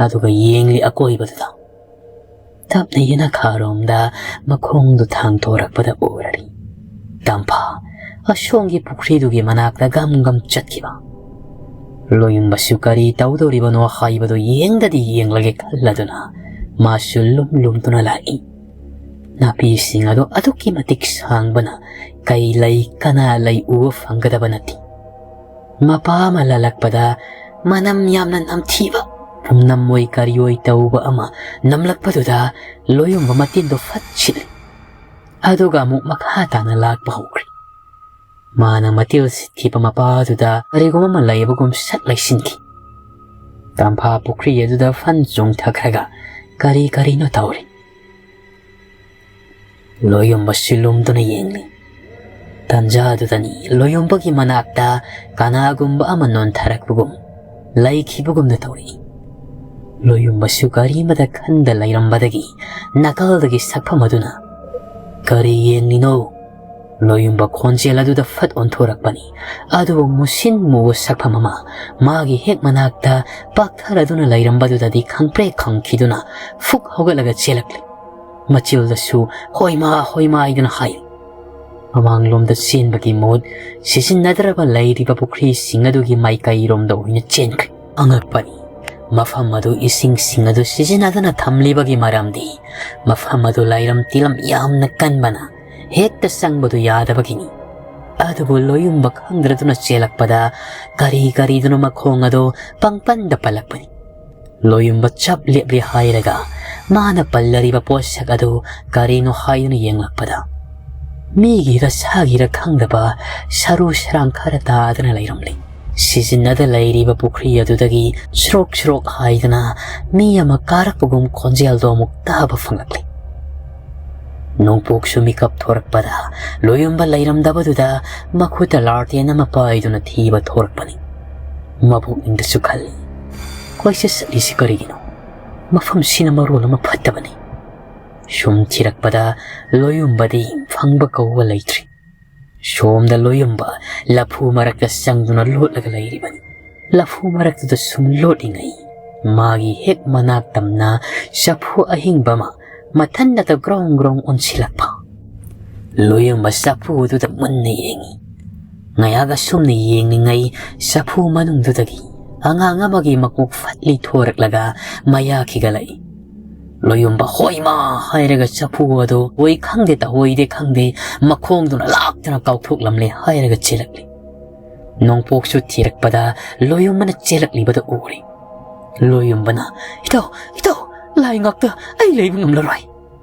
ꯑꯗꯨꯒ ꯌꯦꯡꯂꯤ ꯑꯀꯣꯏꯕꯗꯨꯗ꯫ ꯇꯞꯅ ꯌꯦꯅꯈꯥꯔꯣꯝꯗ ꯃꯈꯣꯡꯗꯨ ꯊꯥꯡꯊꯣꯔꯛꯄꯗ ꯎꯔꯔꯤ꯫ ꯇꯝꯐꯥ ꯑꯁꯣꯝꯒꯤ ꯄꯨꯈ꯭ꯔꯤꯗꯨꯒꯤ ꯃꯅꯥꯛꯇ ꯒꯝ ꯒꯝ ꯆꯠꯈꯤꯕ꯫ ꯂꯣꯌꯨꯝꯕꯁꯨ ꯀꯔꯤ ꯇꯧꯗꯧꯔꯤꯕꯅꯣ ꯍꯥꯏꯕꯗꯨ ꯌꯦꯡꯗꯗꯤ ꯌꯦꯡꯂꯒꯦ ꯈꯜꯂꯗꯨꯅ ꯃꯥꯁꯨ ꯂꯨꯝ ꯂꯨꯝꯗꯨꯅ ꯂꯥꯛꯏ꯫ ꯅꯥꯄꯤꯁꯤꯡ ꯑꯗꯨ ꯑꯗꯨꯛꯀꯤ ꯃꯇꯤꯛ ꯁꯥꯡꯕꯅ ꯀꯩ ꯂꯩ ꯀꯅꯥ ꯂꯩ ꯎꯕ ꯐꯪꯒꯗꯕ ꯅꯠꯇꯦ꯫ ꯃꯄꯥ ꯑꯃ ꯂꯥꯜꯂꯛꯄꯗ ꯃꯅꯝ ꯌꯥꯝꯅ ꯅꯝꯊꯤꯕ ꯄꯨꯝꯅꯝ ꯑꯣꯏ ꯀꯔꯤ ꯑꯣꯏ ꯇꯧꯕ ꯑꯃ ꯅꯝꯂꯛꯄꯗꯨꯗ ꯂꯣꯌꯨꯝꯕ ꯃꯇꯤꯟꯗꯨ ꯐꯠ ꯁꯤꯠꯂꯤ꯫ ꯑꯗꯨꯒ ꯑꯃꯨꯛ ꯃꯈꯥ ꯇꯥꯅ ꯂꯥꯛꯄ ꯍꯧꯈ꯭ꯔꯦ꯫ ꯃꯥꯅ ꯃꯇꯤꯜ ꯁꯤꯠꯈꯤꯕ ꯃꯄꯥꯗꯨꯗ ꯀꯔꯤꯒꯨꯝꯕ ꯑꯃ ꯂꯩꯕꯒꯨꯝ ꯁꯠ ꯂꯩꯁꯤꯟꯈꯤ꯫ ꯇꯝꯐꯥ ꯄꯨꯈ꯭ꯔꯤ ꯑꯗꯨꯗ ꯐꯟ ꯆꯣꯡꯊꯈ꯭ꯔꯒ ꯀꯔꯤ ꯀꯔꯤꯅꯣ ꯇꯧꯔꯤ꯫ ꯂꯣꯌꯨꯝꯕꯁꯨ ꯂꯨꯝꯗꯨꯅ ꯌꯦꯡꯂꯤ꯫ ꯇꯟꯖꯥꯗꯨꯗꯅꯤ ꯂꯣꯌꯨꯝꯕꯒꯤ ꯃꯅꯥꯛꯇ ꯀꯅꯥꯒꯨꯝꯕ ꯑꯃ ꯅꯣꯟꯊꯔꯛꯄꯒꯨꯝ, ꯂꯩꯈꯤꯕꯒꯨꯝꯅ ꯇꯧꯔꯛꯏ꯫ ꯂꯣꯌꯨꯝꯕꯁꯨ ꯀꯔꯤꯃꯗ ꯈꯟꯗ ꯂꯩꯔꯝꯕꯗꯒꯤ ꯅꯥꯀꯜꯗꯒꯤ ꯁꯛꯐꯝ ꯑꯗꯨꯅ, "ꯀꯔꯤ ꯌꯦꯡꯂꯤꯅꯣ?" ꯂꯣꯌꯨꯝꯕ ꯈꯣꯟꯖꯦꯜ ꯑꯗꯨꯗ ꯐꯠ ꯑꯣꯟꯊꯣꯔꯛꯄꯅꯤ꯫ ꯑꯗꯨꯕꯨ ꯃꯨꯁꯤꯟ ꯃꯨꯕ ꯁꯛꯐꯝ ꯑꯃ ꯃꯥꯒꯤ ꯍꯦꯛ ꯃꯅꯥꯛꯇ ꯄꯥꯛꯊꯔꯗꯨꯅ ꯂꯩꯔꯝꯕꯗꯨꯗꯗꯤ ꯈꯪꯄ꯭ꯔꯦꯛ ꯈꯪꯈꯤꯗꯨꯅ ꯐꯨꯛ ꯍꯧꯒꯠꯂꯒ ꯆꯦꯜꯂꯛꯂꯤ꯫ ꯃꯆꯤꯜꯗꯁꯨ "ꯍꯣꯏꯃꯥ, ꯍꯣꯏꯃꯥ" ꯍꯥꯏꯗꯨꯅ ꯍꯥꯏ꯫ ꯃꯃꯥꯡꯂꯣꯝꯗ ꯆꯦꯟꯕꯒꯤ ꯃꯍꯨꯠ ꯁꯤꯖꯤꯟꯅꯗ꯭ꯔꯕ ꯂꯩꯔꯤꯕ ꯄꯨꯈ꯭ꯔꯤꯁꯤꯡ ꯑꯗꯨꯒꯤ ꯃꯥꯏꯀꯩꯔꯣꯝꯗ ꯑꯣꯏꯅ ꯆꯦꯟꯈ꯭ꯔꯦ꯫ ꯑꯉꯛꯄꯅꯤ, ꯃꯐꯝ ꯑꯗꯨ ꯏꯁꯤꯡꯁꯤꯡ ꯑꯗꯨ ꯁꯤꯖꯤꯟꯅꯗꯨꯅ ꯊꯝꯂꯤꯕꯒꯤ ꯃꯔꯝꯗꯤ ꯃꯐꯝ ꯑꯗꯨ ꯂꯥꯏꯔꯝ ꯇꯤꯂꯝ ꯌꯥꯝꯅ ꯀꯟꯕꯅ ꯍꯦꯛꯇ ꯆꯪꯕꯗꯨ ꯌꯥꯗꯕꯒꯤꯅꯤ꯫ ꯑꯗꯨꯕꯨ ꯂꯣꯌꯨꯝꯕ ꯈꯪꯗ꯭ꯔꯗꯨꯅ ꯆꯦꯜꯂꯛꯄꯗ ꯀꯔꯤ ꯀꯔꯤꯗꯨꯅ ꯃꯈꯣꯡ ꯑꯗꯨ ꯄꯪꯄꯟꯗ ꯄꯜꯂꯛꯄꯅꯤ꯫ ꯂꯣꯌꯨꯝꯕ ꯆꯞ ꯂꯦꯞꯂꯦ ꯍꯥꯏꯔꯒ ꯃꯥꯅ ꯄꯜꯂꯔꯤꯕ ꯄꯣꯠꯁꯛ ꯑꯗꯨ ꯀꯔꯤꯅꯣ ꯍꯥꯏꯗꯨꯅ ꯌꯦꯡꯂꯛꯄꯗ ꯃꯤꯒꯤꯔ ꯁꯥꯒꯤꯔ ꯈꯪꯗꯕ ꯁꯔꯨ ꯁꯔꯥꯡ ꯈꯔ ꯇꯥꯗꯅ ꯂꯩꯔꯝꯂꯤ꯫ ꯁꯤꯖꯤꯟꯅꯗ ꯂꯩꯔꯤꯕ ꯄꯨꯈ꯭ꯔꯤ ꯑꯗꯨꯗꯒꯤ ꯁ꯭ꯔꯣꯛ ꯁ꯭ꯔꯣꯛ ꯍꯥꯏꯗꯅ ꯃꯤ ꯑꯃ ꯀꯥꯔꯛꯄꯒꯨꯝ ꯈꯣꯟꯖꯦꯜꯗꯣ ꯑꯃꯨꯛ ꯇꯥꯕ ꯐꯪꯂꯛꯂꯤ꯫ ꯅꯣꯡꯄꯣꯛꯁꯨ ꯃꯤꯀꯞ ꯊꯣꯔꯛꯄꯗ ꯂꯣꯌꯨꯝꯕ ꯂꯩꯔꯝꯗꯕꯗꯨꯗ ꯃꯈꯨꯠꯇ ꯂꯥꯔꯇꯦꯟ ꯑꯃ ꯄꯥꯏꯗꯨꯅ ꯊꯤꯕ ꯊꯣꯔꯛꯄꯅꯤ꯫ ꯃꯄꯨꯛꯅꯤꯡꯗꯁꯨ ꯈꯜꯂꯤ, "ꯀꯣꯏꯆꯠ ꯆꯠꯂꯤꯁꯤ ꯀꯔꯤꯒꯤꯅꯣ? ꯃꯐꯝꯁꯤꯅ ꯃꯔꯣꯜ ꯑꯃ ꯐꯠꯇꯕꯅꯤ꯫ ꯁꯨꯝ ꯊꯤꯔꯛꯄꯗ ꯂꯣꯌꯨꯝꯕꯗꯤ ꯐꯪꯕ ꯀꯧꯕ ꯂꯩꯇ꯭ꯔꯤ꯫ ꯁꯣꯝꯗ ꯂꯣꯌꯨꯝꯕ ꯂꯐꯨ ꯃꯔꯛꯇ ꯆꯪꯗꯨꯅ ꯂꯣꯠꯂꯒ ꯂꯩꯔꯤꯕꯅꯤ꯫ ꯂꯐꯨ ꯃꯔꯛꯇꯨꯗ ꯁꯨꯝ ꯂꯣꯠꯂꯤꯉꯩ, ꯃꯥꯒꯤ ꯍꯦꯛ ꯃꯅꯥꯛ ꯇꯝꯅ ꯆꯐꯨ ꯑꯍꯤꯡꯕ ꯑꯃ ꯃꯊꯟꯗꯇ ꯒ꯭ꯔꯣꯡ ꯒ꯭ꯔꯣꯡ ꯑꯣꯟꯁꯤꯜꯂꯛꯄ꯫ ꯂꯣꯌꯨꯝꯕ ꯆꯐꯨ ꯑꯗꯨꯗ ꯃꯨꯟꯅ ꯌꯦꯡꯉꯤ꯫ ꯉꯥꯏꯍꯥꯛ ꯑꯁꯨꯝꯅ ꯌꯦꯡꯂꯤꯉꯩ, ꯆꯐꯨ ꯃꯅꯨꯡꯗꯨꯗꯒꯤ ꯑꯉꯥꯡ ꯑꯃꯒꯤ ꯃꯀꯣꯛ ꯐꯠꯂꯤ ꯊꯣꯔꯛꯂꯒ ꯃꯌꯥ ꯈꯤꯒꯠꯂꯛꯏ꯫ ꯂꯣꯌꯨꯝꯕ ꯍꯣꯏꯃꯥ ꯍꯥꯏꯔꯒ ꯆꯐꯨ ꯑꯗꯨ ꯑꯣꯏ ꯈꯪꯗꯦ ꯇꯧꯑꯣꯏꯗꯦ ꯈꯪꯗꯦ ꯃꯈꯣꯡꯗꯨꯅ ꯂꯥꯛꯇꯅ ꯀꯥꯎꯊꯣꯛꯂꯝꯂꯦ ꯍꯥꯏꯔꯒ ꯆꯦꯜꯂꯛꯂꯤ꯫ ꯅꯣꯡꯄꯣꯛꯁꯨ ꯊꯤꯔꯛꯄꯗ ꯂꯣꯌꯨꯝꯕꯅ ꯆꯦꯜꯂꯛꯂꯤꯕꯗꯨ ꯎꯔꯦ꯫ ꯂꯣꯌꯨꯝꯕꯅ, "ꯏꯇꯥꯎ, ꯏꯇꯥꯎ, ꯂꯥꯏ ꯉꯥꯛꯇ ꯑꯩ ꯂꯩꯕ ꯉꯝꯂꯔꯣꯏ"꯫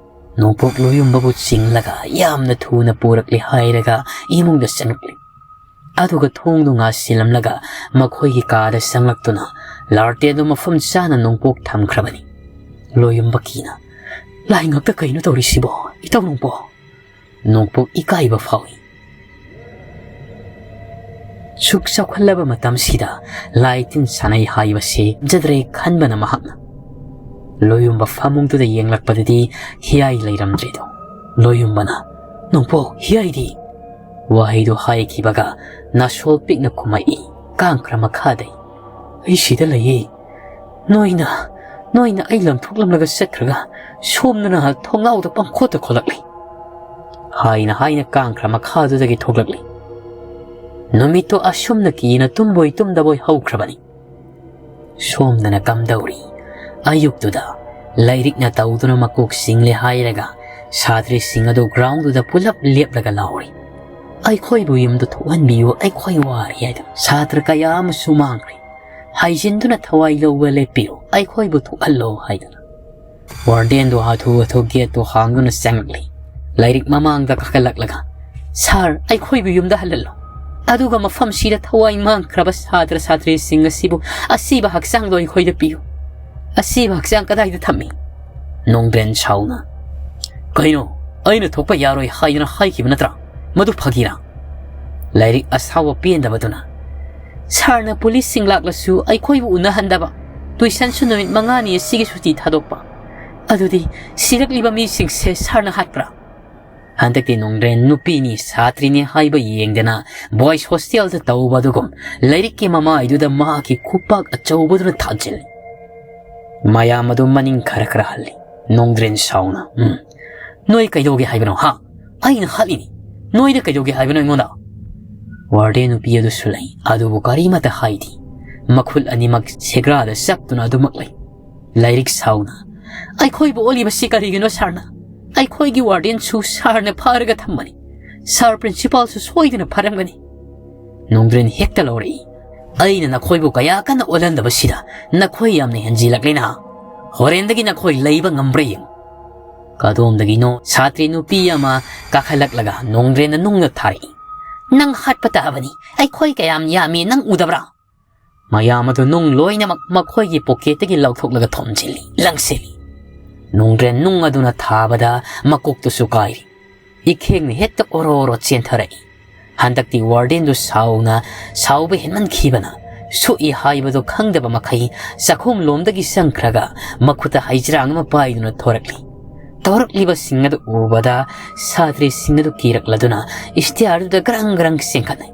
ꯅꯣꯡꯄꯣꯛ ꯂꯣꯌꯨꯝꯕꯕꯨ ꯆꯤꯡꯂꯒ ꯌꯥꯝꯅ ꯊꯨꯅ ꯄꯨꯔꯛꯂꯦ ꯍꯥꯏꯔꯒ ꯏꯃꯨꯡꯗ ꯆꯪꯂꯛꯂꯤ꯫ ꯑꯗꯨꯒ ꯊꯣꯡꯗꯨ ꯉꯥꯁꯤꯜꯂꯝꯂꯒ ꯃꯈꯣꯏꯒꯤ ꯀꯥꯗ ꯆꯪꯂꯛꯇꯨꯅ ꯂꯥꯔꯇꯦꯟꯗꯨ ꯃꯐꯝ ꯆꯥꯅ ꯅꯣꯡꯄꯣꯛ ꯊꯝꯈ꯭ꯔꯕꯅꯤ꯫ ꯂꯣꯌꯨꯝꯕ ꯀꯤꯅ, "ꯂꯥꯏ ꯉꯥꯛꯇ ꯀꯩꯅꯣ ꯇꯧꯔꯤꯁꯤꯕꯣ, ꯏꯇꯥꯎ ꯅꯣꯡꯄꯣꯛ?" ꯅꯣꯡꯄꯣꯛ ꯏꯀꯥꯏꯕ ꯐꯥꯎꯏ꯫ ꯁꯨꯛ ꯆꯥꯎꯈꯠꯂꯕ ꯃꯇꯝꯁꯤꯗ ꯂꯥꯏ ꯇꯤꯟ ꯁꯥꯟꯅꯩ ꯍꯥꯏꯕꯁꯤ ꯐꯖꯗ꯭ꯔꯦ ꯈꯟꯕꯅ ꯃꯍꯥꯛꯅ꯫ ꯂꯣꯌꯨꯝꯕ ꯐꯃꯨꯡꯗꯨꯗ ꯌꯦꯡꯂꯛꯄꯗꯗꯤ ꯍꯤꯌꯥꯏ ꯂꯩꯔꯝꯗ꯭ꯔꯦꯗꯣ꯫ ꯂꯣꯌꯨꯝꯕꯅ, "ꯅꯣꯡꯄꯣꯛ, ꯍꯤꯌꯥꯏꯗꯤ?" ꯋꯥꯍꯩꯗꯨ ꯍꯥꯏꯈꯤꯕꯒ ꯅꯥꯁꯣꯜ ꯄꯤꯛꯅ ꯈꯨꯝꯃꯛꯏ, "ꯀꯥꯡꯈ꯭ꯔ ꯃꯈꯥꯗꯩ꯫ ꯑꯩ ꯁꯤꯗ ꯂꯩꯌꯦ꯫ ꯅꯣꯏꯅ, ꯅꯣꯏꯅ ꯑꯩ ꯂꯪꯊꯣꯛꯂꯝꯂꯒ ꯆꯠꯈ꯭ꯔꯒ ꯁꯣꯝꯗꯅ ꯊꯣꯡꯅꯥꯎꯗ ꯄꯪꯈꯣꯠꯇ ꯈꯣꯠꯂꯛꯂꯤ"꯫ ꯍꯥꯏꯅ ꯍꯥꯏꯅ ꯀꯥꯡꯈ꯭ꯔ ꯃꯈꯥꯗꯨꯗꯒꯤ ꯊꯣꯛꯂꯛꯂꯤ꯫ ꯅꯨꯃꯤꯠꯇꯨ ꯑꯁꯨꯝꯅ ꯀꯤꯅ ꯇꯨꯝꯕꯣꯏ ꯇꯨꯝꯗꯕꯣꯏ ꯍꯧꯈ꯭ꯔꯕꯅꯤ꯫ ꯁꯣꯝꯗꯅ ꯀꯝꯗꯧꯔꯤ? ꯑꯌꯨꯛꯇꯨꯗ ꯂꯥꯏꯔꯤꯛꯅ ꯇꯧꯗꯨꯅ ꯃꯀꯣꯛ ꯆꯤꯡꯂꯦ ꯍꯥꯏꯔꯒ ꯁꯥꯇ꯭ꯔꯁꯤꯡ ꯑꯗꯨ ꯒ꯭ꯔꯥꯎꯟꯗꯨꯗ ꯄꯨꯂꯞ ꯂꯦꯞꯂꯒ ꯂꯥꯎꯔꯤ, "ꯑꯩꯈꯣꯏꯕꯨ ꯌꯨꯝꯗ ꯊꯣꯛꯍꯟꯕꯤꯌꯨ, ꯑꯩꯈꯣꯏ ꯋꯥꯔꯦ" ꯍꯥꯏꯗꯨꯅ꯫ ꯁꯥꯇ꯭ꯔ ꯀꯌꯥ ꯑꯃꯁꯨ ꯃꯥꯡꯈ꯭ꯔꯦ꯫ "ꯍꯥꯏꯖꯤꯟꯗꯨꯅ ꯊꯋꯥꯏ ꯂꯧꯕ ꯂꯦꯞꯄꯤꯌꯨ, ꯑꯩꯈꯣꯏꯕꯨ ꯊꯣꯛꯍꯜꯂꯣ" ꯍꯥꯏꯗꯨꯅ꯫ ꯋꯥꯔꯗꯦꯟꯗꯨ ꯍꯥꯊꯨ ꯍꯥꯊꯨ ꯒꯦꯠꯇꯨ ꯍꯥꯡꯗꯨꯅ ꯆꯪꯂꯛꯂꯤ꯫ ꯂꯥꯏꯔꯤꯛ ꯃꯃꯥꯡꯗ ꯀꯥꯈꯠꯂꯛꯂꯒ, "ꯁꯥꯔ, ꯑꯩꯈꯣꯏꯕꯨ ꯌꯨꯝꯗ ꯍꯜꯍꯜꯂꯣ꯫ ꯑꯗꯨꯒ ꯃꯐꯝꯁꯤꯗ ꯊꯋꯥꯏ ꯃꯥꯡꯈ꯭ꯔꯕ ꯁꯥꯇ꯭ꯔ ꯁꯥꯇ꯭ꯔꯤꯁꯤꯡ ꯑꯁꯤꯕꯨ ꯑꯁꯤꯕ ꯍꯛꯆꯥꯡꯗꯣ ꯑꯩꯈꯣꯏꯗ ꯄꯤꯌꯨ꯫ ꯑꯁꯤꯕ ꯍꯛꯆꯥꯡ ꯀꯗꯥꯏꯗ ꯊꯝꯃꯤ?" ꯅꯣꯡꯗ꯭ꯔꯦꯟ ꯁꯥꯎꯅ, "ꯀꯩꯅꯣ? ꯑꯩꯅ ꯊꯣꯛꯄ ꯌꯥꯔꯣꯏ ꯍꯥꯏꯗꯅ ꯍꯥꯏꯈꯤꯕ ꯅꯠꯇ꯭ꯔꯥ? ꯃꯗꯨ ꯐꯥꯒꯤꯔꯥ?" ꯂꯥꯏꯔꯤꯛ ꯑꯁꯥꯎꯕ ꯄꯦꯟꯗꯕꯗꯨꯅ, "ꯁꯥꯔꯅ ꯄꯨꯂꯤꯁꯁꯤꯡ ꯂꯥꯛꯂꯁꯨ ꯑꯩꯈꯣꯏꯕꯨ ꯎꯅꯍꯟꯗꯕ, ꯇꯨꯏꯁꯟꯁꯨ ꯅꯨꯃꯤꯠ ꯃꯉꯥꯅꯤ ꯑꯁꯤꯒꯤ ꯁꯨꯇꯤ ꯊꯥꯗꯣꯛꯄ, ꯑꯗꯨꯗꯤ ꯁꯤꯔꯛꯂꯤꯕ ꯃꯤꯁꯤꯡꯁꯦ ꯁꯥꯔꯅ ꯍꯥꯠꯄ꯭ꯔꯥ? ꯍꯟꯗꯛꯇꯤ ꯅꯣꯡꯗ꯭ꯔꯦꯟ ꯅꯨꯄꯤꯅꯤ ꯁꯥꯇ꯭ꯔꯤꯅꯤ ꯍꯥꯏꯕ ꯌꯦꯡꯗꯅ boys hostelꯗ ꯇꯧꯕ ꯑꯗꯨꯒꯨꯝ ꯂꯥꯏꯔꯤꯛꯀꯤ ꯃꯃꯥꯏꯗꯨꯗ ꯃꯍꯥꯛꯀꯤ ꯈꯨꯄꯥꯛ ꯑꯆꯧꯕꯗꯨꯅ ꯊꯥꯖꯤꯜꯂꯤ꯫ ꯃꯌꯥꯝ ꯑꯗꯨ ꯃꯅꯤꯡ ꯈꯔ ꯈꯔ ꯍꯜꯂꯤ꯫ ꯅꯣꯡꯗ꯭ꯔꯦꯟ ꯁꯥꯎꯅ, "ꯎꯝ, ꯅꯣꯏ ꯀꯩꯗꯧꯒꯦ ꯍꯥꯏꯕꯅꯣ, ꯍꯥ? ꯑꯩꯅ ꯍꯥꯠꯂꯤꯅꯤ, ꯅꯣꯏꯅ ꯀꯩꯗꯧꯒꯦ ꯍꯥꯏꯕꯅꯣ ꯑꯩꯉꯣꯟꯗ?" ꯋꯥꯔꯗꯦꯟ ꯅꯨꯄꯤ ꯑꯗꯨꯁꯨ ꯂꯩ, ꯑꯗꯨꯕꯨ ꯀꯔꯤꯃꯠꯇ ꯍꯥꯏꯗꯦ꯫ ꯃꯈꯨꯠ ꯑꯅꯤꯃꯛ ꯁꯦꯒ꯭ꯔꯥꯗ ꯆꯞꯇꯨꯅ ꯑꯗꯨꯃꯛ ꯂꯩ꯫ ꯂꯥꯏꯔꯤꯛ ꯁꯥꯎꯅ, "ꯑꯩꯈꯣꯏꯕꯨ ꯑꯣꯠꯂꯤꯕꯁꯤ ꯀꯔꯤꯒꯤꯅꯣ ꯁꯥꯔꯅ? ꯑꯩꯈꯣꯏꯒꯤ ꯋꯥꯔꯗꯦꯟꯁꯨ ꯁꯥꯔꯅ ꯐꯥꯔꯒ ꯊꯝꯕꯅꯤ꯫ ꯁꯥꯔ ꯄ꯭ꯔꯤꯟꯁꯤꯄꯥꯜꯁꯨ ꯁꯣꯏꯗꯅ ꯐꯥꯔꯝꯒꯅꯤ꯫" ꯅꯣꯡꯗ꯭ꯔꯦꯟ ꯍꯦꯛꯇ ꯂꯧꯔꯛꯏ, "ꯑꯩꯅ ꯅꯈꯣꯏꯕꯨ ꯀꯌꯥ ꯀꯟꯅ ꯑꯣꯠꯍꯟꯗꯕꯁꯤꯗ ꯅꯈꯣꯏ ꯌꯥꯝꯅ ꯍꯦꯟꯖꯤꯜꯂꯛꯂꯦꯅ꯫ ꯍꯣꯔꯦꯟꯗꯒꯤ ꯅꯈꯣꯏ ꯂꯩꯕ ꯉꯝꯕ꯭ꯔꯥ ꯌꯦꯡꯉꯨ꯫" ꯀꯗꯣꯝꯗꯒꯤꯅꯣ ꯁꯥꯇ꯭ꯔꯤ ꯅꯨꯄꯤ ꯑꯃ ꯀꯥꯈꯠꯂꯛꯂꯒ ꯅꯣꯡꯗ꯭ꯔꯦꯟꯗ ꯅꯨꯡꯅ ꯊꯥꯔꯛꯏ꯫ "ꯅꯪ ꯍꯥꯠꯄ ꯇꯥꯕꯅꯤ꯫ ꯑꯩꯈꯣꯏ ꯀꯌꯥꯝ ꯌꯥꯝꯃꯤ ꯅꯪ ꯎꯗꯕ꯭ꯔꯥ?" ꯃꯌꯥꯝ ꯑꯗꯨ ꯅꯨꯡ ꯂꯣꯏꯅꯃꯛ ꯃꯈꯣꯏꯒꯤ ꯄꯣꯀꯦꯠꯇꯒꯤ ꯂꯧꯊꯣꯛꯂꯒ ꯊꯣꯝꯖꯤꯜꯂꯤ, ꯂꯪꯁꯤꯜꯂꯤ꯫ ꯅꯣꯡꯗ꯭ꯔꯦꯟ ꯅꯨꯡ ꯑꯗꯨꯅ ꯊꯥꯕꯗ ꯃꯀꯣꯛꯇꯨꯁꯨ ꯀꯥꯏꯔꯤ꯫ ꯏꯈꯦꯡꯅ ꯍꯦꯛꯇ ꯑꯣꯔꯣ ꯑꯣꯔꯣ ꯆꯦꯟꯊꯔꯛꯏ꯫ ꯍꯟꯗꯛꯇꯤ ꯋꯥꯔꯗꯦꯟꯗꯨ ꯁꯥꯎꯅ ꯁꯥꯎꯕ ꯍꯦꯟꯃꯟꯈꯤꯕꯅ ꯁꯣꯛꯏ ꯍꯥꯏꯕꯗꯨ ꯈꯪꯗꯕ ꯃꯈꯩ ꯆꯥꯛꯈꯨꯝ ꯂꯣꯝꯗꯒꯤ ꯆꯪꯈ꯭ꯔꯒ ꯃꯈꯨꯠꯇ ꯍꯩꯖ꯭ꯔꯥꯡ ꯑꯃ ꯄꯥꯏꯗꯨꯅ ꯊꯣꯔꯛꯂꯤ꯫ ꯇꯧꯔꯛꯂꯤꯕꯁꯤꯡ ꯑꯗꯨ ꯎꯕꯗ ꯁꯥꯇ꯭ꯔꯤꯁꯤꯡ ꯑꯗꯨ ꯀꯤꯔꯛꯂꯗꯨꯅ ꯏꯁꯇꯤꯌꯥꯔꯗꯨꯗ ꯒ꯭ꯔꯪ ꯒ꯭ꯔꯪ ꯆꯦꯟꯈꯠꯅꯩ꯫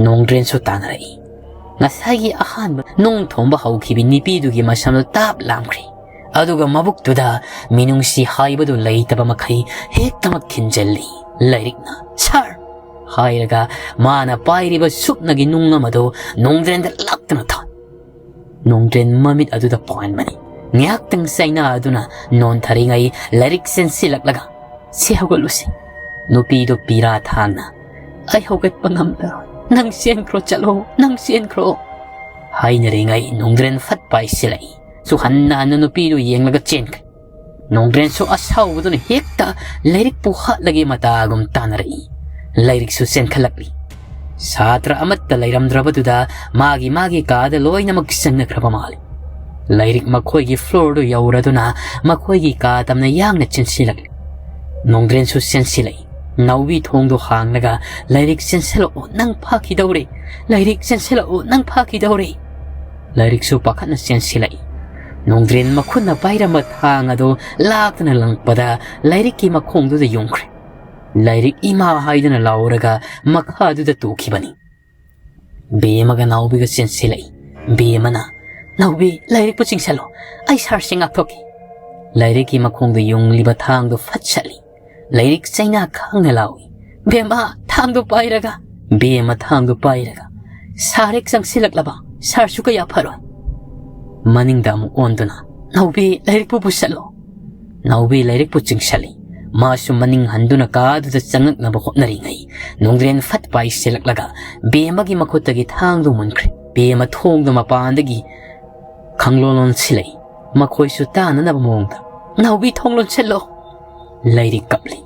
ꯅꯣꯡꯗ꯭ꯔꯦꯟꯁꯨ ꯇꯥꯟꯅꯔꯛꯏ꯫ ꯉꯁꯥꯏꯒꯤ ꯑꯍꯥꯟꯕ ꯅꯨꯡ ꯊꯣꯝꯕ ꯍꯧꯈꯤꯕ ꯅꯨꯄꯤꯗꯨꯒꯤ ꯃꯁꯝꯗꯨ ꯇꯥꯞ ꯂꯥꯝꯈ꯭ꯔꯦ꯫ ꯑꯗꯨꯒ ꯃꯕꯨꯛꯇꯨꯗ ꯃꯤꯅꯨꯡꯁꯤ ꯍꯥꯏꯕꯗꯨ ꯂꯩꯇꯕ ꯃꯈꯩ ꯍꯦꯛꯇꯃꯛ ꯊꯤꯟꯖꯜꯂꯤ꯫ ꯂꯥꯏꯔꯤꯛꯅ "ꯁꯥꯔ!" ꯍꯥꯏꯔꯒ ꯃꯥꯅ ꯄꯥꯏꯔꯤꯕ ꯁꯨꯞꯅꯒꯤ ꯅꯨꯡ ꯑꯃꯗꯨ ꯅꯣꯡꯗ꯭ꯔꯦꯟꯗ ꯂꯥꯛꯇꯨꯅ ꯊꯥ꯫ ꯅꯣꯡꯗ꯭ꯔꯦꯟ ꯃꯃꯤꯠ ꯑꯗꯨꯗ ꯄꯥꯟꯕꯅꯤ꯫ ꯉꯥꯏꯍꯥꯛꯇꯪ ꯆꯩꯅꯥ ꯑꯗꯨꯅ ꯅꯣꯟꯊꯔꯤꯉꯩ ꯂꯥꯏꯔꯤꯛ ꯆꯦꯟꯁꯤꯜꯂꯛꯂꯒ, "ꯁꯦ ꯍꯧꯒꯠꯂꯨꯁꯤ꯫" ꯅꯨꯄꯤꯗꯨ ꯄꯤꯔꯥ ꯊꯥꯅ, "ꯑꯩ ꯍꯧꯒꯠꯄ ꯉꯝꯂꯔꯣꯏ꯫ ꯅꯪ ꯆꯦꯟꯈ꯭ꯔꯣ, ꯆꯠꯂꯣ, ꯅꯪ ꯆꯦꯟꯈ꯭ꯔꯣ꯫" ꯍꯥꯏꯅꯔꯤꯉꯩ ꯅꯣꯡꯗ꯭ꯔꯦꯟ ꯐꯠ ꯄꯥꯏꯁꯤꯜꯂꯛꯏ꯫ ꯁꯨ ꯍꯟꯅ ꯍꯟꯅ ꯅꯨꯄꯤꯗꯨ ꯌꯦꯡꯂꯒ ꯆꯦꯟꯈ꯭ꯔꯦ꯫ ꯅꯣꯡꯗ꯭ꯔꯦꯟꯁꯨ ꯑꯁꯥꯎꯕꯗꯨꯅ ꯍꯦꯛꯇ ꯂꯥꯏꯔꯤꯛꯄꯨ ꯍꯥꯠꯂꯒꯦ ꯃꯇꯥꯒꯨꯝ ꯇꯥꯟꯅꯔꯛꯏ꯫ ꯂꯥꯏꯔꯤꯛꯁꯨ ꯆꯦꯟꯈꯠꯂꯛꯂꯤ꯫ ꯁꯥꯇ꯭ꯔ ꯑꯃꯠꯇ ꯂꯩꯔꯝꯗ꯭ꯔꯕꯗꯨꯗ ꯃꯥꯒꯤ ꯃꯥꯒꯤ ꯀꯥꯗ ꯂꯣꯏꯅꯃꯛ ꯆꯪꯅꯈ꯭ꯔꯕ ꯃꯥꯜꯂꯤ꯫ ꯂꯥꯏꯔꯤꯛ ꯃꯈꯣꯏꯒꯤ ꯐ꯭ꯂꯣꯔꯗꯨ ꯌꯧꯔꯗꯨꯅ ꯃꯈꯣꯏꯒꯤ ꯀꯥ ꯇꯝꯅ ꯌꯥꯡꯅ ꯆꯦꯟꯁꯤꯜꯂꯛꯂꯤ꯫ ꯅꯣꯡꯗ꯭ꯔꯦꯟꯁꯨ ꯆꯦꯟꯁꯤꯜꯂꯛꯏ꯫ ꯅꯥꯎꯕꯤ ꯊꯣꯡꯗꯨ ꯍꯥꯡꯂꯒ, "ꯂꯥꯏꯔꯤꯛ ꯆꯦꯟꯁꯤꯜꯂꯛꯑꯣ, ꯅꯪ ꯐꯥꯈꯤꯗꯧꯔꯦ꯫ ꯂꯥꯏꯔꯤꯛ ꯆꯦꯟꯁꯤꯜꯂꯛꯑꯣ, ꯅꯪ ꯐꯥꯈꯤꯗꯧꯔꯦ꯫" ꯂꯥꯏꯔꯤꯛꯁꯨ ꯄꯥꯈꯠꯅ ꯆꯦꯟꯁꯤꯜꯂꯛꯏ꯫ ꯅꯣꯡꯗ꯭ꯔꯦꯟ ꯃꯈꯨꯠꯅ ꯄꯥꯏꯔꯝꯕ ꯊꯥꯡ ꯑꯗꯨ ꯂꯥꯛꯇꯅ ꯂꯪꯉꯛꯄꯗ ꯂꯥꯏꯔꯤꯛꯀꯤ ꯃꯈꯣꯡꯗꯨꯗ ꯌꯨꯡꯈ꯭ꯔꯦ꯫ ꯂꯥꯏꯔꯤꯛ ꯏꯃꯥ ꯍꯥꯏꯗꯨꯅ ꯂꯥꯎꯔꯒ ꯃꯈꯥꯗꯨꯗ ꯇꯨꯈꯤꯕꯅꯤ꯫ ꯕꯦꯝꯃꯒ ꯅꯥꯎꯕꯤꯒ ꯆꯦꯟꯁꯤꯜꯂꯛꯏ꯫ ꯕꯦꯝꯃꯅ, "ꯅꯥꯎꯕꯤ, ꯂꯥꯏꯔꯤꯛꯄꯨ ꯆꯤꯡꯁꯜꯂꯣ, ꯑꯩ ꯁꯥꯔꯁꯦ ꯉꯥꯛꯊꯣꯛꯀꯦ꯫" ꯂꯥꯏꯔꯤꯛꯀꯤ ꯃꯈꯣꯡꯗ ꯌꯨꯡꯂꯤꯕ ꯊꯥꯡꯗꯨ ꯐꯠ ꯁꯠꯂꯤ꯫ ꯂꯥꯏꯔꯤꯛ ꯆꯩꯅꯥ ꯈꯥꯡꯅ ꯂꯥꯎꯏ, "ꯕꯦꯝꯃ, ꯊꯥꯡꯗꯣ ꯄꯥꯏꯔꯒ!" ꯕꯦꯝꯃ ꯊꯥꯡꯗꯣ ꯄꯥꯏꯔꯒ, "ꯁꯥꯔ ꯍꯦꯛ ꯆꯪꯁꯤꯜꯂꯛꯂꯕ ꯁꯥꯔꯁꯨ ꯀꯌꯥ ꯐꯔꯣꯏ꯫" ꯃꯅꯤꯡꯗ ꯑꯃꯨꯛ ꯑꯣꯟꯗꯨꯅ, "ꯅꯥꯎꯕꯤ, ꯂꯥꯏꯔꯤꯛꯄꯨ ꯄꯨꯁꯜꯂꯣ꯫" ꯅꯥꯎꯕꯤ ꯂꯥꯏꯔꯤꯛꯄꯨ ꯆꯤꯡꯁꯜꯂꯤ꯫ ꯃꯥꯁꯨ ꯃꯅꯤꯡ ꯍꯟꯗꯨꯅ ꯀꯥꯗꯨꯗ ꯆꯪꯉꯛꯅꯕ ꯍꯣꯠꯅꯔꯤꯉꯩ ꯅꯣꯡꯗ꯭ꯔꯦꯟ ꯐꯠ ꯄꯥꯏꯁꯤꯜꯂꯛꯂꯒ ꯕꯦꯝꯃꯒꯤ ꯃꯈꯨꯠꯇꯒꯤ ꯊꯥꯡꯗꯨ ꯃꯨꯟꯈ꯭ꯔꯦ꯫ ꯕꯦꯝꯃ ꯊꯣꯡꯗꯨ ꯃꯄꯥꯟꯗꯒꯤ ꯈꯪꯂꯣꯟ ꯂꯣꯟꯁꯤꯜꯂꯛꯏ꯫ ꯃꯈꯣꯏꯁꯨ ꯇꯥꯅꯅꯕ ꯃꯑꯣꯡꯗ, "ꯅꯥꯎꯕꯤ, ꯊꯣꯡ ꯂꯣꯟꯁꯤꯜꯂꯣ!" ꯂꯥꯏꯔꯤꯛ ꯀꯞꯂꯤ꯫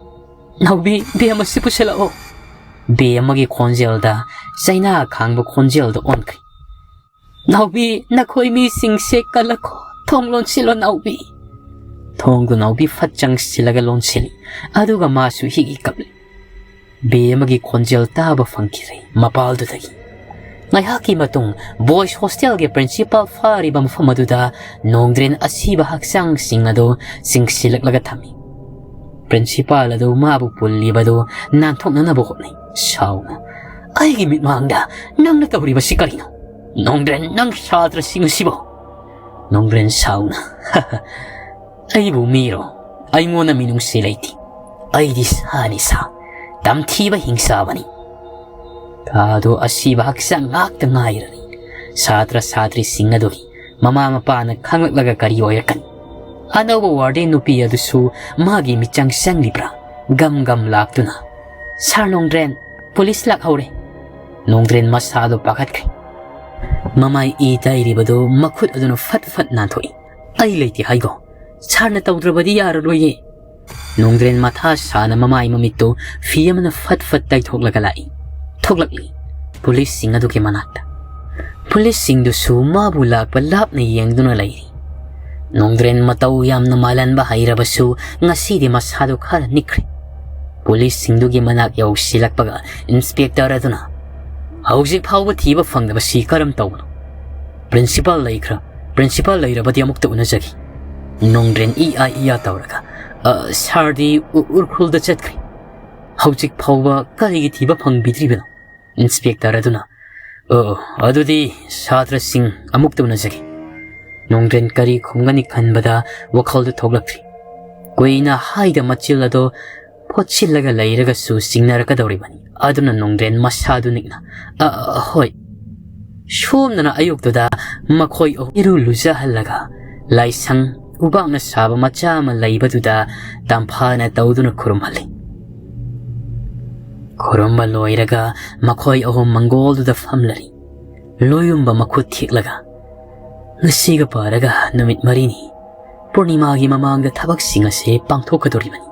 "ꯅꯥꯎꯕꯤ, ꯕꯦꯝꯃ ꯁꯤ ꯄꯨꯁꯤꯜꯂꯛꯑꯣ!" ꯕꯦꯝꯃꯒꯤ ꯈꯣꯟꯖꯦꯜꯗ ꯆꯩꯅꯥ ꯈꯥꯡꯕ ꯈꯣꯟꯖꯦꯜꯗ ꯑꯣꯟꯈ꯭ꯔꯦ꯫ "ꯅꯥꯎꯕꯤ, ꯅꯈꯣꯏ ꯃꯤꯁꯤꯡꯁꯦ ꯀꯜꯂꯛꯈꯣ, ꯊꯣꯡ ꯂꯣꯟꯁꯤꯜꯂꯣ ꯅꯥꯎꯕꯤ!" ꯊꯣꯡꯗꯨ ꯅꯥꯎꯕꯤ ꯐꯠ ꯆꯪꯁꯤꯜꯂꯒ ꯂꯣꯟꯁꯤꯜꯂꯤ, ꯑꯗꯨꯒ ꯃꯥꯁꯨ ꯍꯤꯒꯤ ꯀꯞꯂꯤ꯫ ꯕꯦꯝꯃꯒꯤ ꯈꯣꯟꯖꯦꯜ ꯇꯥꯕ ꯐꯪꯈꯤꯗ꯭ꯔꯦ ꯃꯄꯥꯜꯗꯨꯗꯒꯤ꯫ ꯉꯥꯏꯍꯥꯛꯀꯤ ꯃꯇꯨꯡ ꯕꯣꯏꯁ ꯍꯣꯁꯇꯦꯜꯒꯤ ꯄ꯭ꯔꯤꯟꯁꯤꯄꯥꯜ ꯐꯥꯔꯤꯕ ꯃꯐꯝ ꯑꯗꯨꯗ ꯅꯣꯡꯗ꯭ꯔꯦꯟ ꯑꯁꯤꯕ ꯍꯛꯆꯥꯡꯁꯤꯡ ꯑꯗꯨ ꯆꯤꯡꯁꯤꯜꯂꯛꯂꯒ ꯊꯝꯃꯤ꯫ ꯄ꯭ꯔꯤꯟꯁꯤꯄꯥꯜ ꯑꯗꯨ ꯃꯥꯕꯨ ꯄꯨꯜꯂꯤꯕꯗꯨ ꯅꯥꯟꯊꯣꯛꯅꯅꯕ ꯍꯣꯠꯅꯩ꯫ ꯁꯥꯎꯅ, "ꯑꯩꯒꯤ ꯃꯤꯠꯃꯥꯡꯗ ꯅꯪꯅ ꯇꯧꯔꯤꯕꯁꯤ ꯀꯔꯤꯅꯣ? ꯅꯣꯡꯗ꯭ꯔꯦꯟ, ꯅꯪ ꯁꯥꯇ꯭ꯔꯁꯤꯡ ꯑꯁꯤꯕꯨ!" ꯅꯣꯡꯗ꯭ꯔꯦꯟ ꯁꯥꯎꯅ, "ꯑꯩꯕꯨ ꯃꯤꯔꯣ? ꯑꯩꯉꯣꯟꯗ ꯃꯤꯅꯨꯡꯁꯤ ꯂꯩꯇꯦ꯫ ꯑꯩꯗꯤ ꯁꯥꯅꯤ ꯁꯥ, ꯇꯝꯊꯤꯕ ꯍꯤꯡꯆꯥꯕꯅꯤ꯫" ꯀꯥꯗꯣ ꯑꯁꯤꯕ ꯍꯛꯆꯥꯡ ꯉꯥꯛꯇ ꯉꯥꯏꯔꯅꯤ꯫ ꯁꯥꯇ꯭ꯔ ꯁꯥꯇ꯭ꯔꯤꯁꯤꯡ ꯑꯗꯨꯒꯤ ꯃꯃꯥ ꯃꯄꯥꯅ ꯈꯪꯂꯛꯂꯒ ꯀꯔꯤ ꯑꯣꯏꯔꯛꯀꯅꯤ? ꯑꯅꯧꯕ ꯋꯥꯔꯗꯦꯟ ꯅꯨꯄꯤ ꯑꯗꯨꯁꯨ ꯃꯥꯒꯤ ꯃꯤꯆꯪ ꯆꯪꯂꯤꯕ꯭ꯔꯥ? ꯒꯝ ꯒꯝ ꯂꯥꯛꯇꯨꯅ, "ꯁꯥꯔ ꯅꯣꯡꯗ꯭ꯔꯦꯟ, ꯄꯨꯂꯤꯁ ꯂꯥꯛꯍꯧꯔꯦ!" ꯅꯣꯡꯗ꯭ꯔꯦꯟ ꯃꯁꯥꯗꯣ ꯄꯥꯈꯠꯈ꯭ꯔꯦ꯫ ꯃꯃꯥꯏ ꯏ ꯇꯩꯔꯤꯕꯗꯨ ꯃꯈꯨꯠ ꯑꯗꯨꯅ ꯐꯠ ꯐꯠ ꯅꯥꯟꯊꯣꯛꯏ꯫ "ꯑꯩ ꯂꯩꯇꯦ ꯍꯥꯏꯒꯣ꯫ ꯁꯥꯔꯅ ꯇꯧꯗ꯭ꯔꯕꯗꯤ ꯌꯥꯔꯔꯣꯏꯌꯦ꯫" ꯅꯣꯡꯗ꯭ꯔꯦꯟ ꯃꯊꯥ ꯁꯥꯅ ꯃꯃꯥꯏ ꯃꯃꯤꯠꯇꯨ ꯐꯤ ꯑꯃꯅ ꯐꯠ ꯐꯠ ꯇꯩꯊꯣꯛꯂꯒ ꯂꯥꯛꯏ꯫ ꯊꯣꯛꯂꯛꯂꯤ꯫ ꯄꯨꯂꯤꯁꯁꯤꯡ ꯑꯗꯨꯒꯤ ꯃꯅꯥꯛꯇ꯫ ꯄꯨꯂꯤꯁꯁꯤꯡꯗꯨꯁꯨ ꯃꯥꯕꯨ ꯂꯥꯛꯄ ꯂꯥꯞꯅ ꯌꯦꯡꯗꯨꯅ ꯂꯩꯔꯤ꯫ ꯅꯣꯡꯗ꯭ꯔꯦꯟ ꯃꯇꯧ ꯌꯥꯝꯅ ꯃꯥꯜꯍꯟꯕ ꯍꯩꯔꯕꯁꯨ ꯉꯁꯤꯗꯤ ꯃꯁꯥꯗꯨ ꯈꯔ ꯅꯤꯛꯈ꯭ꯔꯦ꯫ ꯄꯨꯂꯤꯁꯁꯤꯡꯗꯨꯒꯤ ꯃꯅꯥꯛ ꯌꯧꯁꯤꯜꯂꯛꯄꯒ ꯏꯟꯁꯄꯦꯛꯇꯔ ꯑꯗꯨꯅ, "ꯍꯧꯖꯤꯛ ꯐꯥꯎꯕ ꯊꯤꯕ ꯐꯪꯗꯕꯁꯤ ꯀꯔꯝ ꯇꯧꯕꯅꯣ? ꯄ꯭ꯔꯤꯟꯁꯤꯄꯥꯜ ꯂꯩꯈ꯭ꯔꯥ? "ꯄ꯭ꯔꯤꯟꯁꯤꯄꯥꯜ ꯂꯩꯔꯕꯗꯤ ꯑꯃꯨꯛꯇ ꯎꯅꯖꯒꯦ꯫" ꯅꯣꯡꯗ꯭ꯔꯦꯟ ꯏ ꯑꯥ ꯏ ꯑꯥ ꯇꯧꯔꯒ, "ꯑ, ꯁꯥꯔꯗꯤ ꯎ-, ꯎꯔꯈꯨꯜꯗ ꯆꯠꯈ꯭ꯔꯦ꯫ ꯍꯧꯖꯤꯛ ꯐꯥꯎꯕ ꯀꯔꯤꯒꯤ ꯊꯤꯕ ꯐꯪꯕꯤꯗ꯭ꯔꯤꯕꯅꯣ?" ꯏꯟꯁꯄꯦꯛꯇꯔ ꯑꯗꯨꯅ, "ꯑꯣ, ꯑꯗꯨꯗꯤ ꯁꯥꯇ꯭ꯔꯁꯤꯡ ꯑꯃꯨꯛꯇ ꯎꯅꯖꯒꯦ꯫" ꯅꯣꯡꯗ꯭ꯔꯦꯟ ꯀꯔꯤ ꯈꯨꯝꯒꯅꯤ ꯈꯟꯕꯗ ꯋꯥꯈꯜꯗꯨ ꯊꯣꯛꯂꯛꯇ꯭ꯔꯤ꯫ ꯀꯨꯏꯅ ꯍꯥꯏꯗ ꯃꯆꯤꯜ ꯑꯗꯣ ꯐꯣꯠꯆꯤꯜꯂꯒ ꯂꯩꯔꯒꯁꯨ ꯆꯤꯡꯅꯔꯛꯀꯗꯧꯔꯤꯕꯅꯤ꯫ ꯑꯗꯨꯅ ꯅꯣꯡꯗ꯭ꯔꯦꯟ ꯃꯁꯥꯗꯨ ꯅꯤꯛꯅ, "ꯑ, ꯑ, ꯍꯣꯏ꯫" ꯁꯣꯝꯗꯅ ꯑꯌꯨꯛꯇꯨꯗ ꯃꯈꯣꯏ ꯑꯍꯨꯝ ꯏꯔꯨ ꯂꯨꯖꯍꯜꯂꯒ ꯂꯥꯏꯁꯪ ꯎꯕꯥꯛꯅ ꯁꯥꯕ ꯃꯆꯥ ꯑꯃ ꯂꯩꯕꯗꯨꯗ ꯇꯝꯐꯥꯅ ꯇꯧꯗꯨꯅ ꯈꯨꯔꯨꯝꯍꯜꯂꯤ꯫ ꯈꯨꯔꯨꯝꯕ ꯂꯣꯏꯔꯒ ꯃꯈꯣꯏ ꯑꯍꯨꯝ ꯃꯪꯒꯣꯜꯗꯨꯗ ꯐꯝꯂꯔꯤ꯫ ꯂꯣꯌꯨꯝꯕ ꯃꯈꯨꯠ ꯊꯦꯛꯂꯒ, "ꯉꯁꯤꯒ ꯄꯥꯔꯒ ꯅꯨꯃꯤꯠ ꯃꯔꯤꯅꯤ꯫ ꯄꯨꯔꯅꯤꯃꯥꯒꯤ ꯃꯃꯥꯡꯗ ꯊꯕꯛꯁꯤꯡ ꯑꯁꯤ ꯄꯥꯡꯊꯣꯛꯀꯗꯧꯔꯤꯕꯅꯤ꯫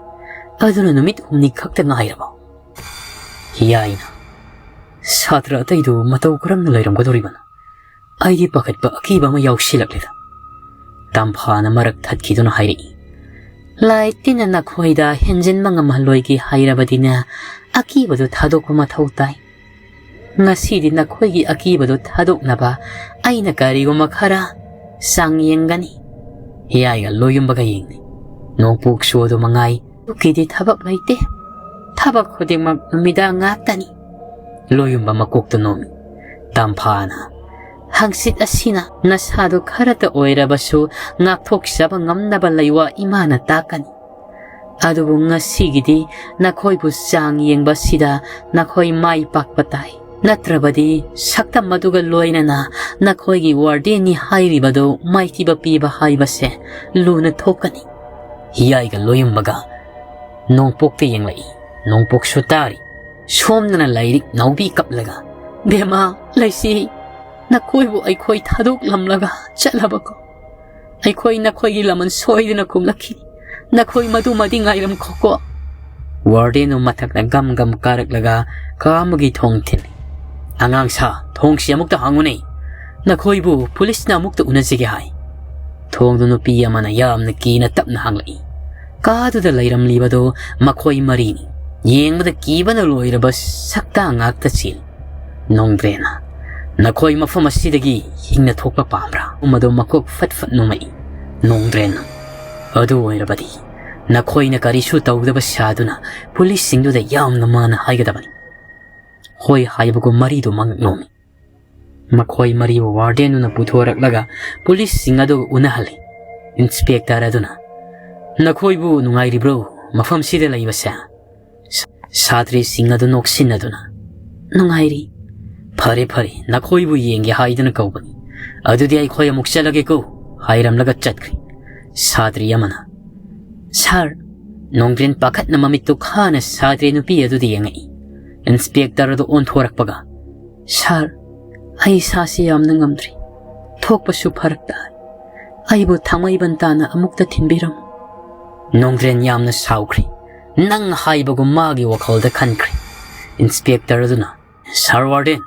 ꯑꯗꯨꯅ ꯅꯨꯃꯤꯠ ꯍꯨꯝꯅꯤ ꯈꯛꯇ ꯉꯥꯏꯔꯕ꯫" ꯍꯤꯌꯥꯏꯅ, "ꯁꯥꯇ꯭ꯔ ꯑꯇꯩꯗꯨ ꯃꯇꯧ ꯀꯔꯝꯅ ꯂꯩꯔꯝꯒꯗꯧꯔꯤꯕꯅꯣ? ꯑꯩꯗꯤ ꯄꯥꯈꯠꯄ ꯑꯀꯤꯕ ꯑꯃ ꯌꯥꯎꯁꯤꯜꯂꯛꯂꯦꯗ꯫" ꯇꯝꯐꯥꯅ ꯃꯔꯛ ꯊꯠꯈꯤꯗꯨꯅ ꯍꯥꯏꯔꯛꯏ, "ꯂꯥꯏ ꯇꯤꯟꯅ ꯅꯈꯣꯏꯗ ꯍꯦꯟꯖꯤꯟꯕ ꯉꯝꯍꯜꯂꯣꯏꯒꯦ ꯍꯥꯏꯔꯕꯗꯤꯅꯦ, ꯑꯀꯤꯕꯗꯨ ꯊꯥꯗꯣꯛꯄ ꯃꯊꯧ ꯇꯥꯏ꯫ ꯉꯁꯤꯗꯤ ꯅꯈꯣꯏꯒꯤ ꯑꯀꯤꯕꯗꯨ ꯊꯥꯗꯣꯛꯅꯕ ꯑꯩꯅ ꯀꯔꯤꯒꯨꯝꯕ ꯈꯔ ꯆꯥꯡ ꯌꯦꯡꯒꯅꯤ꯫" ꯍꯤꯌꯥꯏꯒ ꯂꯣꯌꯨꯝꯕꯒ ꯌꯦꯡꯅꯩ꯫ ꯅꯣꯡꯄꯣꯛꯁꯨ ꯑꯗꯨ ꯃꯉꯥꯏ꯫ "ꯑꯗꯨꯒꯤꯗꯤ ꯊꯕꯛ ꯂꯩꯇꯦ꯫ ꯊꯕꯛ ꯈꯨꯗꯤꯡꯃꯛ ꯅꯨꯃꯤꯗꯥꯡ ꯉꯥꯛꯇꯅꯤ꯫" ꯂꯣꯌꯨꯝꯕ ꯃꯀꯣꯛꯇ ꯅꯣꯝꯃꯤ꯫ ꯇꯝꯐꯥꯅ, "ꯍꯪꯆꯤꯠ ꯑꯁꯤꯅ ꯅꯁꯥꯗꯨ ꯈꯔꯇ ꯑꯣꯏꯔꯕꯁꯨ ꯉꯥꯛꯊꯣꯛꯆꯕ ꯉꯝꯅꯕ ꯂꯩꯋꯥ ꯏꯃꯥꯅ ꯇꯥꯛꯀꯅꯤ꯫ ꯑꯗꯨꯕꯨ ꯉꯁꯤꯒꯤꯗꯤ ꯅꯈꯣꯏꯕꯨ ꯆꯥꯡ ꯌꯦꯡꯕꯁꯤꯗ ꯅꯈꯣꯏ ꯃꯥꯏ ꯄꯥꯛꯄ ꯇꯥꯏ꯫ ꯅꯠꯇ꯭ꯔꯕꯗꯤ ꯁꯛꯇꯝ ꯑꯗꯨꯒ ꯂꯣꯏꯅꯅ ꯅꯈꯣꯏꯒꯤ ꯋꯥꯔꯗꯦꯟꯅꯤ ꯍꯥꯏꯔꯤꯕꯗꯨ ꯃꯥꯏꯊꯤꯕ ꯄꯤꯕ ꯍꯥꯏꯕꯁꯦ ꯂꯨꯅ ꯊꯣꯛꯀꯅꯤ꯫" ꯍꯤꯌꯥꯏꯒ ꯂꯣꯌꯨꯝꯕꯒ ꯅꯣꯡꯄꯣꯛꯇ ꯌꯦꯡꯂꯛꯏ꯫ ꯅꯣꯡꯄꯣꯛꯁꯨ ꯇꯥꯔꯤ꯫ ꯁꯣꯝꯗꯅ ꯂꯥꯏꯔꯤꯛ ꯅꯥꯎꯕꯤ ꯀꯞꯂꯒ, "ꯕꯦꯝꯃ, ꯂꯩꯁꯤ, ꯅꯈꯣꯏꯕꯨ ꯑꯩꯈꯣꯏ ꯊꯥꯗꯣꯛꯂꯝꯂꯒ ꯆꯠꯂꯕꯀꯣ? ꯑꯩꯈꯣꯏ ꯅꯈꯣꯏꯒꯤ ꯂꯃꯟ ꯁꯣꯏꯗꯅ ꯈꯨꯝꯂꯛꯈꯤꯅꯤ꯫ ꯅꯈꯣꯏ ꯃꯗꯨꯃꯗꯤ ꯉꯥꯏꯔꯝꯈꯣꯀꯣ꯫" ꯋꯥꯔꯗꯦꯟꯗꯨ ꯃꯊꯛꯇ ꯒꯝ ꯒꯝ ꯀꯥꯔꯛꯂꯒ ꯀꯥ ꯑꯃꯒꯤ ꯊꯣꯡ ꯊꯤꯜꯂꯤ꯫ "ꯑꯉꯥꯡ ꯁꯥ, ꯊꯣꯡꯁꯤ ꯑꯃꯨꯛꯇ ꯍꯥꯡꯉꯨꯅꯦ꯫ ꯅꯈꯣꯏꯕꯨ ꯄꯨꯂꯤꯁꯅ ꯑꯃꯨꯛꯇ ꯎꯅꯖꯒꯦ ꯍꯥꯏ꯫" ꯊꯣꯡꯗꯨ ꯅꯨꯄꯤ ꯑꯃꯅ ꯌꯥꯝꯅ ꯀꯤꯅ ꯇꯞꯅ ꯍꯥꯡꯂꯛꯏ꯫ ꯀꯥꯗꯨꯗ ꯂꯩꯔꯝꯂꯤꯕꯗꯨ ꯃꯈꯣꯏ ꯃꯔꯤꯅꯤ꯫ ꯌꯦꯡꯕꯗ ꯀꯤꯕꯅ ꯂꯣꯏꯔꯕ ꯁꯛꯇꯥ ꯉꯥꯛꯇ ꯆꯦꯜꯂꯤ꯫ ꯅꯣꯡꯗ꯭ꯔꯦꯅ, "ꯅꯈꯣꯏ ꯃꯐꯝ ꯑꯁꯤꯗꯒꯤ ꯍꯤꯡꯅ ꯊꯣꯛꯄ ꯄꯥꯝꯕ꯭ꯔꯥ?" ꯃꯗꯨ ꯃꯀꯣꯛ ꯐꯠ ꯐꯠ ꯅꯣꯝꯃꯛꯏ꯫ ꯅꯣꯡꯗ꯭ꯔꯦꯟꯅ, "ꯑꯗꯨ ꯑꯣꯏꯔꯕꯗꯤ ꯅꯈꯣꯏꯅ ꯀꯔꯤꯁꯨ ꯇꯧꯗꯕ ꯁꯥꯗꯨꯅ ꯄꯨꯂꯤꯁꯁꯤꯡꯗꯨꯗ ꯌꯥꯝꯅ ꯃꯥꯟꯅ ꯍꯥꯏꯒꯗꯕꯅꯤ"꯫ ꯍꯣꯏ ꯍꯥꯏꯕꯒꯨꯝ ꯃꯔꯤꯗꯨ ꯃꯉꯛ ꯅꯣꯝꯃꯤ꯫ ꯃꯈꯣꯏ ꯃꯔꯤꯕꯨ ꯋꯥꯔꯗꯦꯟꯗꯨꯅ ꯄꯨꯊꯣꯔꯛꯂꯒ ꯄꯨꯂꯤꯁꯁꯤꯡ ꯑꯗꯨ ꯎꯅꯍꯜꯂꯤ꯫ ꯏꯟꯁꯄꯦꯛꯇꯔ ꯑꯗꯨꯅ, "ꯅꯈꯣꯏꯕꯨ ꯅꯨꯡꯉꯥꯏꯔꯤꯕ꯭ꯔꯣ ꯃꯐꯝꯁꯤꯗ ꯂꯩꯕꯁꯦ?" ꯁ-, ꯁꯥꯇ꯭ꯔꯤꯁꯤꯡ ꯑꯗꯨ ꯅꯣꯛꯁꯤꯟꯅꯗꯨꯅ, "ꯅꯨꯡꯉꯥꯏꯔꯤ"꯫ "ꯐꯔꯦ ꯐꯔꯦ, ꯅꯈꯣꯏꯕꯨ ꯌꯦꯡꯒꯦ ꯍꯥꯏꯗꯨꯅ ꯀꯧꯕꯅꯤ꯫ ꯑꯗꯨꯗꯤ ꯑꯩꯈꯣꯏ ꯑꯃꯨꯛ ꯆꯠꯂꯒꯦꯀꯣ" ꯍꯥꯏꯔꯝꯂꯒ ꯆꯠꯈ꯭ꯔꯤ꯫ ꯁꯥꯇ꯭ꯔꯤ ꯑꯃꯅ, "ꯁꯥꯔ"꯫ ꯅꯣꯡꯗ꯭ꯔꯦꯟ ꯄꯥꯈꯠꯅ ꯃꯃꯤꯠꯇꯨ ꯈꯥꯅ ꯁꯥꯇ꯭ꯔꯤ ꯅꯨꯄꯤ ꯑꯗꯨꯗ ꯌꯦꯡꯉꯛꯏ꯫ ꯏꯟꯁꯄꯦꯛꯇꯔ ꯑꯗꯨ ꯑꯣꯟꯊꯣꯔꯛꯄꯒ, "ꯁꯥꯔ, ꯑꯩ ꯏꯁꯥꯁꯤ ꯌꯥꯝꯅ ꯉꯝꯗ꯭ꯔꯤ꯫ ꯊꯣꯛꯄꯁꯨ ꯐꯔꯛ ꯇꯥꯏ꯫ ꯑꯩꯕꯨ ꯊꯥꯡꯃꯩꯕꯟ ꯇꯥꯟꯅ ꯑꯃꯨꯛꯇ ꯊꯤꯟꯕꯤꯔꯝꯃꯨ"꯫ ꯅꯣꯡꯗ꯭ꯔꯦꯟ ꯌꯥꯝꯅ ꯁꯥꯎꯈ꯭ꯔꯦ꯫ ꯅꯪ ꯍꯥꯏꯕꯒꯨꯝ ꯃꯥꯒꯤ ꯋꯥꯈꯜꯗ ꯈꯟꯈ꯭ꯔꯦ꯫ ꯏꯟꯁꯄꯦꯛꯇꯔ ꯑꯗꯨꯅ, "ꯁꯥꯔ ꯋꯥꯔꯗꯦꯟ,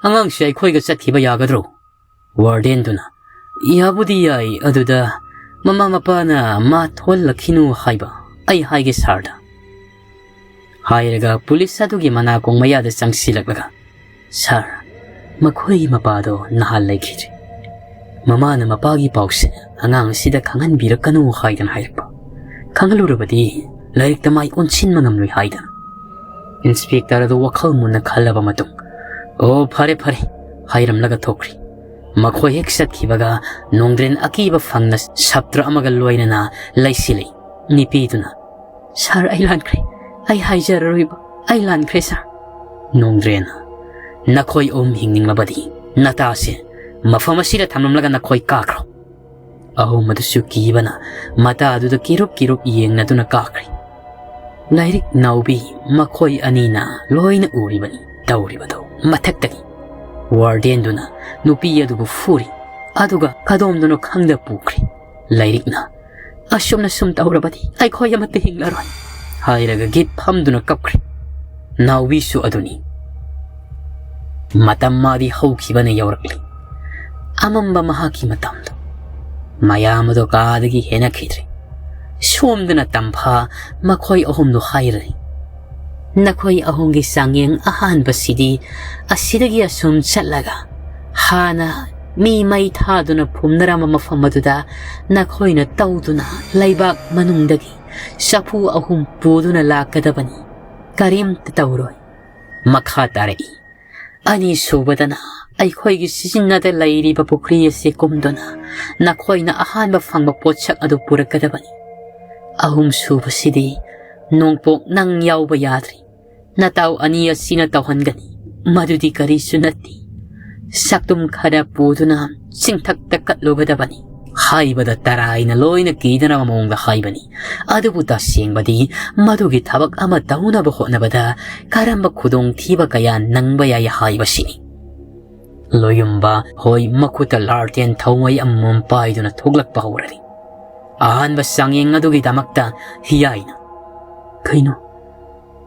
ꯑꯉꯥꯡꯁꯤ ꯑꯩꯈꯣꯏꯒ ꯆꯠꯈꯤꯕ ꯌꯥꯒꯗ꯭ꯔꯣ?" ꯋꯥꯔꯗꯦꯟꯗꯨꯅ, "ꯌꯥꯕꯨꯗꯤ ꯌꯥꯏ, ꯑꯗꯨꯗ ꯃꯃꯥ ꯃꯄꯥꯅ ꯃꯥ ꯊꯣꯛꯍꯜꯂꯛꯈꯤꯅꯨ ꯍꯥꯏꯕ ꯑꯩ ꯍꯥꯏꯒꯦ ꯁꯥꯔꯗ" ꯍꯥꯏꯔꯒ ꯄꯨꯂꯤꯁ ꯑꯗꯨꯒꯤ ꯃꯅꯥꯀꯣꯡ ꯃꯌꯥꯗ ꯆꯪꯁꯤꯜꯂꯛꯂꯒ, "ꯁꯥꯔ, ꯃꯈꯣꯏꯒꯤ ꯃꯄꯥꯗꯣ ꯅꯍꯥꯟ ꯂꯩꯈꯤꯗ꯭ꯔꯦ꯫ ꯃꯃꯥꯅ ꯃꯄꯥꯒꯤ ꯄꯥꯎꯁꯦ ꯑꯉꯥꯡ ꯑꯁꯤꯗ ꯈꯪꯍꯟꯕꯤꯔꯛꯀꯅꯨ ꯍꯥꯏꯗꯅ ꯍꯥꯏꯔꯛꯄ꯫ ꯈꯪꯍꯜꯂꯨꯔꯕꯗꯤ ꯂꯥꯏꯔꯤꯛꯇ ꯃꯥꯏ ꯑꯣꯟꯁꯤꯟꯕ ꯉꯝꯂꯣꯏ" ꯍꯥꯏꯗꯅ꯫ ꯏꯟꯁꯄꯦꯛꯇꯔ ꯑꯗꯨ ꯋꯥꯈꯜ ꯃꯨꯟꯅ ꯈꯜꯂꯕ ꯃꯇꯨꯡ, "ꯑꯣ, ꯐꯔꯦ ꯐꯔꯦ" ꯍꯥꯏꯔꯝꯂꯒ ꯊꯣꯛꯈ꯭ꯔꯤ꯫ ꯃꯈꯣꯏ ꯍꯦꯛ ꯆꯠꯈꯤꯕꯒ ꯅꯣꯡꯗ꯭ꯔꯦꯟ ꯑꯀꯤꯕ ꯐꯪꯅ ꯁꯥꯇ꯭ꯔ ꯑꯃꯒ ꯂꯣꯏꯅꯅ ꯂꯩꯁꯤꯜꯂꯤ꯫ ꯅꯨꯄꯤꯗꯨꯅ, "ꯁꯥꯔ, ꯑꯩ ꯂꯥꯟꯈ꯭ꯔꯦ꯫ ꯑꯩ ꯍꯥꯏꯖꯔꯔꯣꯏꯕ꯫ ꯑꯩ ꯂꯥꯟꯈ꯭ꯔꯦ, ꯁꯥꯔ"꯫ ꯅꯣꯡꯗ꯭ꯔꯦꯟ, "ꯅꯈꯣꯏ ꯑꯍꯨꯝ ꯍꯤꯡꯅꯤꯡꯂꯕꯗꯤ ꯅꯇꯥꯁꯦ ꯃꯐꯝ ꯑꯁꯤꯗ ꯊꯝꯂꯝꯂꯒ ꯅꯈꯣꯏ ꯀꯥꯈ꯭ꯔꯣ"꯫ ꯑꯍꯨꯝ ꯑꯗꯨꯁꯨ ꯀꯤꯕꯅ ꯃꯇꯥ ꯑꯗꯨꯗ ꯀꯤꯔꯨꯞ ꯀꯤꯔꯨꯞ ꯌꯦꯡꯅꯗꯨꯅ ꯀꯥꯈ꯭ꯔꯦ꯫ ꯂꯥꯏꯔꯤꯛ ꯅꯥꯎꯕꯤ ꯃꯈꯣꯏ ꯑꯅꯤꯅ ꯂꯣꯏꯅ ꯎꯔꯤꯕꯅꯤ ꯇꯧꯔꯤꯕꯗꯨ꯫ ꯃꯊꯛꯇꯒꯤ ꯋꯥꯔꯗꯦꯟꯗꯨꯅ ꯅꯨꯄꯤ ꯑꯗꯨꯕꯨ ꯐꯨꯔꯤ, ꯑꯗꯨꯒ ꯀꯗꯣꯝꯗꯅꯣ ꯈꯪꯗ ꯄꯨꯈ꯭ꯔꯤ꯫ ꯂꯥꯏꯔꯤꯛꯅ, "ꯑꯁꯨꯝꯅ ꯁꯨꯝ ꯇꯧꯔꯕꯗꯤ ꯑꯩꯈꯣꯏ ꯑꯃꯠꯇ ꯍꯤꯡꯂꯔꯣꯏ" ꯍꯥꯏꯔꯒ ꯒꯤꯠ ꯐꯝꯗꯨꯅ ꯀꯞꯈ꯭ꯔꯦ꯫ ꯅꯥꯎꯕꯤꯁꯨ ꯑꯗꯨꯅꯤ꯫ ꯃꯇꯝ ꯃꯥꯗꯤ ꯍꯧꯈꯤꯕꯅ ꯌꯧꯔꯛꯂꯤ꯫ ꯑꯃꯝꯕ ꯃꯍꯥꯛꯀꯤ ꯃꯇꯝꯗꯣ꯫ ꯃꯌꯥꯝ ꯑꯗꯣ ꯀꯥꯗꯒꯤ ꯍꯦꯟꯅꯈꯤꯗ꯭ꯔꯦ꯫ ꯁꯣꯝꯗꯅ ꯇꯝꯐꯥ ꯃꯈꯣꯏ ꯑꯍꯨꯝꯗꯣ ꯍꯥꯏꯔꯤ, "ꯅꯈꯣꯏ ꯑꯍꯨꯝꯒꯤ ꯆꯥꯡꯌꯦꯡ ꯑꯍꯥꯟꯕꯁꯤꯗꯤ ꯑꯁꯤꯗꯒꯤ ꯑꯁꯨꯝ ꯆꯠꯂꯒ ꯍꯥꯟꯅ ꯃꯤ ꯃꯩ ꯊꯥꯗꯨꯅ ꯐꯨꯝꯅꯔꯝꯕ ꯃꯐꯝ ꯑꯗꯨꯗ ꯅꯈꯣꯏꯅ ꯇꯧꯗꯨꯅ ꯂꯩꯕꯥꯛ ꯃꯅꯨꯡꯗꯒꯤ ꯆꯐꯨ ꯑꯍꯨꯝ ꯄꯨꯗꯨꯅ ꯂꯥꯛꯀꯗꯕꯅꯤ꯫ ꯀꯔꯤꯝꯇ ꯇꯧꯔꯣꯏ꯫ ꯃꯈꯥ ꯇꯥꯔꯛꯏ, "ꯑꯅꯤꯁꯨꯕꯗꯅ ꯑꯩꯈꯣꯏꯒꯤ ꯁꯤꯖꯤꯟꯅꯗ ꯂꯩꯔꯤꯕ ꯄꯨꯈ꯭ꯔꯤ ꯑꯁꯤ ꯀꯨꯝꯗꯨꯅ ꯅꯈꯣꯏꯅ ꯑꯍꯥꯟꯕ ꯐꯪꯕ ꯄꯣꯠꯁꯛ ꯑꯗꯨ ꯄꯨꯔꯛꯀꯗꯕꯅꯤ꯫ ꯑꯍꯨꯝꯁꯨꯕꯁꯤꯗꯤ ꯅꯣꯡꯄꯣꯛ ꯅꯪ ꯌꯥꯎꯕ ꯌꯥꯗ꯭ꯔꯤ꯫ ꯅꯇꯥꯎ ꯑꯅꯤ ꯑꯁꯤꯅ ꯇꯧꯍꯟꯒꯅꯤ꯫ ꯃꯗꯨꯗꯤ ꯀꯔꯤꯁꯨ ꯅꯠꯇꯦ꯫ ꯆꯥꯛꯇꯨꯝ ꯈꯔ ꯄꯨꯗꯨꯅ ꯆꯤꯡꯊꯛꯇ ꯀꯠꯂꯨꯒꯗꯕꯅꯤ꯫" ꯍꯥꯏꯕꯗ ꯇꯔꯥꯏꯅ ꯂꯣꯏꯅ ꯀꯤꯗꯅꯕ ꯃꯑꯣꯡꯗ ꯍꯥꯏꯕꯅꯤ꯫ ꯑꯗꯨꯕꯨ ꯇꯁꯦꯡꯕꯗꯤ ꯃꯗꯨꯒꯤ ꯊꯕꯛ ꯑꯃ ꯇꯧꯅꯕ ꯍꯣꯠꯅꯕꯗ ꯀꯔꯝꯕ ꯈꯨꯗꯣꯡꯊꯤꯕ ꯀꯌꯥ ꯅꯪꯕ ꯌꯥꯏ ꯍꯥꯏꯕꯁꯤꯅꯤ꯫ ꯂꯣꯌꯨꯝꯕ ꯍꯣꯏ ꯃꯈꯨꯠꯇ ꯂꯥꯔꯇꯦꯟ ꯊꯧꯃꯩ ꯑꯃꯃꯝ ꯄꯥꯏꯗꯨꯅ ꯊꯣꯛꯂꯛꯄ ꯍꯧꯔꯅꯤ꯫ ꯑꯍꯥꯟꯕ ꯆꯥꯡꯌꯦꯡ ꯑꯗꯨꯒꯤꯗꯃꯛꯇ ꯍꯤꯌꯥꯏꯅ, "ꯀꯩꯅꯣ?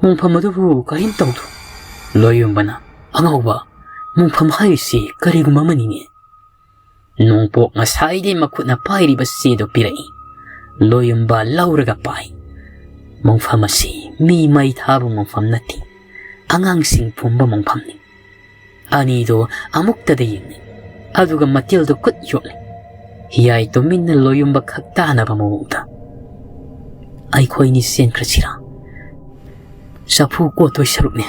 ꯃꯣꯡꯐꯝ ꯑꯗꯨꯕꯨ ꯀꯔꯤꯝ ꯇꯧꯗ꯭ꯔꯣ?" ꯂꯣꯌꯨꯝꯕꯅ, "ꯑꯉꯥꯎꯕ, ꯃꯣꯡꯐꯝ ꯍꯥꯏꯔꯤꯁꯤ ꯀꯔꯤꯒꯨꯝꯕ ꯑꯃꯅꯤꯅꯦ꯫" ꯅꯣꯡꯄꯣꯛ ꯉꯁꯥꯏꯗꯩ ꯃꯈꯨꯠꯅ ꯄꯥꯏꯔꯤꯕ ꯆꯦꯗꯨ ꯄꯤꯔꯛꯏ꯫ ꯂꯣꯌꯨꯝꯕ ꯂꯧꯔꯒ ꯄꯥꯏ꯫ "ꯃꯣꯡꯐꯝ ꯑꯁꯤ ꯃꯤ ꯃꯩ ꯊꯥꯕ ꯃꯣꯡꯐꯝ ꯅꯠꯇꯦ꯫ ꯑꯉꯥꯡꯁꯤꯡ ꯐꯨꯝꯕ ꯃꯣꯡꯐꯝꯅꯤ꯫" ꯑꯅꯤꯗꯨ ꯑꯃꯨꯛꯇꯗ ꯌꯦꯡꯅꯩ꯫ ꯑꯗꯨꯒ ꯃꯇꯤꯜꯗꯨ ꯈꯨꯠ ꯌꯣꯠꯂꯤ꯫ ꯍꯤꯌꯥꯏ ꯇꯨꯃꯤꯟꯅ ꯂꯣꯌꯨꯝꯕ ꯈꯛ ꯇꯥꯅꯕ ꯃꯑꯣꯡꯗ, "ꯑꯩꯈꯣꯏꯅꯤ ꯆꯦꯟꯈ꯭ꯔꯁꯤꯔꯥ? ꯆꯐꯨ ꯀꯣꯠꯇꯣꯏ ꯁꯔꯨꯛꯅꯦ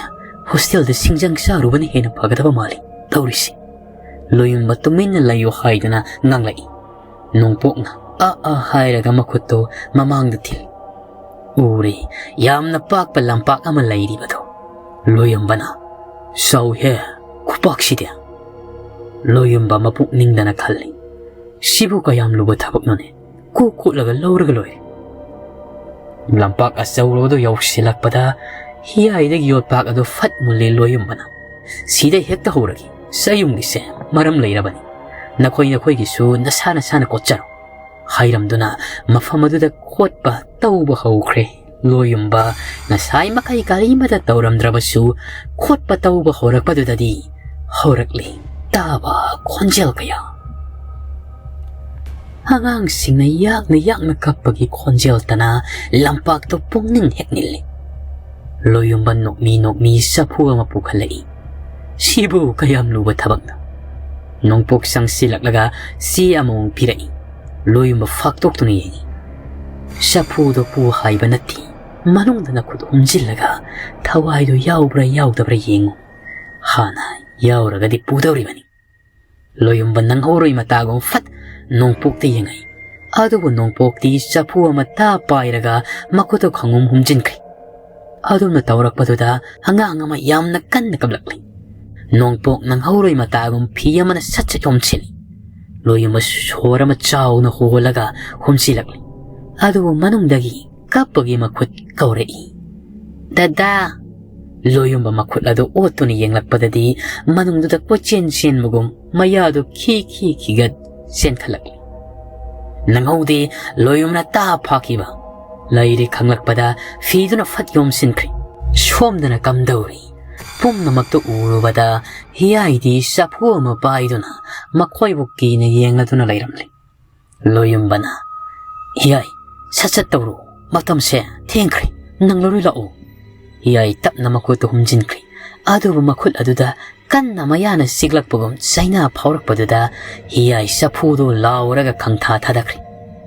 ꯍꯣꯁꯇꯦꯜꯗ ꯁꯤꯡꯖꯪ ꯆꯥꯔꯨꯕꯅ ꯍꯦꯟꯅ ꯐꯒꯗꯕ ꯃꯥꯜꯂꯤ ꯇꯧꯔꯤꯁꯤ꯫" ꯂꯣꯌꯨꯝꯕ ꯇꯨꯃꯤꯟꯅ ꯂꯩꯌꯨ ꯍꯥꯏꯗꯨꯅ ꯉꯥꯡꯂꯛꯏ꯫ ꯅꯣꯡꯄꯣꯛꯅ "ꯑ ꯑ" ꯍꯥꯏꯔꯒ ꯃꯈꯨꯠꯇꯨ ꯃꯃꯥꯡꯗ ꯊꯤꯜ꯫ ꯎꯔꯦ, ꯌꯥꯝꯅ ꯄꯥꯛꯄ ꯂꯝꯄꯥꯛ ꯑꯃ ꯂꯩꯔꯤꯕꯗꯨ꯫ ꯂꯣꯌꯨꯝꯕꯅ, "ꯆꯥꯎꯍꯦ, ꯈꯨꯄꯥꯛꯁꯤꯗꯤ!" ꯂꯣꯌꯨꯝꯕ ꯃꯄꯨꯛꯅꯤꯡꯗꯅ ꯈꯜꯂꯤ, "ꯁꯤꯕꯨ ꯀꯌꯥꯝ ꯂꯨꯕ ꯊꯕꯛꯅꯣꯅꯦ? ꯀꯣꯛ ꯀꯣꯠꯂꯒ ꯂꯧꯔꯒ ꯂꯣꯏꯔꯦ꯫" ꯂꯝꯄꯥꯛ ꯑꯆꯧꯕꯗꯨ ꯌꯧꯁꯤꯜꯂꯛꯄꯗ ꯍꯤꯌꯥꯏꯗꯒꯤ ꯌꯣꯠꯄꯥꯛ ꯑꯗꯨ ꯐꯠ ꯃꯨꯜꯂꯦ ꯂꯣꯌꯨꯝꯕꯅ꯫ "ꯁꯤꯗ ꯍꯦꯛꯇ ꯍꯧꯔꯒꯦ꯫ ꯆꯌꯨꯝꯒꯤꯁꯦ ꯃꯔꯝ ꯂꯩꯔꯕꯅꯤ꯫ ꯅꯈꯣꯏ ꯅꯈꯣꯏꯒꯤꯁꯨ ꯅꯁꯥ ꯅꯁꯥꯅ ꯀꯣꯠꯆꯔꯣ꯫" ꯍꯥꯏꯔꯝꯗꯨꯅ ꯃꯐꯝ ꯑꯗꯨꯗ ꯈꯣꯠꯄ ꯇꯧꯕ ꯍꯧꯈ꯭ꯔꯦ꯫ ꯂꯣꯌꯨꯝꯕ ꯉꯁꯥꯏ ꯃꯈꯩ ꯀꯔꯤꯃꯇ ꯇꯧꯔꯝꯗ꯭ꯔꯕꯁꯨ ꯈꯣꯠꯄ ꯇꯧꯕ ꯍꯧꯔꯛꯄꯗꯨꯗꯗꯤ ꯍꯧꯔꯛꯂꯤ ꯇꯥꯕ ꯈꯣꯟꯖꯦꯜ ꯀꯌꯥ꯫ ꯑꯉꯥꯡꯁꯤꯡꯅ ꯌꯥꯛꯅ ꯌꯥꯛꯅ ꯀꯞꯄꯒꯤ ꯈꯣꯟꯖꯦꯜꯇꯅ ꯂꯝꯄꯥꯛꯇꯨ ꯄꯨꯡꯅꯤꯡ ꯍꯦꯛ ꯅꯤꯜꯂꯤ꯫ ꯂꯣꯌꯨꯝꯕ ꯅꯣꯛꯃꯤ ꯅꯣꯛꯃꯤ ꯆꯐꯨ ꯑꯃ ꯄꯨꯈꯠꯂꯛꯏ꯫ "ꯁꯤꯕꯨ ꯀꯌꯥꯝ ꯂꯨꯕ ꯊꯕꯛꯅꯣ? ꯅꯣꯡꯄꯣꯛ ꯆꯪꯁꯤꯜꯂꯛꯂꯒ ꯆꯦ ꯑꯃꯃꯝ ꯄꯤꯔꯛꯏ꯫ ꯂꯣꯌꯨꯝꯕ ꯐꯥꯛꯇꯣꯛꯇꯨꯅ ꯌꯦꯡꯉꯤ꯫ ꯆꯐꯨꯗꯣ ꯄꯨ ꯍꯥꯏꯕ ꯅꯠꯇꯦ꯫ ꯃꯅꯨꯡꯗ ꯅꯈꯨꯠ ꯍꯨꯝꯖꯤꯜꯂꯒ ꯊꯋꯥꯏꯗꯣ ꯌꯥꯎꯕ꯭ꯔꯥ ꯌꯥꯎꯗꯕ꯭ꯔꯥ ꯌꯦꯡꯉꯨ꯫ ꯍꯥꯟꯅ ꯌꯥꯎꯔꯒꯗꯤ ꯄꯨꯗꯧꯔꯤꯕꯅꯤ꯫ ꯂꯣꯌꯨꯝꯕ ꯅꯪꯍꯧꯔꯣꯏ ꯃꯇꯥꯒꯨꯝ ꯐꯠ ꯅꯣꯡꯄꯣꯛꯇ ꯌꯦꯡꯉꯛꯏ꯫ ꯑꯗꯨꯕꯨ ꯅꯣꯡꯄꯣꯛꯇꯤ ꯆꯐꯨ ꯑꯃ ꯇꯥ ꯄꯥꯏꯔꯒ ꯃꯈꯨꯠꯇ ꯈꯪꯍꯨꯝ ꯍꯨꯝꯖꯤꯟꯈ꯭ꯔꯦ꯫ ꯑꯗꯨꯝꯅ ꯇꯧꯔꯛꯄꯗꯨꯗ ꯑꯉꯥꯡ ꯑꯃ ꯌꯥꯝꯅ ꯀꯟꯅ ꯀꯞꯂꯛꯂꯤ꯫ ꯅꯣꯡꯄꯣꯛ ꯅꯪꯍꯧꯔꯣꯏ ꯃꯇꯥꯒꯨꯝ ꯐꯤ ꯑꯃꯅ ꯁꯠ ꯁꯠ ꯍꯨꯝꯁꯤꯜꯂꯤ꯫ ꯂꯣꯌꯨꯝꯕ ꯁꯣꯔ ꯑꯃ ꯆꯥꯎꯅ ꯍꯣꯜꯂꯒ ꯍꯨꯝꯁꯤꯜꯂꯛꯂꯤ꯫ ꯑꯗꯨꯕꯨ ꯃꯅꯨꯡꯗꯒꯤ ꯀꯞꯄꯒꯤ ꯃꯈꯨꯠ ꯀꯧꯔꯛꯏ, "ꯗꯗꯥ!" ꯂꯣꯌꯨꯝꯕ ꯃꯈꯨꯠ ꯑꯗꯨ ꯑꯣꯠꯇꯨꯅ ꯌꯦꯡꯂꯛꯄꯗꯗꯤ ꯃꯅꯨꯡꯗꯨꯗ ꯀꯣꯏꯆꯦꯟ ꯆꯦꯟꯕꯒꯨꯝ ꯃꯌꯥꯗꯨ ꯈꯤ ꯈꯤ ꯈꯤꯒꯠ ꯆꯦꯟꯈꯠꯂꯛꯂꯤ꯫ ꯅꯪꯍꯧꯗꯦ, ꯂꯣꯌꯨꯝꯅ ꯇꯥ ꯐꯥꯈꯤꯕ꯫ ꯂꯩꯔꯦ ꯈꯪꯂꯛꯄꯗ ꯐꯤꯗꯨꯅ ꯐꯠ ꯌꯣꯝꯁꯤꯟꯈ꯭ꯔꯦ꯫ ꯁꯣꯝꯗꯅ ꯀꯝꯗꯧꯔꯤ? ꯄꯨꯝꯅꯃꯛꯇꯨ ꯎꯔꯨꯕꯗ ꯍꯤꯌꯥꯏꯗꯤ ꯆꯐꯨ ꯑꯃ ꯄꯥꯏꯗꯨꯅ ꯃꯈꯣꯏꯕꯨ ꯀꯤꯅ ꯌꯦꯡꯂꯗꯨꯅ ꯂꯩꯔꯝꯂꯦ꯫ ꯂꯣꯌꯨꯝꯕꯅ, "ꯍꯤꯌꯥꯏ, ꯁꯠ ꯁꯠ ꯇꯧꯔꯣ, ꯃꯇꯝꯁꯦ ꯊꯦꯡꯈ꯭ꯔꯦ, ꯅꯪꯂꯔꯣꯏ ꯂꯥꯛꯑꯣ꯫" ꯍꯤꯌꯥꯏ ꯇꯞꯅ ꯃꯈꯨꯠꯇꯨ ꯍꯨꯝꯖꯤꯟꯈ꯭ꯔꯦ꯫ ꯑꯗꯨꯕꯨ ꯃꯈꯨꯠ ꯑꯗꯨꯗ ꯀꯟꯅ ꯃꯌꯥꯅ ꯆꯤꯛꯂꯛꯄꯒꯨꯝ ꯆꯩꯅꯥ ꯐꯥꯎꯔꯛꯄꯗꯨꯗ ꯍꯤꯌꯥꯏ ꯆꯐꯨꯗꯨ ꯂꯥꯎꯔꯒ ꯈꯪꯊꯥ ꯊꯥꯗꯈ꯭ꯔꯦ꯫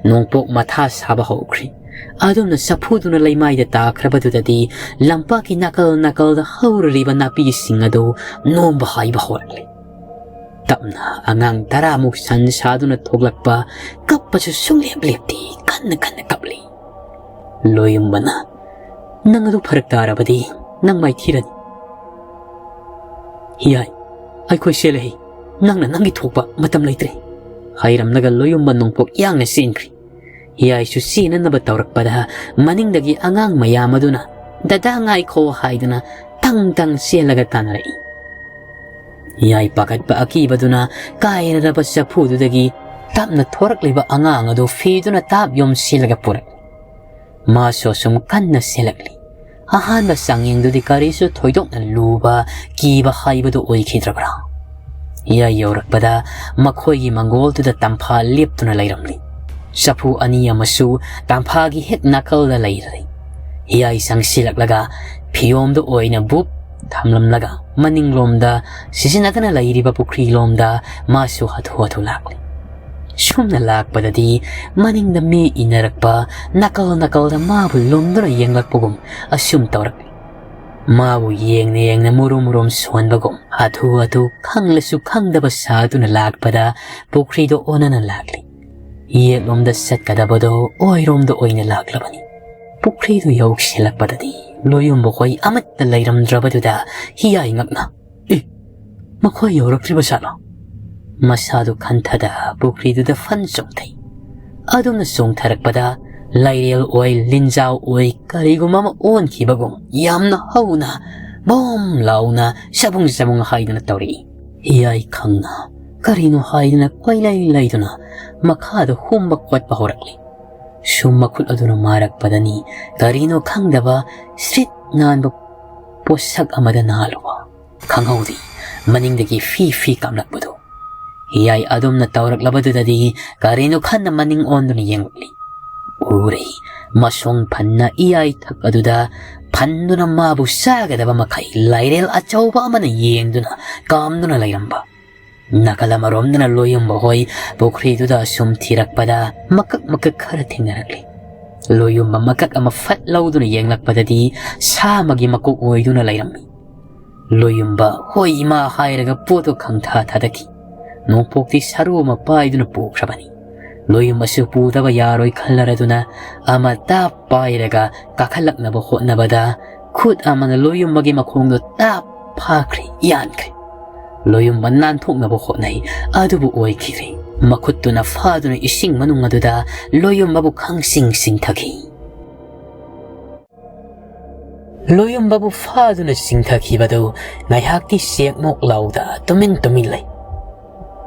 ꯅꯣꯡꯄꯣꯛ ꯃꯊꯥ ꯁꯥꯕ ꯍꯧꯈ꯭ꯔꯦ꯫ ꯑꯗꯨꯝꯅ ꯆꯐꯨꯗꯨꯅ ꯂꯩꯃꯥꯏꯗ ꯇꯥꯈ꯭ꯔꯕꯗꯨꯗꯗꯤ ꯂꯝꯄꯥꯛꯀꯤ ꯅꯥꯀꯜ ꯅꯥꯀꯜꯗ ꯍꯧꯔꯤꯕ ꯅꯥꯄꯤꯁꯤꯡ ꯑꯗꯨ ꯅꯣꯝꯕ ꯍꯥꯏꯕ ꯍꯧꯔꯛꯂꯦ꯫ ꯇꯞꯅ ꯑꯉꯥꯡ ꯇꯔꯥꯃꯨꯛ ꯁꯟ ꯁꯥꯗꯨꯅ ꯊꯣꯛꯂꯛꯄ, ꯀꯞꯄꯁꯨ ꯁꯨꯡꯂꯦꯞ ꯂꯦꯞꯇꯦ, ꯀꯟꯅ ꯀꯟꯅ ꯀꯞꯂꯤ꯫ ꯂꯣꯌꯨꯝꯕꯅ, "ꯅꯪ ꯑꯗꯨ ꯐꯔꯛ ꯇꯥꯔꯕꯗꯤ ꯅꯪ ꯃꯥꯏꯊꯤꯔꯅꯤ꯫ ꯍꯤꯌꯥꯏ, ꯑꯩꯈꯣꯏ ꯆꯦꯜꯂꯛꯏ, ꯅꯪꯅ ꯅꯪꯒꯤ ꯊꯣꯛꯄ, ꯃꯇꯝ ꯂꯩꯇ꯭ꯔꯦ꯫" ꯍꯥꯏꯔꯝꯂꯒ ꯂꯣꯌꯨꯝꯕ ꯅꯣꯡꯄꯣꯛ ꯌꯥꯡꯅ ꯆꯦꯟꯈ꯭ꯔꯤ꯫ ꯍꯤꯌꯥꯏꯁꯨ ꯆꯦꯟꯅꯅꯕ ꯇꯧꯔꯛꯄꯗ ꯃꯅꯤꯡꯗꯒꯤ ꯑꯉꯥꯡ ꯃꯌꯥꯝ ꯑꯗꯨꯅ "ꯗꯗꯥ ꯉꯥꯏꯈꯣ" ꯍꯥꯏꯗꯨꯅ ꯇꯪ ꯇꯪ ꯆꯦꯜꯂꯒ ꯇꯥꯟꯅꯔꯛꯏ꯫ ꯍꯤꯌꯥꯏ ꯄꯥꯈꯠꯄ ꯑꯀꯤꯕꯗꯨꯅ ꯀꯥꯏꯔꯔꯕ ꯆꯐꯨꯗꯨꯗꯒꯤ ꯇꯞꯅ ꯊꯣꯔꯛꯂꯤꯕ ꯑꯉꯥꯡ ꯑꯗꯨ ꯐꯤꯗꯨꯅ ꯇꯥꯞ ꯌꯣꯝꯁꯤꯜꯂꯒ ꯄꯨꯔꯛꯂꯤ꯫ ꯃꯥꯁꯨ ꯑꯁꯨꯝ ꯀꯟꯅ ꯆꯦꯜꯂꯛꯂꯤ꯫ ꯑꯍꯥꯟꯕ ꯆꯥꯡꯌꯦꯡꯗꯨꯗꯤ ꯀꯔꯤꯁꯨ ꯊꯣꯏꯗꯣꯛꯅ ꯂꯨꯕ, ꯀꯤꯕ ꯍꯥꯏꯕꯗꯨ ꯑꯣꯏꯈꯤꯗ꯭ꯔꯕ꯭ꯔꯥ? ꯍꯤꯌꯥꯏ ꯌꯧꯔꯛꯄꯗ ꯃꯈꯣꯏꯒꯤ ꯃꯪꯒꯣꯜꯗꯨꯗ ꯇꯝꯐꯥ ꯂꯦꯞꯇꯨꯅ ꯂꯩꯔꯝꯂꯤ꯫ ꯆꯐꯨ ꯑꯅꯤ ꯑꯃꯁꯨ ꯇꯝꯐꯥꯒꯤ ꯍꯦꯛ ꯅꯥꯀꯜꯗ ꯂꯩꯔꯤ꯫ ꯍꯤꯌꯥꯏ ꯆꯪꯁꯤꯜꯂꯛꯂꯒ ꯐꯤꯌꯣꯝꯗ ꯑꯣꯏꯅ ꯕꯨꯞ ꯊꯝꯂꯝꯂꯒ ꯃꯅꯤꯡꯂꯣꯝꯗ ꯁꯤꯖꯤꯟꯅꯗꯅ ꯂꯩꯔꯤꯕ ꯄꯨꯈ꯭ꯔꯤꯂꯣꯝꯗ ꯃꯥꯁꯨ ꯍꯥꯊꯨ ꯍꯥꯊꯨ ꯂꯥꯛꯂꯤ꯫ ꯁꯨꯝꯅ ꯂꯥꯛꯄꯗꯗꯤ ꯃꯅꯤꯡꯗ ꯃꯤ ꯏꯟꯅꯔꯛꯄ, ꯅꯥꯀꯜ ꯅꯥꯀꯜꯗ ꯃꯥꯕꯨ ꯂꯨꯝꯗꯨꯅ ꯌꯦꯡꯂꯛꯄꯒꯨꯝ ꯑꯁꯨꯝ ꯇꯧꯔꯛꯂꯤ꯫ ꯃꯥꯕꯨ ꯌꯦꯡꯅ ꯌꯦꯡꯅ ꯃꯨꯔꯨꯝ ꯃꯨꯔꯨꯝ ꯁꯣꯟꯕꯒꯨꯝ ꯍꯥꯊꯨ ꯍꯥꯊꯨ ꯈꯪꯂꯁꯨ ꯈꯪꯗꯕ ꯁꯥꯗꯨꯅ ꯂꯥꯛꯄꯗ ꯄꯨꯈ꯭ꯔꯤꯗꯣ ꯑꯣꯟꯅꯅ ꯂꯥꯛꯂꯤ꯫ ꯌꯦꯠꯂꯣꯝꯗ ꯆꯠꯀꯗꯕꯗꯣ ꯑꯣꯏꯔꯣꯝꯗ ꯑꯣꯏꯅ ꯂꯥꯛꯂꯕꯅꯤ꯫ ꯄꯨꯈ꯭ꯔꯤꯗꯨ ꯌꯧꯁꯤꯜꯂꯛꯄꯗꯗꯤ ꯂꯣꯌꯨꯝꯕ ꯍꯣꯏ ꯑꯃꯠꯇ ꯂꯩꯔꯝꯗ꯭ꯔꯕꯗꯨꯗ ꯍꯤꯌꯥꯏ ꯉꯛꯅ, "ꯑꯦ, ꯃꯈꯣꯏ ꯌꯧꯔꯛꯇ꯭ꯔꯤꯕ ꯖꯥꯠꯂꯣ?" ꯃꯁꯥꯗꯨ ꯈꯟꯊꯗ ꯄꯨꯈ꯭ꯔꯤꯗꯨꯗ ꯐꯟ ꯆꯣꯡꯊꯩ꯫ ꯑꯗꯨꯝꯅ ꯆꯣꯡꯊꯔꯛꯄꯗ ꯂꯩꯔꯦꯜ ꯑꯣꯏ, ꯂꯤꯟꯖꯥꯎ ꯑꯣꯏ, ꯀꯔꯤꯒꯨꯝꯕ ꯑꯃ ꯑꯣꯟꯈꯤꯕꯒꯨꯝ ꯌꯥꯝꯅ ꯍꯧꯅ ꯕꯣꯝ ꯂꯥꯎꯅ ꯆꯕꯨꯡ ꯆꯕꯨꯡ ꯍꯥꯏꯗꯨꯅ ꯇꯧꯔꯛꯏ꯫ ꯍꯤꯌꯥꯏ ꯈꯪꯅ ꯀꯔꯤꯅꯣ ꯍꯥꯏꯗꯨꯅ ꯀꯣꯏꯂꯩ ꯂꯩꯗꯨꯅ ꯃꯈꯥꯗ ꯍꯨꯝꯕ ꯈꯣꯠꯄ ꯍꯧꯔꯛꯂꯤ꯫ ꯁꯨꯝ ꯃꯈꯨꯠ ꯑꯗꯨꯅ ꯃꯥꯔꯛꯄꯗꯅꯤ ꯀꯔꯤꯅꯣ ꯈꯪꯗꯕ ꯁ꯭ꯔꯤꯠ ꯅꯥꯟꯕ ꯄꯣꯠꯁꯛ ꯑꯃꯗ ꯅꯥꯜꯂꯨꯕ꯫ ꯈꯪꯍꯧꯗꯦ ꯃꯅꯤꯡꯗꯒꯤ ꯐꯤ ꯐꯤ ꯀꯥꯝꯂꯛꯄꯗꯨ꯫ ꯍꯤꯌꯥꯏ ꯑꯗꯨꯝꯅ ꯇꯧꯔꯛꯂꯕꯗꯨꯗꯗꯤ ꯀꯔꯤꯅꯣ ꯈꯟꯅ ꯃꯅꯤꯡ ꯑꯣꯟꯗꯨꯅ ꯌꯦꯡꯂꯛꯂꯤ꯫ ꯎꯔꯦ, ꯃꯁꯣꯡ ꯐꯟꯅ ꯏꯌꯥꯏ ꯊꯛ ꯑꯗꯨꯗ ꯐꯟꯗꯨꯅ ꯃꯥꯕꯨ ꯆꯥꯒꯗꯕ ꯃꯈꯩ ꯂꯥꯏꯔꯦꯜ ꯑꯆꯧꯕ ꯑꯃꯅ ꯌꯦꯡꯗꯨꯅ ꯀꯥꯝꯗꯨꯅ ꯂꯩꯔꯝꯕ꯫ ꯅꯥꯀꯜ ꯑꯃꯔꯣꯝꯗꯅ ꯂꯣꯌꯨꯝꯕ ꯍꯣꯏ ꯄꯨꯈ꯭ꯔꯤꯗꯨꯗ ꯁꯨꯝ ꯊꯤꯔꯛꯄꯗ ꯃꯀꯛ ꯃꯀꯛ ꯈꯔ ꯊꯦꯡꯅꯔꯛꯂꯤ꯫ ꯂꯣꯌꯨꯝꯕ ꯃꯀꯛ ꯑꯃ ꯐꯠ ꯂꯧꯗꯨꯅ ꯌꯦꯡꯂꯛꯄꯗꯗꯤ ꯁꯥ ꯑꯃꯒꯤ ꯃꯀꯣꯛ ꯑꯣꯏꯗꯨꯅ ꯂꯩꯔꯝꯃꯤ꯫ ꯂꯣꯌꯨꯝꯕ ꯍꯣꯏ ꯏꯃꯥ ꯍꯥꯏꯔꯒ ꯄꯣꯠꯇꯨ ꯈꯪꯊꯥ ꯊꯥꯗꯈꯤ꯫ ꯅꯣꯡꯄꯣꯛꯇꯤ ꯁꯔꯨ ꯑꯃ ꯄꯥꯏꯗꯨꯅ ꯄꯨꯈ꯭ꯔꯕꯅꯤ꯫ ꯂꯣꯌꯨꯝꯕꯁꯨ ꯄꯨꯗꯕ ꯌꯥꯔꯣꯏ ꯈꯜꯂꯔꯗꯨꯅ ꯑꯃ ꯇꯥꯞ ꯄꯥꯏꯔꯒ ꯀꯥꯈꯠꯂꯛꯅꯕ ꯍꯣꯠꯅꯕꯗ ꯈꯨꯠ ꯑꯃꯅ ꯂꯣꯌꯨꯝꯕꯒꯤ ꯃꯈꯣꯡꯗꯣ ꯇꯥꯞ ꯐꯥꯈ꯭ꯔꯦ, ꯌꯥꯟꯈ꯭ꯔꯦ꯫ ꯂꯣꯌꯨꯝꯕ ꯅꯥꯟꯊꯣꯛꯅꯕ ꯍꯣꯠꯅꯩ, ꯑꯗꯨꯕꯨ ꯑꯣꯏꯈꯤꯗ꯭ꯔꯦ꯫ ꯃꯈꯨꯠꯇꯨꯅ ꯐꯥꯗꯨꯅ ꯏꯁꯤꯡ ꯃꯅꯨꯡ ꯑꯗꯨꯗ ꯂꯣꯌꯨꯝꯕꯕꯨ ꯈꯪꯆꯤꯡ ꯆꯤꯡꯊꯈꯤ꯫ ꯂꯣꯌꯨꯝꯕꯕꯨ ꯐꯥꯗꯨꯅ ꯆꯤꯡꯊꯈꯤꯕꯗꯨ ꯉꯥꯏꯍꯥꯛꯇꯤ ꯆꯦꯛꯃꯣꯛ ꯂꯥꯎꯗ ꯇꯨꯃꯤꯟ ꯇꯨꯃꯤꯟ ꯂꯩ꯫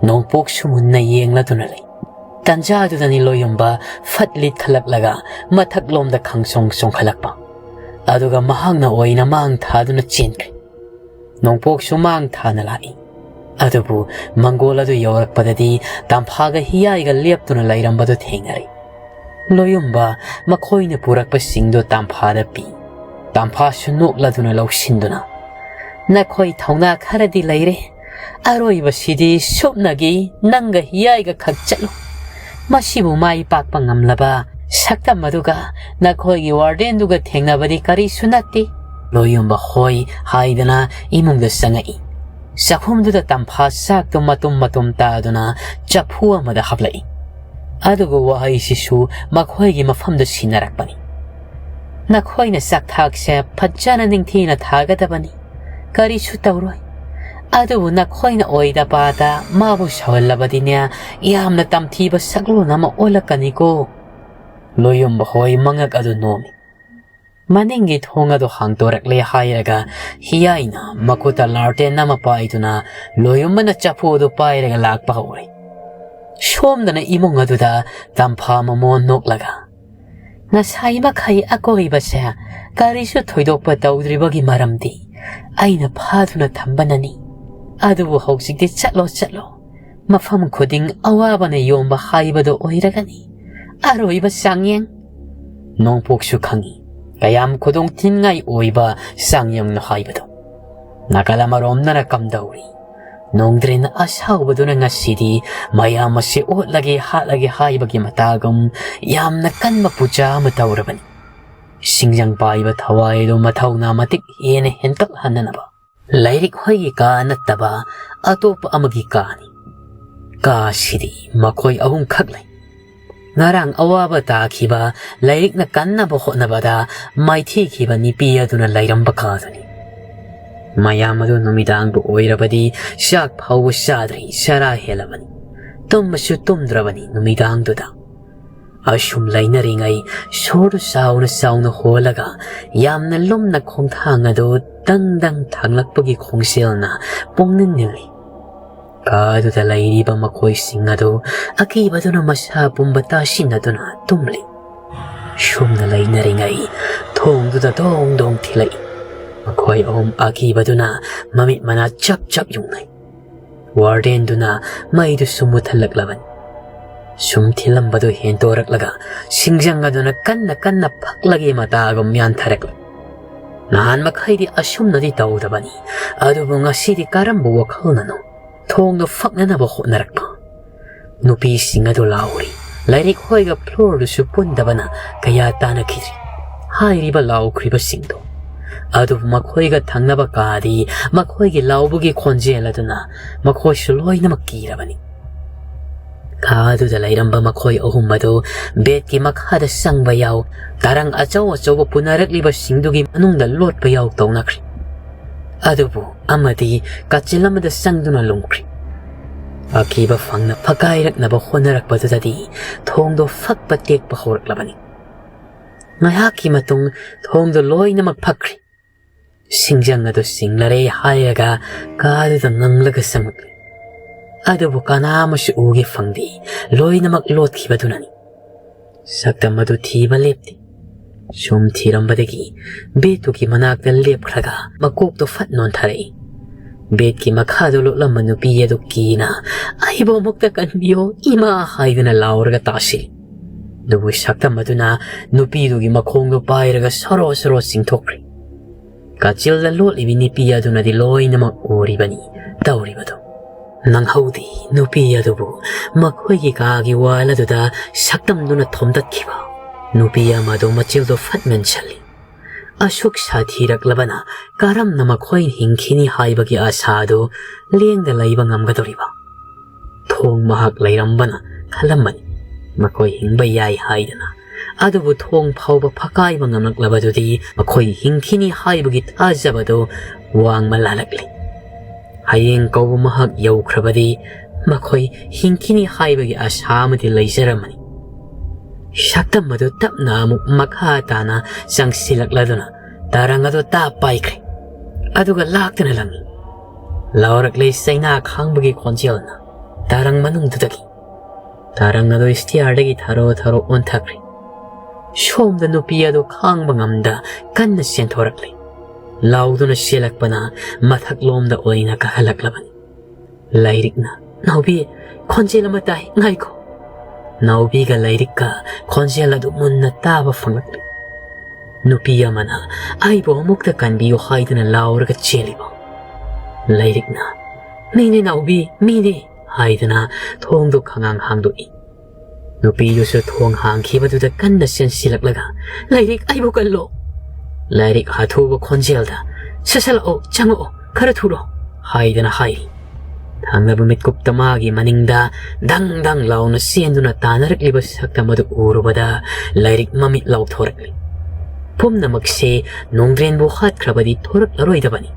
ꯅꯣꯡꯄꯣꯛꯁꯨ ꯃꯨꯟꯅ ꯌꯦꯡꯂꯗꯨꯅ ꯂꯩ꯫ ꯇꯟꯖꯥꯗꯨꯗꯅꯤ ꯂꯣꯌꯨꯝꯕ ꯐꯠ ꯂꯤꯠꯈꯠꯂꯛꯂꯒ ꯃꯊꯛꯂꯣꯝꯗ ꯈꯪꯆꯣꯡ ꯆꯣꯡꯈꯠꯂꯛꯄ꯫ ꯑꯗꯨꯒ ꯃꯍꯥꯛꯅ ꯑꯣꯏꯅ ꯃꯥꯡ ꯊꯥꯗꯨꯅ ꯆꯦꯟꯈ꯭ꯔꯦ꯫ ꯅꯣꯡꯄꯣꯛꯁꯨ ꯃꯥꯡ ꯊꯥꯅ ꯂꯥꯛꯏ꯫ ꯑꯗꯨꯕꯨ ꯃꯪꯒꯣꯜ ꯑꯗꯨ ꯌꯧꯔꯛꯄꯗꯗꯤ ꯇꯝꯐꯥꯒ ꯍꯤꯌꯥꯏꯒ ꯂꯦꯞꯇꯨꯅ ꯂꯩꯔꯝꯕꯗꯨ ꯊꯦꯡꯅꯔꯦ꯫ ꯂꯣꯌꯨꯝꯕ ꯃꯈꯣꯏꯅ ꯄꯨꯔꯛꯄꯁꯤꯡꯗꯨ ꯇꯝꯐꯥꯗ ꯄꯤ꯫ ꯇꯝꯐꯥꯁꯨ ꯅꯣꯛꯂꯗꯨꯅ ꯂꯧꯁꯤꯟꯗꯨꯅ, "ꯅꯈꯣꯏ ꯊꯧꯅꯥ ꯈꯔꯗꯤ ꯂꯩꯔꯦ꯫ ꯑꯔꯣꯏꯕꯁꯤꯗꯤ ꯁꯨꯞꯅꯒꯤ ꯅꯪꯒ ꯍꯤꯌꯥꯏꯒ ꯈꯛ ꯆꯠꯂꯨ꯫ ꯃꯁꯤꯕꯨ ꯃꯥꯏ ꯄꯥꯛꯄ ꯉꯝꯂꯕ ꯁꯛꯇꯝ ꯑꯗꯨꯒ ꯅꯈꯣꯏꯒꯤ ꯋꯥꯔꯗꯦꯟꯗꯨꯒ ꯊꯦꯡꯅꯕꯗꯤ ꯀꯔꯤꯁꯨ ꯅꯠꯇꯦ"꯫ ꯂꯣꯌꯨꯝꯕ ꯍꯣꯏ ꯍꯥꯏꯗꯅ ꯏꯃꯨꯡꯗ ꯆꯪꯉꯛꯏ꯫ ꯆꯥꯛꯈꯨꯝꯗꯨꯗ ꯇꯝꯐꯥ ꯆꯥꯛꯇꯨ ꯃꯇꯨꯝ ꯃꯇꯨꯝ ꯇꯥꯗꯨꯅ ꯆꯐꯨ ꯑꯃꯗ ꯍꯥꯞꯂꯛꯏ꯫ ꯑꯗꯨꯒ ꯋꯥꯍꯩꯁꯤꯁꯨ ꯃꯈꯣꯏꯒꯤ ꯃꯐꯝꯗ ꯁꯤꯟꯅꯔꯛꯄꯅꯤ: "ꯅꯈꯣꯏꯅ ꯆꯥꯛꯊꯥꯛꯁꯦ ꯐꯖꯅ ꯅꯤꯡꯊꯤꯅ ꯊꯥꯒꯗꯕꯅꯤ꯫ ꯀꯔꯤꯁꯨ ꯇꯧꯔꯣꯏ꯫ ꯑꯗꯨꯕꯨ ꯅꯈꯣꯏꯅ ꯑꯣꯏꯗ ꯄꯥꯗ ꯃꯥꯕꯨ ꯁꯧꯍꯜꯂꯕꯗꯤꯅꯦ, ꯌꯥꯝꯅ ꯇꯝꯊꯤꯕ ꯁꯛꯂꯣꯟ ꯑꯃ ꯑꯣꯜꯂꯛꯀꯅꯤꯀꯣ"꯫ ꯂꯣꯌꯨꯝꯕ ꯍꯣꯏ ꯃꯉꯛ ꯑꯗꯨ ꯅꯣꯝꯃꯤ꯫ ꯃꯅꯤꯡꯒꯤ ꯊꯣꯡ ꯑꯗꯨ ꯍꯥꯡꯗꯣꯔꯛꯂꯦ ꯍꯥꯏꯔꯒ ꯍꯤꯌꯥꯏꯅ ꯃꯈꯨꯠꯇ ꯂꯥꯔꯇꯦꯟ ꯑꯃ ꯄꯥꯏꯗꯨꯅ ꯂꯣꯌꯨꯝꯕꯅ ꯆꯐꯨ ꯑꯗꯨ ꯄꯥꯏꯔꯒ ꯂꯥꯛꯄ ꯍꯧꯔꯦ꯫ ꯁꯣꯝꯗꯅ ꯏꯃꯨꯡ ꯑꯗꯨꯗ ꯇꯝꯐꯥ ꯃꯃꯣꯟ ꯅꯣꯛꯂꯒ, "ꯉꯁꯥꯏ ꯃꯈꯩ ꯑꯀꯣꯏꯕꯁꯦ ꯀꯔꯤꯁꯨ ꯊꯣꯏꯗꯣꯛꯄ ꯇꯧꯗ꯭ꯔꯤꯕꯒꯤ ꯃꯔꯝꯗꯤ ꯑꯩꯅ ꯐꯥꯗꯨꯅ ꯊꯝꯕꯅꯅꯤ꯫ ꯑꯗꯨꯕꯨ ꯍꯧꯖꯤꯛꯇꯤ ꯆꯠꯂꯣ, ꯆꯠꯂꯣ꯫ ꯃꯐꯝ ꯈꯨꯗꯤꯡ ꯑꯋꯥꯕꯅ ꯌꯣꯝꯕ ꯍꯥꯏꯕꯗꯨ ꯑꯣꯏꯔꯒꯅꯤ꯫ ꯑꯔꯣꯏꯕ ꯆꯥꯡꯌꯦꯡ"꯫ ꯅꯣꯡꯄꯣꯛꯁꯨ ꯈꯪꯏ ꯀꯌꯥꯝ ꯈꯨꯗꯣꯡ ꯊꯤꯅꯤꯡꯉꯥꯏ ꯑꯣꯏꯕ ꯆꯥꯡꯌꯦꯡꯅꯣ ꯍꯥꯏꯕꯗꯨ꯫ ꯅꯥꯀꯜ ꯑꯃꯔꯣꯝꯗꯅ ꯀꯝꯗꯧꯔꯤ? ꯅꯣꯡꯗ꯭ꯔꯦꯟ ꯑꯁꯥꯎꯕꯗꯨꯅ ꯉꯁꯤꯗꯤ ꯃꯌꯥꯝ ꯑꯁꯤ ꯑꯣꯠꯂꯒꯦ ꯍꯥꯠꯂꯒꯦ ꯍꯥꯏꯕꯒꯤ ꯃꯇꯥꯒꯨꯝ ꯌꯥꯝꯅ ꯀꯟꯕ ꯄꯨꯖꯥ ꯑꯃ ꯇꯧꯔꯕꯅꯤ꯫ ꯁꯤꯡꯖꯪ ꯄꯥꯏꯕ ꯊꯋꯥꯏ ꯑꯗꯨ ꯃꯊꯧꯅꯥ ꯃꯇꯤꯛ ꯍꯦꯟꯅ ꯍꯦꯟꯀꯠꯍꯟꯅꯅꯕ ꯂꯥꯏꯔꯤꯛ ꯍꯣꯏꯒꯤ ꯀꯥ ꯅꯠꯇꯕ ꯑꯇꯣꯞꯄ ꯑꯃꯒꯤ ꯀꯥꯅꯤ꯫ ꯀꯥꯁꯤꯗꯤ ꯃꯈꯣꯏ ꯑꯍꯨꯝꯈꯛ ꯂꯩ꯫ ꯉꯔꯥꯡ ꯑꯋꯥꯕ ꯇꯥꯈꯤꯕ ꯂꯥꯏꯔꯤꯛꯅ ꯀꯟꯅꯕ ꯍꯣꯠꯅꯕꯗ ꯃꯥꯏꯊꯤꯈꯤꯕ ꯅꯨꯄꯤ ꯑꯗꯨꯅ ꯂꯩꯔꯝꯕ ꯀꯥꯗꯨꯅꯤ꯫ ꯃꯌꯥꯝ ꯑꯗꯨ ꯅꯨꯃꯤꯗꯥꯡꯕꯨ ꯑꯣꯏꯔꯕꯗꯤ ꯆꯥꯛ ꯐꯥꯎꯕ ꯆꯥꯗ꯭ꯔꯤ, ꯆꯔꯥ ꯍꯦꯜꯂꯕꯅꯤ꯫ ꯇꯨꯝꯕꯁꯨ ꯇꯨꯝꯗ꯭ꯔꯕꯅꯤ ꯅꯨꯃꯤꯗꯥꯡꯗꯨꯗ꯫ ꯑꯁꯨꯝ ꯂꯩꯅꯔꯤꯉꯩ ꯁꯣꯔꯗꯨ ꯆꯥꯎꯅ ꯆꯥꯎꯅ ꯍꯣꯜꯂꯒ ꯌꯥꯝꯅ ꯂꯨꯝꯅ ꯈꯣꯡꯊꯥꯡ ꯑꯗꯨ ꯗꯪ ꯗꯪ ꯊꯥꯡꯂꯛꯄꯒꯤ ꯈꯣꯡꯖꯦꯜꯅ ꯄꯨꯛꯅꯤꯡ ꯅꯤꯜꯂꯤ꯫ ꯀꯥꯗꯨꯗ ꯂꯩꯔꯤꯕ ꯃꯈꯣꯏꯁꯤꯡ ꯑꯗꯨ ꯑꯀꯤꯕꯗꯨꯅ ꯃꯁꯥ ꯄꯨꯝꯕ ꯇꯥꯁꯤꯟꯅꯗꯨꯅ ꯇꯨꯝꯂꯤ꯫ ꯁꯨꯝꯅ ꯂꯩꯅꯔꯤꯉꯩ ꯊꯣꯡꯗꯨꯗ ꯗꯣꯡ ꯗꯣꯡ ꯊꯤꯜꯂꯛꯏ꯫ ꯃꯈꯣꯏ ꯑꯍꯨꯝ ꯑꯀꯤꯕꯗꯨꯅ ꯃꯃꯤꯠ ꯃꯅꯥ ꯆꯞ ꯆꯞ ꯌꯨꯡꯅꯩ꯫ ꯋꯥꯔꯗꯦꯟꯗꯨꯅ ꯃꯩꯗꯨꯁꯨ ꯃꯨꯠꯊꯠꯂꯛꯂꯕꯅꯤ꯫ ꯁꯨꯝ ꯊꯤꯜꯂꯝꯕꯗꯨ ꯍꯦꯟꯇꯣꯔꯛꯂꯒ ꯁꯤꯡꯖꯪ ꯑꯗꯨꯅ ꯀꯟꯅ ꯀꯟꯅ ꯐꯛꯂꯒꯤ ꯃꯇꯥꯒꯨꯝ ꯌꯥꯟꯊꯔꯛꯂꯤ꯫ ꯅꯍꯥꯟ ꯃꯈꯩꯗꯤ ꯑꯁꯨꯝꯅꯗꯤ ꯇꯧꯗꯕꯅꯤ, ꯑꯗꯨꯕꯨ ꯉꯁꯤꯗꯤ ꯀꯔꯝꯕ ꯋꯥꯈꯜꯅꯅꯣ ꯊꯣꯡꯗꯣ ꯐꯛꯅꯅꯕ ꯍꯣꯠꯅꯔꯛꯄ? ꯅꯨꯄꯤꯁꯤꯡ ꯑꯗꯨ ꯂꯥꯎꯔꯤ꯫ ꯂꯥꯏꯔꯤꯛ ꯍꯣꯏꯒ floorꯗꯨꯁꯨ ꯄꯨꯟꯗꯕꯅ ꯀꯌꯥ ꯇꯥꯟꯅꯈꯤꯗ꯭ꯔꯤ ꯍꯥꯏꯔꯤꯕ ꯂꯥꯎꯈ꯭ꯔꯤꯕꯁꯤꯡꯗꯣ꯫ ꯑꯗꯨꯕꯨ ꯃꯈꯣꯏꯒ ꯊꯪꯅꯕ ꯀꯥꯗꯤ ꯃꯈꯣꯏꯒꯤ ꯂꯥꯎꯕꯒꯤ ꯈꯣꯟꯖꯦꯜ ꯑꯗꯨꯅ ꯃꯈꯣꯏꯁꯨ ꯂꯣꯏꯅꯃꯛ ꯀꯤꯔꯕꯅꯤ꯫ ꯀꯥ ꯑꯗꯨꯗ ꯂꯩꯔꯝꯕ ꯃꯈꯣꯏ ꯑꯍꯨꯝ ꯑꯗꯨ bedꯀꯤ ꯃꯈꯥꯗ ꯆꯪꯕ ꯌꯥꯎ, ꯇꯔꯪ ꯑꯆꯧ ꯑꯆꯧꯕ ꯄꯨꯅꯔꯛꯂꯤꯕꯁꯤꯡꯗꯨꯒꯤ ꯃꯅꯨꯡꯗ ꯂꯣꯠꯄ ꯌꯥꯎ ꯇꯧꯅꯈ꯭ꯔꯤ꯫ ꯑꯗꯨꯕꯨ ꯑꯃꯗꯤ ꯀꯥꯆꯤꯜ ꯑꯃꯗ ꯆꯪꯗꯨꯅ ꯂꯨꯝꯈ꯭ꯔꯤ꯫ ꯑꯀꯤꯕ ꯐꯪꯅ ꯐꯀꯥꯏꯔꯛꯅꯕ ꯍꯣꯠꯅꯔꯛꯄꯗꯨꯗꯗꯤ ꯊꯣꯡꯗꯣ ꯐꯛꯄ ꯇꯦꯛꯄ ꯍꯧꯔꯛꯂꯕꯅꯤ꯫ ꯉꯥꯏꯍꯥꯛꯀꯤ ꯃꯇꯨꯡ ꯊꯣꯡꯗꯣ ꯂꯣꯏꯅꯃꯛ ꯐꯛꯈ꯭ꯔꯤ꯫ ꯁꯤꯡꯖꯪ ꯑꯗꯨ ꯁꯤꯡꯂꯔꯦ ꯍꯥꯏꯔꯒ ꯀꯥꯗꯨꯗ ꯉꯪꯂꯒ ꯆꯪꯂꯛꯂꯤ꯫ ꯑꯗꯨꯕꯨ ꯀꯅꯥ ꯑꯃꯁꯨ ꯎꯒꯦ ꯐꯪꯗꯦ, ꯂꯣꯏꯅꯃꯛ ꯂꯣꯠꯈꯤꯕꯗꯨꯅꯅꯤ꯫ ꯁꯛꯇꯝ ꯑꯗꯨ ꯊꯤꯕ ꯂꯦꯞꯇꯦ꯫ ꯁꯨꯝ ꯊꯤꯔꯝꯕꯗꯒꯤ bedꯇꯨꯒꯤ ꯃꯅꯥꯛꯇ ꯂꯦꯞꯈ꯭ꯔꯒ ꯃꯀꯣꯛꯇꯣ ꯐꯠ ꯅꯣꯟꯊꯔꯛꯏ꯫ Bedꯀꯤ ꯃꯈꯥꯗ ꯂꯣꯠꯂꯝꯕ ꯅꯨꯄꯤ ꯑꯗꯨ ꯀꯤꯅ "ꯑꯩꯕꯨ ꯑꯃꯨꯛꯇ ꯀꯟꯕꯤꯌꯣ ꯏꯃꯥ" ꯍꯥꯏꯗꯨꯅ ꯂꯥꯎꯔꯒ ꯇꯥꯁꯤꯜꯂꯤ꯫ ꯑꯗꯨꯕꯨ ꯁꯛꯇꯝ ꯑꯗꯨꯅ ꯅꯨꯄꯤꯗꯨꯒꯤ ꯃꯈꯣꯡꯗꯣ ꯄꯥꯏꯔꯒ ꯁꯣꯔꯣ ꯁꯣꯔꯣ ꯆꯤꯡꯊꯣꯛꯈ꯭ꯔꯦ꯫ ꯀꯥꯆꯤꯜꯗ ꯂꯣꯠꯂꯤꯕꯤ ꯅꯨꯄꯤ ꯑꯗꯨꯅꯗꯤ ꯂꯣꯏꯅꯃꯛ ꯎꯔꯤꯕꯅꯤ ꯇꯧꯔꯤꯕꯗꯨ꯫ ꯅꯪꯍꯧꯗꯦ ꯅꯨꯄꯤ ꯑꯗꯨꯕꯨ ꯃꯈꯣꯏꯒꯤ ꯀꯥꯒꯤ wall ꯑꯗꯨꯗ ꯁꯛꯇꯝꯗꯨꯅ ꯊꯣꯝꯗꯠꯈꯤꯕ꯫ ꯅꯨꯄꯤ ꯑꯃꯗꯨ ꯃꯆꯤꯜꯗꯨ ꯐꯠ ꯃꯦꯟꯁꯤꯜꯂꯤ꯫ ꯑꯁꯨꯛ ꯁꯥꯊꯤꯔꯛꯂꯕꯅ ꯀꯔꯝꯅ ꯃꯈꯣꯏ ꯍꯤꯡꯈꯤꯅꯤ ꯍꯥꯏꯕꯒꯤ ꯑꯥꯁꯥꯗꯨ ꯂꯦꯡꯗ ꯂꯩꯕ ꯉꯝꯒꯗꯧꯔꯤꯕ? ꯊꯣꯡ ꯃꯍꯥꯛ ꯂꯩꯔꯝꯕꯅ ꯈꯜꯂꯝꯕꯅꯤ, ꯃꯈꯣꯏ ꯍꯤꯡꯕ ꯌꯥꯏ ꯍꯥꯏꯗꯅ꯫ ꯑꯗꯨꯕꯨ ꯊꯣꯡ ꯐꯥꯎꯕ ꯐꯀꯥꯏꯕ ꯉꯝꯂꯛꯂꯕꯗꯨꯗꯤ ꯃꯈꯣꯏ ꯍꯤꯡꯈꯤꯅꯤ ꯍꯥꯏꯕꯒꯤ ꯊꯥꯖꯕꯗꯨ ꯋꯥꯡꯃ ꯂꯥꯜꯂꯛꯂꯤ꯫ ꯍꯌꯦꯡ ꯀꯧꯕ ꯃꯍꯥꯛ ꯌꯧꯈ꯭ꯔꯕꯗꯤ ꯃꯈꯣꯏ ꯍꯤꯡꯈꯤꯅꯤ ꯍꯥꯏꯕꯒꯤ ꯑꯥꯁꯥ ꯑꯃꯗꯤ ꯂꯩꯖꯔꯝꯃꯅꯤ꯫ ꯁꯛꯇꯝ ꯑꯗꯨ ꯇꯞꯅ ꯑꯃꯨꯛ ꯃꯈꯥ ꯇꯥꯅ ꯆꯪꯁꯤꯜꯂꯛꯂꯗꯨꯅ ꯇꯔꯪ ꯑꯗꯨ ꯇꯥꯞ ꯄꯥꯏꯈ꯭ꯔꯦ꯫ ꯑꯗꯨꯒ ꯂꯥꯛꯇꯨꯅ ꯂꯪꯉꯤ꯫ ꯂꯥꯎꯔꯛꯂꯦ ꯆꯩꯅꯥ ꯈꯥꯡꯕꯒꯤ ꯈꯣꯟꯖꯦꯜꯅ ꯇꯔꯪ ꯃꯅꯨꯡꯗꯨꯗꯒꯤ꯫ ꯇꯔꯪ ꯑꯗꯨ stairꯗꯒꯤ ꯊꯥꯔꯣ ꯊꯥꯔꯣ ꯑꯣꯟꯊꯈ꯭ꯔꯦ꯫ ꯁꯣꯝꯗ ꯅꯨꯄꯤ ꯑꯗꯨ ꯈꯥꯡꯕ ꯉꯝꯗ ꯀꯟꯅ ꯆꯦꯟꯊꯣꯔꯛꯂꯦ꯫ ꯂꯥꯎꯗꯨꯅ ꯆꯦꯜꯂꯛꯄꯅ ꯃꯊꯛꯂꯣꯝꯗ ꯑꯣꯏꯅ ꯀꯥꯈꯠꯂꯛꯂꯕꯅꯤ꯫ ꯂꯥꯏꯔꯤꯛꯅ, "ꯅꯥꯎꯕꯤ, ꯈꯣꯟꯖꯦꯜ ꯑꯃ ꯇꯥꯏ, ꯉꯥꯏꯈꯣ!" ꯅꯥꯎꯕꯤꯒ ꯂꯥꯏꯔꯤꯛꯀ ꯈꯣꯟꯖꯦꯜ ꯑꯗꯨ ꯃꯨꯟꯅ ꯇꯥꯕ ꯐꯪꯂꯛꯂꯦ꯫ ꯅꯨꯄꯤ ꯑꯃꯅ ꯑꯩꯕꯨ ꯑꯃꯨꯛꯇ ꯀꯟꯕꯤꯌꯨ ꯍꯥꯏꯗꯨꯅ ꯂꯥꯎꯔꯒ ꯆꯦꯜꯂꯤꯕ꯫ ꯂꯥꯏꯔꯤꯛꯅ "ꯃꯤꯅꯦ ꯅꯥꯎꯕꯤ, ꯃꯤꯅꯦ" ꯍꯥꯏꯗꯨꯅ ꯊꯣꯡꯗꯨ ꯈꯉꯥꯡ ꯍꯥꯡꯗꯣꯛꯏ꯫ ꯅꯨꯄꯤꯗꯨꯁꯨ ꯊꯣꯡ ꯍꯥꯡꯈꯤꯕꯗꯨꯗ ꯀꯟꯅ ꯆꯦꯟꯁꯤꯜꯂꯛꯂꯒ "ꯂꯥꯏꯔꯤꯛ, ꯑꯩꯕꯨ ꯀꯜꯂꯣ!" ꯂꯥꯏꯔꯤꯛ ꯍꯥꯊꯨꯕ ꯈꯣꯟꯖꯦꯜꯗ "ꯁꯠꯁꯠꯂꯛꯑꯣ, ꯆꯪꯉꯛꯑꯣ, ꯈꯔ ꯊꯨꯔꯣ" ꯍꯥꯏꯗꯅ ꯍꯥꯏꯔꯤ꯫ ꯊꯪꯅꯕ ꯃꯤꯠꯀꯨꯞꯇ ꯃꯥꯒꯤ ꯃꯅꯤꯡꯗ ꯗꯪ ꯗꯪ ꯂꯥꯎꯅ ꯆꯦꯟꯗꯨꯅ ꯇꯥꯟꯅꯔꯛꯂꯤꯕ ꯁꯛꯇꯝ ꯑꯗꯨ ꯎꯔꯨꯕꯗ ꯂꯥꯏꯔꯤꯛ ꯃꯃꯤꯠ ꯂꯥꯎꯊꯣꯔꯛꯂꯤ꯫ ꯄꯨꯝꯅꯃꯛꯁꯦ ꯅꯣꯡꯗ꯭ꯔꯦꯟꯕꯨ ꯍꯥꯠꯈ꯭ꯔꯕꯗꯤ ꯊꯣꯔꯛꯂꯔꯣꯏꯗꯕꯅꯤ꯫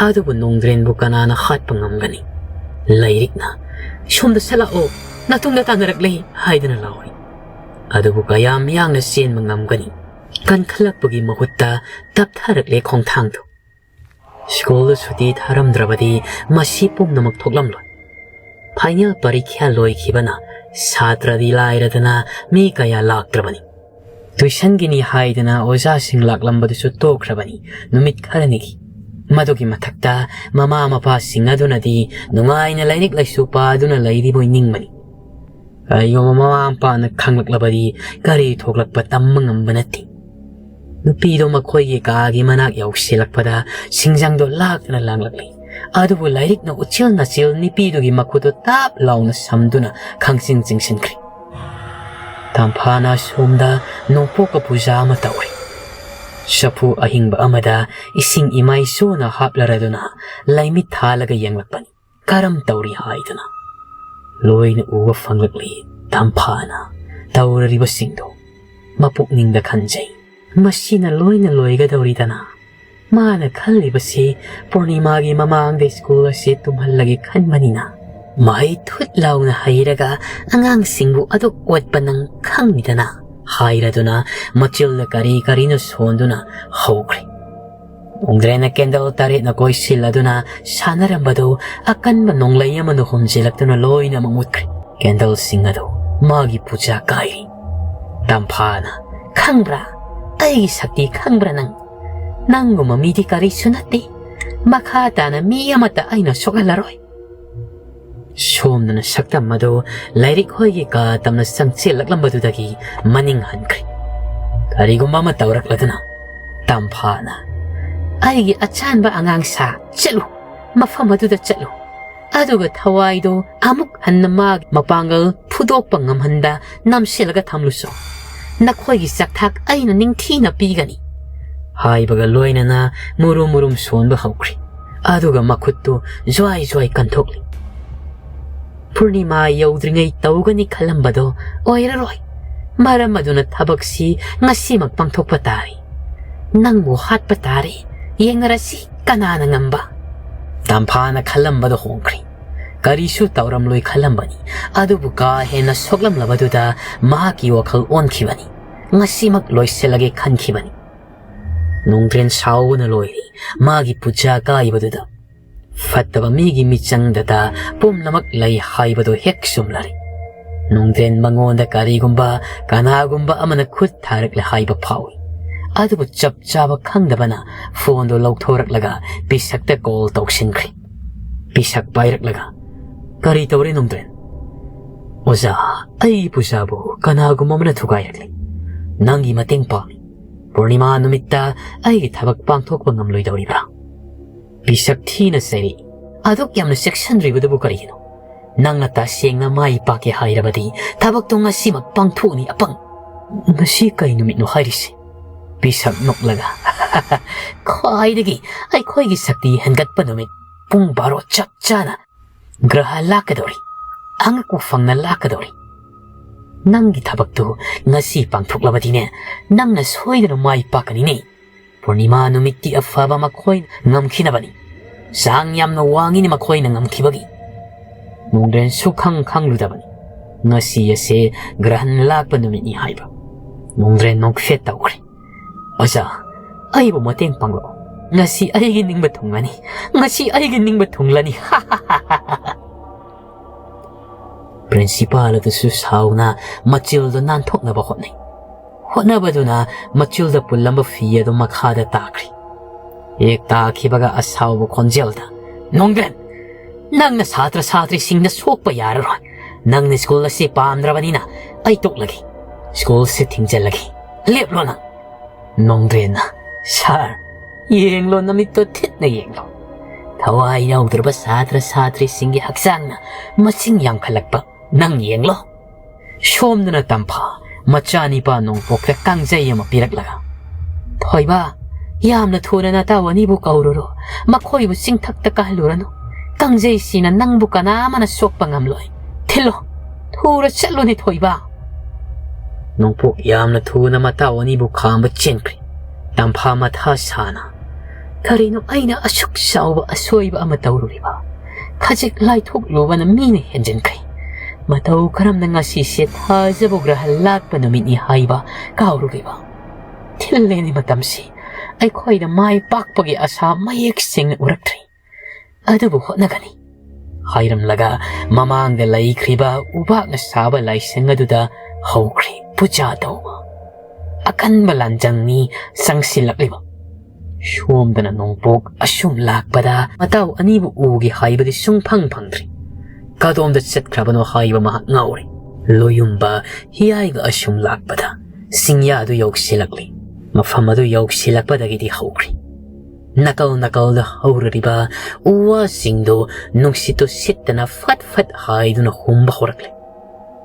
ꯑꯗꯨꯕꯨ ꯅꯣꯡꯗ꯭ꯔꯦꯟꯕꯨ ꯀꯅꯥꯅ ꯍꯥꯠꯄ ꯉꯝꯒꯅꯤ? ꯂꯥꯏꯔꯤꯛꯅ "ꯁꯣꯝꯗ ꯁꯠꯂꯛꯑꯣ, ꯅꯇꯨꯡꯗ ꯇꯥꯟꯅꯔꯛꯂꯦ" ꯍꯥꯏꯗꯨꯅ ꯂꯥꯎꯔꯤ꯫ ꯑꯗꯨꯕꯨ ꯀꯌꯥꯝ ꯌꯥꯡꯅ ꯆꯦꯟꯕ ꯉꯝꯒꯅꯤ? ꯀꯟꯈꯠꯂꯛꯄꯒꯤ ꯃꯍꯨꯠꯇ ꯇꯞꯊꯔꯛꯂꯦ ꯈꯣꯡꯊꯥꯡꯗꯨ꯫ ꯁ꯭ꯀꯨꯜꯗ ꯁꯨꯇꯤ ꯊꯥꯔꯝꯗ꯭ꯔꯕꯗꯤ ꯃꯁꯤ ꯄꯨꯝꯅꯃꯛ ꯊꯣꯛꯂꯝꯂꯣꯏ꯫ ꯐꯥꯏꯅꯦꯜ ꯄꯔꯤꯈ꯭ꯌꯥ ꯂꯣꯏꯈꯤꯕꯅ ꯁꯥꯇ꯭ꯔꯗꯤ ꯂꯥꯏꯔꯗꯅ ꯃꯤ ꯀꯌꯥ ꯂꯥꯛꯇ꯭ꯔꯕꯅꯤ꯫ ꯇ꯭ꯌꯨꯁꯟꯒꯤꯅꯤ ꯍꯥꯏꯗꯅ ꯑꯣꯖꯥꯁꯤꯡ ꯂꯥꯛꯂꯝꯕꯗꯨꯁꯨ ꯇꯣꯛꯈ꯭ꯔꯕꯅꯤ ꯅꯨꯃꯤꯠ ꯈꯔꯅꯤꯒꯤ꯫ ꯃꯗꯨꯒꯤ ꯃꯊꯛꯇ ꯃꯃꯥ ꯃꯄꯥꯁꯤꯡ ꯑꯗꯨꯅꯗꯤ ꯅꯨꯡꯉꯥꯏꯅ ꯂꯥꯏꯔꯤꯛ ꯂꯥꯏꯁꯨ ꯄꯥꯗꯨꯅ ꯂꯩꯔꯤꯕꯣꯏ ꯅꯤꯡꯕꯅꯤ꯫ ꯀꯔꯤꯒꯨꯝꯕ ꯃꯃꯥ ꯃꯄꯥꯅ ꯈꯪꯂꯛꯂꯕꯗꯤ ꯀꯔꯤ ꯊꯣꯛꯂꯛꯄ ꯇꯝꯕ ꯉꯝꯕ ꯅꯠꯇꯦ꯫ ꯅꯨꯄꯤꯗꯣ ꯃꯈꯣꯏꯒꯤ ꯀꯥꯒꯤ ꯃꯅꯥꯛ ꯌꯧꯁꯤꯜꯂꯛꯄꯗ ꯁꯤꯡꯖꯪꯗꯣ ꯂꯥꯛꯇꯨꯅ ꯂꯥꯡꯂꯛꯂꯤ꯫ ꯑꯗꯨꯕꯨ ꯂꯥꯏꯔꯤꯛꯅ ꯎꯆꯤꯜ ꯅꯥꯆꯤꯜ ꯅꯨꯄꯤꯗꯨꯒꯤ ꯃꯈꯨꯠꯇꯨ ꯇꯥꯞ ꯂꯥꯎꯅ ꯁꯝꯗꯨꯅ ꯈꯪꯆꯤꯡ ꯆꯤꯡꯁꯤꯟꯈ꯭ꯔꯦ꯫ ꯇꯝꯐꯥꯅ ꯑꯁꯣꯝꯗ ꯅꯣꯡꯄꯣꯛꯀ ꯄꯨꯖꯥ ꯑꯃ ꯇꯧꯔꯤ꯫ ꯆꯐꯨ ꯑꯍꯤꯡꯕ ꯑꯃꯗ ꯏꯁꯤꯡ ꯏꯃꯥꯏꯁꯣꯅ ꯍꯥꯞꯂꯔꯗꯨꯅ ꯂꯥꯏꯃꯤꯠ ꯊꯥꯜꯂꯒ ꯌꯦꯡꯂꯛꯄꯅꯤ꯫ ꯀꯔꯝ ꯇꯧꯔꯤ ꯍꯥꯏꯗꯨꯅ꯫ ꯂꯣꯏꯅ ꯎꯕ ꯐꯪꯂꯛꯂꯤ ꯇꯝꯐꯥꯅ ꯇꯧꯔꯤꯕꯁꯤꯡꯗꯣ꯫ ꯃꯄꯨꯛꯅꯤꯡꯗ ꯈꯟꯖꯩ, "ꯃꯁꯤꯅ ꯂꯣꯏꯅ ꯂꯣꯏꯒꯗꯧꯔꯤꯗꯅ?" ꯃꯥꯅ ꯈꯜꯂꯤꯕꯁꯤ ꯄꯨꯔꯅꯤꯃꯥꯒꯤ ꯃꯃꯥꯡꯗ ꯁ꯭ꯀꯨꯜ ꯑꯁꯤ ꯇꯨꯝꯍꯜꯂꯒꯦ ꯈꯟꯕꯅꯤꯅ꯫ "ꯃꯍꯩ ꯊꯨꯠ ꯂꯥꯎꯅ ꯍꯩꯔꯒ ꯑꯉꯥꯡꯁꯤꯡꯕꯨ ꯑꯗꯨꯛ ꯑꯣꯠꯄ ꯅꯪ ꯈꯪꯉꯤꯗꯅ?" ꯍꯥꯏꯔꯗꯨꯅ ꯃꯆꯤꯜꯗ ꯀꯔꯤ ꯀꯔꯤꯅꯣ ꯁꯣꯟꯗꯨꯅ ꯍꯧꯈ꯭ꯔꯦ꯫ ꯅꯣꯡꯗ꯭ꯔꯦꯟꯅ ꯀꯦꯟꯗꯜ ꯇꯔꯦꯠꯅ ꯀꯣꯏꯁꯤꯜꯂꯗꯨꯅ ꯁꯥꯟꯅꯔꯝꯕꯗꯨ ꯑꯀꯟꯕ ꯅꯣꯡꯂꯩ ꯑꯃꯅ ꯍꯨꯝꯖꯤꯜꯂꯛꯇꯨꯅ ꯂꯣꯏꯅꯃꯛ ꯃꯨꯠꯈ꯭ꯔꯦ꯫ ꯀꯦꯟꯗꯜꯁꯤꯡ ꯑꯗꯨ ꯃꯥꯒꯤ ꯄꯨꯖꯥ ꯀꯥꯏꯔꯤ꯫ ꯇꯝꯐꯥꯅ, "ꯈꯪꯕ꯭ꯔꯥ? ꯑꯩꯒꯤ ꯁꯛꯇꯤ ꯈꯪꯕ꯭ꯔꯥ ꯅꯪ? ꯅꯪꯒꯨꯝꯕ ꯃꯤꯗꯤ ꯀꯔꯤꯁꯨ ꯅꯠꯇꯦ꯫ ꯃꯈꯥ ꯇꯥꯅ ꯃꯤ ꯑꯃꯠꯇ ꯑꯩꯅ ꯁꯣꯛꯍꯜꯂꯔꯣꯏ"꯫ ꯁꯣꯝꯗꯅ ꯁꯛꯇꯝ ꯑꯗꯨ ꯂꯥꯏꯔꯤꯛ ꯍꯣꯏꯒꯤ ꯀꯥ ꯇꯝꯅ ꯆꯪꯁꯤꯜꯂꯛꯂꯝꯕꯗꯨꯗꯒꯤ ꯃꯅꯤꯡ ꯍꯟꯈ꯭ꯔꯦ꯫ ꯀꯔꯤꯒꯨꯝꯕ ꯑꯃ ꯇꯧꯔꯛꯂꯗꯨꯅ ꯇꯝꯐꯥꯅ, "ꯑꯩꯒꯤ ꯑꯆꯥꯟꯕ ꯑꯉꯥꯡꯁꯥ, ꯆꯠꯂꯨ, ꯃꯐꯝ ꯑꯗꯨꯗ ꯆꯠꯂꯨ, ꯑꯗꯨꯒ ꯊꯋꯥꯏꯗꯣ ꯑꯃꯨꯛ ꯍꯟꯅ ꯃꯥꯒꯤ ꯃꯄꯥꯡꯒꯜ ꯐꯨꯗꯣꯛꯄ ꯉꯝꯍꯟꯗ ꯅꯝꯁꯤꯜꯂꯒ ꯊꯝꯂꯨꯁꯨ꯫ ꯅꯈꯣꯏꯒꯤ ꯆꯥꯛꯊꯥꯛ ꯑꯩꯅ ꯅꯤꯡꯊꯤꯅ ꯄꯤꯒꯅꯤ" ꯍꯥꯏꯕꯒ ꯂꯣꯏꯅꯅ ꯃꯨꯔꯨꯝ ꯃꯨꯔꯨꯝ ꯁꯣꯟꯕ ꯍꯧꯈ꯭ꯔꯤ꯫ ꯑꯗꯨꯒ ꯃꯈꯨꯠꯇꯨ ꯖ꯭ꯋꯥꯏ ꯖ꯭ꯋꯥꯏ ꯀꯟꯊꯣꯛꯂꯤ꯫ ꯄꯨꯔꯅꯤꯃꯥ ꯌꯧꯗ꯭ꯔꯤꯉꯩ ꯇꯧꯒꯅꯤ ꯈꯜꯂꯝꯕꯗꯣ ꯑꯣꯏꯔꯔꯣꯏ꯫ ꯃꯔꯝ ꯑꯗꯨꯅ ꯊꯕꯛꯁꯤ ꯉꯁꯤꯃꯛ ꯄꯥꯡꯊꯣꯛꯄ ꯇꯥꯔꯦ꯫ ꯅꯪꯕꯨ ꯍꯥꯠꯄ ꯇꯥꯔꯦ꯫ ꯌꯦꯡꯅꯔꯁꯤ ꯀꯅꯥꯅ ꯉꯝꯕ꯫ ꯇꯝꯐꯥꯅ ꯈꯜꯂꯝꯕꯗꯣ ꯍꯣꯡꯈ꯭ꯔꯤ꯫ ꯀꯔꯤꯁꯨ ꯇꯧꯔꯝꯂꯣꯏ ꯈꯜꯂꯝꯕꯅꯤ꯫ ꯑꯗꯨꯕꯨ ꯀꯥ ꯍꯦꯟꯅ ꯁꯣꯛꯂꯝꯂꯕꯗꯨꯗ ꯃꯍꯥꯛꯀꯤ ꯋꯥꯈꯜ ꯑꯣꯟꯈꯤꯕꯅꯤ꯫ ꯉꯁꯤꯃꯛ ꯂꯣꯏꯁꯤꯜꯂꯒꯦ ꯈꯟꯈꯤꯕꯅꯤ꯫ ꯅꯣꯡꯗ꯭ꯔꯦꯟ ꯁꯥꯎꯕꯅ ꯂꯣꯏꯔꯤ꯫ ꯃꯥꯒꯤ ꯄꯨꯖꯥ ꯀꯥꯏꯕꯗꯨꯗ ꯐꯠꯇꯕ ꯃꯤꯒꯤ ꯃꯤꯆꯪꯗꯇ ꯄꯨꯝꯅꯃꯛ ꯂꯩ ꯍꯥꯏꯕꯗꯨ ꯍꯦꯛ ꯆꯨꯝꯂꯔꯦ꯫ ꯅꯣꯡꯗ꯭ꯔꯦꯟ ꯃꯉꯣꯟꯗ ꯀꯔꯤꯒꯨꯝꯕ ꯀꯅꯥꯒꯨꯝꯕ ꯑꯃꯅ ꯈꯨꯠ ꯊꯥꯔꯛꯂꯦ ꯍꯥꯏꯕ ꯐꯥꯎꯏ꯫ ꯑꯗꯨꯕꯨ ꯆꯞ ꯆꯥꯕ ꯈꯪꯗꯕꯅ ꯐꯣꯟꯗꯨ ꯂꯧꯊꯣꯔꯛꯂꯒ ꯄꯤꯁꯛꯇ ꯀꯣꯜ ꯇꯧꯁꯤꯟꯈ꯭ꯔꯦ꯫ ꯄꯤꯁꯛ ꯄꯥꯏꯔꯛꯂꯒ, "ꯀꯔꯤ ꯇꯧꯔꯦ ꯅꯣꯡꯗ꯭ꯔꯦꯟ?" "ꯑꯣꯖꯥ, ꯑꯩ ꯄꯨꯖꯥꯕꯨ ꯀꯅꯥꯒꯨꯝꯕ ꯑꯃꯅ ꯊꯨꯒꯥꯏꯔꯛꯂꯦ꯫ ꯅꯪꯒꯤ ꯃꯇꯦꯡ ꯄꯥꯝꯃꯤ꯫ ꯄꯨꯔꯅꯤꯃꯥ ꯅꯨꯃꯤꯠꯇ ꯑꯩꯒꯤ ꯊꯕꯛ ꯄꯥꯡꯊꯣꯛꯄ ꯉꯝꯂꯣꯏꯗꯧꯔꯤꯕ꯭ꯔꯥ?" ꯄꯤꯁꯛ ꯊꯤꯅ ꯆꯩꯔꯛꯏ꯫ "ꯑꯗꯨꯛ ꯌꯥꯝꯅ ꯆꯦꯛꯁꯤꯟꯗ꯭ꯔꯤꯕꯗꯨꯕꯨ ꯀꯔꯤꯒꯤꯅꯣ? ꯅꯪꯅ ꯇꯁꯦꯡꯅ ꯃꯥꯏ ꯄꯥꯛꯀꯦ ꯍꯥꯏꯔꯕꯗꯤ ꯊꯕꯛꯇꯣ ꯉꯁꯤꯃꯛ ꯄꯥꯡꯊꯣꯛꯅꯤ ꯑꯄꯪ꯫ ꯉꯁꯤ ꯀꯩ ꯅꯨꯃꯤꯠꯅꯣ ꯍꯥꯏꯔꯤꯁꯦ?" ꯄꯤꯁꯛ ꯅꯣꯛꯂꯒ, "ꯈ꯭ꯋꯥꯏꯗꯒꯤ ꯑꯩꯈꯣꯏꯒꯤ ꯁꯛꯇꯤ ꯍꯦꯟꯒꯠꯄ ꯅꯨꯃꯤꯠ ꯄꯨꯡ ꯕꯥꯔꯣ ꯆꯞ ꯆꯥꯅ꯫ ꯒ꯭ꯔꯍ ꯂꯥꯛꯀꯗꯧꯔꯤ꯫ ꯑꯉꯛꯄ ꯐꯪꯅ ꯂꯥꯛꯀꯗꯧꯔꯤ꯫ ꯅꯪꯒꯤ ꯊꯕꯛꯇꯨ ꯉꯁꯤ ꯄꯥꯡꯊꯣꯛꯂꯕꯗꯤꯅꯦ, ꯅꯪꯅ ꯁꯣꯏꯗꯅ ꯃꯥꯏ ꯄꯥꯛꯀꯅꯤꯅꯦ꯫ ꯄꯨꯔꯅꯤꯃꯥ ꯅꯨꯃꯤꯠꯀꯤ ꯑꯐꯕ ꯃꯈꯣꯏꯅ ꯉꯝꯈꯤꯅꯕꯅꯤ꯫ ꯆꯥꯡ ꯌꯥꯝꯅ ꯋꯥꯡꯉꯤꯅꯦ ꯃꯈꯣꯏꯅ ꯉꯝꯈꯤꯕꯒꯤ꯫ ꯅꯣꯡꯗ꯭ꯔꯦꯟ ꯁꯨꯈꯪ ꯈꯪꯂꯨꯗꯕꯅꯤ ꯉꯁꯤ ꯑꯁꯦ ꯒ꯭ꯔꯍꯟ ꯂꯥꯛꯄ ꯅꯨꯃꯤꯠꯅꯤ ꯍꯥꯏꯕ꯫ ꯅꯣꯡꯗ꯭ꯔꯦꯟ ꯅꯣꯛꯐꯦꯠ ꯇꯧꯈ꯭ꯔꯦ꯫ "ꯑꯣꯖꯥ, ꯑꯩꯕꯨ ꯃꯇꯦꯡ ꯄꯥꯡꯂꯛꯑꯣ꯫ ꯉꯁꯤ ꯑꯩꯒꯤ ꯅꯤꯡꯕ ꯊꯨꯡꯂꯅꯤ꯫ ꯉꯁꯤ ꯑꯩꯒꯤ ꯅꯤꯡꯕ ꯊꯨꯡꯂꯅꯤ꯫" ꯄ꯭ꯔꯤꯟꯁꯤꯄꯥꯜ ꯑꯗꯨꯁꯨ ꯁꯥꯎꯅ ꯃꯆꯤꯜꯗꯨ ꯅꯥꯟꯊꯣꯛꯅꯕ ꯍꯣꯠꯅꯩ꯫ ꯍꯣꯠꯅꯕꯗꯨꯅ ꯃꯆꯤꯜꯗ ꯄꯨꯜꯂꯝꯕ ꯐꯤ ꯑꯗꯨ ꯃꯈꯥꯗ ꯇꯥꯈ꯭ꯔꯤ꯫ ꯍꯦꯛ ꯇꯥꯈꯤꯕꯒ ꯑꯁꯥꯎꯕ ꯈꯣꯟꯖꯦꯜꯗ, "ꯅꯣꯡꯗ꯭ꯔꯦꯟ, ꯅꯪꯅ ꯁꯥꯇ꯭ꯔ ꯁꯥꯇ꯭ꯔꯤꯁꯤꯡꯗ ꯁꯣꯛꯄ ꯌꯥꯔꯔꯣꯏ꯫ ꯅꯪꯅ ꯁ꯭ꯀꯨꯜ ꯑꯁꯤ ꯄꯥꯝꯗ꯭ꯔꯕꯅꯤꯅ ꯑꯩ ꯇꯣꯛꯂꯒꯦ꯫ ꯁ꯭ꯀꯨꯜꯁꯤ ꯊꯤꯡꯖꯤꯜꯂꯒꯦ꯫ ꯂꯦꯞꯂꯣ ꯅꯪ꯫ ꯅꯣꯡꯗ꯭ꯔꯦꯟꯅ, "ꯁꯥꯔ, ꯌꯦꯡꯂꯣ, ꯅꯃꯤꯠꯇꯣ ꯊꯤꯠꯅ ꯌꯦꯡꯂꯣ꯫ ꯊꯋꯥꯏ ꯌꯥꯎꯗ꯭ꯔꯕ ꯁꯥꯇ꯭ꯔ ꯁꯥꯇ꯭ꯔꯤꯁꯤꯡꯒꯤ ꯍꯛꯆꯥꯡꯅ ꯃꯁꯤꯡ ꯌꯥꯝꯈꯠꯂꯛꯄ ꯅꯪ ꯌꯦꯡꯂꯣ"꯫ ꯁꯣꯝꯗꯅ ꯇꯝꯐꯥ ꯃꯆꯥꯅꯤꯄꯥ ꯅꯣꯡꯄꯣꯛꯇ ꯀꯥꯡꯖꯩ ꯑꯃ ꯄꯤꯔꯛꯂꯒ, "ꯊꯣꯏꯕ, ꯌꯥꯝꯅ ꯊꯨꯅ ꯅꯇꯥꯎ ꯑꯅꯤꯕꯨ ꯀꯧꯔꯨꯔꯣ꯫ ꯃꯈꯣꯏꯕꯨ ꯆꯤꯡꯊꯛꯇ ꯀꯥꯍꯜꯂꯨꯔꯅꯨ꯫ ꯀꯥꯡꯖꯩꯁꯤꯅ ꯅꯪꯕꯨ ꯀꯅꯥ ꯑꯃꯅ ꯁꯣꯛꯄ ꯉꯝꯂꯣꯏ꯫ ꯊꯤꯜꯂꯣ, ꯊꯨꯔ ꯆꯠꯂꯨꯅꯦ ꯊꯣꯏꯕ"꯫ ꯅꯣꯡꯄꯣꯛ ꯌꯥꯝꯅ ꯊꯨꯅ ꯃꯇꯥꯎ ꯑꯅꯤꯕꯨ ꯈꯥꯝꯕ ꯆꯦꯟꯈ꯭ꯔꯦ꯫ ꯇꯝꯐꯥ ꯃꯊꯥ ꯁꯥꯅ, "ꯀꯔꯤꯅꯣ ꯑꯩꯅ ꯑꯁꯨꯛ ꯆꯥꯎꯕ ꯑꯁꯣꯏꯕ ꯑꯃ ꯇꯧꯔꯨꯔꯤꯕ? ꯈꯖꯤꯛ ꯂꯥꯏꯊꯣꯛꯂꯨꯕꯅ ꯃꯤꯅ ꯍꯦꯟꯖꯤꯟꯈ꯭ꯔꯦ꯫ ꯃꯇꯧ ꯀꯔꯝꯅ ꯉꯁꯤꯁꯦ ꯊꯥꯖꯕ ꯒ꯭ꯔꯍ ꯂꯥꯠꯄ ꯅꯨꯃꯤꯠꯅꯤ ꯍꯥꯏꯕ ꯀꯥꯎꯔꯨꯔꯤꯕ? ꯊꯤꯜꯂꯦꯅꯦ ꯃꯇꯝꯁꯤ꯫ ꯑꯩꯈꯣꯏꯗ ꯃꯥꯏ ꯄꯥꯛꯄꯒꯤ ꯑꯁꯥ ꯃꯌꯦꯛ ꯁꯦꯡꯅ ꯎꯔꯛꯇ꯭ꯔꯤ꯫ ꯑꯗꯨꯕꯨ ꯍꯣꯠꯅꯒꯅꯤ"꯫ ꯍꯥꯏꯔꯝꯂꯒ ꯃꯃꯥꯡꯗ ꯂꯩꯈ꯭ꯔꯤꯕ ꯎꯕꯥꯛꯅ ꯁꯥꯕ ꯂꯥꯏꯁꯪ ꯑꯗꯨꯗ ꯍꯧꯈ꯭ꯔꯦ ꯄꯨꯖꯥ ꯇꯧꯕ꯫ ꯑꯀꯟꯕ ꯂꯥꯟꯖꯪꯅꯤ ꯆꯪꯁꯤꯜꯂꯛꯂꯤꯕ꯫ ꯁꯣꯝꯗꯅ ꯅꯣꯡꯄꯣꯛ ꯑꯁꯨꯝ ꯂꯥꯛꯄꯗ ꯃꯇꯥꯎ ꯑꯅꯤꯕꯨ ꯎꯒꯦ ꯍꯥꯏꯕꯗꯤ ꯁꯨꯡꯐꯪ ꯐꯪꯗ꯭ꯔꯤ꯫ ꯀꯗꯣꯝꯗ ꯆꯠꯈ꯭ꯔꯕꯅꯣ ꯍꯥꯏꯕ ꯃꯍꯥꯛ ꯉꯥꯎꯔꯦ꯫ ꯂꯣꯌꯨꯝꯕ ꯍꯤꯌꯥꯏꯒ ꯑꯁꯨꯝ ꯂꯥꯛꯄꯗ ꯆꯤꯡꯌꯥꯗꯨ ꯌꯧꯁꯤꯜꯂꯛꯂꯤ꯫ ꯃꯐꯝ ꯑꯗꯨ ꯌꯧꯁꯤꯜꯂꯛꯄꯗꯒꯤꯗꯤ ꯍꯧꯈ꯭ꯔꯤ꯫ ꯅꯥꯀꯜ ꯅꯥꯀꯜꯗ ꯍꯧꯔꯔꯤꯕ ꯎ ꯋꯥꯁꯤꯡꯗꯨ ꯅꯨꯡꯁꯤꯠꯇꯨ ꯁꯤꯠꯇꯅ ꯐꯠ ꯐꯠ ꯍꯥꯏꯗꯨꯅ ꯍꯨꯝꯕ ꯍꯧꯔꯛꯂꯦ꯫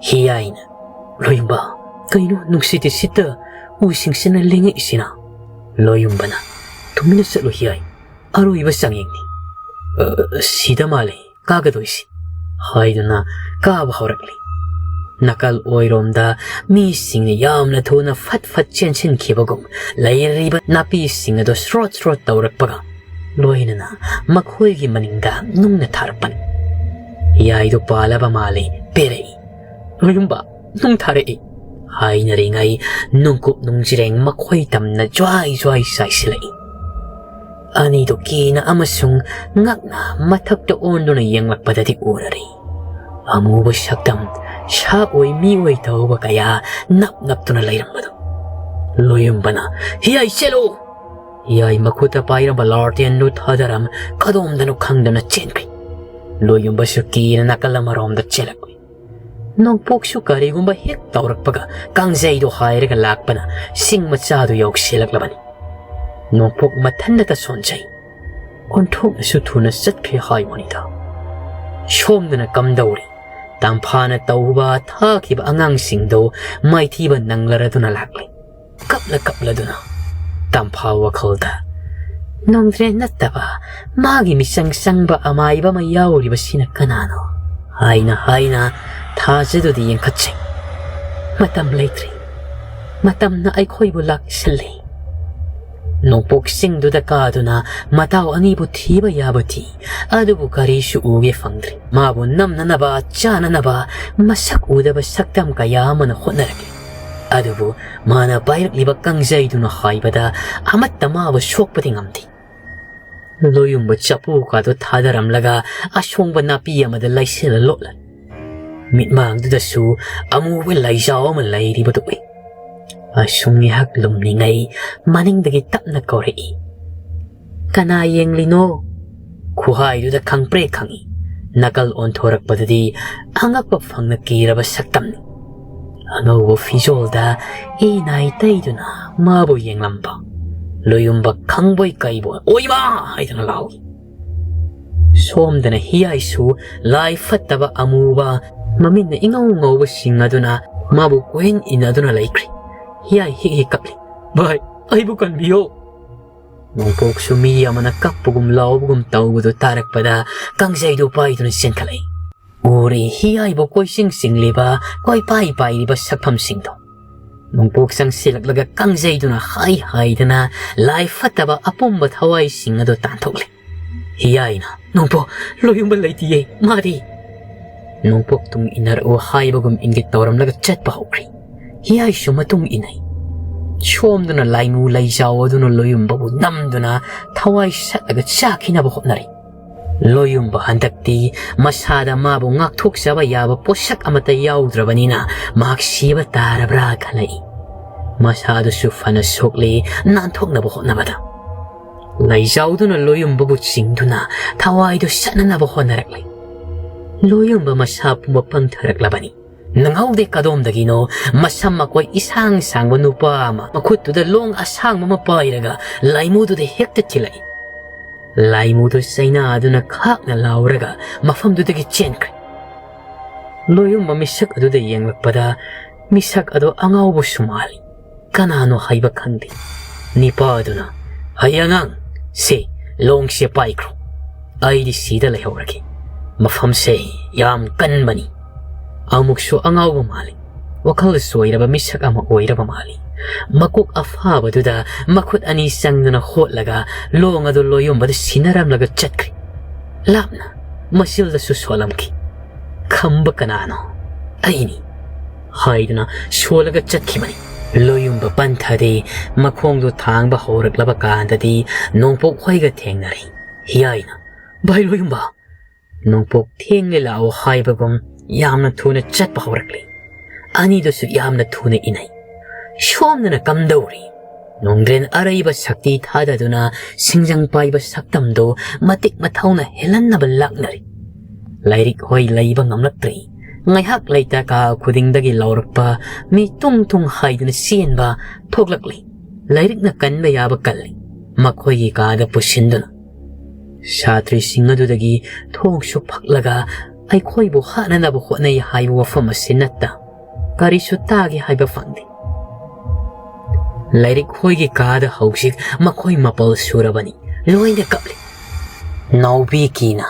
ꯍꯤꯌꯥꯏꯅ, "ꯂꯣꯌꯨꯝꯕ, ꯀꯩꯅꯣ ꯅꯨꯡꯁꯤꯠꯇꯤ ꯁꯤꯠꯇ ꯎꯁꯤꯡꯁꯤꯅ ꯂꯦꯡꯉꯛꯏꯁꯤꯅ?" ꯂꯣꯌꯨꯝꯕꯅ, "ꯇꯨꯃꯤꯟꯅ ꯆꯠꯂꯨ ꯍꯤꯌꯥꯏ, ꯑꯔꯣꯏꯕ ꯆꯥꯡꯌꯦꯡꯅꯤ꯫ ꯑ, ꯁꯤꯗ ꯃꯥꯜꯂꯤ ꯀꯥꯒꯗꯣꯏꯁꯤ"꯫ ꯍꯥꯏꯗꯨꯅ ꯀꯥꯕ ꯍꯧꯔꯛꯂꯤ꯫ ꯅꯥꯀꯜ ꯑꯣꯏꯔꯣꯝꯗ ꯃꯤꯁꯤꯡꯅ ꯌꯥꯝꯅ ꯊꯨꯅ ꯐꯠ ꯐꯠ ꯆꯦꯟꯁꯤꯟꯈꯤꯕꯒꯨꯝ ꯂꯩꯔꯤꯕ ꯅꯥꯄꯤꯁꯤꯡ ꯑꯗꯨ ꯁ꯭ꯔꯣꯠ ꯁ꯭ꯔꯣꯠ ꯇꯧꯔꯛꯄꯒ ꯂꯣꯏꯅꯅ ꯃꯈꯣꯏꯒꯤ ꯃꯅꯤꯡꯗ ꯅꯨꯡꯅ ꯊꯥꯔꯛꯄꯅꯤ꯫ ꯍꯤꯌꯥꯏꯗꯨ ꯄꯥꯜꯂꯕ ꯃꯥꯜꯂꯤ, ꯄꯦꯔꯛꯏ꯫ "ꯂꯣꯌꯨꯝꯕ, ꯅꯨꯡ ꯊꯥꯔꯛꯏ!" ꯍꯥꯏꯅꯔꯤꯉꯩ ꯅꯨꯡꯀꯨꯞ ꯅꯨꯡꯖꯤꯔꯦꯡ ꯃꯈꯣꯏ ꯇꯝꯅ ꯖ꯭ꯋꯥꯏ ꯖ꯭ꯋꯥꯏ ꯆꯥꯏꯁꯤꯜꯂꯛꯏ꯫ ꯑꯅꯤꯗꯨ ꯀꯤꯅ ꯑꯃꯁꯨꯡ ꯉꯛꯅ ꯃꯊꯛꯇ ꯑꯣꯟꯗꯨꯅ ꯌꯦꯡꯂꯛꯄꯗꯗꯤ ꯎꯔꯔꯤ꯫ ꯑꯃꯨꯕ ꯁꯛꯇꯝ, ꯁꯥ ꯑꯣꯏ ꯃꯤ ꯑꯣꯏ ꯇꯧꯕ ꯀꯌꯥ ꯅꯞ ꯅꯞꯇꯨꯅ ꯂꯩꯔꯝꯕꯗꯨ꯫ ꯂꯣꯌꯨꯝꯕꯅ, "ꯍꯤꯌꯥꯏ ꯆꯦꯜꯂꯨ!" ꯍꯤꯌꯥꯏ ꯃꯈꯨꯠꯇ ꯄꯥꯏꯔꯝꯕ ꯂꯥꯔꯇꯦꯟꯗꯨ ꯊꯥꯗꯔꯝ ꯀꯗꯣꯝꯗꯅꯣ ꯈꯪꯗꯅ ꯆꯦꯟꯈ꯭ꯔꯦ꯫ ꯂꯣꯌꯨꯝꯕꯁꯨ ꯀꯤꯅ ꯅꯥꯀꯜ ꯑꯃꯔꯣꯝꯗ ꯆꯦꯜꯂꯛꯂꯤ꯫ ꯅꯣꯡꯄꯣꯛꯁꯨ ꯀꯔꯤꯒꯨꯝꯕ ꯍꯦꯛ ꯇꯧꯔꯛꯄꯒ ꯀꯥꯡꯖꯩꯗꯣ ꯍꯥꯏꯔꯒ ꯂꯥꯛꯄꯅ ꯁꯤꯡ ꯃꯆꯥꯗꯨ ꯌꯧꯁꯤꯜꯂꯛꯂꯕꯅꯤ꯫ ꯅꯣꯡꯄꯣꯛ ꯃꯊꯟꯗꯇ ꯁꯣꯟꯖꯩ꯫ ꯑꯣꯟꯊꯣꯛꯅꯁꯨ ꯊꯨꯅ ꯆꯠꯈ꯭ꯔꯦ ꯍꯥꯏꯕꯅꯤꯗ꯫ ꯁꯣꯝꯗꯅ ꯀꯝꯗꯧꯔꯤ? ꯇꯝꯐꯥꯅ ꯇꯧꯕ ꯊꯥꯈꯤꯕ ꯑꯉꯥꯡꯁꯤꯡꯗꯨ ꯃꯥꯏꯊꯤꯕ ꯅꯪꯂꯔꯗꯨꯅ ꯂꯥꯛꯂꯤ꯫ ꯀꯞꯂ ꯀꯞꯂꯗꯨꯅ ꯇꯝꯐꯥ ꯋꯥꯈꯜꯗ, "ꯅꯣꯡꯗ꯭ꯔꯦꯟ ꯅꯠꯇꯕ ꯃꯥꯒꯤ ꯃꯤꯆꯪ ꯆꯪꯕ ꯑꯃꯥꯏꯕ ꯑꯃ ꯌꯥꯎꯔꯤꯕꯁꯤꯅ ꯀꯅꯥꯅꯣ?" ꯍꯥꯏꯅ ꯍꯥꯏꯅ ꯊꯥꯖꯗꯨꯗꯤ ꯌꯦꯡꯈꯠꯆꯩ꯫ ꯃꯇꯝ ꯂꯩꯇ꯭ꯔꯦ꯫ ꯃꯇꯝꯅ ꯑꯩꯈꯣꯏꯕꯨ ꯂꯥꯛꯁꯤꯜꯂꯤ꯫ ꯅꯣꯡꯄꯣꯛ ꯆꯤꯡꯗꯨꯗ ꯀꯥꯗꯨꯅ ꯃꯇꯥꯎ ꯑꯅꯤꯕꯨ ꯊꯤꯕ ꯌꯥꯕ ꯊꯤ, ꯑꯗꯨꯕꯨ ꯀꯔꯤꯁꯨ ꯎꯒꯦ ꯐꯪꯗ꯭ꯔꯦ꯫ ꯃꯥꯕꯨ ꯅꯝꯅꯅꯕ, ꯆꯥꯅꯅꯕ ꯃꯁꯛ ꯎꯗꯕ ꯁꯛꯇꯝ ꯀꯌꯥ ꯑꯃꯅ ꯍꯣꯠꯅꯔꯛꯂꯤ꯫ ꯑꯗꯨꯕꯨ ꯃꯥꯅ ꯄꯥꯏꯔꯛꯂꯤꯕ ꯀꯥꯡꯖꯩꯗꯨꯅ ꯍꯥꯏꯕꯗ ꯑꯃꯠꯇ ꯃꯥꯕꯨ ꯁꯣꯛꯄꯗꯤ ꯉꯝꯗꯦ꯫ ꯂꯣꯌꯨꯝꯕ ꯆꯐꯨ ꯀꯥꯗꯨ ꯊꯥꯗꯔꯝꯂꯒ ꯑꯁꯣꯡꯕ ꯅꯥꯄꯤ ꯑꯃꯗ ꯂꯩꯁꯤꯜꯂ ꯂꯣꯠꯂ, ꯃꯤꯠꯃꯥꯡꯗꯨꯗꯁꯨ ꯑꯃꯨꯕ ꯂꯩꯖꯥꯎ ꯑꯃ ꯂꯩꯔꯤꯕꯗꯨ ꯎꯏ꯫ ꯑꯁꯨꯝ ꯉꯥꯏꯍꯥꯛ ꯂꯨꯝꯂꯤꯉꯩ ꯃꯅꯤꯡꯗꯒꯤ ꯇꯞꯅ ꯀꯧꯔꯛꯏ, "ꯀꯅꯥ ꯌꯦꯡꯂꯤꯅꯣ?" ꯈꯨꯍꯥꯏꯗꯨꯗ ꯈꯪꯄ꯭ꯔꯦꯛ ꯈꯪꯏ꯫ ꯅꯥꯀꯜ ꯑꯣꯟꯊꯣꯔꯛꯄꯗꯗꯤ ꯑꯉꯛꯄ ꯐꯪꯅ ꯀꯤꯔꯕ ꯁꯛꯇꯝꯅꯤ꯫ ꯑꯉꯧꯕ ꯐꯤꯖꯣꯜꯗ ꯏ ꯅꯥꯏ ꯇꯩꯗꯨꯅ ꯃꯥꯕꯨ ꯌꯦꯡꯂꯝꯕ ꯂꯣꯌꯨꯝꯕ ꯈꯪꯕꯣꯏ ꯀꯩꯕꯣꯏ "ꯑꯣꯏꯃꯥ!" ꯍꯥꯏꯗꯨꯅ ꯂꯥꯎꯏ꯫ ꯁꯣꯝꯗꯅ ꯍꯤꯌꯥꯏꯁꯨ ꯂꯥꯏ ꯐꯠꯇꯕ ꯑꯃꯨꯕ, ꯃꯃꯤꯠꯅ ꯏꯉꯧ ꯉꯧꯕꯁꯤꯡ ꯑꯗꯨꯅ ꯃꯥꯕꯨ ꯀꯣꯏꯍꯟ ꯏꯟꯅꯗꯨꯅ ꯂꯩꯈ꯭ꯔꯤ꯫ ꯍꯤꯌꯥꯏ ꯍꯤꯛ ꯍꯤꯛ ꯀꯞꯂꯤ꯫ "ꯚꯥꯏ, ꯑꯩꯕꯨ ꯀꯟꯕꯤꯌꯣ!" ꯅꯣꯡꯄꯣꯛꯁꯨ ꯃꯤ ꯑꯃꯅ ꯀꯞꯄꯒꯨꯝ ꯂꯥꯎꯕꯒꯨꯝ ꯇꯧꯕꯗꯨ ꯇꯥꯔꯛꯄꯗ ꯀꯥꯡꯖꯩꯗꯨ ꯄꯥꯏꯗꯨꯅ ꯆꯦꯟꯈꯠꯂꯛꯏ꯫ ꯎꯔꯤ ꯍꯤꯌꯥꯏꯕꯨ ꯀꯣꯏꯆꯤꯡ ꯆꯤꯡꯂꯤꯕ, ꯀꯣꯏꯄꯥꯏ ꯄꯥꯏꯔꯤꯕ ꯁꯛꯐꯝꯁꯤꯡꯗꯣ꯫ ꯅꯣꯡꯄꯣꯛ ꯆꯪꯁꯤꯜꯂꯛꯂꯒ ꯀꯥꯡꯖꯩꯗꯨꯅ ꯍꯥꯏ ꯍꯥꯏꯗꯅ ꯂꯥꯏ ꯐꯠꯇꯕ ꯑꯄꯨꯝꯕ ꯊꯋꯥꯏꯁꯤꯡ ꯑꯗꯨ ꯇꯥꯟꯊꯣꯛꯂꯦ꯫ ꯍꯤꯌꯥꯏꯅ, "ꯅꯣꯡꯄꯣꯛ, ꯂꯣꯌꯨꯝꯕ ꯂꯩꯇꯤꯌꯦ, ꯃꯥꯗꯤ?" "ꯅꯣꯡꯄꯣꯛ ꯇꯨꯡ ꯏꯟꯅꯔꯛꯎ" ꯍꯥꯏꯕꯒꯨꯝ ꯏꯪꯒꯤꯠ ꯇꯧꯔꯝꯂꯒ ꯆꯠꯄ ꯍꯧꯈ꯭ꯔꯦ꯫ ꯍꯤꯌꯥꯏꯁꯨ ꯃꯇꯨꯡ ꯏꯟꯅꯩ꯫ ꯁꯣꯝꯗꯅ ꯂꯥꯏꯃꯨ ꯂꯩꯖꯥꯎ ꯑꯗꯨꯅ ꯂꯣꯌꯨꯝꯕꯕꯨ ꯅꯝꯗꯨꯅ ꯊꯋꯥꯏ ꯁꯠꯂꯒ ꯆꯥꯈꯤꯅꯕ ꯍꯣꯠꯅꯔꯤ꯫ ꯂꯣꯌꯨꯝꯕ ꯍꯟꯗꯛꯇꯤ ꯃꯁꯥꯗ ꯃꯥꯕꯨ ꯉꯥꯛꯊꯣꯛꯆꯕ ꯌꯥꯕ ꯄꯣꯠꯁꯛ ꯑꯃꯠꯇ ꯌꯥꯎꯗ꯭ꯔꯕꯅꯤꯅ ꯃꯍꯥꯛ ꯁꯤꯕ ꯇꯥꯔꯕ꯭ꯔꯥ ꯈꯜꯂꯛꯏ꯫ ꯃꯁꯥꯗꯨꯁꯨ ꯐꯅ ꯁꯣꯛꯂꯤ, ꯅꯥꯟꯊꯣꯛꯅꯕ ꯍꯣꯠꯅꯕꯗ꯫ ꯂꯩꯖꯥꯎꯗꯨꯅ ꯂꯣꯌꯨꯝꯕꯕꯨ ꯆꯤꯡꯗꯨꯅ ꯊꯋꯥꯏꯗꯨ ꯁꯠꯅꯅꯕ ꯍꯣꯠꯅꯔꯛꯂꯤ꯫ ꯂꯣꯌꯨꯝꯕ ꯃꯁꯥ ꯄꯨꯝꯕ ꯄꯪꯊꯔꯛꯂꯕꯅꯤ꯫ ꯅꯪꯍꯧꯗꯦ ꯀꯗꯣꯝꯗꯒꯤꯅꯣ ꯃꯁꯝ ꯃꯀꯣꯏ ꯏꯁꯥꯡ ꯁꯥꯡꯕ ꯅꯨꯄꯥ ꯑꯃ ꯃꯈꯨꯠꯇꯨꯗ ꯂꯣꯡ ꯑꯁꯥꯡꯕ ꯑꯃ ꯄꯥꯏꯔꯒ ꯂꯥꯏꯃꯨꯗꯨꯗ ꯍꯦꯛꯇ ꯊꯤꯜꯂꯛꯏ꯫ ꯂꯥꯏꯃꯨꯗꯨ ꯆꯩꯅꯥꯗꯨꯅ ꯈꯥꯛꯅ ꯂꯥꯎꯔꯒ ꯃꯐꯝꯗꯨꯗꯒꯤ ꯆꯦꯟꯈ꯭ꯔꯦ꯫ ꯂꯣꯌꯨꯝꯕ ꯃꯤꯁꯛ ꯑꯗꯨꯗ ꯌꯦꯡꯂꯛꯄꯗ ꯃꯤꯁꯛ ꯑꯗꯨ ꯑꯉꯥꯎꯕꯁꯨ ꯃꯥꯜꯂꯤ꯫ ꯀꯅꯥꯅꯣ ꯍꯥꯏꯕ ꯈꯪꯗꯦ꯫ ꯅꯤꯄꯥ ꯑꯗꯨꯅ, "ꯍꯩ ꯑꯉꯥꯡ, ꯁꯦ, ꯂꯣꯡꯁꯦ ꯄꯥꯏꯈ꯭ꯔꯣ꯫ ꯑꯩꯗꯤ ꯁꯤꯗ ꯂꯩꯍꯧꯔꯒꯦ꯫ ꯃꯐꯝꯁꯦ ꯌꯥꯝ ꯀꯟꯕꯅꯤ꯫" ꯑꯃꯨꯛꯁꯨ ꯑꯉꯥꯎꯕ ꯃꯥꯜꯂꯤ꯫ ꯋꯥꯈꯜ ꯆꯣꯏꯔꯕ ꯃꯤꯁꯛ ꯑꯃ ꯑꯣꯏꯔꯕ ꯃꯥꯜꯂꯤ꯫ ꯃꯀꯣꯛ ꯑꯐꯥꯕꯗꯨꯗ ꯃꯈꯨꯠ ꯑꯅꯤ ꯆꯪꯗꯨꯅ ꯍꯣꯠꯂꯒ ꯂꯣꯡ ꯑꯗꯨ ꯂꯣꯌꯨꯝꯕꯗ ꯁꯤꯟꯅꯔꯝꯂꯒ ꯆꯠꯈ꯭ꯔꯦ꯫ ꯂꯥꯞꯅ ꯃꯆꯤꯜꯗꯁꯨ ꯁꯣꯜꯂꯝꯈꯤ꯫ "ꯈꯝꯕ ꯀꯅꯥꯅꯣ?" "ꯑꯩꯅꯤ" ꯍꯥꯏꯗꯨꯅ ꯁꯣꯜꯂꯒ ꯆꯠꯈꯤꯕꯅꯤ꯫ ꯂꯣꯌꯨꯝꯕ ꯄꯟꯊꯗꯦ꯫ ꯃꯈꯣꯡꯗꯨ ꯊꯥꯡꯕ ꯍꯧꯔꯛꯂꯕ ꯀꯥꯟꯗꯗꯤ ꯅꯣꯡꯄꯣꯛ ꯍꯣꯏꯒ ꯊꯦꯡꯅꯔꯦ꯫ ꯍꯤꯌꯥꯏꯅ, "ꯚꯥꯏ ꯂꯣꯌꯨꯝꯕ, ꯅꯣꯡꯄꯣꯛ ꯊꯦꯡꯂꯦ ꯂꯥꯛꯑꯣ" ꯍꯥꯏꯕꯒꯨꯝ ꯌꯥꯝꯅ ꯊꯨꯅ ꯆꯠꯄ ꯍꯧꯔꯛꯂꯦ꯫ ꯑꯅꯤꯗꯨꯁꯨ ꯌꯥꯝꯅ ꯊꯨꯅ ꯏꯟꯅꯩ꯫ ꯁꯣꯝꯗꯅ ꯀꯝꯗꯧꯔꯤ? ꯅꯣꯡꯗ꯭ꯔꯦꯟ ꯑꯔꯩꯕ ꯁꯛꯇꯤ ꯊꯥꯗꯗꯨꯅ ꯁꯤꯡꯖꯪ ꯄꯥꯏꯕ ꯁꯛꯇꯝꯗꯨ ꯃꯇꯤꯛ ꯃꯊꯧꯅ ꯍꯦꯜꯍꯟꯅꯕ ꯂꯥꯛꯅꯔꯤ꯫ ꯂꯥꯏꯔꯤꯛ ꯍꯣꯏ ꯂꯩꯕ ꯉꯝꯂꯛꯇ꯭ꯔꯦ꯫ ꯉꯥꯏꯍꯥꯛ ꯂꯩꯇ ꯀꯥ ꯈꯨꯗꯤꯡꯗꯒꯤ ꯂꯥꯎꯔꯛꯄ, ꯃꯤ ꯇꯨꯡ ꯇꯨꯡ ꯍꯥꯏꯗꯨꯅ ꯆꯦꯟꯕ ꯊꯣꯛꯂꯛꯂꯤ꯫ ꯂꯥꯏꯔꯤꯛꯅ ꯀꯟꯕ ꯌꯥꯕ ꯀꯜꯂꯤ꯫ ꯃꯈꯣꯏꯒꯤ ꯀꯥꯗ ꯄꯨꯁꯤꯟꯗꯨꯅ ꯁꯥꯇ꯭ꯔꯤꯁꯤꯡ ꯑꯗꯨꯗꯒꯤ ꯊꯣꯡꯁꯨ ꯐꯛꯂꯒ ꯑꯩꯈꯣꯏꯕꯨ ꯍꯥꯠꯅꯅꯕ ꯍꯣꯠꯅꯩ ꯍꯥꯏꯕ ꯋꯥꯐꯝ ꯑꯁꯤ ꯅꯠꯇ ꯀꯔꯤꯁꯨ ꯇꯥꯒꯦ ꯍꯥꯏꯕ ꯐꯪꯗꯦ꯫ ꯂꯥꯏꯔꯤꯛ ꯍꯣꯏꯒꯤ ꯀꯥꯗ ꯍꯧꯖꯤꯛ ꯃꯈꯣꯏ ꯃꯥꯄꯜ ꯁꯨꯔꯕꯅꯤ꯫ ꯂꯣꯏꯅ ꯀꯞꯂꯤ꯫ ꯅꯥꯎꯕꯤꯀꯤꯅ,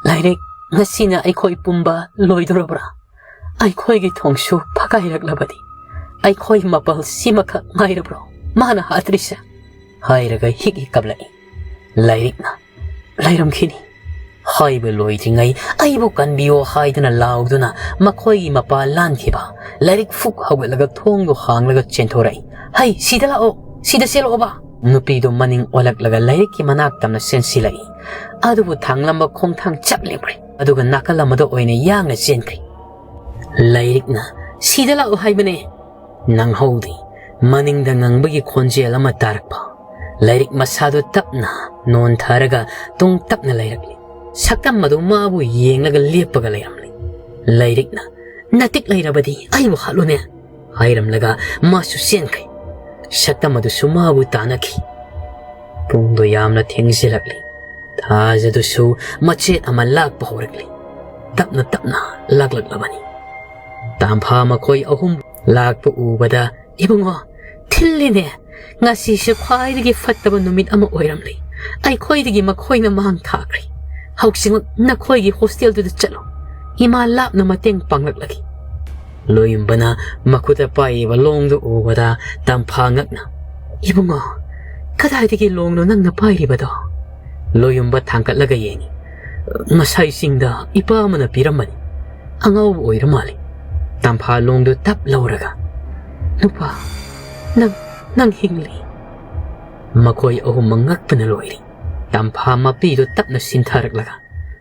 "ꯂꯥꯏꯔꯤꯛ, ꯉꯁꯤꯅ ꯑꯩꯈꯣꯏ ꯄꯨꯝꯕ ꯂꯣꯏꯗꯣꯔꯕ꯭ꯔꯥ? ꯑꯩꯈꯣꯏꯒꯤ ꯊꯣꯡꯁꯨ ꯐꯒꯥꯏꯔꯛꯂꯕꯗꯤ꯫ ꯑꯩꯈꯣꯏ ꯃꯥꯄꯜ ꯁꯤꯃꯈꯛ ꯉꯥꯏꯔꯕ꯭ꯔꯣ? ꯃꯥꯅ ꯍꯥꯠꯇ꯭ꯔꯤꯁꯦ?" ꯍꯥꯏꯔꯒ ꯍꯤꯛ ꯍꯤꯛ ꯀꯞꯂꯛꯏ꯫ ꯂꯥꯏꯔꯤꯛꯅ, "ꯂꯩꯔꯝꯈꯤꯅꯤ" ꯍꯥꯏꯕ ꯂꯣꯏꯗ꯭ꯔꯤꯉꯩ, "ꯑꯩꯕꯨ ꯀꯟꯕꯤꯌꯣ" ꯍꯥꯏꯗꯨꯅ ꯂꯥꯎꯗꯨꯅ ꯃꯈꯣꯏꯒꯤ ꯃꯄꯥ ꯂꯥꯟꯈꯤꯕ꯫ ꯂꯥꯏꯔꯤꯛ ꯐꯨꯛ ꯍꯧꯒꯠꯂꯒ ꯊꯣꯡꯗꯣ ꯍꯥꯡꯂꯒ ꯆꯦꯟꯊꯣꯔꯛꯏ꯫ "ꯍꯩ, ꯁꯤꯗ ꯂꯥꯛꯑꯣ! ꯁꯤꯗ ꯆꯦꯜꯂꯛꯑꯣꯕ!" ꯅꯨꯄꯤꯗꯨ ꯃꯅꯤꯡ ꯑꯣꯜꯂꯛꯂꯒ ꯂꯥꯏꯔꯤꯛꯀꯤ ꯃꯅꯥꯛ ꯇꯝꯅ ꯆꯦꯟꯁꯤꯜꯂꯛꯏ꯫ ꯑꯗꯨꯕꯨ ꯊꯥꯡꯂꯝꯕ ꯈꯣꯡꯊꯥꯡ ꯆꯞ ꯂꯦꯞꯈ꯭ꯔꯦ꯫ ꯑꯗꯨꯒ ꯅꯥꯀꯜ ꯑꯃꯗ ꯑꯣꯏꯅ ꯌꯥꯡꯅ ꯆꯦꯟꯈ꯭ꯔꯦ꯫ ꯂꯥꯏꯔꯤꯛꯅ, "ꯁꯤꯗ ꯂꯥꯛꯑꯣ ꯍꯥꯏꯕꯅꯦ!" ꯅꯪꯍꯧꯗꯦ꯫ ꯃꯅꯤꯡꯗ ꯉꯪꯕꯒꯤ ꯈꯣꯟꯖꯦꯜ ꯑꯃ ꯇꯥꯔꯛꯄ꯫ ꯂꯥꯏꯔꯤꯛ ꯃꯁꯥꯗꯨ ꯇꯞꯅ ꯅꯣꯟꯊꯔꯒ ꯇꯨꯡ ꯇꯞꯅ ꯂꯩꯔꯛꯂꯤ꯫ ꯁꯛꯇꯝ ꯑꯗꯨ ꯃꯥꯕꯨ ꯌꯦꯡꯂꯒ ꯂꯦꯞꯄꯒ ꯂꯩꯔꯝꯂꯤ꯫ ꯂꯥꯏꯔꯤꯛꯅ, ꯅꯇꯤꯛ ꯂꯩꯔꯕꯗꯤ ꯑꯩꯕꯨ ꯍꯥꯠꯂꯨꯅꯦ," ꯍꯥꯏꯔꯝꯂꯒ ꯃꯥꯁꯨ ꯆꯦꯟꯈ꯭ꯔꯦ꯫ ꯁꯛꯇꯝ ꯑꯗꯨꯁꯨ ꯃꯥꯕꯨ ꯇꯥꯟꯅꯈꯤ꯫ ꯄꯨꯡꯗꯣ ꯌꯥꯝꯅ ꯊꯦꯡꯖꯤꯜꯂꯛꯂꯤ꯫ ꯊꯥꯖꯗꯨꯁꯨ ꯃꯆꯦꯠ ꯑꯃ ꯂꯥꯛꯄ ꯍꯧꯔꯛꯂꯤ꯫ ꯇꯞꯅ ꯇꯞꯅ ꯂꯥꯛꯂꯛꯂꯕꯅꯤ꯫ ꯇꯥꯝꯐꯥ ꯃꯈꯣꯏ ꯑꯍꯨꯝ ꯂꯥꯛꯄ ꯎꯕꯗ, "ꯏꯕꯨꯡꯉꯣ, ꯊꯤꯜꯂꯤꯅꯦ! ꯉꯁꯤꯁꯦ ꯈ꯭ꯋꯥꯏꯗꯒꯤ ꯐꯠꯇꯕ ꯅꯨꯃꯤꯠ ꯑꯃ ꯑꯣꯏꯔꯝꯂꯦ꯫ ꯑꯩꯈꯣꯏꯗꯒꯤ ꯃꯈꯣꯏꯅ ꯃꯥꯡ ꯊꯥꯈ꯭ꯔꯦ꯫ ꯍꯧꯖꯤꯛꯃꯛ ꯅꯈꯣꯏꯒꯤ ꯍꯣꯁꯇꯦꯜꯗꯨꯗ ꯆꯠꯂꯣ꯫ ꯏꯃꯥ ꯂꯥꯞꯅ ꯃꯇꯦꯡ ꯄꯥꯡꯂꯛꯂꯒꯦ꯫" ꯂꯣꯌꯨꯝꯕꯅ ꯃꯈꯨꯠꯇ ꯄꯥꯏꯔꯤꯕ ꯂꯣꯡꯗꯨ ꯎꯕꯗ ꯇꯝꯐꯥ ꯉꯛꯅ, "ꯏꯕꯨꯡꯉꯣ, ꯀꯗꯥꯏꯗꯒꯤ ꯂꯣꯡꯅꯣ ꯅꯪꯅ ꯄꯥꯏꯔꯤꯕꯗꯣ?" ꯂꯣꯌꯨꯝꯕ ꯊꯥꯡꯒꯠꯂꯒ ꯌꯦꯡꯉꯤ꯫ "ꯉꯁꯥꯏ ꯆꯤꯡꯗ ꯏꯄꯥ ꯑꯃꯅ ꯄꯤꯔꯝꯕꯅꯤ꯫ ꯑꯉꯥꯎꯕ ꯑꯣꯏꯔ ꯃꯥꯜꯂꯤ꯫" ꯇꯝꯐꯥ ꯂꯣꯡꯗꯨ ꯇꯞ ꯂꯧꯔꯒ, "ꯅꯨꯄꯥ, ꯅꯪ, ꯅꯪ ꯍꯤꯡꯂꯤ!" ꯃꯈꯣꯏ ꯑꯍꯨꯝꯃꯛ ꯉꯛꯄꯅ ꯂꯣꯏꯔꯤ꯫ ꯇꯝꯐꯥ ꯃꯄꯤꯗꯨ ꯇꯞꯅ ꯁꯤꯟꯊꯔꯛꯂꯒ,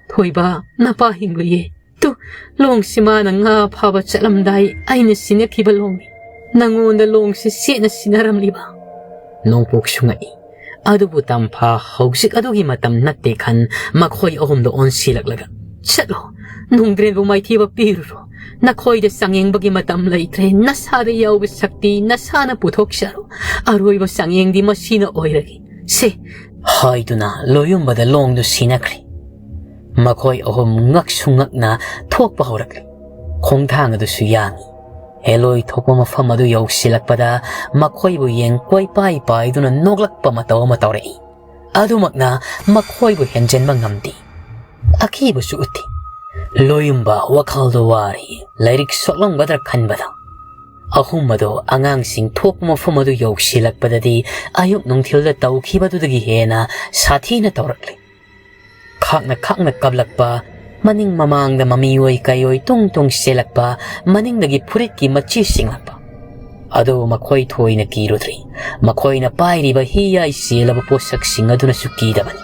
"ꯊꯣꯏꯕ, ꯅꯄꯥ ꯍꯤꯡꯂꯤꯌꯦ꯫ ꯇꯨ, ꯂꯣꯡꯁꯤ ꯃꯥꯅ ꯉꯥ ꯐꯥꯕ ꯆꯠꯂꯝꯗꯥꯏ ꯑꯩꯅ ꯁꯤꯟꯅꯈꯤꯕ ꯂꯣꯡꯅꯤ꯫ ꯅꯪꯉꯣꯟꯗ ꯂꯣꯡꯁꯤ ꯆꯦꯠꯅ ꯁꯤꯟꯅꯔꯝꯂꯤꯕ?" ꯅꯣꯡꯄꯣꯛꯁꯨ ꯉꯛꯏ꯫ ꯑꯗꯨꯕꯨ ꯇꯝꯐꯥ ꯍꯧꯖꯤꯛ ꯑꯗꯨꯒꯤ ꯃꯇꯝ ꯅꯠꯇꯦ ꯈꯟ ꯃꯈꯣꯏ ꯑꯍꯨꯝꯗ ꯑꯣꯟꯁꯤꯜꯂꯛꯂꯒ, "ꯆꯠꯂꯣ, ꯅꯣꯡꯗ꯭ꯔꯦꯟꯕꯨ ꯃꯥꯏꯊꯤꯕ ꯄꯤꯔꯨꯔꯣ꯫ ꯅꯈꯣꯏꯗ ꯆꯥꯡꯌꯦꯡꯕꯒꯤ ꯃꯇꯝ ꯂꯩꯇ꯭ꯔꯦ꯫ ꯅꯁꯥꯗ ꯌꯥꯎꯕ ꯁꯛꯇꯤ ꯅꯁꯥꯅ ꯄꯨꯊꯣꯛꯆꯔꯣ꯫ ꯑꯔꯣꯏꯕ ꯆꯥꯡꯌꯦꯡꯗꯤ ꯃꯁꯤꯅ ꯑꯣꯏꯔꯒꯦ꯫ ꯁꯦ!" ꯍꯥꯏꯗꯨꯅ ꯂꯣꯌꯨꯝꯕꯗ ꯂꯣꯡꯗꯨ ꯁꯤꯟꯅꯈ꯭ꯔꯦ꯫ ꯃꯈꯣꯏ ꯑꯍꯨꯝ ꯉꯛꯁꯨ ꯉꯛꯅ ꯊꯣꯛꯄ ꯍꯧꯔꯛꯂꯦ꯫ ꯈꯣꯡꯊꯥꯡ ꯑꯗꯨꯁꯨ ꯌꯥꯡꯏ꯫ ꯍꯦꯂꯣꯏ ꯊꯣꯛꯄ ꯃꯐꯝ ꯑꯗꯨ ꯌꯧꯁꯤꯜꯂꯛꯄꯗ ꯃꯈꯣꯏꯕꯨ ꯌꯦꯡ ꯀꯣꯏꯄꯥꯏ ꯄꯥꯏꯗꯨꯅ ꯅꯣꯛꯂꯛꯄ ꯃꯇꯧ ꯑꯃ ꯇꯧꯔꯛꯏ꯫ ꯑꯗꯨꯃꯛꯅ ꯃꯈꯣꯏꯕꯨ ꯍꯦꯟꯖꯟꯕ ꯉꯝꯗꯦ꯫ ꯑꯀꯤꯕꯁꯨ ꯎꯠꯇꯦ꯫ ꯂꯣꯌꯨꯝꯕ ꯋꯥꯈꯜꯗ ꯋꯥꯔꯤ, ꯂꯥꯏꯔꯤꯛ ꯁꯣꯛꯂꯝꯒꯗ꯭ꯔꯥ ꯈꯟꯕꯗ꯫ ꯑꯍꯨꯝ ꯑꯗꯨ ꯑꯉꯥꯡꯁꯤꯡ ꯊꯣꯛꯄ ꯃꯐꯝ ꯑꯗꯨ ꯌꯧꯁꯤꯜꯂꯛꯄꯗꯗꯤ ꯑꯌꯨꯛ ꯅꯨꯡꯊꯤꯜꯗ ꯇꯧꯈꯤꯕꯗꯨꯗꯒꯤ ꯍꯦꯟꯅ ꯁꯥꯊꯤꯅ ꯇꯧꯔꯛꯂꯤ꯫ ꯈꯥꯛꯅ ꯈꯥꯛꯅ ꯀꯞꯂꯛꯄ, ꯃꯅꯤꯡ ꯃꯃꯥꯡꯗ ꯃꯃꯤꯑꯣꯏ ꯀꯩꯑꯣꯏ ꯇꯨꯡ ꯇꯨꯡ ꯆꯦꯜꯂꯛꯄ, ꯃꯅꯤꯡꯗꯒꯤ ꯐꯨꯔꯤꯠꯀꯤ ꯃꯆꯤ ꯁꯤꯡꯂꯛꯄ꯫ ꯑꯗꯨꯕꯨ ꯃꯈꯣꯏ ꯊꯣꯏꯅ ꯀꯤꯔꯨꯗ꯭ꯔꯤ꯫ ꯃꯈꯣꯏꯅ ꯄꯥꯏꯔꯤꯕ ꯍꯤ ꯌꯥꯏ ꯆꯦꯜꯂꯕ ꯄꯣꯠꯁꯛꯁꯤꯡ ꯑꯗꯨꯅꯁꯨ ꯀꯤꯗꯕꯅꯤ꯫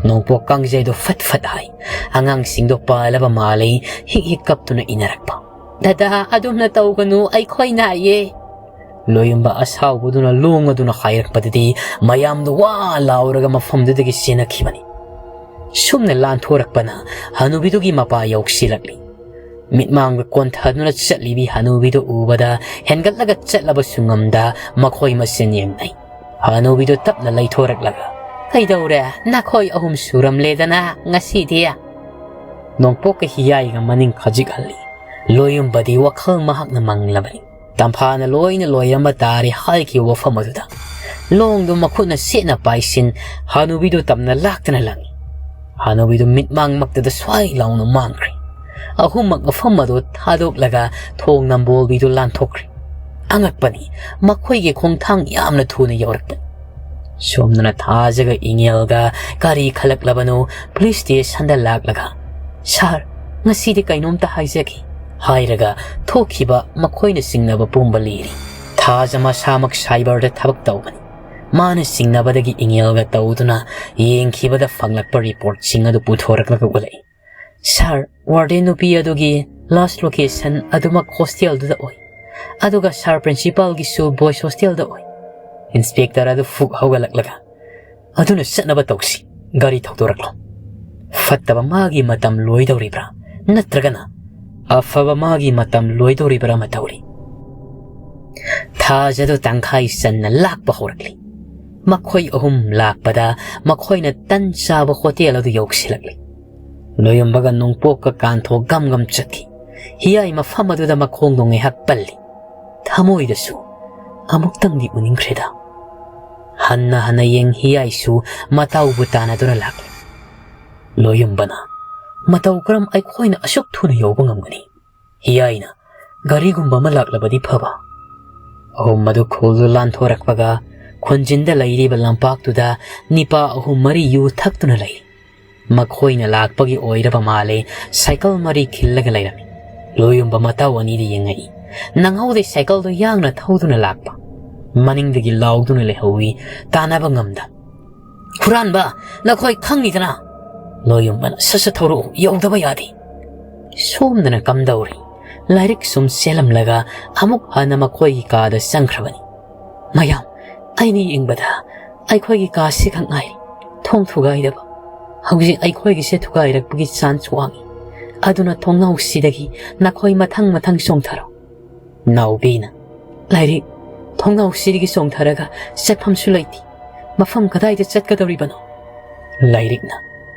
ꯅꯣꯡꯄꯣꯛ ꯀꯥꯡꯖꯩꯗꯣ ꯐꯠ ꯐꯠ ꯍꯥꯏ꯫ ꯑꯉꯥꯡꯁꯤꯡꯗꯣ ꯄꯥꯜꯂꯕ ꯃꯥꯜꯂꯤ, ꯍꯤꯛ ꯍꯤꯛ ꯀꯞꯇꯨꯅ ꯏꯅꯔꯛꯄ꯫ "ꯗꯗꯥ, ꯑꯗꯨꯝꯅ ꯇꯧꯒꯅꯨ, ꯑꯩꯈꯣꯏ ꯅꯥꯏꯌꯦ!" ꯂꯣꯌꯨꯝꯕ ꯑꯁꯥꯎꯕꯗꯨꯅ ꯂꯣꯡ ꯑꯗꯨꯅ ꯍꯥꯏꯔꯛꯄꯗꯗꯤ ꯃꯌꯥꯝꯗꯣ ꯋꯥ ꯂꯥꯎꯔꯒ ꯃꯐꯝꯗꯨꯗꯒꯤ ꯆꯦꯟꯅꯈꯤꯕꯅꯤ꯫ ꯁꯨꯝꯅ ꯂꯥꯟꯊꯣꯔꯛꯄꯅ ꯍꯅꯨꯕꯤꯗꯨꯒꯤ ꯃꯄꯥ ꯌꯧꯁꯤꯜꯂꯛꯂꯤ꯫ ꯃꯤꯠꯃꯥꯡꯗ ꯀꯣꯟꯊꯗꯨꯅ ꯆꯠꯂꯤꯕꯤ ꯍꯅꯨꯕꯤꯗꯨ ꯎꯕꯗ ꯍꯦꯟꯒꯠꯂꯒ ꯆꯠꯂꯕꯁꯨ ꯉꯝꯗ ꯃꯈꯣꯏ ꯃꯁꯦꯟ ꯌꯦꯡꯅꯩ꯫ ꯍꯅꯨꯕꯤꯗꯨ ꯇꯞꯅ ꯂꯩꯊꯣꯔꯛꯂꯒ, "ꯀꯩꯗꯧꯔꯦ? ꯅꯈꯣꯏ ꯑꯍꯨꯝ ꯁꯨꯔꯝꯂꯦꯗꯅ ꯉꯁꯤꯗꯤ?" ꯅꯣꯡꯄꯣꯛꯀ ꯍꯤꯌꯥꯏꯒ ꯃꯅꯤꯡ ꯈꯖꯤꯛ ꯍꯜꯂꯤ꯫ ꯂꯣꯌꯨꯝꯕꯗꯤ ꯋꯥꯈꯜ ꯃꯍꯥꯛꯅ ꯃꯪꯂꯕꯅꯤ꯫ ꯇꯝꯐꯥꯅ ꯂꯣꯏꯅ ꯂꯣꯏꯔꯝꯕ ꯇꯥꯔꯦ ꯍꯥꯏꯈꯤꯕ ꯋꯥꯐꯝ ꯑꯗꯨꯗ꯫ ꯂꯣꯡꯗꯨ ꯃꯈꯨꯠꯅ ꯁꯦꯠꯅ ꯄꯥꯏꯁꯤꯟ ꯍꯅꯨꯕꯤꯗꯨ ꯇꯝꯅ ꯂꯥꯛꯇꯨꯅ ꯂꯪꯏ꯫ ꯍꯅꯨꯕꯤꯗꯨ ꯃꯤꯠꯃꯥꯡꯃꯛꯇꯗ ꯁ꯭ꯋꯥꯏ ꯂꯥꯎꯅ ꯃꯥꯡꯈ꯭ꯔꯦ꯫ ꯑꯍꯨꯝꯃꯛ ꯃꯐꯝ ꯑꯗꯨ ꯊꯥꯗꯣꯛꯂꯒ ꯊꯣꯡ ꯅꯝꯕꯣꯜꯕꯤꯗꯨ ꯂꯥꯟꯊꯣꯛꯈ꯭ꯔꯦ꯫ ꯑꯉꯛꯄꯅꯤ, ꯃꯈꯣꯏꯒꯤ ꯈꯣꯡꯊꯥꯡ ꯌꯥꯝꯅ ꯊꯨꯅ ꯌꯧꯔꯛꯄꯅꯤ꯫ ꯁꯣꯝꯗꯅ ꯊꯥꯖꯒ ꯏꯉꯦꯜꯒ ꯀꯔꯤ ꯈꯜꯂꯛꯂꯕꯅꯣ ꯄꯨꯂꯤꯁ ꯁ꯭ꯇꯦꯁꯟꯗ ꯂꯥꯛꯂꯒ, "ꯁꯥꯔ, ꯉꯁꯤꯗꯤ ꯀꯩꯅꯣꯝꯇ ꯍꯥꯏꯖꯒꯦ" ꯍꯥꯏꯔꯒ ꯊꯣꯛꯈꯤꯕ ꯃꯈꯣꯏꯅ ꯆꯤꯡꯅꯕ ꯄꯨꯝꯕ ꯂꯤꯔꯤ꯫ ꯊꯥꯖ ꯃꯁꯥꯃꯛ ꯁꯥꯏꯕꯔꯗ ꯊꯕꯛ ꯇꯧꯕꯅꯤ꯫ ꯃꯥꯅ ꯆꯤꯡꯅꯕꯗꯒꯤ ꯏꯉꯦꯜꯒ ꯇꯧꯗꯨꯅ ꯌꯦꯡꯈꯤꯕꯗ ꯐꯪꯂꯛꯄ ꯔꯤꯄꯣꯔꯠꯁꯤꯡ ꯑꯗꯨ ꯄꯨꯊꯣꯔꯛꯂꯒ ꯎꯠꯂꯛꯏ꯫ "ꯁꯥꯔ, ꯋꯥꯔꯗꯦꯟ ꯅꯨꯄꯤ ꯑꯗꯨꯒꯤ ꯂꯥꯁ ꯂꯣꯀꯦꯁꯟ ꯑꯗꯨꯃꯛ ꯍꯣꯁꯇꯦꯜꯗꯨꯗ ꯑꯣꯏ꯫ ꯑꯗꯨꯒ ꯁꯥꯔ ꯄ꯭ꯔꯤꯟꯁꯤꯄꯥꯜꯒꯤꯁꯨ ꯕꯣꯏꯁ ꯍꯣꯁꯇꯦꯜꯗ ꯑꯣꯏ꯫" ꯏꯟꯁꯄꯦꯛꯇꯔ ꯑꯗꯨ ꯐꯨꯛ ꯍꯧꯒꯠꯂꯛꯂꯒ, "ꯑꯗꯨꯅ ꯆꯠꯅꯕ ꯇꯧꯁꯤ꯫ ꯒꯥꯔꯤ ꯊꯧꯗꯣꯔꯛꯂꯣ꯫" ꯐꯠꯇꯕ ꯃꯥꯒꯤ ꯃꯇꯝ ꯂꯣꯏꯗꯧꯔꯤꯕ꯭ꯔꯥ, ꯅꯠꯇ꯭ꯔꯒꯅ ꯑꯐꯕ ꯃꯥꯒꯤ ꯃꯇꯝ ꯂꯣꯏꯗꯧꯔꯤꯕ꯭ꯔꯥ ꯑꯃ ꯇꯧꯔꯤ꯫ ꯊꯥꯖꯗꯨ ꯇꯪꯈꯥꯏ ꯆꯟꯅ ꯂꯥꯛꯄ ꯍꯧꯔꯛꯂꯤ꯫ ꯃꯈꯣꯏ ꯑꯍꯨꯝ ꯂꯥꯛꯄꯗ ꯃꯈꯣꯏꯅ ꯇꯟ ꯆꯥꯕ ꯍꯣꯇꯦꯜ ꯑꯗꯨ ꯌꯧꯁꯤꯜꯂꯛꯂꯤ꯫ ꯂꯣꯌꯨꯝꯕꯒ ꯅꯣꯡꯄꯣꯛꯀ ꯀꯥꯟꯊꯣꯛ ꯒꯝ ꯒꯝ ꯆꯠꯈꯤ꯫ ꯍꯤꯌꯥꯏ ꯃꯐꯝ ꯑꯗꯨꯗ ꯃꯈꯣꯡꯗꯣ ꯉꯥꯏꯍꯥꯛ ꯄꯜꯂꯤ꯫ ꯊꯃꯣꯏꯗꯁꯨ ꯑꯃꯨꯛꯇꯪꯗꯤ ꯎꯅꯤꯡꯈ꯭ꯔꯦꯗ꯫ ꯍꯟꯅ ꯍꯟꯅ ꯌꯦꯡ ꯍꯤꯌꯥꯏꯁꯨ ꯃꯇꯥꯎꯕꯨ ꯇꯥꯟꯅꯗꯨꯅ ꯂꯥꯛꯂꯤ꯫ ꯂꯣꯌꯨꯝꯕꯅ, "ꯃꯇꯧ ꯀꯔꯝ ꯑꯩꯈꯣꯏꯅ ꯑꯁꯨꯛ ꯊꯨꯅ ꯌꯧꯕ ꯉꯝꯒꯅꯤ?" ꯍꯤꯌꯥꯏꯅ, "ꯒꯥꯔꯤꯒꯨꯝꯕ ꯑꯃ ꯂꯥꯛꯂꯕꯗꯤ ꯐꯕ꯫" ꯑꯍꯨꯝ ꯑꯗꯨ ꯈꯨꯜꯗꯨ ꯂꯥꯟꯊꯣꯔꯛꯄꯒ ꯈꯨꯟꯖꯤꯟꯗ ꯂꯩꯔꯤꯕ ꯂꯝꯄꯥꯛꯇꯨꯗ ꯅꯤꯄꯥ ꯑꯍꯨꯝ ꯃꯔꯤ ꯌꯨ ꯊꯛꯇꯨꯅ ꯂꯩ꯫ ꯃꯈꯣꯏꯅ ꯂꯥꯛꯄꯒꯤ ꯑꯣꯏꯔꯕ ꯃꯥꯜꯂꯦ, ꯁꯥꯏꯀꯜ ꯃꯔꯤ ꯈꯤꯜꯂꯒ ꯂꯩꯔꯝꯃꯤ꯫ ꯂꯣꯌꯨꯝꯕ ꯃꯇꯥꯎ ꯑꯅꯤꯗ ꯌꯦꯡꯉꯛꯏ꯫ ꯅꯪꯍꯧꯗꯦ ꯁꯥꯏꯀꯜꯗꯨ ꯌꯥꯡꯅ ꯊꯧꯗꯨꯅ ꯂꯥꯛꯄ꯫ ꯃꯅꯤꯡꯗꯒꯤ ꯂꯥꯎꯗꯨꯅ ꯂꯩꯍꯧꯏ, ꯇꯥꯟꯅꯕ ꯉꯝꯗ꯫ "ꯍꯨꯔꯥꯟꯕ, ꯅꯈꯣꯏ ꯈꯪꯉꯤꯗꯅ!" ꯂꯣꯌꯨꯝꯕꯅ, "ꯁꯠ ꯁꯠ ꯊꯧꯔꯛꯎ, ꯌꯧꯗꯕ ꯌꯥꯗꯦ꯫" ꯁꯣꯝꯗꯅ ꯀꯝꯗꯧꯔꯤ? ꯂꯥꯏꯔꯤꯛ ꯁꯨꯝ ꯆꯦꯜꯂꯝꯂꯒ ꯑꯃꯨꯛ ꯍꯟꯅ ꯃꯈꯣꯏꯒꯤ ꯀꯥꯗ ꯆꯪꯈ꯭ꯔꯕꯅꯤ꯫ "ꯃꯌꯥꯝ, ꯑꯩꯅ ꯌꯦꯡꯕꯗ ꯑꯩꯈꯣꯏꯒꯤ ꯀꯥꯁꯤ ꯈꯛ ꯉꯥꯏꯔꯤ ꯊꯣꯡ ꯊꯨꯒꯥꯏꯗꯕ꯫ ꯍꯧꯖꯤꯛ ꯑꯩꯈꯣꯏꯒꯤꯁꯦ ꯊꯨꯒꯥꯏꯔꯛꯄꯒꯤ ꯆꯥꯟꯁ ꯋꯥꯡꯏ꯫ ꯑꯗꯨꯅ ꯊꯣꯡꯅꯥꯎꯁꯤꯗꯒꯤ ꯅꯈꯣꯏ ꯃꯊꯪ ꯃꯊꯪ ꯆꯣꯡꯊꯔꯣ꯫ ꯅꯥꯎꯕꯤꯅ, "ꯂꯥꯏꯔꯤꯛ, ꯊꯣꯡꯅꯥꯎꯁꯤꯗꯒꯤ ꯆꯣꯡꯊꯔꯒ ꯆꯠꯐꯝꯁꯨ ꯂꯩꯇꯦ꯫ ꯃꯐꯝ ꯀꯗꯥꯏꯗ ꯆꯠꯀꯗꯧꯔꯤꯕꯅꯣ?" ꯂꯥꯏꯔꯤꯛꯅ,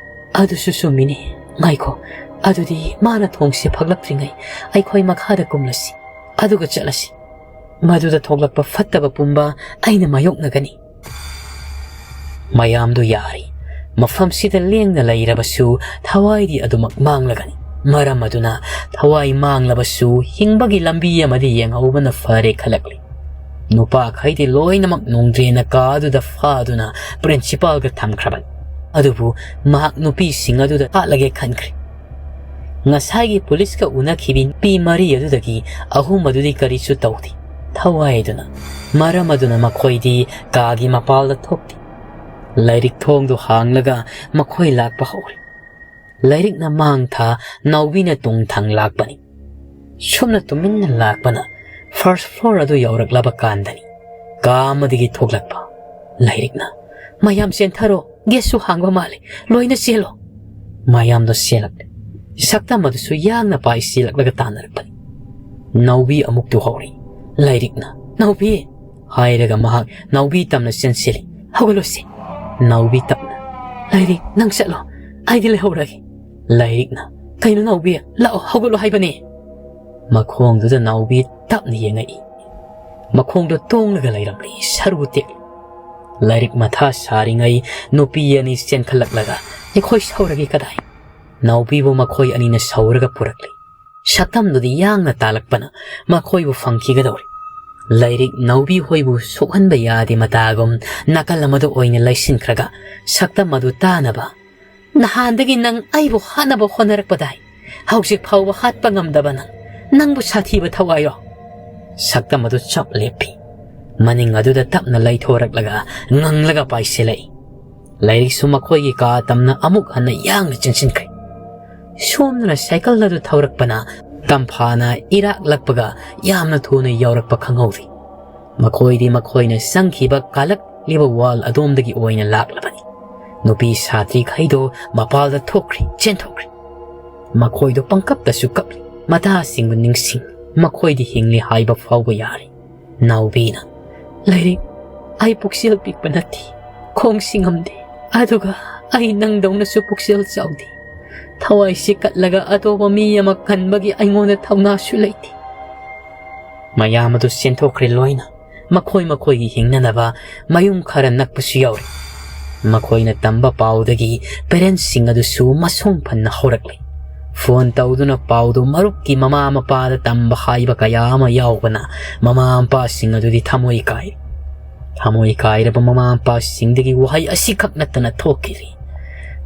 "ꯑꯗꯨꯁꯨ ꯆꯨꯝꯃꯤꯅꯦ꯫ ꯉꯥꯏꯈꯣ, ꯑꯗꯨꯗꯤ ꯃꯥꯅ ꯊꯣꯡꯁꯦ ꯐꯛꯂꯛꯇ꯭ꯔꯤꯉꯩ ꯑꯩꯈꯣꯏ ꯃꯈꯥꯗ ꯀꯨꯝꯂꯁꯤ, ꯑꯗꯨꯒ ꯆꯠꯂꯁꯤ꯫ ꯃꯗꯨꯗ ꯊꯣꯛꯂꯛꯄ ꯐꯠꯇꯕ ꯄꯨꯝꯕ ꯑꯩꯅ ꯃꯥꯌꯣꯛꯅꯒꯅꯤ꯫" ꯃꯌꯥꯝꯗꯨ ꯌꯥꯔꯤ꯫ ꯃꯐꯝꯁꯤꯗ ꯂꯦꯡꯅ ꯂꯩꯔꯕꯁꯨ ꯊꯋꯥꯏꯗꯤ ꯑꯗꯨꯃꯛ ꯃꯥꯡꯂꯒꯅꯤ꯫ ꯃꯔꯝ ꯑꯗꯨꯅ ꯊꯋꯥꯏ ꯃꯥꯡꯂꯕꯁꯨ ꯍꯤꯡꯕꯒꯤ ꯂꯝꯕꯤ ꯑꯃꯗꯤ ꯌꯦꯡꯍꯧꯕꯅ ꯐꯔꯦ ꯈꯜꯂꯛꯂꯤ꯫ ꯅꯨꯄꯥꯈꯩꯗꯤ ꯂꯣꯏꯅꯃꯛ ꯅꯣꯡꯗ꯭ꯔꯦꯟꯅ ꯀꯥ ꯑꯗꯨꯗ ꯐꯥꯗꯨꯅ ꯄ꯭ꯔꯤꯟꯁꯤꯄꯥꯜꯒ ꯊꯝꯈ꯭ꯔꯕꯅꯤ꯫ ꯑꯗꯨꯕꯨ ꯃꯍꯥꯛ ꯅꯨꯄꯤꯁꯤꯡ ꯑꯗꯨꯗ ꯍꯥꯠꯂꯒꯦ ꯈꯟꯈ꯭ꯔꯦ꯫ ꯉꯁꯥꯏꯒꯤ ꯄꯨꯂꯤꯁꯀ ꯎꯅꯈꯤꯕꯤ ꯅꯨꯄꯤ ꯃꯔꯤ ꯑꯗꯨꯗꯒꯤ ꯑꯍꯨꯝ ꯑꯗꯨꯗꯤ ꯀꯔꯤꯁꯨ ꯇꯧꯗꯦ꯫ ꯊꯋꯥꯏꯗꯨꯅ꯫ ꯃꯔꯝ ꯑꯗꯨꯅ ꯃꯈꯣꯏꯗꯤ ꯀꯥꯒꯤ ꯃꯄꯥꯜꯗ ꯊꯣꯛꯇꯦ꯫ ꯂꯥꯏꯔꯤꯛ ꯊꯣꯡꯗꯨ ꯍꯥꯡꯂꯒ ꯃꯈꯣꯏ ꯂꯥꯛꯄ ꯍꯧꯔꯦ꯫ ꯂꯥꯏꯔꯤꯛꯅ ꯃꯥꯡ ꯊꯥ ꯅꯥꯎꯕꯤꯅ ꯇꯨꯡ ꯊꯪ ꯂꯥꯛꯄꯅꯤ꯫ ꯁꯨꯝꯅ ꯇꯨꯃꯤꯟꯅ ꯂꯥꯛꯄꯅ ꯐꯥꯔꯁ ꯐ꯭ꯂꯣꯔ ꯑꯗꯨ ꯌꯧꯔꯛꯂꯕ ꯀꯥꯟꯗꯅꯤ ꯀꯥ ꯑꯃꯗꯒꯤ ꯊꯣꯛꯂꯛꯄ꯫ ꯂꯥꯏꯔꯤꯛꯅ, "ꯃꯌꯥꯝ ꯆꯦꯟꯊꯔꯣ, ꯒꯦꯠꯁꯨ ꯍꯥꯡꯕ ꯃꯥꯜꯂꯦ, ꯂꯣꯏꯅ ꯆꯦꯜꯂꯣ꯫" ꯃꯌꯥꯝꯗꯣ ꯆꯦꯜꯂꯛꯂꯦ꯫ ꯁꯛꯇꯝ ꯑꯗꯨꯁꯨ ꯌꯥꯡꯅ ꯄꯥꯏ ꯆꯦꯜꯂꯛꯂꯒ ꯇꯥꯟꯅꯔꯛꯄꯅꯤ꯫ ꯅꯥꯎꯕꯤ ꯑꯃꯨꯛ ꯇꯨꯍꯧꯔꯤ꯫ ꯂꯥꯏꯔꯤꯛꯅ, "ꯅꯥꯎꯕꯤ!" ꯍꯥꯏꯔꯒ ꯃꯍꯥꯛ ꯅꯥꯎꯕꯤ ꯇꯝꯅ ꯆꯦꯟꯁꯤꯜꯂꯤ꯫ "ꯍꯧꯒꯠꯂꯣꯁꯦ꯫" ꯅꯥꯎꯕꯤ ꯇꯞꯅ, "ꯂꯥꯏꯔꯤꯛ, ꯅꯪ ꯆꯠꯂꯣ, ꯑꯩꯗꯤ ꯂꯩꯍꯧꯔꯒꯦ꯫" ꯂꯥꯏꯔꯤꯛꯅ, "ꯀꯩꯅꯣ ꯅꯥꯎꯕꯤ, ꯂꯥꯛꯑꯣ, ꯍꯧꯒꯠꯂꯣ ꯍꯥꯏꯕꯅꯦ꯫" ꯃꯈꯣꯡꯗꯨꯗ ꯅꯥꯎꯕꯤ ꯇꯞꯅ ꯌꯦꯡꯉꯛꯏ꯫ ꯃꯈꯣꯡꯗꯣ ꯇꯣꯡꯂꯒ ꯂꯩꯔꯝꯂꯤ, ꯁꯔꯨ ꯇꯦꯛꯂꯤ꯫ ꯂꯥꯏꯔꯤꯛ ꯃꯊꯥ ꯁꯥꯔꯤꯉꯩ ꯅꯨꯄꯤ ꯑꯅꯤ ꯆꯦꯟꯈꯠꯂꯛꯂꯒ, "ꯑꯩꯈꯣꯏ ꯁꯧꯔꯒꯦ ꯀꯗꯥꯏ?" ꯅꯥꯎꯕꯤꯕꯨ ꯃꯈꯣꯏ ꯑꯅꯤꯅ ꯁꯧꯔꯒ ꯄꯨꯔꯛꯂꯤ꯫ ꯁꯛꯇꯝꯗꯨꯗꯤ ꯌꯥꯡꯅ ꯇꯥꯜꯂꯛꯄꯅ ꯃꯈꯣꯏꯕꯨ ꯐꯪꯈꯤꯒꯗꯧꯔꯤ꯫ ꯂꯥꯏꯔꯤꯛ ꯅꯥꯎꯕꯤ ꯍꯣꯏꯕꯨ ꯁꯣꯛꯍꯟꯕ ꯌꯥꯗꯦ ꯃꯇꯥꯒꯨꯝ ꯅꯥꯀꯜ ꯑꯃꯗ ꯑꯣꯏꯅ ꯂꯩꯁꯤꯟꯈ꯭ꯔꯒ ꯁꯛꯇꯝ ꯑꯗꯨ ꯇꯥꯅꯕ, "ꯅꯍꯥꯟꯗꯒꯤ ꯅꯪ ꯑꯩꯕꯨ ꯍꯥꯠꯅꯕ ꯍꯣꯠꯅꯔꯛꯄꯗꯥꯏ, ꯍꯧꯖꯤꯛ ꯐꯥꯎꯕ ꯍꯥꯠꯄ ꯉꯝꯗꯕ ꯅꯪ, ꯅꯪꯕꯨ ꯁꯥꯊꯤꯕ ꯊꯋꯥꯏꯔꯣ?" ꯁꯛꯇꯝ ꯑꯗꯨ ꯆꯞ ꯂꯦꯞꯄꯤ꯫ ꯃꯅꯤꯡ ꯑꯗꯨꯗ ꯇꯞꯅ ꯂꯩꯊꯣꯔꯛꯂꯒ ꯉꯪꯂꯒ ꯄꯥꯏꯁꯤꯜꯂꯛꯏ꯫ ꯂꯥꯏꯔꯤꯛꯁꯨ ꯃꯈꯣꯏꯒꯤ ꯀꯥ ꯇꯝꯅ ꯑꯃꯨꯛ ꯍꯟꯅ ꯌꯥꯡꯅ ꯆꯦꯟꯁꯤꯟꯈ꯭ꯔꯦ꯫ ꯁꯣꯝꯗꯅ ꯁꯥꯏꯀꯜ ꯑꯗꯨ ꯊꯧꯔꯛꯄꯅ ꯇꯝꯐꯥꯅ ꯏꯔꯥꯛꯂꯛꯄꯒ ꯌꯥꯝꯅ ꯊꯨꯅ ꯌꯧꯔꯛꯄ ꯈꯪꯍꯧꯗꯦ꯫ ꯃꯈꯣꯏꯗꯤ ꯃꯈꯣꯏꯅ ꯆꯪꯈꯤꯕ ꯀꯥꯂꯛꯂꯤꯕ ꯋꯥꯜ ꯑꯗꯣꯝꯗꯒꯤ ꯑꯣꯏꯅ ꯂꯥꯛꯂꯕꯅꯤ꯫ ꯅꯨꯄꯤ ꯁꯥꯇ꯭ꯔꯤꯈꯩꯗꯣ ꯃꯄꯥꯜꯗ ꯊꯣꯛꯈ꯭ꯔꯤ, ꯆꯦꯟꯊꯣꯛꯈ꯭ꯔꯤ꯫ ꯃꯈꯣꯏꯗꯣ ꯄꯪꯀꯞꯇꯁꯨ ꯀꯞꯂꯤ꯫ ꯃꯆꯥꯁꯤꯡꯕꯨ ꯅꯤꯡꯁꯤꯡ, ꯃꯈꯣꯏꯗꯤ ꯍꯤꯡꯂꯤ ꯍꯥꯏꯕ ꯐꯥꯎꯕ ꯌꯥꯔꯦ꯫ ꯅꯥꯎꯕꯤꯅ, "ꯂꯥꯏꯔꯤꯛ, ꯑꯩ ꯄꯨꯛꯆꯦꯜ ꯄꯤꯛꯄ ꯅꯠꯇꯦ, ꯈꯣꯡꯁꯤ ꯉꯝꯗꯦ, ꯑꯗꯨꯒ ꯑꯩ ꯅꯪꯗꯧꯅꯁꯨ ꯄꯨꯛꯆꯦꯜ ꯆꯥꯎꯗꯦ꯫ ꯊꯋꯥꯏꯁꯤ ꯀꯠꯂꯒ ꯑꯇꯣꯞꯄ ꯃꯤ ꯑꯃ ꯀꯟꯕꯒꯤ ꯑꯩꯉꯣꯟꯗ ꯊꯧꯅꯥꯁꯨ ꯂꯩꯇꯦ"꯫ ꯃꯌꯥꯝ ꯑꯗꯨ ꯆꯦꯟꯊꯣꯛꯈ꯭ꯔꯦ ꯂꯣꯏꯅ꯫ ꯃꯈꯣꯏ ꯃꯈꯣꯏꯒꯤ ꯍꯤꯡꯅꯅꯕ ꯃꯌꯨꯝ ꯈꯔ ꯅꯛꯄꯁꯨ ꯌꯥꯎꯔꯤ꯫ ꯃꯈꯣꯏꯅ ꯇꯝꯕ ꯄꯥꯎꯗꯒꯤ ꯄꯦꯔꯦꯟꯁꯁꯤꯡ ꯑꯗꯨꯁꯨ ꯃꯁꯣꯡ ꯐꯟꯅ ꯍꯧꯔꯛꯂꯤ꯫ ꯐꯣꯟ ꯇꯧꯗꯨꯅ ꯄꯥꯎꯗꯨ ꯃꯔꯨꯞꯀꯤ ꯃꯃꯥ ꯃꯄꯥꯗ ꯇꯝꯕ ꯍꯥꯏꯕ ꯀꯌꯥ ꯑꯃ ꯌꯥꯎꯕꯅ ꯃꯃꯥ ꯃꯄꯥꯁꯤꯡ ꯑꯗꯨꯗꯤ ꯊꯃꯣꯏ ꯀꯥꯏ꯫ ꯊꯃꯣꯏ ꯀꯥꯏꯔꯕ ꯃꯃꯥ ꯃꯄꯥꯁꯤꯡꯗꯒꯤ ꯋꯥꯍꯩ ꯑꯁꯤꯈꯛ ꯅꯠꯇꯅ ꯊꯣꯛꯈꯤꯗ꯭ꯔꯤ꯫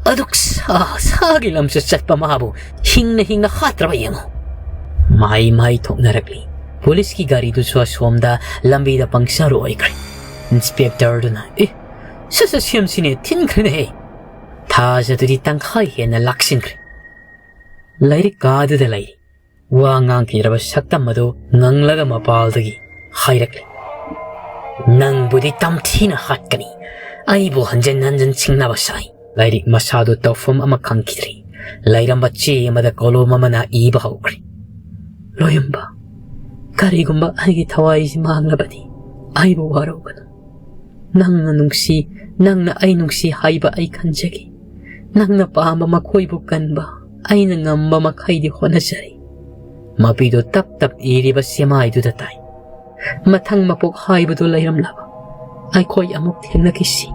"ꯑꯗꯨꯛ ꯁꯥ ꯁꯥꯒꯤ ꯂꯝꯁꯨ ꯆꯠꯄ ꯃꯥꯕꯨ ꯍꯤꯡꯅ ꯍꯤꯡꯅ ꯍꯥꯠꯇ꯭ꯔꯕ ꯌꯦꯡꯉꯨ"꯫ ꯃꯍꯩ ꯃꯍꯩ ꯊꯣꯛꯅꯔꯛꯂꯤ꯫ ꯄꯨꯂꯤꯁꯀꯤ ꯒꯥꯔꯤꯗꯨꯁꯨ ꯑꯁꯣꯝꯗ ꯂꯝꯕꯤꯗ ꯄꯪꯆꯔ ꯑꯣꯏꯈ꯭ꯔꯦ꯫ ꯏꯟꯁꯄꯦꯛꯇꯔꯗꯨꯅ, "ꯑꯦ, ꯁꯠ ꯁꯠ ꯁꯦꯝꯁꯤꯅꯦ, ꯊꯤꯟꯈ꯭ꯔꯦꯅꯦꯍꯦ"꯫ ꯊꯥꯖꯗꯨꯗꯤ ꯇꯪꯈꯥꯏ ꯍꯦꯟꯅ ꯂꯥꯛꯁꯤꯟꯈ꯭ꯔꯦ꯫ ꯂꯥꯏꯔꯤꯛ ꯀꯥꯗꯨꯗ ꯂꯩꯔꯤ꯫ ꯋꯥ ꯉꯥꯡꯈꯤꯗ꯭ꯔꯕ ꯁꯛꯇꯝ ꯑꯗꯨ ꯉꯪꯂꯒ ꯃꯄꯥꯜꯗꯒꯤ ꯍꯥꯏꯔꯛꯂꯤ, "ꯅꯪꯕꯨꯗꯤ ꯇꯝꯊꯤꯅ ꯍꯥꯠꯀꯅꯤ, ꯑꯩꯕꯨ ꯍꯟꯖꯤꯟ ꯍꯟꯖꯤꯟ ꯆꯤꯡꯅꯕ ꯁꯥꯏ"꯫ ꯂꯥꯏꯔꯤꯛ ꯃꯁꯥꯗꯨ ꯇꯧꯐꯝ ꯑꯃ ꯈꯪꯈꯤꯗ꯭ꯔꯦ꯫ ꯂꯩꯔꯝꯕ ꯆꯦ ꯑꯃꯗ ꯀꯣꯂꯣꯝ ꯑꯃꯅ ꯏꯕ ꯍꯧꯈ꯭ꯔꯦ꯫ "ꯂꯣꯌꯝꯕ, ꯀꯔꯤꯒꯨꯝꯕ ꯑꯩꯒꯤ ꯊꯋꯥꯏꯁꯤ ꯃꯥꯡꯂꯕꯗꯤ ꯑꯩꯕꯨ ꯋꯥꯔꯧꯒꯅꯨ꯫ ꯅꯪꯅ ꯅꯨꯡꯁꯤ, ꯅꯪꯅ ꯑꯩ ꯅꯨꯡꯁꯤ ꯍꯥꯏꯕ ꯑꯩ ꯈꯟꯖꯈꯤ꯫ ꯅꯪꯅ ꯄꯥꯝꯕ ꯃꯈꯣꯏꯕꯨ ꯀꯟꯕ ꯑꯩꯅ ꯉꯝꯕ ꯃꯈꯩꯗꯤ ꯍꯣꯠꯅꯖꯔꯤ"꯫ ꯃꯄꯤꯗꯨ ꯇꯞ ꯇꯞ ꯏꯔꯤꯕ ꯆꯦꯃꯥꯏꯗꯨꯗ ꯇꯥꯏ꯫ "ꯃꯊꯪ ꯃꯄꯣꯛ ꯍꯥꯏꯕꯗꯨ ꯂꯩꯔꯝꯂꯕ ꯑꯩꯈꯣꯏ ꯑꯃꯨꯛ ꯊꯦꯡꯅꯈꯤꯁꯤ꯫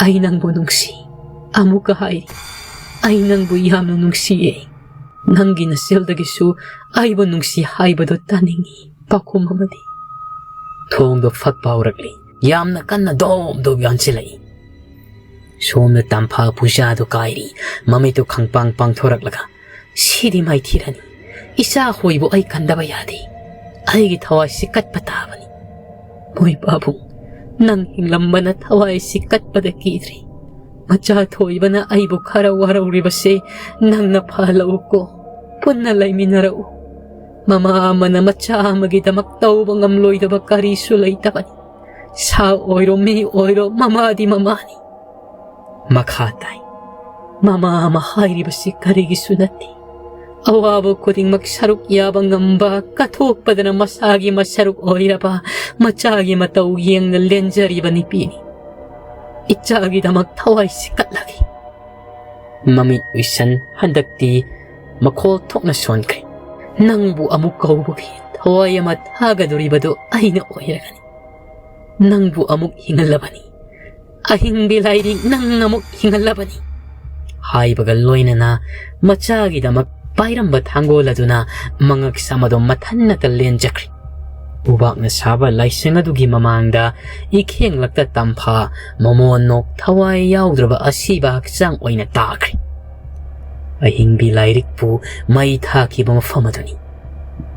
ꯑꯩ ꯅꯪꯕꯨ ꯅꯨꯡꯁꯤ"꯫ ꯑꯃꯨꯛꯀ ꯍꯥꯏꯔꯤ, "ꯑꯩ ꯅꯪꯕꯨ ꯌꯥꯝꯅ ꯅꯨꯡꯁꯤꯌꯦ꯫ ꯅꯪꯒꯤ ꯅꯆꯦꯜꯗꯒꯤꯁꯨ ꯑꯩꯕꯨ ꯅꯨꯡꯁꯤ ꯍꯥꯏꯕꯗꯨ ꯇꯥꯅꯤꯡꯏ"꯫ ꯄꯥꯎꯈꯨꯝ ꯑꯃꯗꯤ꯫ ꯊꯣꯡꯗꯣ ꯐꯛ ꯐꯥꯎꯔꯛꯂꯤ꯫ ꯌꯥꯝꯅ ꯀꯟꯅ ꯗꯣꯝ ꯗꯣꯝ ꯌꯥꯟꯁꯤꯜꯂꯛꯏ꯫ ꯁꯣꯝꯗ ꯇꯝꯐꯥ ꯄꯨꯖꯥꯗꯨ ꯀꯥꯏꯔꯤ꯫ ꯃꯃꯤꯠꯇꯨ ꯈꯪꯄꯥꯡ ꯄꯥꯡꯊꯣꯔꯛꯂꯒ, "ꯁꯤꯗꯤ ꯃꯥꯏꯊꯤꯔꯅꯤ꯫ ꯏꯆꯥ ꯍꯣꯏꯕꯨ ꯑꯩ ꯀꯟꯗꯕ ꯌꯥꯗꯦ꯫ ꯑꯩꯒꯤ ꯊꯋꯥꯏꯁꯤ ꯀꯠꯄ ꯇꯥꯕꯅꯤ꯫ ꯃꯣꯏ ꯄꯥꯕꯨꯡ, ꯅꯪ ꯍꯤꯡꯂꯝꯕꯅ ꯊꯋꯥꯏꯁꯤ ꯀꯠꯄꯗ ꯀꯤꯗ꯭ꯔꯤ꯫ ꯃꯆꯥ ꯊꯣꯏꯕꯅ ꯑꯩꯕꯨ ꯈꯔ ꯋꯥꯔꯧꯔꯤꯕꯁꯦ ꯅꯪꯅ ꯐꯍꯜꯂꯛꯎꯀꯣ꯫ ꯄꯨꯟꯅ ꯂꯩꯃꯤꯟꯅꯔꯛꯎ꯫ ꯃꯃꯥ ꯑꯃꯅ ꯃꯆꯥ ꯑꯃꯒꯤꯗꯃꯛ ꯇꯧꯕ ꯉꯝꯂꯣꯏꯗꯕ ꯀꯔꯤꯁꯨ ꯂꯩꯇꯕꯅꯤ꯫ ꯁꯥ ꯑꯣꯏꯔꯣ, ꯃꯤ ꯑꯣꯏꯔꯣ, ꯃꯃꯥꯗꯤ ꯃꯃꯥꯅꯤ"꯫ ꯃꯈꯥ ꯇꯥꯏ꯫ ꯃꯃꯥ ꯑꯃ ꯍꯥꯏꯔꯤꯕꯁꯤ ꯀꯔꯤꯒꯤꯁꯨ ꯅꯠꯇꯦ꯫ ꯑꯋꯥꯕ ꯈꯨꯗꯤꯡꯃꯛ ꯁꯔꯨꯛ ꯌꯥꯕ ꯉꯝꯕ, ꯀꯠꯊꯣꯛꯄꯗꯅ ꯃꯁꯥꯒꯤ ꯃꯁꯔꯨꯛ ꯑꯣꯏꯔꯕ ꯃꯆꯥꯒꯤ ꯃꯇꯧ ꯌꯦꯡꯅ ꯂꯦꯟꯖꯔꯤꯕ ꯅꯨꯄꯤꯅꯤ꯫ ꯏꯆꯥꯒꯤꯗꯃꯛ ꯊꯋꯥꯏ ꯁꯤꯀꯠꯂꯒꯦ꯫ ꯃꯃꯤꯠ ꯎꯏꯁꯟ ꯍꯟꯗꯛꯇꯤ ꯃꯈꯣꯜ ꯊꯣꯛꯅ ꯁꯣꯟꯈ꯭ꯔꯦ꯫ "ꯅꯪꯕꯨ ꯑꯃꯨꯛ ꯀꯧꯕꯒꯤ ꯊꯋꯥꯏ ꯑꯃ ꯊꯥꯒꯗꯣꯔꯤꯕꯗꯨ ꯑꯩꯅ ꯑꯣꯏꯔꯒꯅꯤ꯫ ꯅꯪꯕꯨ ꯑꯃꯨꯛ ꯍꯤꯡꯍꯜꯂꯕꯅꯤ꯫ ꯑꯍꯤꯡꯕꯤ ꯂꯥꯏꯔꯤꯛ, ꯅꯪ ꯑꯃꯨꯛ ꯍꯤꯡꯍꯜꯂꯕꯅꯤ" ꯍꯥꯏꯕꯒ ꯂꯣꯏꯅꯅ ꯃꯆꯥꯒꯤꯗꯃꯛ ꯄꯥꯏꯔꯝꯕ ꯊꯥꯡꯒꯣꯜ ꯑꯗꯨꯅ ꯃꯉꯛꯁꯝ ꯑꯗꯨ ꯃꯊꯟꯅꯇ ꯂꯦꯟꯖꯈ꯭ꯔꯦ꯫ ꯎꯕꯥꯛꯅ ꯁꯥꯕ ꯂꯥꯏꯁꯪ ꯑꯗꯨꯒꯤ ꯃꯃꯥꯡꯗ ꯏꯈꯦꯡꯂꯛꯇ ꯇꯝꯐꯥ, ꯃꯃꯣꯟ ꯅꯣꯛ, ꯊꯋꯥꯏ ꯌꯥꯎꯗ꯭ꯔꯕ ꯑꯁꯤꯕ ꯍꯛꯆꯥꯡ ꯑꯣꯏꯅ ꯇꯥꯈ꯭ꯔꯦ꯫ ꯑꯍꯤꯡꯕꯤ ꯂꯥꯏꯔꯤꯛꯄꯨ ꯃꯩ ꯊꯥꯈꯤꯕ ꯃꯐꯝ ꯑꯗꯨꯅꯤ꯫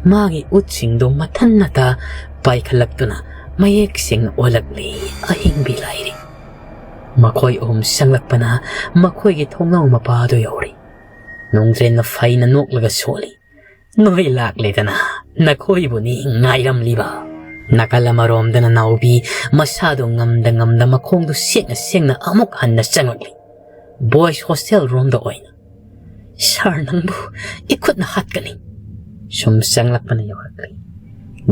ꯃꯥꯒꯤ ꯎꯠꯁꯤꯡꯗꯨ ꯃꯊꯟꯅꯇ ꯄꯥꯏꯈꯠꯂꯛꯇꯨꯅ ꯃꯌꯦꯛ ꯁꯦꯡꯅ ꯑꯣꯜꯂꯛꯂꯤ꯫ ꯑꯍꯤꯡꯕꯤ ꯂꯥꯏꯔꯤꯛ꯫ ꯃꯈꯣꯏ ꯑꯍꯨꯝ ꯆꯪꯂꯛꯄꯅ ꯃꯈꯣꯏꯒꯤ ꯊꯣꯡꯅꯥꯎ ꯃꯄꯥ ꯑꯗꯨ ꯌꯧꯔꯦ꯫ ꯅꯣꯡꯗ꯭ꯔꯦꯟꯅ ꯐꯩꯅ ꯅꯣꯛꯂꯒ ꯁꯣꯜꯂꯤ꯫ "ꯅꯣꯏ ꯂꯥꯛꯂꯦꯗꯅ, ꯅꯈꯣꯏꯕꯨꯅꯤ ꯉꯥꯏꯔꯝꯂꯤꯕ"꯫ ꯅꯥꯀꯜ ꯑꯃꯔꯣꯝꯗꯅ ꯅꯥꯎꯕꯤ ꯃꯁꯥꯗꯣ ꯉꯝꯗ ꯉꯝꯗ ꯃꯈꯣꯡꯗꯨ ꯁꯦꯡꯅ ꯁꯦꯡꯅ ꯑꯃꯨꯛ ꯍꯟꯅ ꯆꯪꯂꯛꯂꯤ꯫ "ꯕꯣꯏꯁ ꯍꯣꯁꯇꯦꯜ ꯔꯣꯝꯗ ꯑꯣꯏꯅ꯫ ꯁꯥꯔ, ꯅꯪꯕꯨ ꯏꯈꯨꯠꯅ ꯍꯥꯠꯀꯅꯤ"꯫ ꯁꯨꯝ ꯆꯪꯂꯛꯄꯅ ꯌꯧꯔꯛꯂꯤ꯫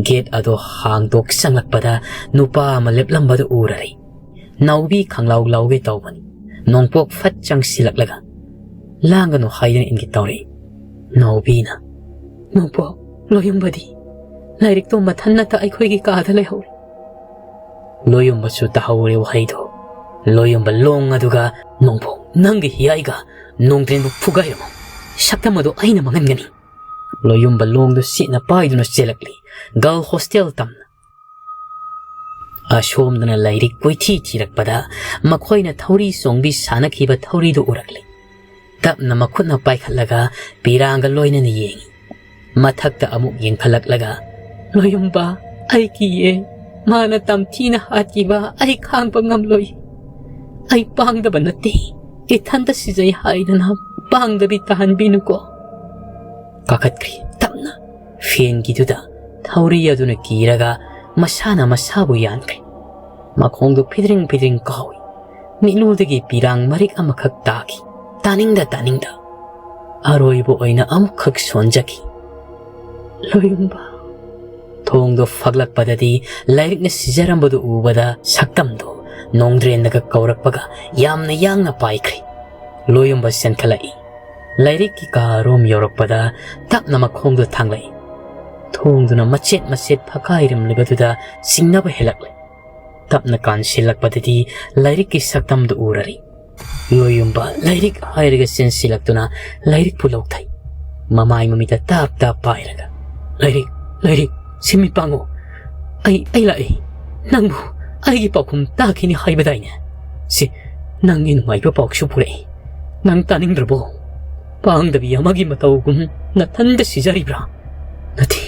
ꯒꯦꯠ ꯑꯗꯣ ꯍꯥꯡꯗꯣꯛ ꯆꯪꯂꯛꯄꯗ ꯅꯨꯄꯥ ꯑꯃ ꯂꯦꯞꯂꯝꯕꯗꯨ ꯎꯔꯔꯤ꯫ ꯅꯥꯎꯕꯤ ꯈꯪꯂꯥꯎ ꯂꯥꯎꯒꯦ ꯇꯧꯕꯅꯤ꯫ ꯅꯣꯡꯄꯣꯛ ꯐꯠ ꯆꯪꯁꯤꯜꯂꯛꯂꯒ, "ꯂꯥꯡꯒꯅꯨ" ꯍꯥꯏꯗꯨꯅ ꯏꯪꯒꯤꯠ ꯇꯧꯔꯛꯏ꯫ ꯅꯥꯎꯕꯤꯅ, "ꯅꯣꯡꯄꯣꯛ, ꯂꯣꯌꯨꯝꯕꯗꯤ? ꯂꯥꯏꯔꯤꯛꯇꯣ ꯃꯊꯟꯅꯇ ꯑꯩꯈꯣꯏꯒꯤ ꯀꯥꯗ ꯂꯩꯍꯧꯔꯤ"꯫ ꯂꯣꯌꯨꯝꯕꯁꯨ ꯇꯥꯍꯧꯔꯦ ꯋꯥꯍꯩꯗꯣ꯫ ꯂꯣꯌꯨꯝꯕ ꯂꯣꯡ ꯑꯗꯨꯒ, "ꯅꯣꯡꯄꯣꯛ, ꯅꯪꯒꯤ ꯍꯤꯌꯥꯏꯒ ꯅꯣꯡꯗ꯭ꯔꯦꯟꯕꯨ ꯐꯨꯒꯥꯏꯔꯝꯃꯣ꯫ ꯁꯛꯇꯝ ꯑꯗꯣ ꯑꯩꯅ ꯃꯥꯡꯍꯟꯒꯅꯤ"꯫ ꯂꯣꯌꯨꯝꯕ ꯂꯣꯡꯗꯨ ꯁꯤꯠꯅ ꯄꯥꯏꯗꯨꯅ ꯆꯦꯜꯂꯛꯂꯤ꯫ ꯒꯔꯜ ꯍꯣꯁꯇꯦꯜ ꯇꯝꯅ꯫ ꯑꯁꯣꯝꯗꯅ ꯂꯥꯏꯔꯤꯛ ꯀꯣꯏꯊꯤ ꯊꯤꯔꯛꯄꯗ ꯃꯈꯣꯏꯅ ꯊꯧꯔꯤ ꯆꯣꯡꯕꯤ ꯁꯥꯟꯅꯈꯤꯕ ꯊꯧꯔꯤꯗꯨ ꯎꯔꯛꯂꯤ꯫ ꯇꯞꯅ ꯃꯈꯨꯠꯅ ꯄꯥꯏꯈꯠꯂꯒ ꯄꯤꯔꯥꯡꯒ ꯂꯣꯏꯅꯅ ꯌꯦꯡꯏ꯫ ꯃꯊꯛꯇ ꯑꯃꯨꯛ ꯌꯦꯡꯈꯠꯂꯛꯂꯒ, "ꯂꯣꯌꯨꯝꯕ, ꯑꯩ ꯀꯤꯌꯦ꯫ ꯃꯥꯅ ꯇꯝꯊꯤꯅ ꯍꯥꯠꯈꯤꯕ ꯑꯩ ꯈꯥꯡꯕ ꯉꯝꯂꯣꯏ꯫ ꯑꯩ ꯄꯥꯡꯗꯕ ꯅꯠꯇꯦ꯫ ꯏꯊꯟꯇ ꯁꯤꯖꯩ ꯍꯥꯏꯗꯅ ꯄꯥꯡꯗꯕꯤ ꯇꯥꯍꯟꯕꯤꯅꯨꯀꯣ"꯫ ꯀꯥꯈꯠꯈ꯭ꯔꯤ ꯇꯞꯅ꯫ ꯐꯦꯟꯒꯤꯗꯨꯗ ꯊꯧꯔꯤ ꯑꯗꯨꯅ ꯀꯤꯔꯒ ꯃꯁꯥꯅ ꯃꯁꯥꯕꯨ ꯌꯥꯟꯈ꯭ꯔꯦ꯫ ꯃꯈꯣꯡꯗꯨ ꯐꯤꯗ꯭ꯔꯤꯡ ꯐꯤꯗ꯭ꯔꯤꯡ ꯀꯥꯎꯏ꯫ ꯃꯤꯠꯂꯨꯗꯒꯤ ꯄꯤꯔꯥꯡ ꯃꯔꯤꯛ ꯑꯃꯈꯛ ꯇꯥꯈꯤ꯫ ꯇꯥꯅꯤꯡꯗ ꯇꯥꯅꯤꯡꯗ ꯑꯔꯣꯏꯕ ꯑꯣꯏꯅ ꯑꯃꯨꯛꯈꯛ ꯁꯣꯟꯖꯈꯤ꯫ "ꯂꯣꯌꯨꯝꯕ!" ꯊꯣꯡꯗꯣ ꯐꯛꯂꯛꯄꯗꯗꯤ ꯂꯥꯏꯔꯤꯛꯅ ꯁꯤꯖꯔꯝꯕꯗꯨ ꯎꯕꯗ ꯁꯛꯇꯝꯗꯨ ꯅꯣꯡꯗ꯭ꯔꯦꯟꯅꯒ ꯀꯧꯔꯛꯄꯒ ꯌꯥꯝꯅ ꯌꯥꯡꯅ ꯄꯥꯏꯈ꯭ꯔꯦ꯫ ꯂꯣꯌꯨꯝꯕ ꯆꯦꯟꯈꯠꯂꯛꯏ꯫ ꯂꯥꯏꯔꯤꯛꯀꯤ ꯀꯥ ꯔꯨꯝ ꯌꯧꯔꯛꯄꯗ ꯇꯞꯅ ꯃꯈꯣꯡꯗꯣ ꯊꯥꯡꯂꯛꯏ꯫ ꯊꯣꯡꯗꯨꯅ ꯃꯆꯦꯠ ꯃꯆꯦꯠ ꯐꯛꯀꯥꯏꯔꯝꯂꯤꯕꯗꯨꯗ ꯆꯤꯡꯅꯕ ꯍꯦꯜꯂꯛꯂꯦ꯫ ꯇꯞꯅ ꯀꯥꯟꯁꯤꯜꯂꯛꯄꯗꯗꯤ ꯂꯥꯏꯔꯤꯛꯀꯤ ꯁꯛꯇꯝꯗꯨ ꯎꯔꯔꯤ꯫ ꯂꯣꯌꯨꯝꯕ ꯂꯥꯏꯔꯤꯛ ꯍꯥꯏꯔꯒ ꯆꯦꯟꯁꯤꯜꯂꯛꯇꯨꯅ ꯂꯥꯏꯔꯤꯛꯄꯨ ꯂꯧꯊꯩ꯫ ꯃꯃꯥꯏ ꯃꯃꯤꯠꯇ ꯇꯥꯞ ꯇꯥꯞ ꯄꯥꯏꯔꯒ, "ꯂꯥꯏꯔꯤꯛ, ꯂꯥꯏꯔꯤꯛ, ꯁꯤ ꯃꯤꯠ ꯄꯥꯡꯉꯨ꯫ ꯑꯩ, ꯑꯩ ꯂꯥꯛꯏ꯫ ꯅꯪꯕꯨ ꯑꯩꯒꯤ ꯄꯥꯎꯈꯨꯝ ꯇꯥꯈꯤꯅꯤ ꯍꯥꯏꯕꯗꯥꯏꯅꯦ? ꯁꯤ ꯅꯪꯒꯤ ꯅꯨꯡꯉꯥꯏꯕ ꯄꯥꯎꯁꯨ ꯄꯨꯔꯛꯏ꯫ ꯅꯪ ꯇꯥꯅꯤꯡꯗ꯭ꯔꯕꯣ? ꯄꯥꯡꯗꯕꯤ ꯑꯃꯒꯤ ꯃꯇꯧꯒꯨꯝ ꯅꯊꯟꯗ ꯁꯤꯖꯔꯤꯕ꯭ꯔꯥ? ꯅꯠꯇꯦ,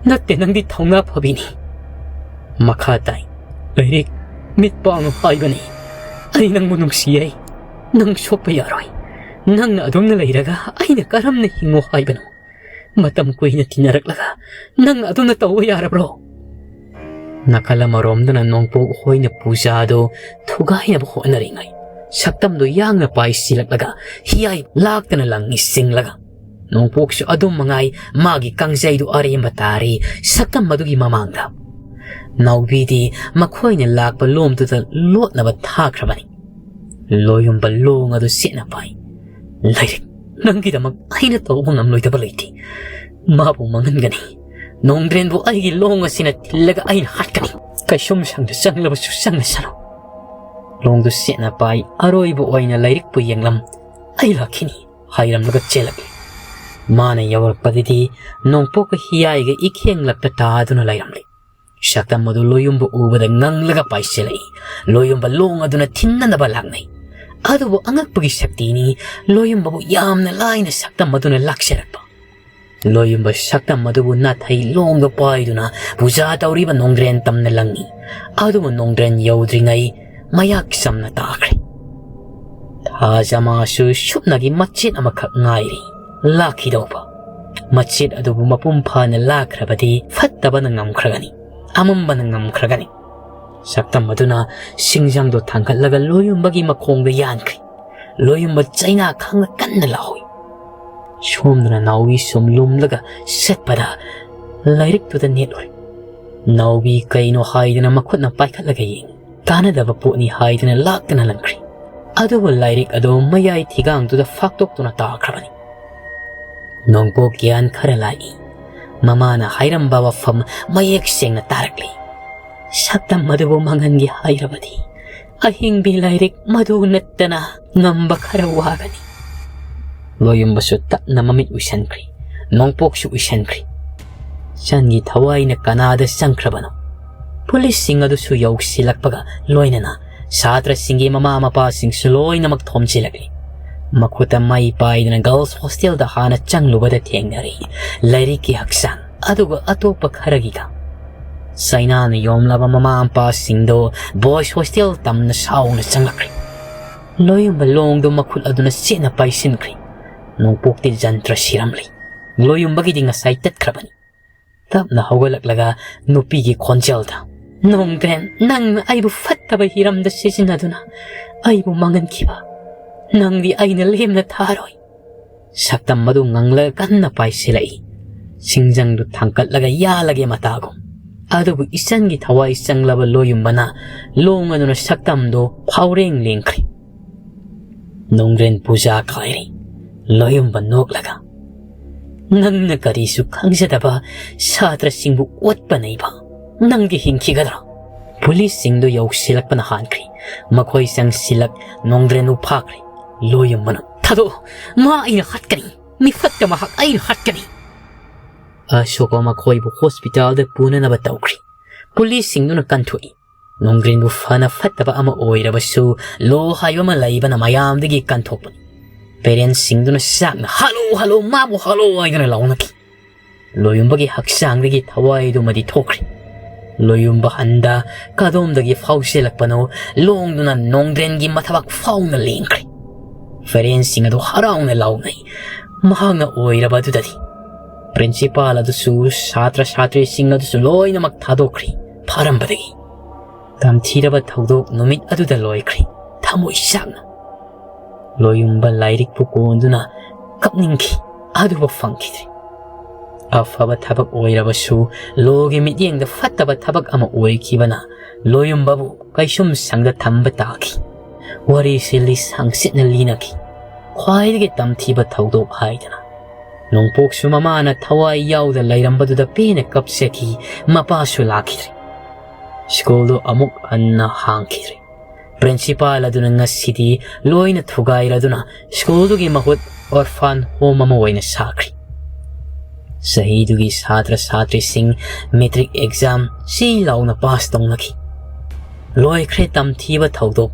ꯅꯠꯇꯦ, ꯅꯪꯗꯤ ꯊꯧꯅꯥ ꯐꯕꯤꯅꯤ꯫" ꯃꯈꯥ ꯇꯥꯏ꯫ "ꯂꯥꯏꯔꯤꯛ, ꯃꯤꯠ ꯄꯥꯡꯉꯨ ꯍꯥꯏꯕꯅꯤ꯫ ꯑꯩ ꯅꯪꯕꯨ ꯅꯨꯡꯁꯤꯌꯦ꯫ ꯅꯪ ꯁꯣꯛꯄ ꯌꯥꯔꯣꯏ꯫ ꯅꯪꯅ ꯑꯗꯨꯝꯅ ꯂꯩꯔꯒ ꯑꯩꯅ ꯀꯔꯝꯅ ꯍꯤꯡꯉꯣ ꯍꯥꯏꯕꯅꯣ? ꯃꯇꯝ ꯀꯨꯏꯅ ꯇꯤꯟꯅꯔꯛꯂꯒ ꯅꯪ ꯑꯗꯨꯝꯅ ꯇꯧꯕ ꯌꯥꯔꯕ꯭ꯔꯣ?" ꯅꯥꯀꯜ ꯑꯃꯔꯣꯝꯗꯅ ꯅꯣꯡꯄꯣꯛ ꯍꯣꯏꯅ ꯄꯨꯖꯥꯗꯨ ꯊꯨꯒꯥꯏꯅꯕ ꯍꯣꯠꯅꯔꯤꯉꯩ, ꯁꯛꯇꯝꯗꯨ ꯌꯥꯡꯅ ꯄꯥꯏꯁꯤꯜꯂꯛꯂꯒ ꯍꯤꯌꯥꯏ ꯂꯥꯛꯇꯅ ꯂꯪꯉꯤ ꯆꯤꯡꯂꯒ꯫ ꯅꯣꯡꯄꯣꯛꯁꯨ ꯑꯗꯨꯝ ꯃꯉꯥꯏ ꯃꯥꯒꯤ ꯀꯥꯡꯖꯩꯗꯨ ꯑꯔꯦꯝꯕ ꯇꯥꯔꯤ ꯁꯛꯇꯝ ꯑꯗꯨꯒꯤ ꯃꯃꯥꯡꯗ꯫ ꯅꯥꯎꯕꯤꯗꯤ ꯃꯈꯣꯏꯅ ꯂꯥꯛꯄ ꯂꯣꯝꯗꯨꯗ ꯂꯣꯠꯅꯕ ꯊꯥꯈ꯭ꯔꯕꯅꯤ꯫ ꯂꯣꯌꯨꯝꯕ ꯂꯣꯡ ꯑꯗꯨ ꯆꯦꯠꯅ ꯄꯥꯏ꯫ "ꯂꯥꯏꯔꯤꯛ, ꯅꯪꯒꯤꯗꯃꯛ ꯑꯩꯅ ꯇꯧꯕ ꯉꯝꯂꯣꯏꯗꯕ ꯂꯩꯇꯦ꯫ ꯃꯥꯕꯨ ꯃꯥꯡꯍꯟꯒꯅꯤ꯫ ꯅꯣꯡꯗ꯭ꯔꯦꯟꯕꯨ ꯑꯩꯒꯤ ꯂꯣꯡ ꯑꯁꯤꯅ ꯊꯤꯜꯂꯒ ꯑꯩꯅ ꯍꯥꯠꯀꯅꯤ꯫ ꯀꯩꯁꯨꯝ ꯁꯪꯗ ꯆꯪꯂꯕꯁꯨ ꯆꯪꯂꯁꯅꯨ꯫" ꯂꯣꯡꯗꯨ ꯆꯦꯠꯅ ꯄꯥꯏ꯫ ꯑꯔꯣꯏꯕ ꯑꯣꯏꯅ ꯂꯥꯏꯔꯤꯛꯄꯨ ꯌꯦꯡꯂꯝ꯫ "ꯑꯩ ꯂꯥꯛꯈꯤꯅꯤ" ꯍꯥꯏꯔꯝꯂꯒ ꯆꯦꯜꯂꯛꯏ꯫ ꯃꯥꯅ ꯌꯧꯔꯛꯄꯗꯗꯤ ꯅꯣꯡꯄꯣꯛꯀ ꯍꯤꯌꯥꯏꯒ ꯏꯈꯦꯡꯂꯛꯇ ꯇꯥꯗꯨꯅ ꯂꯩꯔꯝꯂꯦ꯫ ꯁꯛꯇꯝ ꯑꯗꯨ ꯂꯣꯌꯨꯝꯕ ꯎꯕꯗ ꯉꯪꯂꯒ ꯄꯥꯏꯁꯤꯜꯂꯛꯏ꯫ ꯂꯣꯌꯨꯝꯕ ꯂꯣꯡ ꯑꯗꯨꯅ ꯊꯤꯟꯅꯅꯕ ꯂꯥꯛꯅꯩ꯫ ꯑꯗꯨꯕꯨ ꯑꯉꯛꯄꯒꯤ ꯁꯛꯇꯤꯅꯤ, ꯂꯣꯌꯨꯝꯕꯕꯨ ꯌꯥꯝꯅ ꯂꯥꯏꯅ ꯁꯛꯇꯝ ꯑꯗꯨꯅ ꯂꯥꯛꯆꯔꯛꯄ꯫ ꯂꯣꯌꯨꯝꯕ ꯁꯛꯇꯝ ꯑꯗꯨꯕꯨ ꯅꯥꯊꯩ ꯂꯣꯡꯗ ꯄꯥꯏꯗꯨꯅ ꯄꯨꯖꯥ ꯇꯧꯔꯤꯕ ꯅꯣꯡꯗ꯭ꯔꯦꯟ ꯇꯝꯅ ꯂꯪꯉꯤ꯫ ꯑꯗꯨꯕꯨ ꯅꯣꯡꯗ꯭ꯔꯦꯟ ꯌꯧꯗ꯭ꯔꯤꯉꯩ ꯃꯌꯥꯛ ꯆꯝꯅ ꯇꯥꯈ꯭ꯔꯦ꯫ ꯊꯥꯖ ꯃꯥꯁꯨ ꯁꯨꯞꯅꯒꯤ ꯃꯆꯦꯠ ꯑꯃꯈꯛ ꯉꯥꯏꯔꯤ ꯂꯥꯛꯈꯤꯗꯧꯕ꯫ ꯃꯆꯦꯠ ꯑꯗꯨꯕꯨ ꯃꯄꯨꯡ ꯐꯥꯅ ꯂꯥꯛꯈ꯭ꯔꯕꯗꯤ ꯐꯠꯇꯕꯅ ꯉꯝꯈ꯭ꯔꯒꯅꯤ, ꯑꯃꯝꯕꯅ ꯉꯝꯈ꯭ꯔꯒꯅꯤ꯫ ꯁꯛꯇꯝ ꯑꯗꯨꯅ ꯁꯤꯡꯖꯪꯗꯨ ꯊꯥꯡꯒꯠꯂꯒ ꯂꯣꯌꯨꯝꯕꯒꯤ ꯃꯈꯣꯡꯗ ꯌꯥꯟꯈ꯭ꯔꯦ꯫ ꯂꯣꯌꯨꯝꯕ ꯆꯩꯅꯥ ꯈꯥꯡꯅ ꯀꯟꯅ ꯂꯥꯎꯏ꯫ ꯁꯣꯝꯗꯅ ꯅꯥꯎꯕꯤ ꯁꯨꯝ ꯂꯨꯝꯂꯒ ꯆꯠꯄꯗ ꯂꯥꯏꯔꯤꯛꯇꯨꯗ ꯅꯦꯠꯂꯨꯔꯦ꯫ ꯅꯥꯎꯕꯤ ꯀꯩꯅꯣ ꯍꯥꯏꯗꯅ ꯃꯈꯨꯠꯅ ꯄꯥꯏꯈꯠꯂꯒ ꯌꯦꯡꯏ꯫ ꯀꯥꯟꯅꯗꯕ ꯄꯣꯠꯅꯤ ꯍꯥꯏꯗꯨꯅ ꯂꯥꯛꯇꯅ ꯂꯪꯈ꯭ꯔꯤ꯫ ꯑꯗꯨꯕꯨ ꯂꯥꯏꯔꯤꯛ ꯑꯗꯨ ꯃꯌꯥꯏ ꯊꯤꯒꯥꯡꯗꯨꯗ ꯐꯥꯛꯇꯣꯛꯇꯨꯅ ꯇꯥꯈ꯭ꯔꯕꯅꯤ꯫ ꯅꯣꯡꯄꯣꯛ ꯒ꯭ꯌꯥꯟ ꯈꯔ ꯂꯥꯛꯏ꯫ ꯃꯃꯥꯅ ꯍꯥꯏꯔꯝꯕ ꯋꯥꯐꯝ ꯃꯌꯦꯛ ꯁꯦꯡꯅ ꯇꯥꯔꯛꯂꯤ꯫ ꯁꯛꯇꯝ ꯑꯗꯨꯕꯨ ꯃꯉꯟꯒꯤ ꯍꯥꯏꯔꯕꯗꯤ ꯑꯍꯤꯡꯕꯤ ꯂꯥꯏꯔꯤꯛ ꯃꯗꯨ ꯅꯠꯇꯅ ꯉꯝꯕ ꯈꯔ ꯋꯥꯒꯅꯤ꯫ ꯂꯣꯌꯨꯝꯕꯁꯨ ꯇꯞꯅ ꯃꯃꯤꯠ ꯎꯏꯁꯟꯈ꯭ꯔꯤ꯫ ꯅꯣꯡꯄꯣꯛꯁꯨ ꯎꯏꯁꯟꯈ꯭ꯔꯤ꯫ ꯆꯟꯒꯤ ꯊꯋꯥꯏꯅ ꯀꯅꯥꯗ ꯆꯪꯈ꯭ꯔꯕꯅꯣ? ꯄꯨꯂꯤꯁꯁꯤꯡ ꯑꯗꯨꯁꯨ ꯌꯧꯁꯤꯜꯂꯛꯄꯒ ꯂꯣꯏꯅꯅ ꯁꯥꯇ꯭ꯔꯁꯤꯡꯒꯤ ꯃꯃꯥ ꯃꯄꯥꯁꯤꯡꯁꯨ ꯂꯣꯏꯅꯃꯛ ꯊꯣꯝꯖꯤꯜꯂꯛꯂꯤ꯫ ꯃꯈꯨꯠꯇ ꯃꯩ ꯄꯥꯏꯗꯨꯅ ꯒꯔꯜꯁ ꯍꯣꯁꯇꯦꯜꯗ ꯍꯥꯟꯅ ꯆꯪꯂꯨꯕꯗ ꯊꯦꯡꯅꯔꯤ ꯂꯥꯏꯔꯤꯛꯀꯤ ꯍꯛꯆꯥꯡ, ꯑꯗꯨꯒ ꯑꯇꯣꯞꯄ ꯈꯔꯒꯤꯒ꯫ ꯆꯩꯅꯥꯅ ꯌꯣꯝꯂꯕ ꯃꯃꯥ ꯃꯄꯥꯁꯤꯡꯗꯣ ꯕꯣꯏꯁ ꯍꯣꯁꯇꯦꯜ ꯇꯝꯅ ꯁꯥꯎꯅ ꯆꯪꯂꯛꯈ꯭ꯔꯦ꯫ ꯂꯣꯌꯨꯝꯕ ꯂꯣꯡꯗꯣ ꯃꯈꯨꯠ ꯑꯗꯨꯅ ꯆꯦꯠꯅ ꯄꯥꯏꯁꯤꯟꯈ꯭ꯔꯦ꯫ ꯅꯣꯡꯄꯣꯛꯇꯤ ꯖꯟꯇ꯭ꯔ ꯁꯤꯔꯝꯂꯤ꯫ ꯂꯣꯌꯨꯝꯕꯒꯤꯗꯤ ꯉꯁꯥꯏ ꯇꯠꯈ꯭ꯔꯕꯅꯤ꯫ ꯇꯞꯅ ꯍꯧꯒꯠꯂꯛꯂꯒ ꯅꯨꯄꯤꯒꯤ ꯈꯣꯟꯖꯦꯜꯗ, "ꯅꯣꯡꯗ꯭ꯔꯦꯟ, ꯅꯪꯅ ꯑꯩꯕꯨ ꯐꯠꯇꯕ ꯍꯤꯔꯝꯗ ꯁꯤꯖꯤꯟꯅꯗꯨꯅ ꯑꯩꯕꯨ ꯃꯥꯡꯍꯟꯈꯤꯕ꯫ ꯅꯪꯗꯤ ꯑꯩꯅ ꯂꯦꯝꯅ ꯊꯥꯔꯣꯏ꯫" ꯁꯛꯇꯝ ꯑꯗꯨ ꯉꯪꯂꯒ ꯀꯟꯅ ꯄꯥꯏꯁꯤꯜꯂꯛꯏ꯫ ꯁꯤꯡꯖꯪꯗꯨ ꯊꯥꯡꯀꯠꯂꯒ ꯌꯥꯜꯂꯒꯦ ꯃꯇꯥꯒꯨꯝ꯫ ꯑꯗꯨꯕꯨ ꯏꯆꯟꯒꯤ ꯊꯋꯥꯏ ꯆꯪꯂꯕ ꯂꯣꯌꯨꯝꯕꯅ ꯂꯣꯡ ꯑꯗꯨꯅ ꯁꯛꯇꯝꯗꯨ ꯐꯥꯎꯔꯦꯡ ꯂꯦꯡꯈ꯭ꯔꯦ꯫ ꯅꯣꯡꯗ꯭ꯔꯦꯟ ꯄꯨꯖꯥ ꯀꯥꯏꯔꯤ꯫ ꯂꯣꯌꯨꯝꯕ ꯅꯣꯛꯂꯒ, "ꯅꯪꯅ ꯀꯔꯤꯁꯨ ꯈꯪꯖꯗꯕ ꯁꯥꯇ꯭ꯔꯁꯤꯡꯕꯨ ꯑꯣꯠꯄ ꯅꯩꯕ꯫ ꯅꯪꯗꯤ ꯍꯤꯡꯈꯤꯒꯗ꯭ꯔꯥ?" ꯄꯨꯂꯤꯁꯁꯤꯡꯗꯨ ꯌꯧꯁꯤꯜꯂꯛꯄꯅ ꯍꯥꯟꯈ꯭ꯔꯤ꯫ ꯃꯈꯣꯏ ꯆꯪꯁꯤꯜꯂꯛ ꯅꯣꯡꯗ꯭ꯔꯦꯟꯕꯨ ꯐꯥꯈ꯭ꯔꯤ꯫ ꯂꯣꯌꯨꯝꯕꯅ, "ꯊꯥꯗꯣꯛꯑꯣ, ꯃꯥ ꯑꯩꯅ ꯍꯥꯠꯀꯅꯤ꯫ ꯃꯤꯐꯠꯇ ꯃꯍꯥꯛ ꯑꯩꯅ ꯍꯥꯠꯀꯅꯤ꯫" ꯑꯁꯣꯛꯄ ꯃꯈꯣꯏꯕꯨ ꯍꯣꯁꯄꯤꯇꯥꯜꯗ ꯄꯨꯅꯅꯕ ꯇꯧꯈ꯭ꯔꯤ꯫ ꯄꯨꯂꯤꯁꯁꯤꯡꯗꯨꯅ ꯀꯟꯊꯣꯛꯏ꯫ ꯅꯣꯡꯗ꯭ꯔꯦꯟꯕꯨ ꯐꯅ ꯐꯠꯇꯕ ꯑꯃ ꯑꯣꯏꯔꯕꯁꯨ, ꯂꯣ ꯍꯥꯏꯕ ꯑꯃ ꯂꯩꯕꯅ ꯃꯌꯥꯝꯗꯒꯤ ꯀꯟꯊꯣꯛꯄꯅꯤ꯫ ꯄꯦꯔꯦꯟꯁꯁꯤꯡꯗꯨꯅ ꯆꯥꯛꯅ, "ꯍꯥꯠꯂꯣ, ꯍꯥꯠꯂꯣ, ꯃꯥꯕꯨ ꯍꯥꯠꯂꯣ" ꯍꯥꯏꯗꯨꯅ ꯂꯥꯎꯅꯈꯤ꯫ ꯂꯣꯌꯨꯝꯕꯒꯤ ꯍꯛꯆꯥꯡꯗꯒꯤ ꯊꯋꯥꯏꯗꯨꯃꯗꯤ ꯊꯣꯛꯈ꯭ꯔꯦ꯫ ꯂꯣꯌꯨꯝꯕ ꯍꯟꯗ ꯀꯗꯣꯝꯗꯒꯤ ꯐꯥꯎꯁꯤꯜꯂꯛꯄꯅꯣ, ꯂꯣꯡꯗꯨꯅ ꯅꯣꯡꯗ꯭ꯔꯦꯟꯒꯤ ꯃꯊꯕꯥꯛ ꯐꯥꯎꯅ ꯂꯦꯡꯈ꯭ꯔꯦ꯫ ꯄꯦꯔꯦꯟꯁꯁꯤꯡ ꯑꯗꯨ ꯍꯔꯥꯎꯅ ꯂꯥꯎꯅꯩ꯫ ꯃꯍꯥꯛꯅ ꯑꯣꯏꯔꯕ ꯑꯗꯨꯗꯗꯤ ꯄ꯭ꯔꯤꯟꯁꯤꯄꯥꯜ ꯑꯗꯨꯁꯨ ꯁꯥꯇ꯭ꯔ ꯁꯥꯇ꯭ꯔꯤꯁꯤꯡ ꯑꯗꯨꯁꯨ ꯂꯣꯏꯅꯃꯛ ꯊꯥꯗꯣꯛꯈ꯭ꯔꯤ꯫ ꯐꯥꯔꯝꯕꯗꯒꯤ ꯇꯝꯊꯤꯔꯕ ꯊꯧꯗꯣꯛ ꯅꯨꯃꯤꯠ ꯑꯗꯨꯗ ꯂꯣꯏꯈ꯭ꯔꯤ꯫ ꯊꯃꯣꯏ ꯆꯥꯛꯅ꯫ ꯂꯣꯌꯨꯝꯕ ꯂꯥꯏꯔꯤꯛꯄꯨ ꯀꯣꯟꯗꯨꯅ ꯀꯞꯅꯤꯡꯈꯤ, ꯑꯗꯨꯕꯨ ꯐꯪꯈꯤꯗ꯭ꯔꯦ꯫ ꯑꯐꯕ ꯊꯕꯛ ꯑꯣꯏꯔꯕꯁꯨ ꯂꯣꯒꯤ ꯃꯤꯠꯌꯦꯡꯗ ꯐꯠꯇꯕ ꯊꯕꯛ ꯑꯃ ꯑꯣꯏꯈꯤꯕꯅ ꯂꯣꯌꯨꯝꯕꯕꯨ ꯀꯩꯁꯨꯝ ꯁꯪꯗ ꯊꯝꯕ ꯇꯥꯈꯤ꯫ ꯋꯥꯔꯤꯁꯤ ꯂꯤꯁꯥꯡ ꯁꯤꯠꯅ ꯂꯤꯅꯈꯤ꯫ ꯈ꯭ꯋꯥꯏꯗꯒꯤ ꯇꯝꯊꯤꯕ ꯊꯧꯗꯣꯛ ꯍꯥꯏꯗꯅ ꯅꯣꯡꯄꯣꯛꯁꯨ ꯃꯃꯥꯅ ꯊꯋꯥꯏ ꯌꯥꯎꯗ ꯂꯩꯔꯝꯕꯗꯨꯗ ꯄꯦꯟꯅ ꯀꯞꯆꯈꯤ꯫ ꯃꯄꯥꯁꯨ ꯂꯥꯛꯈꯤꯗ꯭ꯔꯦ꯫ ꯁ꯭ꯀꯨꯜꯗꯨ ꯑꯃꯨꯛ ꯍꯟꯅ ꯍꯥꯡꯈꯤꯗ꯭ꯔꯦ꯫ ꯄ꯭ꯔꯤꯟꯁꯤꯄꯥꯜ ꯑꯗꯨꯅ ꯉꯁꯤꯗꯤ ꯂꯣꯏꯅ ꯊꯨꯒꯥꯏꯔꯗꯨꯅ ꯁ꯭ꯀꯨꯜꯗꯨꯒꯤ ꯃꯍꯨꯠ ꯑꯣꯔꯐꯥꯟ ꯍꯣꯝ ꯑꯃ ꯑꯣꯏꯅ ꯁꯥꯈ꯭ꯔꯤ꯫ ꯆꯍꯤꯗꯨꯒꯤ ꯁꯥꯇ꯭ꯔ ꯁꯥꯇ꯭ꯔꯤꯁꯤꯡ ꯃꯦꯇ꯭ꯔꯤꯛ ꯑꯦꯛꯖꯥꯝ ꯆꯤ ꯂꯥꯎꯅ ꯄꯥꯁ ꯇꯧꯅꯈꯤ꯫ ꯂꯣꯏꯈ꯭ꯔꯦ ꯇꯝꯊꯤꯕ ꯊꯧꯗꯣꯛ꯫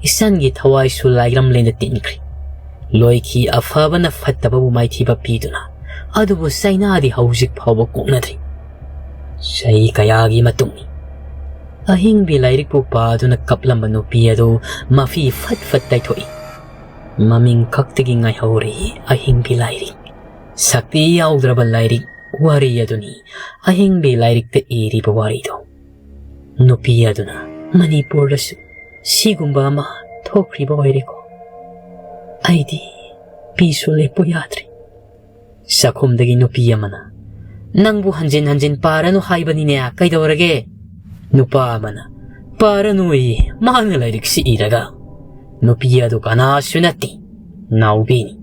ꯏꯆꯟꯒꯤ ꯊꯋꯥꯏꯁꯨ ꯂꯥꯏꯔꯝꯂꯦꯟꯗ ꯇꯤꯟꯈ꯭ꯔꯦ꯫ ꯂꯣꯏꯈꯤ ꯑꯐꯕꯅ ꯐꯠꯇꯕꯕꯨ ꯃꯥꯏꯊꯤꯕ ꯄꯤꯗꯨꯅ꯫ ꯑꯗꯨꯕꯨ ꯆꯩꯅꯥꯗꯤ ꯍꯧꯖꯤꯛ ꯐꯥꯎꯕ ꯀꯣꯛꯅꯗ꯭ꯔꯤ꯫ ꯆꯍꯤ ꯀꯌꯥꯒꯤ ꯃꯇꯨꯡꯅꯤ꯫ ꯑꯍꯤꯡꯕꯤ ꯂꯥꯏꯔꯤꯛꯄꯨ ꯄꯥꯗꯨꯅ ꯀꯞꯂꯝꯕ ꯅꯨꯄꯤ ꯑꯗꯨ ꯃꯐꯤ ꯐꯠ ꯐꯠ ꯇꯩꯊꯣꯛꯏ꯫ ꯃꯃꯤꯡ ꯈꯛꯇꯒꯤ ꯉꯥꯏꯍꯧꯔꯦ ꯑꯍꯤꯡꯕꯤ ꯂꯥꯏꯔꯤꯛ꯫ ꯁꯛꯇꯤ ꯌꯥꯎꯗ꯭ꯔꯕ ꯂꯥꯏꯔꯤꯛ ꯋꯥꯔꯤ ꯑꯗꯨꯅꯤ ꯑꯍꯤꯡꯕꯤ ꯂꯥꯏꯔꯤꯛꯇ ꯏꯔꯤꯕ ꯋꯥꯔꯤꯗꯣ꯫ ꯅꯨꯄꯤ ꯑꯗꯨꯅ ꯃꯅꯤꯄꯨꯔꯗꯁꯨ ꯁꯤꯒꯨꯝꯕ ꯑꯃ ꯊꯣꯛꯈ꯭ꯔꯤꯕ ꯑꯣꯏꯔꯦꯀꯣ꯫ ꯑꯩꯗꯤ ꯄꯤꯁꯨ ꯂꯦꯞꯄꯨ ꯌꯥꯗ꯭ꯔꯦ꯫ ꯆꯥꯛꯈꯨꯝꯗꯒꯤ ꯅꯨꯄꯤ ꯑꯃꯅ, "ꯅꯪꯕꯨ ꯍꯟꯖꯤꯟ ꯍꯟꯖꯤꯟ ꯄꯥꯔꯅꯨ ꯍꯥꯏꯕꯅꯤꯅꯦ, ꯀꯩꯗꯧꯔꯒꯦ?" ꯅꯨꯄꯥ ꯑꯃꯅ, "ꯄꯥꯔꯅꯨꯌꯦ, ꯃꯥꯅ ꯂꯥꯏꯔꯤꯛꯁꯤ ꯏꯔꯒ꯫" ꯅꯨꯄꯤ ꯑꯗꯨ ꯀꯅꯥꯁꯨ ꯅꯠꯇꯦ, ꯅꯥꯎꯕꯤꯅꯤ꯫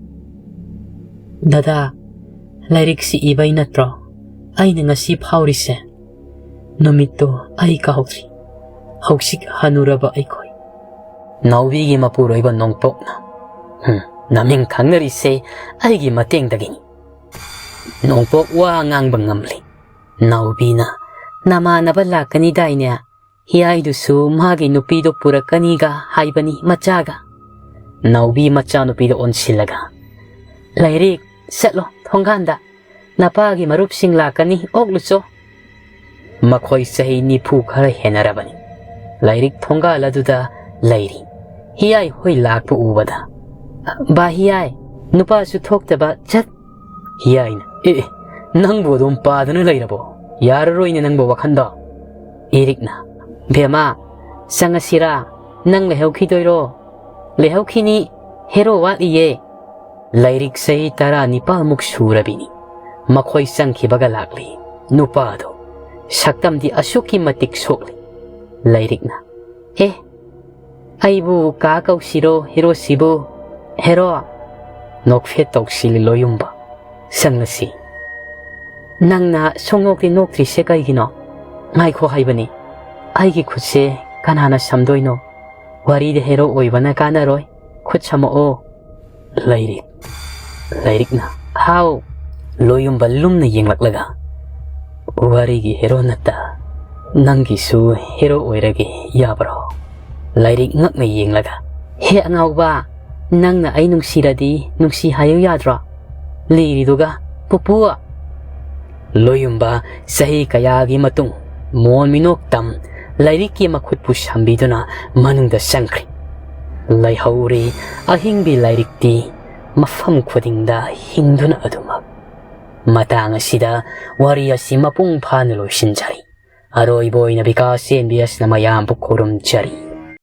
"ꯗꯗꯥ, ꯂꯥꯏꯔꯤꯛꯁꯤ ꯏꯕꯩ ꯅꯠꯇ꯭ꯔꯣ ꯑꯩꯅ ꯉꯁꯤ ꯐꯥꯎꯔꯤꯁꯦ? ꯅꯨꯃꯤꯠꯇꯣ ꯑꯩ ꯀꯥꯎꯗ꯭ꯔꯤ꯫ ꯍꯧꯖꯤꯛ ꯍꯅꯨꯔꯕ ꯑꯩꯈꯣꯏ꯫" ꯅꯥꯎꯕꯤꯒꯤ ꯃꯄꯨꯔꯣꯏꯕ ꯅꯣꯡꯄꯣꯛꯅ, "ꯍꯨꯝ, ꯅꯃꯤꯡ ꯈꯪꯅꯔꯤꯁꯦ ꯑꯩꯒꯤ ꯃꯇꯦꯡꯗꯒꯤꯅꯤ꯫" ꯅꯣꯡꯄꯣꯛ ꯋꯥ ꯉꯥꯡꯕ ꯉꯝꯂꯤ꯫ ꯅꯥꯎꯕꯤꯅ, "ꯅꯃꯥꯟꯅꯕ ꯂꯥꯛꯀꯅꯤꯗꯥꯏꯅꯦ? ꯍꯤꯌꯥꯏꯗꯨꯁꯨ ꯃꯥꯒꯤ ꯅꯨꯄꯤꯗꯣ ꯄꯨꯔꯛꯀꯅꯤꯒ ꯍꯥꯏꯕꯅꯤ ꯃꯆꯥꯒ꯫" ꯅꯥꯎꯕꯤ ꯃꯆꯥꯅꯨꯄꯤꯗ ꯑꯣꯟꯁꯤꯜꯂꯒ, "ꯂꯥꯏꯔꯤꯛ, ꯆꯠꯂꯣ ꯊꯣꯡꯒꯥꯟꯗ, ꯅꯄꯥꯒꯤ ꯃꯔꯨꯞꯁꯤꯡ ꯂꯥꯛꯀꯅꯤ, ꯑꯣꯛꯂꯨꯆꯣ꯫" ꯃꯈꯣꯏ ꯆꯍꯤ ꯅꯤꯐꯨ ꯈꯔ ꯍꯦꯟꯅꯔꯕꯅꯤ꯫ ꯂꯥꯏꯔꯤꯛ ꯊꯣꯡꯒꯥꯜ ꯑꯗꯨꯗ ꯂꯩꯔꯤ꯫ ꯍꯤꯌꯥꯏ ꯍꯣꯏ ꯂꯥꯛꯄ ꯎꯕꯗ, "ꯕꯥ ꯍꯤꯌꯥꯏ, ꯅꯨꯄꯥꯁꯨ ꯊꯣꯛꯇꯕ, ꯆꯠ!" ꯍꯤꯌꯥꯏꯅ, "ꯑꯦ, ꯑꯦ, ꯅꯪꯕꯨ ꯑꯗꯨꯝ ꯄꯥꯗꯨꯅ ꯂꯩꯔꯕꯣ? ꯌꯥꯔꯔꯣꯏꯅꯦ ꯅꯪꯕꯨ ꯋꯥꯈꯟꯗꯣ꯫" ꯏꯔꯤꯛꯅ, "ꯕꯦꯃꯥ, ꯆꯪꯉꯁꯤꯔꯥ? ꯅꯪ ꯂꯩꯍꯧꯈꯤꯗꯣꯏꯔꯣ?" "ꯂꯩꯍꯧꯈꯤꯅꯤ, ꯍꯦꯔꯣ ꯋꯥꯠꯂꯤꯌꯦ꯫ ꯂꯥꯏꯔꯤꯛ ꯆꯍꯤ ꯇꯔꯥꯅꯤꯄꯥꯜꯃꯨꯛ ꯁꯨꯔꯕꯤꯅꯤ꯫ ꯃꯈꯣꯏ ꯆꯪꯈꯤꯕꯒ ꯂꯥꯛꯂꯤ꯫ ꯅꯨꯄꯥꯗꯣ ꯁꯛꯇꯝꯗꯤ ꯑꯁꯨꯛꯀꯤ ꯃꯇꯤꯛ ꯁꯣꯛꯂꯤ꯫ ꯂꯥꯏꯔꯤꯛꯅ, "ꯑꯦ, ꯑꯩꯕꯨ ꯀꯥ ꯀꯧꯁꯤꯔꯣ ꯍꯦꯔꯣꯁꯤꯕꯨ? ꯍꯦꯔꯣ!" ꯅꯣꯛꯐꯦꯠ ꯇꯧꯁꯤꯜꯂꯤ ꯂꯣꯌꯨꯝꯕ꯫ ꯁꯪꯂꯁꯤ꯫ "ꯅꯪꯅ ꯁꯨꯡꯅꯣꯛꯇꯤ ꯅꯣꯛꯇ꯭ꯔꯤꯁꯦ ꯀꯩꯒꯤꯅꯣ? ꯉꯥꯏꯈꯣ ꯍꯥꯏꯕꯅꯤ꯫ ꯑꯩꯒꯤ ꯈꯨꯠꯁꯦ ꯀꯅꯥꯅ ꯁꯝꯗꯣꯏꯅꯣ? ꯋꯥꯔꯤꯗ ꯍꯦꯔꯣ ꯑꯣꯏꯕꯅ ꯀꯥꯟꯅꯔꯣꯏ꯫ ꯈꯨꯠ ꯁꯝꯃꯛꯑꯣ꯫" ꯂꯥꯏꯔꯤꯛ꯫ ꯂꯥꯏꯔꯤꯛꯅ, "ꯍꯥꯎ?" ꯂꯣꯌꯨꯝꯕ ꯂꯨꯝꯅ ꯌꯦꯡꯂꯛꯂꯒ, "ꯋꯥꯔꯤꯒꯤ ꯍꯦꯔꯣ ꯅꯠꯇ, ꯅꯪꯒꯤꯁꯨ ꯍꯦꯔꯣ ꯑꯣꯏꯔꯒꯦ ꯌꯥꯕ꯭ꯔꯣ?" ꯂꯥꯏꯔꯤꯛ ꯉꯛꯅ ꯌꯦꯡꯂꯒ, "ꯍꯦ ꯑꯉꯥꯎꯕ, ꯅꯪꯅ ꯑꯩ ꯅꯨꯡꯁꯤꯔꯗꯤ ꯅꯨꯡꯁꯤ ꯍꯥꯏꯌꯨ ꯌꯥꯗ꯭ꯔꯣ? ꯂꯤꯔꯤꯗꯨꯒ, ꯄꯨꯄꯨ!" ꯂꯣꯌꯨꯝꯕ ꯆꯍꯤ ꯀꯌꯥꯒꯤ ꯃꯇꯨꯡ ꯃꯣꯟ ꯃꯤꯅꯣꯛ ꯇꯝ ꯂꯥꯏꯔꯤꯛꯀꯤ ꯃꯈꯨꯠꯄꯨ ꯁꯝꯕꯤꯗꯨꯅ ꯃꯅꯨꯡꯗ ꯆꯪꯈ꯭ꯔꯦ꯫ ꯂꯩꯍꯧꯔꯤ ꯑꯍꯤꯡꯕꯤ ꯂꯥꯏꯔꯤꯛꯇꯤ ꯃꯐꯝ ꯈꯨꯗꯤꯡꯗ ꯍꯤꯡꯗꯨꯅ ꯑꯗꯨꯃꯛ꯫ ꯃꯇꯥꯡ ꯑꯁꯤꯗ ꯋꯥꯔꯤ ꯑꯁꯤ ꯃꯄꯨꯡ ꯐꯥꯅ ꯂꯣꯏꯁꯤꯟꯖꯔꯤ꯫ ꯑꯔꯣꯏꯕ ꯑꯣꯏꯅ ꯕꯤꯀꯥꯁ ꯑꯦꯝ ꯕꯤ ꯑꯦꯁꯅ ꯃꯌꯥꯝꯕꯨ ꯈꯨꯔꯨꯝꯖꯔꯤ꯫